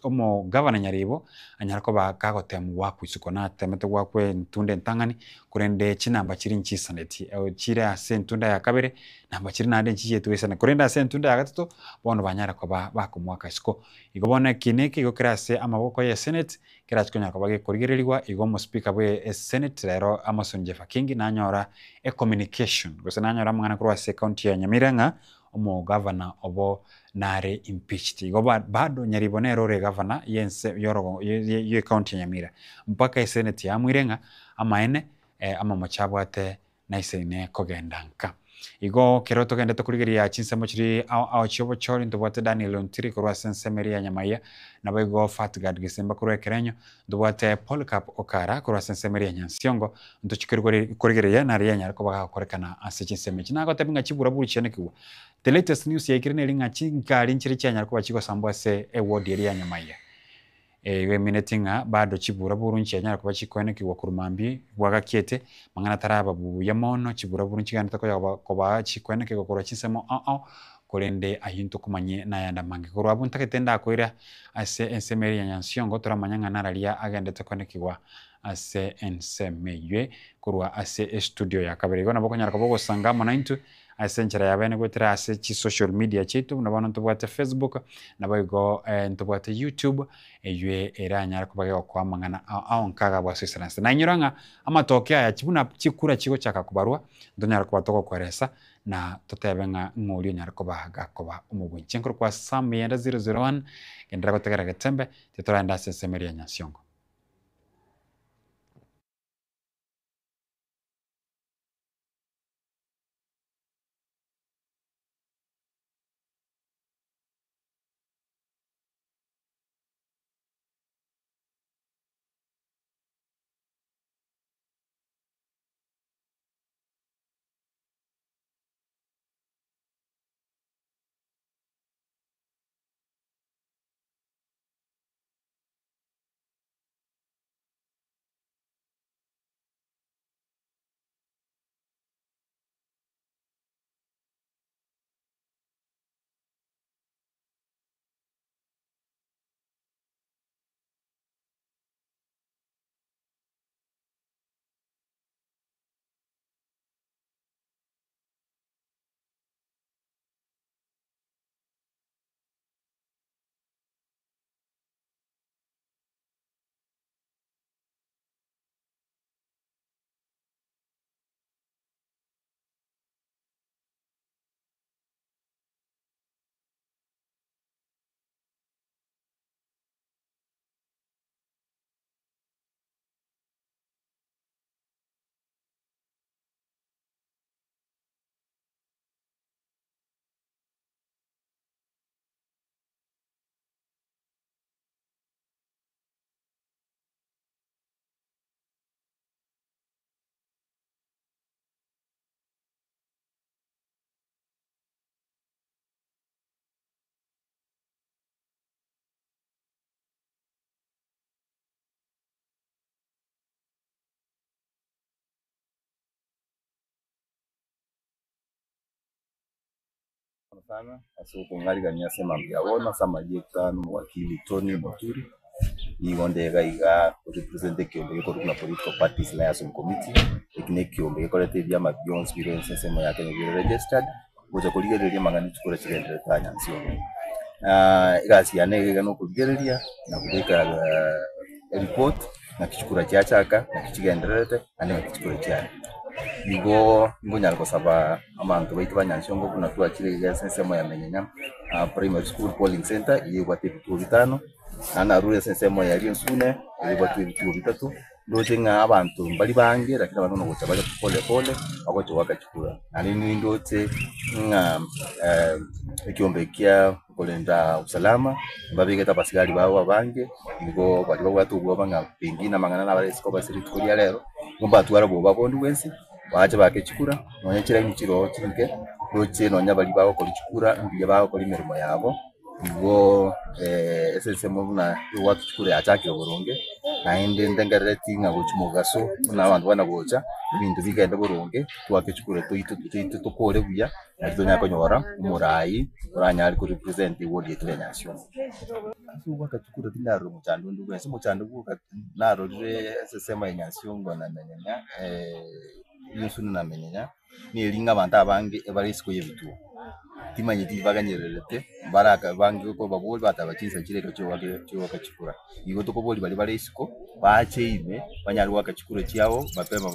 omogavana Nyaribo anyara koba kagotemu goakwa isiko. Natemete goakwa entunda entang'ani korende chinamba chiria nchisaneti chire ase entunda ya kabere namba chiria naende nchichieti goisana korende ase entunda ya gatato bono banyare koba bakomoaka isiko. Igo bono eki neke igo kere ase amaboko ye senate Kerache konyara koba gekorigererigwa igo omospeaker bwe esenate rero Amason Jeffa Kingi nanyora ecommunication gose nanyora amang'ana korwa ase ecounty ya Nyamira ng'a omogavana obo nare impeached. Igo bado Nyaribo nere ore egavana yense yorogo ye ecounty ya Nyamira mpaka esenate yamuire ng'a amaene amamocho abwate naisaine kogenda nka. Igo kero togendete korigereria chinsemo chiria ao ao chi'obochori, ntobwate Daniel Ontiri korwa ase ensemo eria ya Nyamaiya, naboigo Fatgard Gesimba korwa Ekerenyo, ntobwate Polycarp Okara korwa ase ensemo eria ya Nyansiongo, ntochie korigereria naria yanyare koba gagokorekana ase chinsemo echi. Nagotebia ng'a chiburaburu chianekigwa. The latest news yaikire neri ng'a chigari nchiria chianyare koba chigosambwa ase eward eria ya Nyamaiya. Igo emineti ng'a bado chiburaburu nchianyara koba chikoenekigwa korwa mambia bwagakiete, mang'ana taraba buya mono, chiburaburu nchigenderete konya koba chikoenekigwa korwa chinsemo ao ao, korende ayio ntokomanyie nayande amange. Korwa abwo ntagete ndakoira ase ensemo eria ya Nyansiongo toramanye ng'a nararia agendete koenekigwa ase ensemo eywe korwa ase estudio ya kabere. Igo nabo okonyara koba ogosanga amo naintwe ase enchera ya bene goetera ase chisocial media chiaito buna bono ntobwate Facebook, naboigo ntobwate YouTube, eywe eranyare koba gegokoa amang'ana ao ao nkaga ase oisaranse. Nainyora ng'a amatoke aya buna chikura chigochaka kobarwa, ntonyare koba togokweresa na totebe ng'a ng'a oria onyare koba gakoba omobunche. Nkorokwa Sam Yenda 001, genderera gotegera Getembe, titoragenda ase ensemo eria ya Nyansiongo. Sana ase okong'arigania ase mambia ya bono ase amarieta na omowakili Tony Moturi, nigo nde iga iga korepresent ekeombe gekorwa buna Political Parties Liaison Committee, eki na ekeombe gekoreta ebiama bionsi bire ase ensemo ya Kenya bire registered, gocha korigereria amang'ana chikura chigendererete aa Nyansiongo. Egasi yane iga iga na okorigereria na kobeka eripoti naki chikura chiachaka, naki chigendererete, naende naki chikura chiare. Igo nkonyara gosaba abanto baito ba Nyansiongo buna twachire iga ase ensemo ya Menyenya Primary School Polling Centre eywo ebwate ebituo bitano, naende narure ase ensemo ya Riensune eywo ebwate ebituo bitato, ndoche ng'a abanto mbari bange lakini abanto buna gocha bare pole pole bagocha goaka chikura. Naende nindoche ng'a ekiombe kia korenda usalama, mbabegete abasigari babo abange, nigo baria babwate obwoba ng'a pengine amang'ana nabare isiko ase rituko ria rero, nigo mbatware obwoba bonde bwensi, bache baake chikura, nonya chiraini chire oo chinke, roche nonya baria bagokora chikura mbuya bagokora emeremo yabo, igo ase ensemo buna yogoaka chikura yachakire boronge, naende ndengerereti ng'a gochia mogaso buna abanto bana gocha, ebinto bigende boronge, twake chikura toito toito tokore buya. Naki tonyare konyora omorai oranyare ko represent eward yaito ya Nyansiongo. Ase ogoaka chikura tindarora omochando onde bwensi, omochando bwoka narorire ase ensemo ya Nyansiongo na Menyenya Rionsune na Menyenya, neri ng'a abanto abange ebare isiko ya ebituo, timanyeti baganyererete baraka bange kobabori bateba chinsa chire iga chiogoaka chikura. Igo tokoboria baria bare isiko, bache ime, banyare goaka chikura chiabo mapema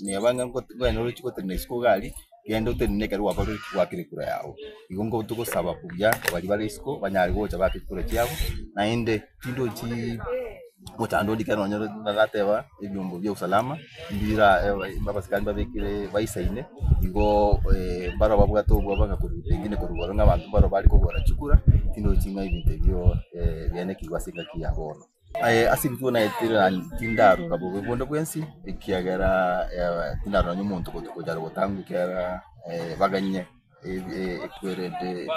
neba ng'a nkoenda oroche gotenena isiko iga aria, genda otenene ekero gwakorire ki? Gwakire ekura yago. Igo nko togosaba buya baria bare isiko banyare gocha baake chikura chiabo, naende tindochi mochando onde ekero nonye narateba ebiombo bia usalama mbira abasikari mbabekire baisaine, igo mbaro babwate obwoba ng'a korwa pengine korwa igoro ng'a abanto mbaro bare kogora chikura, tindochi ng'a ebinto ebio bianekigwe ase engaki ya bono. Ase ebituo naetire tindarora bobe bonde bwensi, ekiagera tindarora onye omonto gochaka gotanga ekiagera baganye. ekwerende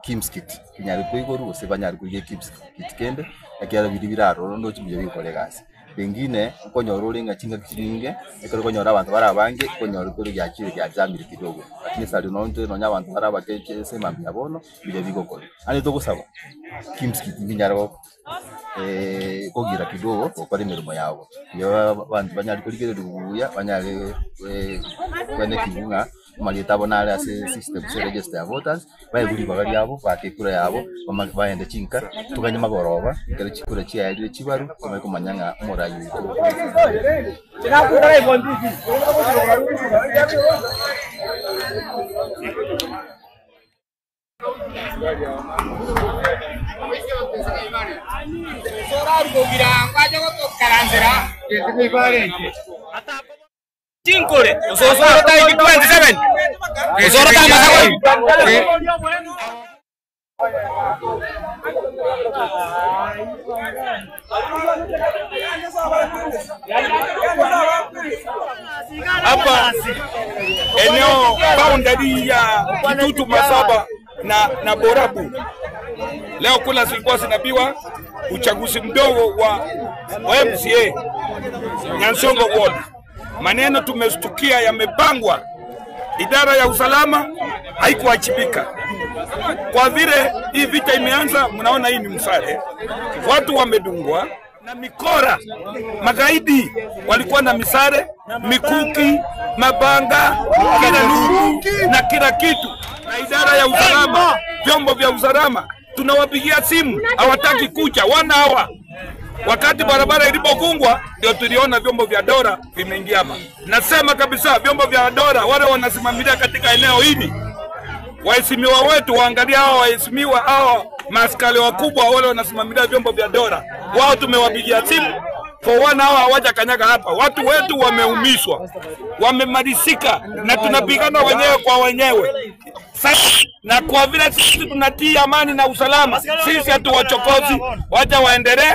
KIMS kit enyare koigorwa gose banyare korigia eKIMS kit kende, ekiagera biria bire aroro ndoche mbuya bigokora egasi. Pengine nkonyora ore ng'a chingaki chinyinge, ekero okonyora abanto bare abange, okonyora kore giachire giachamire kidogo, lakini esari nonye nonye abanto bare abake ase emambia bono, mbuya bigokora. Naende togosaba, KIMS kit mbinyare go kogira kidogo gokora emeremo yabo, erio abanto banyare korigereriwa buya, banyare koenekiwa ng'a amarieta abo nare ase system ase eregister ya voters, baegwe ribaga riabo, baake ekura yabo, bamanye bagende chinka, toganye magoroba, ekero chikura chiaerire chibarwe, tomanye komanya ng'a omorai oito. Chinkore, ososoro tariki 27, osoro tamasakori. Hapa eneo boundary ya Kitutu Masaba na, na Borabu. Leo kula zilikuwa zinapiwa uchaguzi mdogo wa, wa MCA Nyansongo Ward. Maneno tumestukia yamepangwa, idara ya usalama haikuwajibika. Kwa vile hii vita imeanza, mnaona hii ni msare, watu wamedungwa na mikora. Magaidi walikuwa na misare, mikuki, mabanga, kila lungu na kila kitu, na idara ya usalama, vyombo vya usalama tunawapigia simu, hawataki kuja, wana hawa Wakati barabara ilipofungwa ndio tuliona vyombo vya dola vimeingia hapa. Nasema kabisa vyombo vya dola wale wanasimamia katika eneo hili, waheshimiwa wetu waangalie hawa waheshimiwa hawa maaskari wakubwa wale wanasimamia vyombo vya dola, wao tumewapigia simu for one hour hawajakanyaga hapa. Watu wetu wameumizwa, wamemalizika, na tunapigana wenyewe kwa wenyewe. Sasa, na kwa vile sisi tunatii amani na usalama, sisi hatuwachokozi, wacha waendelee.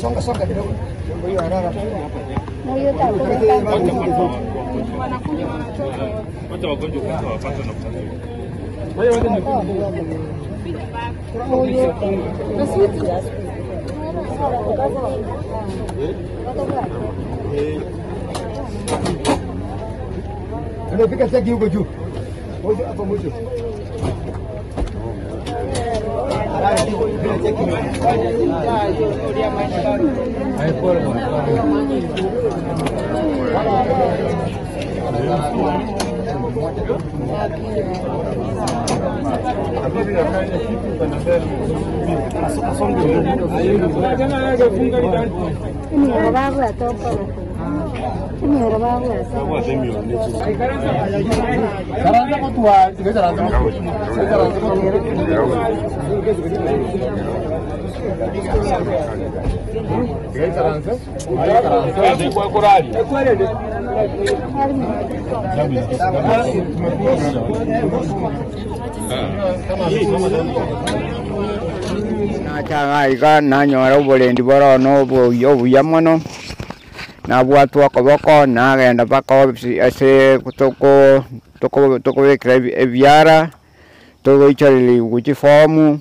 Songa songa kidogo. Wacha wagonjwa kwanza wapate na kutatiwa. Unapika cheki huko juu. Mwisho hapo mwisho. Nachang'a iga nanyora oborendi boro na oboyia obuya mono, nabwatwa okoboko nagenda mpaka ofisi ase toko toko tokobekera ebi ebiara, togoichoreria chifomu,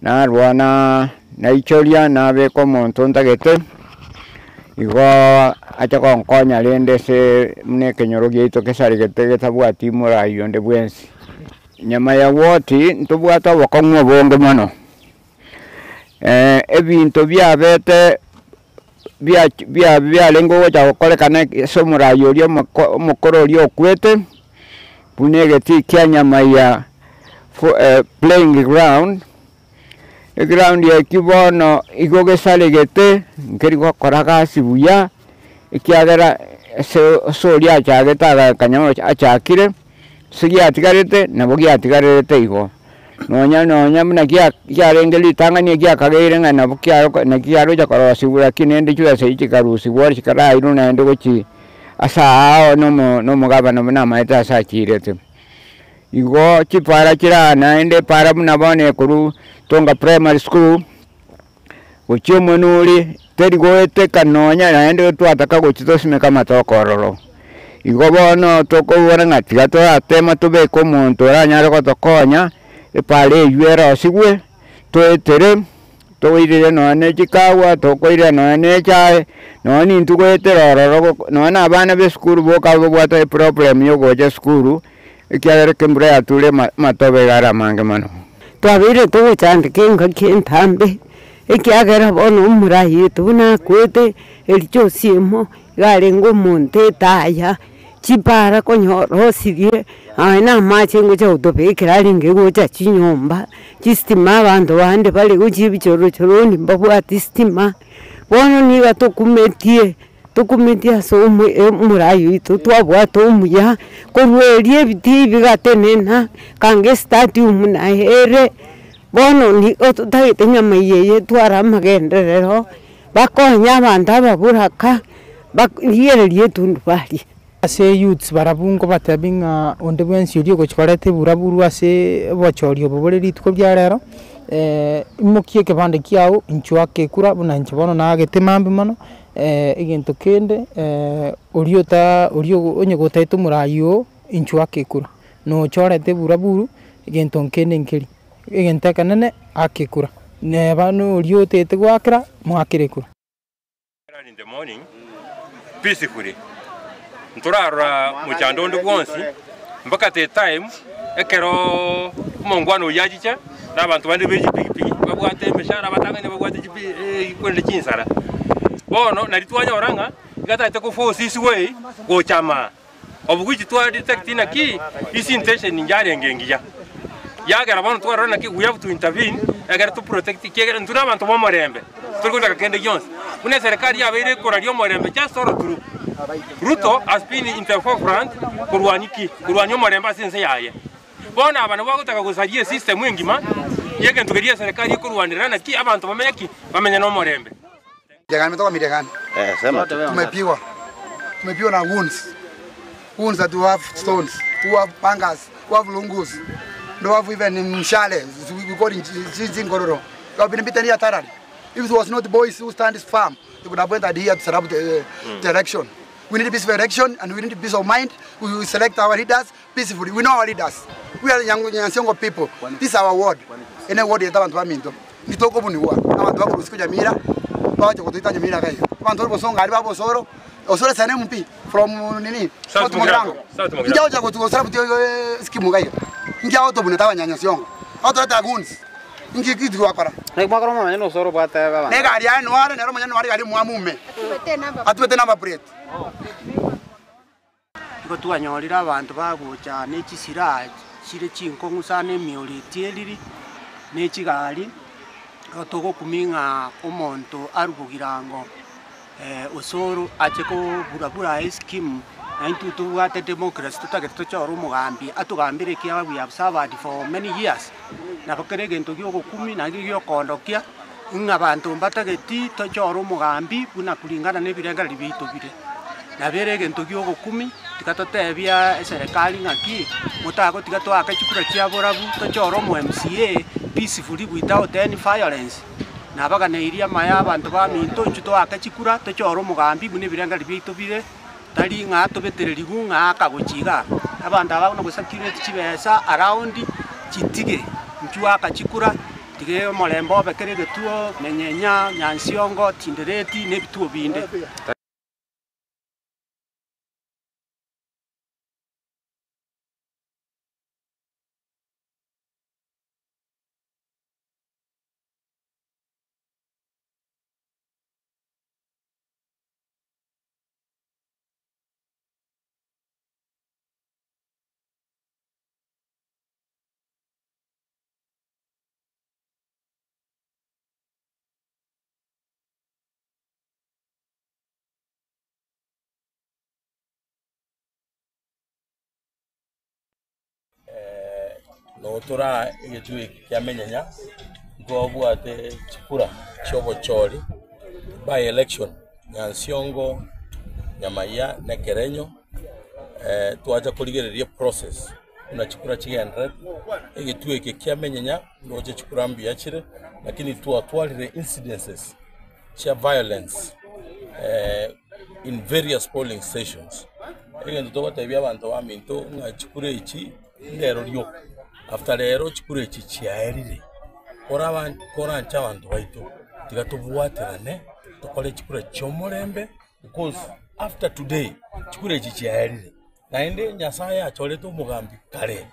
narwa na naichoria nabeka omonto ntagete, igo acha gonkonya rende ase buna ekenyoro giaito kesaregete getabwati morai onde bwensi. Nyama ya woti, ntobwate obokong'u obonge mono, ebinto biabete. bia bia biarenge gocha gokorekana ase omorai oria omoko omokoro oria okwete, buna egetii kia nyamaiya fo playing ground, eground ekio bono igo gesaregete, nkeri gokora gasi buya, ekiagera ase ase oria achagete agakanya achakire, ase giatigarete nabo giatigarerete igo. Nonya nonya buna gia kiarenge ritang'ani egiakageire ng'a nabo kiaroko naki kiarocha korosiwa lakini rende chibesa echio chikarusiwa chikarairwa naende gochia ase aao na omo na omogabana buna amaete ase achirete. Igo chipara chiraa naende epara buna bono ekorwa Tonga primary school, gochia omonuri teri goeteka nonya naende twataka gochia tosimeke amatoke ororo. Igo bono tokobora ng'a tiga toratema tobeke omonto oranyare gotokonya, epara eywo erosigwe, toetere, toirere nonya na chikawa, tokoirera nonya na echae, nonya nintwe goetera ororo goko nonya na abana ba esukuru boka babwate eproblem ya ogocha esukuru, ekiagera ekero embura yature ama amatobe iga are amange mono. Twabeire togochandeka engaki entambe, ekiagera bono omorai oito buna akwete, ericha osiemo, iga arenge omonto etaya, chipara konyora osirie, nonya na amache ngocha gotobekera arenge gocha chinyomba, chistima abanto bande bare gochia ebichorochoroni mbabwati stima, bono niga tokumetie. Tokumetie ase omoraai oito twabwate omuya, korwa erio ebitii bigatenena, kanga estadium naye ere, bono nigo totagete nyama eye etware amagenderero, bakonye abanto ababoraka, barigererie etundubari. Ase youths barabwo nkobatebia ng'a onde bwensi oria ogochia koreta eburaburu ase obochori obo bore rituko ria rero, imokia ekebande kiago inchuo ake ekura buna inche bono naagete mambia mono, egento kende oria ota oria onye gotaete omorai oo, inchuo ake ekura, nochorete eburaburu, egento nkende nkeri, egento ekenene aka ekura, neba na oria otaete goakera, moakere ekura. Early in the morning peacefully ntorarora mochando onde bwonsi mpaka the time ekero omongwana oyio achiche na abanto bande be chipigipigi babwate emeshahara abatang'ani babwate chipi korende chinsara. Bono nari twanyora ng'a iga tagete ko force his way gocha amaa. Oboguchi twa detect naki his intention yarenge engiya. Yagera bono twarora naki we have to intervene egere to protect ekiagera intwe na abanto b'omorembe tori gotaka kende gionsi. Buna eserekari yabeire ekoraria omorembe just all through. Ruto has been in the forefront korwania ki? Korwania omorembe ase ense yaye. Bono aba nabo bagotaka gosaria esystem engima y'egento keria eserekari ekorwanerera naki abanto bamenye ki? Bamenye nomorembe. Eh, sema tu. Tumepigwa. Tumepigwa na wounds. Wounds that we have stones, who have pangas, who have lungus. No have even mshale. We call it zingororo. We have been beaten here thoroughly. If it was not boys who stand this farm, they could have went here to set up the, the election. We need peaceful election and we need peace of mind. We will select our leaders peacefully. We know our leaders. We are young Nyansiongo people. This is our ward. Ene ward yeta abantu baminto. Nitoko buniwa. Abantu bakurusiku Nyamira. Baje kutuita Nyamira kai. Abantu bosonga ari babosoro. Osoro sane mpi from nini? South Mugirango. South Mugirango. Njao cha kutu osoro buti skimu kai. Njao to buneta abanyanyansiongo. Autoreta goons. Ngi kitu wakora. Mwakora mamenye nosoro bwate baba. Negari ya nware nero manya nware gari mwamume. Atubete number plate. Igo twanyorire abanto bagocha na echisiraha chire chinkong'u sana emioro etieriri, na echigari, igo togokumia ng'a omonto arwe bogirango osoro ache koburabura eskimu, na intwe tobwate democracy totagete tochore omogambi atogambere ekiagera we have suffered for many years. Nabo kere egento gia ogokumia naende gia okoondokia, ng'a abanto mbatageti tochore omogambi buna kulingana na ebirengererio biaito bire. Nabo ere egento gia ogokumi, tiga totebia eserekari ng'aki, motagotiga toake chikura chia borabu, tochore omo M_C_A peacefully without any violence. Nabaganeirie amaya abanto baminto intwe toake chikura, tochore omogambi buna ebirengererio biaito bire, tari ng'a tobetereriwu ng'a akagochi igaa. Abanto aba buna gosacurate chibesa around, chitige, intwe aka chikura, tiga omorembe obe kera egetuo, menyenya, nyansiongo, tindereti na ebituo binde. Notora egetuo eke kia Menyenya ntwabwate chikura chiobochori by election Nyansiongo, Nyamaiya na Ekerenyo twacha korigereria eprocess buna chikura chigendererete, egetuo eke kia Menyenya ndoche chikura mbuya chire lakini twatwarire incidences chia violence in various polling stations. Egento togotebia abanto baminto ng'a chikura echi ndero rioka, after rero chikura echi chiaerire, kora koranche abanto baito tiga tobwaterane tokore chikura chi'omorembe because after today chikura echi chiaerire. Naende Nyasaye achorete omogambi kare,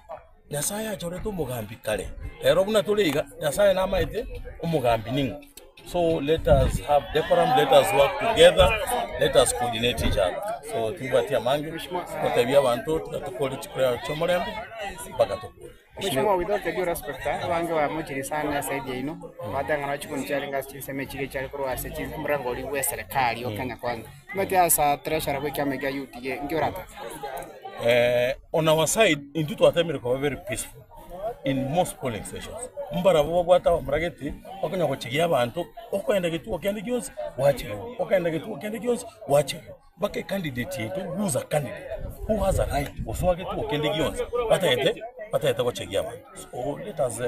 Nyasaye achorete omogambi kare, rero buna tore iga, Nyasaye namaete omogambi ning'o. So let us have decorum, let us work together, let us coordinate each other. So tibwati amange, gotebia abanto tiga tokore chikura chi'omorembe mpaka tokore. Mheshimiwa, with all the due respect, abange bamochire sana eside yaino, bateba ng'a chikuni chiarenge ase chinsemo echi iga chiare korwa ase omorango oria bwa eserekari o Kenya Kwanza. Omanyete as a treasurer bwa ekiama ekia UDA, inki oratebe? On our side, intwe twatemire koba very peaceful in most polling stations. Mbarabwo babwate abamura gete, bakonya gochigia abanto, okoenda getuo kende gionsi gwachigwa, okoenda getuo kende gionsi gwachigwa. Mpaka ecandidate yaito who is a candidate who has a right gosoa getuo kende gionsi batagete batagete gochegia abanto. So let us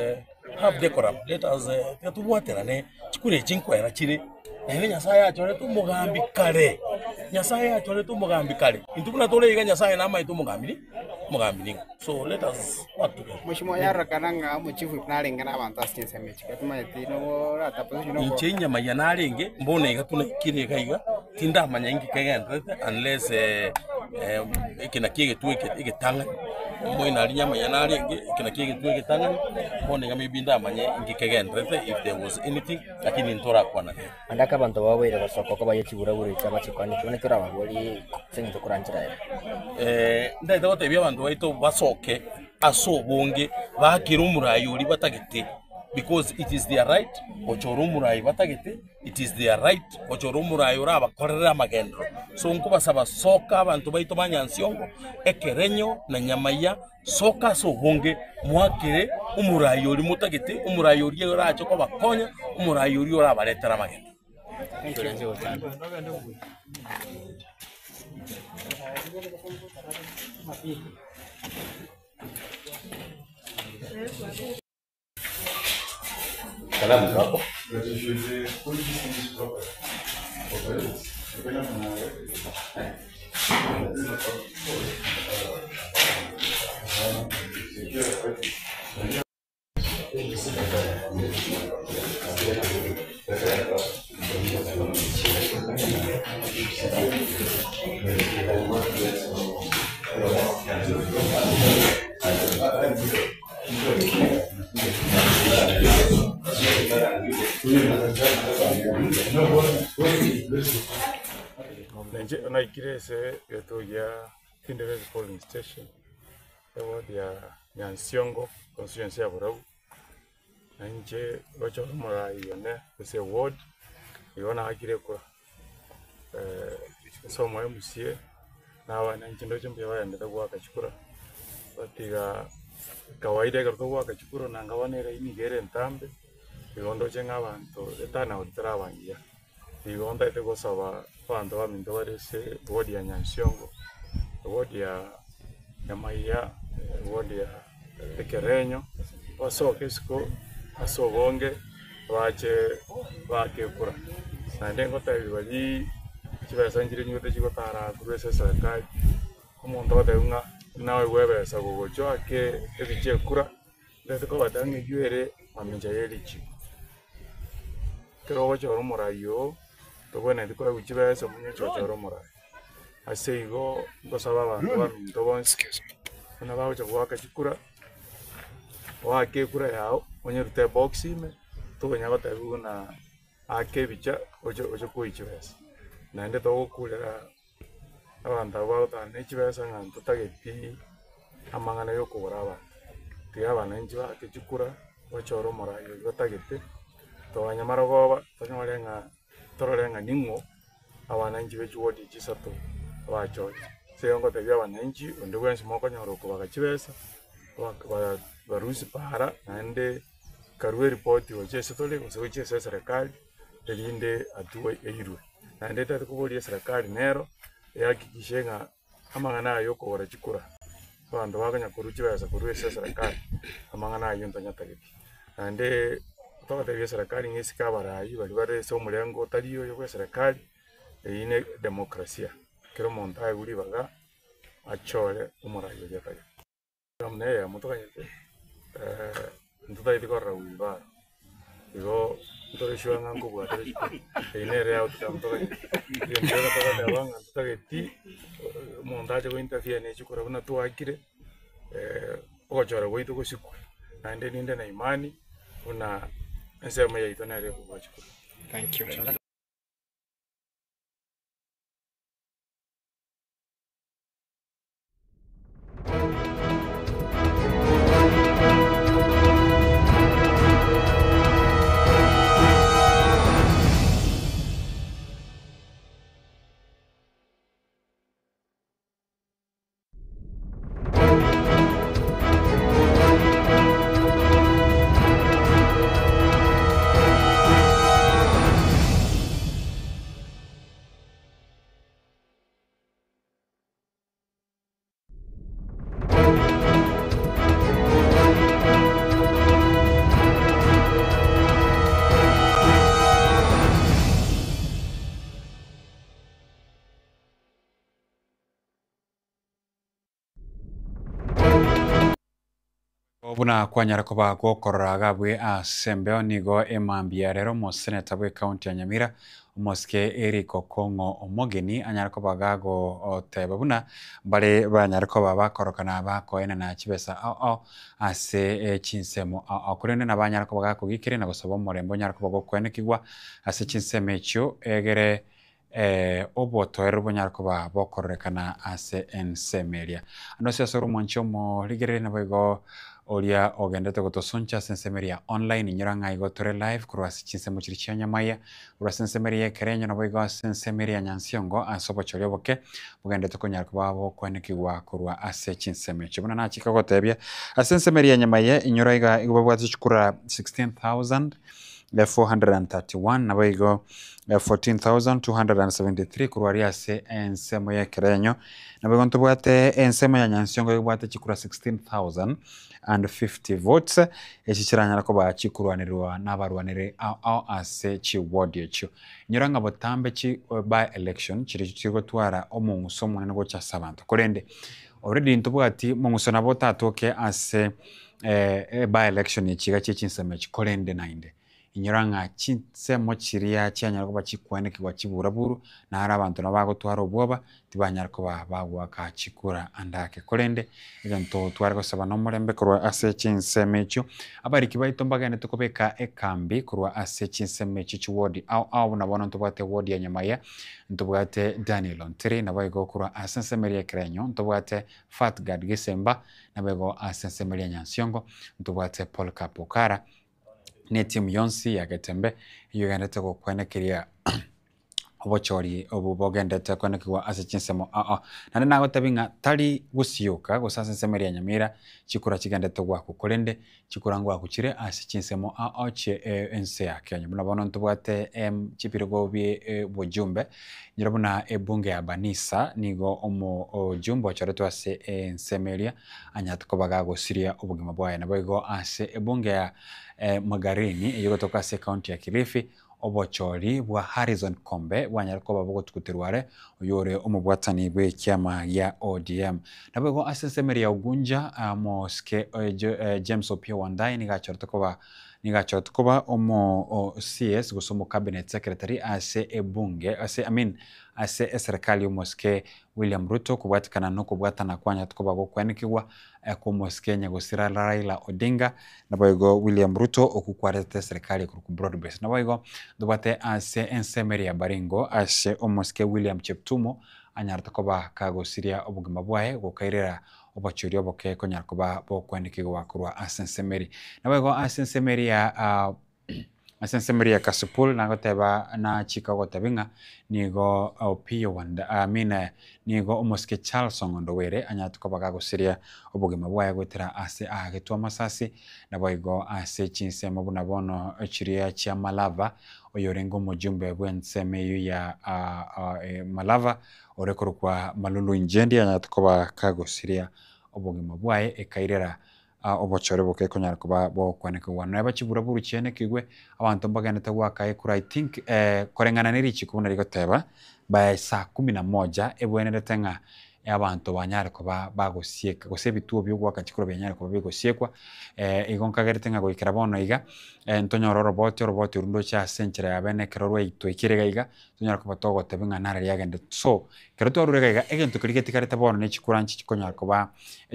have decorum, let us tiga tobwaterane chikura echi nkoera chire naende Nyasaye achorete omogambi kare, Nyasaye achorete omogambi kare, intwe buna tore iga Nyasaye namaete omogambi ni omogambi ning'o. So let us work together. Mheshimiwa, yarorekana ng'a omochifu narenge na abanto ase chinsemo echi, timanyeti nigo orata position oko. Inche enyama ya narenge mbono iga tunaikire iga iga tindamanya inki kegendererete unless eke nakio egetwe eke egetang'ani moino aria nyama ya narenge eke nakio egetwe egetang'ani bono iga maybe ndamanye inki kegendererete if there was anything lakini ntorakwana rero. Naende ake abanto baboire gosoka oko baye chiburaburu echi abachikwane, ekio nakio orababorie ase eng'encho koranchera ere. Ntagete gotebia abanto baito basoke ase obonge bakere omorai oria batagete because it is their right gochora omorai batagete, it is their right gochora omorai orabakorere amagenderero. So nkobasaba soka abanto baito ba Nyansiongo, Ekerenyo na Nyamaiya, soka ase obonge mwakere omorai oria motagete, omorai oria orache kobakonya, omorai oria orabaretere amagenderero. Kalamu kako. Inche naikire ase egetuo gia Kinderesi polling station, eward ya Nyansiongo, constituency ya Borabu, na inche gochora omorai one ase eward, igo naakire ekura. Ase omo MCA, na abana inche ndoche mbuya baendete goaka chikura, batiga kawaida ekero togoaka chikura nanga bono eraini iga ere entambe, igo ndoche ng'a abanto eturnout teraba engiya. Igo ntagete gosaba abanto baminto bare ase eward ya Nyansiongo, eward ya Nyamaiya, eward ya Ekerenyo, basoke isiko ase obonge bache baake ekura. Naende ngotebi baria chibesa nchire nyote chigotara korwa ase eserekari, omonto ogotebiwa ng'a naoigwe ebesa gogochwa ake ebiche ekura, ntagete kobatebia ng'a eywo ere mamincha ya erichiko. Ekero ogochora omorai oo, tobwenereti koegwa chibesa omonye oche ochore omorai. Ase igo, ngosaba abanto baminto bonsi, buna bagocha goaka chikura, oake ekura yago, onyerute ebox ime, tokonya gotebiwa buna aka ebicha oche oche koyia chibesa. Naende togokurera abanto abwo bagotana ne chibesa ng'a ntotageti amang'ana ya okogora abanto. Tiga abananchi baake chikura, bachore omorai oyio batagete, toganye marogoba tonyore ng'a torore ng'a ning'o abananchi be chiwodi echi isato bachorire. Ase igo ngotebia abananchi onde bwensi mokonyora okobaga chibesa. Barusie para naende karue eripoti gochia ase tore gose gochia ase eserekari erinde hatua eirwe. Naende tari koboria eserekari nero ehakikishe ng'a amang'ana aya okogora chikura, abanto bakonya korwa chibesa korwa ase eserekari, amang'ana aywo ntonyatageti. Naende togotebia eserekari ng'a esike abarai baria bare ase omorengo otari oyo bwa eserekari, eywo ne demokrasia, ekero omonto aegwe ribaga achore omorai oria atagete. Namna eyemo toganyete ntotagete korora wheelbarrow, igo ntore sure ng'a nkobua tore chikura, eyio nere outcome toganyete. Egento gioka togoteba ng'a ntotageti omonto ache go interfere ne chikura buna twakire ogochora gwaito gosikwe, naende ninde na imani buna ensemo yaito nere ekobua chikura. Thank you. Buna kwanyara koba gokorora agabwe ase embeo nigo emambia ya rero omoseneta bwe county ya Nyamira omosike Eric Okong'o Omogeni anyare koba gagoteba buna mbare banyare koba bakorokana bakoenana chibesa ao ao ase chinsemo ao ao korende nabanyare koba gakogikerania na gosaba omorembe onyare koba gokoenekigwa ase chinsemo echio egere obotoereru bonyare koba bokororekana ase ensemo eria. Ande onsi ase ore omwanchi omorigereria naboigo oria ogenderete gotosoncha ase ensemo eria ya online inyora ng'a igo tore live korwa ase chinsemo chiria chia Nyamaiya, korwa ase ensemo eria ya Ekerenyo naboigo ase ensemo eria ya Nyansiongo ase obochori oboke bogenderete konyara koba bokoenekigwa korwa ase chinsemo echio. Buna nachika gotebia ase ensemo eria ya Nyamaiya inyora iga igo babwate chikura 16,431 naboigo 14,273 korwa aria ase ensemo y'ekerenyo. Naboigo ntobwate ensemo ya Nyansiongo ebwate chikura 16,050 votes, echi chiranyare koba chikorwanerwa nabarwaneri ao ao ase chiward echio. Inyora ng'a botambe chi by election chiria chigotwara omong'uso omonene gocha ase abanto. Korende already ntobwati mong'uso nabo otatoke ase by election echi iga chie chinsemo echi korende naende. Inyora ng'a chinsemo chiria chianyara koba chikwanekigwa chiburaburu, na aro abanto nabo bagotwara obwoba, tibanyara koba bagoaka chikura ande ake. Korende egento tware gosaba nomorembe korwa ase chinsemo echio, abariki baito mbagenderete kobeka ekambi korwa ase chinsemo echio chiwodi ao ao buna bono ntobwate ewodi ya Nyamaiya, ntobwate Daniel Ontiri, naboigo korwa ase ensemo eria Ekerenyo ntobwate Fatgard Gisemba, naboigo ase ensemo eria Nyansiongo ntobwate Polycarp Okara, na etimu yonsi ya Getembe eyio egenderete gokwenekeria obochori obo bogenderete kwenekigwa ase chinsemo ao ao. Naende nagotebia ng'a tari gosioka gose ase ensemo eria ya Nyamira chikura chigenderete goakwa korende chikura ngoakwa chire ase chinsemo ao ao chie ense ya Kenya. Buna bono ntobwate chibirogo bie obojumbe, nyora buna ebunge ya Banisa nigo omo ojumbe ochoretwe ase ensemo eria anyarete koba gagosiria obogima bwaye. Naboigo ase ebunge ya Magarini eyio egotoka ase ecounty ya Kilifi, obochori bwa Harrison Kombe bwanyare koba bogotuguterwa are, oyio ore omobwatani bw'ekiama gia ODM. Naboigo ase ensemo eria ya Ugunja, omosike James Opiyo Wandayi nigo achorete koba nigo achorete koba omo CS gose omo cabinet secretary ase ebunge ase I mean ase eserekari y'omosike William Ruto kobwatikana nokobwatana kwanyarete koba gokwenekigwa kw'omosike nyagosira Raila Odinga naboigo William Ruto okwo kwarete eserekari ekorokwa Broad Based. Naboigo ntobwate ase ensemo eria ya Baringo ase omosike William Cheptumo anyarete koba kagosiria obogima bwaye gokairera obochori oboke konyara koba bokwenekigwa korwa ase ensemo eria. Naboigo ase ensemo eria ya. Ase ensemo eria ya Kasipul nagoteba nachika gotebia ng'a nigo Opiyo Wanda I mean nigo omosike Charles Ong'ondo Were anyarete koba gagosiria obogima bwaye goetera ase aagetwe amasasi, naboigo ase chinsemo buna bono chiria chia Malava, oyorenge omojumbe bw'ensemo eyio ya Malava ore korokwa Malulu Injendi anyarete koba kagosiria obogima bwaye ekairera obochore boke konyara koba bogokwanekigwa. Neba chiburaburu chiaenekigwe, abanto mbagenderete goaka ekura I think koreng'ana ne richiko buna rigoteba, by saa kumi na moja ebwenerete ng'a abanto banyare koba bagosieka gose ebituo bia ogoaka chikura bianyare koba bigosiekwa, igo nkagerete ng'a goikera bono iga, ntonyore oroboti, oroboti orwo ndoche ase enchera ya bene ekero rwaitwaikire iga iga, tonyare koba togotebia ng'a naro riagenderete. So, ekero twarure iga iga, egento keria getigarete bono ne chikura nchi chikonyara koba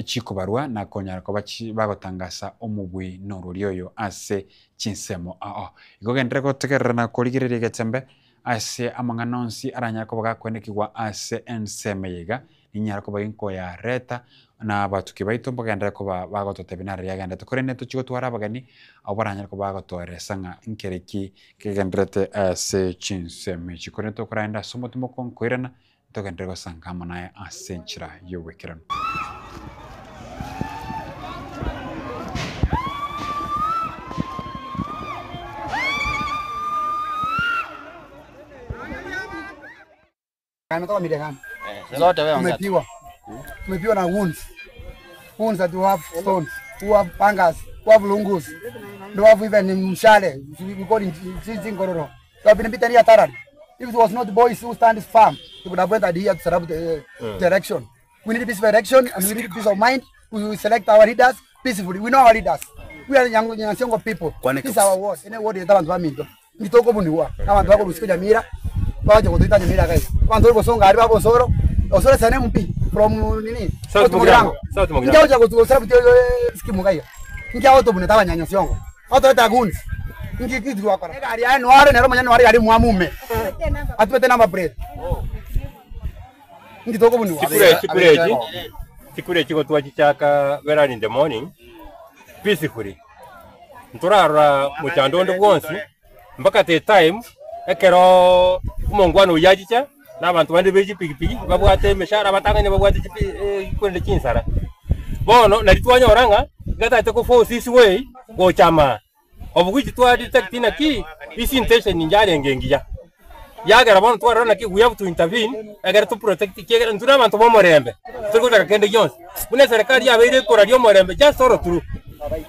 chikobarwa na konyara koba chi bagotangasa omobui na orori oyo ase chinsemo ao. Igo genderera gotegerera na korigereria egetembe ase amang'ana onsi aranyare koba gakoenekigwa ase ensemo eye iga, ninyare koba ginkoyareta, na abatuki baito mbagenderere koba bagototebia naro riagenderete. Korende tochie gotwara abageni abwo baranyare koba bagotoeresa ng'a nkere ki kegendererete ase chinsemo echi. Korende tokoraenda ase omotimoko nkoirana, togenderere gosanga amo naye ase enchera y'oboikeranu. Zote wewe ongea. Tumepiwa. Tumepiwa na wounds. Wounds that we have stones, who have pangas, who have lungus. They have even mshale. We call it chingororo. They have been beaten here thoroughly. If it was not boys who stand firm, they would have went here to set up the, the election. We need peaceful election and we need peace of mind. We will select our leaders peacefully. We know our leaders. We are young, young people. This is our ward. Ene ward yeta bantu baminto. Ngitoko buniwa. Abantu bako lusiko jamira. Baje kutuita jamira guys. Abantu bosonga ari babosoro. Osoro sane mpi from nini? South Mugirango. South Mugirango. Ngia uja kutusara butyo skimu kaya. Ngia auto buneta banyanya siongo. Auto eta guns. Ngi kitu wakora. Gari ya nware nero manya nware gari mwamume. Atupete number plate. Ngitoko buniwa. Chikura chikura echi chikura echi gotwachichaka very early in the morning peacefully ntorarora mochando onde bwonsi mpaka the time ekero omongwana oyio achicha na abanto bande be chipikipiki babwate emeshahara abatang'ani babwate chipi korende chinsara. Bono nari twanyora ng'a iga tagete ko force his way gocha amaa. Of which twa detect naki his intention yarenge engiya. Yagera bono twarora naki we have to intervene egere to protect ekiagera intwe na abanto ba omorembe, tori gotaka kende gionsi. Buna eserekari yabeire ekoraria omorembe just all through.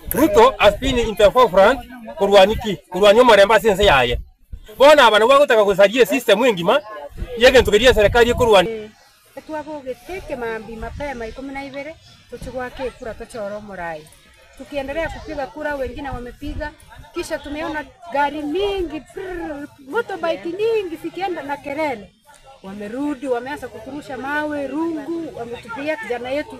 Ruto has been in the forefront korwania ki? Korwania omorembe ase ense yaye. Bono aba nabwo bagotaka gosaria esystem engima ya egento keria eserekari ekorwania. Etwabogete ekemambia mapema ikomi na ibere tochie goaka ekura tochore omorai. Tukiendelea kupiga kura, wengine wamepiga, kisha tumeona gari mingi prrr, motorbike nyingi zikienda na kelele. Wamerudi wameanza kuturusha mawe, rungu, wametupigia kijana yetu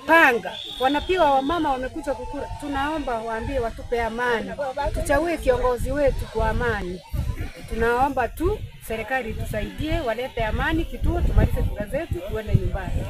panga, wanapiga wamama, wamekuja kukura. Tunaomba waambie watupe amani, tuchague kiongozi wetu kwa amani. Tunaomba tu serikali itusaidie, walete amani kituo, tumalize kura zetu, tuende nyumbani.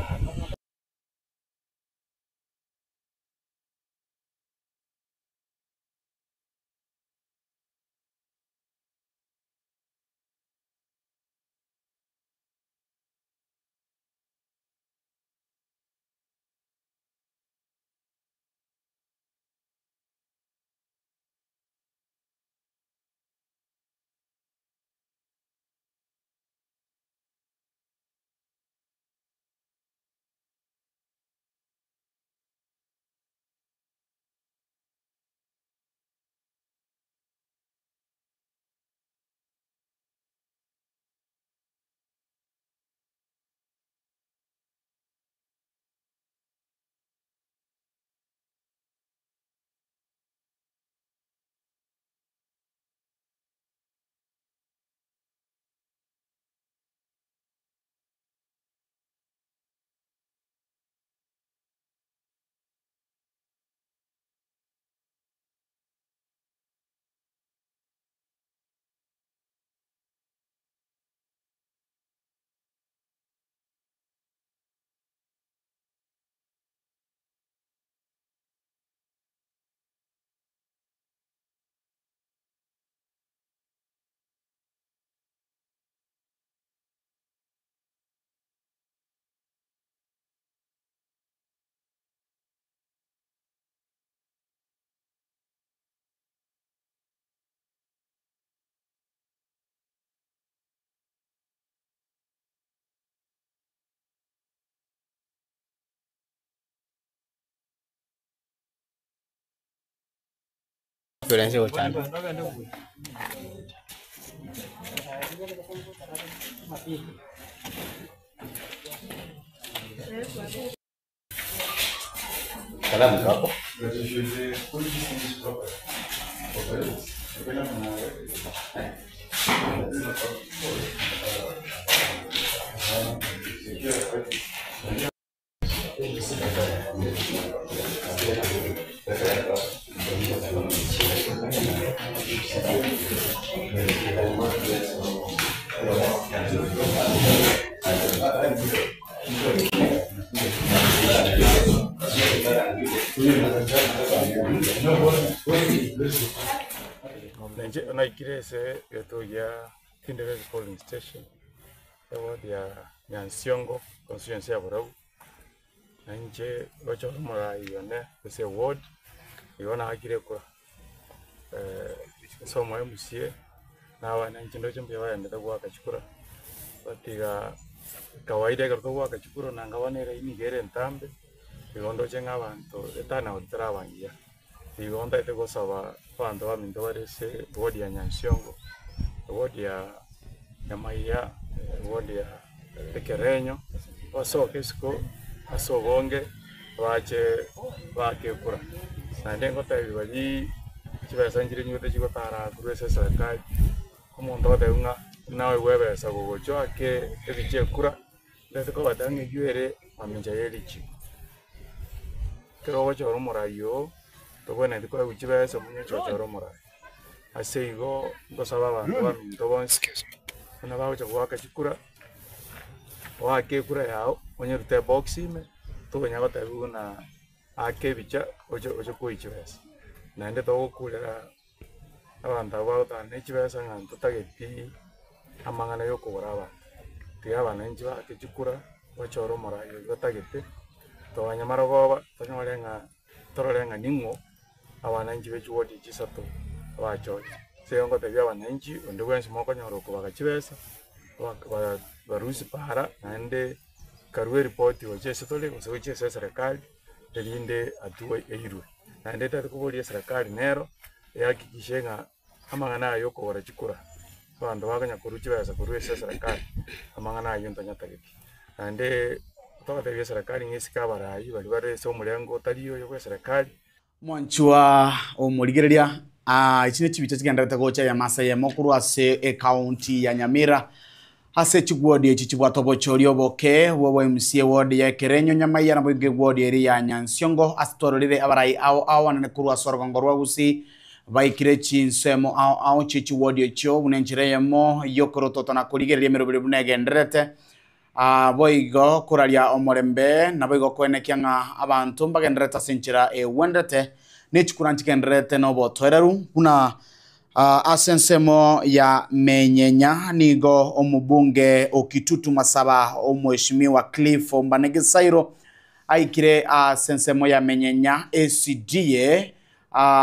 Experience gochanda. Kalamu kako. Inche naikire ase egetuo gia Tinderet polling station, eward ya Nyansiongo, constituency ya Borabu, na inche gochora omorai one ase eward, igo naakire ekura ase omo MCA, na abana inche ndoche mbuya baendete goaka chikura, but igaa kawaida ekero togoaka chikura nanga bono eraini iga ere entambe, igo ndoche ng'a abanto eturnout teraba engiya. Igo ntagete gosaba abanto baminto bare ase eward ya Nyansiongo, eward ya Nyamaiya, eward ya Ekerenyo, basoke isiko ase obonge bache baake ekura. Naende ngotebi baria chibesa nchire nywete chigotara korwa ase eserekari, omonto ogoteba ng'a naoigwe ebesa gogocha oake ebicha ekura, ntagete kobatebia ng'a eywo ere mamincha ya erichiko. Ekero ogochora omorai oo, tobwenereti koegwa chibesa omonye oche ochore omorai. Ase igo, ngosaba abanto baminto bonsi, buna bagocha goaka chikura, oake ekura yago, onyerute ebox ime, tokonya gotebiwa buna aka ebicha oche oche koiywa chibesa. Naende togokurera abanto abwo bagotara ne chibesa ng'a ntotageti amang'ana ya okogora abanto. Tiga abananchi baake chikura, bachore omorai oyio batagete, tonya marogoba tonyore ng'a torore ng'a ning'o abananchi be chiwodi echi isato bachorire. Ase igo ngotebia abananchi onde bwensi mokonyora okobaga chibesa, barusie para naende karue eripoti gochia ase tore gose gochia ase eserekari erinde hatua eirwe. Naende tari koboria eserekari nero ehakikishe ng'a amang'ana aya ya okogora chikura, abanto bakonya korwa chibesa korwa ase eserekari, amang'ana aywo ntanyatageti. Naende togotebia eserekari ng'a esike abarai baria bare ase omorengo otari oyo bwa eserekari. Mwanchwa omorigereria, aa echi ne chibicha chigendererete gocha eyemo ase eyemo korwa ase ecounty ya Nyamira ase chigwodi echi chibwate obochori oboke bwa obo MCA ward ya Ekerenyo Nyamaiya naboigo eward eria ya Nyansiongo ase twarorire abarai ao ao anene korwa ase orogongo rwa Gusii baikire chinsemo ao ao chie chiwodi echio buna enchera eyemo yokorotota na korigereria emeroberi buna egendererete. Aa boigo koraria omorembe, naboigo koenekia ng'a abanto mbagendererete ase enchera egwenderete, ne chikura nchigendererete nobotoereru, buna ase ensemo ya Menyenya nigo omobunge o Kitutu Masaba Omweshimiwa Cliff Ombane Gisairo aikire ase ensemo ya Menyenya SDA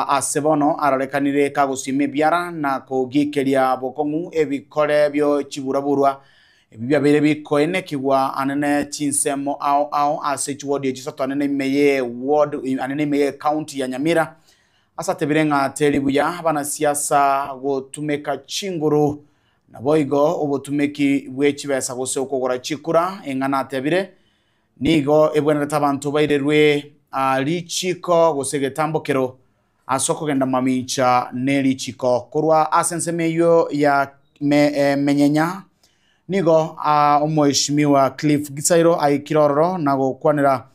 ase bono arorekanire kagosiima ebiara na kogikeria bokong'u ebikore bio chiburaburwa ebi biabeire bikoenekigwa anene chinsemo ao ao ase chiwodi echi isato anene ime ye ward anene ime ye county ya Nyamira ase atebire ng'a teri buya abanasiasa gotumeka chinguru naboigo obotumeki bwe chibesa gose okogora chikura eng'ana atebire Nigo ebwenerete abanto bairerwe richiiko gose egetambokero ase okogenda mamincha ne richiiko. Korwa ase ensemo eyio ya menyenya, nigo Omweshimiwa Cliff Gisairo aikire ororo na gokwanera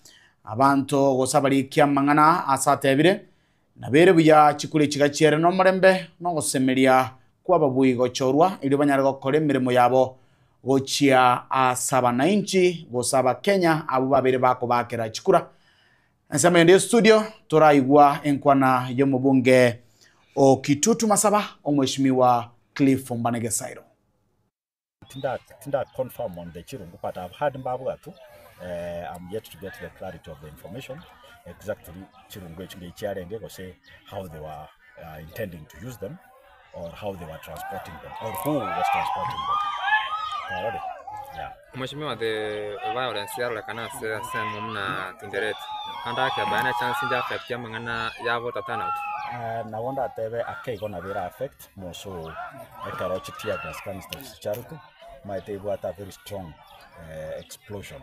abanto gose abariki amang'ana ase atebire, Nabere buya chikure chiga chiere nomorembe na ogosemeria kw'ababui gochorwa, erio banyare gokora emeremo yabo gochia ase abanainchi gose Abakenya abwo babeire bakobaakera chikura. Ensemo ende y'estudio toraigwa enkwana y'omobunge o Kitutu Masaba, Omweshimiwa Cliff Ombane Gesairo. Tinda confirm on the chirungu but I've heard mbabwatu I'm yet to get the clarity of the information exactly chirungu echi ngai chiarenge gose how they were intending to use them or how they were transporting them or who was transporting them. Twarorire? Yeah. Mheshimiwa the violence yarorekana ase ase emo buna Tinderet ande ake by any chance nja affect amang'ana ya voter turnout. Nabo ndatebe ake igo nabo era affect more so ekero chi tear gas canisters chiarutwe, omanyete ebwate a very strong explosion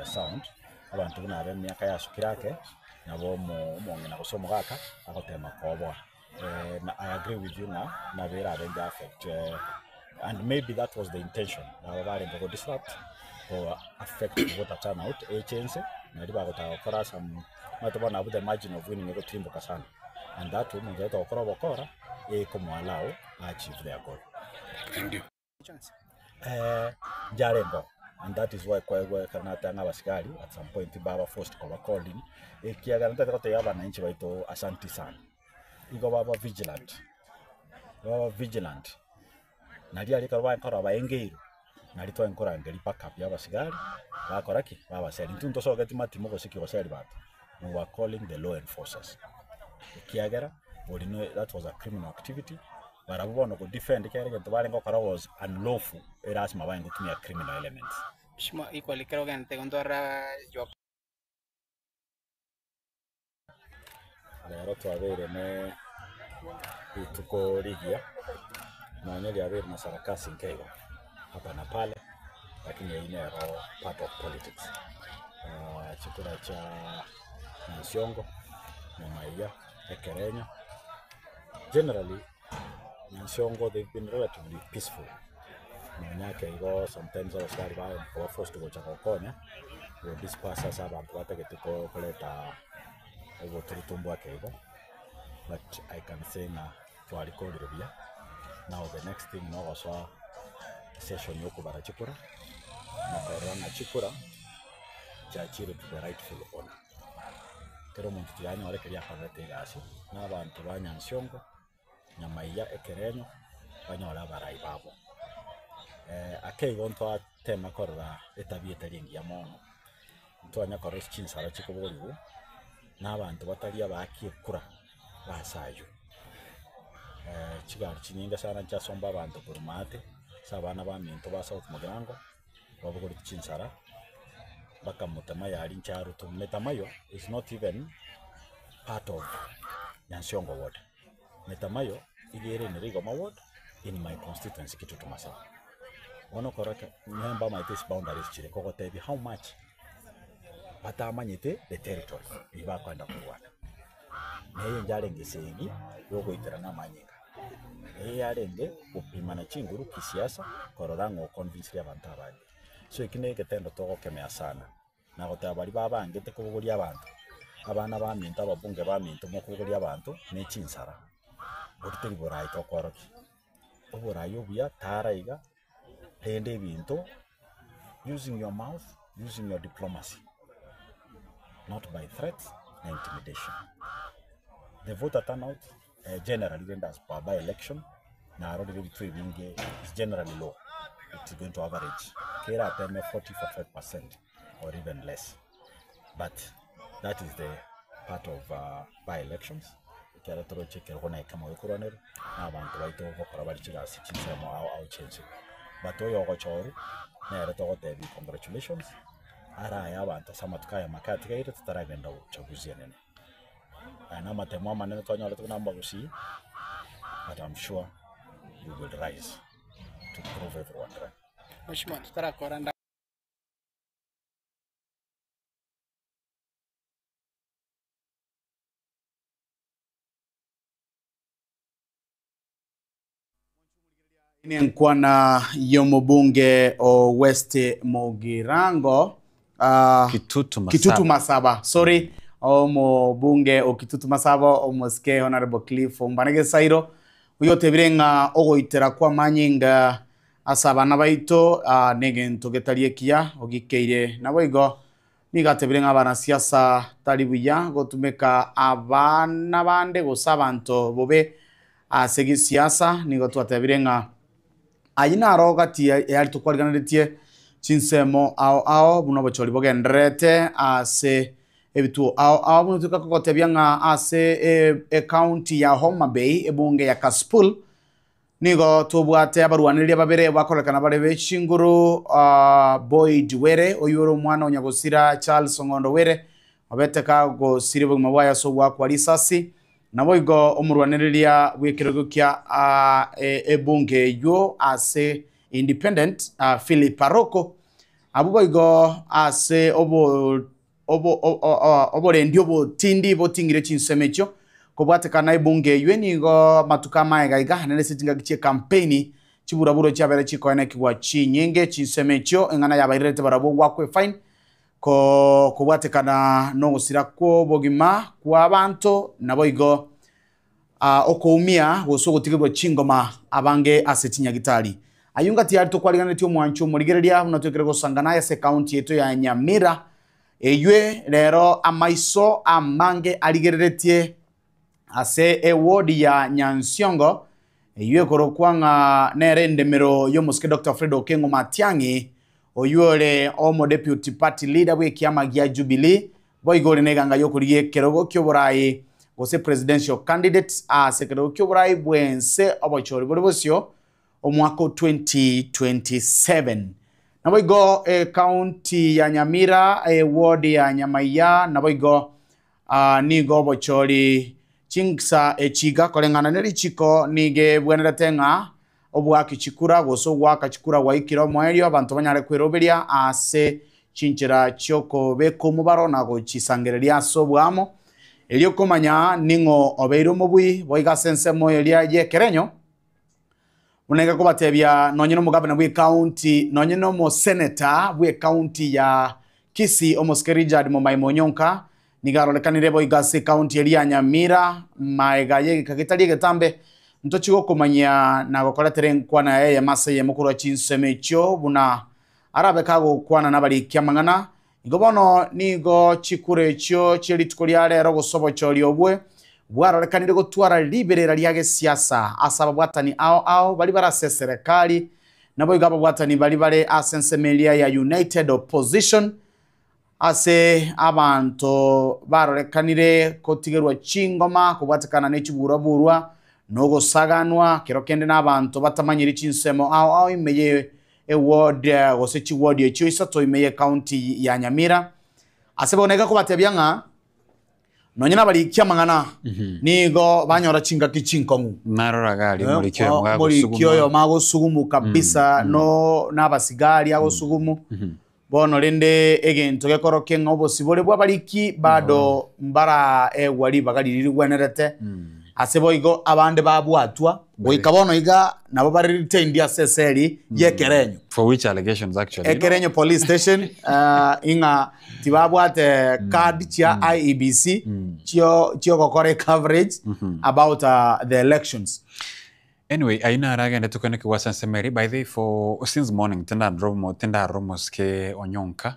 sound, abanto buna aba emiaka yasukire ake, nabo omo omong'ina gose omogaka agotema koboa. Na I agree with you ng'a nabo erarenge affect and maybe that was the intention nabo barenge go disrupt go affect voter turnout eche ense nari bagotaka gokora some omanyete bono abwo the margin of winning egotirimboka sana and that way omonto oyote gokora obokora ekomo allow achieve their goal. Thank you. Njarenge oo and that is why kwaigwa ekero nateba ng'a abasigari at some point baba forced koba called in, ekiagera ntagete gotebia abananchi baito asanti sana, igo baba vigilant, baba vigilant, naria aria ekero bakorora baengeirwe, naria tware korangeria backup ya abasigari, bakora ki? Babaseria. Intwe ntosogeti matimo gose ki goseri banto, we were calling the law enforcers, ekiagera oria no that was a criminal activity. Barabwo bono go defend kera egento barenge gokora was unlawful erasima barenge gotumia criminal elements. Shimo equally kero ogente gontwarera jua. Rero twabeire ne rituko rigiya, nonya riabeire na sarakasi nke igo, hapa na pale, lakini eyio nero part of politics. Chikura chia Nyansiongo, Nyamaiya, Ekerenyo. Generally, Nyansiongo they've been relatively peaceful, nonya ake igo sometimes abasikari baye koba forced gocha gokonya, go disperse ase abanto batagete ko koreta oboturutumbu ake igo, but I can say ng'a twarikorire buya, now the next thing nogosoa session ya okobara chikura, na korora ng'a chikura chiachire to the rightful owner. Kera omonto tiga anyore keria akorerete egasi, na abanto ba Nyansiongo, Nyamaiya, Ekerenyo, banyore abarai babo. Ake igo ntwatema korora etabia etari engiya mono, ntwanya korora ase chinsara chikoborigwa, na abanto batari abaaki ekura base aywo. Chigari chinyinge sana nchiasomba abanto korwa maate, ase abana baminto ba South Mugirango. Babogoretie chinsara, bakamotema yari inche arutwe. Metamayo is not even part of Nyansiongo ward. Metamayo iga ere in Rigoma ward in my constituency Kitutu Masaba. Bono okora ki? Nyomba amaete ase boundaries chire kogotebia how much batamanyete the territory eywo bakoenda korwana. Neye inche arenge esegi ya ogoiterana amanyinga. Eye yarenge gopimana chinguru kisiasa korora ng'a oconvincirie abanto abange. So eki na egetendo togokemea sana, na goteba baria babangete kobogoria abanto, abana baminto ababunge baminto mokobogoria abanto ne chinsara, boria teri borai tokorokia. Oborai obuya tara iga, rende ebinto using your mouth, using your diplomacy, not by threats na intimidation. The voter turnout generally rende as per by election, narorire ebituo ebinge is generally low, it's going to average kerateme 40, 45 percent or even less but that is the part of by elections ekero toroche ekerogo na ekemo gekorwanerwa na abanto baito gokora bare chigasi chinsemo ao ao chiense. But oyo ogochorwa nere togotebia congratulations araye abanto ase amatuko aya make atigaire totaragenda uchaguzi enene. Aya namatemo amanene twanyorete buna abagusii but I'm sure we will rise to prove everyone wrong. Mheshimiwa, tutarakora nda Enkwana y'omobunge o West Mugirango ah, Kitutu Masaba. Kitutu Masaba sorry omobunge o Kitutu Masaba omosike Honorable Cliff Ombane Gesairo oyo otebire ng'a ogoitera kwa amanyinga ase abana baito ah, negento getari ekiya ogikeire naboigo nigo atebire ng'a abanasiasa tari buya gotumeka abana bande gose abanto bobe Ase gesiasa nigo twatebire ng'a ayio naro gati y'aria tokwariganeretie chinsemo ao ao buna obochori bogendererete ase ebituo ao ao buna toika kogotebia ng'a ase ecounty ya Homa Bay ebunge ya Kasipul nigo tobwate abarwanereria babere bakorekana bare be chinguru Boyd Were oyio ore omwana o Nyagosira Charles Ong'ondo Were obete kagosiria obogima bwaye ase ogoakwa risasi. Naboigo omorwanereria bw'ekerogo kia ebunge eyio ase Independent, Philip Aroko, abwo boigo ase oborendi obotindi botingire chinsemo echio kobwatekana ebunge eyio nigo amatuko amaega iga naende ase chingaki chi'ekampeini chiburaburo chiabere chikoenekigwa chinyinge chinsemo echio eng'ana yabairerete barabwo goakwa efaini Kobwatekana nogosira kw'obogima kw'abanto, naboigo okoumia gose ogotigerwa chingoma abange ase chinyagitari. Ayio ngati aria tokwariganetie omwancho omorigereria buna twekire gosanga naye ase ekaunti yaito ya Nyamira, eywe rero amaiso amange arigereretie Ase ewodi ya Nyansiongo, eyio ekorokwa ng'a nere endemero y'omosike Doctor Fred Okengo Matiang'i, oyio ore omodeputy party leader bw'ekiama gia Jubilee, boigo ore neganga y'okorigia ekerogo ki'oborai gose presidential candidate ase ekerogo ki'oborai bw'ense obochori bore bosio omwaka o 2027. Naboigo ekaunti ya Nyamira, ewodi ya Nyamaiya, naboigo Aa nigo obochori chingsa echi igakoreng'ana ne richiko, nigo ebwenerete ng'a oboaki chikura gose ogoaka chikura gwaikire omoerio, abanto banyare kweroberia ase chinchera chi'okobeka omobaro na gochisangereria ase oboamo, erio komanya ning'o obeire omobui, boigo ase ensemo eria y'ekerenyo. Buna egekobatebia nonye nomogavana bw'ecounty, nonye nomoseneta bw'ecounty ya Kisii omosike Richard Momaima Onyonka nigo arorekanire boigo ase ecounty eria ya Nyamira maega y'egeka getari egetambe ntochi gokomanyia na gokoretera enkwana yaye eyemo ase eyemo korwa chinsemo echio buna arabe kagokwana nabariki amang'ana. Igo bono nigo chikura echio chie rituko ria rero gose obochori obwe bwarorekanire gotwara riberera ria gesiasa ase ababwatani ao ao baria bare ase eserekari, naboigo ababwatani baria bare ase ensemo eria ya United Opposition ase abanto barorekanire kotigerwa chingoma kobwatekana ne chiburwa-burwa na ogosaganwa kero kende na abanto batamanyiri chinsemo ao ao ime ye Eward gose chiward echio isato ime ye county ya Nyamira. Ase bono iga kobatebia ng'a nonye nabariki amang'ana nigo banyora chingaki chinkong'u. Naroraga aria omoriki oyomo Omoriki gagosuguma. oyomo agosugumu kabisa no nabasigari agosugumu. Bono rende egento gekorokia ng'a obosibore bw'abariki bado mbaraegwa ribaga riria rigwenerete, ase boigo abande babwatwa, goika bono iga nabo bare retained ase eseri y'ekerenyo. For which allegations actually? Ekerenyo police station ing'a tibabwate card chia IEBC chio chiogokora ecoverage about the elections. Anyway, ayio naro agendete koenekigwa ase ensemo eria, by the way for since morning tindandora tindarora omosike onyonka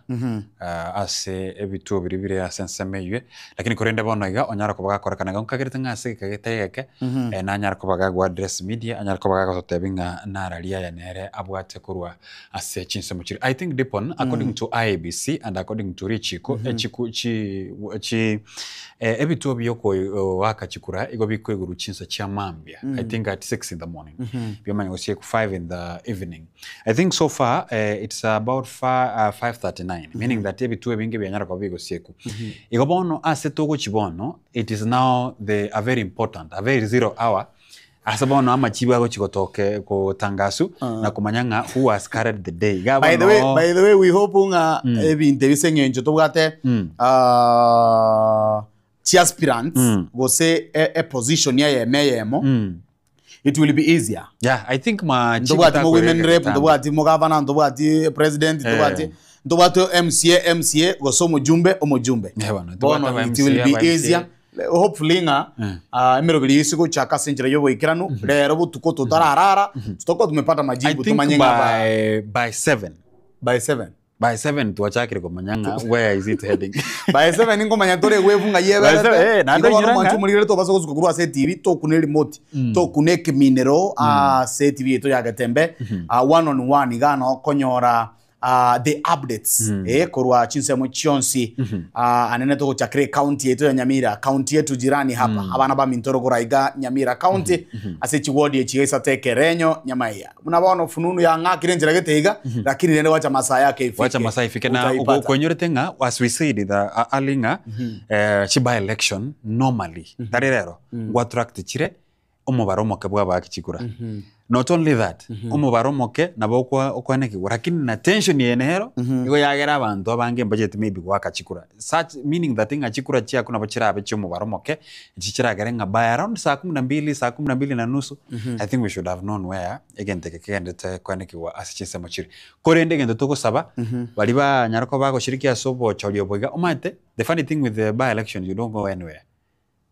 ase ebituo biria bire ase ensemo eywe, lakini korende bono iga onyare koba gakorekana iga nkagerete ng'a ase egeka getari egeke nanyare koba gago address media, anyare koba gagototebia ng'a nararia aya nere abwate korwa ase chinsemo chiria. I think Dipon according to IEBC and according to richiko echiku chi chi ebituo biokoaka chikura igo bikoigurwa chinsa chia mambia I think at 6 in the morning biomanya gosiekwa 5 in the evening I think so far it's about 5:39 meaning that ebituo ebinge bianyara koba bigosiekwa. Igo bono ase togochi bono it is now the a very important a very zero hour Ase bono amachibu agochia gotoke gotangaswa na komanya ng'a who has carried the day. Iga By the way, bono by the way, we hope ng'a ebinto ebi ase eng'encho tobwate chiaspirants gose e position eyemo eyemo it will be easier. Yeah, I think machibu Ntobwati mo women takoreka rep, kitambo. ntobwati mo governor, ntobwati president, ntobwati ntobwate MCA MCA gose omojumbe omojumbe. Yeah, bono, ntobwate Bono aba it will MCA, be aba MCA. easier. Hopefully ng'a emeroberi eye gochaka ase enchera y'oboikeranu rero botuko totararara tutakuwa tumepata I majibu think tomanye ng'a ba by 7. By 7. By 7 twachakire komanya ng'a where is it heading. By 7 nkomanya tore egwebu ng'a By seven, yeberete. eh, naende Igo bono oinyore mwanche ng'a omorigere tobasa gosuka korwa ase etibi tokune remote tokune ekeminero ase etibi yaito ya Getembe one on one iga noo okonyora. ah, the updates eh, korwa chinsemo chionsi ah, anene togochakera ecounty yaito ya Nyamira county yetu jirani hapa abana baminto rogoro aiga Nyamira county ase chiwodi echi isato Ekerenyo Nyamaiya buna bono fununu yang'akire enchera gete iga lakini rende wacha masaa yake ifike Wacha masaa ifike na utaipata. okwenyorete ng'a as we said the early ng'a eh, chi by election normally tari rero ngwattract chire omobaro omoke bwabaki chikura. Not only that, omobaro omoke nabo okwanekigwa lakini na tension yene ero igo yagera abanto abange mbachete maybe goaka chikura, such meaning that ng'a chikura chiaku nabo chirabe chia omobaro omoke echi chiragere ng'a by around saa kumi na mbili, saa kumi na mbili na nusu, I think we should have known where egento eke kegendete kwanekigwa ase chinsemo chire. Korende egento togosaba baria banyara koba bagoshiriki ase obochori obo iga omanyete the funny thing with the by election, you don't go anywhere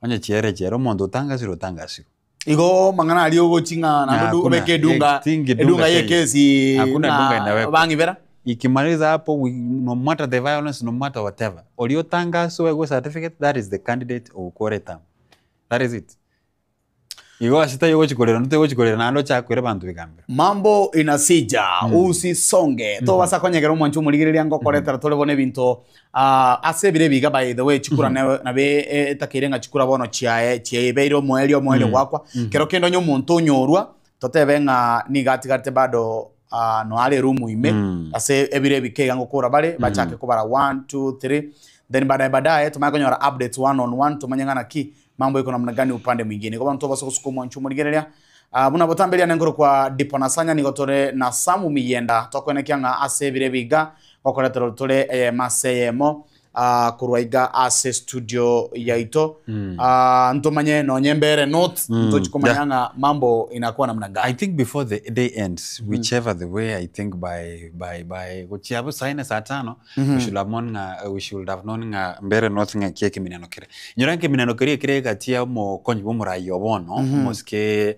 onye chiere chiere omonto otangasire otangasirwe. Igo mang'ana aria ogochi ng'a naende Hakuna. obeke edunga Tingi edunga teiyo. yekesi Hakuna dunga ng'a inawekwa. bang'ibera. Ikimaliza hapo no matter the violence, no matter whatever, uliotangaswa we certificate, that is the candidate ogokora eterm, that is it. Igo ase taiyo gochikorera onde togochikorera naende ochakwere abanto bigambero. Mambo inasija usisonge tobasa konyegera omwancho omorigereria ngokoretera tore bono ebinto ah, ase ebire ebiga. By the way, chikura nabe etakeire ng'a chikura bono chiaye chiabeire omoerio omoerio gwakwa kero kende onye omonto onyorwa totebe ng'a nigo atigarete bado ah, noare eroom ime ase ebire ebike iga ngokora bare bachake kobara 1 2 3, then baadaye baadaye tumanye konyora updates one on one, tumanye ng'a naki mambo iko namna gani upande mwingine. Igo bono tobasa gosuka omwancho omorigereria. Ah, buna botamberia nengoro kwa Diponasanya nigo tore na Samu Miyenda tokwenekia ng'a ase ebire ebiga gokoretera tore eyemo ase eyemo ah, korwa iga ase studio yaito. Ah, ntomanye nonye mbere note ntochi komanya ng'a mambo inakuwa namna gani. I think before the day ends, whichever the way, I think by gochia saa 4 saa 5, we should have known nga we should have known nga mbere north nga kie kiminano kire. Nyora kiminano kire kire gatia omokonyi bw'omorai obono omosike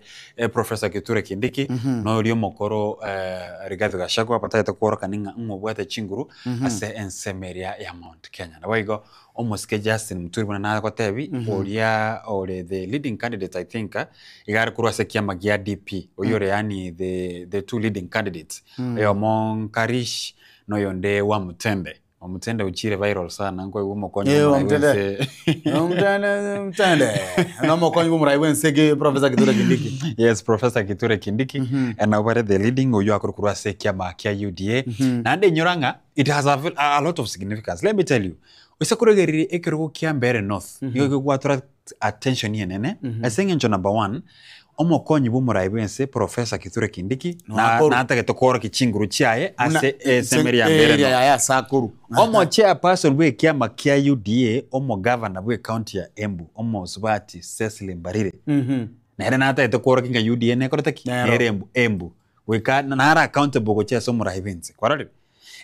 Professor Kithure Kindiki no ori omokoro Rigathi Gachagua batagete kworoka ng'a ng'obwate chinguru ase ensemo eria ya Mount Kenya. Nabo igo omosike Justin Muturi buna nagotebi oria ore the leading candidate, I think iga are korwa ase kiama gia DP oyo ore yani the two leading candidates, oyomo Nkarish noyonde wa Mutembe. Omutende uchire viral sana nkoigwa omokonyi Eh, bw'omorai Omutende. bwense. Omutende mutende nomokonyi bw'omorai bwensege Professor Kithure Kindiki. Yes, Professor Kithure Kindiki and nabo bare the leading oyo akore korwa ase ekiama kia UDA. Naende inyora ng'a it has a lot of significance. Let me tell you, ase koregereria ekerogo kia Mbeere North nigo kegwatora attention enene ase eng'encho number one, omokonyi bw'omorai bwense Professor Kithure Kindiki Noakoru. natagete kworokia chinguru chiaye ase esemeri ya area Mbeere North. yaye ase akoru. Omo chairperson bw'ekiama kia UDA, omogavana bw'ecounty ya Embu omosubati Cecily Mbarire nere natagete kworokia ng'a UDA nekorete ki. Nero. Nere Embu goika nara accountable gochia ase omorai bwense. Kwarorire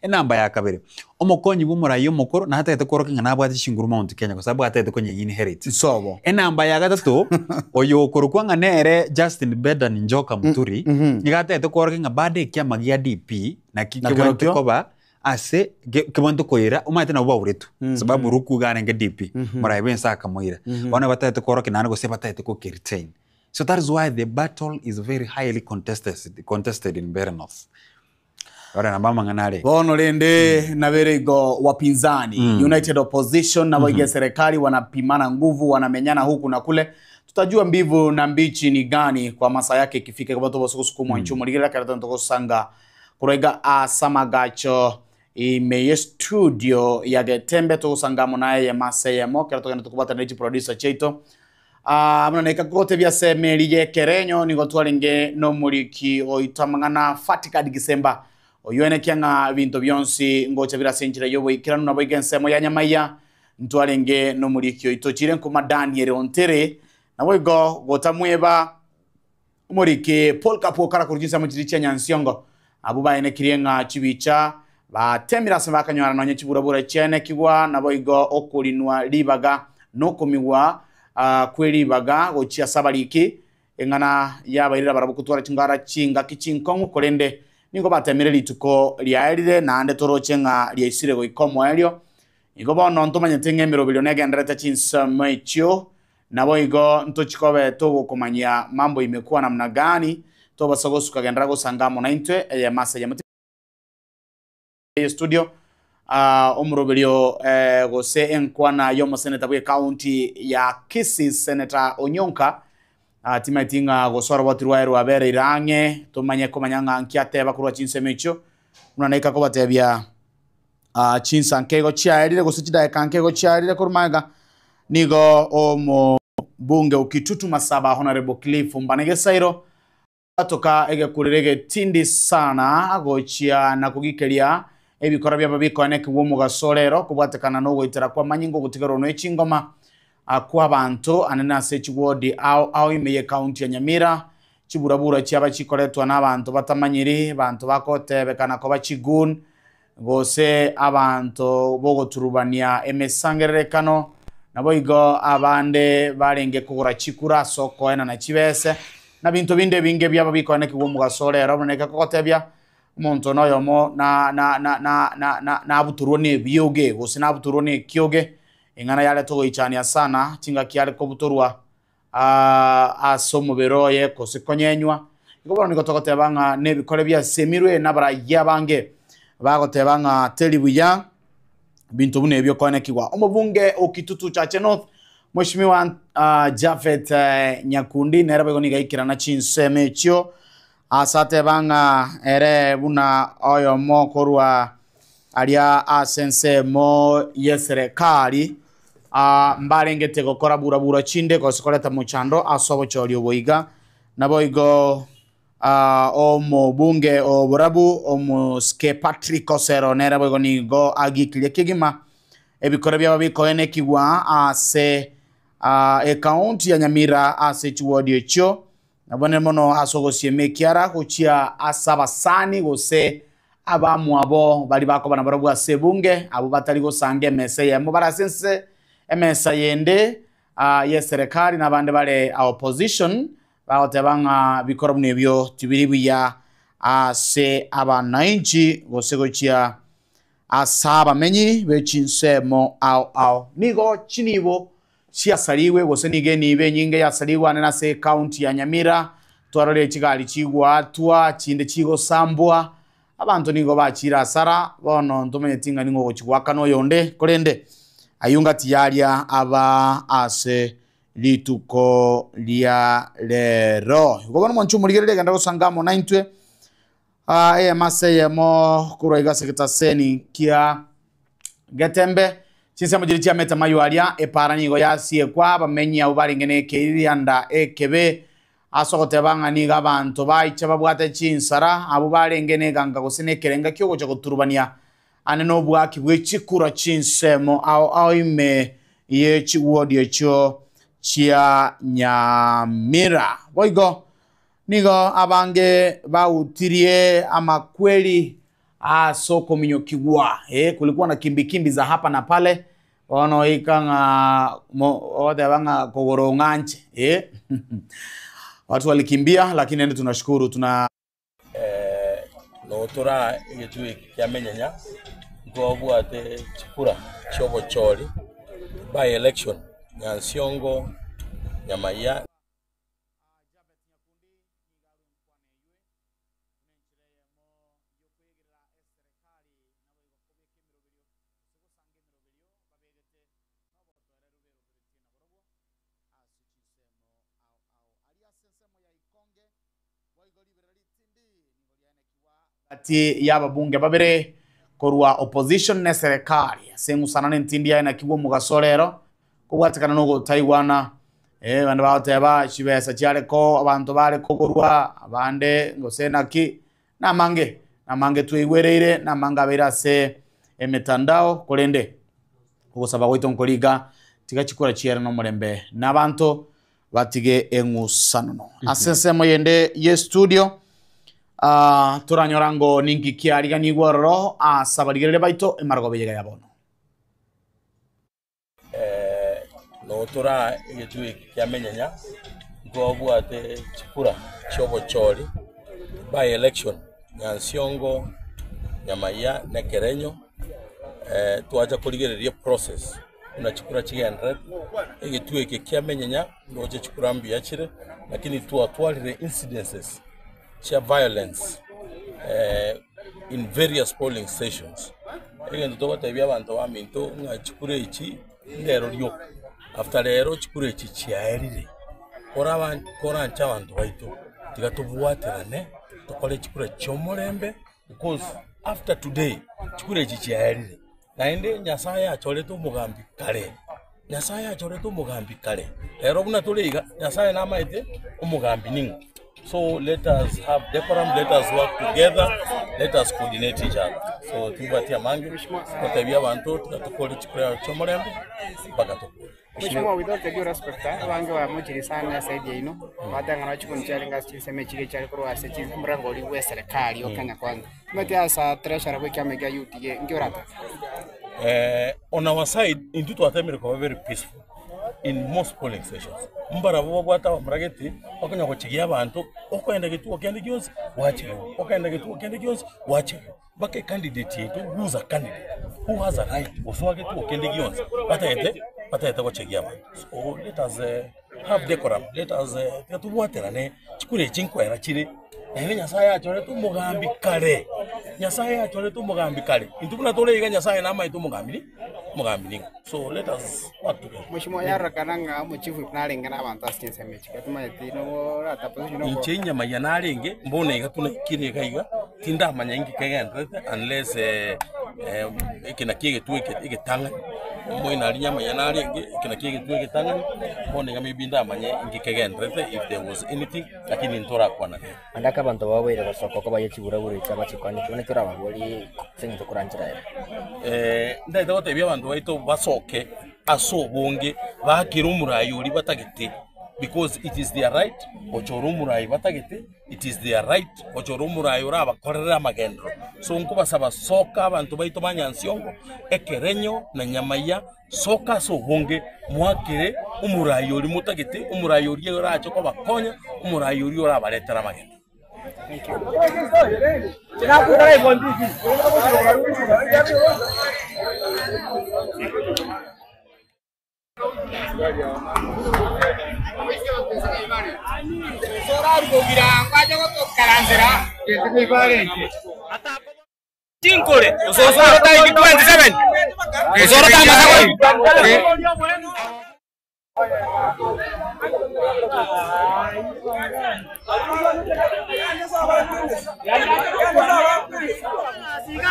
enamba ya kabere, omokonyi bw'omorai omokoro natagete kworokia ng'a nabwate chinguru Mount Kenya kwa sababu atagete konya inherit. Nsobo. Enamba ya gatato, oyo okorokwa ng'a nere Justin Bedan Njoka Muturi nigo atagete kworokia ng'a bado ekiama gia DP naki Na kebwate kerokio? koba ase kebwate koira omanyete nabo bauretu sababu Ruku iga arenge DP morai bwense akamoira. Bono batagete kworokia naende gose batagete gokeretain. So that is why the battle is very highly contested in Mbeere North. Ore namba amang'ana are. Bono rende nabere igo wapinzani United Opposition na mm serikali wanapimana nguvu, wanamenyana huku na kule. Tutajua mbivu na mbichi ni gani kwa masaa yake ikifika kwa tobo sukusukuma mm. nchumo ligera karata ntokosanga kurega asamagacho imeye studio ya Getembe tugusangamo naye yamaseyemo kera tugenda tukubata nechi producer cheito. Ah, muna neka kote bya semeri yekerenyo nigo twarenge no muriki oitwa mang'ana Fatikad Gisemba oyo ene kiang'a binto bionsi ngocha birasenchira yobo ikiranu nabo igensemo ya Nyamaiya ntwarenge no muriki oito chire nkuma Daniel Ontere nabo igo gotamweba umuriki Paul Kapo kara kurujisa mu chiri cha Nyansiongo abo baenekirie ng'a chibicha batemira ase bakanyora nonye chiburabura chiene kigwa nabo igo okurinwa ribaga nokomigwa kweribaga gochia sabariki eng'ana yabairira barabo kutwara chingara chingaki chinkong'u korende nigo batemire rituko riaerire naende toroche ng'a riaisire goika omoerio. Igo bono ntomanyete ng'a emeroberio negenderete chinsemo echio nabo igo ntochikobe togokomanyia mambo imekuwa namna gani tobasa gosuka gendera gosanga amo naintwe eyemase eyemo. Eye studio omoroberio gose enkwana y'omoseneta bw'ecounty ya Kisii Senator Onyonka timaeti ng'a gose oroboti rwaye rwabereire ang'e tomanye komanya ng'a nki ateba korwa chinsemo echio buna naika kobatebia chinsa nke igo chiaerire gose chidakika nke igo chiaerire korwa magega nigo omobunge o Kitutu Masaba Honorable Cliff Mbane Gesairo Gwatoka egekurero egetindi sana gochia na kogikeria ebikora biabo bikoenekigwa omogaso rero kobwatekana nogoitera kw'amanyinga ogotigerwa ne chingoma kw'abanto anene ase chiwodi ao ao ime y'ecounty ya Nyamira. Chiburabura chiaba chikoretwa n'abanto batamanyiri, banto bagotebekana koba chigoon gose abanto bogoturubania emesangererekano, naboigo abande barenge kogora chikura ase okoenana chibese, na binto binde ebinge biabo bikoenekigwa omogaso ore ero. Buna ekegotebia, omonto noyomo na na na na na na nabutorwe nebioge, gose nabutorwe nekioge, eng'ana yareta ogoichania sana, chingaki are kobutorwa ase omobere oye gose konyenywa. Igo bono nigo togoteba ng'a nebikore biasemirwe nabarayia abange bagoteba ng'a teri buya binto buna ebio koenekigwa. Omobunge o Kitutu Chache North Mheshimiwa Japhet Nyakundi nere boigo nigo aikerana chinsemo echio ase ateba ng'a ere buna oyomo korwa aria ase ensemo y'eserekari mbarengete gokora bura-bura chinde gose koreta mochando ase obochori obo iga. Naboigo omobunge o Borabu omosike Patrick Osero nere boigo nigo agikirie kegima ebikore biabo bikoenekigwa ase ekaunti ya Nyamira ase chiwodi echio. Nabonene mono ase ogosiema ekiara gochia ase abasani gose abamwabo baria bakoba nabarabwo ase ebunge, abwo batari gosanga emesa eyemo bare ase ense emesa yende y'eserekari na abande bare opposition bagoteba ng'a bikoro buna ebio tibiri buya ase abanainchi gose gochia ase abamenyi be chinsemo ao ao. Nigo chinibo chiasarigwe gose nigo enibo enyinge yasarigwe ande nase ecounty ya Nyamira, twarorire chigari chigwatwa, chinde chigosambwa, abanto nigo bachire asara, bono ntomanyeti ng'a ning'o ogochi goakana oyonde, korende ayio ngati yaria aba ase rituko ria rero. Igo bono mwanche omorigereria genda gosanga amo naintwe eyemo ase eyemo korwa iga ase getaseni kia Getembe, chinsemo chiria chiamete amayio aria, epaara nigo yasiekwa, abamenyi abwo barenge nekeirianda ekebe, ase ogoteba ng'a nigo abanto baicha babwate chinsara, abwo barenge neganka gose nekerenga ki'ogocha goturubania ande nobwaki bwe chikura chinsemo ao ao ime ye chiwodi echio chia Nyamira. Boigo nigo abange bautirie amakweri Ase okominyokigwa, ee, kulikuwa na kimbikimbi za hapa na pale, bono oika ng'a mo ogoteba ng'a kogoro ng'anche, eh watu walikimbia lakini naende tunashukuru tuna. Notora egetuo eke kia Menyenya, ntwabwate chikura chiobochori, by election, Nyansiongo, Nyamaiya. Gati y'ababunge babere korwa opposition na eserekari ase eng'usana na entindi yaye nakigwa omogaso rero kobwatekana na ogotaigwana eh, abande bagoteba chibesa chiare ko abanto bare kogorwa abande gose naki Namange, namange tweigwereire, namange abeire ase emetandao, korende ogosaba gwaito nkoriga, tiga chikura chiere nomorembe na abanto batige eng'usanono. Ase ensemo yende ye studio, ah, toranyora ngo ninki kiariganigwe ororo ase abarigereria baito emarogoba eyega ya bono. Notora egetuo eke kia Menyenya, ntwabwate chikura chiobochori, by election, Nyansiongo, Nyamaiya na Ekerenyo, twacha korigereria eprocess buna chikura chigendererete, egetuo eke kia Menyenya ndoche chikura mbuya chire, lakini twatwarire incidences chia violence. in various polling stations. Egento togotebia abanto baminto ng'a chikura echi ndero rioka, after rero chikura echi chiaerire, koraba koranche abanto baito tiga tobwaterane tokore chikura chi'omorembe because after today chikura echi chiaerire. Naende Nyasaye achorete omogambi kare, Nyasaye achorete omogambi kare, rero buna tore iga, Nyasaye namaete omogambi ning'o. So let us have decorum, let us work together, let us coordinate each other. So tibwati amange, gotebia abanto tiga tokore chikura chi'omorembe mpaka tokore. Mheshimiwa, with all the due respect, abange bamochire sana ase area ino, bateba ng'a chikoni chiarenge ase chinsemo echi chiare korwa ase omorango oria bwa eserekari o Kenya Kwanza. Omanyete ase treasurer bwa ekiama ekia UDA, inki oratebe? On our side, intwe twatemire koba very peaceful in most polling stations. Mbarabwo babwate abamura gete, bakonya gochigia abanto, okoenda getuo kende gionsi gwacherwa, okoenda getuo kende gionsi gwacherwa. Mpaka ecandidate yaito who is a candidate, who has a right gosoa getuo kende gionsi, batagete batagete gochegia abanto. So let us have decorum, let us tiga tobwaterane chikura echi nkoera chire, naende Nyasaye achorete omogambi kare, Nyasaye achorete omogambi kare, intwe buna tore iga Nyasaye namaete omogambi ni omogambi ning'o. So let us work together. Mheshimiwa, yarorekana ng'a omochifu narenge na abanto ase chinsemo echi, timanyeti nobo orata position oko. Inche enyama ya narenge, mbono iga tunaikire iga iga, tindamanya inki kegendererete unless eke nakio egetwe eke egetang'ani, omoino aria nyama ya narenge, eke nakio egetwe egetang'ani, bono iga maybe ndamanye inki kegendererete if there was anything, lakini ntorakwana rero. Naende ake abanto baboire gosoka oko baye chiburaburo echi abachikwaneti, buna ekero ababorie ase eng'encho koranchera ere. Ndagete gotebia abanto baito basoke ase obonge, bakere omorai oria batagete because it is their right gochora omorai batagete, it is their right gochora omorai orabakorere amagenderero. So nkobasaba soka abanto baito ba Nyansiongo, ekerenyo na nyamaiya, soka ase obonge mwakere omorai oria motagete, omorai oria orache kobakonya, omorai oria orabaretere amagenderero. Chinkore, ososoro tariki 27, osoro tamasakori.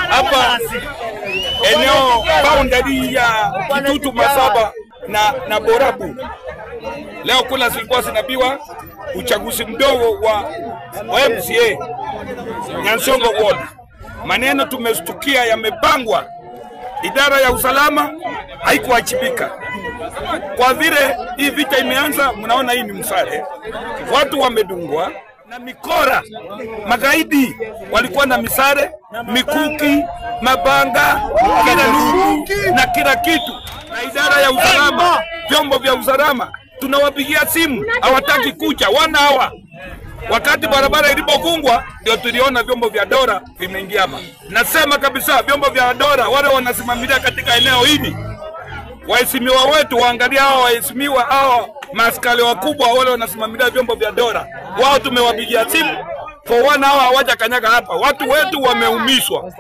Hapa eneo boundary ya Kitutu Masaba na Borabu. Leo kula zilikuwa zinapiwa uchaguzi mdogo wa MCA Nyansongo Ward. Maneno tumestukia yamepangwa, idara ya usalama haikuwajibika. Kwa vile hii vita imeanza, mnaona hii ni msare, watu wamedungwa na mikora. Magaidi walikuwa na misare, mikuki, mabanga, kila lungu na kila kitu. Na idara ya usalama, vyombo vya usalama tunawapigia simu, hawataki kuja, wana hawa. Wakati barabara ilipofungwa ndio tuliona vyombo vya dola vimeingia hapa. Nasema kabisa vyombo vya dola wale wanasimamia katika eneo hili, waheshimiwa wetu waangalie hawa waheshimiwa hawa maaskari wakubwa wale wanasimamia vyombo vya dola, wao tumewapigia simu for one hour hawajakanyaga hapa. Watu wetu wameumizwa,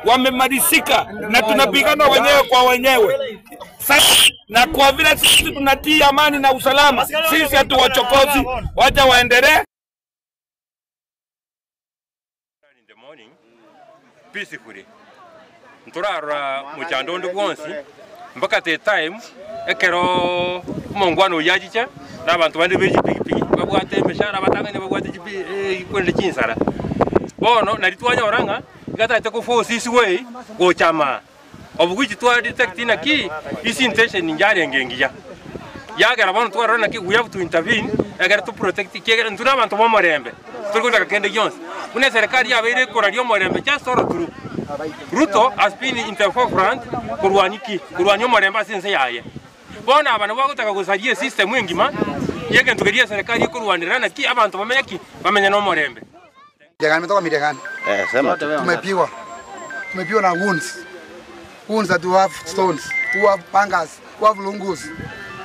wamemalizika, na tunapigana wenyewe kwa wenyewe. Sasa, na kwa vile sisi tunatii amani na usalama, sisi hatuwachokozi, wacha waendelee. In the morning peacefully nturarora muchando onde bwonsi mpaka the time ekero omongwana oyio achiche na abanto bande be chipigipigi babwate emeshahara batang'ani babwate chipi kwende chinsara. Bono nari twanyora ng'a iga tagete koforce isi way gocha amaa obo which twa detect naki isi intention yarenge engiya yagera bono twarora naki we have to intervene egere to protect kiegere ntwe na abanto ba omorembe torikotaka kende gionsi buna eserikali yabeire ekoraria omorembe just all through. Ruto has been in the forefront korwania ki korwania omorembe ase ense yaye. Bono aba nabo bagotaka gosaria esystem engima ya egento keria eserikali ekorwanera naki abanto bamenye ki bamenye na omorembe. Miregani, umetoka Miregani. Sema tu. Tumepigwa. Tumepigwa na wounds. Wounds that we have stones, who have pangas, who have lungus.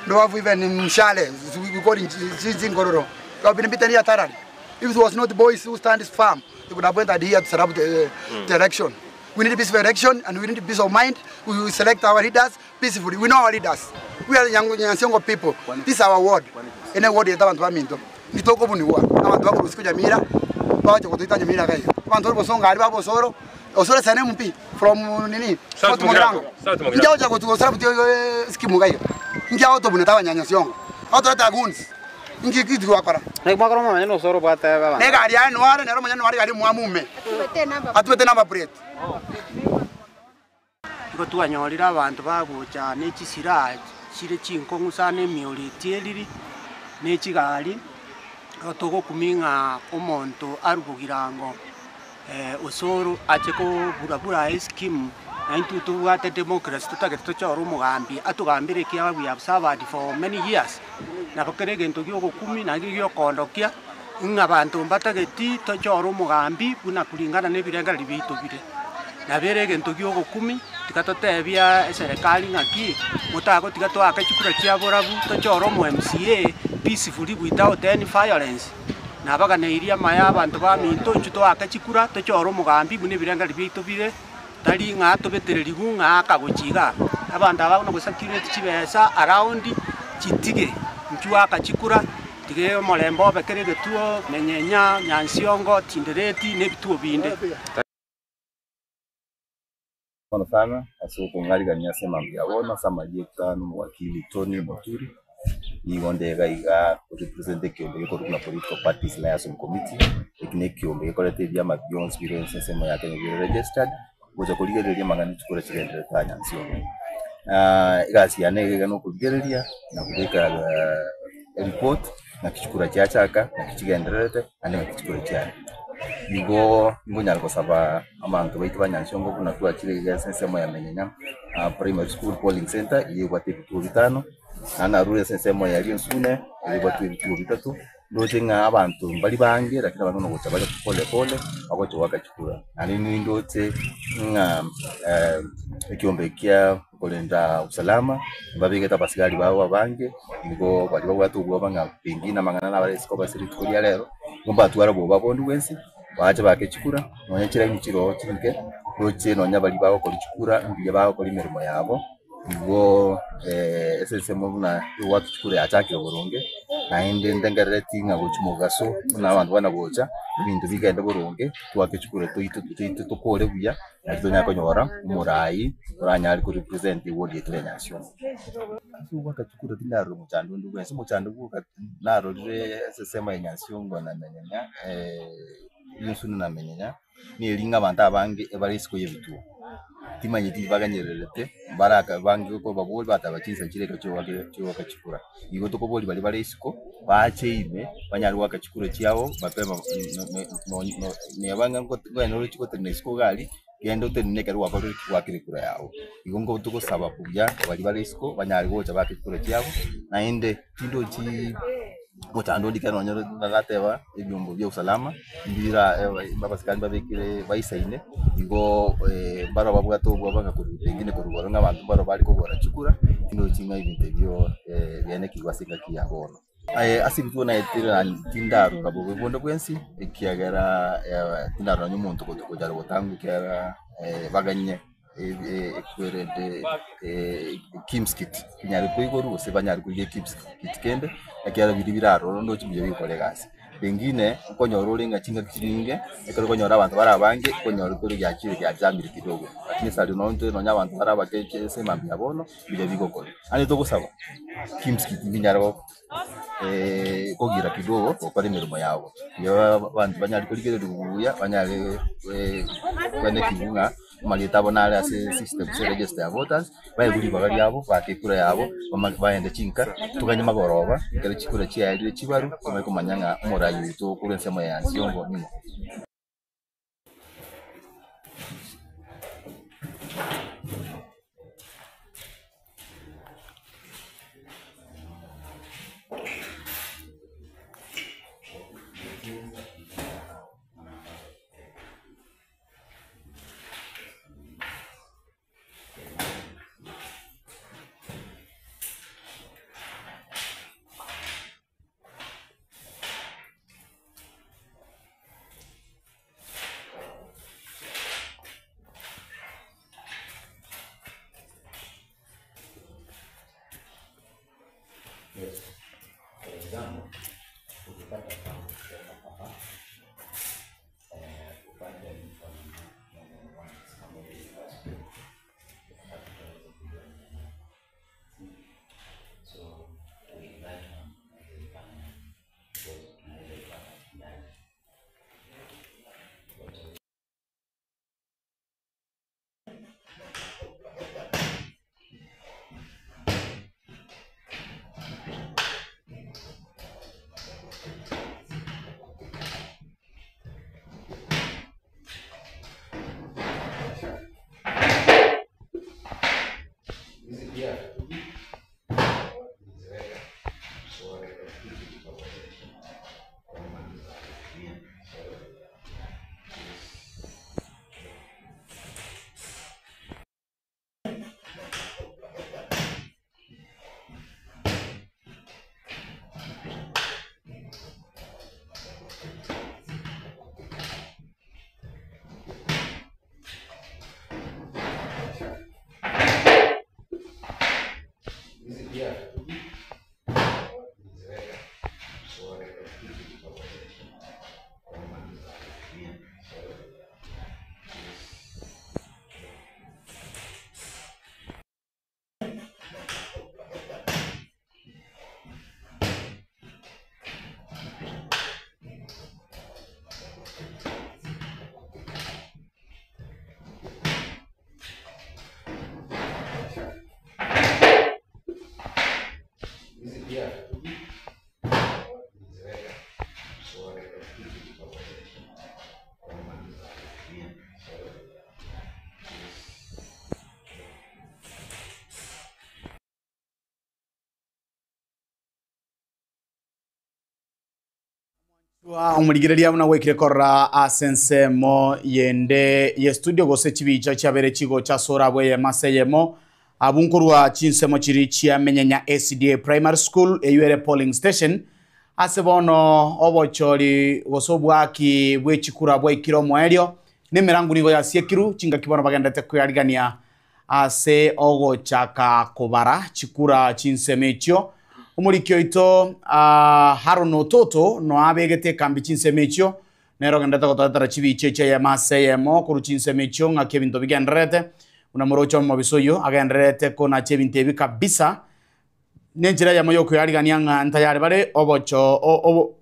They have even mshale, we call it ngororo. We have been beaten here thoroughly. If it was not the boys who stand this farm, They could have entered here to set up the, the election. We need peaceful election and we need peace of mind. We will select our leaders peacefully. We know our leaders. We are Nyansiongo people. This is our ward. Ene ward yeta abantu baminto. Nitokobunigwa. Abantu bakorusia Nyamira bagocha gotoita Nyamira iga iga. Abanto bare bosongo aria ba Osoro, Osoro is an MP from nini South South Mugirango. South Mugirango. Inki agocha gotu gosara scheme iga iga. Inki agotobunete abanyanyasiongo. Agotoreta goons. Inki ki twakora? Naki mwakora omomanya na osoro obwate abanto. Na egari yaye noare nere omonyene noare egari mwamume. Atubete number plate. Igo twanyorire abanto bagocha ne chisiraha chire chinkong'u sana emioro etiariri, ne chigari, igo togokumia ng'a omonto arwe bogirango osoro ache kobura bura eskimu, na intwe tobwate democracy totagete tochore omogambi atogambere ekiagera we have suffered for many years, nabo kere egento gia ogokumia naende giokoondokia, ng'a abanto mbatageti tochore omogambi buna kulingana na ebirengererio biaito bire. Nabo ere egento gia ogokumia, tiga totebia eserekari ng'aki, motagotiga toake chikura chia borabu tochore omo MCA peacefully without any violence, nabaganeirie amaya abanto baminto intwe toake chikura tochore omogambi buna ebirengererio biaito bire, tari ng'a tobetererigwe ng'a akagochia igaa. Abanto aba buna gosacurate chibesa around, chitige, intwe aka chikura, tiga omorembe obe kera egetuo, menyenya, nyansiongo, tindereti, na ebituo binde. Mono sana ase okong'arigania ase emambia ya bono ase amarieta na omowakili Tony Moturi, nigo nde iga iga korepresent ekeombe gekorwa buna Political Parties Liaison Committee, eki na ekeombe gekoreta ebiama bionsi bire ase ensemo ya Kenya bire registered, gocha korigereria amang'ana chikura chigendererete aa Nyansiongo. Egasi yane iga iga na okorigereria na kobeka eripoti naki chikura chiachaka, naki chigendererete, naende naki chikura chiare. Nigo nkonyara gosaba abanto baito ba Nyansiongo buna twachire iga ase ensemo ya Menyenya Primary School Polling Centre, eywo ebwate ebituo bitano, naende narure ase ensemo ya Rionsune, eywo ebwate ebituo bitato, ndoche ng'a abanto mbari bange lakini abanto buna gocha bare pole pole, bagocha goaka chikura. Naende nindoche ng'a ekiombe kia korenda usalama, mbabegete abasigari babo abange, nigo baria babwate obwoba ng'a pengine amang'ana nabare isiko ase rituko ria rero, nigo mbatware obwoba bonde bwensi, bache baake chikura, nonya chiraini chire oo chinke, roche nonya baria bagokora chikura mbuya bagokora emeremo yabo, igo ase ensemo buna yogoaka chikura yachakire boronge, naende ndengerereti ng'a gochia mogaso buna abanto bana gocha, ebinto bigende boronge, twake chikura toito toito tokore buya. Naki tonyare konyora omorai oranyare ko represent eward yaito ya Nyansiongo. Ase ogoaka chikura tindarora omochando onde bwensi, omochando bwoka narorire ase ensemo ya Nyansiongo na Menyenya Rionsune na Menyenya, neri ng'a abanto abange ebare isiko ya ebituo, timanyeti baganyererete baraka bange kobabori bateba chinsa nchire iga chiogoaka chikura. Igo tokoboria baria bare isiko, bache ime banyare goaka chikura chiabo mapema neba ng'a ngochi gotenena isiko iga aria, genda otenene ekero gwakorire ki? Gwakire ekura yago. Igo nko togosaba buya baria bare isiko banyare gocha baake chikura chiabo, naende tindochi mochando onde ekero nonye narateba ebiombo bia usalama mbira abasikari mbabekire baisaine, igo mbaro babwate obwoba ng'a korwa pengine korwa igoro ng'a abanto mbaro bare kogora chikura, tindochi ng'a ebinto ebio bianekigwe ase engaki ya bono. Ase ebituo naetire tindaruka bobe bonde bwensi, ekiagera tindarora onye omonto gochaka gotangwa ekiagera baganye ekwerende KIEMS kit enyare koigorwa gose banyare korigia KIEMS kit kende, ekiagera biria bire aroro ndoche mbuya bigokora egasi. Pengine nkonyora ore ng'a chingaki chinyinge, ekero okonyora abanto bare abange, okonyora kore giachire giachamire kidogo, lakini ase aria nonye nonye abanto bare abake ase emambia ya bono, mbuya bigokora. Naende togosaba KIEMS kit mbinyare kogira kidogo gokora emeremo yabo, erio abanto banyare korigereria buya, banyare koenekiwa ng'a amarieta abo nare ase system ase register ya voters, baegwe ribaga riabo, baake ekura yabo, bagende chinka, toganye magoroba, ekero chikura chiaerire chibarwe, tomanye komanya ng'a omorai oito korwa ensemo ya Nsiongo ning'o. Yes. For example, ukipata pesa hapa, upate mtu ana normal ones kama vile passport, hatutaweza kujua ni ya nani. So with that one tunaweza ifanya because tunaweza ipata ndani. Hizi pia tunaziweka kwa record purposes. Kwamba ni za kutumia. So, hizi pia tunaziweka kwa record purposes. Kwamba ni za kutumia. So, hizi pia tunaziweka kwa record purposes. Kwamba ni za kutumia. So, Omurigereria buna gwekire korora ase ensemo yende ye studio gose chibicha chiabere chigo chasora bweye mase yemo abunkorwa chinsemo chiri chiamenyenya SDA Primary School eyuere polling station ase bono obochori gose obwaki bwechikura bwaikire omoerio nemirango nigo yasiekiru chingaki bono bagendete kuyarigania ase ogochaka kobara chikura chinsemo echio omoriki oito Haron Ototo noabegete ekambi chinsemo echio nero ogendete gotoetera chibicha echio eyemo ase eyemo korwa chinsemo echio ng'aki ebinto bigendererete buna moroche omobiso oyo agendererete konacha ebinto ebi kabisa nenchera eyemo ya okoyarigania ng'a ntayari bare obocho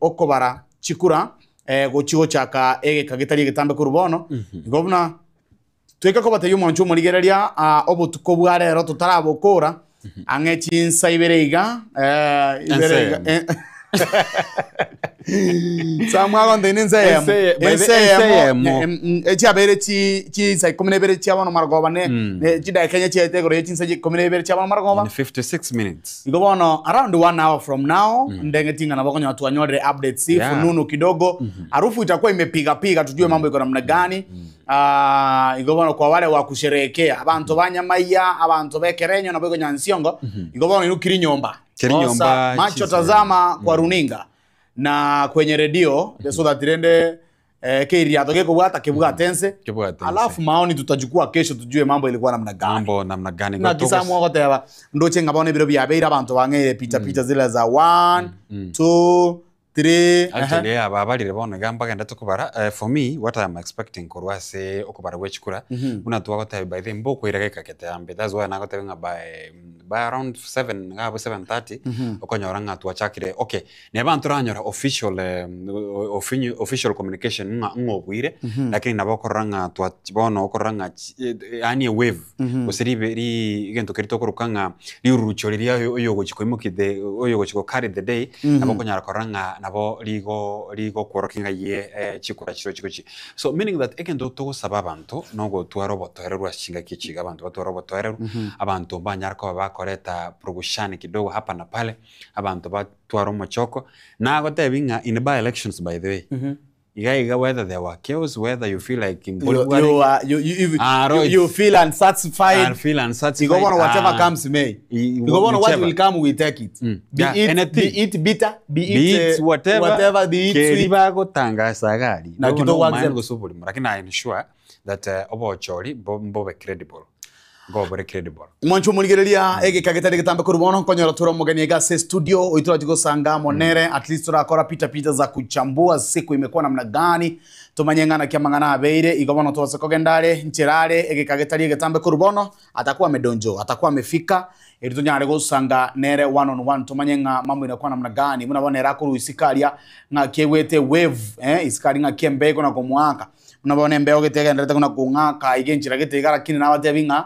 okobara chikura gochi gochaka egeka getari egetambe korwa bono igo buna tweka kobatebia omonche omorigereria obotuko bwa rero totarabokora ang'e chinsa ibere iga ibere iga samwagonte ni ense eyemo ense eyemo echiabere chinsa ikumi na ibere chia bono marogoba ne chidakika enye chiaete igoro ya chinsa ikumi na ibere chia bono marogoba In 56 minutes. igo bono around 1 hour from now ndenge tinga nabo konyo tuanyorere updates fununu kidogo harufu itakuwa imepiga piga tujue mambo iko namna gani. Igo bono kwa wale wa kusherehekea abantu banyamaiya abantu bekerenyo nabo iko nyansiongo igo bono inukiri nyomba Kiri nyomba, macho tazama kwa runinga na kwenye redio so that rende keiriato gekobwata kebwate ense alafu maoni tutachukua kesho tujue mambo ilikuwa namna gani Mambo namna gani. na kisamu ogoteba ndoche ngabona ebiro biabeire abantu bang'eire picha picha zile za 1 2 3 Actually, yeah, babarire bono iga mbagenda tukubara. For me, what I'm expecting korwa ase okobara gwa chikura buna twagoteba by the mbokwira geka ketambe. That's why nagoteba ng'a by around 7 ngabo 7:30 okonyora ng'a twachakire. Okay, neba ntoranyora official official communication ng'a ng'obwire lakini nabo okorora ng'a twa bono okorora ng'a yani a wave gose ribe ri egento keri tokoroka ng'a rirurucho riria oyo gochi koimoki the oyo gochi go carry the day nabo okonyara korora ng'a nabo rigo rigo kworokia ng'a ye chikura chiro chikochi. So meaning that egento togosaba abanto nogotwara obotoereru ase chingaki echi iga abanto batware obotoereru abanto banyara koba bakoreta progushani kidogo hapa na pale abanto batware omochoko nagotebi ng'a in by elections by the way iga iga whether there were chaos, whether you feel like in you feel unsatisfied. I feel unsatisfied. Igo bono whatever comes may. Igo bono what will come we take it. Be it be it bitter, be it whatever, whatever be it sweet. Keri bagotangasa gari. Na kidogo accept. Gusuburi. Lakini I ensure that obochori mbobe credible. Nkobore credible. Mwancho omorigereria egeka getari getambe korwa bono nkonyora tore omogeni iga ase studio oyo torachi gosanga amo nere at least torakora pita pita za kuchambua siku imekuwa namna gani tomanye ng'a naki amang'ana abeire igo bono tobase kogenda are nchera are egeka getari egetambe korwa bono atakuwa amedonjo atakuwa amefika eri tonyare gosanga nere one on one tomanye ng'a mambo inakuwa namna gani buna bono ere akorwa isiko aria ng'aki egwete wave eh isiko aria ng'aki embeo ekona komoaka. Buna bono embeo gete egenderete buna kong'aka iga enchera gete iga lakini nabatebi ng'a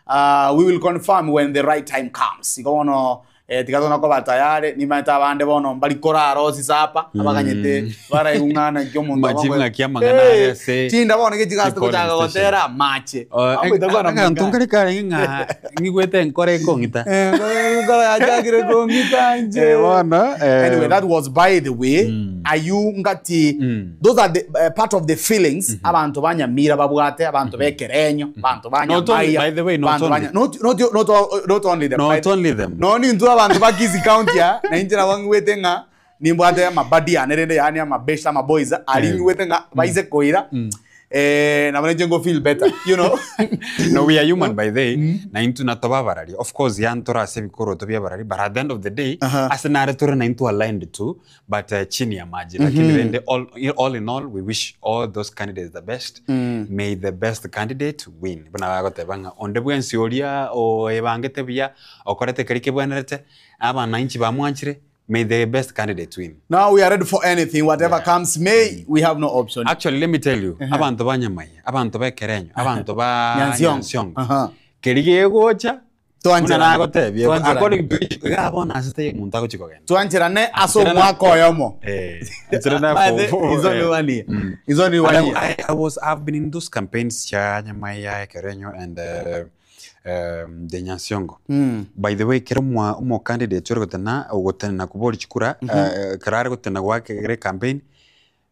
ah, we will confirm when the right time comes. Igo bono eh, tiga tona koba tayari nimaete abande bono mbari korara osise apa abaganyete baraigwe ng'a naki omonto Machibu abakoe- ng'aki amang'ana are Eh, ase chinda bono gechigaste polling gochaka station. gotera amache. Mambo itakuwa namna Aganto gani? nkare karenge ng'a ng'igwete enkoro ekong'ita. Enkoro yachakire kong'ita inche. Eh, bono, eh, Anyway, that was by the way. Ayu ngati those are the part of the feelings abanto ba Nyamira babwate, abanto ba Ekerenyo, abanto ba Not only- Nyamaiya, by the way, not abanto ba only. Nya- not, not, not, all- not only them. Not By the- only them. No nintwe abanto ba Kisii County aa, na inche nabo ng'igwete ng'a nimbwate amabadi ane rende yaani amabeshte amaboys aria ng'igwete ng'a baise koira eh, nabo nainche ngo feel better you know no we are human by the way na intwe natoba abarari of course yantore ase ebikoroto bia abarari but at the end of the day ase nare tore na intwe aligned to but chini ya maji lakini rende all, all in all we wish all those candidates the best may the best candidate win buna bagoteba ng'a onde bwensi oria oebangete buya okorete keria kebwenerete abananchi bamwanchire May the best candidate win. Now we are ready for anything, whatever comes may, we have no option. Actually, let me tell you, abanto ba Nyamai, abanto ba Ekerenyo, abanto ba Nyansiongo. Nyansiongo. Keri gegocha, Twancherane. buna nagotebia, Twancherane. according to each, iga bono ase taiyo omonto agochi kogenda. Twancherane ase Ancherana- omwaka oyomo. Eh, ancherana By the- it's only eh. one year. It's only one And year. I was, I've been in those campaigns cha Nyamai, ya Ekerenyo and the Nyansiongo. By the way, kero mwa omo candidate ore gotena ogotenena kobori chikura kero are gotena goaka ekere campaign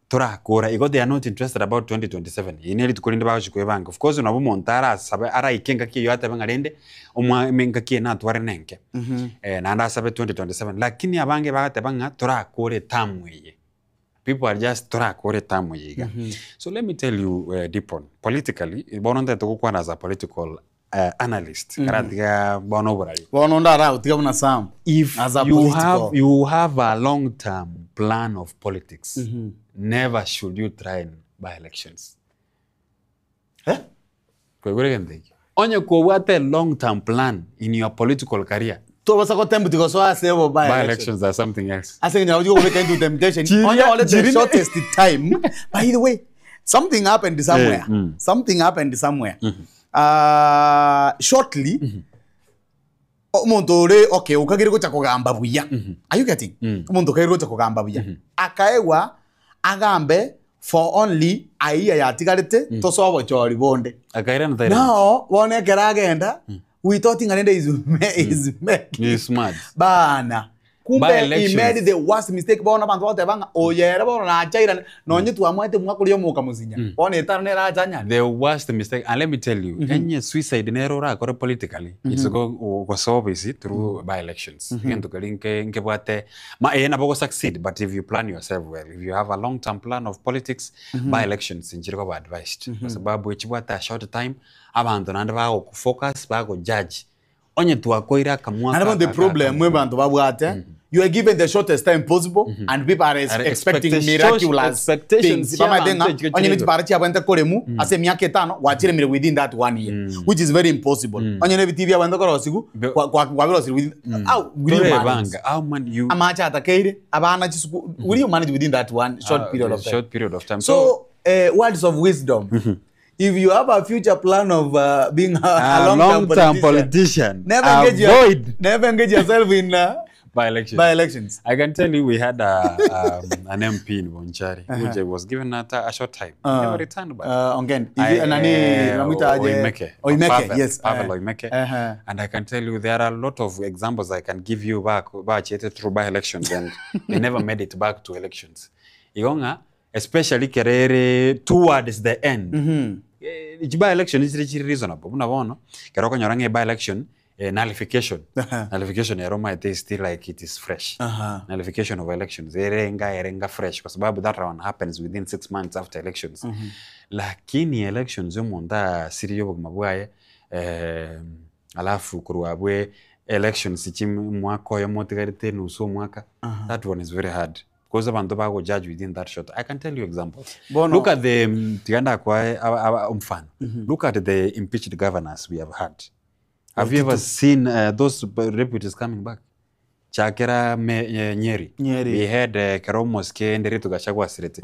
torakora igo they are not interested about 2027 eri ne rituko rinde bagochi koebanga of course nabo omonto arasabe araike engaki eywo atebe ng'a rende omwa engaki eye natware nenke naende asabe 2027 lakini abange bagateba ng'a torakore eterm eye people are just torakore eterm eye iga. So let me tell you Dipon, politically bono ntagete gokwana as a political analyst karatiga bono oborari. Bono onde aragotiga buna Sam If as a you political. have, you have a long term plan of politics never should you try and by elections. Kwaigure egento ekio? Onye kobwate a long term plan in your political career Tobasa gotempt gosoa ase obo by by elections. elections are something else. Ase eng'encho nabo chigokobeka into temptation. Chiria- Onye ore the chiri- shortest time. By the way, something happened somewhere. Eh, mm. Something happened somewhere. Shortly, omonto ore okay okagere gocha kogamba buya. Are you getting? Omonto okagere gocha kogamba buya. Akaegwa agambe for only a year yatigarete tosoa obochori bonde. Akairana tairana. Now, bono ekero agenda, we thought ng'a rende is, is making. He is smart. Bana. By Kumbe he elections. made the worst mistake bono abanto bagoteba ng'a oyo ere bono nachairane nonye twamwete omwaka oria omoka mosinya bono etano nere achanyane. The worst mistake, and let me tell you, enye suicide nere orakore politically, it's go gosoa obisi through by elections. Egento keria nke nkebwate ma eh nabo go succeed, but if you plan yourself well, if you have a long term plan of politics, by elections nchire koba advised. Kwa sababu echibwate a short time, abanto naende bago focus, bago judge. Onye twakoire akamwaka And about the aka- problem mwe bantu babwate, you are given the shortest time possible and people are Are expecting expectations- miraculous expectations things. Bamaete ng'a, chiabanto onye chire nechipara chiabwente koremu ase emiaka etano gwachiremire within that one year, which is very impossible. Onye nebiti biabwente korosigu kwabirosiri within how will you Tore manage? banga, how man you Amache atakeire abana chisuku will you manage within that one short period of time? Short period of time. So, words of wisdom. If you have a future plan of being a A long-term long-term politician, politician, never engage your, avoid never engage yourself in by elections. by elections. I can tell you we had an MP in Bonchari which was given a short time. He never returned back. Ongen. I, Ivi- nani, namwita aje? Oimeke. Oimeke, Pavel, yes. Pavel Oimeke. And I can tell you there are a lot of examples I can give you back back through by elections and they never made it back to elections. Igonga, especially kerere towards the end. By election is really reasonable. Buna bono, kero konyora ng'e by election nullification. Nullification ya Roma it is still like it is fresh. Nullification of elections erenga erenga fresh kwa sababu that one happens within 6 months after elections. Lakini elections yomonda siri yobogima bwaye Alafu korwa abwe elections chi omwaka oyomo otigarete enusu omwaka, that one is very hard because abanto bago judge within that short. I can tell you examples. Bono- Look at the tiga ndakoe aba- aba- omfano. Look at the impeached governors we have had. Have you ever seen those deputies coming back? Chakera me, Nyeri. Nyeri. We had ekero omosike Nderitu Gachagua asirete.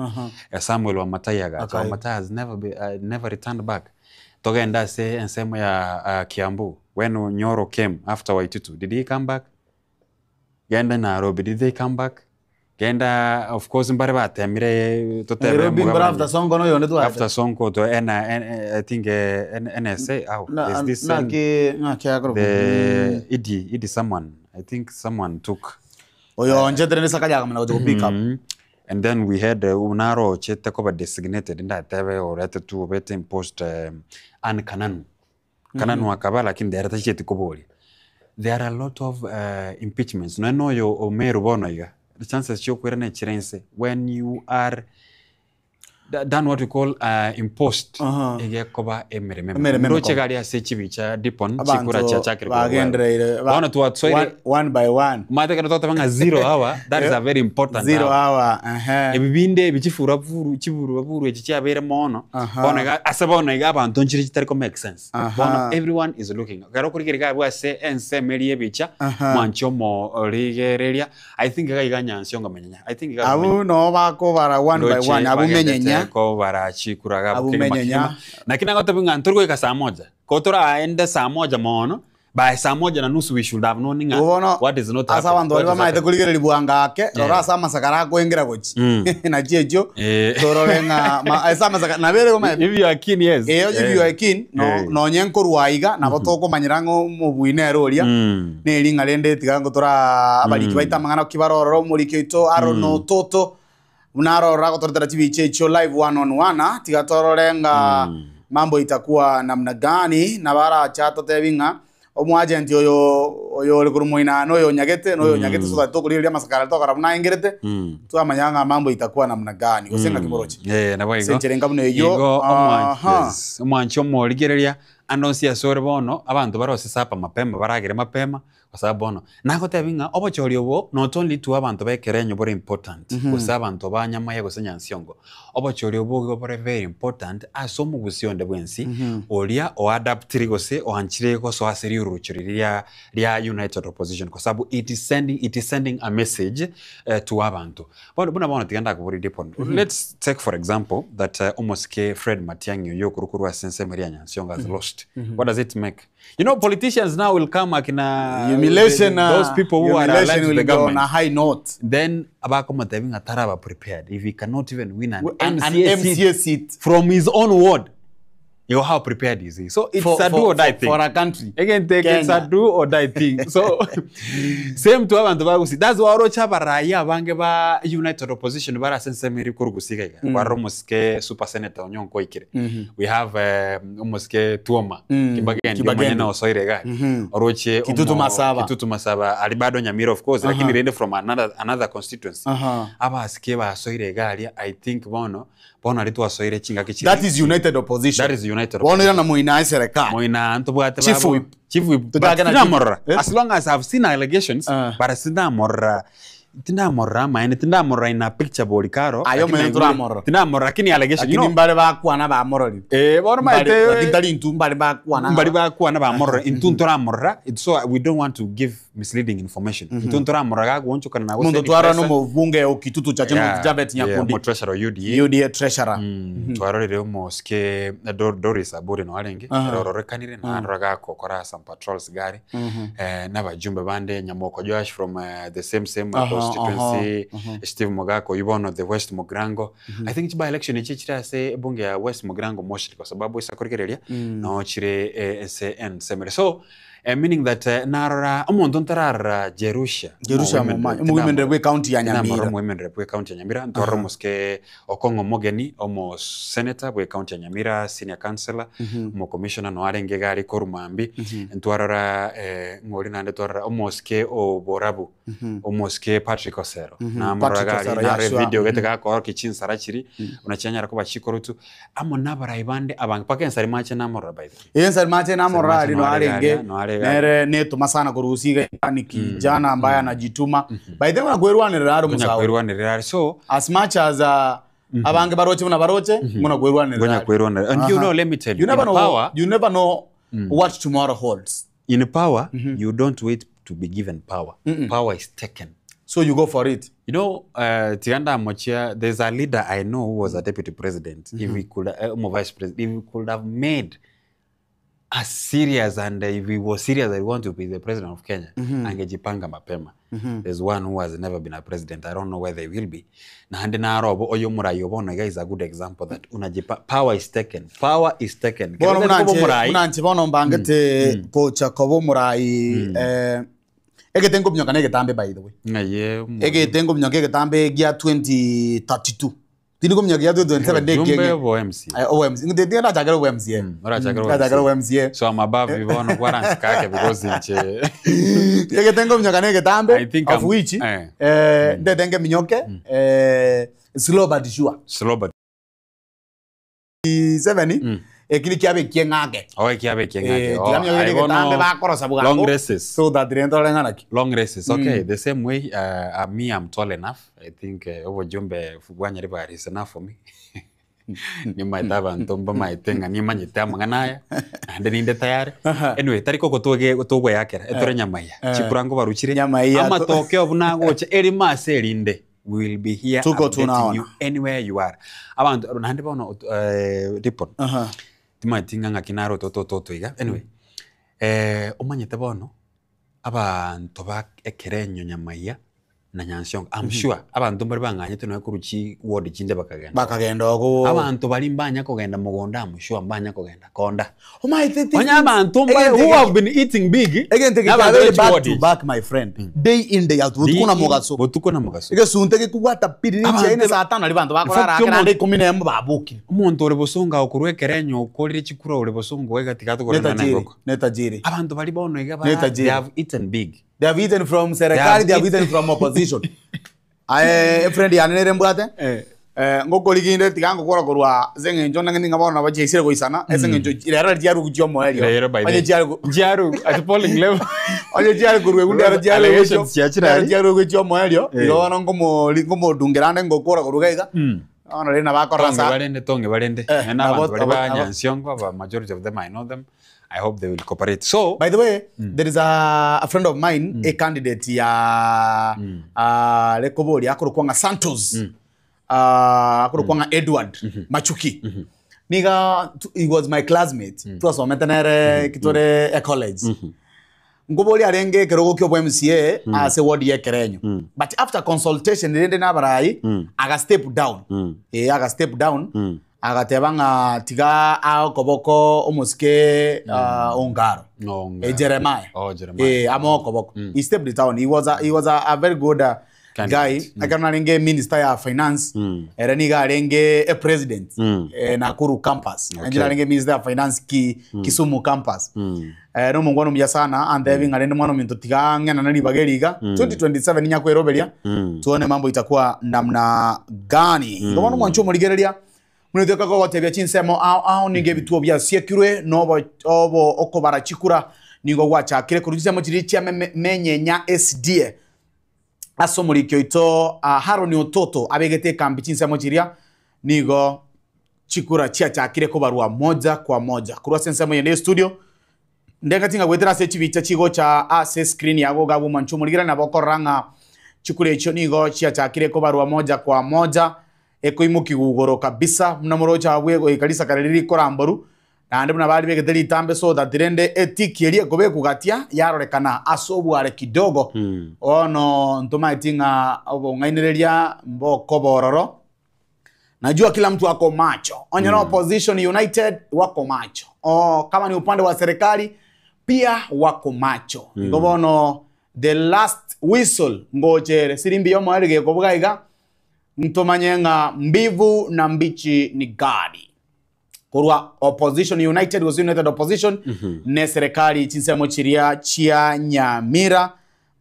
Samuel Wamatai agacha. Akaigwa. Wamatai has never, be, never returned back. Togende ase ensemo ya Kiambu. When Nyoro came after Waititu, did he come back? Genda Nairobi, did they come back? Genda, of course, mbare batemire totebe Nairobi mbare mugabane. after Sonko noyonde twate. After Sonko to N, N, I think N, NSA, how? Na- Is this na N- ki- na ki akoro- the Idi, Idi someone, I think someone took. Oyo onchetere ni Sakaja akamana gocha pick up. And then we had unaro ochete koba designated ndatebe orete tu obete imposed Anne Kananu. Kananu akaba lakini there tacheti koboria. There are a lot of impeachments. No no yo Omeru bono iga. The chances chiokwera ne chirense when you are done what we call impost igekoba emereme Emereme ndoche meko. gari ase chibicha dipon chikura Abanto cha chakire bagendereire bono twatsoire one by one mate kana twataba zero hour that is a very important Zero hour, ebi binde ebi chifura buru chiburu buru echi chiabere mono bono iga ase bono iga abanto nchire chitari ko make sense bono everyone is looking kero kurigereka abwo ase ensemo eria ebicha mwancho mo rigereria I think iga iga nyansi ongamenyenya I think iga Abu no bakobara one by one abu menyenya ko barachikuraga Abu menyenya. lakini agotebi ng'a ntori saa moja ko toraende saa moja mono by saa moja na nusu we should have known ng'a Bono, what is not ase abanto happening, baria what is bamaete happening. korigereria bwanga ake rora ase amasakara akoengera gochi nachi echio torore ng'a ase amasakara nabere gomaete If you are keen, yes. Eyo if you are keen no nonye nkorwa iga nabo tokomanyera ng'a omobui nere oria neri ng'a rende tiga ngo tora abariki baito amang'ana kibarorora omoriki oito Aaron Ototo buna arorora agotoretera chibicha echio live one on one ah, tiga torore ng'a mambo itakuwa namna gani nabaracha totebi ng'a omoagent oyo oyo ore korwa moina na oyo onyagete na oyo onyagete so that tokorigereria amasakara tokora buna aengerete twamanya ng'a mambo itakuwa namna gani gose ng'aki moroche Eh, nabo igo. Ase enchera enga buna eywo, Igo, yes, omwanchi omorigereria ande onsi ase ore bono abanto barose sapa mapema baragere mapema kwa sababu bono nagotebi ng'a obochori obo not only to abanto ba ekerenyo bore important gose abanto ba Nyamaya gose Nyansiongo obochori obo igo bore very important ase omogusi onde bwensi oria oadaptiri gose oanchire gosoa ase riururucho riria ria United Opposition kwa sababu it is sending a message to abantu bono buna bono tiga ndakobori Dipon. Let's take for example that omosike Fred Matiang'i oyo okorwa ase ensemo eria ya Nyansiongo has lost. What does it make? You know, politicians now will come akina Humiliation, those people who are humiliation aligned to will the go on government. a high note. Then abakomotebi ng'a taraba prepared if he cannot even win an An MCA MCA seat from his own ward. You know, how prepared is he? So it's a do or die thing. For a country. Again, take it's a Kenya. do or die thing. So same to abantu bagusi. That's why orocha baraya abange ba United Opposition bara sensemeri kurugusika iga. Kwaro omosike super senator Onyonko ikire. We have omosike Tuoma Kibagendi Kibagendi. omonyene osoire iga. Oroche Kitutu Masaba. Kitutu Masaba ali bado Nyamira of course lakini rende from another constituency. Abasike basoire iga aria I think bono bono ari twasoire chingaki chiri. That is United Opposition. That is United Bono ira na moina serikali. Moina antobwate Chief babo. Whip. Chief Whip. But Tutake na tindamorora. Chief. As long as I've seen allegations, but sindamorora. Tindamorora maene tindamorora ina picture bori karo. Ayo Lakini mene turamorora. Tindamorora lakini allegation. Lakini mbare bakwana bamorori. Bono maete. Lakini tari intu mbare bakwana. Mbari bakwana bamorora. Intu ntoramorora. So we don't want to give misleading information. Intu ntoramorora gaguonchokana na Mundu twara no mubunge okitutu cha chino Jabet Nyakundi. Mo treasurer UDA. UDA treasurer. Twarorire omosike Doris Aburi no arenge rororekanire na arora gakokora some patrols gari n'abajumbe bande Nyamoko Joash from the same constituency Steve Mogako Ibono the West Mogrango. I think chiba election ichi chira ase ebunge ya West Mogrango mostly kwa sababu isakorigereria no chire ese ensemere so Meaning that narora omonto ntararora Jerusha Jerusha Momanyi, omowomen rep bwe county ya Nyamira. Omowomen rep bwe county ya Nyamira, ntwarora omosike Okong'o Omogeni, omo senator bwe county ya Nyamira, senior councillor, omo commissioner noe arenge iga are korwa mambia, ntwarora ng'ori naende twarora omosike o Borabu, omosike Patrick Osero, namorora Patrick iga aria, Osero, narora yeah, sure. evideo gete gakorokia chinsara chiria, buna chianyara koba chikorotu, amo nabarai bande abange, mpaka ensari mache namorora by the way. Ensari mache namorora aria Ensari mache noarenge, noare iga aria. nere netuma sana korusia iga iga ni kijana ambaye anajituma. By the way buna kwerwanerera are Konya omosawe. kwerwanerera are so As much as abange baroche buna baroche, buna kwerwanerera Ngonya are. kwerwanerera. And you Aha. know, let me tell you, You never in know, power, you never know what tomorrow holds. In power, you don't wait to be given power. Power is taken. So you go for it. You know, Tiganda Mochia, there's a leader I know who was a deputy president. If we could, vice president, if we could have made as serious and if he was serious that he want to be the president of Kenya, angejipanga mapema. There's one who has never been a president. I don't know where they will be. Naende naro obo oyo morai obono iga is a good example that unajipa power is taken. Power is taken. Bono Kero tari koba munanche omorai, munanche bono mbangete gocha koba omorai egete nkominyoka na egetambe by the way. Ng'aye Egete nkominyoka egetambe gia 2032. Tindi kominyoka gia 2027 de Jumbe kienge. obo MC. Obo MC. Ngite tinga ndachakera obo MC. Orachakera obo Ndachakera obo MC. So I'm above you bono kwaransi kake because inche Egete nkominyoka na egetambe I think of I'm- which ndete ngeminyoke slow but sure. Slow but 7 ekiri kiabe kieng'ake. Oh, ekiabe kieng'ake. Eh, Oh, tiga mioyo I ere bono getambe bakorosa bwango. Long races. So that rento reng'ana ki. Long races. Okay, the same way me I'm tall enough. I think obojumbe bwanyari bwari is enough for me. Nimaete abanto mbamaete ng'a nimanyete amang'ana aya naende ninde tayari. Anyway, tari koko togoyakera etore nyamaiya chikurango baruchire Nyamaiya amatokeo buna gocha erimo ase erinde. We will be here Tuko updating tunaona. you anywhere you are. Abanto naende bono Ripon. Timanyeti ng'a ng'aki naro otototo iga. Anyway, omanyete bono abanto ba ekerenyo nyamaiya na Nyansiongo. I'm sure abanto mbare bang'anyete nonya korwa chi ward chinde bakagenda. Bakagenda ogo. Abanto baria mbanya kogenda mogondo I'm sure mbanya kogenda konda. Omaete Onye abanto mbare who have been eating big Egente na abanto kitabere be back chiward to echi. back my friend. Day in day out botuko na mogaso. Botuko na mogaso. Egesunte gekubwata piri Abanto- chiaine saa tano ari banto In fact, bakorara akera ande ikumi na emo babukire. Omonto ore bosongo akorwa ekerenyo okorire chikura ore bosongo iga tiga togorana na Netajiri, engoko. netajiri. Abanto bari bono iga bara, Netajiri. they have eaten big. They have eaten from serikali, they have eaten from opposition. Aye, friend yane nere mbwate. Ngokoriginde tiga ngokora korwa ase eng'encho nang'e ninga bono bachiaisire goisana ase eng'encho rero riaru chiomoerio. Rero by Onye the chiaru Njiaru at polling level. Onye chiaru korwa egunde ero chiaru Allegations chiachire ero ari. chiaru gochiomoerio. Eh. Igo bono ngomodungera ande ngokora korwa iga. Bono rero nabakora Tonge sa barende tonge barende. Eh, Nena abantu bari nabo- ba nabo- Nyansiongo, aba majority of them I know them. I hope they will cooperate. So, by the way, there is a friend of mine, a candidate ya rekobori akorokwa nga Santos. Akorokwa nga Edward Machuki. Niga he was my classmate. Twasomete nere kitore e college. Ngobori arenge ekerogo kio bwa MCA ase ward ya Kerenyo. But after consultation rende nabarai aga step down. Aga step down. Agateba ng'a tiga akoboko omosike Ongaro. No, Jeremiah. Oh, Jeremiah. Ama okoboko. He stepped down. He was a very good guy. Akana arenge minister ya finance. Ere niga arenge a president. Nakuru campus. Okay. Anjira arenge minister ya finance Kisumu campus. No mungwano muya sana and having arende mwana minto tiga ng'ena nani bageriga 2027 nyakweroberia tuone mambo itakuwa namna gani. Mm. Ngono mwancho murigereria muneteka ko gotebia chinsemo ao ao ninge bituo bya siekirwe nobo obo okobara chikura ningo gwachakire kurujisemo chiri chia menyenya SDA aso murikio ito Haroni Ototo abegete kambi chinsemo chiria nigo chikura chiachakire kobarua moja kwa moja kurwa sensemo yende studio ndekatinga gwetera ase chibicha chigocha ase screen yago gabo mancho murigira nabo koranga chikura echo nigo chiachakire kobarua moja kwa moja ekoimuki gugoro kabisa muna morocha abwe goikarisa kareriri koramboru naende buna bari begete ritambe so that rende etiki eria ekobekugatia yarorekana ase obware kidogo ono ntomaeti ng'a obong'ainereria mbokobororo. Najua kila mtu ako macho. Onye na opposition united wako macho. Kama ni upande wa serikali Pia wako macho. Igo bono the last whistle ngochere sirimbi yomoerio gekobuga iga ntomanye ng'a mbivu na mbichi ni gani. Korwa opposition united gose united opposition ne serikali chinsemo chiria chia Nyamira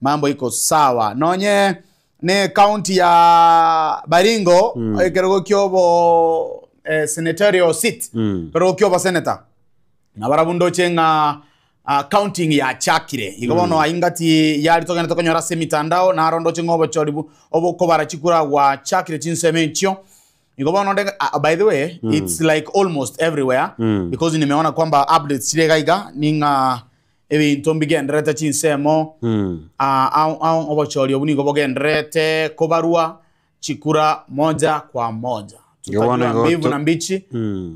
mambo iko sawa nonye ne county ya Baringo ekerogo kiobo senatorial seat kerogo kiobo senator na barabundoche ng'a counting yachakire igo bono aingati yari togenda tokonyora ase emitandao narondoche ng'a obochori obokobara chikura gwachakire chinsemo echio igo bono by the way it's like almost everywhere because nimeona kwamba updates chire gaiga ning'a ebinto mbigenderete chinsemo au obochori obu nigo bogenderete kobarwa chikura moja kwa moja Igo bono tutajua igo mbivu na mbichi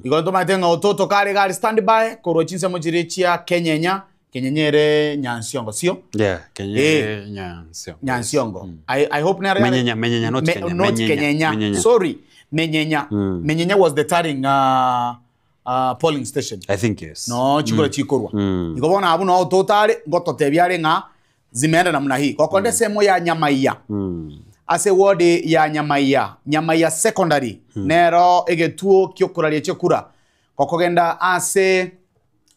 igo ntomaete ng'a ototo kare gari standby korwa chinsemo chire chia Kenyenya Kenyenyere Nyansiongo sio Yeah, Kenya Nyansiongo. Nyansiongo I hope nare Menyenya, Menyenya, not Kenya, not Menyenya, Kenyenya. Menyenya. Sorry, Menyenya. Menyenya was the tarring polling station. I think yes. No chikura chikorwa igo bono abu no totare ngototebia are ng'a zimeenda namna hii kokonde semo ya Nyamaiya ase ward ya Nyamaiya Nyamaiya secondary nero egetuo kiokuraria chikura kokogenda ase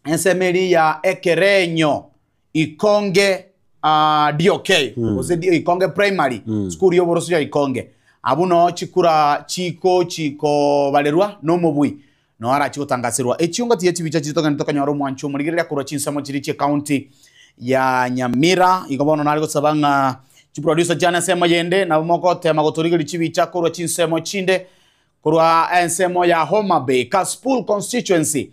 ensemeri ya Ekerenyo Ikonge DOK gose Ikonge primary school yoboroso ya Ikonge abu no chikura chiko chiko balerwa nomobui no arachi gotangasirwa echiunga tiye chibicha chitogenda tokanyora omwancho omorigereria korwa chinsemo chiri chie county ya Nyamira igo bono nari gosaba ng'a chiproducer chiane ensemo yende nabo mogotema gotorigeria chibicha korwa chinsemo chinde korwa ensemo ya Homa Bay Kasipul constituency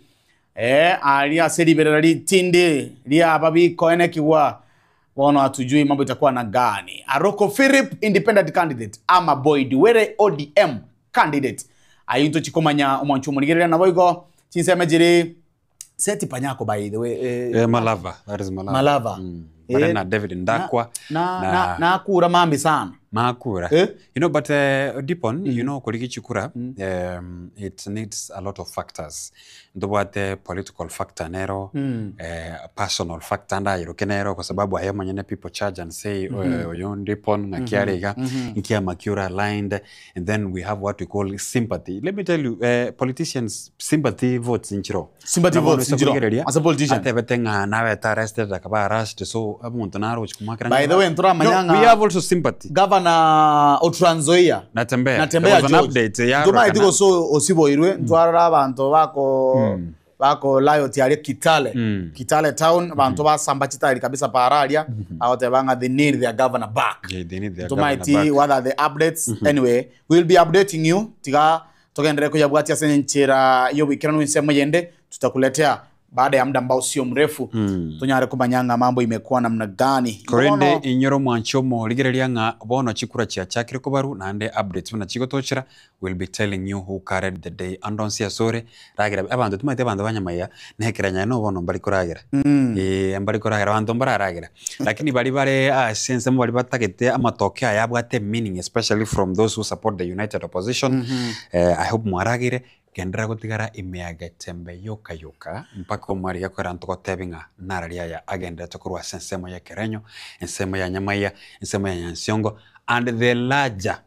ali ase riberera ritindi ria bikoenekigwa bono hatujui mambo itakuwa na gani. Aroko Philip independent candidate ama Boyd Were ODM candidate ayinto chikomanya omwancho omorigereria nabo igo chinsemo chiri seti panyako by the way Malava, that is Malava. Malava. Barena David Ndakwa na na kura mambi sana Makura. You know, but Dipon, you know, korigi chikura, it needs a lot of factors. Ndobwate political factor nero, personal factor ndayiruke nero, kwa sababu ayo manyene people charge and say, oyo Dipon, ngakiarega, nkia makura aligned, and then we have what we call sympathy. Let me tell you, politicians, sympathy votes inchiro. Sympathy Nabono votes inchiro. isakuigereria, As a politician. atebete ng'a nawete arrested, akaba arrested, so omonto narochi kumakera. By the way, ntura No, we have also sympathy. Governor Trans Nzoia Natembea. Natembea There was an George. update ya Ntuma Rokana. itiko so osiboirwe ntwarora abantu bako bako riot yari Kitale Kitale town bantu basamba chitali kabisa pararia agotebanga they need their governor back. Yeah, they need their Ntuma governor iti back. what are the updates anyway we'll be updating you tiga togenderere kuyabwatia ase enchera yobwikiranu ensemo yende tutakuletea baada ya muda ambao sio mrefu tunyare kumanyanga mambo imekuwa namna gani. Korende Bono- inyoro mwancho omorigereria ng'a bono chikura chiachakire kobaru naende updates buna chigotochera will be telling you who carried the day andonsi asore ragira abanto timaete abanto banyamaiya nekeranya no bono mbari koragera mbari koragera abanto mbararagera lakini bari bare ase ensemo bari batagete amatoke aya abwate meaning especially from those who support the united opposition I hope mwaragire gendera gotigara imiaga tembe yoka yoka mpaka omwariga kwera ntogotebi ng'a nararia aya agenderete korwa ase ensemo ya Kerenyo, ensemo ya Nyamaiya, ensemo ya Nyansiongo and the larger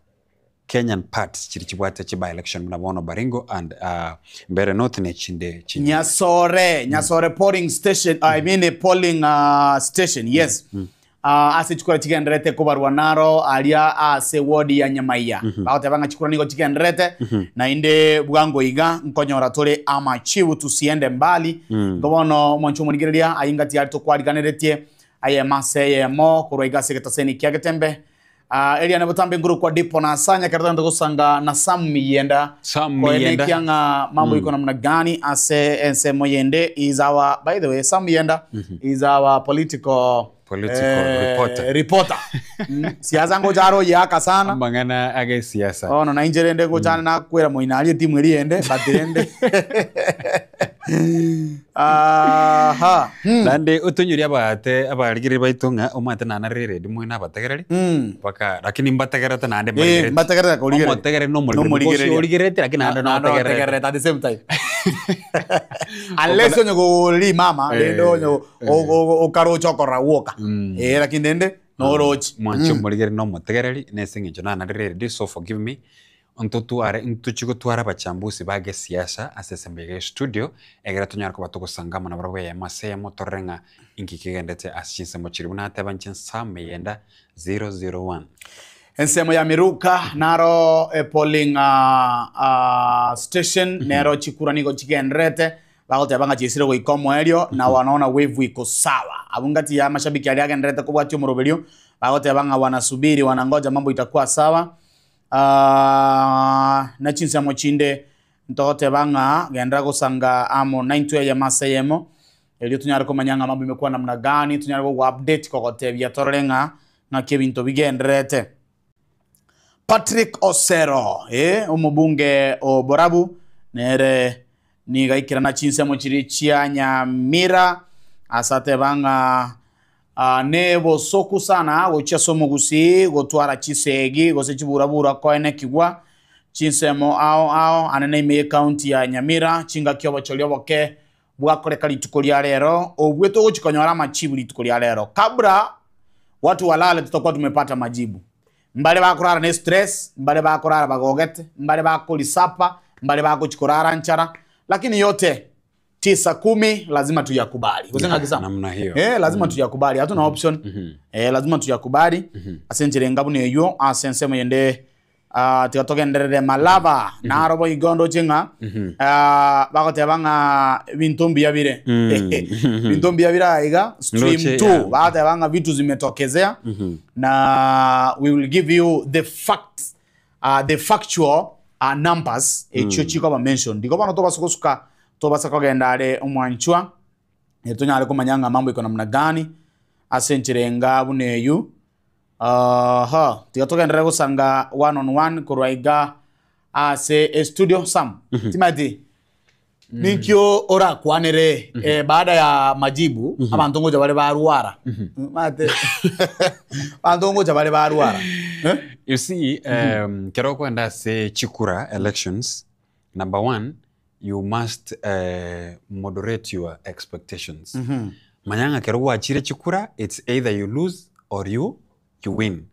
Kenyan parts chiri chibwate chi by election buna bono Baringo and Mbeere North ne chinde chinde. Nyasore Nyasore polling station I mean a polling station yes ase chikura chigenderete kobarwa naro aria ase ward ya Nyamaiya bagoteba ng'a chikura nigo chigenderete na inde bwango iga nkonyora tore amachibu tusiende mbali igo bono omwancho omorigereria aingati ari tokwariganeretie aye mase eyemo korwa iga ase getaseni kia getembe eria nebotambe nguru kwa dipo na asanya kereta ndogosanga na Sam Miyenda Sam Koenekia Miyenda. ng'a mambo iko namna gani ase ensemo yende is our by the way Sam Miyenda is our political Political reporter. reporter. Siasa ngocharo yaka sana amang'ana age siasa ono na inje rende ngochana nakwera moina arie timu eri yende but rende Aha. Naende otonyorie abagate abarigereria baito ng'a omanyete nanarire eredi moino abategereri mpaka lakini mbategererete naende Eh, mbarigereti. mbategerere korigereria. Omotegereri na omorigereria Nomorigereria. because origerereti lakini naende Naende notegererete. notegererete at the same time. Unless onye kogoreri mama, Eh, rende onye okaroche okorora gwoka. Eh, lakini rende noroche. Mwanche omorigereria na omotegereri na ase eng'encho nanarire eredi so forgive me Ntotware ntochie gotwara abachambuzi ba gesiasa ase esembe iga ya estudio, egere tonyare koba togosanga amo nabarabwo eyemo ase eyemo torore ng'a inki kegendete ase chinsemo chiria buna ateba inche nsame eyenda 001. Ensemo ya Miruka naro epolling station nero chikura nigo chigendererete bagoteba ng'a chiesire goika omoerio na wanaona wave iko sawa. Abwo ngati ya amashabiki aria agendererete kobwatia omoroberio bagoteba ng'a wanasubiri wanangoja mambo itakuwa sawa. Na chinsemo chinde ntogoteba ng'a genderera gosanga amo naintwe eyemo ase eyemo, erio tonyare komanya ng'a mambo imekuwa namna gani, tonyare gogo update kogotebia torore ng'a ng'aki ebinto bigendererete. Patrick Osero, eh, omobunge o Borabu, nere nigo aikerana chinsemo chiria chia Nyamira, ase ateba ng'a Nebosoku sana gochia ase omogusii gotwara chisegi gose chiburabura koenekigwa chinsemo ao ao ane na ime y'ecounty ya Nyamira chingaki obochori oboke bwakoreka rituko ria rero obwe togochi konyora amachibu rituko ria rero kabla watu walale tutakuwa tumepata majibu mbare bakorara ne stress mbare bakorara bagogete mbare bakorisapa mbare bagochi korara nchara lakini yote tisa kumi lazima tuyakubali Gose ng'aki sana? Namna hiyo. Eh, lazima tuyakubali hatuna option eh, lazima tuyakubali ase enchera enga buna eywo ase ensemo yende ah, tiga togenderere malava naro boigo ndoche ng'a ah, bagoteba ng'a ebinto mbuya bire binto mbuya bire aiga stream Ndoche, 2 yeah. bagoteba ng'a vitu zimetokezea na we will give you the facts uh, the factual uh, numbers echio chikoba mentioned igo bono tobasa gosuka tobasa kogenda are omwanchwa eh, tonyare komanya ng'a mambo iko namna gani ase enchera enga buna eywo aha tiga togenderere gosanga one on one korwa iga ase estudio sam timati ninkio orakwanere eh, baada ya majibu abanto ngocha bare barwara mate abanto ngocha bare barwara You see, kero kwenda ase chikura elections, number one, you must moderate your expectations. Manya ng'a kero gwachire chikura, it's either you lose or you you win.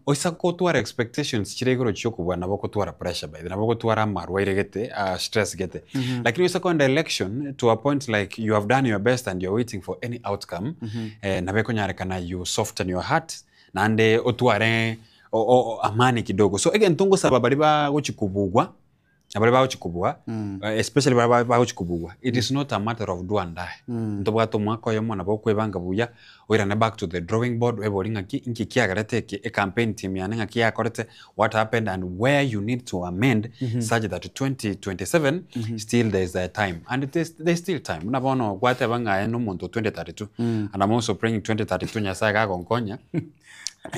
Oisa gotwara expectations chire igoro chiokobua nabo okotwara pressure by the way, nabo ogotwara amarwaire gete, stress gete. Lakini oisa kogenda election to a point like you have done your best and you're waiting for any outcome, nabo ekonyarekana you soften your heart naende otware amani kidogo. So egento ngosaba baria bagochi kobugwa, na baria bagochi kobua, especially baria bagochi kobugwa, it is not a matter of do and die. Ntobwate omwaka oyomo nabo okwebanga buya, oirane back to the drawing board, oebori ng'aki, inki kiagerete eke, ecampaign team yane ng'aki yakorete, what happened and where you need to amend such that 2027 still there is a time and it is, there is still time. Buna bono gwateba ng'a aye na omonto o 2032 and I'm also praying 2032 Nyasaye gagonkonya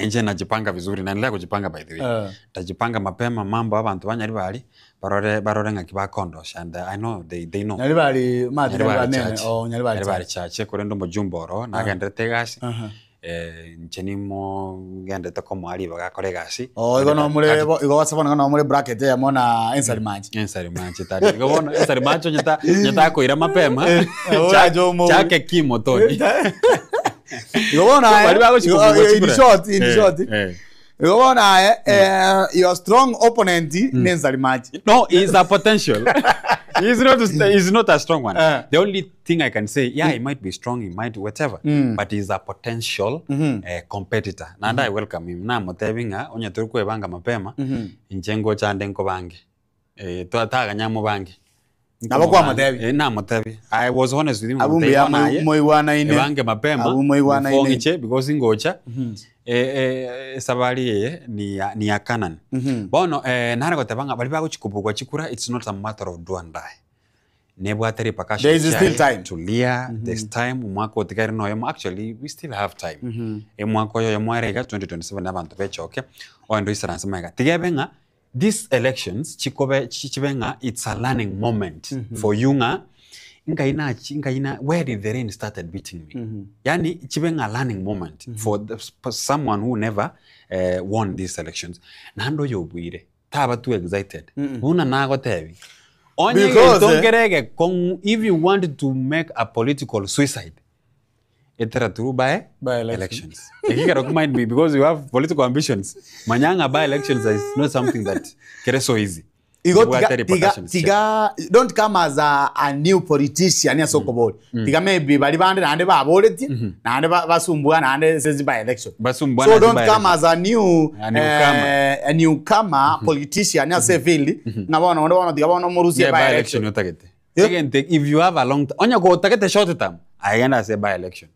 inche najipanga vizuri naendelea kujipanga by the way Ntajipanga mapema mambo abanto ba Nyaribari barore barore ng'aki bakondosha and I know they, they know. Nyaribari mati Nyaribari Nyaribari nene church. oh Nyaribari Nyaribari church. church korende omojumbe oro nagenderete egasi inche nimo ngendete komoa ribaga akore egasi. Oh igo no more igo ase bono no more bracket eyemo na Ensari Manche. Ensari Manche tari igo bono Ensari Manche onye ta onye takoira mapema orache omouri. chake kimo Tony. Igo bono aye Bari bagochi igo- kobugwa in chikura. short in short igo bono aye your strong opponent ne Ensari Manche. No, he's a potential. He's not he's not a strong one. The only thing I can say, yeah, he might be strong, he might whatever, but he's a potential competitor. Naende I welcome him. Namotebi ng'a onye tori kwebanga mapema, inche ngocha nde nkobange. Eh, taganya mobange. Nabo kwamotebi? Eh, namotebi. I was honest with him. Abwo nkamotebia, mbuya bono aye, moigwanaine. ebange mapema, Abwo moigwanaine. before ng'iche, because ngocha, esabari eye ni ya, ni ya Canaan. Bono nare goteba ng'a baria bagochi kobugwa chikura, it's not a matter of do and die. Nebwate repercussions There is still chiaye, time. Tulia, there's time, omwaka otigaire noyomo, actually we still have time. Emwaka oyo oyomo ere iga 2027 abanto bechoke, ogende oisaranse magega. Tiga ebe ng'a these elections chikobe chibe ng'a it's a learning moment for you ng'a. Ngai nachi ngai na where did the rain started beating me? Yani chibe ng'a learning moment for the, for someone who never won these elections. Naende oyo obuire taba too excited. Buna nagotebi onye Because, egento eh, nkere egekong'u if you want to make a political suicide etera through by, By election. elections. Ekikero mind me because you have political ambitions. Manya ng'a by elections is not something that kere so easy. Igo Ebwate tiga, tiga, repercussions tiga, don't come as a new politician ase okobori. Tiga maybe bari bande naende baboretie, naende basumbua naende ase by election. Basumbua So naende don't by come as a new A newcomer. a newcomer politician ase field ng'a bono onde bono tiga bono morusie Yeah, by by election. election otagete. Egente if you have a long onye gotagete short term aigenda ase by election.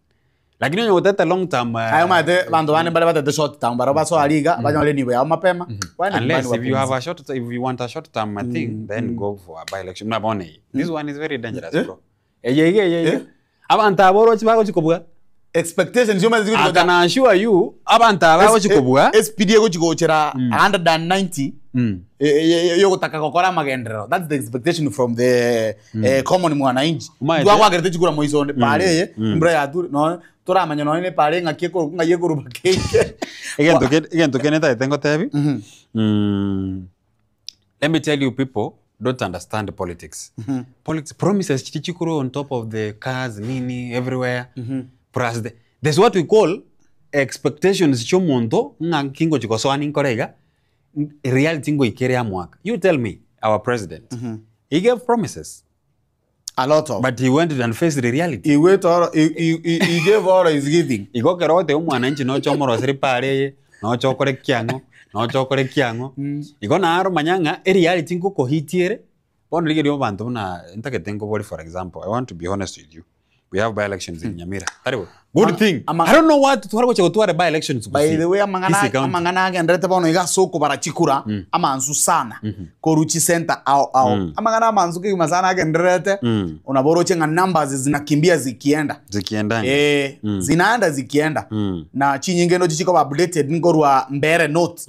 Lakini onye gotagete long term Ayo maete bantu bande mbare batete short term baro basoa liga banyore nibo yao mapema. Waende unless nyumbani if you have wapumzike. a short if you want a short term thing then go for a by election. Mna hii. This one is very dangerous bro. Eye eye eye. Abantu aboro chibagochikobua. Expectations yo mazi I can assure you abantu abagochikobua SPD egochigochera 190 yogotaka gokora amagenderero. That's the expectation from the common mwananchi. Umaete? Twagwakerete chikura moisonde pare eye mbura yature no toramanya nonye ne pare ng'aki ekoru ng'ai ekoruba keke. Egento egento kene taete ngotebi. Let me tell you people don't understand politics. Politics promises chiri chikuru on top of the cars nini everywhere. Plus there's what we call expectations chomonto ng'a kingo chikosoa ninkore iga reality ngoikere ya mwaka. You tell me our president he gave promises a lot of but he went and faced the reality. He went all, he gave all his giving. Igo kero ote omwananchi nocho omoroseri pare eye nocho okore kiang'o nocho okore kiang'o igo naro manya ng'a ereality ngokohitiere bono rigerio abanto buna ntagete nkobori for example I want to be honest with you we have by elections in Nyamira taribo good thing I don't know what twara gocha gotwara by elections By the way amang'ana Kisii County. amang'ana agenderete bono iga ase okobara chikura amansu sana koruchi center ao ao amang'ana amansu kegima sana agenderete unaboroche ng'a numbers zinakimbia zikienda zikiendanga zinaenda zikienda na chinyinge ndo chichikoba updated nkorwa mbere note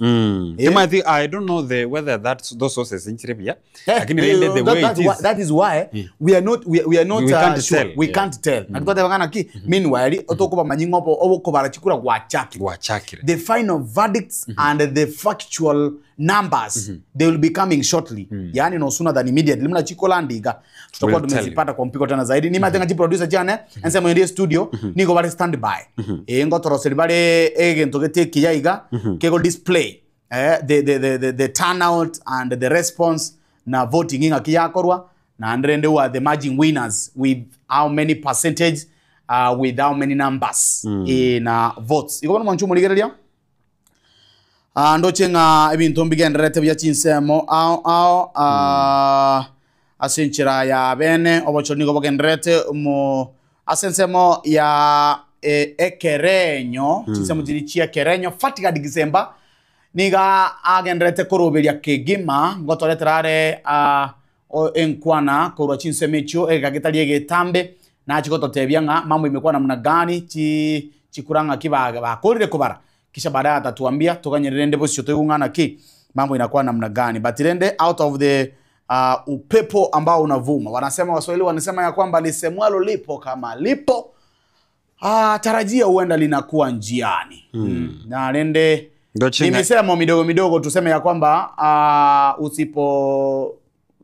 Timothy, I don't know the whether that's those sources inchire buya lakini rende the way it is that is why we are not we are not We can't sure. tell. we Yeah. can't tell mm. Natwatebangana ki meanwhile otokuba manyinga obo obokobara chikura gwachakire gwachakire the final verdicts and the factual numbers they will be coming shortly yani no sooner than immediately mna chikolandiga tutakuwa We'll tell tumezipata kwa mpiko tena zaidi ni matenga chi producer chane ensemo ndiye studio niko bari stand by ngotoroseri bari egento gete kiyaiga kego display the turnout and the response na voting inga kiyakorwa na ndrende who are the margin winners with how many percentage with how many numbers na votes ikobona mwanchu muligereria ndoche ng'a ebinto mbigenderete bia chinsemo ao ao ase enchera ya bene obochori nigo bogenderete mo ase ensemo ya ekerenyo chinsemo chiri chia ekerenyo Fatigad Gisemba niga agenderete koroberia kegima ngotoretera are enkwana korwa chinsemo echio egagetaria egetambe nachigototebia ng'a mambo imekuwa namna gani chikura ng'a ki bakorire kobara kisha baadaye atatuambia tuganyerere ndebo sio tuigung'ana ki mambo inakuwa namna gani but rende out of the upepo ambao unavuma wanasema Waswahili wanasema ya kwamba lisemwalo lipo kama lipo tarajia huenda linakuwa njiani na rende ni misemo midogo midogo tuseme ya kwamba usipo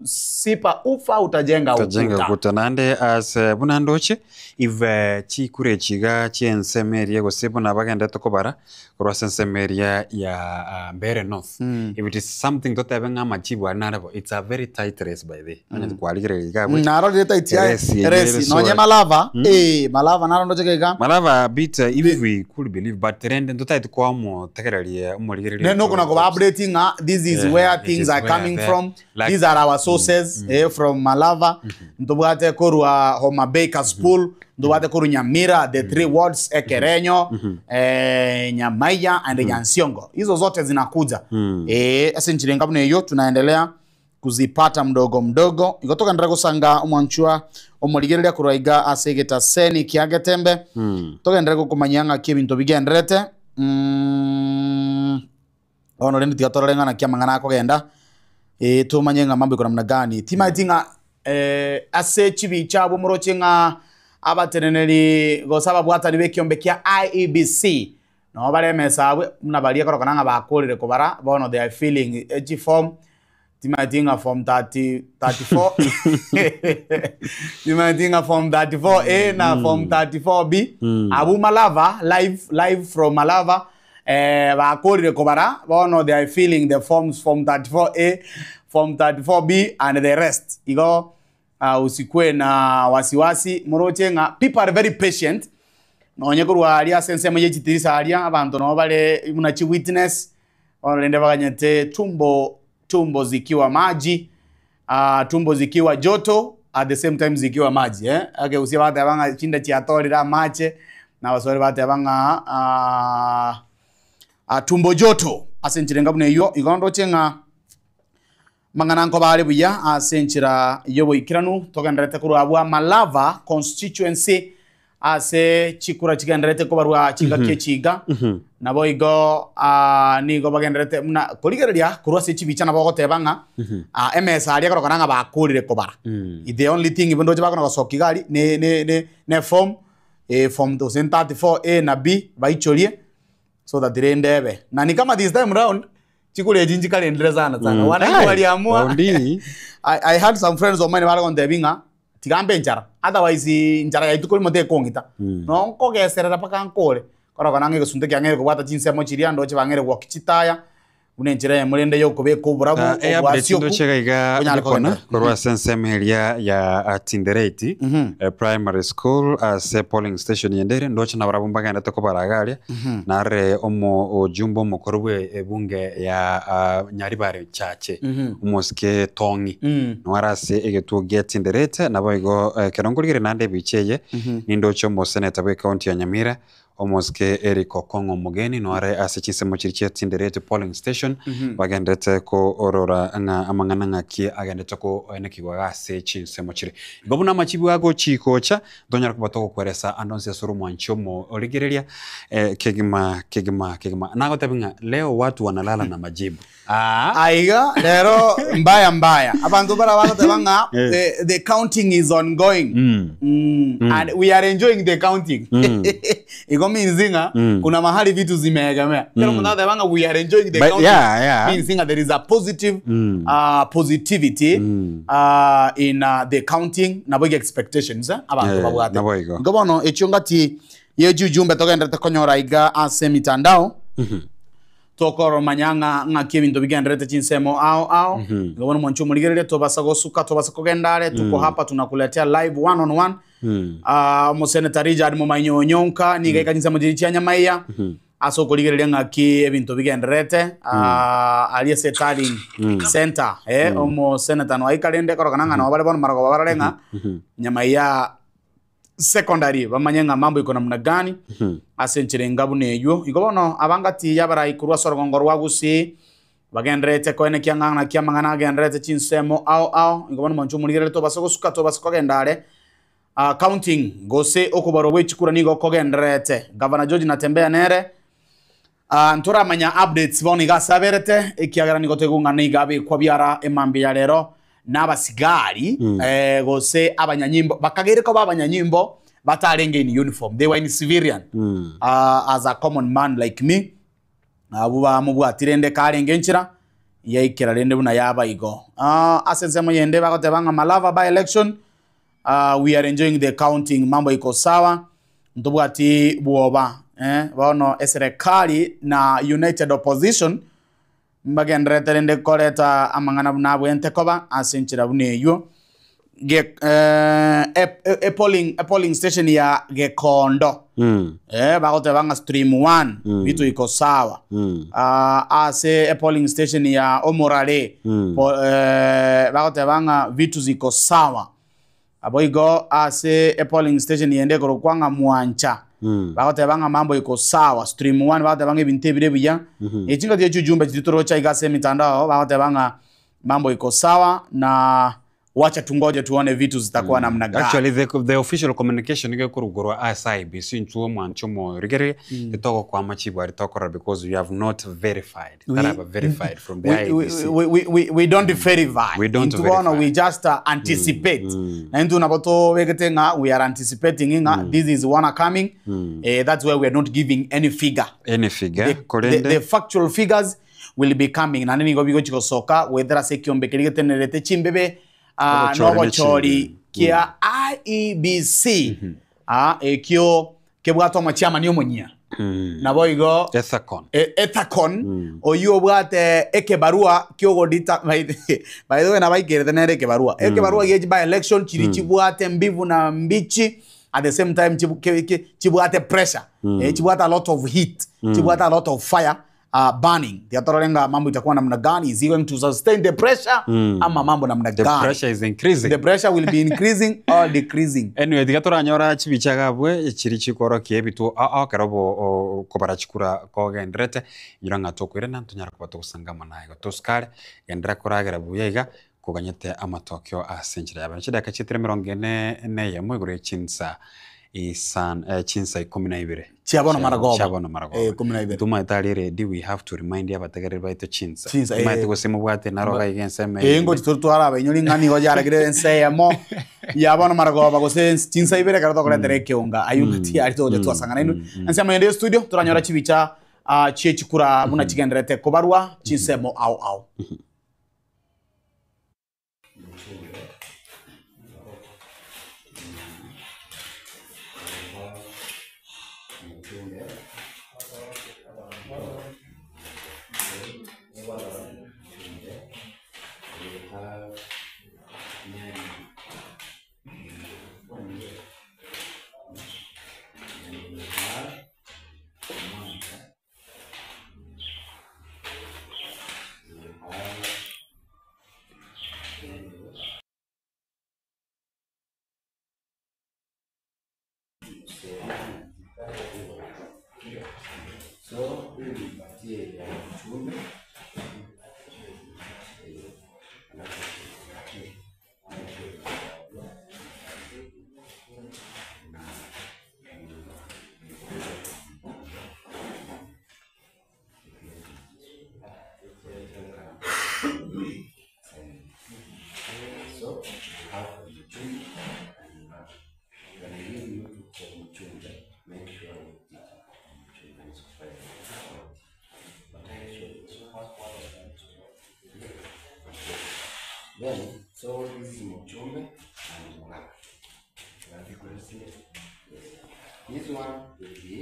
sipa ufa utajenga utajenga ukuta. ukuta nande as buna ndoche if chikure chiga chiensemerie gose buna bagendete kobara korwa ase ensemeria ya Mbeere North if it is something totebe ng'a amachibu ari narebo it's a very tight race by the onye kwarigereria iga abwe. Narorire tight ya Eresi eye eresi ere nonye so- Malava Malava narondoche kega Malava bit if we could believe but rende ntotaete kwamotegereria omorigereria Neno kuna kuba updating this is Yeah, where it things is are where coming there. from. Like- These are our sources from Malava. Ntobwate korwa Homa Bay Kaspool, ntobwate korwa Nyamira, the three wards Ekerenyo, Nyamaiya and Nyansiongo. Hizo zote zinakuja. Ase nchirenga buna eyo tunaendelea kuzipata mdogo mdogo. Igotoka ndira gusanga omwanchwa omorigereria korwa iga ase egetaseni kia Getembe. Togenderere gokomanya ng'aki ebinto bigenderete. Ono rende tiga torore ng'ana kia mang'ana akogenda tumanye ng'a mambo iko namna gani timaeti ng'a Eh, ase chibicha abwo moroche ng'a abateneneri gose ababwatani b'ekiombe kia IEBC nabo bare emesa abwe buna baria korokana ng'a bakorire kobara bono they are filling echiform timanyeti ng'a form 30 34 timanyeti ng'a form 34A na form 34B abwo Malava live live from Malava eh, bakorire kobara bono they are filling the forms form 34A form 34B and the rest igo uh, usikwe na wasiwasi moroche ng'a people are very patient nonye korwa aria ase ensemo ye chitirisa aria abanto nabo bare buna chi witness bono rende baganyete tumbo tumbo zikiwa maji uh, tumbo zikiwa joto at the same time zikiwa maji eh? Okay, usia bateba ng'a chinda chiatorire amache na abasore bateba ng'a uh, uh, tumbo joto ase enchera enga buna eywo igo ndoche ng'a mang'ana nkoba are buya ase enchera y'oboikeranu togenderete korwa abwo Malava constituency ase chikura chigenderete kobarwa chingaki echiga nabo igo ah, nigo bagenderete buna korigereria korwa ase chibicha nabo ogoteba ng'a ah, emesa aria ekorokana ng'a bakorire kobara the only thing ndoche bakona gosokia iga aria ne ne ne ne form eh, form gose 34 A na B baichorie so that rende ebe na ni kama this time round chikura echi nchikarendire sana sana mm. Wananchi waliamua Raundi. I, I had some friends of mine bare gontebia ng'a tiga mbe enchara otherwise enchara ya rituko rimo tekong'ita no nkogeserera mpaka nkore korokana ng'a egesunte kiang'eire kobwata chinsemo chiria ndoche bang'eire gwokia chitaya buna enchera eyemo rende ya okobeka oborabu Eh, update obwasioku ndoche iga iga bonyare Gikona, kogenderera. korwa ase ensemo eria ya ah, Tindereti eh, primary school ase polling station yende ere ndoche nabarabwo mbagendete kobara iga aria Nare omo ojumbe omokoro bwe ebunge ya ah, Nyaribare Chache Mhm. omosike Tong'i Mm. noare ase egetuo gia Tinderete naboigo ekero nkorigere naende ebicha eye Mhm. nindoche omoseneta bwe county ya Nyamira omosike Eric Okong'o Omogeni noare ase chinsemo chiria chia Tinderete polling station Mhm. bagenderete korora ng'a amang'ana ng'aki agenderete koenekigwa iga ase chinsemo chiria. Igo buna amachibu agochi gocha Ntonyare koba togokweresa ande onsi ase ore omwanchi omo-origereria eh, kegima kegima kegima. Nagotebi ng'a leo watu wanalala na majibu. Aa. Aiga rero mbaya mbaya abanto bara bagoteba ng'a Eh. the, the counting is ongoing Mm. Mm. Mm. And we are enjoying the counting Mm. igo means ng'a Mm. kuna mahali vitu zimeegemea kero Mm. omonto agoteba ng'a we are enjoying the But counting yeah, yeah. means ng'a there is a positive Mm. uh, positivity uh, in uh, the counting nabo iga expectations eh, abanto Eh, babwate nabo igo. Igo bono echio ngati yechiujumbe togenderete konyora iga ase emitandao Mhm. tokoromanya ng'a ng'aki ebinto bigenderete chinsemo ao ao Mhm. igo bono mwanche omorigereria tobasa gosuka tobasa kogenda are tuko Mm. hapa tunakuletea live one on one Mm. uh, omoseneta Richard Momanyi Onyonka niga ika chinsemo chiria chia Nyamaiya Mhm. Ase okorigereria ng'aki ebinto bigendererete aria ase Tallying Centre, eh, omoseneta noaika rende korokana ng'a nabo bare bono marogoba barore ng'a nyama ya secondary bamanye ng'a mambo iko namna gani ase enchera enga buna eywo. Igo bono abangati y'abarai korwa ase orogongo rwa Gusii bagendererete koenekia ng'a naki amang'ana agendererete chinsemo ao ao. Igo bono mwanche omorigereria tobase gosuka tobase kogenda are. Counting gose okobarwa gwe chikura nigo kogendererete. Gavana George Natembeya nere ntoramanya updates bono iga ase aberete ekiagera nigo toigwa ng'a nigo abekwa biara emambia ya rero na abasigari eh, gose abanyanyimbo bakageire koba abanyanyimbo batarenge in uniform they were in civilian as a common man like me Abwo bamobwatire rende karenge enchera, yaikera rende buna yaba igo. Ase ensemo yende bagoteba ng'a Malava by election we are enjoying the counting mambo iko sawa ntobwati bwoba eh, bono eserekari na united opposition mbagendererete rende koreta amang'ana buna abwente koba ase enchera buna eywo. Ge, eh, e, e, e polling, e polling station ya Gekondo Mm. eh, bagoteba ng'a stream 1 Mm. vitu iko sawa Mm. Ah, ase e polling station ya Omorare Mm. po, eh, bagoteba ng'a vitu ziko sawa aboigo ase e polling station yende ekorokwa ng'a Mwancha Mm. bagoteba ng'a mambo iko sawa stream 1 bagoteba ng'a ebinto ebire buya Mhm. Echi ngati echio jumbe chiri torocha iga ase emitandao bagoteba ng'a mambo iko sawa na Wacha tungoje tuone vitu zitakuwa namna gani. Actually the official communication gekorugorwa ase IEBC intwe omwancho omoyorigereria titogokwama chibwari tokorora because we have not verified taraba verified from the IEBC. We don't verify. We don't Intwe bono verify. we just anticipate. Na intwe nabo tobegete ng'a we are anticipating ng'a this is one coming. That's why we are not giving any figure. Any figure The korende factual figures will be coming. Nande nigo bigochi gosoka gwethera ase ekiombe keria getenerete chimbebe Obochori ne nobochori chimbe. kia IEBC ekio kebwate omochiamani omonyia. Nabo igo Ethacon. Ethacon oyu obwate ekebarua kiogodita by the way nabaikerete nere ekebarua. Ekebarua gie by election chiri chibwate mbivu na mbichi at the same time chibwate pressure. Chibwate a lot of heat. Chibwate a lot of fire burning. Tiatororenga mambo itakuwa namna gani? Is he going to sustain the pressure? Ama mambo namna The gani? pressure is increasing. The pressure will be increasing or decreasing. Anyway, tiga toranyora chibicha gabwe chiri chikorokia ebitu okero bo kobara chikura kogenderete nyora ng'a tokoirana ntonyara koba togosangama naye igo tosikare gendera koragera buya iga koganyete amatokeo ase enchera yabo. Chidakika chietire emerongo ene na eyemo igoro ya chinsa isan chinsa ikumi na ibere. Chiabono maragoba. Chiabono maragoba. 12. Tumaete aria ready we have to remind abategereri baito chinsa. Chinsa, Tumaete gose mobwate naroga iga ensemo Ngo titwara abainyori ng'a nigo yaregire ense eyemo yabono maragoba gose chinsa ibere ekero tokoretera ekeonga aywo ng'ati aria togocha twasangana inwe. Ensemo ende ya studio toranyora chibicha chie chikura buna chigenderete kobarwa chinsemo ao ao. So huyu nipatie ya mchumbe. So we have mchumbe and when I give you for mchumbe, make sure you tick mchumbe is fine. But I show you. Then, so this is Mchumbe and Mulaka. Yes. This one will be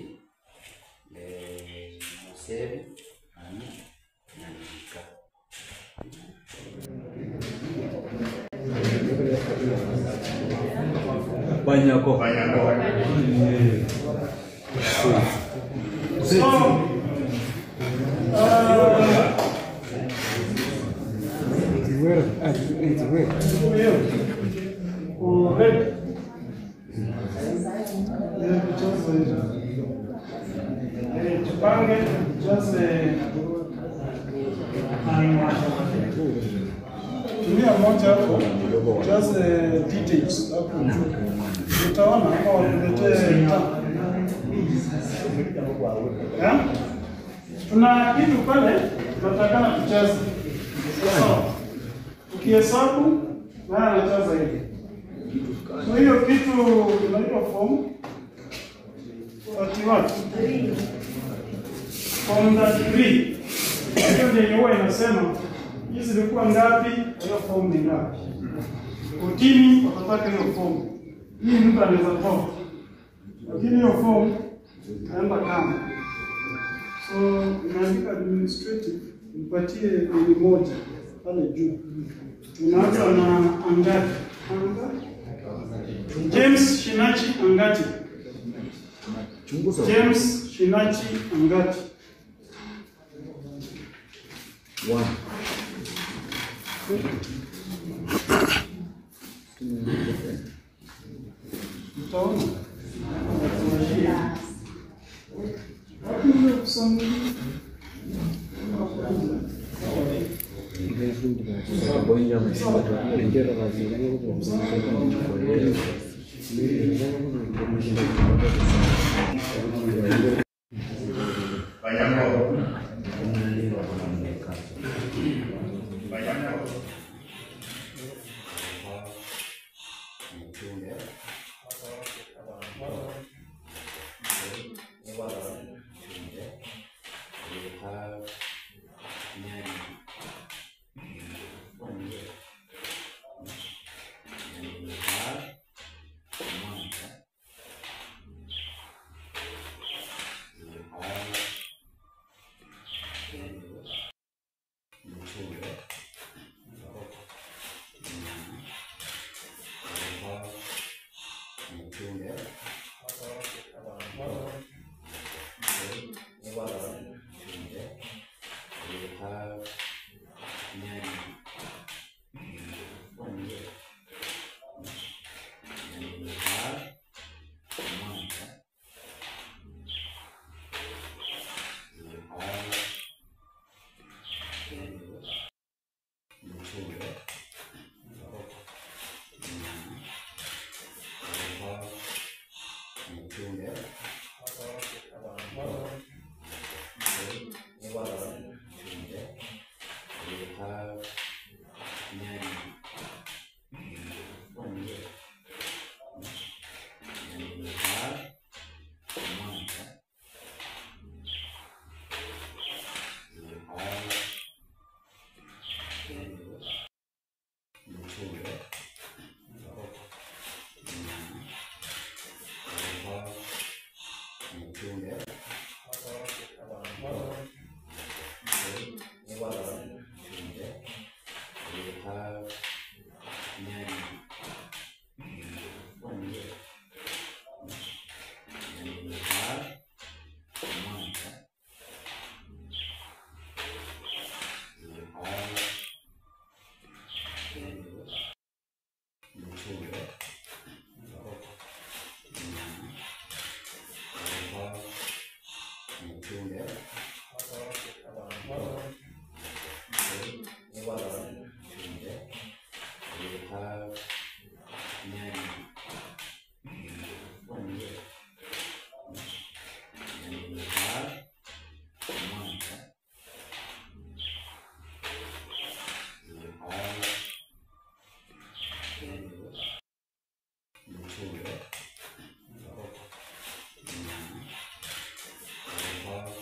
Musevi and Nandika. Banyako. So, Tupange tujaze tumia moja hapo, jaze details hapo juu, utaona ama wakuletee Eh? Tuna kitu pale tunatakana tujaze. Sasa ukihesabu naye anajaza hivi. So hiyo kitu inaitwa form 31. Form 33. Hiyo ndio yenye huwa inasema hizi zilikuwa ngapi, hiyo form ni ngapi. Kotini watataka hiyo form. Hii mtu anaweza toa. Lakini hiyo form itaenda kama. So imeandika administrative, nipatie nini moja pale juu. Tunaanza na Angati. Anga? James Shinachi Angati. James Shinachi Angati. One. Utaona. Wapi huyo kusoma? Thank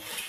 you.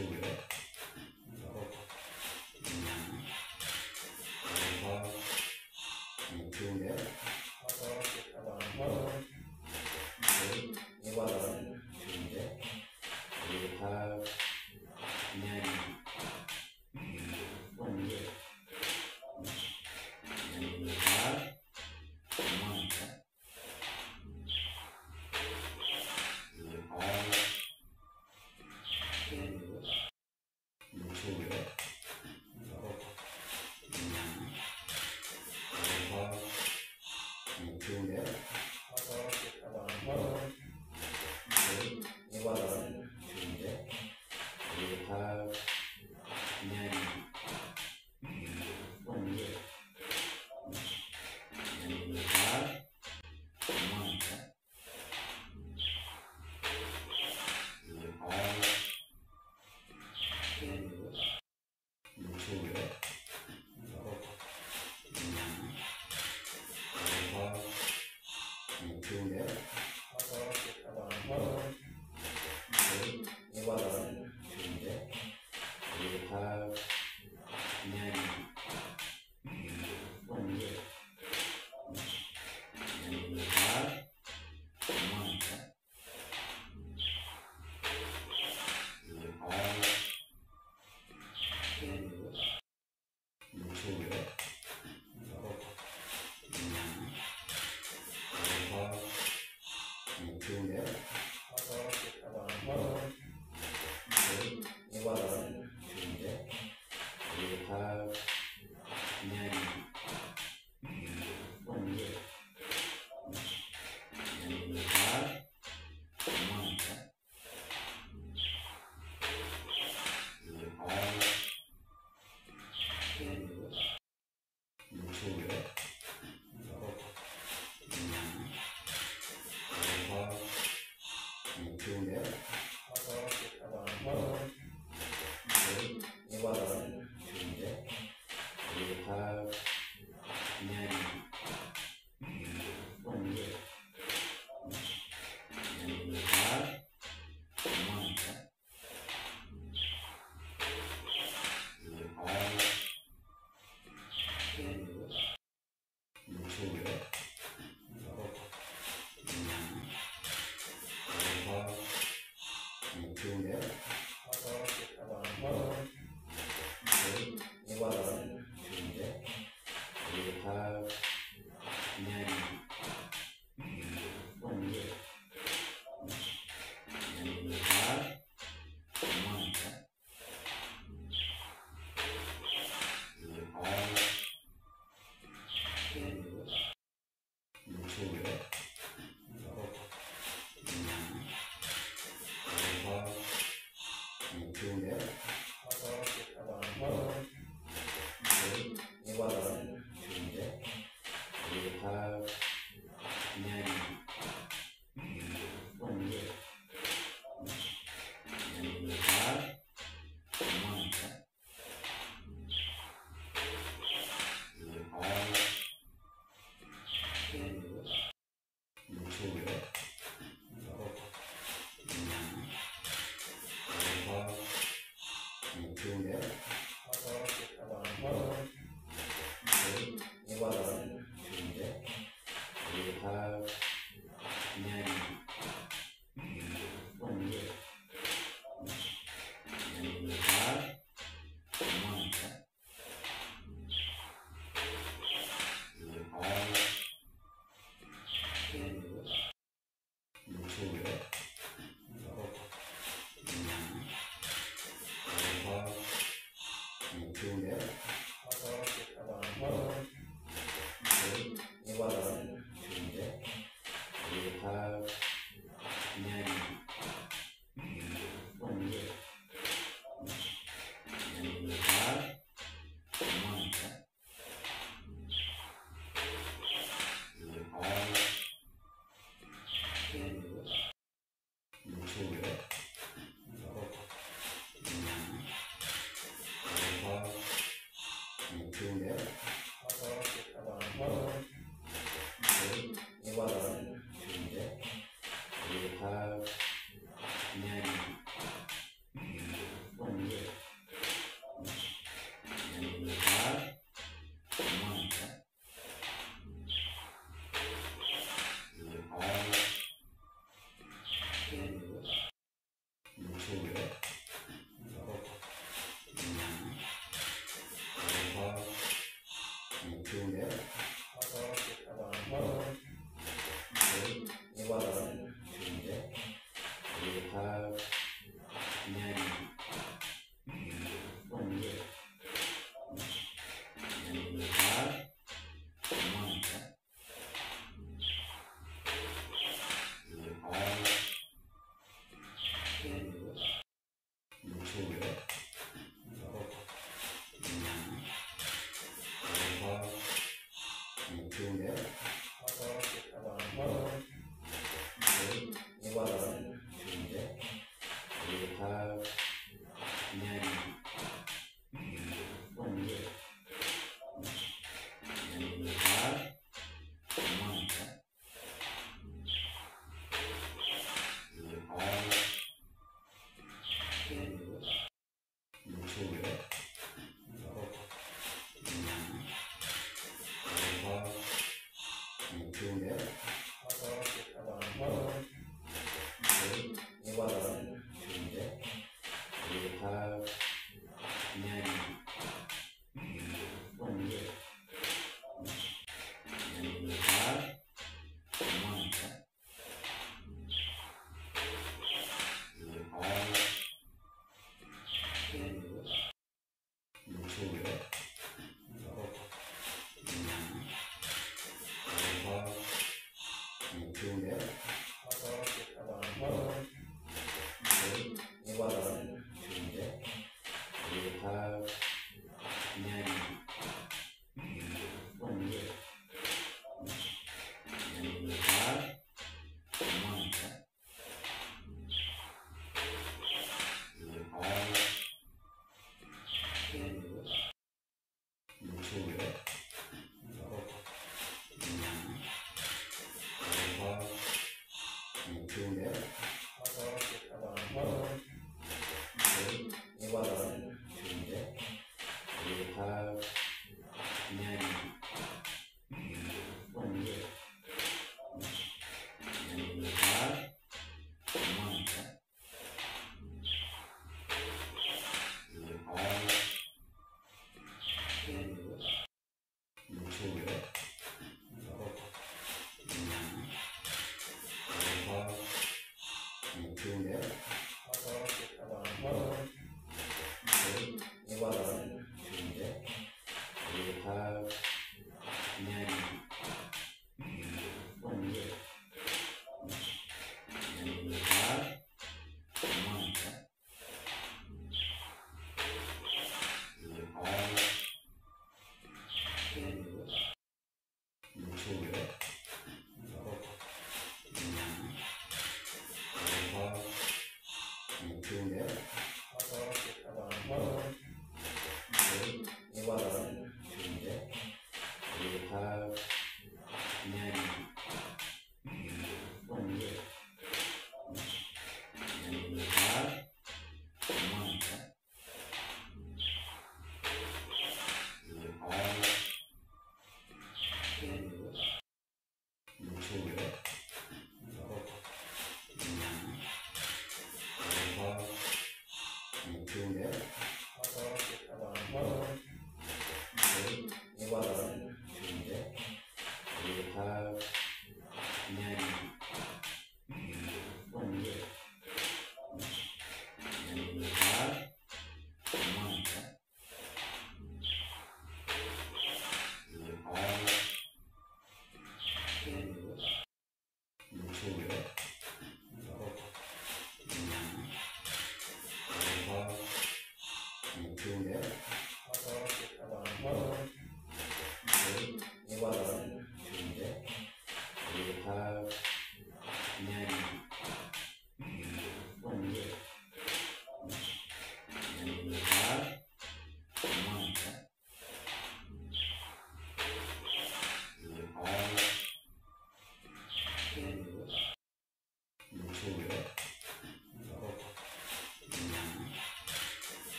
Yeah.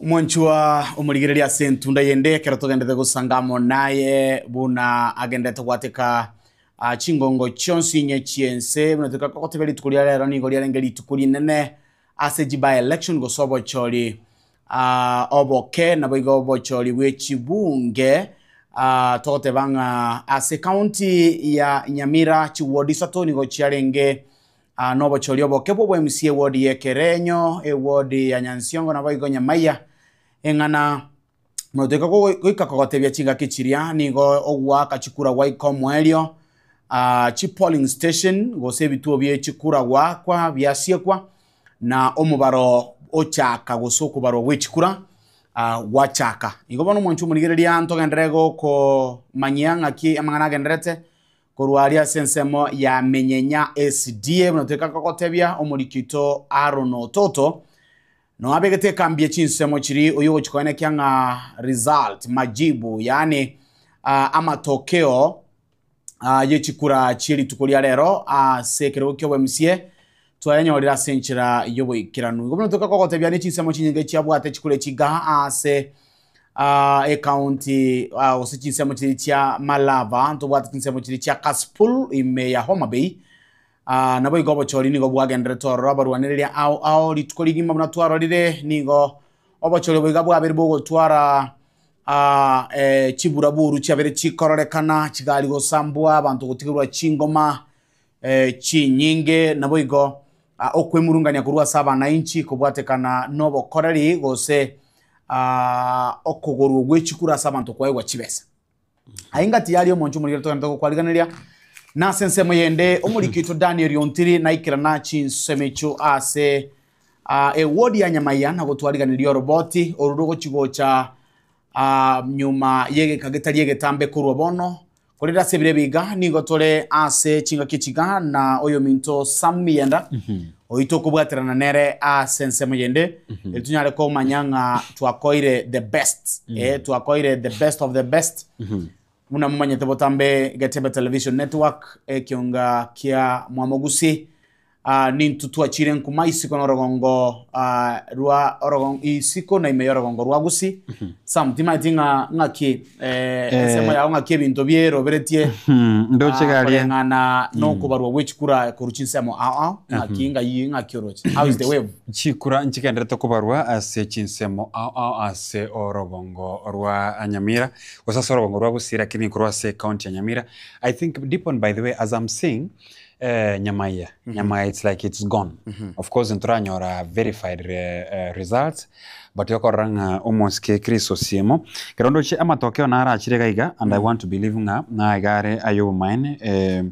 Omwanchwa omorigereria ase entunda yende ekero togendete gosanga amo naye buna agendete gwateka ah, chingongo chionsi inye chiense buna toika gotebia rituko ria rero nigo riarenge rituko rinene ase chi by election gose obochori ah, oboke nabo igo obochori bwe chibunge ah, togoteba ng'a ase county ya Nyamira chiward isato nigo chiarenge ah, na obochori oboke bwa obo-MCA eward ya Ekerenyo, eward ya Nyansiongo nabo igo Nyamaiya eng'ana motoika goika kogotebia chingaki chiria nigo ogoaka chikura gwaika omoerio ah, chi polling station gose ebituo bie chikura goakwa biasiekwa na omobaro ochaka gose okobarwa gwe chikura ah, gwachaka. Igo bono omwancho omorigereria ntogenderere gokomanyia ng'aki amang'ana agendererete korwa aria ase ensemo ya Menyenya SDA buna toika kogotebia omoriki oito Aaron Ototo noabegete ekambi ye chinsemo chiri oyio ogochi koenekia ng'a result majibu yaani ah, amatokeo ah, ye chikura chie rituko ria rero ase ekerogo kia obo-MCA twayanyorire ase enchera y'oboikeranu. Igo buna toika kogotebia ne chinsemo chinyinge chiabwate chikura echiga ase ah, ecounty ah, gose chinsemo chiri chia Malava, ntobwate chinsemo chiri chia Kasipul ime ya Homa Bay ah, nabo igo obochori nigo bwagenderete ororo abarwanereria ao ao rituko rigima buna twarorire nigo obochori obo iga bwabeire bogotwara ah, eh, chiburaburu chiabeire chikororekana chigari gosambwa abanto gotigerwa chingoma eh, chinyinge nabo igo ah, okwemurungania korwa ase abanainchi kobwatekana na obokoreri gose ah, okogorwa gwe chikura ase abanto kwaegwa chibesa. Aye ngati yaria omonche omorigere togenderete gokwariganeria na ase ensemo yende omoriki oito Daniel Ontiri naikerana chinsemo echio ase ah, eward ya Nyamaiya na gotwariganeria oroboti oru rogochi gocha ah, nyuma yegeka getari egetambe korwa bono korende ase ebiro ebi iga nigo tore ase chingaki echi iga na oyominto Sam Miyenda oito okobwaterana nere ase ensemo yende eri tonyare komanya ng'a twakoire the best eh, twakoire the best of the best buna momanyete botambe Getembe Television Network ekionga kia Mwamogusi Ah, nintwe twachire nkuma isiko na orogongo ah, rwa orogongo isiko na ime y'orogongo rwa Gusii. Sam, timanyeti ng'a ng'aki eh, ensemo yao ng'aki ebinto bieroberetie Ndoche ah, garia. koreng'ana nokobarwa gwe chikura korwa chinsemo ao ao ng'aki ng'ai ng'aki oroche how is the wave? Chikura nchigenderete kobarwa ase chinsemo ao ao ase orogongo rwa Nyamira gose ase orogongo rwa Gusii lakini korwa ase ecounty ya Nyamira. I think Dipon by the way as I'm seeing. Eh, Nyamaiya, Nyamaiya it's like it's gone. Of course ntoranyora verified results but okorora ng'a omosike Chris Osiemo ekero ndoche amatokeo narachire iga iga and I want to believe ng'a naiga are ayobomaene eh,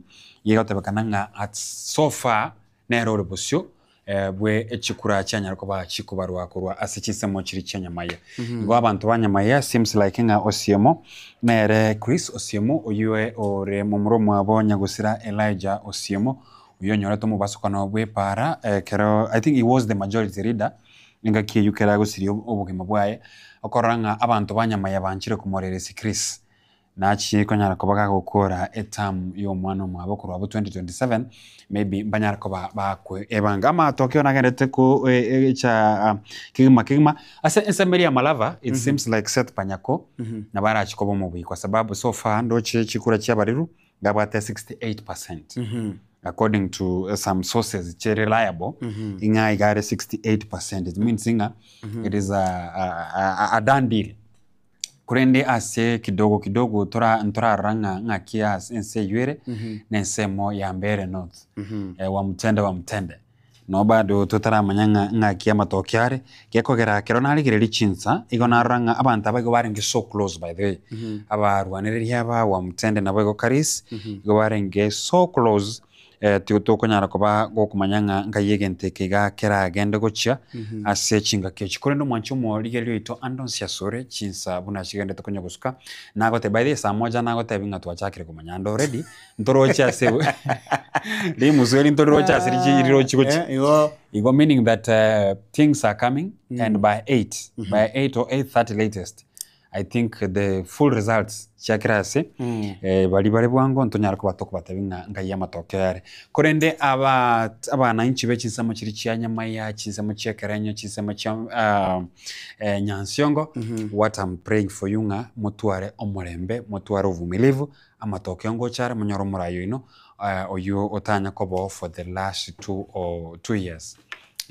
igotebekana ng'a at so far nere ore bosio bwe chikura chianyara koba chikobarwa korwa ase chinsemo chiria chia Nyamaiya. Igo abanto ba Nyamaiya seems like ng'a Osiemo nere Chris Osiemo oyio ore momura omwabo nyagosira Elijah Osiemo oyio onyorete omobasokano bw'epaara ekero I think he was the majority leader engaki eyio ekero agosiria obogima bwaye, okorora ng'a abanto ba Nyamaiya banchire komoreresia Chris. Nachie konyara koba gagokora eterm ya omwana omwabo korwa abwo 2027 maybe mbanyare koba bakoebanga. Amatokeo nagenderete ko echa kegima kegima ase ensemo eria ya Malava it seems like Seth Panyako nabo arachi koba omobui kwa sababu so far ndoche chikura chia abariru ngabwate 68 percent according to some sources che reliable ing'a iga are 68 percent it means ng'a it is a done deal. Korende ase kidogo kidogo tora ntorarora ng'a ng'aki ase ense eywo ere, na ensemo ya Mbeere North, Wamutende Wamutende. Noo bado totaramanya ng'a ng'aki amatoke are, gekogera ekero narigereria chinsa, igo narora ng'a abanto aba igo barenge so close by the way, abarwanereria aba Wamutende naboigo Karis, igo barenge so close. Tigo tokonyara koba gokomanya ng'a nkai egento eke iga keragende gochia ase chingaki echi. Korende omwanchi omorigereria oito ande onsi asore chinsa buna chigenderete konya gosuka, nagotebia by the way saa moja nagotebia ng'a twachakire komanya ande already ntoroche ase rimusu eri ntoriroche ase richi rirochi gochia. Igo Igo meaning that things are coming and by 8, by 8 or 8:30 latest I think the full results chia kera ase baria bare bwango ntonyare koba tokobatebia ng'a ngai amatokeo are. Korende aba abananchi be chinsemo chiria chia Nyamaiya, chinsemo chia Ekerenyo, chinsemo chia Nyansiongo, what am praying for you ng'a motware omorembe, motware uvumilivu, amatokeo ngocha are monyore omorai oino oywo otanya koba oo for the last two or two years.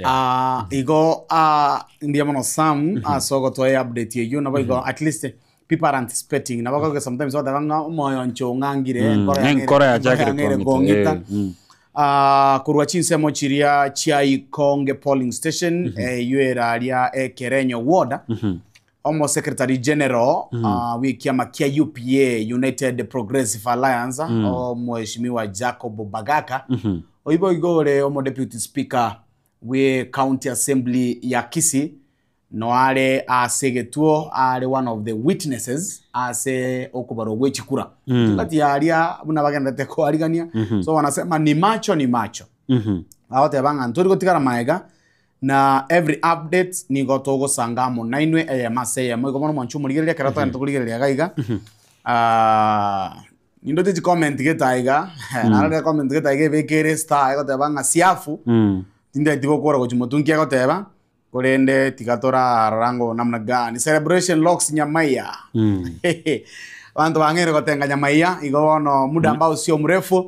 Ah, igo ah, mbuya mono Sam ase ogotoa e-update eyio nabo igo at least people are anticipating nabo mm sometimes bateba ng'a omoyo inche ong'angire enkoro yang'eire Enkoro yachakire enkoro yang'eire kong'ita, kong'ita eh, Ah, korwa chinsemo chiria chia Ikonge polling station eyio ere aria Ekerenyo ward omo secretary general ah, bw'ekiama kia UPA United Progressive Alliance omweshimiwa Jacob Bagaka Oyio boigo ore omodeputy speaker bwe county assembly ya Kisii noare ase egetuo are one of the witnesses ase okobarwa gwe chikura. Chingaki aria buna bagenderete koarigania so wanasema ni macho ni macho. Bagoteba ng'a ntori gotigara maega na every update nigo togosanga amo nainwe eyemo ase eyemo. Igo bono mwanche omorigereria ekero togenda tokorigereria iga iga Nindoche chicomment gete aiga, narorire comment gete aiga ebekere star egoteba ng'a siafu, tindeti gokora gochia motwe nki egoteba, korende tiga torarora ngo namna gani. Celebration locks Nyamaiya. Abanto bang'eire gotenga Nyamaiya, igo bono muda ambao sio mrefu,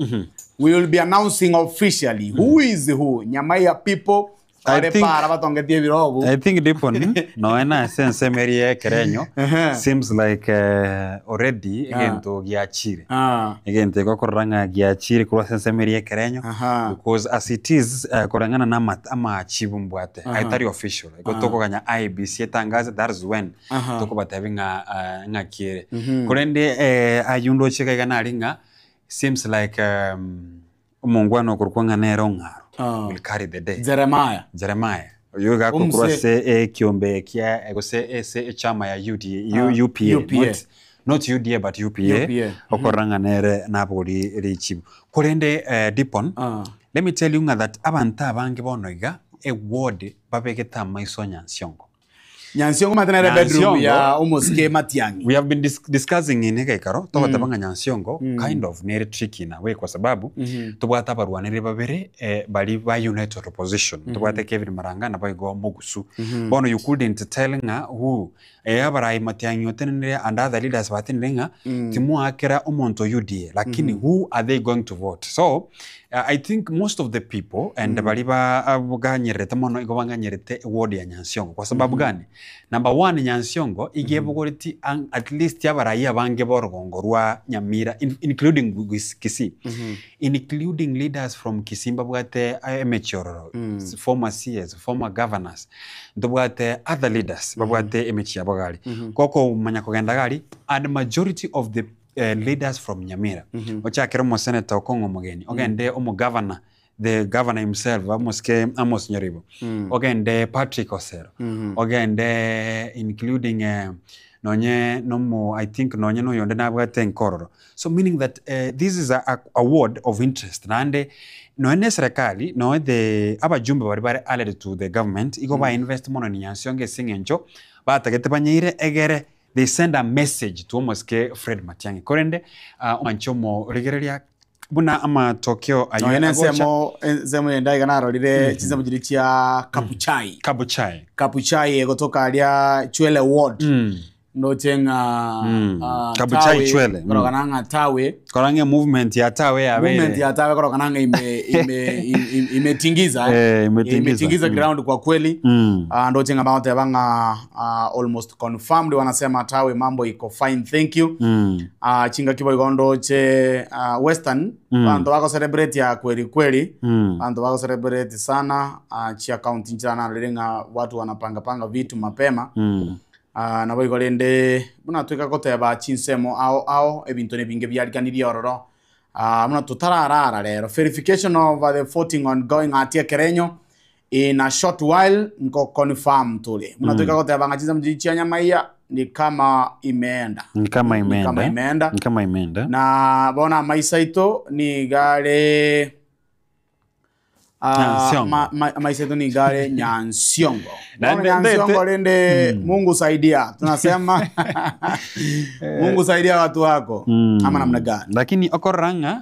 we will be announcing officially who is who. Nyamaiya people, I bare think- para batongetie ebirobu. I think Dipon noe na ase ensemo eria ya ekerenyo Ehe. seems like already egento giachire Ah. egento egokorora ng'a giachire korwa ase ensemo eria ya ekerenyo Aha. because as it is koreng'ana na ama amachibu mbwate Aha. aye tari official igo Aha. tokoganya IEBC etangaze that is when Aha. tokobatebia ng'a ng'aki ere Mhm. korende aywo ndoche iga iga nari ng'a seems like Omongwana okorokwa ng'a nere ong'aro will carry the day. Jeremiah. Jeremiah. Oyo iga akorokwa Omuse. ase ekiombe kia gose ase echama ya UDA, Ah, UPA, UPA. Not, not UDA but UPA, UPA. okorora ng'a nere nabori richibu. Korende eh, Dipon, let me tell you ng'a that abanto abange bono iga eward babegete amaiso Nyansiongo. Nyansiongo omanyete nere bedroom ya omosike Matiang'i. We have been dis discussing in egeikaro togoteba ng'a Nyansiongo kind of nere tricky in a way kwa sababu tobwate abarwaneri babere eh, bari ba united opposition tobwate Kevin Maranga naboigo Mogusu bono you couldn't tell ng'a who eh, abarai Matiang'i otenenire and other leaders batenenire ng'a timoakera omonto UDA lakini who are they going to vote so I think most of the people and bari ba ganyerete mono igo banganyerete ward ya Nyansiongo kwa sababu gani? Number one, Nyansiongo iga ebogoreti at least abarai abange ba orogongo rwa Nyamira including Kisii, including leaders from Kisii mbabwate emechie ororo, former CS, former governors, ntobwate other leaders babwate emechie yabo iga aria. Gokomanya kogenda iga aria and majority of the leaders from Nyamira, ochakere omosenator Okong'o Omogeni, ogende omogovernor, the governor himself Amosike Amos Nyaribo, ogende Patrick Osero, ogende including nonye nomo I think nonye noyonde nabwate nkororo. So meaning that this is a ward of interest naende nonye na eserekari nonye the abajumbe baria bare allied to the government igo ba invest mono in Nyansiongo ase eng'encho batagete banyeire egere they send a message to omosike Fred Matiang'i korende omwanche omorigereria buna amatokeo ayio Nonya na agocha. ensemo ensemo yende aiga narorire chinsemo chiria chia Kabuchai. Kabuchai. Kabuchai egotoka aria Chwele ward. Ndoche ng'a Kabuchai Tawe, Chwele, korokana ng'a Tawe. Kora ng'a movement ya Tawe yabeire. Movement ya Tawe korokana ng'a ime ime imetingiza. Eh, imetingiza. Imetingiza ground kwa kweli. Ndoche ng'a bagoteba ng'a almost confirmed wanasema Tawe mambo iko fine thank you. Chingaki boigo ndoche Western abanto bago celebrate ya kweli kweli. Abanto bago celebrate sana chiaccount nchira narorire ng'a watu wanapanga panga vitu mapema. Naboigo rende buna toika goteba chinsemo ao ao ebinto nebinge biariganirie ororo buna totararara rero verification of the voting ongoing at ekerenyo in a short while nko confirm tore buna toika goteba ng'a chinsemo chiria chia Nyamaiya ni kama imeenda. Ni kama Ni kama imeenda. imeenda. Ni kama imeenda. Na bono amaiso aito niga are Nyansiongo. Amaiso aito niga are Nyansiongo. Na Bono Nyansiongo rende Mungu saidia. Tunasema Mungu saidia watu wako. Ama namna gani? Lakini okorora ng'a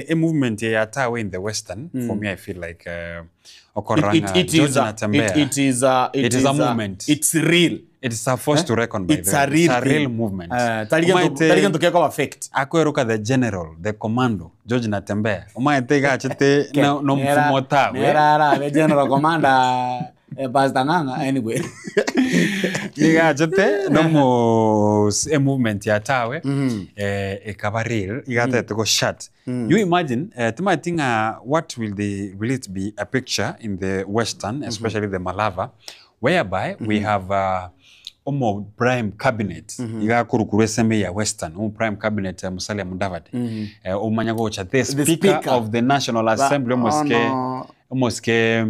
e movement ya Tawe in the Western for me I feel like okorora It, ng'a it, it, George is a, Natembeya it, it is a, it is a movement. It's real. It is a force Eh? to reckon by It's the way. a real It's a real thing. movement. Tari gento gekoba affect. Akweruka the general, the commando, George Natembeya. Omaete igachete no no mfumo Tawe. Nera arabe general commander Pastor Ng'ang'a anyway. Igachete no mo e movement ya Tawe ekaba real igatete go shut. You imagine timaeti ng'a what will the will it be a picture in the western especially the Malava whereby we have omo prime cabinet igakurukurwa eseme ya western omo prime cabinet Musalia Mudavadi omanya gocha the The speaker, speaker. of the National Assembly omosike ono- omosike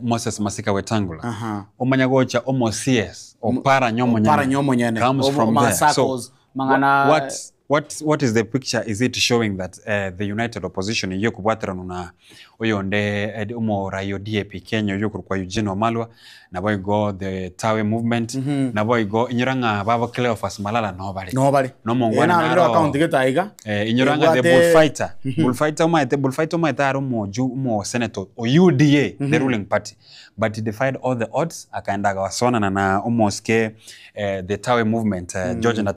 Moses Masika Wetangula Aha. omanya gocha omo CS Opara Nyomonyene Opara Nyomonyene. comes from Mang'ana there. So circles, mang'ana- what is the picture is it showing that the united opposition iyo kubwaterana na oyonde omoraio DAP Kenya oyo korwa Eugene Wamalwa nabo igo the Tawe movement nabo igo inyora ng'a babo Cleophas Malala no bare No bare. no mongwana Narorire naro account getaiga. Inyora ng'a the Ebwate- bullfighter bullfighter omaete bullfighter omaete are omoju omo senator o UDA the ruling party but he defied all the odds akaenda akawasonana na omoske the Tawe movement George